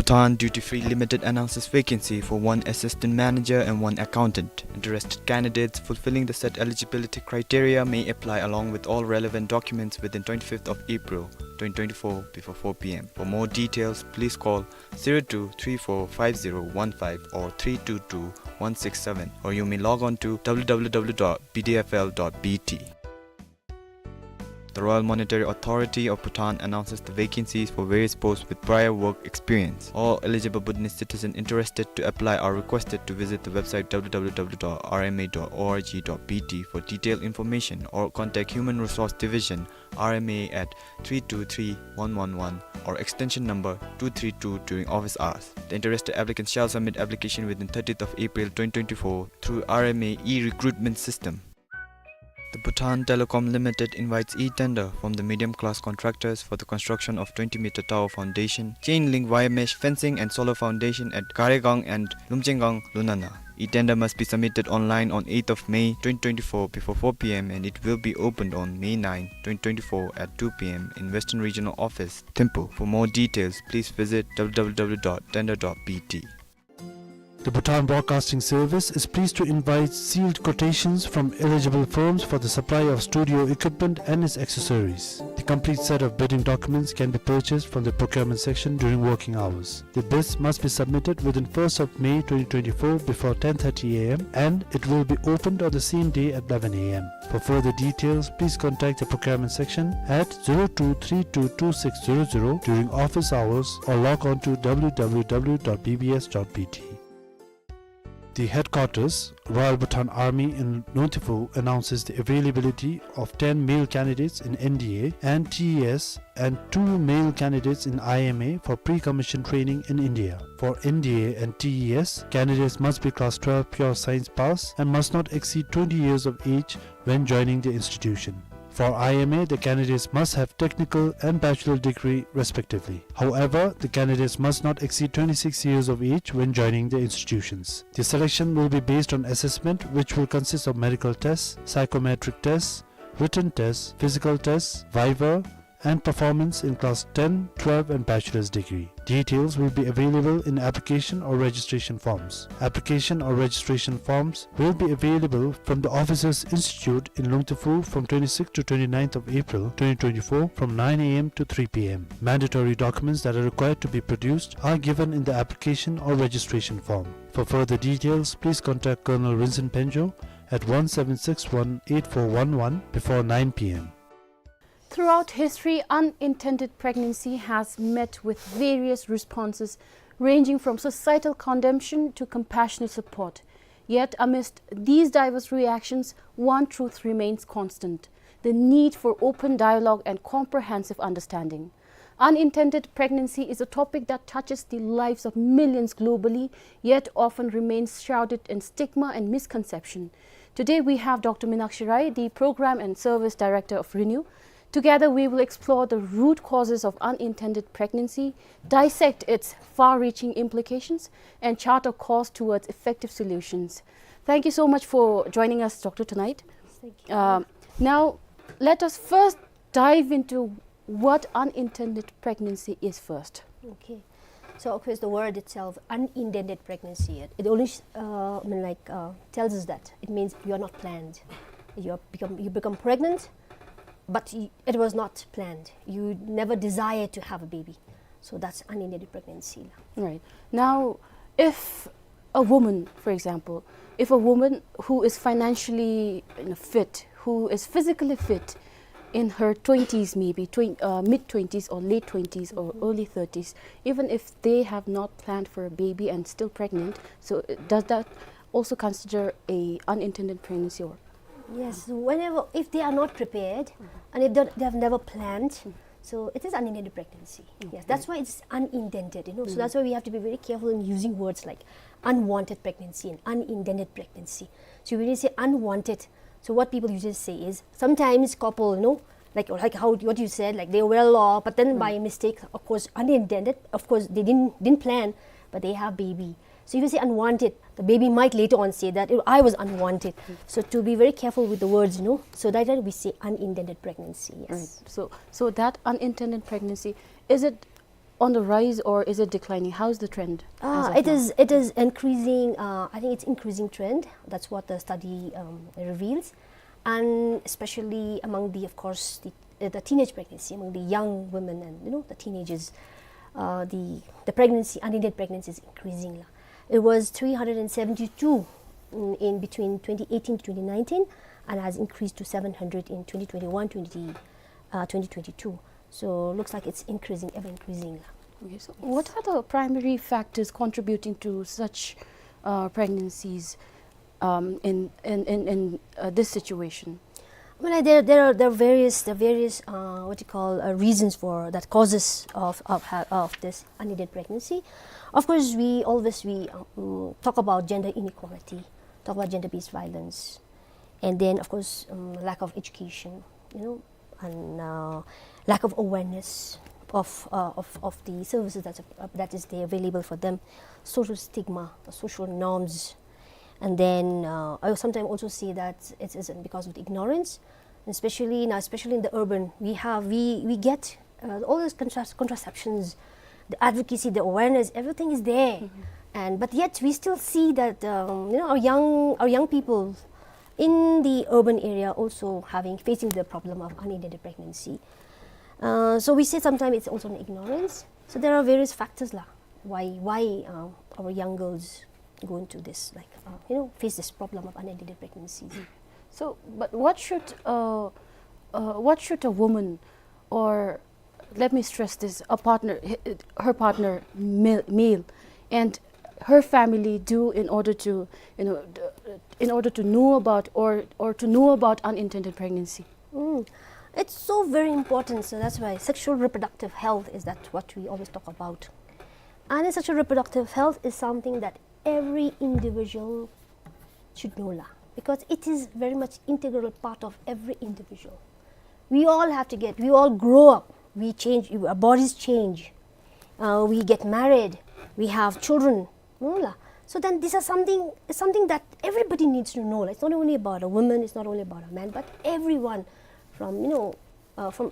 Bhutan Duty Free Limited announces vacancy for one assistant manager and one accountant. Interested candidates fulfilling the set eligibility criteria may apply along with all relevant documents within twenty-fifth of April twenty twenty-four before four p m. For more details, please call zero two three four five zero one five or three two two one six seven, or you may log on to w w w dot b d f l dot b t. The Royal Monetary Authority of Bhutan announces the vacancies for various posts with prior work experience. All eligible Bhutanese citizens interested to apply are requested to visit the website w w w dot r m a dot o r g dot b t for detailed information or contact Human Resource Division, R M A, at three two three one one one or extension number two three two during office hours. The interested applicants shall submit application within thirtieth of April twenty twenty-four through R M A e-recruitment system. The Bhutan Telecom Limited invites e-tender from the medium class contractors for the construction of twenty meter tower foundation, chain link wire mesh fencing and solar foundation at Garegang and Lumchengang, Lunana. E-tender must be submitted online on eighth of May twenty twenty-four before four p m and it will be opened on May ninth, twenty twenty-four at two p m in Western Regional Office, Thimphu. For more details, please visit w w w dot tender dot b t. The Bhutan Broadcasting Service is pleased to invite sealed quotations from eligible firms for the supply of studio equipment and its accessories. The complete set of bidding documents can be purchased from the procurement section during working hours. The bids must be submitted within first of May twenty twenty-four before ten thirty a m and it will be opened on the same day at eleven a m. For further details, please contact the procurement section at zero two three two two six zero zero during office hours or log on to w w w dot b b s dot b t. The headquarters, Royal Bhutan Army in Lungthifu, announces the availability of ten male candidates in N D A and T E S and two male candidates in I M A for pre-commission training in India. For N D A and T E S, candidates must be class twelve pure science pass and must not exceed twenty years of age when joining the institution. For I M A, the candidates must have technical and bachelor degree respectively. However, the candidates must not exceed twenty-six years of age when joining the institutions. The selection will be based on assessment, which will consist of medical tests, psychometric tests, written tests, physical tests, viva, and performance in class ten, twelve and bachelor's degree. Details will be available in application or registration forms. Application or registration forms will be available from the Officers Institute in Lungthifu from twenty-sixth to twenty-ninth of April twenty twenty-four from nine a m to three p m. Mandatory documents that are required to be produced are given in the application or registration form. For further details, please contact Colonel Vincent Penjo at one seven six one eight four one one before nine p m. Throughout history, unintended pregnancy has met with various responses, ranging from societal condemnation to compassionate support. Yet, amidst these diverse reactions, one truth remains constant: the need for open dialogue and comprehensive understanding. Unintended pregnancy is a topic that touches the lives of millions globally, yet often remains shrouded in stigma and misconception. Today we have Doctor Minakshi Rai, the Program and Service Director of RENEW. Together we will explore the root causes of unintended pregnancy, dissect its far-reaching implications, and chart a course towards effective solutions. Thank you so much for joining us, Doctor, tonight. Thank you. Um, now, let us first dive into what unintended pregnancy is first. Okay. So, of course, the word itself, unintended pregnancy, it, it only, uh, I mean, like, uh, tells us that it means you are not planned. You are become, you become pregnant, but y-, it was not planned. You never desired to have a baby. So that's unintended pregnancy. Right. Now, if a woman, for example, if a woman who is financially, you know, fit, who is physically fit in her twenties, maybe twen-, uh, mid twenties or late twenties or early thirties, even if they have not planned for a baby and still pregnant, so, uh, does that also consider a unintended pregnancy or? Yes, whenever, if they are not prepared and if they, they have never planned, so it is unintended pregnancy. Yes, okay, that's why it's unintended, you know. So, mm, that's why we have to be very careful in using words like unwanted pregnancy and unintended pregnancy. So when you say unwanted, so what people usually say is sometimes couple, you know, like, like how, what you said, like, they were well off, but then, mm, by mistake, of course, unintended, of course, they didn't, didn't plan, but they have baby. So if you say unwanted, the baby might later on say that, "Oh, I was unwanted." So to be very careful with the words, you know, so that we say unintended pregnancy, yes. Right. So, so that unintended pregnancy, is it on the rise or is it declining? How's the trend as Uh, of it now? is it is increasing. Uh, I think it's increasing trend. That's what the study um, reveals, and especially among the, of course, the, uh, the teenage pregnancy among the young women and you know the teenagers, uh, the the pregnancy, unintended pregnancy is increasing. Lah. It was three hundred and seventy-two in, in between twenty eighteen to twenty nineteen, and has increased to seven hundred in twenty twenty-one, twenty, uh, twenty twenty-two. So looks like it's increasing, ever increasing. Okay, so what are the primary factors contributing to such uh, pregnancies um, in, in, in, in uh, this situation? I mean, like, there, there are there are various the various uh, what you call uh, reasons for that causes of of, ha- of this unintended pregnancy. Of course, we always we um, talk about gender inequality, talk about gender-based violence, and then of course um, lack of education, you know, and uh, lack of awareness of, uh, of of the services that's uh, that is there available for them, social stigma, the social norms, and then uh, I sometimes also see that it isn't because of the ignorance, especially now, especially in the urban. We have we we get uh, all those contras- contraceptions, the advocacy, the awareness, everything is there, and but yet we still see that um, you know our young our young people in the urban area also having facing the problem of unintended pregnancy. Uh, so we say sometimes it's also an ignorance. So there are various factors lah why why uh, our young girls go into this like uh, you know face this problem of unintended pregnancies. So, but what should uh, uh, what should a woman, or let me stress this, a partner, h- her partner, male, male, and her family do in order to, you know, d- in order to know about or or to know about unintended pregnancy? Mm. It's so very important. So that's why sexual reproductive health is that what we always talk about. And sexual reproductive health is something that every individual should know lah, because it is very much integral part of every individual. We all have to get, we all grow up, we change, our bodies change, uh, we get married, we have children, no lah. So then this is something, it's something that everybody needs to know lah. It's not only about a woman, it's not only about a man, but everyone from, you know, uh, from,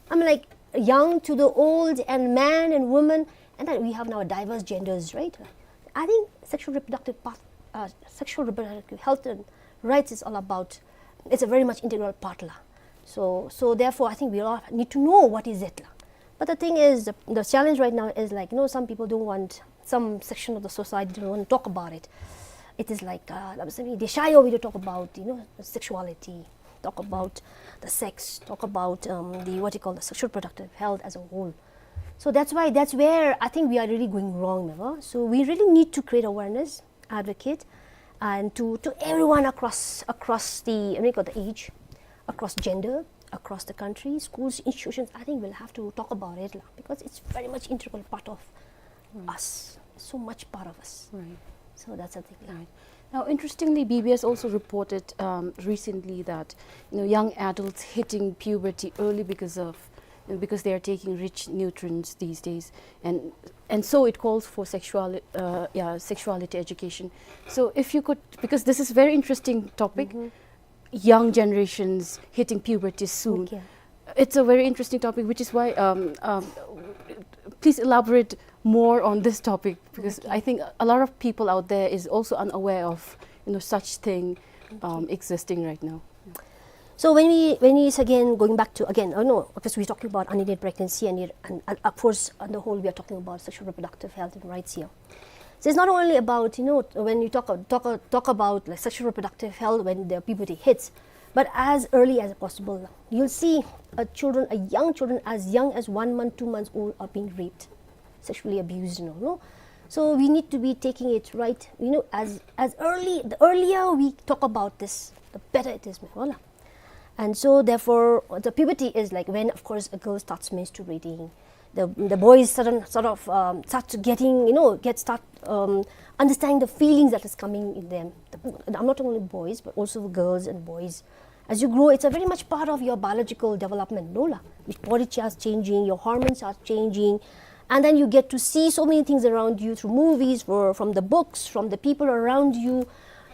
I mean, like, young to the old and man and woman, and then we have now diverse genders, right? I think sexual reproductive part, uh, sexual reproductive health and rights is all about, it's a very much integral part lah. So, so therefore, I think we all need to know what is it lah. But the thing is, the, the challenge right now is like, you know, some people don't want, some section of the society don't want to talk about it. It is like uh, they shy away to talk about you know sexuality, talk about the sex, talk about um, the what you call the sexual reproductive health as a whole. So that's why that's where I think we are really going wrong, never. So we really need to create awareness, advocate, and to, to everyone across across the I mean, the age, across gender, across the country, schools, institutions. I think we'll have to talk about it lah, because it's very much integral part of us, so much part of us. Right. So that's the thing lah. Right. Now, interestingly, B B S also reported um, recently that you know young adults hitting puberty early because of you know, because they are taking rich nutrients these days, and and so it calls for sexual uh, yeah sexuality education. So if you could, because this is very interesting topic, young generations hitting puberty soon. Okay. It's a very interesting topic, which is why um, um, please elaborate more on this topic, because Okay. I think a lot of people out there is also unaware of you know such thing um, existing right now. So when we when we again going back to again, oh no, because we're talking about unintended pregnancy and, it, and uh, of course on the whole we are talking about sexual reproductive health and rights here. So it's not only about you know when you talk talk talk about like sexual reproductive health when the puberty hits, but as early as possible, you'll see uh, children, uh, young children as young as one month, two months old are being raped, sexually abused, you know, no? So we need to be taking it right, you know, as as early, the earlier we talk about this, the better it is, ma'am, wala. And so therefore, the puberty is like when, of course, a girl starts menstruating. The, the boys sort of, sort of um, start to getting, you know, get start um, understanding the feelings that is coming in them. The, I'm not only boys, but also girls and boys. As you grow, it's a very much part of your biological development, no lah? Your body starts changing, your hormones are changing, and then you get to see so many things around you through movies, for, from the books, from the people around you,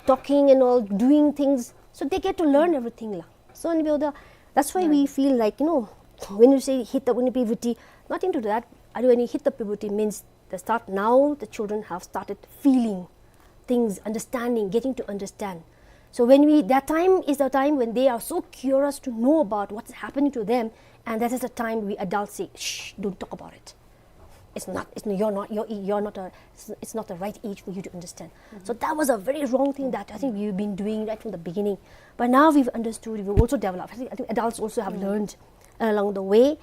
talking and all, doing things. So they get to learn everything lah. So and the, that's why we feel like you know, when you say hit the puberty, not into that Or when you hit the puberty means the start now, the children have started feeling things, understanding, getting to understand. So when we, that time is the time when they are so curious to know about what's happening to them, and that is the time we adults say, "Shh, don't talk about it. It's not, it's, you're not, you're, you're not a, it's, it's not the right age for you to understand." So that was a very wrong thing that I think we've been doing right from the beginning. But now we've understood, we've also developed. I think, I think adults also have learned along the way.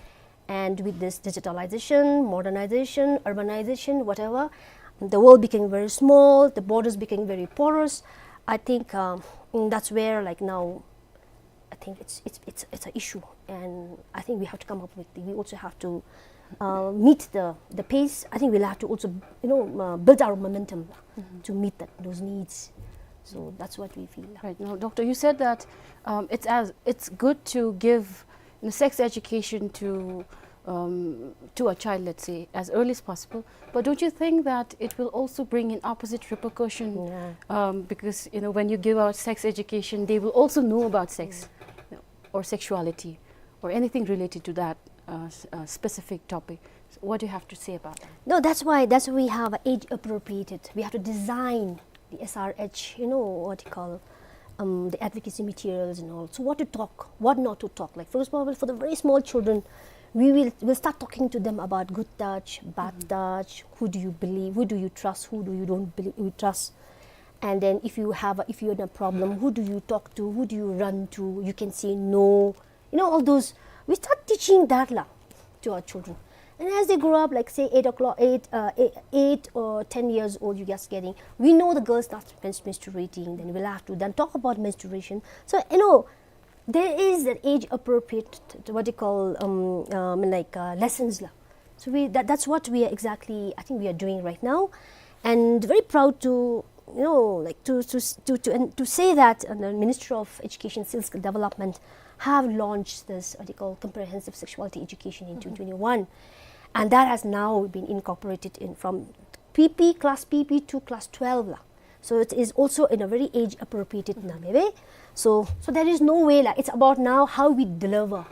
And with this digitalization, modernization, urbanization, whatever, the world became very small, the borders became very porous. I think, um, mm, that's where, like, now, I think it's, it's, it's, it's an issue, and I think we have to come up with, we also have to, uh, meet the, the pace. I think we'll have to also, you know, uh, build our momentum to meet that, those needs. So that's what we feel. Right. Now, doctor, you said that, um, it's as, it's good to give, you know, sex education to, um, to a child, let's say, as early as possible. But don't you think that it will also bring in opposite repercussion? Yeah. Um, because, you know, when you give out sex education, they will also know about sex, you know, or sexuality, or anything related to that, uh, s-, uh, specific topic. So what do you have to say about that? No, that's why, that's why we have age appropriated. We have to design the S R H, you know, what you call, um, the advocacy materials and all. So what to talk, what not to talk. Like, for example, for the very small children, we will, we'll start talking to them about good touch, bad touch, who do you believe, who do you trust, who do you don't believe, you trust. And then if you have a, if you're in a problem, who do you talk to, who do you run to? You can say no. You know, all those, we start teaching that la to our children. And as they grow up, like, say, eight o'clock, eight, uh, eight, eight or ten years old, you just getting, we know the girl starts mens-, menstruating, then we'll have to then talk about menstruation. So, you know, there is an age appropriate, what you call, um, um, like, uh, lessons la. So we, that, that's what we are exactly, I think we are doing right now. And very proud to, you know, like, to, to, to, to, and to say that, uh, the Ministry of Education Skill Development have launched this, what they call, comprehensive sexuality education in twenty twenty-one. And that has now been incorporated in from P P, class P P to class twelve la. So it is also in a very age appropriated na, maybe. So, so there is no way la. It's about now how we deliver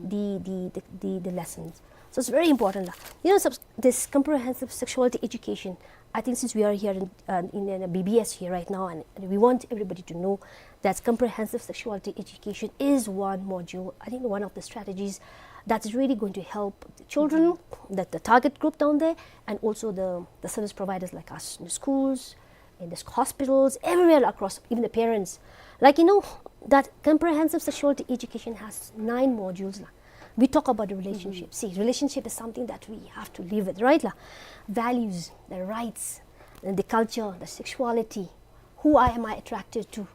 the, the, the, the, the lessons. So it's very important la. You know, subs-, this comprehensive sexuality education, I think since we are here in, uh, in, in a B B S here right now, and, and we want everybody to know that comprehensive sexuality education is one module, I think one of the strategies that is really going to help the children, that the target group down there, and also the, the service providers like us in the schools, in the hospitals, everywhere across, even the parents. Like, you know, that comprehensive sexuality education has nine modules la. We talk about the relationship. See, relationship is something that we have to live with, right la? Values, the rights, and the culture, the sexuality. Who I, am I attracted to?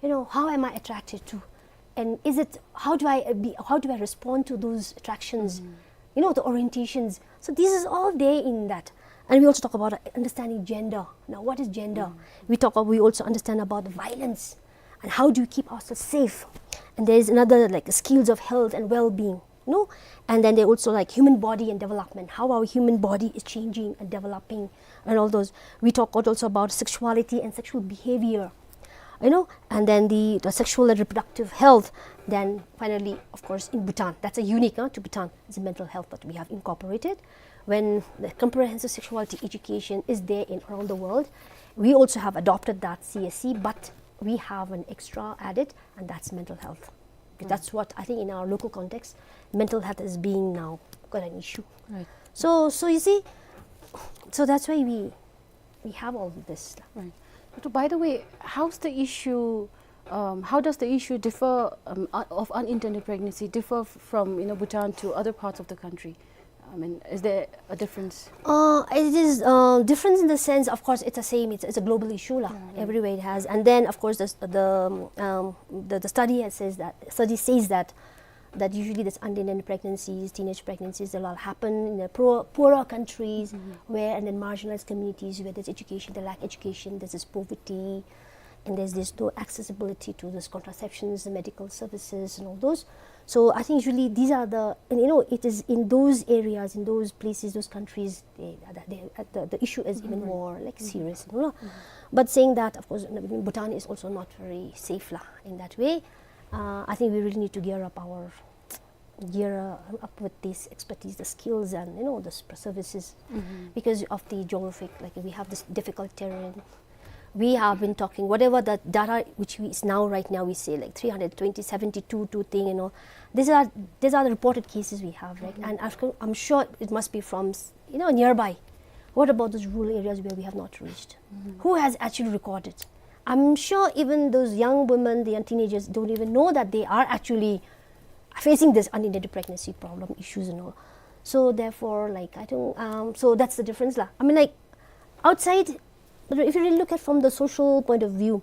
You know, how am I attracted to? And is it, how do I, uh, be, how do I respond to those attractions? You know, the orientations. So this is all there in that. And we also talk about, uh, understanding gender. Now, what is gender? We talk, we also understand about the violence. And how do you keep ourselves safe? And there is another, like, skills of health and well-being, no? And then they also, like, human body and development, how our human body is changing and developing and all those. We talk also about sexuality and sexual behavior, you know, and then the, the sexual and reproductive health. Then finally, of course, in Bhutan, that's a unique, uh, to Bhutan, is the mental health that we have incorporated. When the comprehensive sexuality education is there in around the world, we also have adopted that C S C, but we have an extra added, and that's mental health. That's what I think in our local context, mental health is being now quite an issue. Right. So, so you see, so that's why we, we have all this. Right. But by the way, how's the issue, um, how does the issue differ, um, uh, of unintended pregnancy differ f-, from, you know, Bhutan to other parts of the country? I mean, is there a difference? Uh, it is, uh, difference in the sense, of course, it's the same. It's, it's a global issue la. Yeah, right. Everywhere it has. And then, of course, the, the, um, the, the study has says that, study says that, that usually this unintended pregnancies, teenage pregnancies, they all happen in the poor, poorer countries where, and then marginalized communities where there's education, they lack education, there's this poverty, and there's this no accessibility to this contraceptions, the medical services, and all those. So I think usually these are the, and, you know, it is in those areas, in those places, those countries, they, they, the, the issue is even more, like, serious, you know. But saying that, of course, Bhutan is also not very safe la in that way. Uh, I think we really need to gear up our gear up with this expertise, the skills, and, you know, the s-, services, because of the geographic, like, we have this difficult terrain. We have been talking, whatever the data which we, is now, right now, we say, like, three hundred twenty, seventy-two, two thing, you know. These are, these are the reported cases we have, right? And I've co-, I'm sure it must be from, s-, you know, nearby. What about those rural areas where we have not reached? Who has actually recorded? I'm sure even those young women, the young teenagers don't even know that they are actually facing this unintended pregnancy problem issues and all. So therefore, like, I think, um, so that's the difference lah. I mean, like, outside, but if you really look at from the social point of view,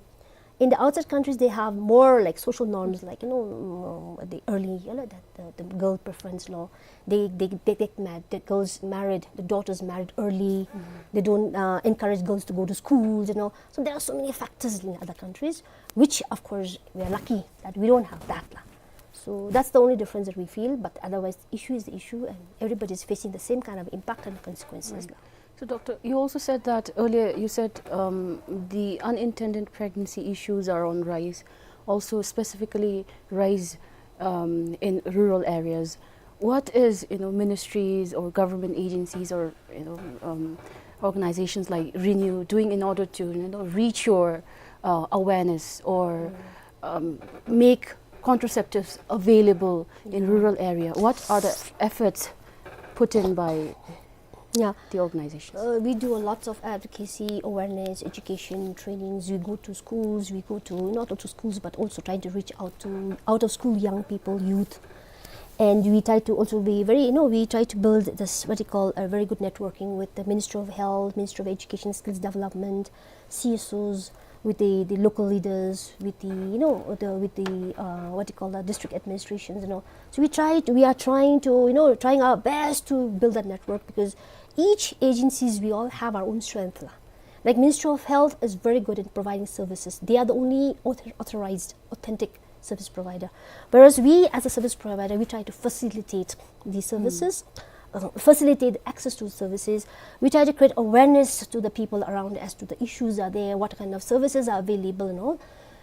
in the outside countries, they have more, like, social norms, like, you know, mm, the early, you know, the, the, the girl preference law. They, they, they get married, the girls married, the daughters married early. They don't, uh, encourage girls to go to schools, you know. So there are so many factors in other countries, which, of course, we are lucky that we don't have that lah. So that's the only difference that we feel, but otherwise, the issue is the issue, and everybody is facing the same kind of impact and consequences lah. So, Doctor, you also said that earlier, you said, um, the unintended pregnancy issues are on rise, also specifically rise, um, in rural areas. What is, you know, ministries or government agencies or, you know, um, organizations like Renew doing in order to, you know, reach your, uh, awareness or, um, make contraceptives available in rural area? What are the efforts put in by the organizations? Uh, we do a lots of advocacy, awareness, education, trainings. We go to schools, we go to, not only to schools, but also trying to reach out to out of school young people, youth. And we try to also be very, you know, we try to build this, what you call, a very good networking with the Ministry of Health, Ministry of Education, Skills Development, C S Os, with the, the local leaders, with the, you know, the, with the, uh, what you call that, district administrations, you know. So we try to, we are trying to, you know, trying our best to build that network, because each agencies, we all have our own strength lah. Like, Ministry of Health is very good in providing services. They are the only author-, authorized, authentic service provider. Whereas we, as a service provider, we try to facilitate these services, uh, facilitate access to services. We try to create awareness to the people around as to the issues are there, what kind of services are available and all.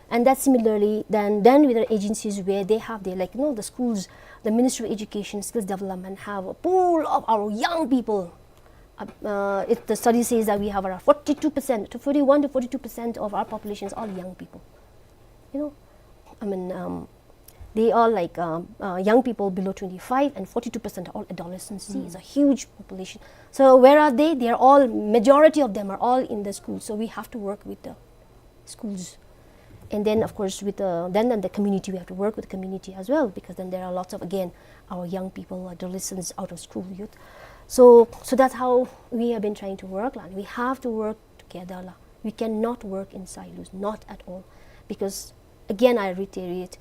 And that similarly, then, then with the agencies where they have their, like, you know, the schools, the Ministry of Education, Skills Development have a pool of our young people. Uh, uh, it, the study says that we have around forty-two percent, to forty-one to forty-two percent of our population is all young people. You know, I mean, um, they are, like, um, uh, young people below twenty-five, and forty-two percent are all adolescents. See, it's a huge population. So where are they? They are all, majority of them are all in the school. So we have to work with the schools. And then, of course, with the, then, then the community, we have to work with the community as well, because then there are lots of, again, our young people, adolescents, out of school youth. So, so that's how we have been trying to work lah. We have to work together lah. We cannot work in silos, not at all. Because, again, I reiterate,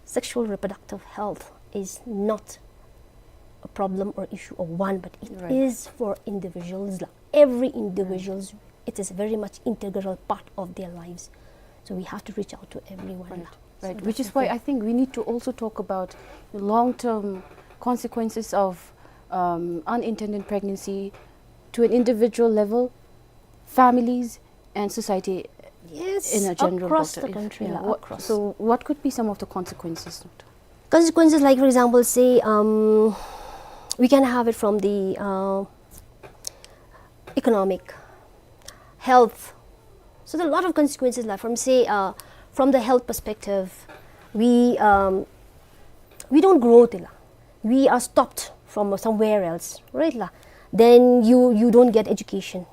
sexual reproductive health is not a problem or issue of one, but it is for individuals lah. Every individuals, it is very much integral part of their lives. So we have to reach out to everyone lah. Right. So which is why I think we need to also talk about the long-term consequences of, um, unintended pregnancy to an individual level, families, and society in a general, across the country lah, across. So what could be some of the consequences, Doctor? Consequences, like, for example, say, um, we can have it from the, uh, economic, health. So there are a lot of consequences lah. From, say, uh, from the health perspective, we, um, we don't grow, tila. We are stopped from somewhere else, right lah? Then you, you don't get education.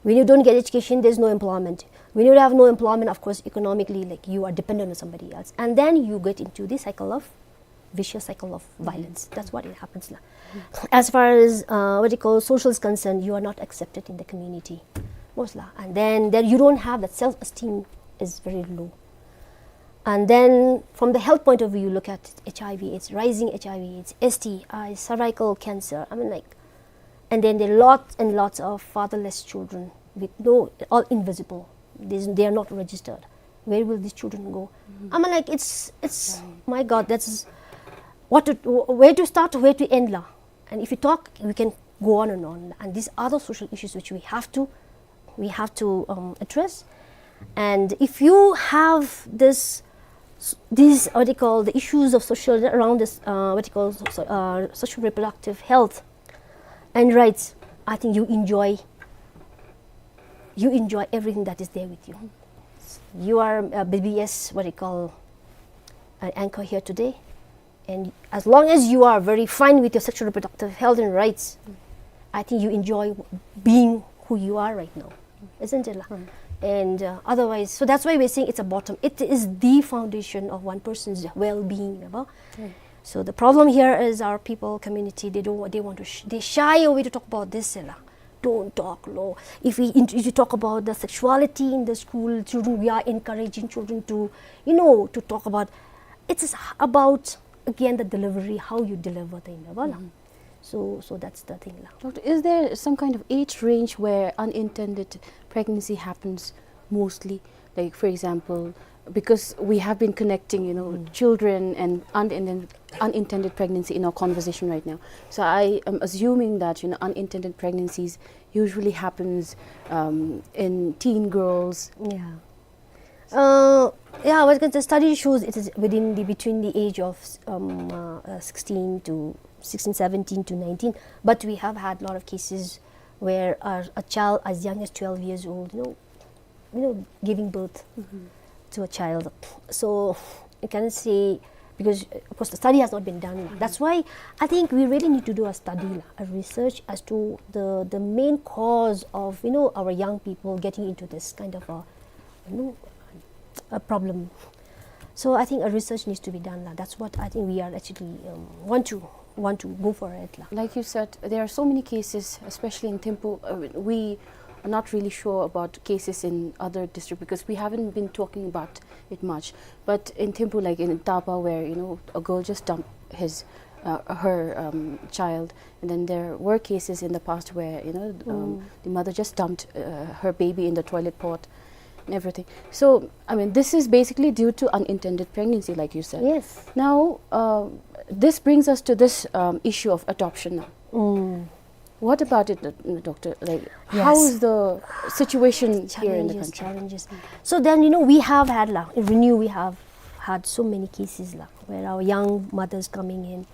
When you don't get education, there's no employment. When you have no employment, of course, economically, like, you are dependent on somebody else. And then you get into the cycle of, vicious cycle of violence. That's what it happens lah. As far as, uh, what you call, social is concerned, you are not accepted in the community, most lah. And then, then you don't have that self-esteem is very low. And then from the health point of view, you look at H I V, AIDS, rising H I V, AIDS, S T I, cervical cancer. I mean, like, and then there are lots and lots of fatherless children with no, all invisible. There's, they are not registered. Where will these children go? I mean, like, it's, it's, my God, that's what to, where to start, where to end lah. And if you talk, we can go on and on. And these are the social issues which we have to, we have to, um, address. And if you have this s- these, what you call, the issues of social, around this, uh, what you call, so, uh, social reproductive health and rights, I think you enjoy, you enjoy everything that is there with you. You are a B B S, what you call, an anchor here today, and as long as you are very fine with your sexual reproductive health and rights, I think you enjoy being who you are right now, isn't it? La? And uh, otherwise, so that's why we're saying it's a bottom. It is the foundation of one person's well-being. Right? So the problem here is our people, community, they don't, they want to, sh- they shy away to talk about this. La. Don't talk, lo. If we, int- if you talk about the sexuality in the school, children, we are encouraging children to, you know, to talk about. It's about, again, the delivery, how you deliver the, mm-hmm. So, so that's the thing, la. Doctor, is there some kind of age range where unintended pregnancy happens mostly? Like, for example, because we have been connecting, you know, mm, children and unintended, unintended pregnancy in our conversation right now. So I am assuming that, you know, unintended pregnancies usually happens um, in teen girls. Yeah. Uh, yeah, I was going to, study shows it is within the, between the age of um, uh, uh, sixteen to sixteen, seventeen to nineteen. But we have had a lot of cases where a, a child as young as twelve years old, you know, you know, giving birth, mm-hmm, to a child. So you can say, because uh, of course the study has not been done. Mm-hmm. That's why I think we really need to do a study, la, a research as to the, the main cause of, you know, our young people getting into this kind of a, you know, a problem. So I think a research needs to be done, la. That's what I think we are actually um, want to, want to go for it, la. Like you said, there are so many cases, especially in Thimphu. Uh, we are not really sure about cases in other district because we haven't been talking about it much. But in Thimphu, like in Tapa, where, you know, a girl just dumped his uh, her um, child, and then there were cases in the past where, you know, um, mm, the mother just dumped uh, her baby in the toilet pot and everything. So I mean, this is basically due to unintended pregnancy, like you said. Yes. Now, uh, this brings us to this um, issue of adoption now. Mm. What about it, uh, doctor? Like, how, yes, is the situation here in the country? Challenges, challenges. So then, you know, we have had, la, in Renew, we have had so many cases, la, where our young mothers coming in,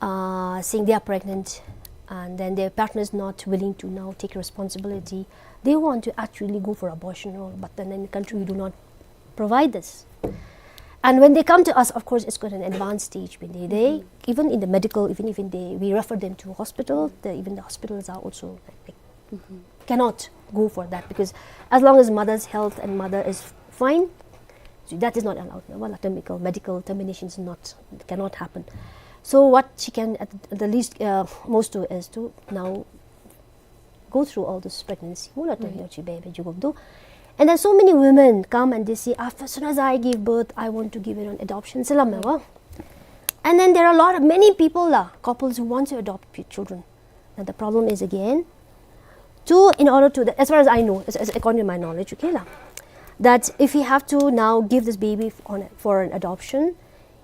uh, saying they are pregnant, and then their partner is not willing to now take responsibility. They want to actually go for abortion, or, but then in the country we do not provide this. And when they come to us, of course, it's quite an advanced stage. When they, they, mm-hmm, even in the medical, even, even they, we refer them to hospital. The, even the hospitals are also like, mm-hmm, cannot go for that, because as long as mother's health and mother is fine, so that is not allowed. Well, medical, medical termination is not, cannot happen. So what she can at the least uh, most do is to now go through all this pregnancy. Mula to, right, yochi baby jugum do. And then so many women come and they say, "After, as soon as I give birth, I want to give it on adoption." Salam, mm, wa. And then there are a lot of, many people, la, couples who want to adopt p- children. And the problem is again, to, in order to, as far as I know, as, as according to my knowledge, okay, la, that if you have to now give this baby f- on a, for an adoption,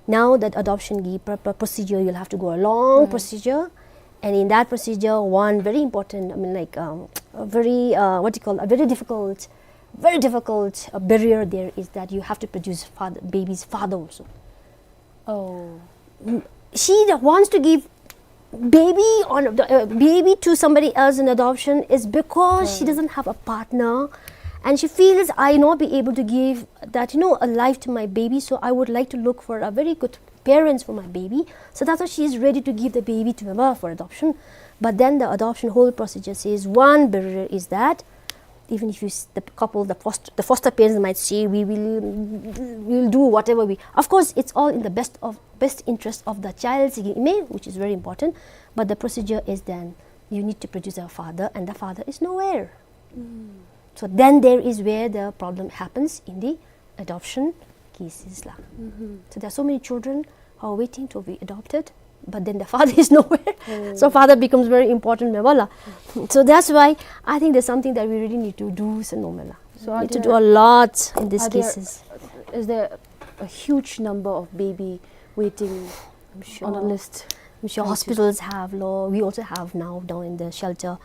now that adoption gi- pr- pr- procedure, you'll have to go a long, mm, procedure. And in that procedure, one very important, I mean, like, um, a very, uh, what do you call, a very difficult, very difficult uh, barrier there is that you have to produce father, baby's father also. Oh. Mm, she that wants to give baby on the uh, baby to somebody else in adoption is because she, mm, doesn't have a partner, and she feels, "I not be able to give that, you know, a life to my baby, so I would like to look for a very good parents for my baby." So that's why she is ready to give the baby to her for adoption. But then the adoption whole procedure says one barrier is that even if you s- the couple, the foster, the foster parents might say, "We will, we will do whatever we." Of course, it's all in the best of, best interest of the child, sigi ime, which is very important. But the procedure is then you need to produce a father, and the father is nowhere. Mm. So then there is where the problem happens in the adoption cases, la. Mm-hmm. So there are so many children who are waiting to be adopted, but then the father is nowhere. Oh. So father becomes very important, me bala. So that's why I think there's something that we really need to do, so no, me la. So are, need to do there, a lot in these, are there, cases. Is there a huge number of baby waiting, I'm sure, on a list? I'm sure. Thank you. Hospitals have, lo. We also have now down in the shelter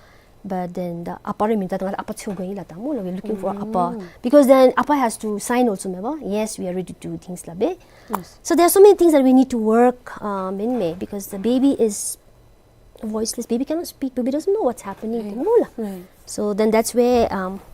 But then the upper, I mean, ད་ང་ལུ་upper འཚོལ་དགོ་ཨིན་ལགས། ད་སྨོ་ལགས། We're looking for upper. Mm. Because then upper has to sign also, remember? Yes, we are ready to do things, ལགས་པས། Yes. So there are so many things that we need to work, um, in, because the baby is voiceless. Baby cannot speak. Baby doesn't know what's happening. Right. སྨོ་ལགས། Right. So then that's where, um,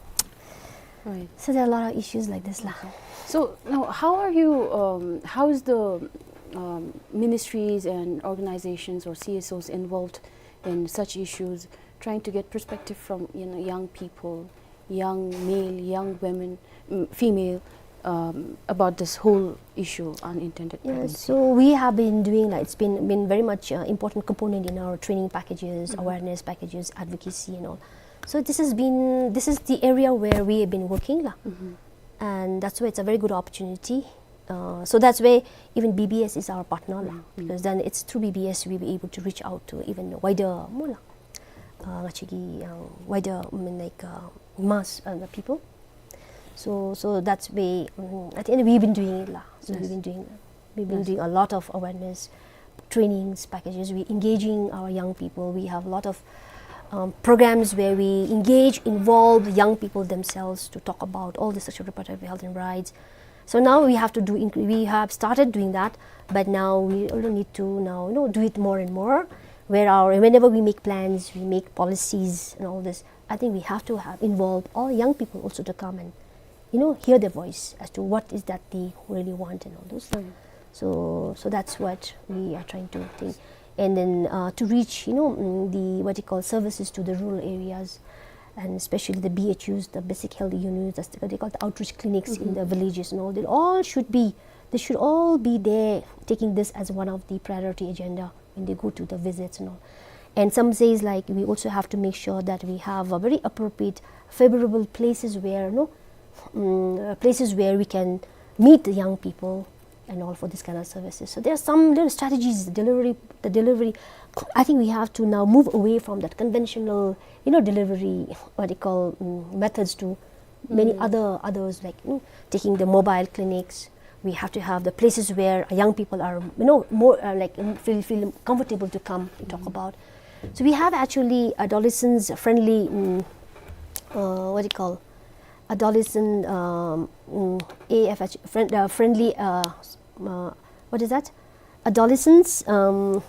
Right. So there are a lot of issues like this, ལགས། Okay. So now, how are you, um, how is the, um, ministries and organizations or C S Os involved in such issues, trying to get perspective from, you know, young people, young male, young women, mm, female, um, about this whole issue, unintended Yeah, pregnancy? So we have been doing, like, it's been, been very much, uh, important component in our training packages, Mm-hmm. awareness packages, advocacy and all. So this has been, this is the area where we have been working, ལགས། Mm-hmm. And that's why it's a very good opportunity. Uh, so that's why even B B S is our partner, ལགས། Mm-hmm. Because then it's through B B S we were able to reach out to even wider, སྨོ་ལགས། Uh, ང་བཅས་ཀྱི་uh, wider, I mean, like, uh, mass, uh, the people. So, so that's why, um, at the end we've been doing it, ལགས། So we've Yes. been doing, we've been Yes. doing a lot of awareness trainings packages. We engaging our young people. We have a lot of, um, programs where we engage, involve young people themselves to talk about all the sexual reproductive health and rights. So now we have to do, inc-, we have started doing that, but now we also need to now, you know, do it more and more. Where our, whenever we make plans, we make policies and all this, I think we have to have involved all young people also to come and, you know, hear their voice as to what is that they really want and all those. Mm. So, so that's what we are trying to think. And then, uh, to reach, you know, mm, the, what you call, services to the rural areas, and especially the B H Us, the basic health units, that's what they call the outreach clinics in Mm-hmm. the villages and all. They all should be, they should all be there, taking this as one of the priority agenda when they go to the visits and all. And some says, like, we also have to make sure that we have a very appropriate, favorable places where, you know, mm, uh, places where we can meet the young people and all for this kind of services. So there are some little strategies, the delivery, the delivery. I think we have to now move away from that conventional, you know, delivery, what they call, mm, methods to many Mm. other, others, like, you know, taking the mobile clinics. We have to have the places where young people are, you know, more, uh, like, mm, feel, feel comfortable to come and talk Mm. about. So we have actually adolescents friendly, mm, uh, what do you call, adolescent, um, mm, A F H, friend, uh, friendly, uh, s-, uh, what is that? Adolescents, um,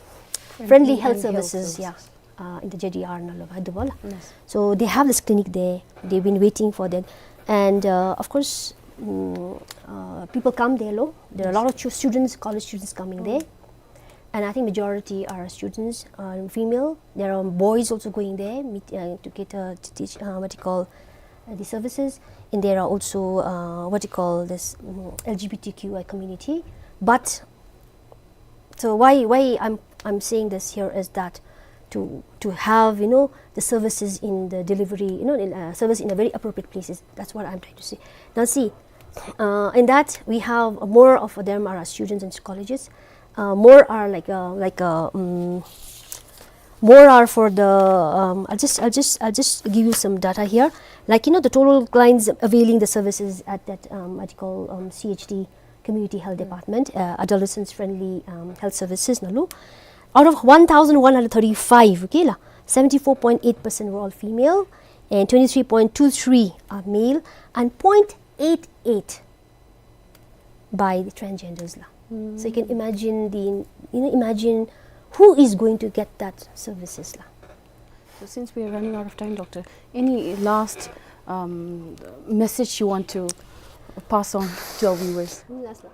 friendly Friendly health and health services, yeah. services. Uh, in the J D R ནང་ལུ་ཡོད་པ་ལགས། Yes. So they have this clinic there. They've been waiting for that. And, uh, of course, mm, uh, people come there, lo. There are a Yes. lot of chu-, students, college students coming Oh. there. And I think majority are students, uh, female. There are boys also going there, meet, uh, to get, uh, to teach, uh, what you call, uh, the services. And there are also, uh, what you call this, mm, L G B T Q I community. But so why, why I'm, I'm saying this here is that to, to have, you know, the services in the delivery, you know, in, uh, service in a very appropriate places. That's what I'm trying to say. Now see, uh, in that we have more of them are students and colleges. Uh, more are like, uh, like, uh, mm, more are for the, um, I'll just, I'll just, I'll just give you some data here. Like, you know, the total clients availing the services at that, um, what you call, um, C H D, Community Health Mm. Department, uh, Adolescents Friendly, um, Health Services ནང་ལུ. Out of one thousand one hundred thirty-five, okay ལགས, seventy-four point eight percent were all female, and twenty-three point two three are male, and point eight eight by the transgenders, ལགས། Mm. So you can imagine the, you know, imagine who is going to get that services, ལགས. So since we are running out of time, Doctor, any last, um, message you want to pass on to our viewers? Mm, last one.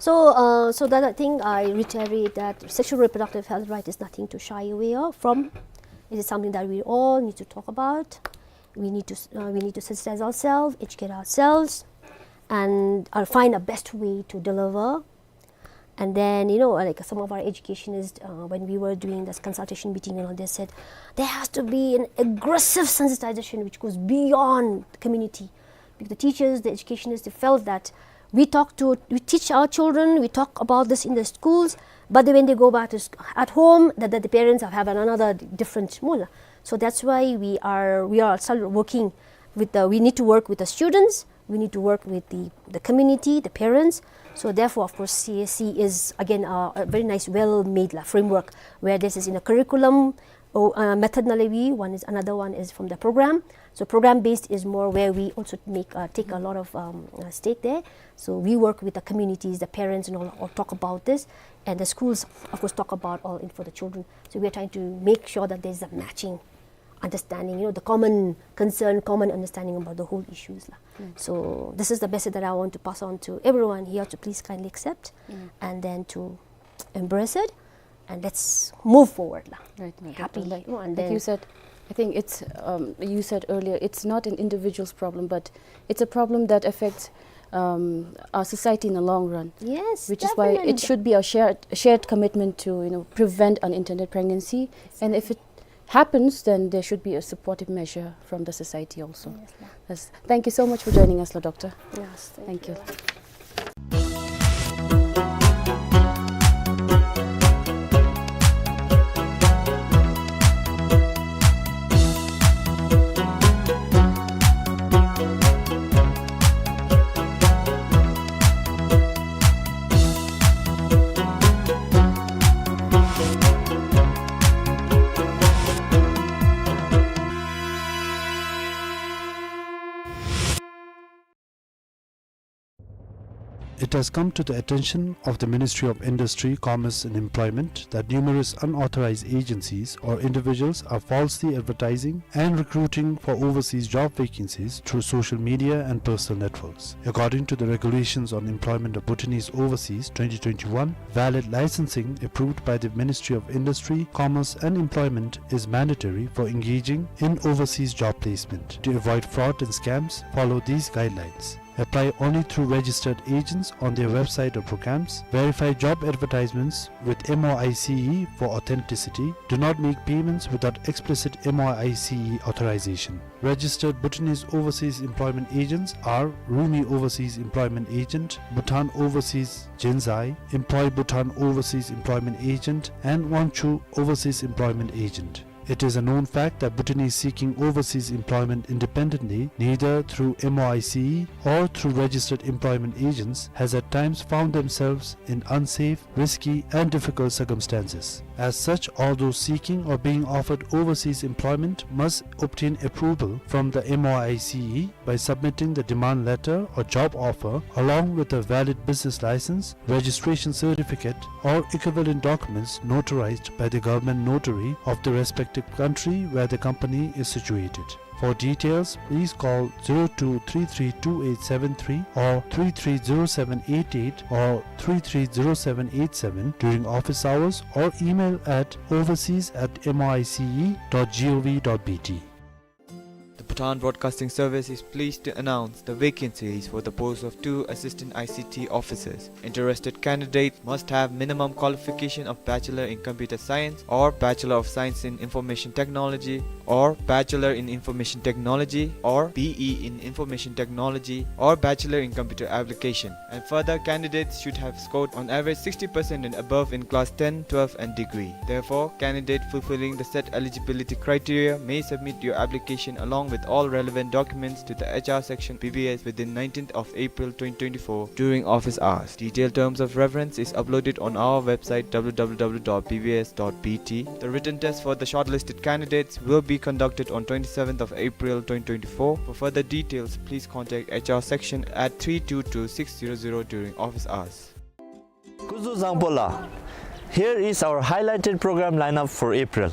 So, uh, so that I think I reiterate that sexual reproductive health right is nothing to shy away of, from. It is something that we all need to talk about. We need to s-, uh, we need to sensitize ourselves, educate ourselves, and, uh, find a best way to deliver. And then, you know, like, some of our educationists, uh, when we were doing this consultation meeting and all, they said there has to be an aggressive sensitization which goes beyond the community. Because the teachers, the educationists, they felt that we talk to, we teach our children, we talk about this in the schools, but then when they go back to sc-, at home, that, that the parents have, have another different, སྨོ་ལགས. So that's why we are, we are still working with the, we need to work with the students, we need to work with the, the community, the parents. So therefore, of course, C A C is again a, a very nice, well-made, ལགས, framework where this is in a curriculum, Oh, uh, method ནང་ལས་we, one is, another one is from the program. So program based is more where we also make, uh, take a lot of, um, uh, stake there. So we work with the communities, the parents and all, all talk about this. And the schools, of course, talk about all in for the children. So we are trying to make sure that there's a matching understanding, you know, the common concern, common understanding about the whole issues, la. Mm. So this is the message that I want to pass on to everyone here to please kindly accept, mm, and then to embrace it, and let's move forward, la. Right, right, right. Happily, like, you know, and like then you said, I think it's, um, you said earlier, it's not an individual's problem, but it's a problem that affects, um, our society in the long run. Yes, which is why it definitely should be a shared, shared commitment to, you know, prevent unintended pregnancy. And if it happens, then there should be a supportive measure from the society also. Yes, ma'am. Yes. Thank you so much for joining us, la doctor. Yes, thank you. Thank you. It has come to the attention of the Ministry of Industry, Commerce and Employment that numerous unauthorized agencies or individuals are falsely advertising and recruiting for overseas job vacancies through social media and personal networks. According to the Regulations on Employment of Bhutanese Overseas twenty twenty-one, valid licensing approved by the Ministry of Industry, Commerce and Employment is mandatory for engaging in overseas job placement. To avoid fraud and scams, follow these guidelines. Apply only through registered agents on their website or programs. Verify job advertisements with M O I C E for authenticity. Do not make payments without explicit M O I C E authorization. Registered Bhutanese overseas employment agents are Rumi Overseas Employment Agent, Bhutan Overseas Jinzai, Employ Bhutan Overseas Employment Agent, and Wangchu Overseas Employment Agent. It is a known fact that Bhutanese seeking overseas employment independently, neither through M O I C E or through registered employment agents, has at times found themselves in unsafe, risky, and difficult circumstances. As such, all those seeking or being offered overseas employment must obtain approval from the M O I C E by submitting the demand letter or job offer along with a valid business license, registration certificate, or equivalent documents notarized by the government notary of the respective country where the company is situated. For details, please call zero two three three two eight seven three or three three zero seven eight eight or three three zero seven eight seven during office hours or email at overseas at M O I C E dot G O V dot B T. The Bhutan Broadcasting Service is pleased to announce the vacancies for the post of two assistant I C T officers. Interested candidates must have minimum qualification of Bachelor in Computer Science or Bachelor of Science in Information Technology or Bachelor in Information Technology or B E in Information Technology or Bachelor in Computer Application. And further, candidates should have scored on average sixty percent and above in class ten, twelve and degree. Therefore, candidate fulfilling the set eligibility criteria may submit your application along with all relevant documents to the H R section B B S within nineteenth of April twenty twenty-four during office hours. Detailed terms of reference is uploaded on our website w w w dot b b s dot b t. The written test for the shortlisted candidates will be conducted on twenty-seventh of April twenty twenty-four. For further details, please contact H R section at three two two six zero zero during office hours. Kuzuzangpo la, here is our highlighted program lineup for April.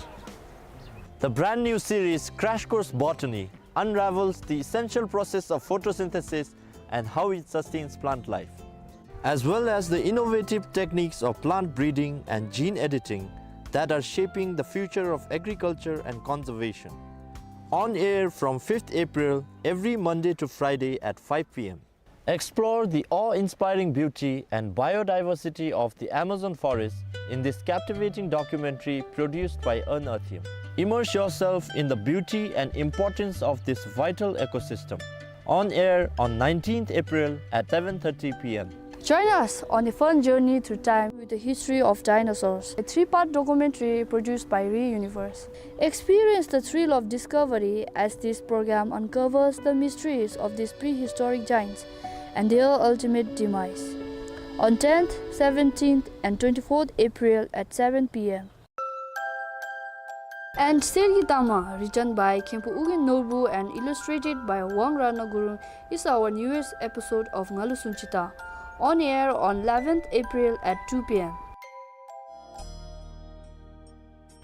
The brand new series Crash Course Botany unravels the essential process of photosynthesis and how it sustains plant life, as well as the innovative techniques of plant breeding and gene editing that are shaping the future of agriculture and conservation. On air from fifth April, every Monday to Friday at five p m. Explore the awe-inspiring beauty and biodiversity of the Amazon forest in this captivating documentary produced by Earnathium. Immerse yourself in the beauty and importance of this vital ecosystem. On air on nineteenth April at seven thirty p m. Join us on a fun journey through time with the history of dinosaurs, a three-part documentary produced by ReUniverse. Experience the thrill of discovery as this program uncovers the mysteries of these prehistoric giants and their ultimate demise. On tenth, seventeenth, and twenty-fourth April at seven p m. And གསེར་གྱི་ཐ་མ, written by མཁན་པོ་ཨོ་རྒྱན་ནོར་བུ and illustrated by Wang Ratna Gurung, is our newest episode of ང་ལུ་སུན་ཅི་ད། On air on eleventh April at two p.m.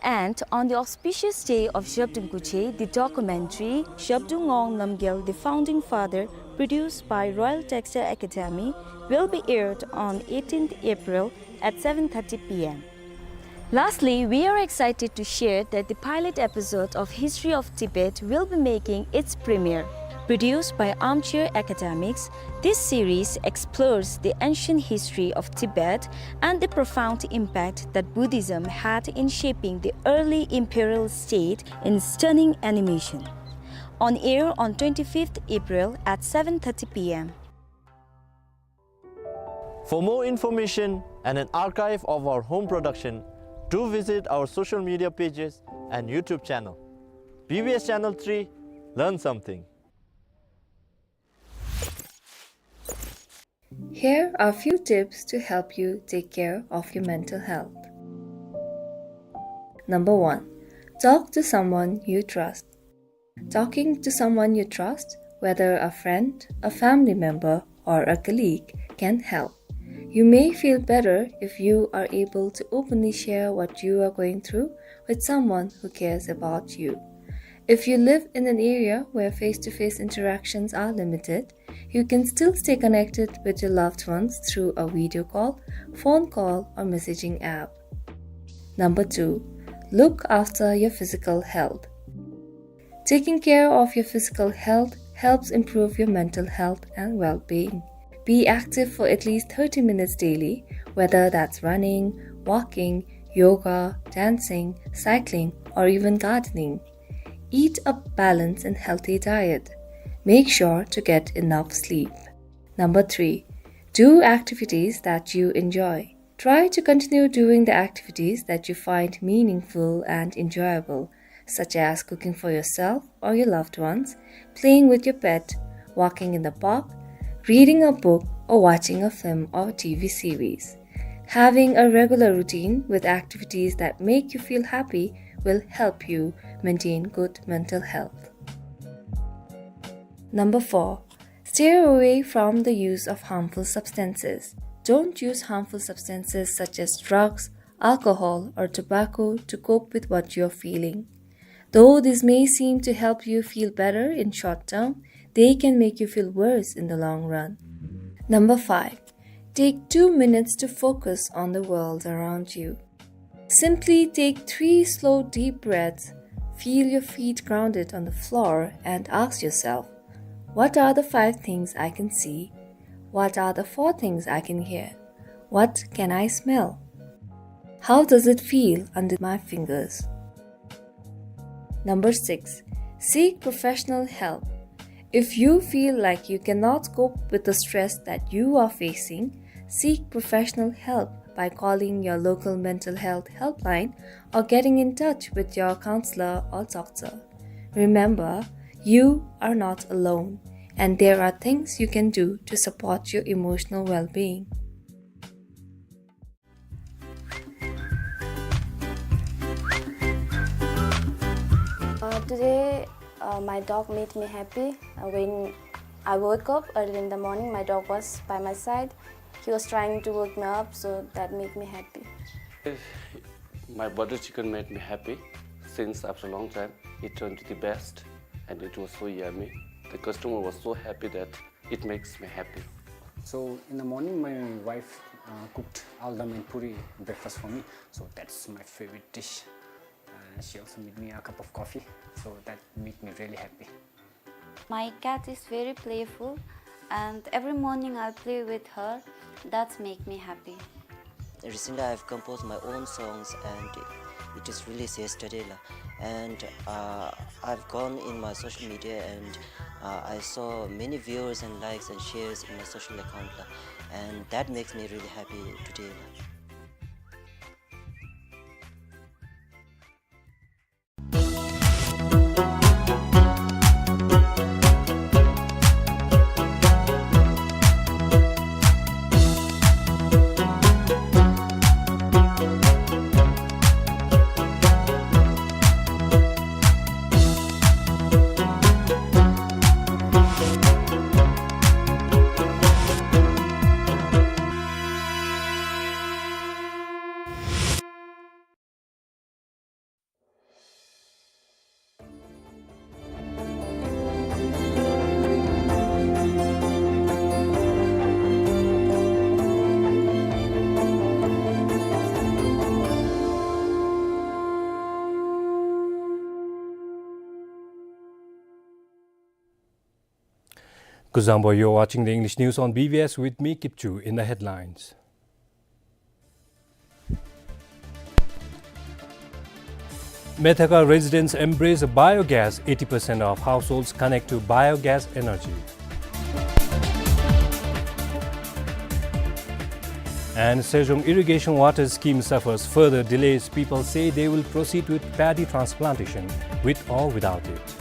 And on the auspicious day of Zhabdrung Guje, the documentary Zhabdrung Ngawang Namgyal, the Founding Father, produced by Royal Textile Academy, will be aired on eighteenth April at seven thirty p.m. Lastly, we are excited to share that the pilot episode of History of Tibet will be making its premiere. Produced by Armchair Academics, this series explores the ancient history of Tibet and the profound impact that Buddhism had in shaping the early imperial state in stunning animation. On air on twenty-fifth April at seven thirty p.m. For more information and an archive of our home production, do visit our social media pages and YouTube channel. B B S Channel three, learn something. Here are few tips to help you take care of your mental health. Number one, talk to someone you trust. Talking to someone you trust, whether a friend, a family member, or a colleague, can help. You may feel better if you are able to openly share what you are going through with someone who cares about you. If you live in an area where face-to-face interactions are limited, you can still stay connected with your loved ones through a video call, phone call, or messaging app. Number two, look after your physical health. Taking care of your physical health helps improve your mental health and well-being. Be active for at least thirty minutes daily, whether that's running, walking, yoga, dancing, cycling, or even gardening. Eat a balanced and healthy diet. Make sure to get enough sleep. Number three, do activities that you enjoy. Try to continue doing the activities that you find meaningful and enjoyable, such as cooking for yourself or your loved ones, playing with your pet, walking in the park, reading a book, or watching a film or T V series. Having a regular routine with activities that make you feel happy will help you maintain good mental health. Number four, steer away from the use of harmful substances. Don't use harmful substances such as drugs, alcohol, or tobacco to cope with what you're feeling. Though this may seem to help you feel better in short term, they can make you feel worse in the long run. Number five, take two minutes to focus on the world around you. Simply take three slow, deep breaths, feel your feet grounded on the floor, and ask yourself, "What are the five things I can see? What are the four things I can hear? What can I smell? How does it feel under my fingers?" Number six, seek professional help. If you feel like you cannot cope with the stress that you are facing, seek professional help by calling your local mental health helpline or getting in touch with your counselor or doctor. Remember, you are not alone, and there are things you can do to support your emotional well-being. Uh, today, uh, my dog made me happy. Uh, when I woke up early in the morning, my dog was by my side. He was trying to wake me up, so that made me happy. My butter chicken made me happy since after a long time. It turned to the best, and it was so yummy. The customer was so happy that it makes me happy. So in the morning, my wife, uh, cooked aldam and puri breakfast for me. So that's my favorite dish. Uh, she also made me a cup of coffee. So that made me really happy. My cat is very playful, and every morning I play with her. That's make me happy. Recently, I've composed my own songs, and it is released yesterday, la. And, uh, I've gone in my social media, and, uh, I saw many viewers and likes and shares in my social account, la. And that makes me really happy today, la. Kuzuzangpo, you're watching the English news on B B S with me, Kipchu. In the headlines, Methakha residents embrace biogas, eighty percent of households connect to biogas energy. And Sejong irrigation water scheme suffers further delays. People say they will proceed with paddy transplantation with or without it.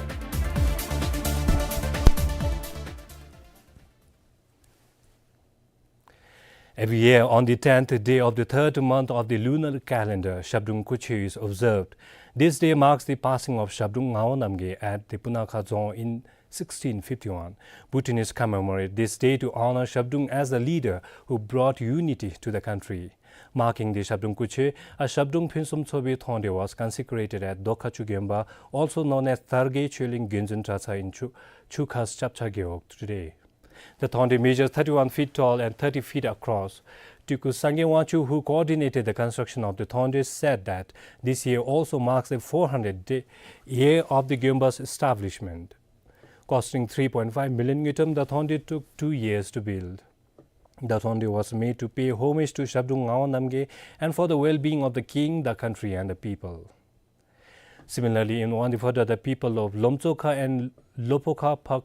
Every year, on the tenth day of the third month of the lunar calendar, Shabdrung Kuche is observed. This day marks the passing of Shabdrung Ngawang Namgyel at the Punakha Dzong in sixteen fifty-one. Bhutanese commemorate this day to honor Shabdrung as the leader who brought unity to the country. Marking the Shabdrung Kuche, a Shabdrung Phunsum Tsobi Thonde was consecrated at Dokha Chugemba, also known as Tharge Choeling Gyundzun Dratshang, in Chu-, Chukhas Chapcha Gewog today. The Thonde measures thirty-one feet tall and thirty feet across. Tuku Sangye Wangchuk, who coordinated the construction of the Thonde, said that this year also marks the four hundredth day, year of the Gyomba's establishment. Costing three point five million ngultrum, the Thonde took two years to build. The Thonde was made to pay homage to Shabdrung Ngawang Namgyel and for the well-being of the king, the country, and the people. Similarly, in Wangdue Phodrang, the people of Lomtsokha and Lopokha Phak-,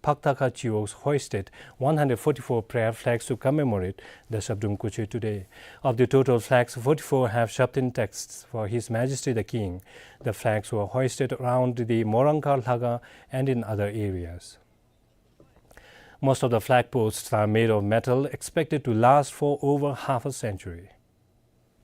Phaktakha Chiwogs hoisted one hundred forty-four prayer flags to commemorate the Shabdrung Kuche today. Of the total flags, forty-four have Shabten texts for His Majesty the King. The flags were hoisted around the Morangkar Lhakhang and in other areas. Most of the flag posts are made of metal, expected to last for over half a century.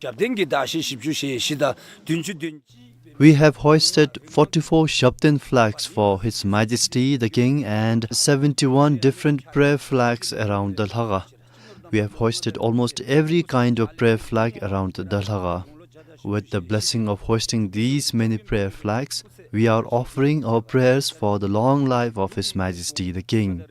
ཞབས་བརྟན་གྱི་གདགས་གཞི་བཞི་བཅུ་ཞེ་བཞི་དང་བདུན་ཅུ་དོན་གཅིག We have hoisted forty-four Shabten flags for His Majesty the King and seventy-one different prayer flags around the Lhakhang. We have hoisted almost every kind of prayer flag around the Lhakhang. With the blessing of hoisting these many prayer flags, we are offering our prayers for the long life of His Majesty the King.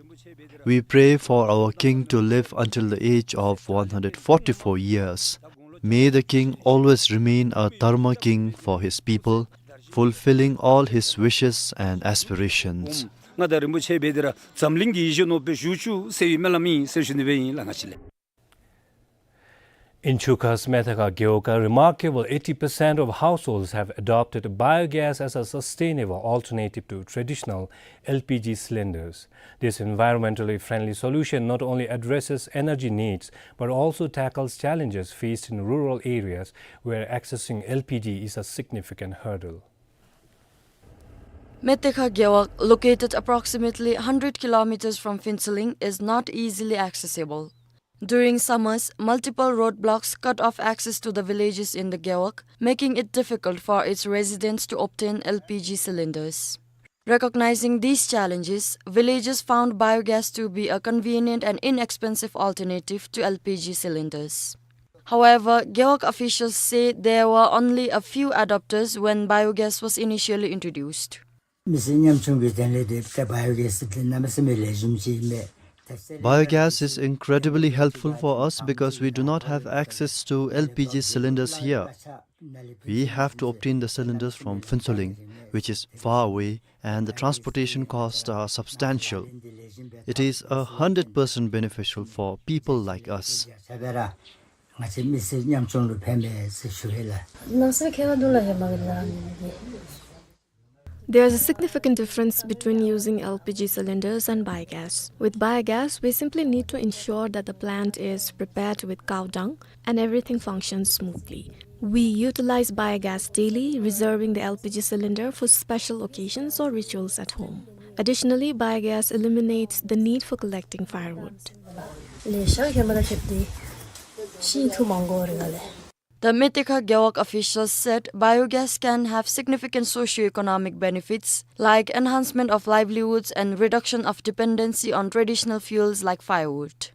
We pray for our King to live until the age of one hundred forty-four years. May the King always remain a Dharma King for his people, fulfilling all his wishes and aspirations. ང་དང་རིན་པོ་ཆེ་འབད་དེ་ར་འཛམ་གླིང་གི་ཡིད་བཞིན་ནོར་བུ་ཞུ་བཅུག་ཟེར་བའི་སྨོན་ལམ་ཨིན་ཟེར་ཞུ་ནི་སྦེ་ཨིན་ལགས། ང་བཅས་ལས། In Chukhas Methakha Gewog, a remarkable eighty percent of households have adopted biogas as a sustainable alternative to traditional L P G cylinders. This environmentally friendly solution not only addresses energy needs but also tackles challenges faced in rural areas where accessing L P G is a significant hurdle. Methakha Gewog, located approximately hundred kilometers from Phuentsholing, is not easily accessible. During summers, multiple roadblocks cut off access to the villages in the Gewog, making it difficult for its residents to obtain L P G cylinders. Recognizing these challenges, villagers found biogas to be a convenient and inexpensive alternative to L P G cylinders. However, Gewog officials say there were only a few adopters when biogas was initially introduced. མི་སེར་ཉམ་ཆུང་གི་དོན་ལས་དེ་ད་བའི་ཨོ་གེ་སི་དེ་གནམ་མེད་ས་མེད་ལེགས་ཤོམ་ཅིག་མས། Biogas is incredibly helpful for us because we do not have access to L P G cylinders here. We have to obtain the cylinders from Phuentsholing, which is far away, and the transportation costs are substantial. It is a hundred percent beneficial for people like us. ང་བཅས་མི་སེར་ཉམ་ཆུང་ལུ་ཕན་མས་ཟེར་ཞུ་ཡི་ལགས། ནང་སེམས་ཁེ་བ་འདུག་ལགས། ཧེ་མ་གི་ལཱ་ཨ་ནི་གི། There's a significant difference between using L P G cylinders and biogas. With biogas, we simply need to ensure that the plant is prepared with cow dung and everything functions smoothly. We utilize biogas daily, reserving the L P G cylinder for special occasions or rituals at home. Additionally, biogas eliminates the need for collecting firewood. ལས་ཤག་ཧེ་མ་དང་ཁྱད་དེ་ཤིང་འཐུ་མ་དགོ་རེ་ག་ལས། The Methakha Gewog officials said biogas can have significant socio-economic benefits, like enhancement of livelihoods and reduction of dependency on traditional fuels like firewood.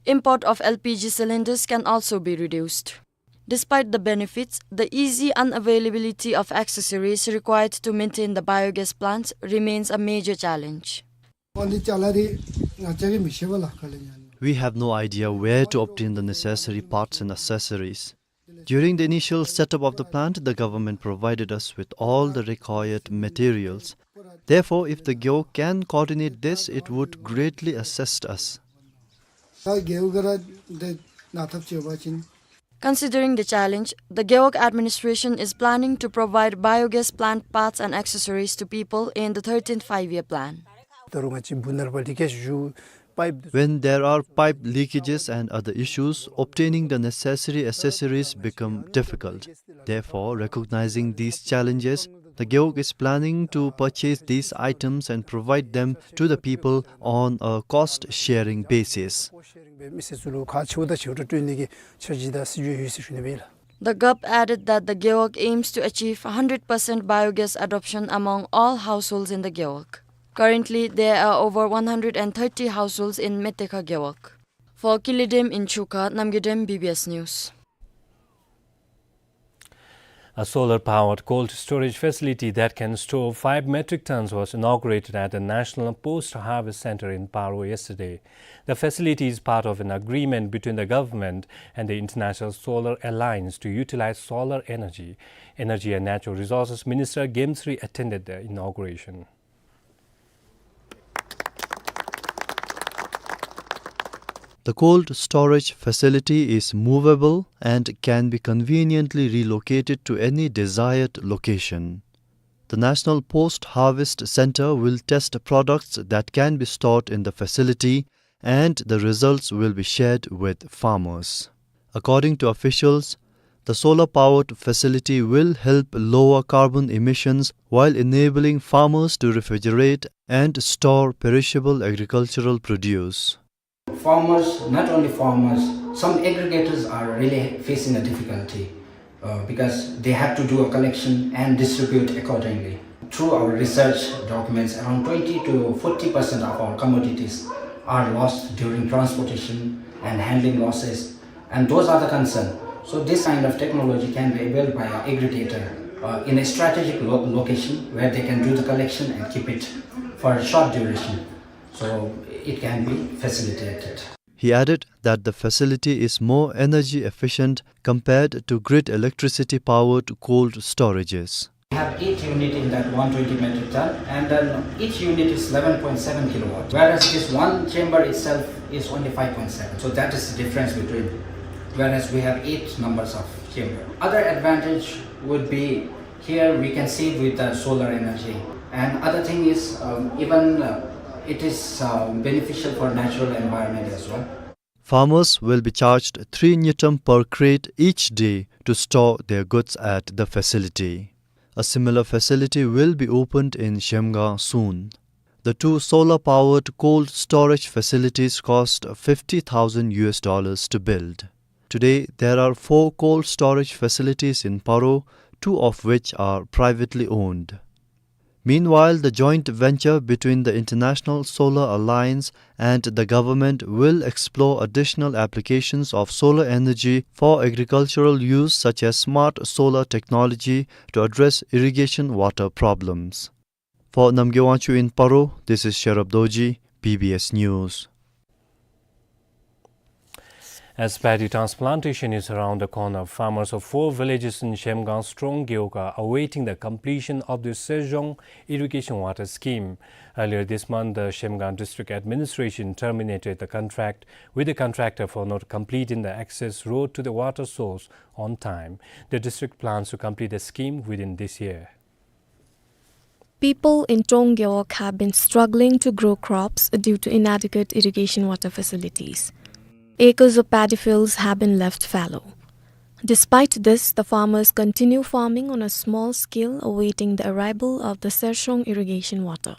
Import of L P G cylinders can also be reduced. Despite the benefits, the easy unavailability of accessories required to maintain the biogas plants remains a major challenge. We have no idea where to obtain the necessary parts and accessories. During the initial setup of the plant, the government provided us with all the required materials. Therefore, if the Gewog can coordinate this, it would greatly assist us. ད་རྒེད་འོག་ག་ར་འདི་ནག་ཐབས་བྱེད་པ་ཅིན། Considering the challenge, the Gewog administration is planning to provide biogas plant parts and accessories to people in the thirteenth Five-Year Plan. ད་རུང་ང་བཅས་འབུ་ནར་བ་leakage ཞུ་pipe When there are pipe leakages and other issues, obtaining the necessary accessories become difficult. Therefore, recognizing these challenges, the Gewog is planning to purchase these items and provide them to the people on a cost-sharing basis. མི་སེར་ཚུ་ལུ་ཁག་ཆེཝ་དང་ཆེཝ་སྤྲོད་ནི་གི་འཆར་གཞི་དང་སྲིད་བྱུས་ཡོད་ཟེར་ཞུ་ནི་སྦེ་ཨིན་ལགས། The G O P added that the Gewog aims to achieve hundred percent biogas adoption among all households in the Gewog. Currently, there are over one hundred and thirty households in Metekha Gewog. For Kilidem in Chukha, Namgidem, B B S News. A solar-powered cold storage facility that can store five metric tons was inaugurated at the National Post Harvest Center in Paro yesterday. The facility is part of an agreement between the government and the International Solar Alliance to utilize solar energy. Energy and Natural Resources Minister Gemsri attended the inauguration. The cold storage facility is movable and can be conveniently relocated to any desired location. The National Post Harvest Center will test products that can be stored in the facility, and the results will be shared with farmers. According to officials, the solar-powered facility will help lower carbon emissions while enabling farmers to refrigerate and store perishable agricultural produce. Farmers, not only farmers, some aggregators are really facing a difficulty, uh, because they have to do a collection and distribute accordingly. Through our research documents, around twenty to forty percent of our commodities are lost during transportation and handling losses, and those are the concern. So this kind of technology can be availed by an aggregator, uh, in a strategic lo-, location where they can do the collection and keep it for a short duration. So it can be facilitated. He added that the facility is more energy efficient compared to grid electricity powered cold storages. We have eight unit in that one twenty metric ton, and then each unit is eleven point seven kilowatt, whereas this one chamber itself is only five point seven. So that is the difference between, whereas we have eight numbers of chamber. Other advantage would be here we can save with the solar energy. And other thing is, um, even, uh, it is, uh, beneficial for natural environment as well. Farmers will be charged three ngultrum per crate each day to store their goods at the facility. A similar facility will be opened in Zhemgang soon. The two solar-powered cold storage facilities cost fifty thousand U S dollars to build. Today, there are four cold storage facilities in Paro, two of which are privately owned. Meanwhile, the joint venture between the International Solar Alliance and the government will explore additional applications of solar energy for agricultural use, such as smart solar technology to address irrigation water problems. For Namgay Wangchuk in Paro, this is Sherab Dorji, B B S News. As paddy transplantation is around the corner, farmers of four villages in Zhemgang Strong Gewog are awaiting the completion of the Sershong irrigation water scheme. Earlier this month, the Zhemgang District Administration terminated the contract with the contractor for not completing the access road to the water source on time. The district plans to complete the scheme within this year. People in Strong Gewog have been struggling to grow crops due to inadequate irrigation water facilities. Acres of paddy fields have been left fallow. Despite this, the farmers continue farming on a small scale, awaiting the arrival of the Sershong irrigation water.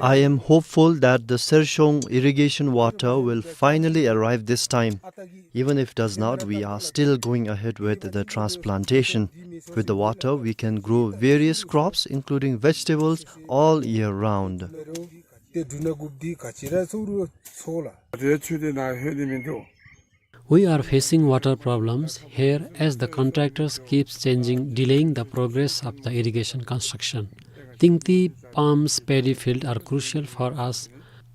I am hopeful that the Sershong irrigation water will finally arrive this time. Even if does not, we are still going ahead with the transplantation. With the water, we can grow various crops, including vegetables, all year round. We are facing water problems here as the contractors keeps changing, delaying the progress of the irrigation construction. Tingti Palms paddy field are crucial for us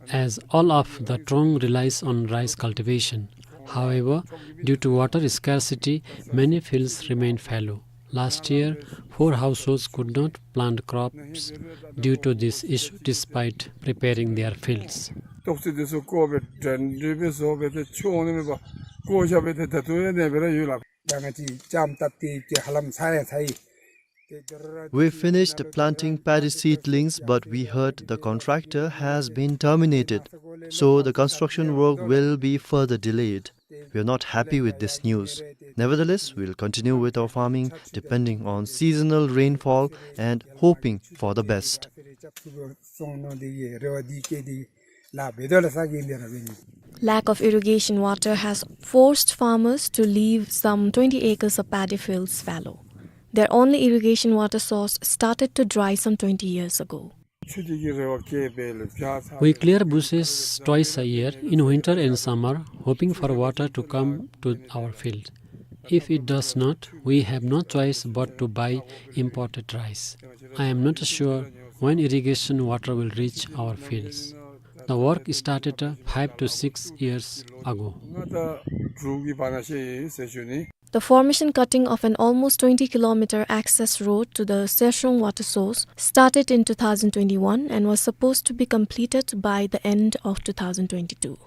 as all of the Strong relies on rice cultivation. However, due to water scarcity, many fields remain fallow. Last year, four households could not plant crops due to this issue despite preparing their fields. ཏོག་ཙེ་འདི་ཚུ་བརྐོ་སྦེ་འདྲེན་འདྲེན་སྦེ་བཟོ་སྦེ་ཏེ་འཁྱོག་ནི་མེད་པར་བརྐོ་བཞག་སྦེ་ཏེ་ད་ལྟོ་ཡང་ཨ་ནེ་སྦེ་ར་ཡོད་ལགས། ད་ང་བཅས་ལྕངམ་བཏབ་སྟེ་ཏེ་ཧ་ལམ་ཚར་ཡང་ཚར་ཡི། We finished planting paddy seedlings, but we heard the contractor has been terminated, so the construction work will be further delayed. We are not happy with this news. Nevertheless, we'll continue with our farming, depending on seasonal rainfall and hoping for the best. Lack of irrigation water has forced farmers to leave some twenty acres of paddy fields fallow. Their only irrigation water source started to dry some twenty years ago. We clear bushes twice a year, in winter and summer, hoping for water to come to our field. If it does not, we have no choice but to buy imported rice. I am not sure when irrigation water will reach our fields. The work started, uh, five to six years ago. The formation cutting of an almost twenty kilometer access road to the Sershong water source started in two thousand twenty-one and was supposed to be completed by the end of two thousand twenty-two.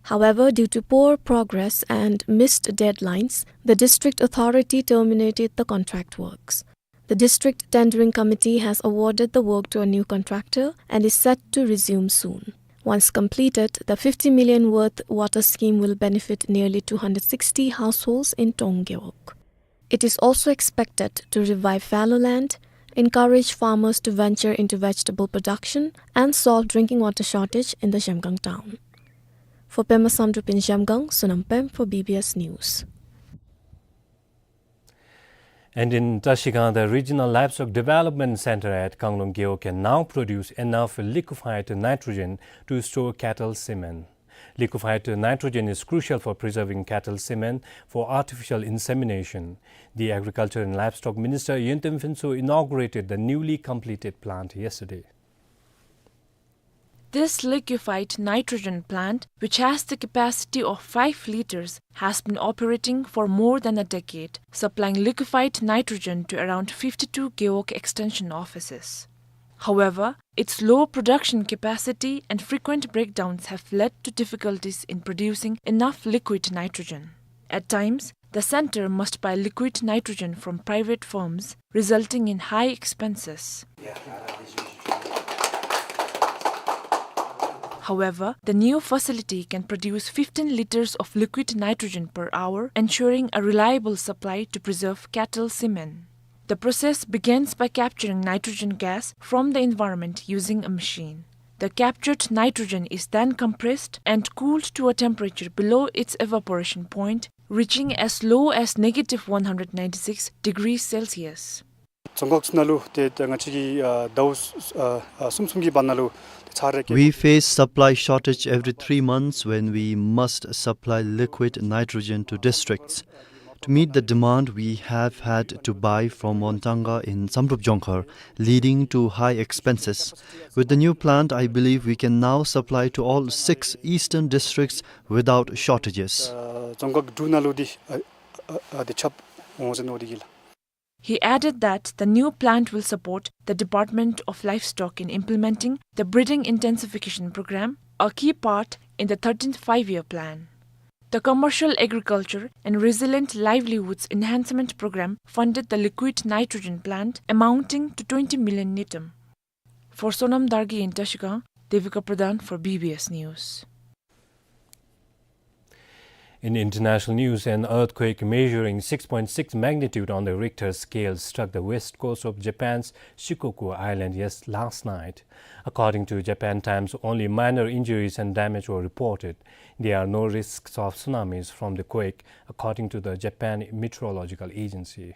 However, due to poor progress and missed deadlines, the district authority terminated the contract works. The district tendering committee has awarded the work to a new contractor and is set to resume soon. Once completed, the fifty million worth water scheme will benefit nearly two hundred sixty households in Tong Gewog. It is also expected to revive fallow land, encourage farmers to venture into vegetable production, and solve drinking water shortage in the Zhemgang town. For Pema Samdrup in Zhemgang, Sonam Pem for B B S News. And in Trashigang, the Regional Livestock Development Center at Kanglong Gewog can now produce enough liquefied nitrogen to store cattle semen. Liquefied nitrogen is crucial for preserving cattle semen for artificial insemination. The Agriculture and Livestock Minister Yunten Phuntsho inaugurated the newly completed plant yesterday. This liquefied nitrogen plant, which has the capacity of five liters, has been operating for more than a decade, supplying liquefied nitrogen to around fifty-two Gewog extension offices. However, its low production capacity and frequent breakdowns have led to difficulties in producing enough liquid nitrogen. At times, the center must buy liquid nitrogen from private firms, resulting in high expenses. However, the new facility can produce fifteen liters of liquid nitrogen per hour, ensuring a reliable supply to preserve cattle semen. The process begins by capturing nitrogen gas from the environment using a machine. The captured nitrogen is then compressed and cooled to a temperature below its evaporation point, reaching as low as negative one hundred ninety-six degrees Celsius. རྫོང་ཁག་ཚུ་ནང་ལུ་ཏེ་ང་བཅས་ཀྱི་ཨ་ཟླཝ་ཨ་ཨ་གསུམ་གསུམ་གྱི་བར་ན་ལུ་ཏེ་ཚར་རེ་བཀལ། We face supply shortage every three months when we must supply liquid nitrogen to districts. To meet the demand, we have had to buy from Wontanga in Samdrup Jongkhar, leading to high expenses. With the new plant, I believe we can now supply to all six eastern districts without shortages. ཨ་རྫོང་ཁག་དྲུག་ནང་ལུ་འདི་ཨ་ཨ་ཨ་འདི་ཁྱབ་འོང་ཟེར་མནོ་སྟེ་གི་ལགས། He added that the new plant will support the Department of Livestock in implementing the breeding intensification program, a key part in the thirteenth Five-Year Plan. The Commercial Agriculture and Resilient Livelihoods Enhancement Program funded the liquid nitrogen plant amounting to twenty million ngultrum. For Sonam Dargye in Trashigang, Devika Pradhan for B B S News. In international news, an earthquake measuring six point six magnitude on the Richter scale struck the west coast of Japan's Shikoku Island yes-, last night. According to Japan Times, only minor injuries and damage were reported. There are no risks of tsunamis from the quake, according to the Japan Meteorological Agency.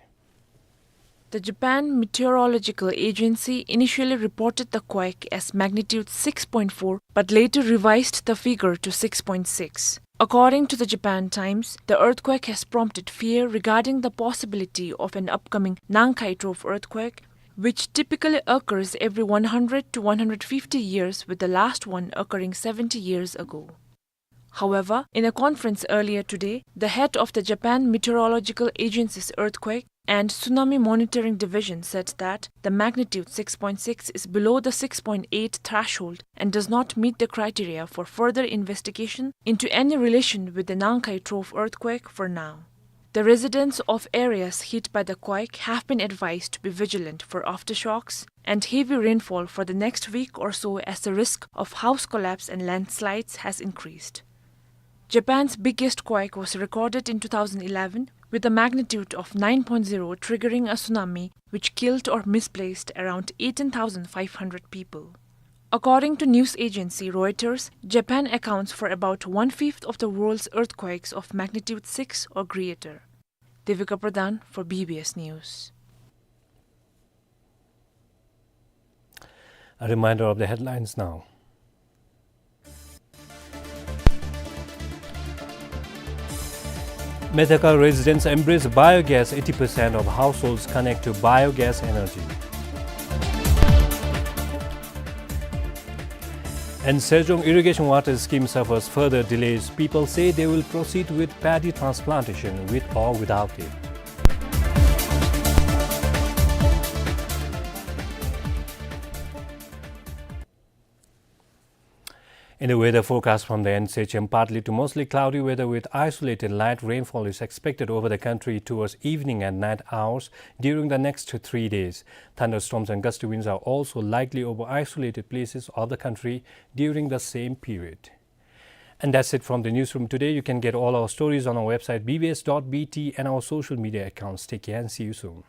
The Japan Meteorological Agency initially reported the quake as magnitude six point four, but later revised the figure to six point six. According to the Japan Times, the earthquake has prompted fear regarding the possibility of an upcoming Nankai Trough earthquake, which typically occurs every one hundred to one hundred fifty years, with the last one occurring seventy years ago. However, in a conference earlier today, the head of the Japan Meteorological Agency's Earthquake and Tsunami Monitoring Division said that the magnitude six point six is below the six point eight threshold and does not meet the criteria for further investigation into any relation with the Nankai Trough earthquake for now. The residents of areas hit by the quake have been advised to be vigilant for aftershocks and heavy rainfall for the next week or so, as the risk of house collapse and landslides has increased. Japan's biggest quake was recorded in two thousand eleven, with a magnitude of nine point zero, triggering a tsunami which killed or misplaced around eighteen thousand five hundred people. According to news agency Reuters, Japan accounts for about one-fifth of the world's earthquakes of magnitude six or greater. Devika Pradhan for B B S News. A reminder of the headlines now. Methakha residents embrace biogas, eighty percent of households connect to biogas energy. And Sejong irrigation water scheme suffers further delays. People say they will proceed with paddy transplantation with or without it. In the weather forecast from the N C H M, partly to mostly cloudy weather with isolated light rainfall is expected over the country towards evening and night hours during the next three days. Thunderstorms and gusty winds are also likely over isolated places of the country during the same period. And that's it from the newsroom today. You can get all our stories on our website B B S dot B T and our social media accounts. Take care and see you soon.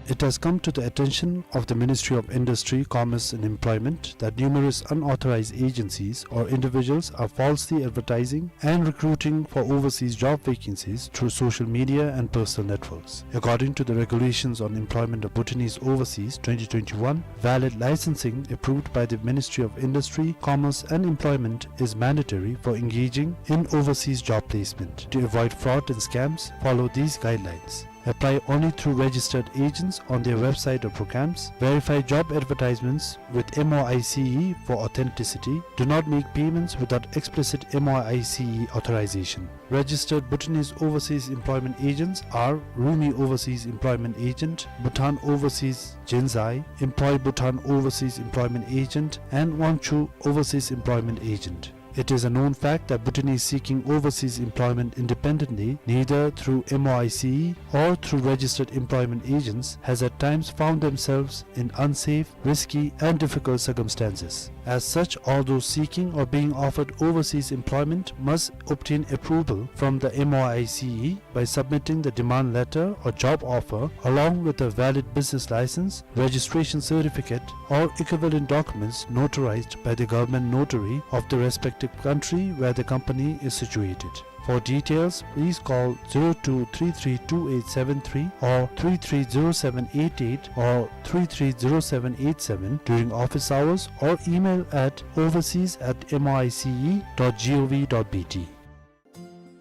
It has come to the attention of the Ministry of Industry, Commerce and Employment that numerous unauthorized agencies or individuals are falsely advertising and recruiting for overseas job vacancies through social media and personal networks. According to the Regulations on Employment of Bhutanese Overseas twenty twenty-one, valid licensing approved by the Ministry of Industry, Commerce and Employment is mandatory for engaging in overseas job placement. To avoid fraud and scams, follow these guidelines. Apply only through registered agents on their website or programs. Verify job advertisements with M O I C E for authenticity. Do not make payments without explicit M O I C E authorization. Registered Bhutanese overseas employment agents are Rumi Overseas Employment Agent, Bhutan Overseas Jinzai, Employ Bhutan Overseas Employment Agent, and Wangchu Overseas Employment Agent. It is a known fact that Bhutanese seeking overseas employment independently, neither through M O I C E or through registered employment agents, has at times found themselves in unsafe, risky, and difficult circumstances. As such, all those seeking or being offered overseas employment must obtain approval from the M O I C E by submitting the demand letter or job offer along with a valid business license, registration certificate, or equivalent documents notarized by the government notary of the respective country where the company is situated. For details, please call zero two three three two eight seven three or three three zero seven eight eight or three three zero seven eight seven during office hours or email at overseas at M O I C E dot G O V dot B T.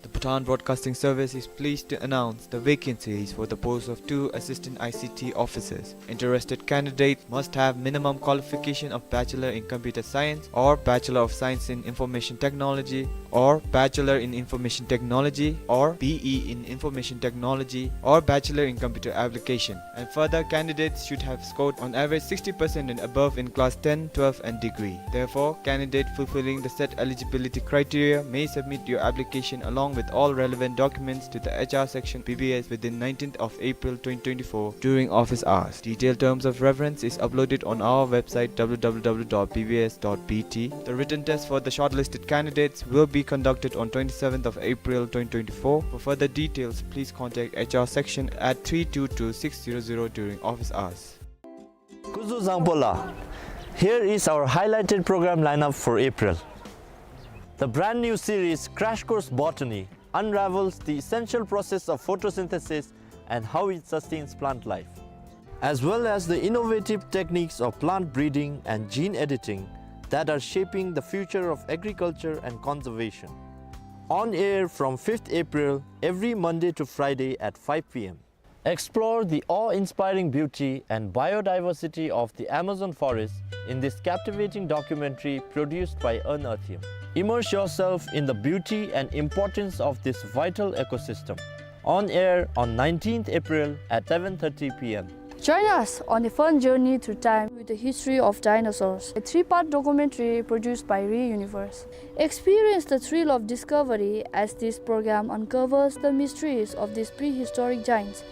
The Bhutan Broadcasting Service is pleased to announce the vacancies for the post of two assistant I C T officers. Interested candidates must have minimum qualification of Bachelor in Computer Science or Bachelor of Science in Information Technology or Bachelor in Information Technology or B E in Information Technology or Bachelor in Computer Application. And further, candidates should have scored on average sixty percent and above in class ten, twelve and degree. Therefore, candidate fulfilling the set eligibility criteria may submit your application along with all relevant documents to the H R section B B S within nineteenth of April twenty twenty-four during office hours. Detailed terms of reference is uploaded on our website w w w dot b b s dot b t. The written test for the shortlisted candidates will be conducted on twenty-seventh of April twenty twenty-four. For further details, please contact H R section at three two two six zero zero during office hours. Kuzuzangpola. Here is our highlighted program lineup for April. The brand new series Crash Course Botany unravels the essential process of photosynthesis and how it sustains plant life, as well as the innovative techniques of plant breeding and gene editing that are shaping the future of agriculture and conservation. On air from fifth April, every Monday to Friday at five p m. Explore the awe-inspiring beauty and biodiversity of the Amazon forest in this captivating documentary produced by Unearthium. Immerse yourself in the beauty and importance of this vital ecosystem. On air on nineteenth April at seven thirty p m. Join us on a fun journey through time with the history of dinosaurs, a three-part documentary produced by Reuniverse. Experience the thrill of discovery as this program uncovers the mysteries of these prehistoric giants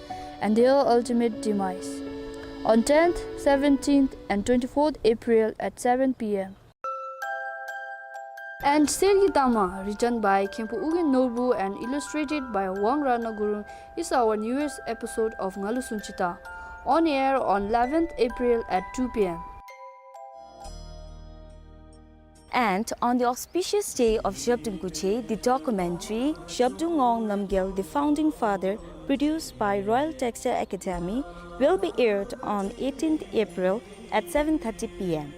and their ultimate demise. On tenth, seventeenth, and twenty-fourth April at seven p m. And Sergi Tama, written by Khenpo Ugyen Norbu and illustrated by Wang Ratna Gurung, is our newest episode of Ngalu Sunchita, on air on eleventh April at two p m. And on the auspicious day of Zhabdrung Kuche, the documentary Zhabdrung Ngawang Namgyel, the Founding Father, produced by Royal Textile Academy, will be aired on eighteenth April at seven thirty p m.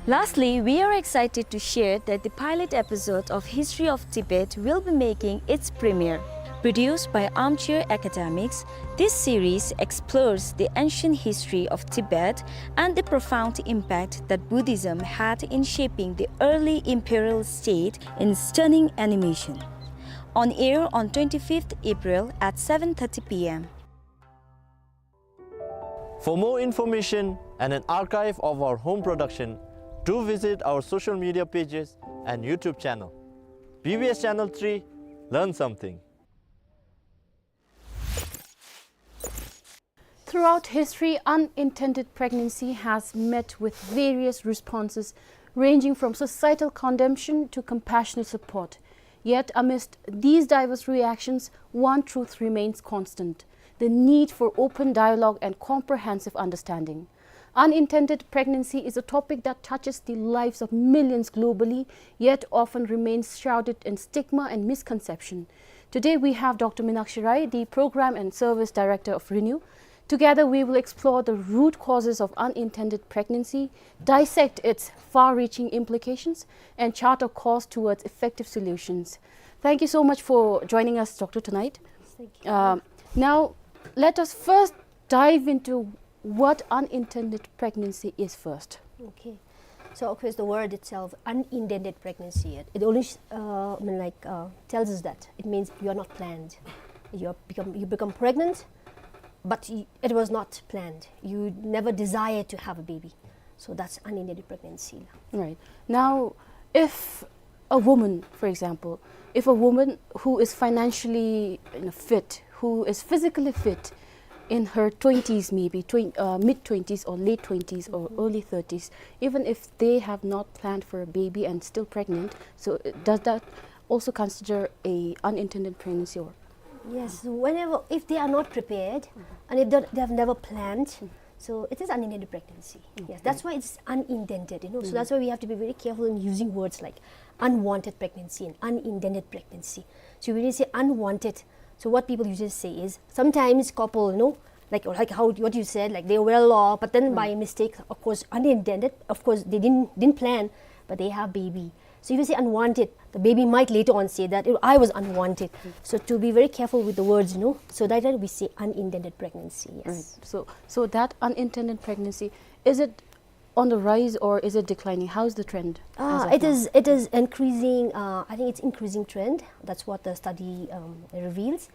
Lastly, we are excited to share that the pilot episode of History of Tibet will be making its premiere. Produced by Armchair Academics, this series explores the ancient history of Tibet and the profound impact that Buddhism had in shaping the early imperial state in stunning animation. On air on twenty-fifth April at seven thirty p m. For more information and an archive of our home production, do visit our social media pages and YouTube channel. B B S Channel three, learn something. Throughout history, unintended pregnancy has met with various responses, ranging from societal condemnation to compassionate support. Yet, amidst these diverse reactions, one truth remains constant: the need for open dialogue and comprehensive understanding. Unintended pregnancy is a topic that touches the lives of millions globally, yet often remains shrouded in stigma and misconception. Today we have Doctor Minakshi Rai, the Program and Service Director of Renew. Together we will explore the root causes of unintended pregnancy, dissect its far-reaching implications, and chart a course towards effective solutions. Thank you so much for joining us, Doctor, tonight. Thank you. Um, now, let us first dive into what unintended pregnancy is first. Okay. So, of course, the word itself, unintended pregnancy, it, it only, uh, I mean, like, uh, tells us that it means you are not planned. You are become, you become pregnant, but y-, it was not planned. You never desired to have a baby. So that's unintended pregnancy. Right. Now, if a woman, for example, if a woman who is financially, you know, fit, who is physically fit, in her twenties, maybe twen-, uh, mid twenties or late twenties or early thirties, even if they have not planned for a baby and still pregnant, so, uh, does that also consider a unintended pregnancy, or? Yes, whenever, if they are not prepared, mm-hmm, and if they, they have never planned, mm-hmm, so it is unintended pregnancy. Yes, okay, that's why it's unintended, you know. So, mm, that's why we have to be very careful in using words like unwanted pregnancy and unintended pregnancy. So when you say unwanted, so what people usually say is, sometimes couple, you know, like, like how, what you said, like, they were well off, but then, mm, by mistake, of course, unintended, of course, they didn't, didn't plan, but they have baby. So if you say unwanted, the baby might later on say that, "Oh, I was unwanted." Mm. So to be very careful with the words, you know, so that, that we say unintended pregnancy, yes. Right. So, so that unintended pregnancy, is it on the rise or is it declining? How's the trend as of now? Ah, it is, it is increasing, uh, I think it's increasing trend. That's what the study, um, reveals.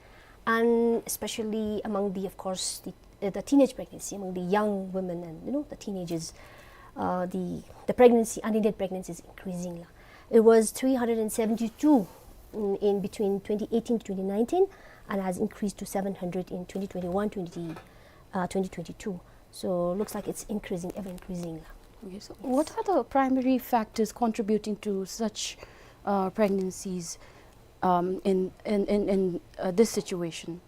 And especially among the, of course, the, uh, the teenage pregnancy, among the young women and, you know, the teenagers, uh, the, the pregnancy, unintended pregnancy is increasing. It was three hundred and seventy-two mm, in between twenty eighteen to twenty nineteen, and has increased to seven hundred in twenty twenty-one, twenty, uh, twenty twenty-two. So looks like it's increasing, ever increasing. Okay, so what are the primary factors contributing to such uh, pregnancies um, in, in, in, in uh, this situation?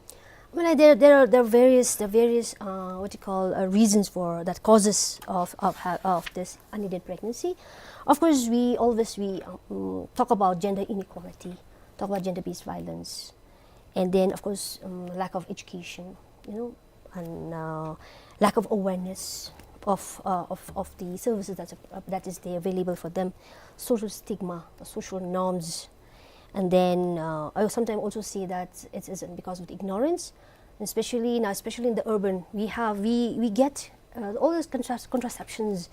I mean, like, there, there are, there are various, there are various, uh, what you call, uh, reasons for that, causes of, of, ha- of this unintended pregnancy. Of course, we always, we um, talk about gender inequality, talk about gender-based violence, and then, of course, um, lack of education, you know, and uh, lack of awareness of, uh, of, of the services that, uh, that is there available for them, social stigma, the social norms. And then uh, I sometimes also say that it is because of the ignorance, especially now, especially in the urban. We have, we, we get uh, all those contras- contraceptions,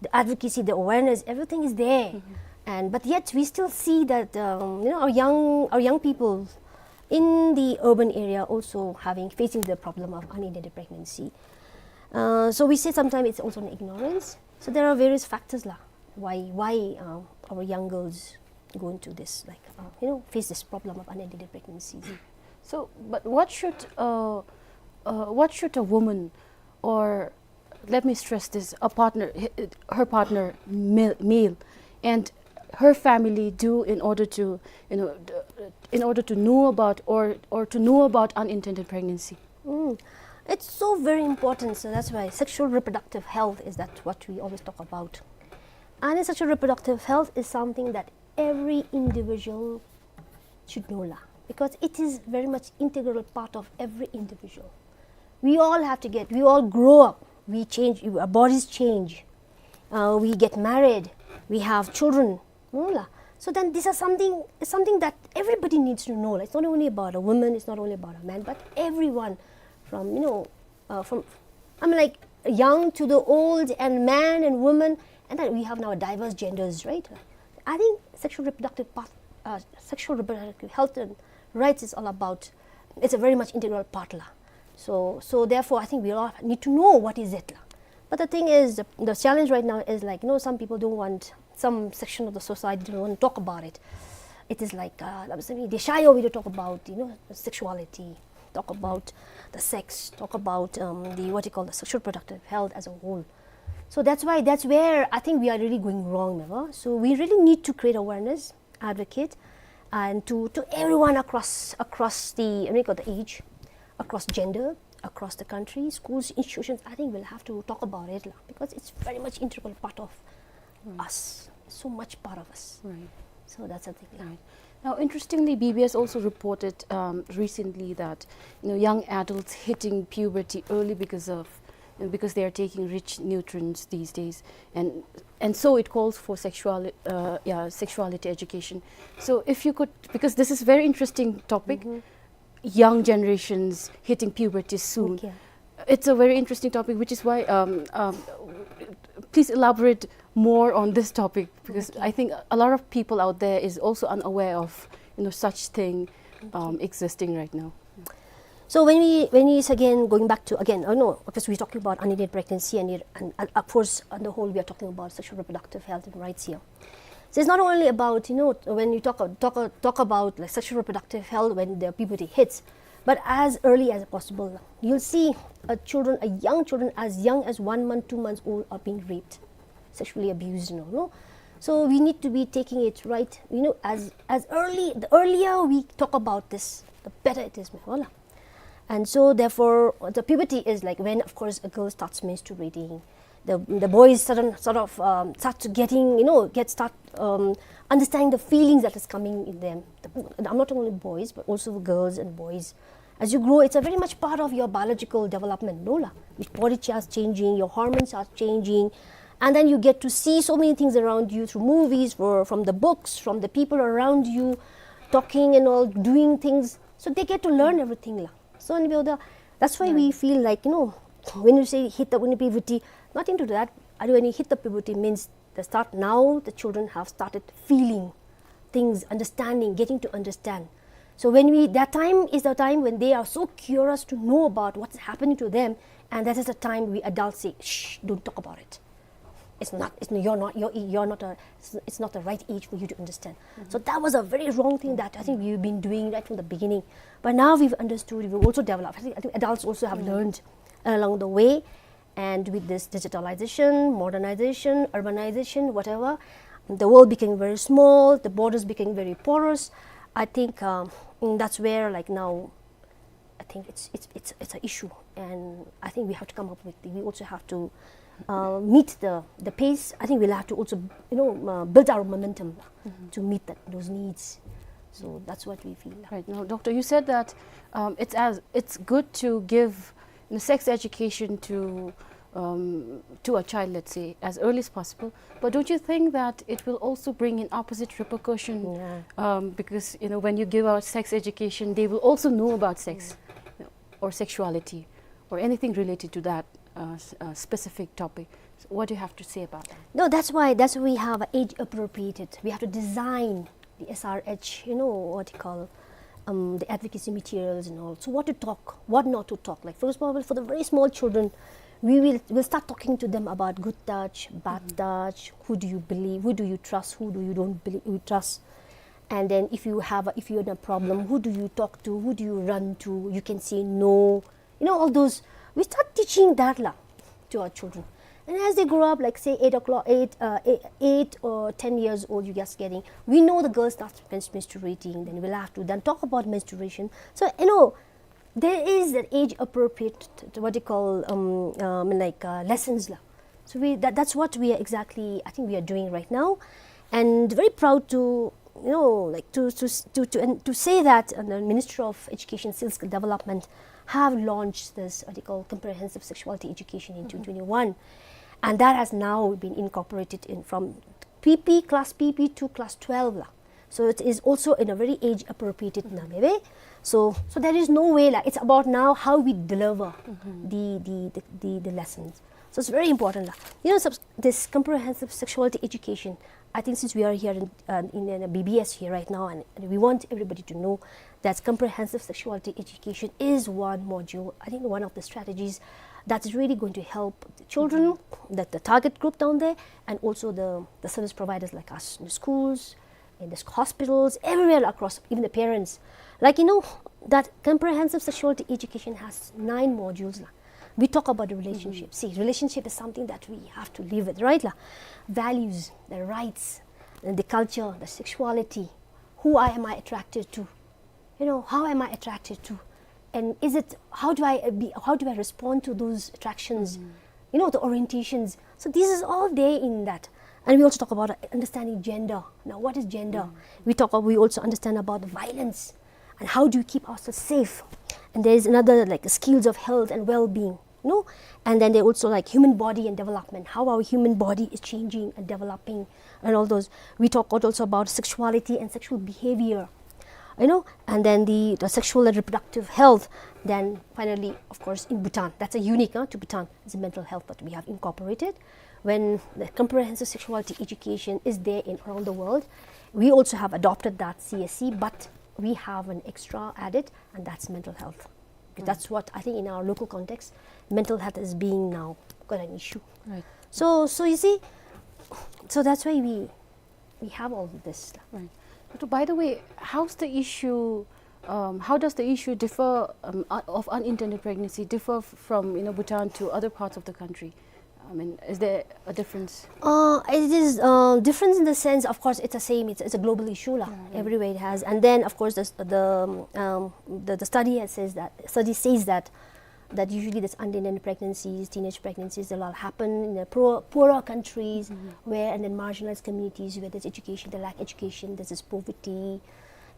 the advocacy, the awareness, everything is there. And but yet we still see that, um, you know, our young, our young people in the urban area also having, facing the problem of unintended pregnancy. Uh, so we say sometimes it's also an ignorance. So there are various factors lah, why, why uh, our young girls go into this, like, uh, you know, face this problem of unintended pregnancies. So, but what should uh, uh, what should a woman, or let me stress this, a partner, h- her partner, male, male, and her family do in order to, you know, d- in order to know about, or or to know about unintended pregnancy? Mm. It's so very important. So that's why sexual reproductive health is that what we always talk about. And sexual reproductive health is something that every individual should know lah, because it is very much integral part of every individual. We all have to get, we all grow up, we change, our bodies change, uh, we get married, we have children, no lah. So then these are something, something that everybody needs to know lah. It's not only about a woman, it's not only about a man, but everyone, from, you know, uh, from, I mean, like, young to the old, and man and woman, and then we have now diverse genders, right? I think sexual reproductive part, uh, sexual reproductive health and rights is all about, it's a very much integral part lah. So, so therefore, I think we all need to know what is it lah. But the thing is, the, the challenge right now is, like, you know, some people don't want, some section of the society don't want to talk about it. It is like, uh, they shy away to talk about, you know, sexuality, talk about the sex, talk about um, the, what you call, the sexual reproductive health as a whole. So that's why, that's where I think we are really going wrong, never. So we really need to create awareness, advocate, and to, to everyone across, across the, what you call, the age, across gender, across the country, schools, institutions. I think we'll have to talk about it lah, because it's very much integral part of us, so much part of us. Right. So that's the thing lah. Right. Now, interestingly, B B S also reported um, recently that, you know, young adults hitting puberty early because of, you know, because they are taking rich nutrients these days, and and so it calls for sexual, uh, yeah, sexuality education. So, if you could, because this is very interesting topic, young generations hitting puberty soon. Okay. It's a very interesting topic, which is why um, um, please elaborate more on this topic, because I think a lot of people out there is also unaware of, you know, such thing um, existing right now. So when we, when we again going back to, again, oh no, because we're talking about unintended pregnancy, and, it, and uh, of course on the whole we are talking about sexual reproductive health and rights here. So it's not only about, you know, when you talk talk talk about, like, sexual reproductive health when the puberty hits, but as early as possible. You'll see uh, children, uh, young children as young as one month, two months old are being raped, sexually abused, you know, no? So we need to be taking it right, you know, as as early, the earlier we talk about this, the better it is, ma'am. And so therefore the puberty is, like, when, of course, a girl starts menstruating, the, the boys sudden, sort of um, start to getting, you know, get start um, understanding the feelings that is coming in them. The, I'm not only boys, but also girls and boys. As you grow, it's a very much part of your biological development, no lah? Your body starts changing, your hormones are changing, and then you get to see so many things around you through movies, for, from the books, from the people around you, talking and all, doing things. So they get to learn everything lah. So, and we, that's why we feel like, you know, when you say hit the, when puberty, nothing to that. When you hit the puberty means the start, now the children have started feeling things, understanding, getting to understand. So when we, that time is the time when they are so curious to know about what's happening to them, and that is the time we adults say, "Shh, don't talk about it." it's not, it's, you're not, you're, you're not a, it's, it's not the right age for you to understand. So that was a very wrong thing that I think we've been doing right from the beginning. But now we've understood, we've also developed. I think, I think adults also have learned along the way. And with this digitalization, modernization, urbanization, whatever, the world became very small, the borders became very porous. I think, um, mm, that's where, like, now I think it's, it's, it's, it's an issue, and I think we have to come up with, we also have to, uh, meet the, the pace. I think we'll have to also, you know, uh, build our momentum to meet that, those needs. So that's what we feel. Right. Now, Doctor, you said that, um, it's as, it's good to give, you know, sex education to, um, to a child, let's say, as early as possible. But don't you think that it will also bring in opposite repercussion? Yeah. Um, because, you know, when you give out sex education, they will also know about sex, you know, or sexuality, or anything related to that, uh, s-, uh, specific topic. So what do you have to say about that? No, that's why, that's why we have age appropriated. We have to design the S R H, you know, what you call, um, the advocacy materials and all. So what to talk, what not to talk. Like, for example, for the very small children, we will, we'll start talking to them about good touch, bad touch, who do you believe, who do you trust, who do you don't believe, you trust. And then if you have a, if you're in a problem, who do you talk to, who do you run to? You can say no. You know, all those, we start teaching that la to our children. And as they grow up, like, say, eight o'clock, eight, uh, eight, eight or ten years old, you just getting, we know the girl starts mens-, menstruating, then we'll have to then talk about menstruation. So, you know, there is that age appropriate, what do you call, um, um, like, uh, lessons la. So we, that, that's what we are exactly, I think we are doing right now. And very proud to, you know, like, to, to, to, to, and to say that, uh, the Ministry of Education Skill Development have launched this, what they call, comprehensive sexuality education in twenty twenty-one. And that has now been incorporated in from P P, class P P to class twelve la. So it is also in a very age appropriated manner. So, so there is no way, like, it's about now how we deliver the, the, the, the, the lessons. So it's very important la. You know, subs-, this comprehensive sexuality education, I think since we are here in, uh, in, in a B B S here right now, and, and we want everybody to know that comprehensive sexuality education is one module, I think one of the strategies that is really going to help the children, that the target group down there, and also the, the service providers like us in the schools, in the hospitals, everywhere across, even the parents. Like, you know, that comprehensive sexuality education has nine modules la. We talk about the relationship. See, relationship is something that we have to live with, right la? Values, the rights, and the culture, the sexuality. Who I, am I attracted to? You know, how am I attracted to? And is it, how do I, uh, be, how do I respond to those attractions? You know, the orientations. So this is all there in that. And we also talk about, uh, understanding gender. Now, what is gender? We talk, we also understand about the violence and how do you keep ourselves safe. And there is another, like, skills of health and well-being, you know? And then they also, like, human body and development, how our human body is changing and developing and all those. We talk also about sexuality and sexual behavior, you know, and then the, the sexual and reproductive health. Then finally, of course, in Bhutan, that's a unique, uh, to Bhutan, is the mental health that we have incorporated. When the comprehensive sexuality education is there in around the world, we also have adopted that C S E, but we have an extra added, and that's mental health. That's what I think in our local context, mental health is being now quite an issue. Right. So, so you see, so that's why we, we have all this. Right. But by the way, how's the issue, um, how does the issue differ, um, uh, of unintended pregnancy differ f-, from, you know, Bhutan to other parts of the country? I mean, is there a difference? Uh, it is, uh, difference in the sense, of course, it's the same. It's, it's a global issue la. Everywhere it has. And then, of course, the, the, um, the, the study has says that, study says that, that usually this unintended pregnancies, teenage pregnancies, they all happen in the poor, poorer countries where, and then marginalized communities where there's education, they lack education, there's this poverty,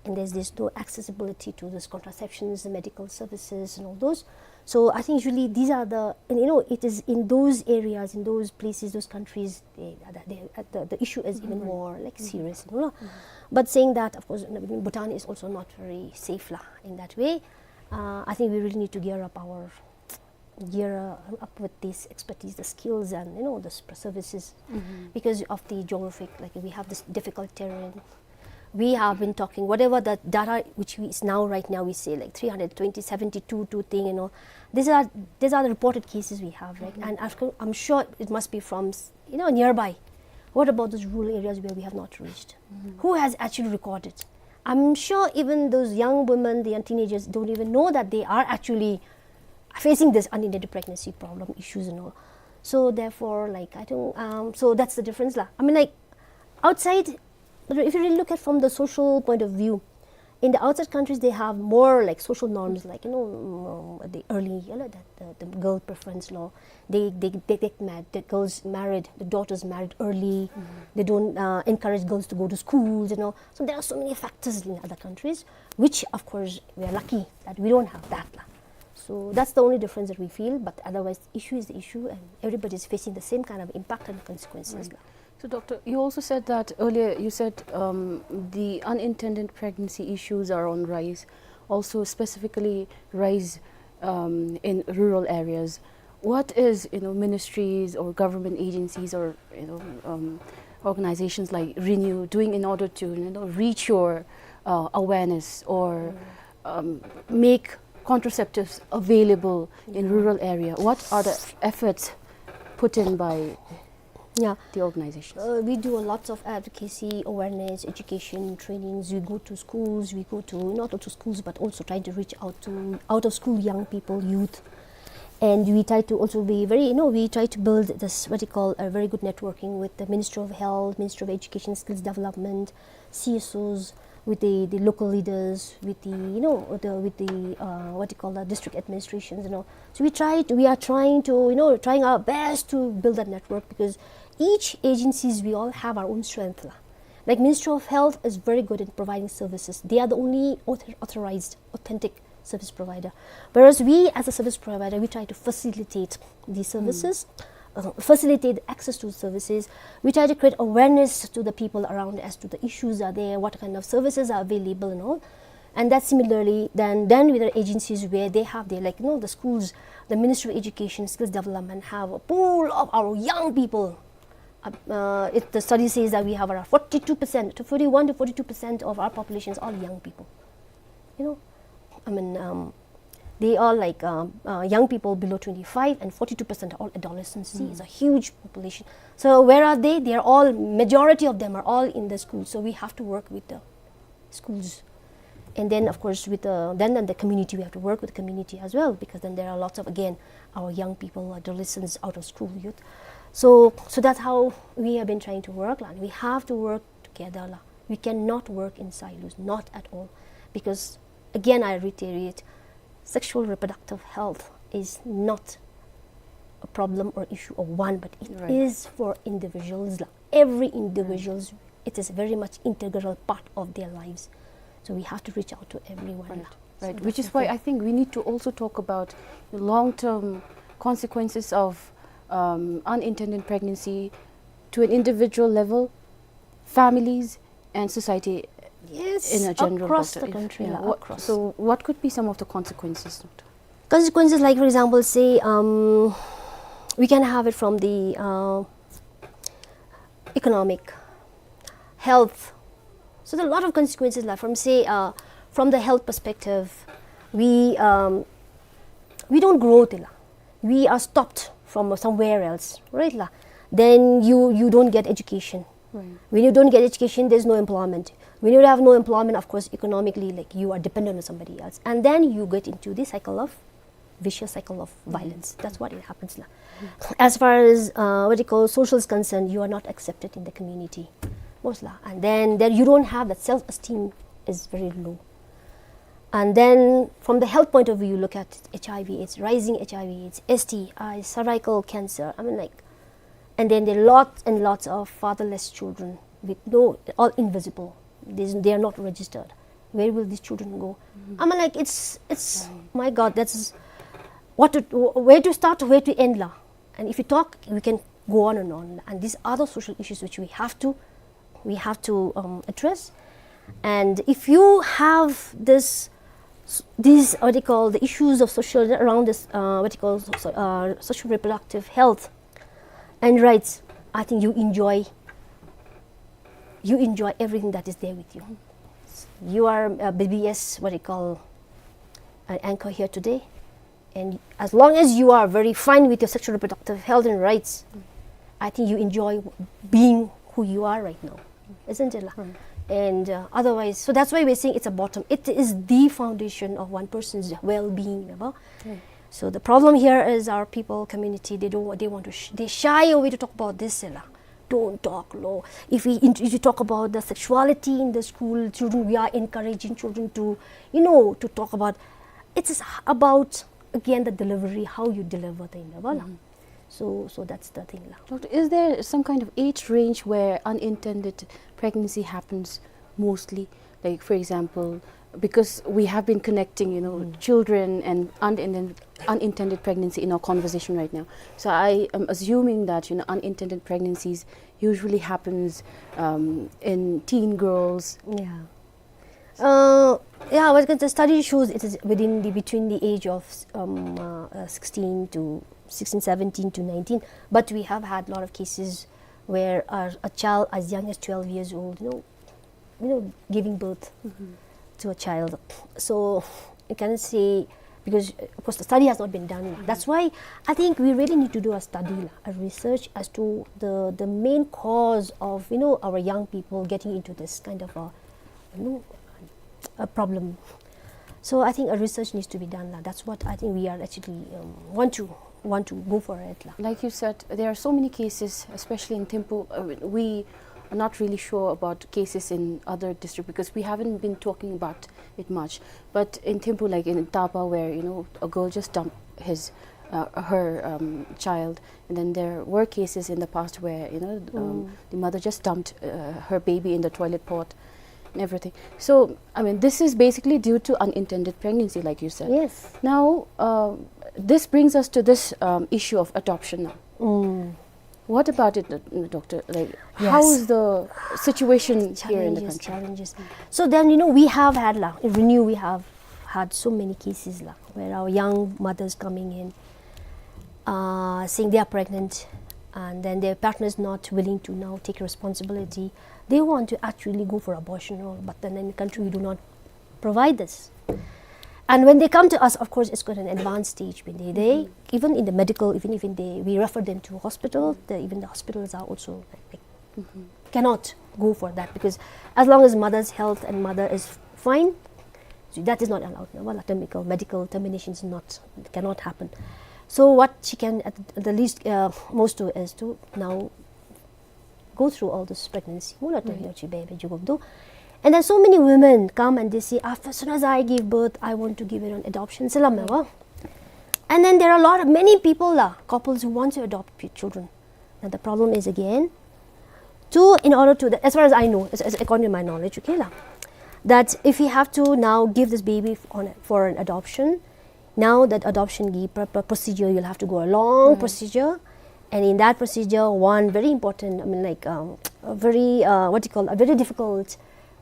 and there's this no accessibility to those contraceptions, the medical services, and all those. So I think usually these are the, and, you know, it is in those areas, in those places, those countries, they, they, the, the issue is even more, like, serious, you know. But saying that, of course, Bhutan is also not very safe la in that way. Uh, I think we really need to gear up our, gear, uh, up with this expertise, the skills, and, you know, the s-, services, because of the geographic, like, we have this difficult terrain. We have been talking, whatever the data which we, is now, right now, we say, like, three hundred twenty, seventy-two, two thing, you know. These are, these are the reported cases we have, right? Mm-hmm. And of course, I'm sure it must be from, s-, you know, nearby. What about those rural areas where we have not reached? Mm-hmm. Who has actually recorded? I'm sure even those young women, the young teenagers don't even know that they are actually facing this unintended pregnancy problem issues and all. So therefore, like, I think, um, so that's the difference lah. I mean, like, outside, but if you really look at from the social point of view, in the outside countries, they have more, like, social norms, like, you know, um, the early, you know, the, the, the girl preference law. They, they, they get married, the girls married, the daughters married early. Mm-hmm. They don't, uh, encourage girls to go to schools, you know. So there are so many factors in other countries, which, of course, we are lucky that we don't have that lah. So that's the only difference that we feel, but otherwise, the issue is the issue, and everybody is facing the same kind of impact and consequences. Right. So, Doctor, you also said that earlier, you said, um, the unintended pregnancy issues are on rise, also specifically rise, um, in rural areas. What is, you know, ministries or government agencies or, you know, um, organizations like Renew doing in order to, you know, reach your, uh, awareness or, mm, um, make contraceptives available in, yeah, rural area? What are the efforts put in by, yeah, the organizations? Uh, we do a lots of advocacy, awareness, education, trainings. We go to schools, we go to, not only to schools, but also trying to reach out to out of school young people, youth. And we try to also be very, you know, we try to build this, what you call, a very good networking with the Ministry of Health, Ministry of Education, Skills Development, C S Os, with the, the local leaders, with the, you know, with the, with the, uh, what you call, the district administrations, you know. So we try to, we are trying to, you know, trying our best to build that network, because each agencies, we all have our own strength lah. Like, Ministry of Health is very good in providing services. They are the only author-, authorized, authentic service provider. Whereas we, as a service provider, we try to facilitate these, hmm, services, uh, facilitate access to services. We try to create awareness to the people around as to the issues are there, what kind of services are available and all. And that similarly, then, then with the agencies where they have their, like, you know, the schools, the Ministry of Education, Skills Development have a pool of our young people. Uh, uh, it, the study says that we have around forty-two percent, to forty-one to forty-two percent of our population is all young people. You know, I mean, um, they are, like, um, uh, young people below twenty-five, and forty-two percent are all adolescents. See, it's a, mm, huge population. So where are they? They are all, majority of them are all in the school. So we have to work with the schools. And then, of course, with the, then, then the community, we have to work with the community as well, because then there are lots of, again, our young people, adolescents, out of school youth. So, so that's how we have been trying to work lah. And we have to work together lah. We cannot work in silos, not at all. Because, again, I reiterate, sexual reproductive health is not a problem or issue of one, but it, right, is for individuals lah. Every, mm, individuals, it is very much integral part of their lives. So we have to reach out to everyone lah. Right. So, right. Which is why I think we need to also talk about the long-term consequences of, um, unintended pregnancy to an individual level, families, and society, yes, in a general, across the country, yeah, lah, what, across. So what could be some of the consequences, Doctor? Consequences, like, for example, say, um, we can have it from the, uh, economic, health. So there are a lot of consequences lah. From, say, uh, from the health perspective, we, um, we don't grow, tela. We are stopped from somewhere else, right lah? Then you, you don't get education. Right. When you don't get education, there's no employment. When you have no employment, of course, economically, like, you are dependent on somebody else. And then you get into the cycle of, vicious cycle of, mm, violence. That's what it happens lah. Mm. As far as, uh, what you call, social is concerned, you are not accepted in the community, most lah. And then, then you don't have that, self-esteem is very low. And then from the health point of view, you look at H I V AIDS, rising H I V AIDS, S T I, cervical cancer. I mean, like, and then there are lots and lots of fatherless children with no, all invisible. There's, they are not registered. Where will these children go? Mm-hmm. I mean, like, it's, it's, right, my God, that's what to, where to start, where to end lah. And if you talk, we can go on and on. And these are the social issues which we have to, we have to, um, address. And if you have this, s-, these, what they call, the issues of social, around this, uh, what they call, so, so, uh, social reproductive health and rights, I think you enjoy you enjoy everything that is there with you. You are a B B S, what do you call, an anchor here today. And as long as you are very fine with your sexual reproductive health and rights, I think you enjoy being who you are right now, isn't it? La? And uh, otherwise, so that's why we're saying it's a bottom. It is the foundation of one person's well-being. Never. So the problem here is our people, community, they don't, they want to, sh- they shy away to talk about this. La. Don't talk, lo. If we, int- if you talk about the sexuality in the school, children, we are encouraging children to, you know, to talk about. It's about, again, the delivery, how you deliver the, never. La. So, so that's the thing. La. Doctor, is there some kind of age range where unintended pregnancy happens mostly? Like, for example, because we have been connecting, you know, children and unintended, unintended pregnancy in our conversation right now. So I am assuming that, you know, unintended pregnancies usually happens um, in teen girls. Yeah. Uh, yeah, well, the study shows it is within the, between the age of um, uh, uh, sixteen to sixteen, seventeen to nineteen. But we have had a lot of cases where a, a child as young as twelve years old, you know, you know, giving birth to a child. So you can say, because uh, of course the study has not been done. That's why I think we really need to do a study, la, a research as to the the main cause of, you know, our young people getting into this kind of a, you know, a problem. So I think a research needs to be done. La. That's what I think we are actually um, want to want to go for it. La. Like you said, there are so many cases, especially in Thimphu. Uh, we are not really sure about cases in other districts because we haven't been talking about it much. But in Thimphu, like in Tapa, where, you know, a girl just dumped his uh, her um, child, and then there were cases in the past where, you know, um, the mother just dumped uh, her baby in the toilet pot and everything. So, I mean, this is basically due to unintended pregnancy, like you said. Yes. Now, uh, this brings us to this um, issue of adoption now. What about it, uh, doctor? Like, how Yes. is the situation here in the Challenges, country? Challenges. So then, you know, we have had, la, in Renew, we have had so many cases, la, where our young mothers coming in, uh, saying they are pregnant, and then their partner is not willing to now take responsibility. They want to actually go for abortion, or, but then in the country we do not provide this. And when they come to us, of course, it's got an advanced stage. When they, they even in the medical, even even they, we refer them to hospital. The, even the hospitals are also like, like cannot go for that because as long as mother's health and mother is fine, so that is not allowed. No, well, termical medical termination is not cannot happen. So what she can at the least uh, most do is to now go through all this pregnancy. Mula to Right. Yochi baby jugum do. And then so many women come and they say, after, as soon as I give birth, I want to give it on adoption. Salam wa. And then there are a lot of many people, la, couples who want to adopt p- children. Now the problem is again, to in order to, as far as I know, as, as according to my knowledge, okay, la, that if we have to now give this baby f- on a, for an adoption, now that adoption ki pr- pr- procedure, you'll have to go a long Right. procedure, and in that procedure, one very important, I mean, like um, a very uh, what do you call, a very difficult,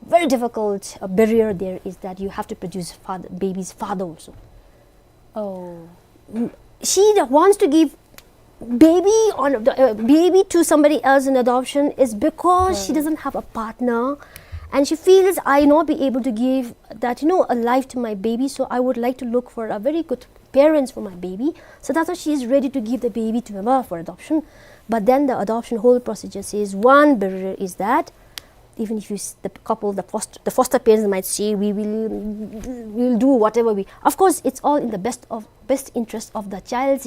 very difficult uh, barrier there is that you have to produce father, baby's father also. Oh. She that wants to give baby on the uh, baby to somebody else in adoption is because she doesn't have a partner, and she feels I not be able to give that, you know, a life to my baby, so I would like to look for a very good parents for my baby. So that's why she is ready to give the baby to her for adoption. But then the adoption whole procedure says one barrier is that even if you s- the couple, the foster, the foster parents might say we will, we will do whatever we, of course it's all in the best of best interest of the child,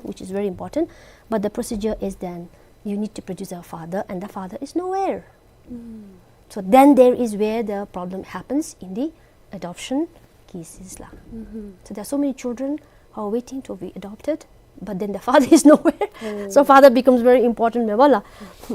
which is very important. But the procedure is then you need to produce a father, and the father is nowhere. So then there is where the problem happens in the adoption cases la. So there are so many children who are waiting to be adopted, but then the father is nowhere. So father becomes very important, me bala.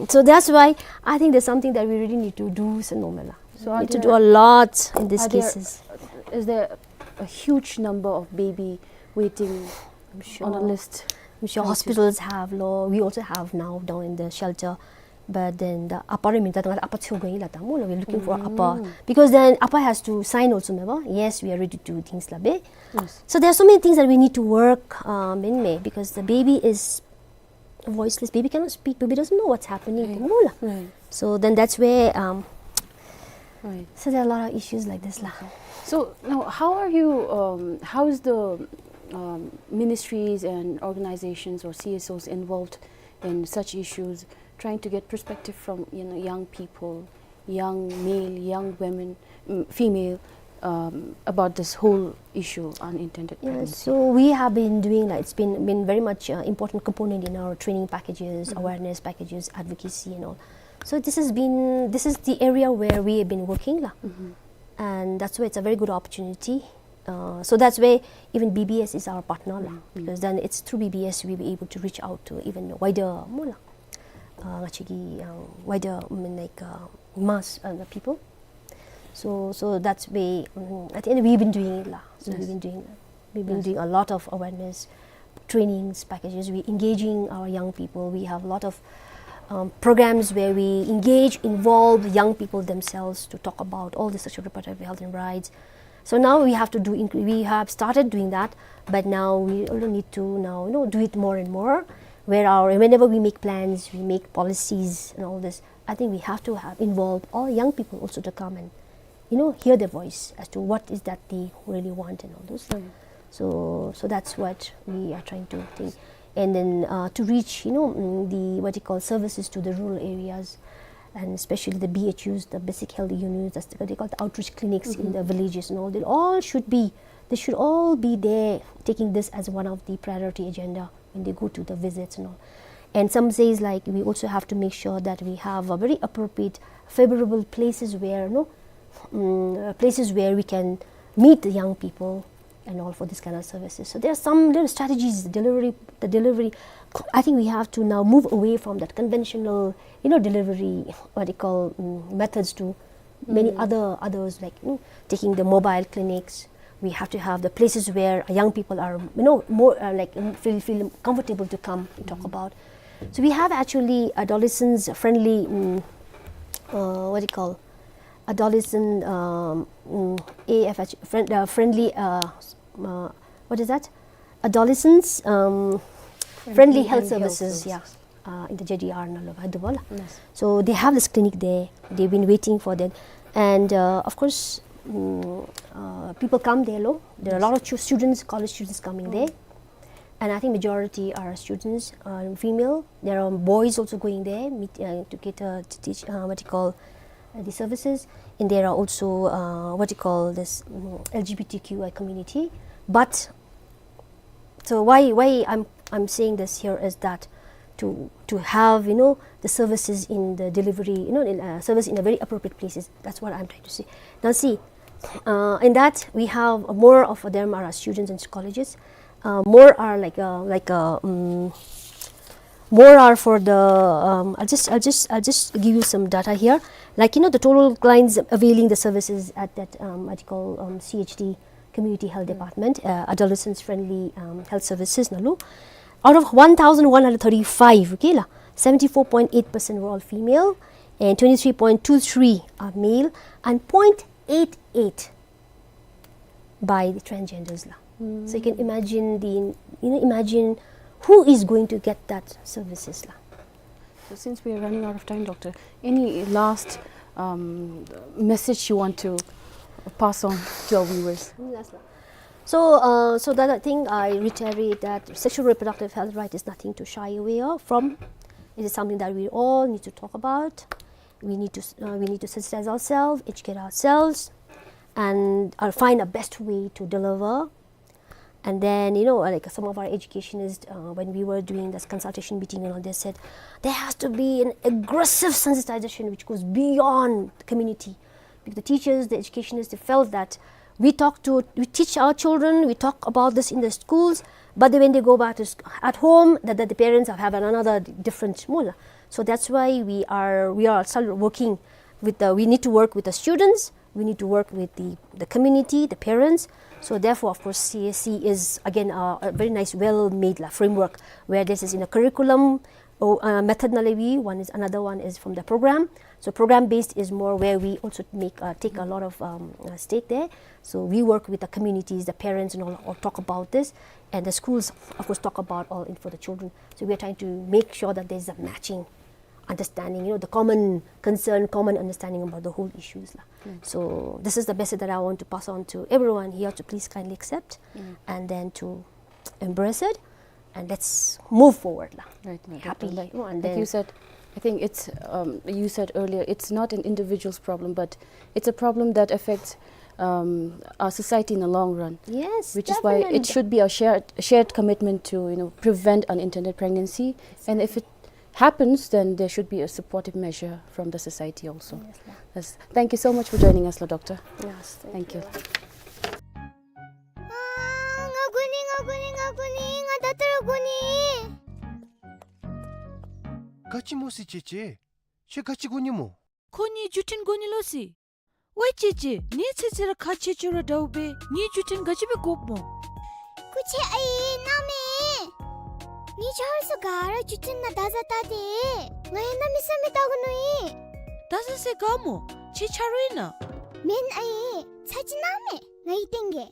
So that's why I think there's something that we really need to do, so no, me la. So are Need to there- do a lot in these are there- cases. Is there a huge number of baby waiting I'm sure. on a list? I'm sure Thank you. Hospitals have, lo. We also have now down in the shelter. But then the apa re minta tanga apa chu going la tamu, we're looking for apa. Because then apa has to sign also, me ba? Yes, we are ready to do things la be. Yes. So there are so many things that we need to work um, in me, because the baby is voiceless, baby cannot speak, baby doesn't know what's happening. Right. Mo la. Right. So then that's where, um, Right. so there are a lot of issues like this la. So now, how are you? Um, how is the um, ministries and organizations or C S Os involved in such issues, trying to get perspective from, you know, young people, young male, young women, mm, female, um, about this whole issue, unintended Yeah, pregnancy? So we have been doing, like, it's been been very much uh, important component in our training packages, Mhm. awareness packages, advocacy and all. So this has been this is the area where we have been working la. Mhm. And that's why it's a very good opportunity. Uh, so that's why even B B S is our partner la, Mm, mm. Because then it's through B B S we'll be able to reach out to even wider mo la, uh, actually, uh, wider, I mean, like, uh, mass uh, the people. So so that's way, um, at the end we've been doing it la. So Yes. We've been doing we've been Yes. Doing a lot of awareness trainings packages. We're engaging our young people. We have a lot of um, programs where we engage, involve young people themselves to talk about all the sexual reproductive health and rights. So now we have to do. Inc- we have started doing that, but now we also need to now, you know, do it more and more. Where our whenever we make plans, we make policies and all this. I think we have to have involve all young people also to come and, you know, hear their voice as to what is that they really want and all those. Mm. So so that's what we are trying to think. And then uh, to reach, you know, mm, the what you call services to the rural areas, and especially the B H Us, the basic health units, that's what they call the outreach clinics in Mhm. The villages and all. They all should be they should all be there, taking this as one of the priority agenda when they go to the visits and all. And some says, like, we also have to make sure that we have a very appropriate, favorable places where, no, mm, uh, places where we can meet the young people and all for this kind of services. So there are some little strategies, delivery, the delivery. I think we have to now move away from that conventional, you know, delivery, what you call, mm, methods to many Mm. Other others, like, you know, taking the mobile clinics. We have to have the places where young people are, you know, more uh, like, mm, feel feel comfortable to come and talk about. So we have actually adolescents friendly, mm, uh, what do you call, adolescent, um, mm, A F H friend, uh, friendly, uh, s- uh, what is that? Adolescents um, friendly, Friendly health and health services, yeah, services. Uh, in the J D R na lo ba dubola. Yes. So they have this clinic there. They've been waiting for them, and uh, of course, mm, uh, people come there lo. There are a lot of chu- students, college students coming there, and I think majority are students, uh, female. There are boys also going there meet, uh, to get uh, to teach uh, what you call uh, the services, and there are also uh, what you call this mm, L G B T Q I community. But so why why I'm I'm saying this here is that to to have, you know, the services in the delivery, you know, in, uh, service in a very appropriate places. That's what I'm trying to say. Now see, uh, in that we have more of them are our students and colleges. Uh, more are like uh, like uh, um, more are for the um, I'll just I'll just I'll just give you some data here. Like, you know, the total clients availing the services at that um, what you call um, C H D community health department, uh, adolescents friendly um, health services na lo. Out of one thousand one hundred thirty-five, okay la, seventy-four point eight percent were all female, and twenty-three point two three are male, and point eight eight by the transgenders la. So you can imagine the, you know, imagine who is going to get that services la. So since we are running out of time, doctor, any last um, message you want to pass on to our viewers? So, uh, so that I think I reiterate that sexual reproductive health right is nothing to shy away of, from. It is something that we all need to talk about. We need to, uh, we need to sensitize ourselves, educate ourselves, and uh, find a best way to deliver. And then, you know, like, some of our educationists, uh, when we were doing this consultation meeting and all, they said there has to be an aggressive sensitization which goes beyond the community. Because the teachers, the educationists, they felt that we talk to, we teach our children, we talk about this in the schools, but then when they go back to sc- at home, that, that the parents have, have another different mo la. So that's why we are we are still working with the, we need to work with the students, we need to work with the, the community, the parents. So therefore, of course, C S C is again a, a very nice, well-made la, framework where this is in a curriculum or uh, method na le wi, one is, another one is from the program. So program based is more where we also make, uh, take a lot of, um, uh, stake there. So we work with the communities, the parents and all, all talk about this, and the schools, of course, talk about all in for the children. So we are trying to make sure that there's a matching understanding, you know, the common concern, common understanding about the whole issues la. Mm. So this is the message that I want to pass on to everyone here to please kindly accept, mm, and then to embrace it, and let's move forward la. Right, right, right, happily, right. You know, and like then you said, I think it's, um, you said earlier, it's not an individual's problem, but it's a problem that affects, um, our society in the long run. Yes, which is why it definitely should be a shared, shared commitment to, you know, prevent unintended pregnancy. Exactly. And if it happens, then there should be a supportive measure from the society also. Yes, ma'am. Yes. Thank you so much for joining us, la doctor. Yes, thank you. Thank you. ཨ་ང་དགོ་ནི། ང་དགོ་ནི། ང་དགོ་ནི། ང་ད་ལྟོ་ར་དགོ་ནི། ག་ཅི་སྨོ་ཟེར་ཅེ་ཅེ། ཁྱོད་ག་ཅི་དགོ་ནི་སྨོ། ཁོ་ངེའི་བརྒྱུད་འཕྲིན་དགོ་ནི་ལོ་ཟེར། ཝའི་ཅེ་ཅེ། ངེའི་ཚེ་ཚེ་ར་ཁག་ཆེ་ཆེ་ར་འདྲཝ་སྦེ་ངེའི་བརྒྱུད་འཕྲིན་ག་ཅི་སྦེ་དགོཔ་སྨོ། སྐུ་མཁྱེན་ཨའི་གནམ་མེད། ངེའི་ཆ་རོགས་ཚུ་ག་ར་བརྒྱུད་འཕྲིན་ནང་བརྡ་བཟའ་བལྟ་སྟེ། ང་ཡང་གནམ་མེད་ས་མེད་བལྟ་དགོ་མནོ་ཡི། བརྡ་བཟའ་ཟེར་ག་སྨོ། ཁྱོད་ཆ་རོགས་ཨིན་ན། མེན་ཨའི། ཚ་གྱང་གནམ་མེད་ང་ཡི་སྟེང་གི།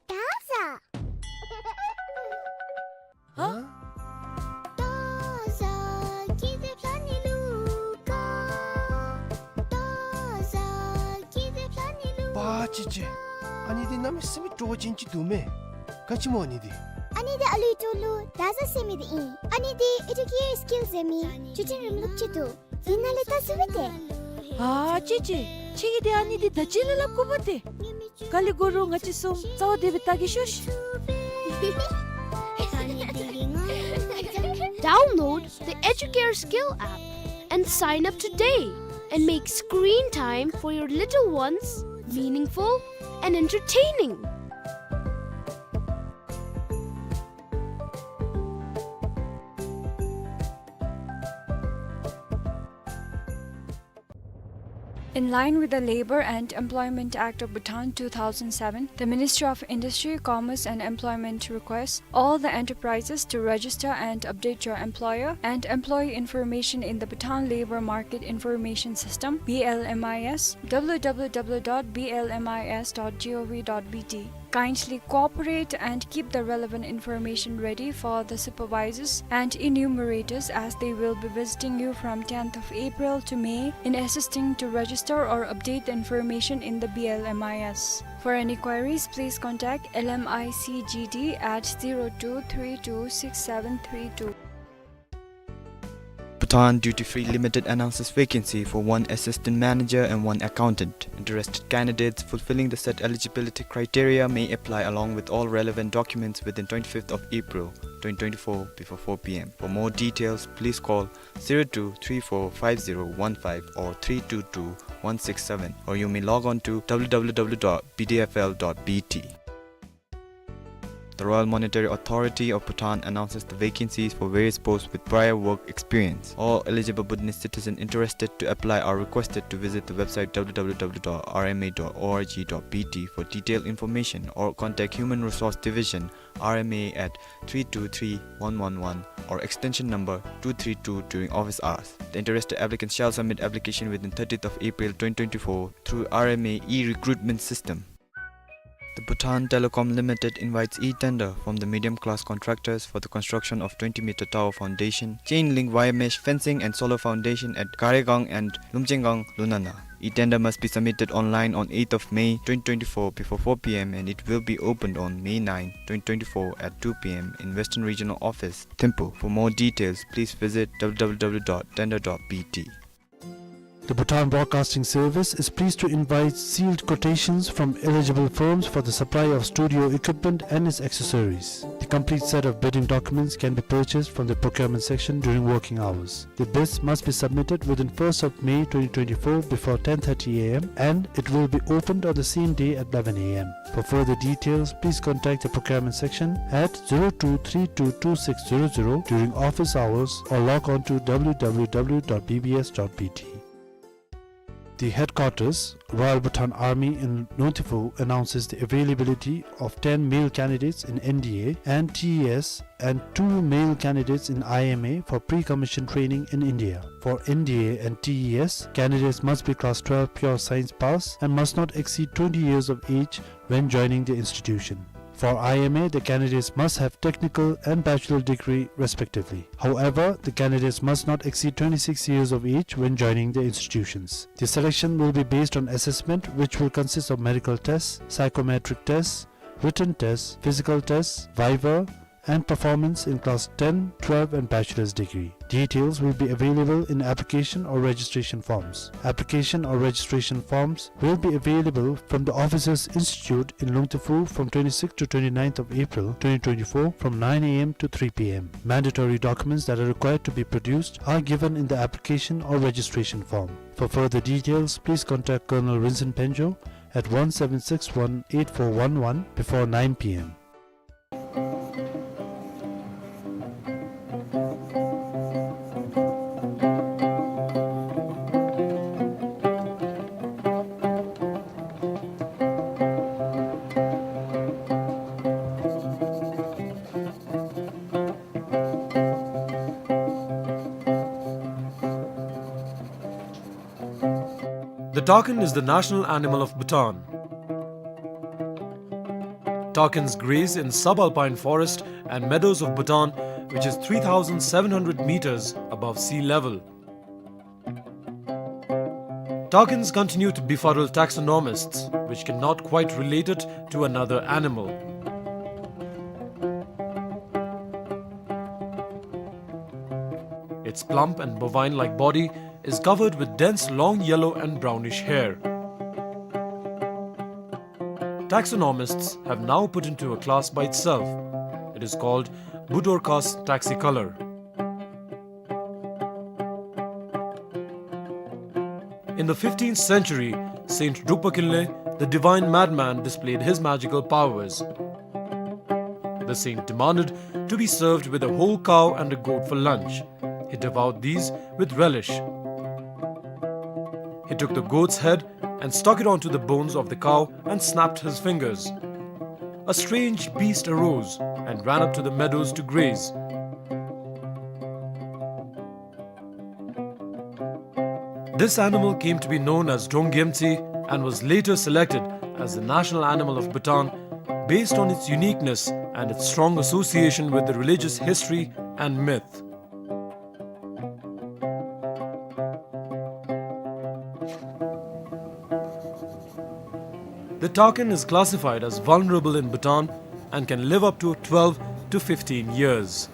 བརྡ་བཟའ། ཧ། པ་ཅི་ཅི། ཨ་ནི་འདི་གནམ་མེད་ས་མེད་སྤྲོ་བ་ཅན་ཅིག་འདུག་མས། ག་ཅི་སྨོ་ཨ་ནི་འདི། ཨ་ནི་འདི་ཨ་ལུའི་ཏོ་ལུ་བརྡ་བཟའ་ཟེར་མི་འདི་ཨིན། ཨ་ནི་འདི་ཨེ་ཌུ་ཀེར་སི་ཀིལ་ཟེར་མི་བརྒྱུད་འཕྲིན་རིམ་ལུགས་ཅིག་འདུག། ཨིན་ན་ལས་ད་ཟེར་བས་ཏེ། ཨ་ཅི་ཅི། ཁྱོད་ཀྱིས་འདི་ཨ་ནི་འདི་ད་ཅི་ལས་སླབ་དགོཔ་ཏེ། ག་ལས་དགོ་རུང་ང་བཅས་གསུམ་རྩ་བ་བདེ་སྦེ་བལྟ་གེ་ཤོག། Download the Educare Skill app and sign up today and make screen time for your little ones meaningful and entertaining. In line with the Labour and Employment Act of Bhutan two thousand seven, the Ministry of Industry, Commerce and Employment requests all the enterprises to register and update your employer and employee information in the Bhutan Labour Market Information System, B L M I S, W W W dot B L M I S dot gov dot B T. Kindly cooperate and keep the relevant information ready for the supervisors and enumerators, as they will be visiting you from tenth of April to May in assisting to register or update the information in the B L M I S. For any queries, please contact L M I C G D at zero two three two six seven three two. Bhutan Duty Free Limited announces vacancy for one assistant manager and one accountant. Interested candidates fulfilling the set eligibility criteria may apply along with all relevant documents within twenty-fifth of April twenty twenty-four before four P M. For more details, please call zero two three four five zero one five or three two two one six seven, or you may log on to W W W dot B D F L dot B T. The Royal Monetary Authority of Bhutan announces the vacancies for various posts with prior work experience. All eligible Bhutanese citizens interested to apply are requested to visit the website W W W dot R M A dot org dot B T for detailed information or contact Human Resource Division, R M A, at three two three one one one or extension number two three two during office hours. The interested applicants shall submit application within thirtieth of April twenty twenty-four through R M A e-recruitment system. The Bhutan Telecom Limited invites e-tender from the medium class contractors for the construction of twenty meter tower foundation, chain link wire mesh fencing and solar foundation at Garegang and Lumchengang, Lunana. E-tender must be submitted online on eighth of May twenty twenty-four before four P M and it will be opened on May ninth, twenty twenty-four at two P M in Western Regional Office, Thimphu. For more details, please visit W W W dot tender dot B T. The Bhutan Broadcasting Service is pleased to invite sealed quotations from eligible firms for the supply of studio equipment and its accessories. The complete set of bidding documents can be purchased from the procurement section during working hours. The bids must be submitted within first of May twenty twenty-four before ten thirty A M and it will be opened on the same day at eleven A M. For further details, please contact the procurement section at zero two three two two six zero zero during office hours or log on to W W W dot B B S dot B T. The headquarters, Royal Bhutan Army in Lungtifu, announces the availability of ten male candidates in N D A and T E S and two male candidates in I M A for pre-commission training in India. For N D A and T E S, candidates must be class twelve pure science pass and must not exceed twenty years of age when joining the institution. For I M A, the candidates must have technical and bachelor degree respectively. However, the candidates must not exceed twenty-six years of age when joining the institutions. The selection will be based on assessment, which will consist of medical tests, psychometric tests, written tests, physical tests, viva, and performance in class ten, twelve and bachelor's degree. Details will be available in application or registration forms. Application or registration forms will be available from the Officers Institute in Lungtifu from twenty-sixth to twenty-ninth of April twenty twenty-four from nine A M to three P M. Mandatory documents that are required to be produced are given in the application or registration form. For further details, please contact Colonel Vincent Phenjo at one seven six one eight four one one before nine P M. The takin is the national animal of Bhutan. Takins graze in subalpine forest and meadows of Bhutan, which is three thousand seven hundred meters above sea level. Takins continue to befuddle taxonomists, which cannot quite relate it to another animal. Its plump and bovine-like body is covered with dense long yellow and brownish hair. Taxonomists have now put into a class by itself. It is called Budorcas taxicolor. In the fifteenth century, Saint Drukpa Kinley, the divine madman, displayed his magical powers. The saint demanded to be served with a whole cow and a goat for lunch. He devoured these with relish. He took the goat's head and stuck it onto the bones of the cow and snapped his fingers. A strange beast arose and ran up to the meadows to graze. This animal came to be known as Drongyemtsi and was later selected as the national animal of Bhutan based on its uniqueness and its strong association with the religious history and myth. The takin is classified as vulnerable in Bhutan and can live up to twelve to fifteen years.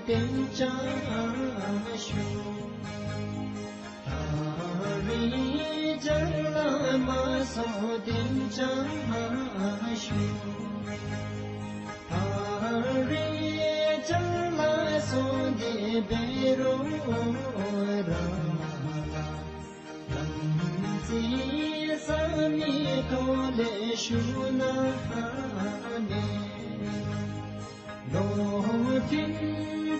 བསྟན་ཀྱང་ཞུ། ད་རེས་རྒྱ་ལ་མ་སོང་བསྟན་ཀྱང་ཞུ། ད་རེས་རྒྱ་ལ་སོང་སྟེ་འབད་རུང་རང་ལ་ལམ་འཛིན་ས་མི་ཐོབ་ལས་ཞུ་ན་མེད། ལོ་ཐུན་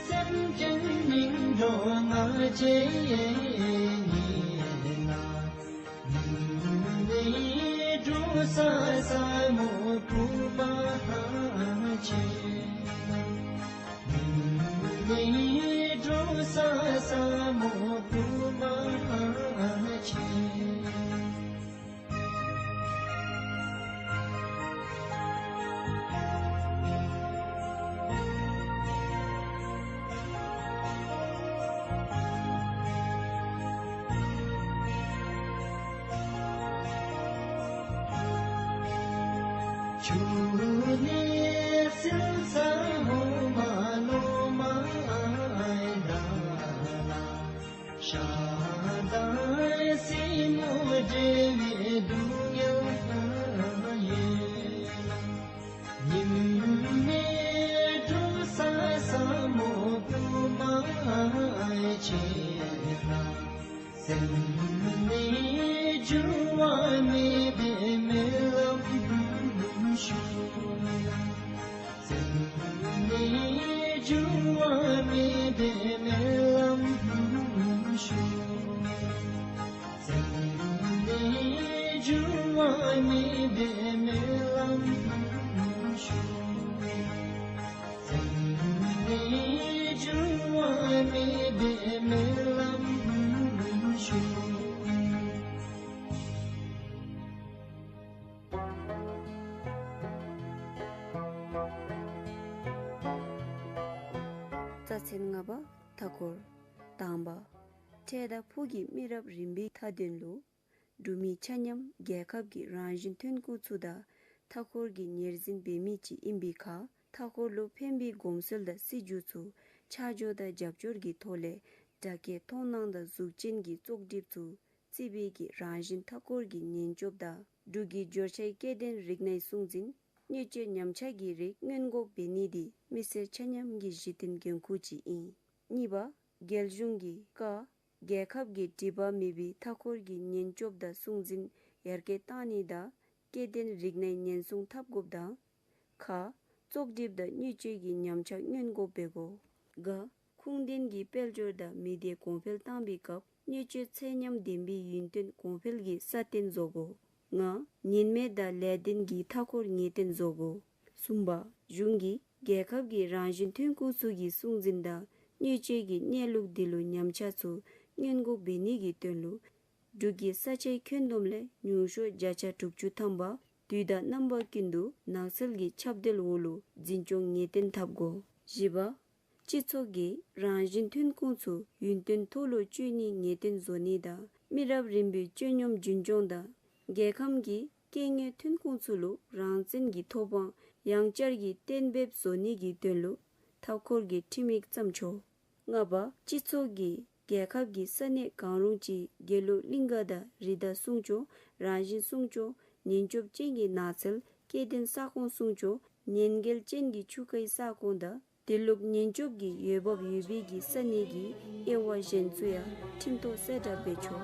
སེམས་ཅན་སྙིང་འདོད་ང་བཅས་ཉིད་ལ། ནི་འགྲོ་ས་ས་མོ་བུ་མ་ཆེ། ནི་འགྲོ་ས་ས་མོ་བུ་མ་ཆེ། ཆུ་ནི་སིལ་ས་ཧོ་མ་ལོ་མ་ཨའི་ད་ལ། ཤ་དང་སྲིན་མོ་འདྲེ་བའི་སྡུག་བསྔལ་ཡོད། ཉི་མའི་འགྲོ་ས་ས་མོ་བུ་མ་ཆེ་ན། སེམས་ནི་འགྱུར་བ་མེད་པའི་སྨོན་ལམ་ཞུ། སེམས་ནི་འགྱུར་བ་མེད་པའི་སྨོན་ལམ་ཞུ། སེམས་ནི་འགྱུར་བ་མེད་པའི་སྨོན་ལམ་ཞུ། སེམས་ནི་འགྱུར་བ་མེད་པའི་སྨོན་ལམ་ཞུ། རྩ་ཚན་ལྔ་པ། མཐའ་འཁོར། དང་པ། འཕྲལ་དང་ཕུགས་ཀྱི་མི་རབས་རིམ་པའི་མཐའ་དོན་ལུ་འབྲུག་མི་ཆ་མཉམ་རྒྱལ་ཁབ་ཀྱི་རང་བཞིན་ཐོན་ཁུངས་ཚུ་དང་མཐའ་འཁོར་གྱི་ཉེར་འཛིན་འབད་མི་ཅིག་ཨིན་པའི་ཁར་མཐའ་འཁོར་ལུ་ཕན་པའི་གོམས་སྲོལ་དང་སྲིད་བྱུས་ཚུ་ཆ་འཇོག་དང་རྒྱབ་སྐྱོར་གྱི་ཐོག་ལས་སྒྲ་སྐད་མཐོང་སྣང་དང་གཟུགས་ཅན་གྱི་བཙོག་གྲིབ་ཚུ་རྩིས་སྤེལ་གྱིས་རང་བཞིན་མཐའ་འཁོར་གྱི་ཉེན་སྐྱོབ་དང་འབྲུག་གི་འབྱོར་ཆེ་སྐྱེ་ལྡན་རིགས་སྣའི་སྲུང་འཛིན་བརྙས་བཅོས་ཉམས་ཆག་གི་རིགས་སྔོན་འགོག་འབད་ནི་འདི་མི་སེར་ཆ་མཉམ་གྱི་གཞི་རྟེན་འགན་ཁུར་ཅིག་ཨིན། གཉིས་པ། རྒྱལ་གཞུང་གི་ཀ་རྒྱལ་ཁབ་ཀྱི་སྒྲིབ་པ་མེད་པའི་མཐའ་འཁོར་གྱི་ཉེན་སྐྱོབ་དང་སྲུང་འཛིན་ཡར་རྒྱས་གཏང་ནི་དང་སྐྱེ་ལྡན་རིགས་སྣའི་ཉེན་སྲུང་འཐབ་དགོཔ་དང་། ཁ། བཙོག་གྲིབ་དང་བརྙས་བཅོས་ཀྱི་ཉམས་ཆག་སྔོན་འགོག་འབད་དགོ། ག། ཁུངས་ལྡན་གྱི་དཔལ་འབྱོར་དང་མི་སྡེ་གོང་འཕེལ་བཏང་པའི་སྐབས་བརྙས་བཅོས་ཚད་མཉམ་ལྡན་པའི་ཡུན་བརྟན་གོང་འཕེལ་གྱི་སྲ་བརྟན་བཟོ་དགོ། ང་། ཉེན་མེད་དང་ལས་ལྡན་གྱི་མཐའ་འཁོར་ངེས་བརྟན་བཟོ་དགོ། གསུམ་པ། གཞུང་གིས་རྒྱལ་ཁབ་ཀྱི་རང་བཞིན་ཐོན་ཁུངས་ཚུ་གི་སྲུང་འཛིན་དང་བརྙས་བཅོས་ཀྱི་གནས་ལུགས་འདི་ལུ་ཉམས་ཆག་ཚུ་སྔོན་འགོག་འབད་ནི་གི་དོན་ལུ་འབྲུག་གི་ས་ཆའི་ཁྱོན་བསྡོམས་ལས་ཉུང་ཤོས་བརྒྱ་ཆ་དྲུག་ཅུ་ཐམ་པ་དུས་དང་རྣམ་པ་ཀུན་ཏུ་ནགས་ཚལ་གྱི་ཁྱབ་གདལ་འོག་ལུ་འཛིན་སྐྱོང་ངེས་བརྟན་འཐབ་དགོ། བཞི་པ། སྤྱི་ཚོགས་ཀྱི་རང་བཞིན་ཐོན་ཁུངས་ཚུ་ཡུན་བརྟན་ཐོག་ལུ་སྤྱོད་ནི་ངེས་བརྟན་བཟོ་ནི་དང་མི་རབས་རིམ་པའི་སྤྱོད་སྙོམས་རྒྱུན་སྐྱོང་དང་རྒྱལ་ཁམས་ཀྱི་སྐྱེ་དངོས་ཐོན་ཁུངས་ཚུ་ལུ་རང་བཙན་གྱི་ཐོབ་དབང་ཡང་བསྐྱར་གྱིས་གཏན་འབེབས་བཟོ་ནི་གི་དོན་ལུ་མཐའ་འཁོར་གྱི་ཁྲིམས་ཡིག་བརྩམ་ཆོག། ལྔ་པ། སྤྱི་ཚོགས་ཀྱིས་རྒྱལ་ཁབ་ཀྱི་ས་གནས་གང་རུང་ཅིག་དགེ་ལུགས་གླིང་ག་དང་རི་དྭགས་སྲུང་སྐྱོབ་རང་བཞིན་སྲུང་སྐྱོབ་ཉེན་སྐྱོབ་ཅན་གྱི་ནགས་ཚལ་སྐྱེ་ལྡན་ས་ཁོངས་སྲུང་སྐྱོབ་ཉེན་འགེལ་ཅན་གྱི་ཆུ་ཁའི་ས་ཁོངས་དང་དེ་ལུགས་ཉེན་སྐྱོབ་ཀྱི་འོས་འབབ་ཡོད་པའི་གི་ས་གནས་ཀྱི་དབྱེ་བ་གཞན་ཚུ་ཡང་ཁྲིམས་ཐོག་གསལ་བསྒྲགས་འབད་ཆོག།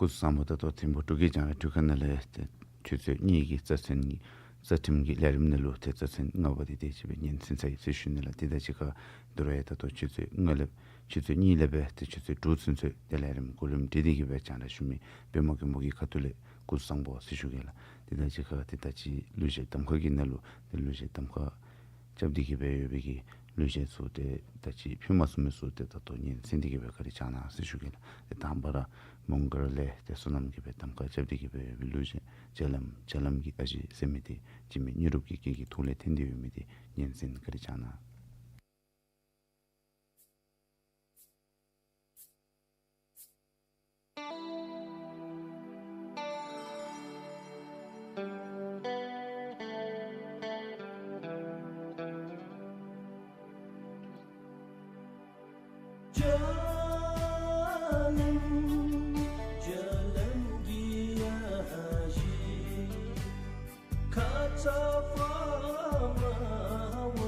སྐུ་གཟུགས་བཟང་པོ། ད་ལྟོ་ཐིམ་ཕུག་འབྲུག་གི་རྒྱང་བསྒྲགས་ཁང་ནང་ལས་ཏེ་ཆུ་ཚོད་གཉིས་ཀྱི་རྩ་ཚན་གྱི་རྩ་ཁྲིམས་ཀྱི་ལས་རིམ་ནང་ལུ་ཏེ་རྩ་ཚན་ལྔ་པ་དེ་དེ་ཅིག་སྦེ་སྙན་གསན་ཚར་ཡི་ཟེར་ཞུ་ནི་ལགས། དེ་དང་གཅིག་ཁར་དོ་རུང་ཡང་ད་ལྟོ་ཆུ་ཚོད་ལྔ་ལས་ཆུ་ཚོད་གཉིས་ལས་སྦེ་ཏེ་ཆུ་ཚོད་དྲུག་ཚུན་ཚོད་ཏེ་ལས་རིམ་གོ་རིམ་སྒྲིག་སྟེ་གི་སྦེ་རྒྱང་བསྒྲགས་ཞུ་མི་དཔལ་མོ་མགོན་པོ་གི་ཁ་ཐུག་ལས་སྐུ་གཟུགས་བཟང་པོ་ཟེར་ཞུ་གེ་ལགས། དེ་དང་གཅིག་ཁར་ཏེ་ད་ཅི་གླུ་གཞས་གདམ་ཁ་གི་ནང་ལུ་ཏེ་གླུ་གཞས་གདམ་ཁ་རྐྱབ་སྟེ་གི་སྦེ་ཡོད་པའི་གི་གླུ་གཞས་ཚུ་ཏེ་ད་ཅི་ཕུལ་མ་ཚུགས་མི་ཚུ་ཏེ་ད་ལྟོ་སྙན་གསན་ཏེ་གི་སྦེ་བཀའ་དྲིན་བསྐྱང་གནང་ཟེར་ཞུ་གེ་ལགས། ཏེ་དང་པ་ར་ མོང་སྒར་ལས་ཏེ་བསོད་ནམས་ཀྱིས་སྦེ་གདམ་ཁ་རྐྱབ་སྟེ་གི་སྦེ་ཡོད་པའི་གླུ་གཞས་རྗེ་ལམ་རྗེ་ལམ་གྱི་ཨ་ཞེ་ཟེར་མི་འདི་འཇིགས་མེད་མི་རབས་ཀྱི་སྐད་ཀྱི་ཐོག་ལས་འཐེན་ཏེ་ཡོད་མི་འདི་སྙན་གསན་བཀའ་དྲིན་བསྐྱང་གནང་། རྗེ་ལམ་རྗེ་ལམ་གྱི་ཨ་ཞེ། ཁ་ཙ་ཕ་མ་བོ་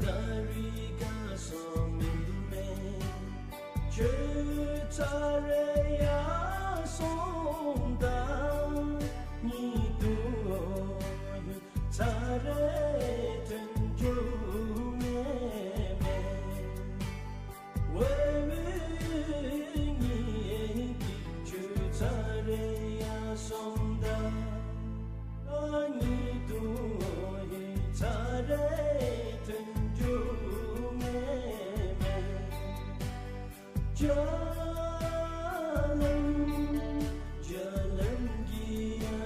ད་རིས་ཁ་སོ་མི་མེད། ཁྱོད་ཚར་རེ་ཡར་སོང་ད། ཉིད་དུ་ཡུན་ཚར་རེ་ཐོན་འགྱོ་མི་མེད། ཝེ་ཝེ་ངེ་གི་ཁྱོད་ཚར་རེ་ཡར་སོང་ད། ཨ་ཉིད་དུ་ཡུན་ཚར་རེ་ཐོན་འགྱོ་མི་མེད། རྗེ་ལམ་རྗེ་ལམ་གྱི་ཨ་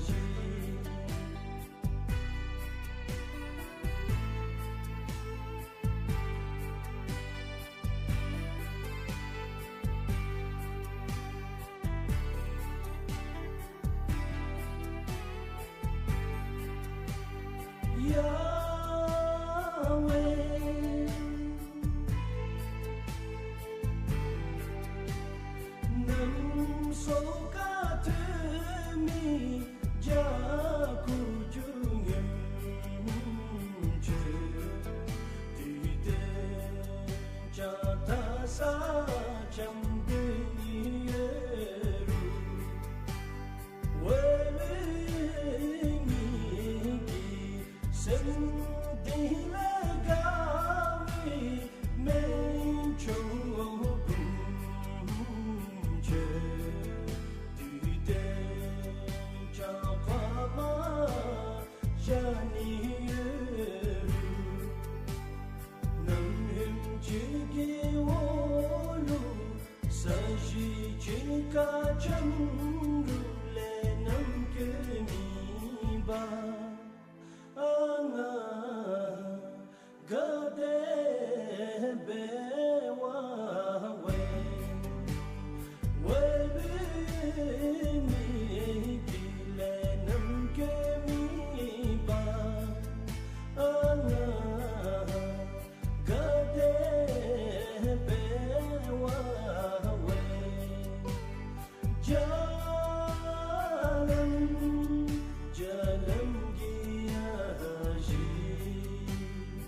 ཞེ། ཡ་ཝེ། གནམ་སྲོ་ཁ་ཐུ་མི་རྒྱ་ཁུ་ཆུ་ངེམ་ཆུ། དུས་དེ་ཅ་ད་ས་ཆམ་དུ་ཡོད་རུང་། ཝེ་ཝེ་ངེ་གི་སེམས་འདི་ལས་དགའ་བའི་སྨན་ཆུང་ངུ་བུམ་ཆུ། དུས་དེ་ཅ་ཕ་མ་ཞག་ནི་ཡོད་རུང་། ནམ་ཧེམ་ཆུ་གི་འོག་ལུ་ས་གཞི་ཆེན་ཁ་ཆམ་རུ་ལས་ནམ་གྱི་མི་འབག། ཨ་ང་དགའ་བདེ་འབད་བ་ཝེ། ཝེ་ཝེ་ངེ་གི་ལས་ནམ་གྱི་མི་འབག། ཨ་ང་དགའ་བདེ་འབད་བ་ཝེ། རྗེ་ལམ་རྗེ་ལམ་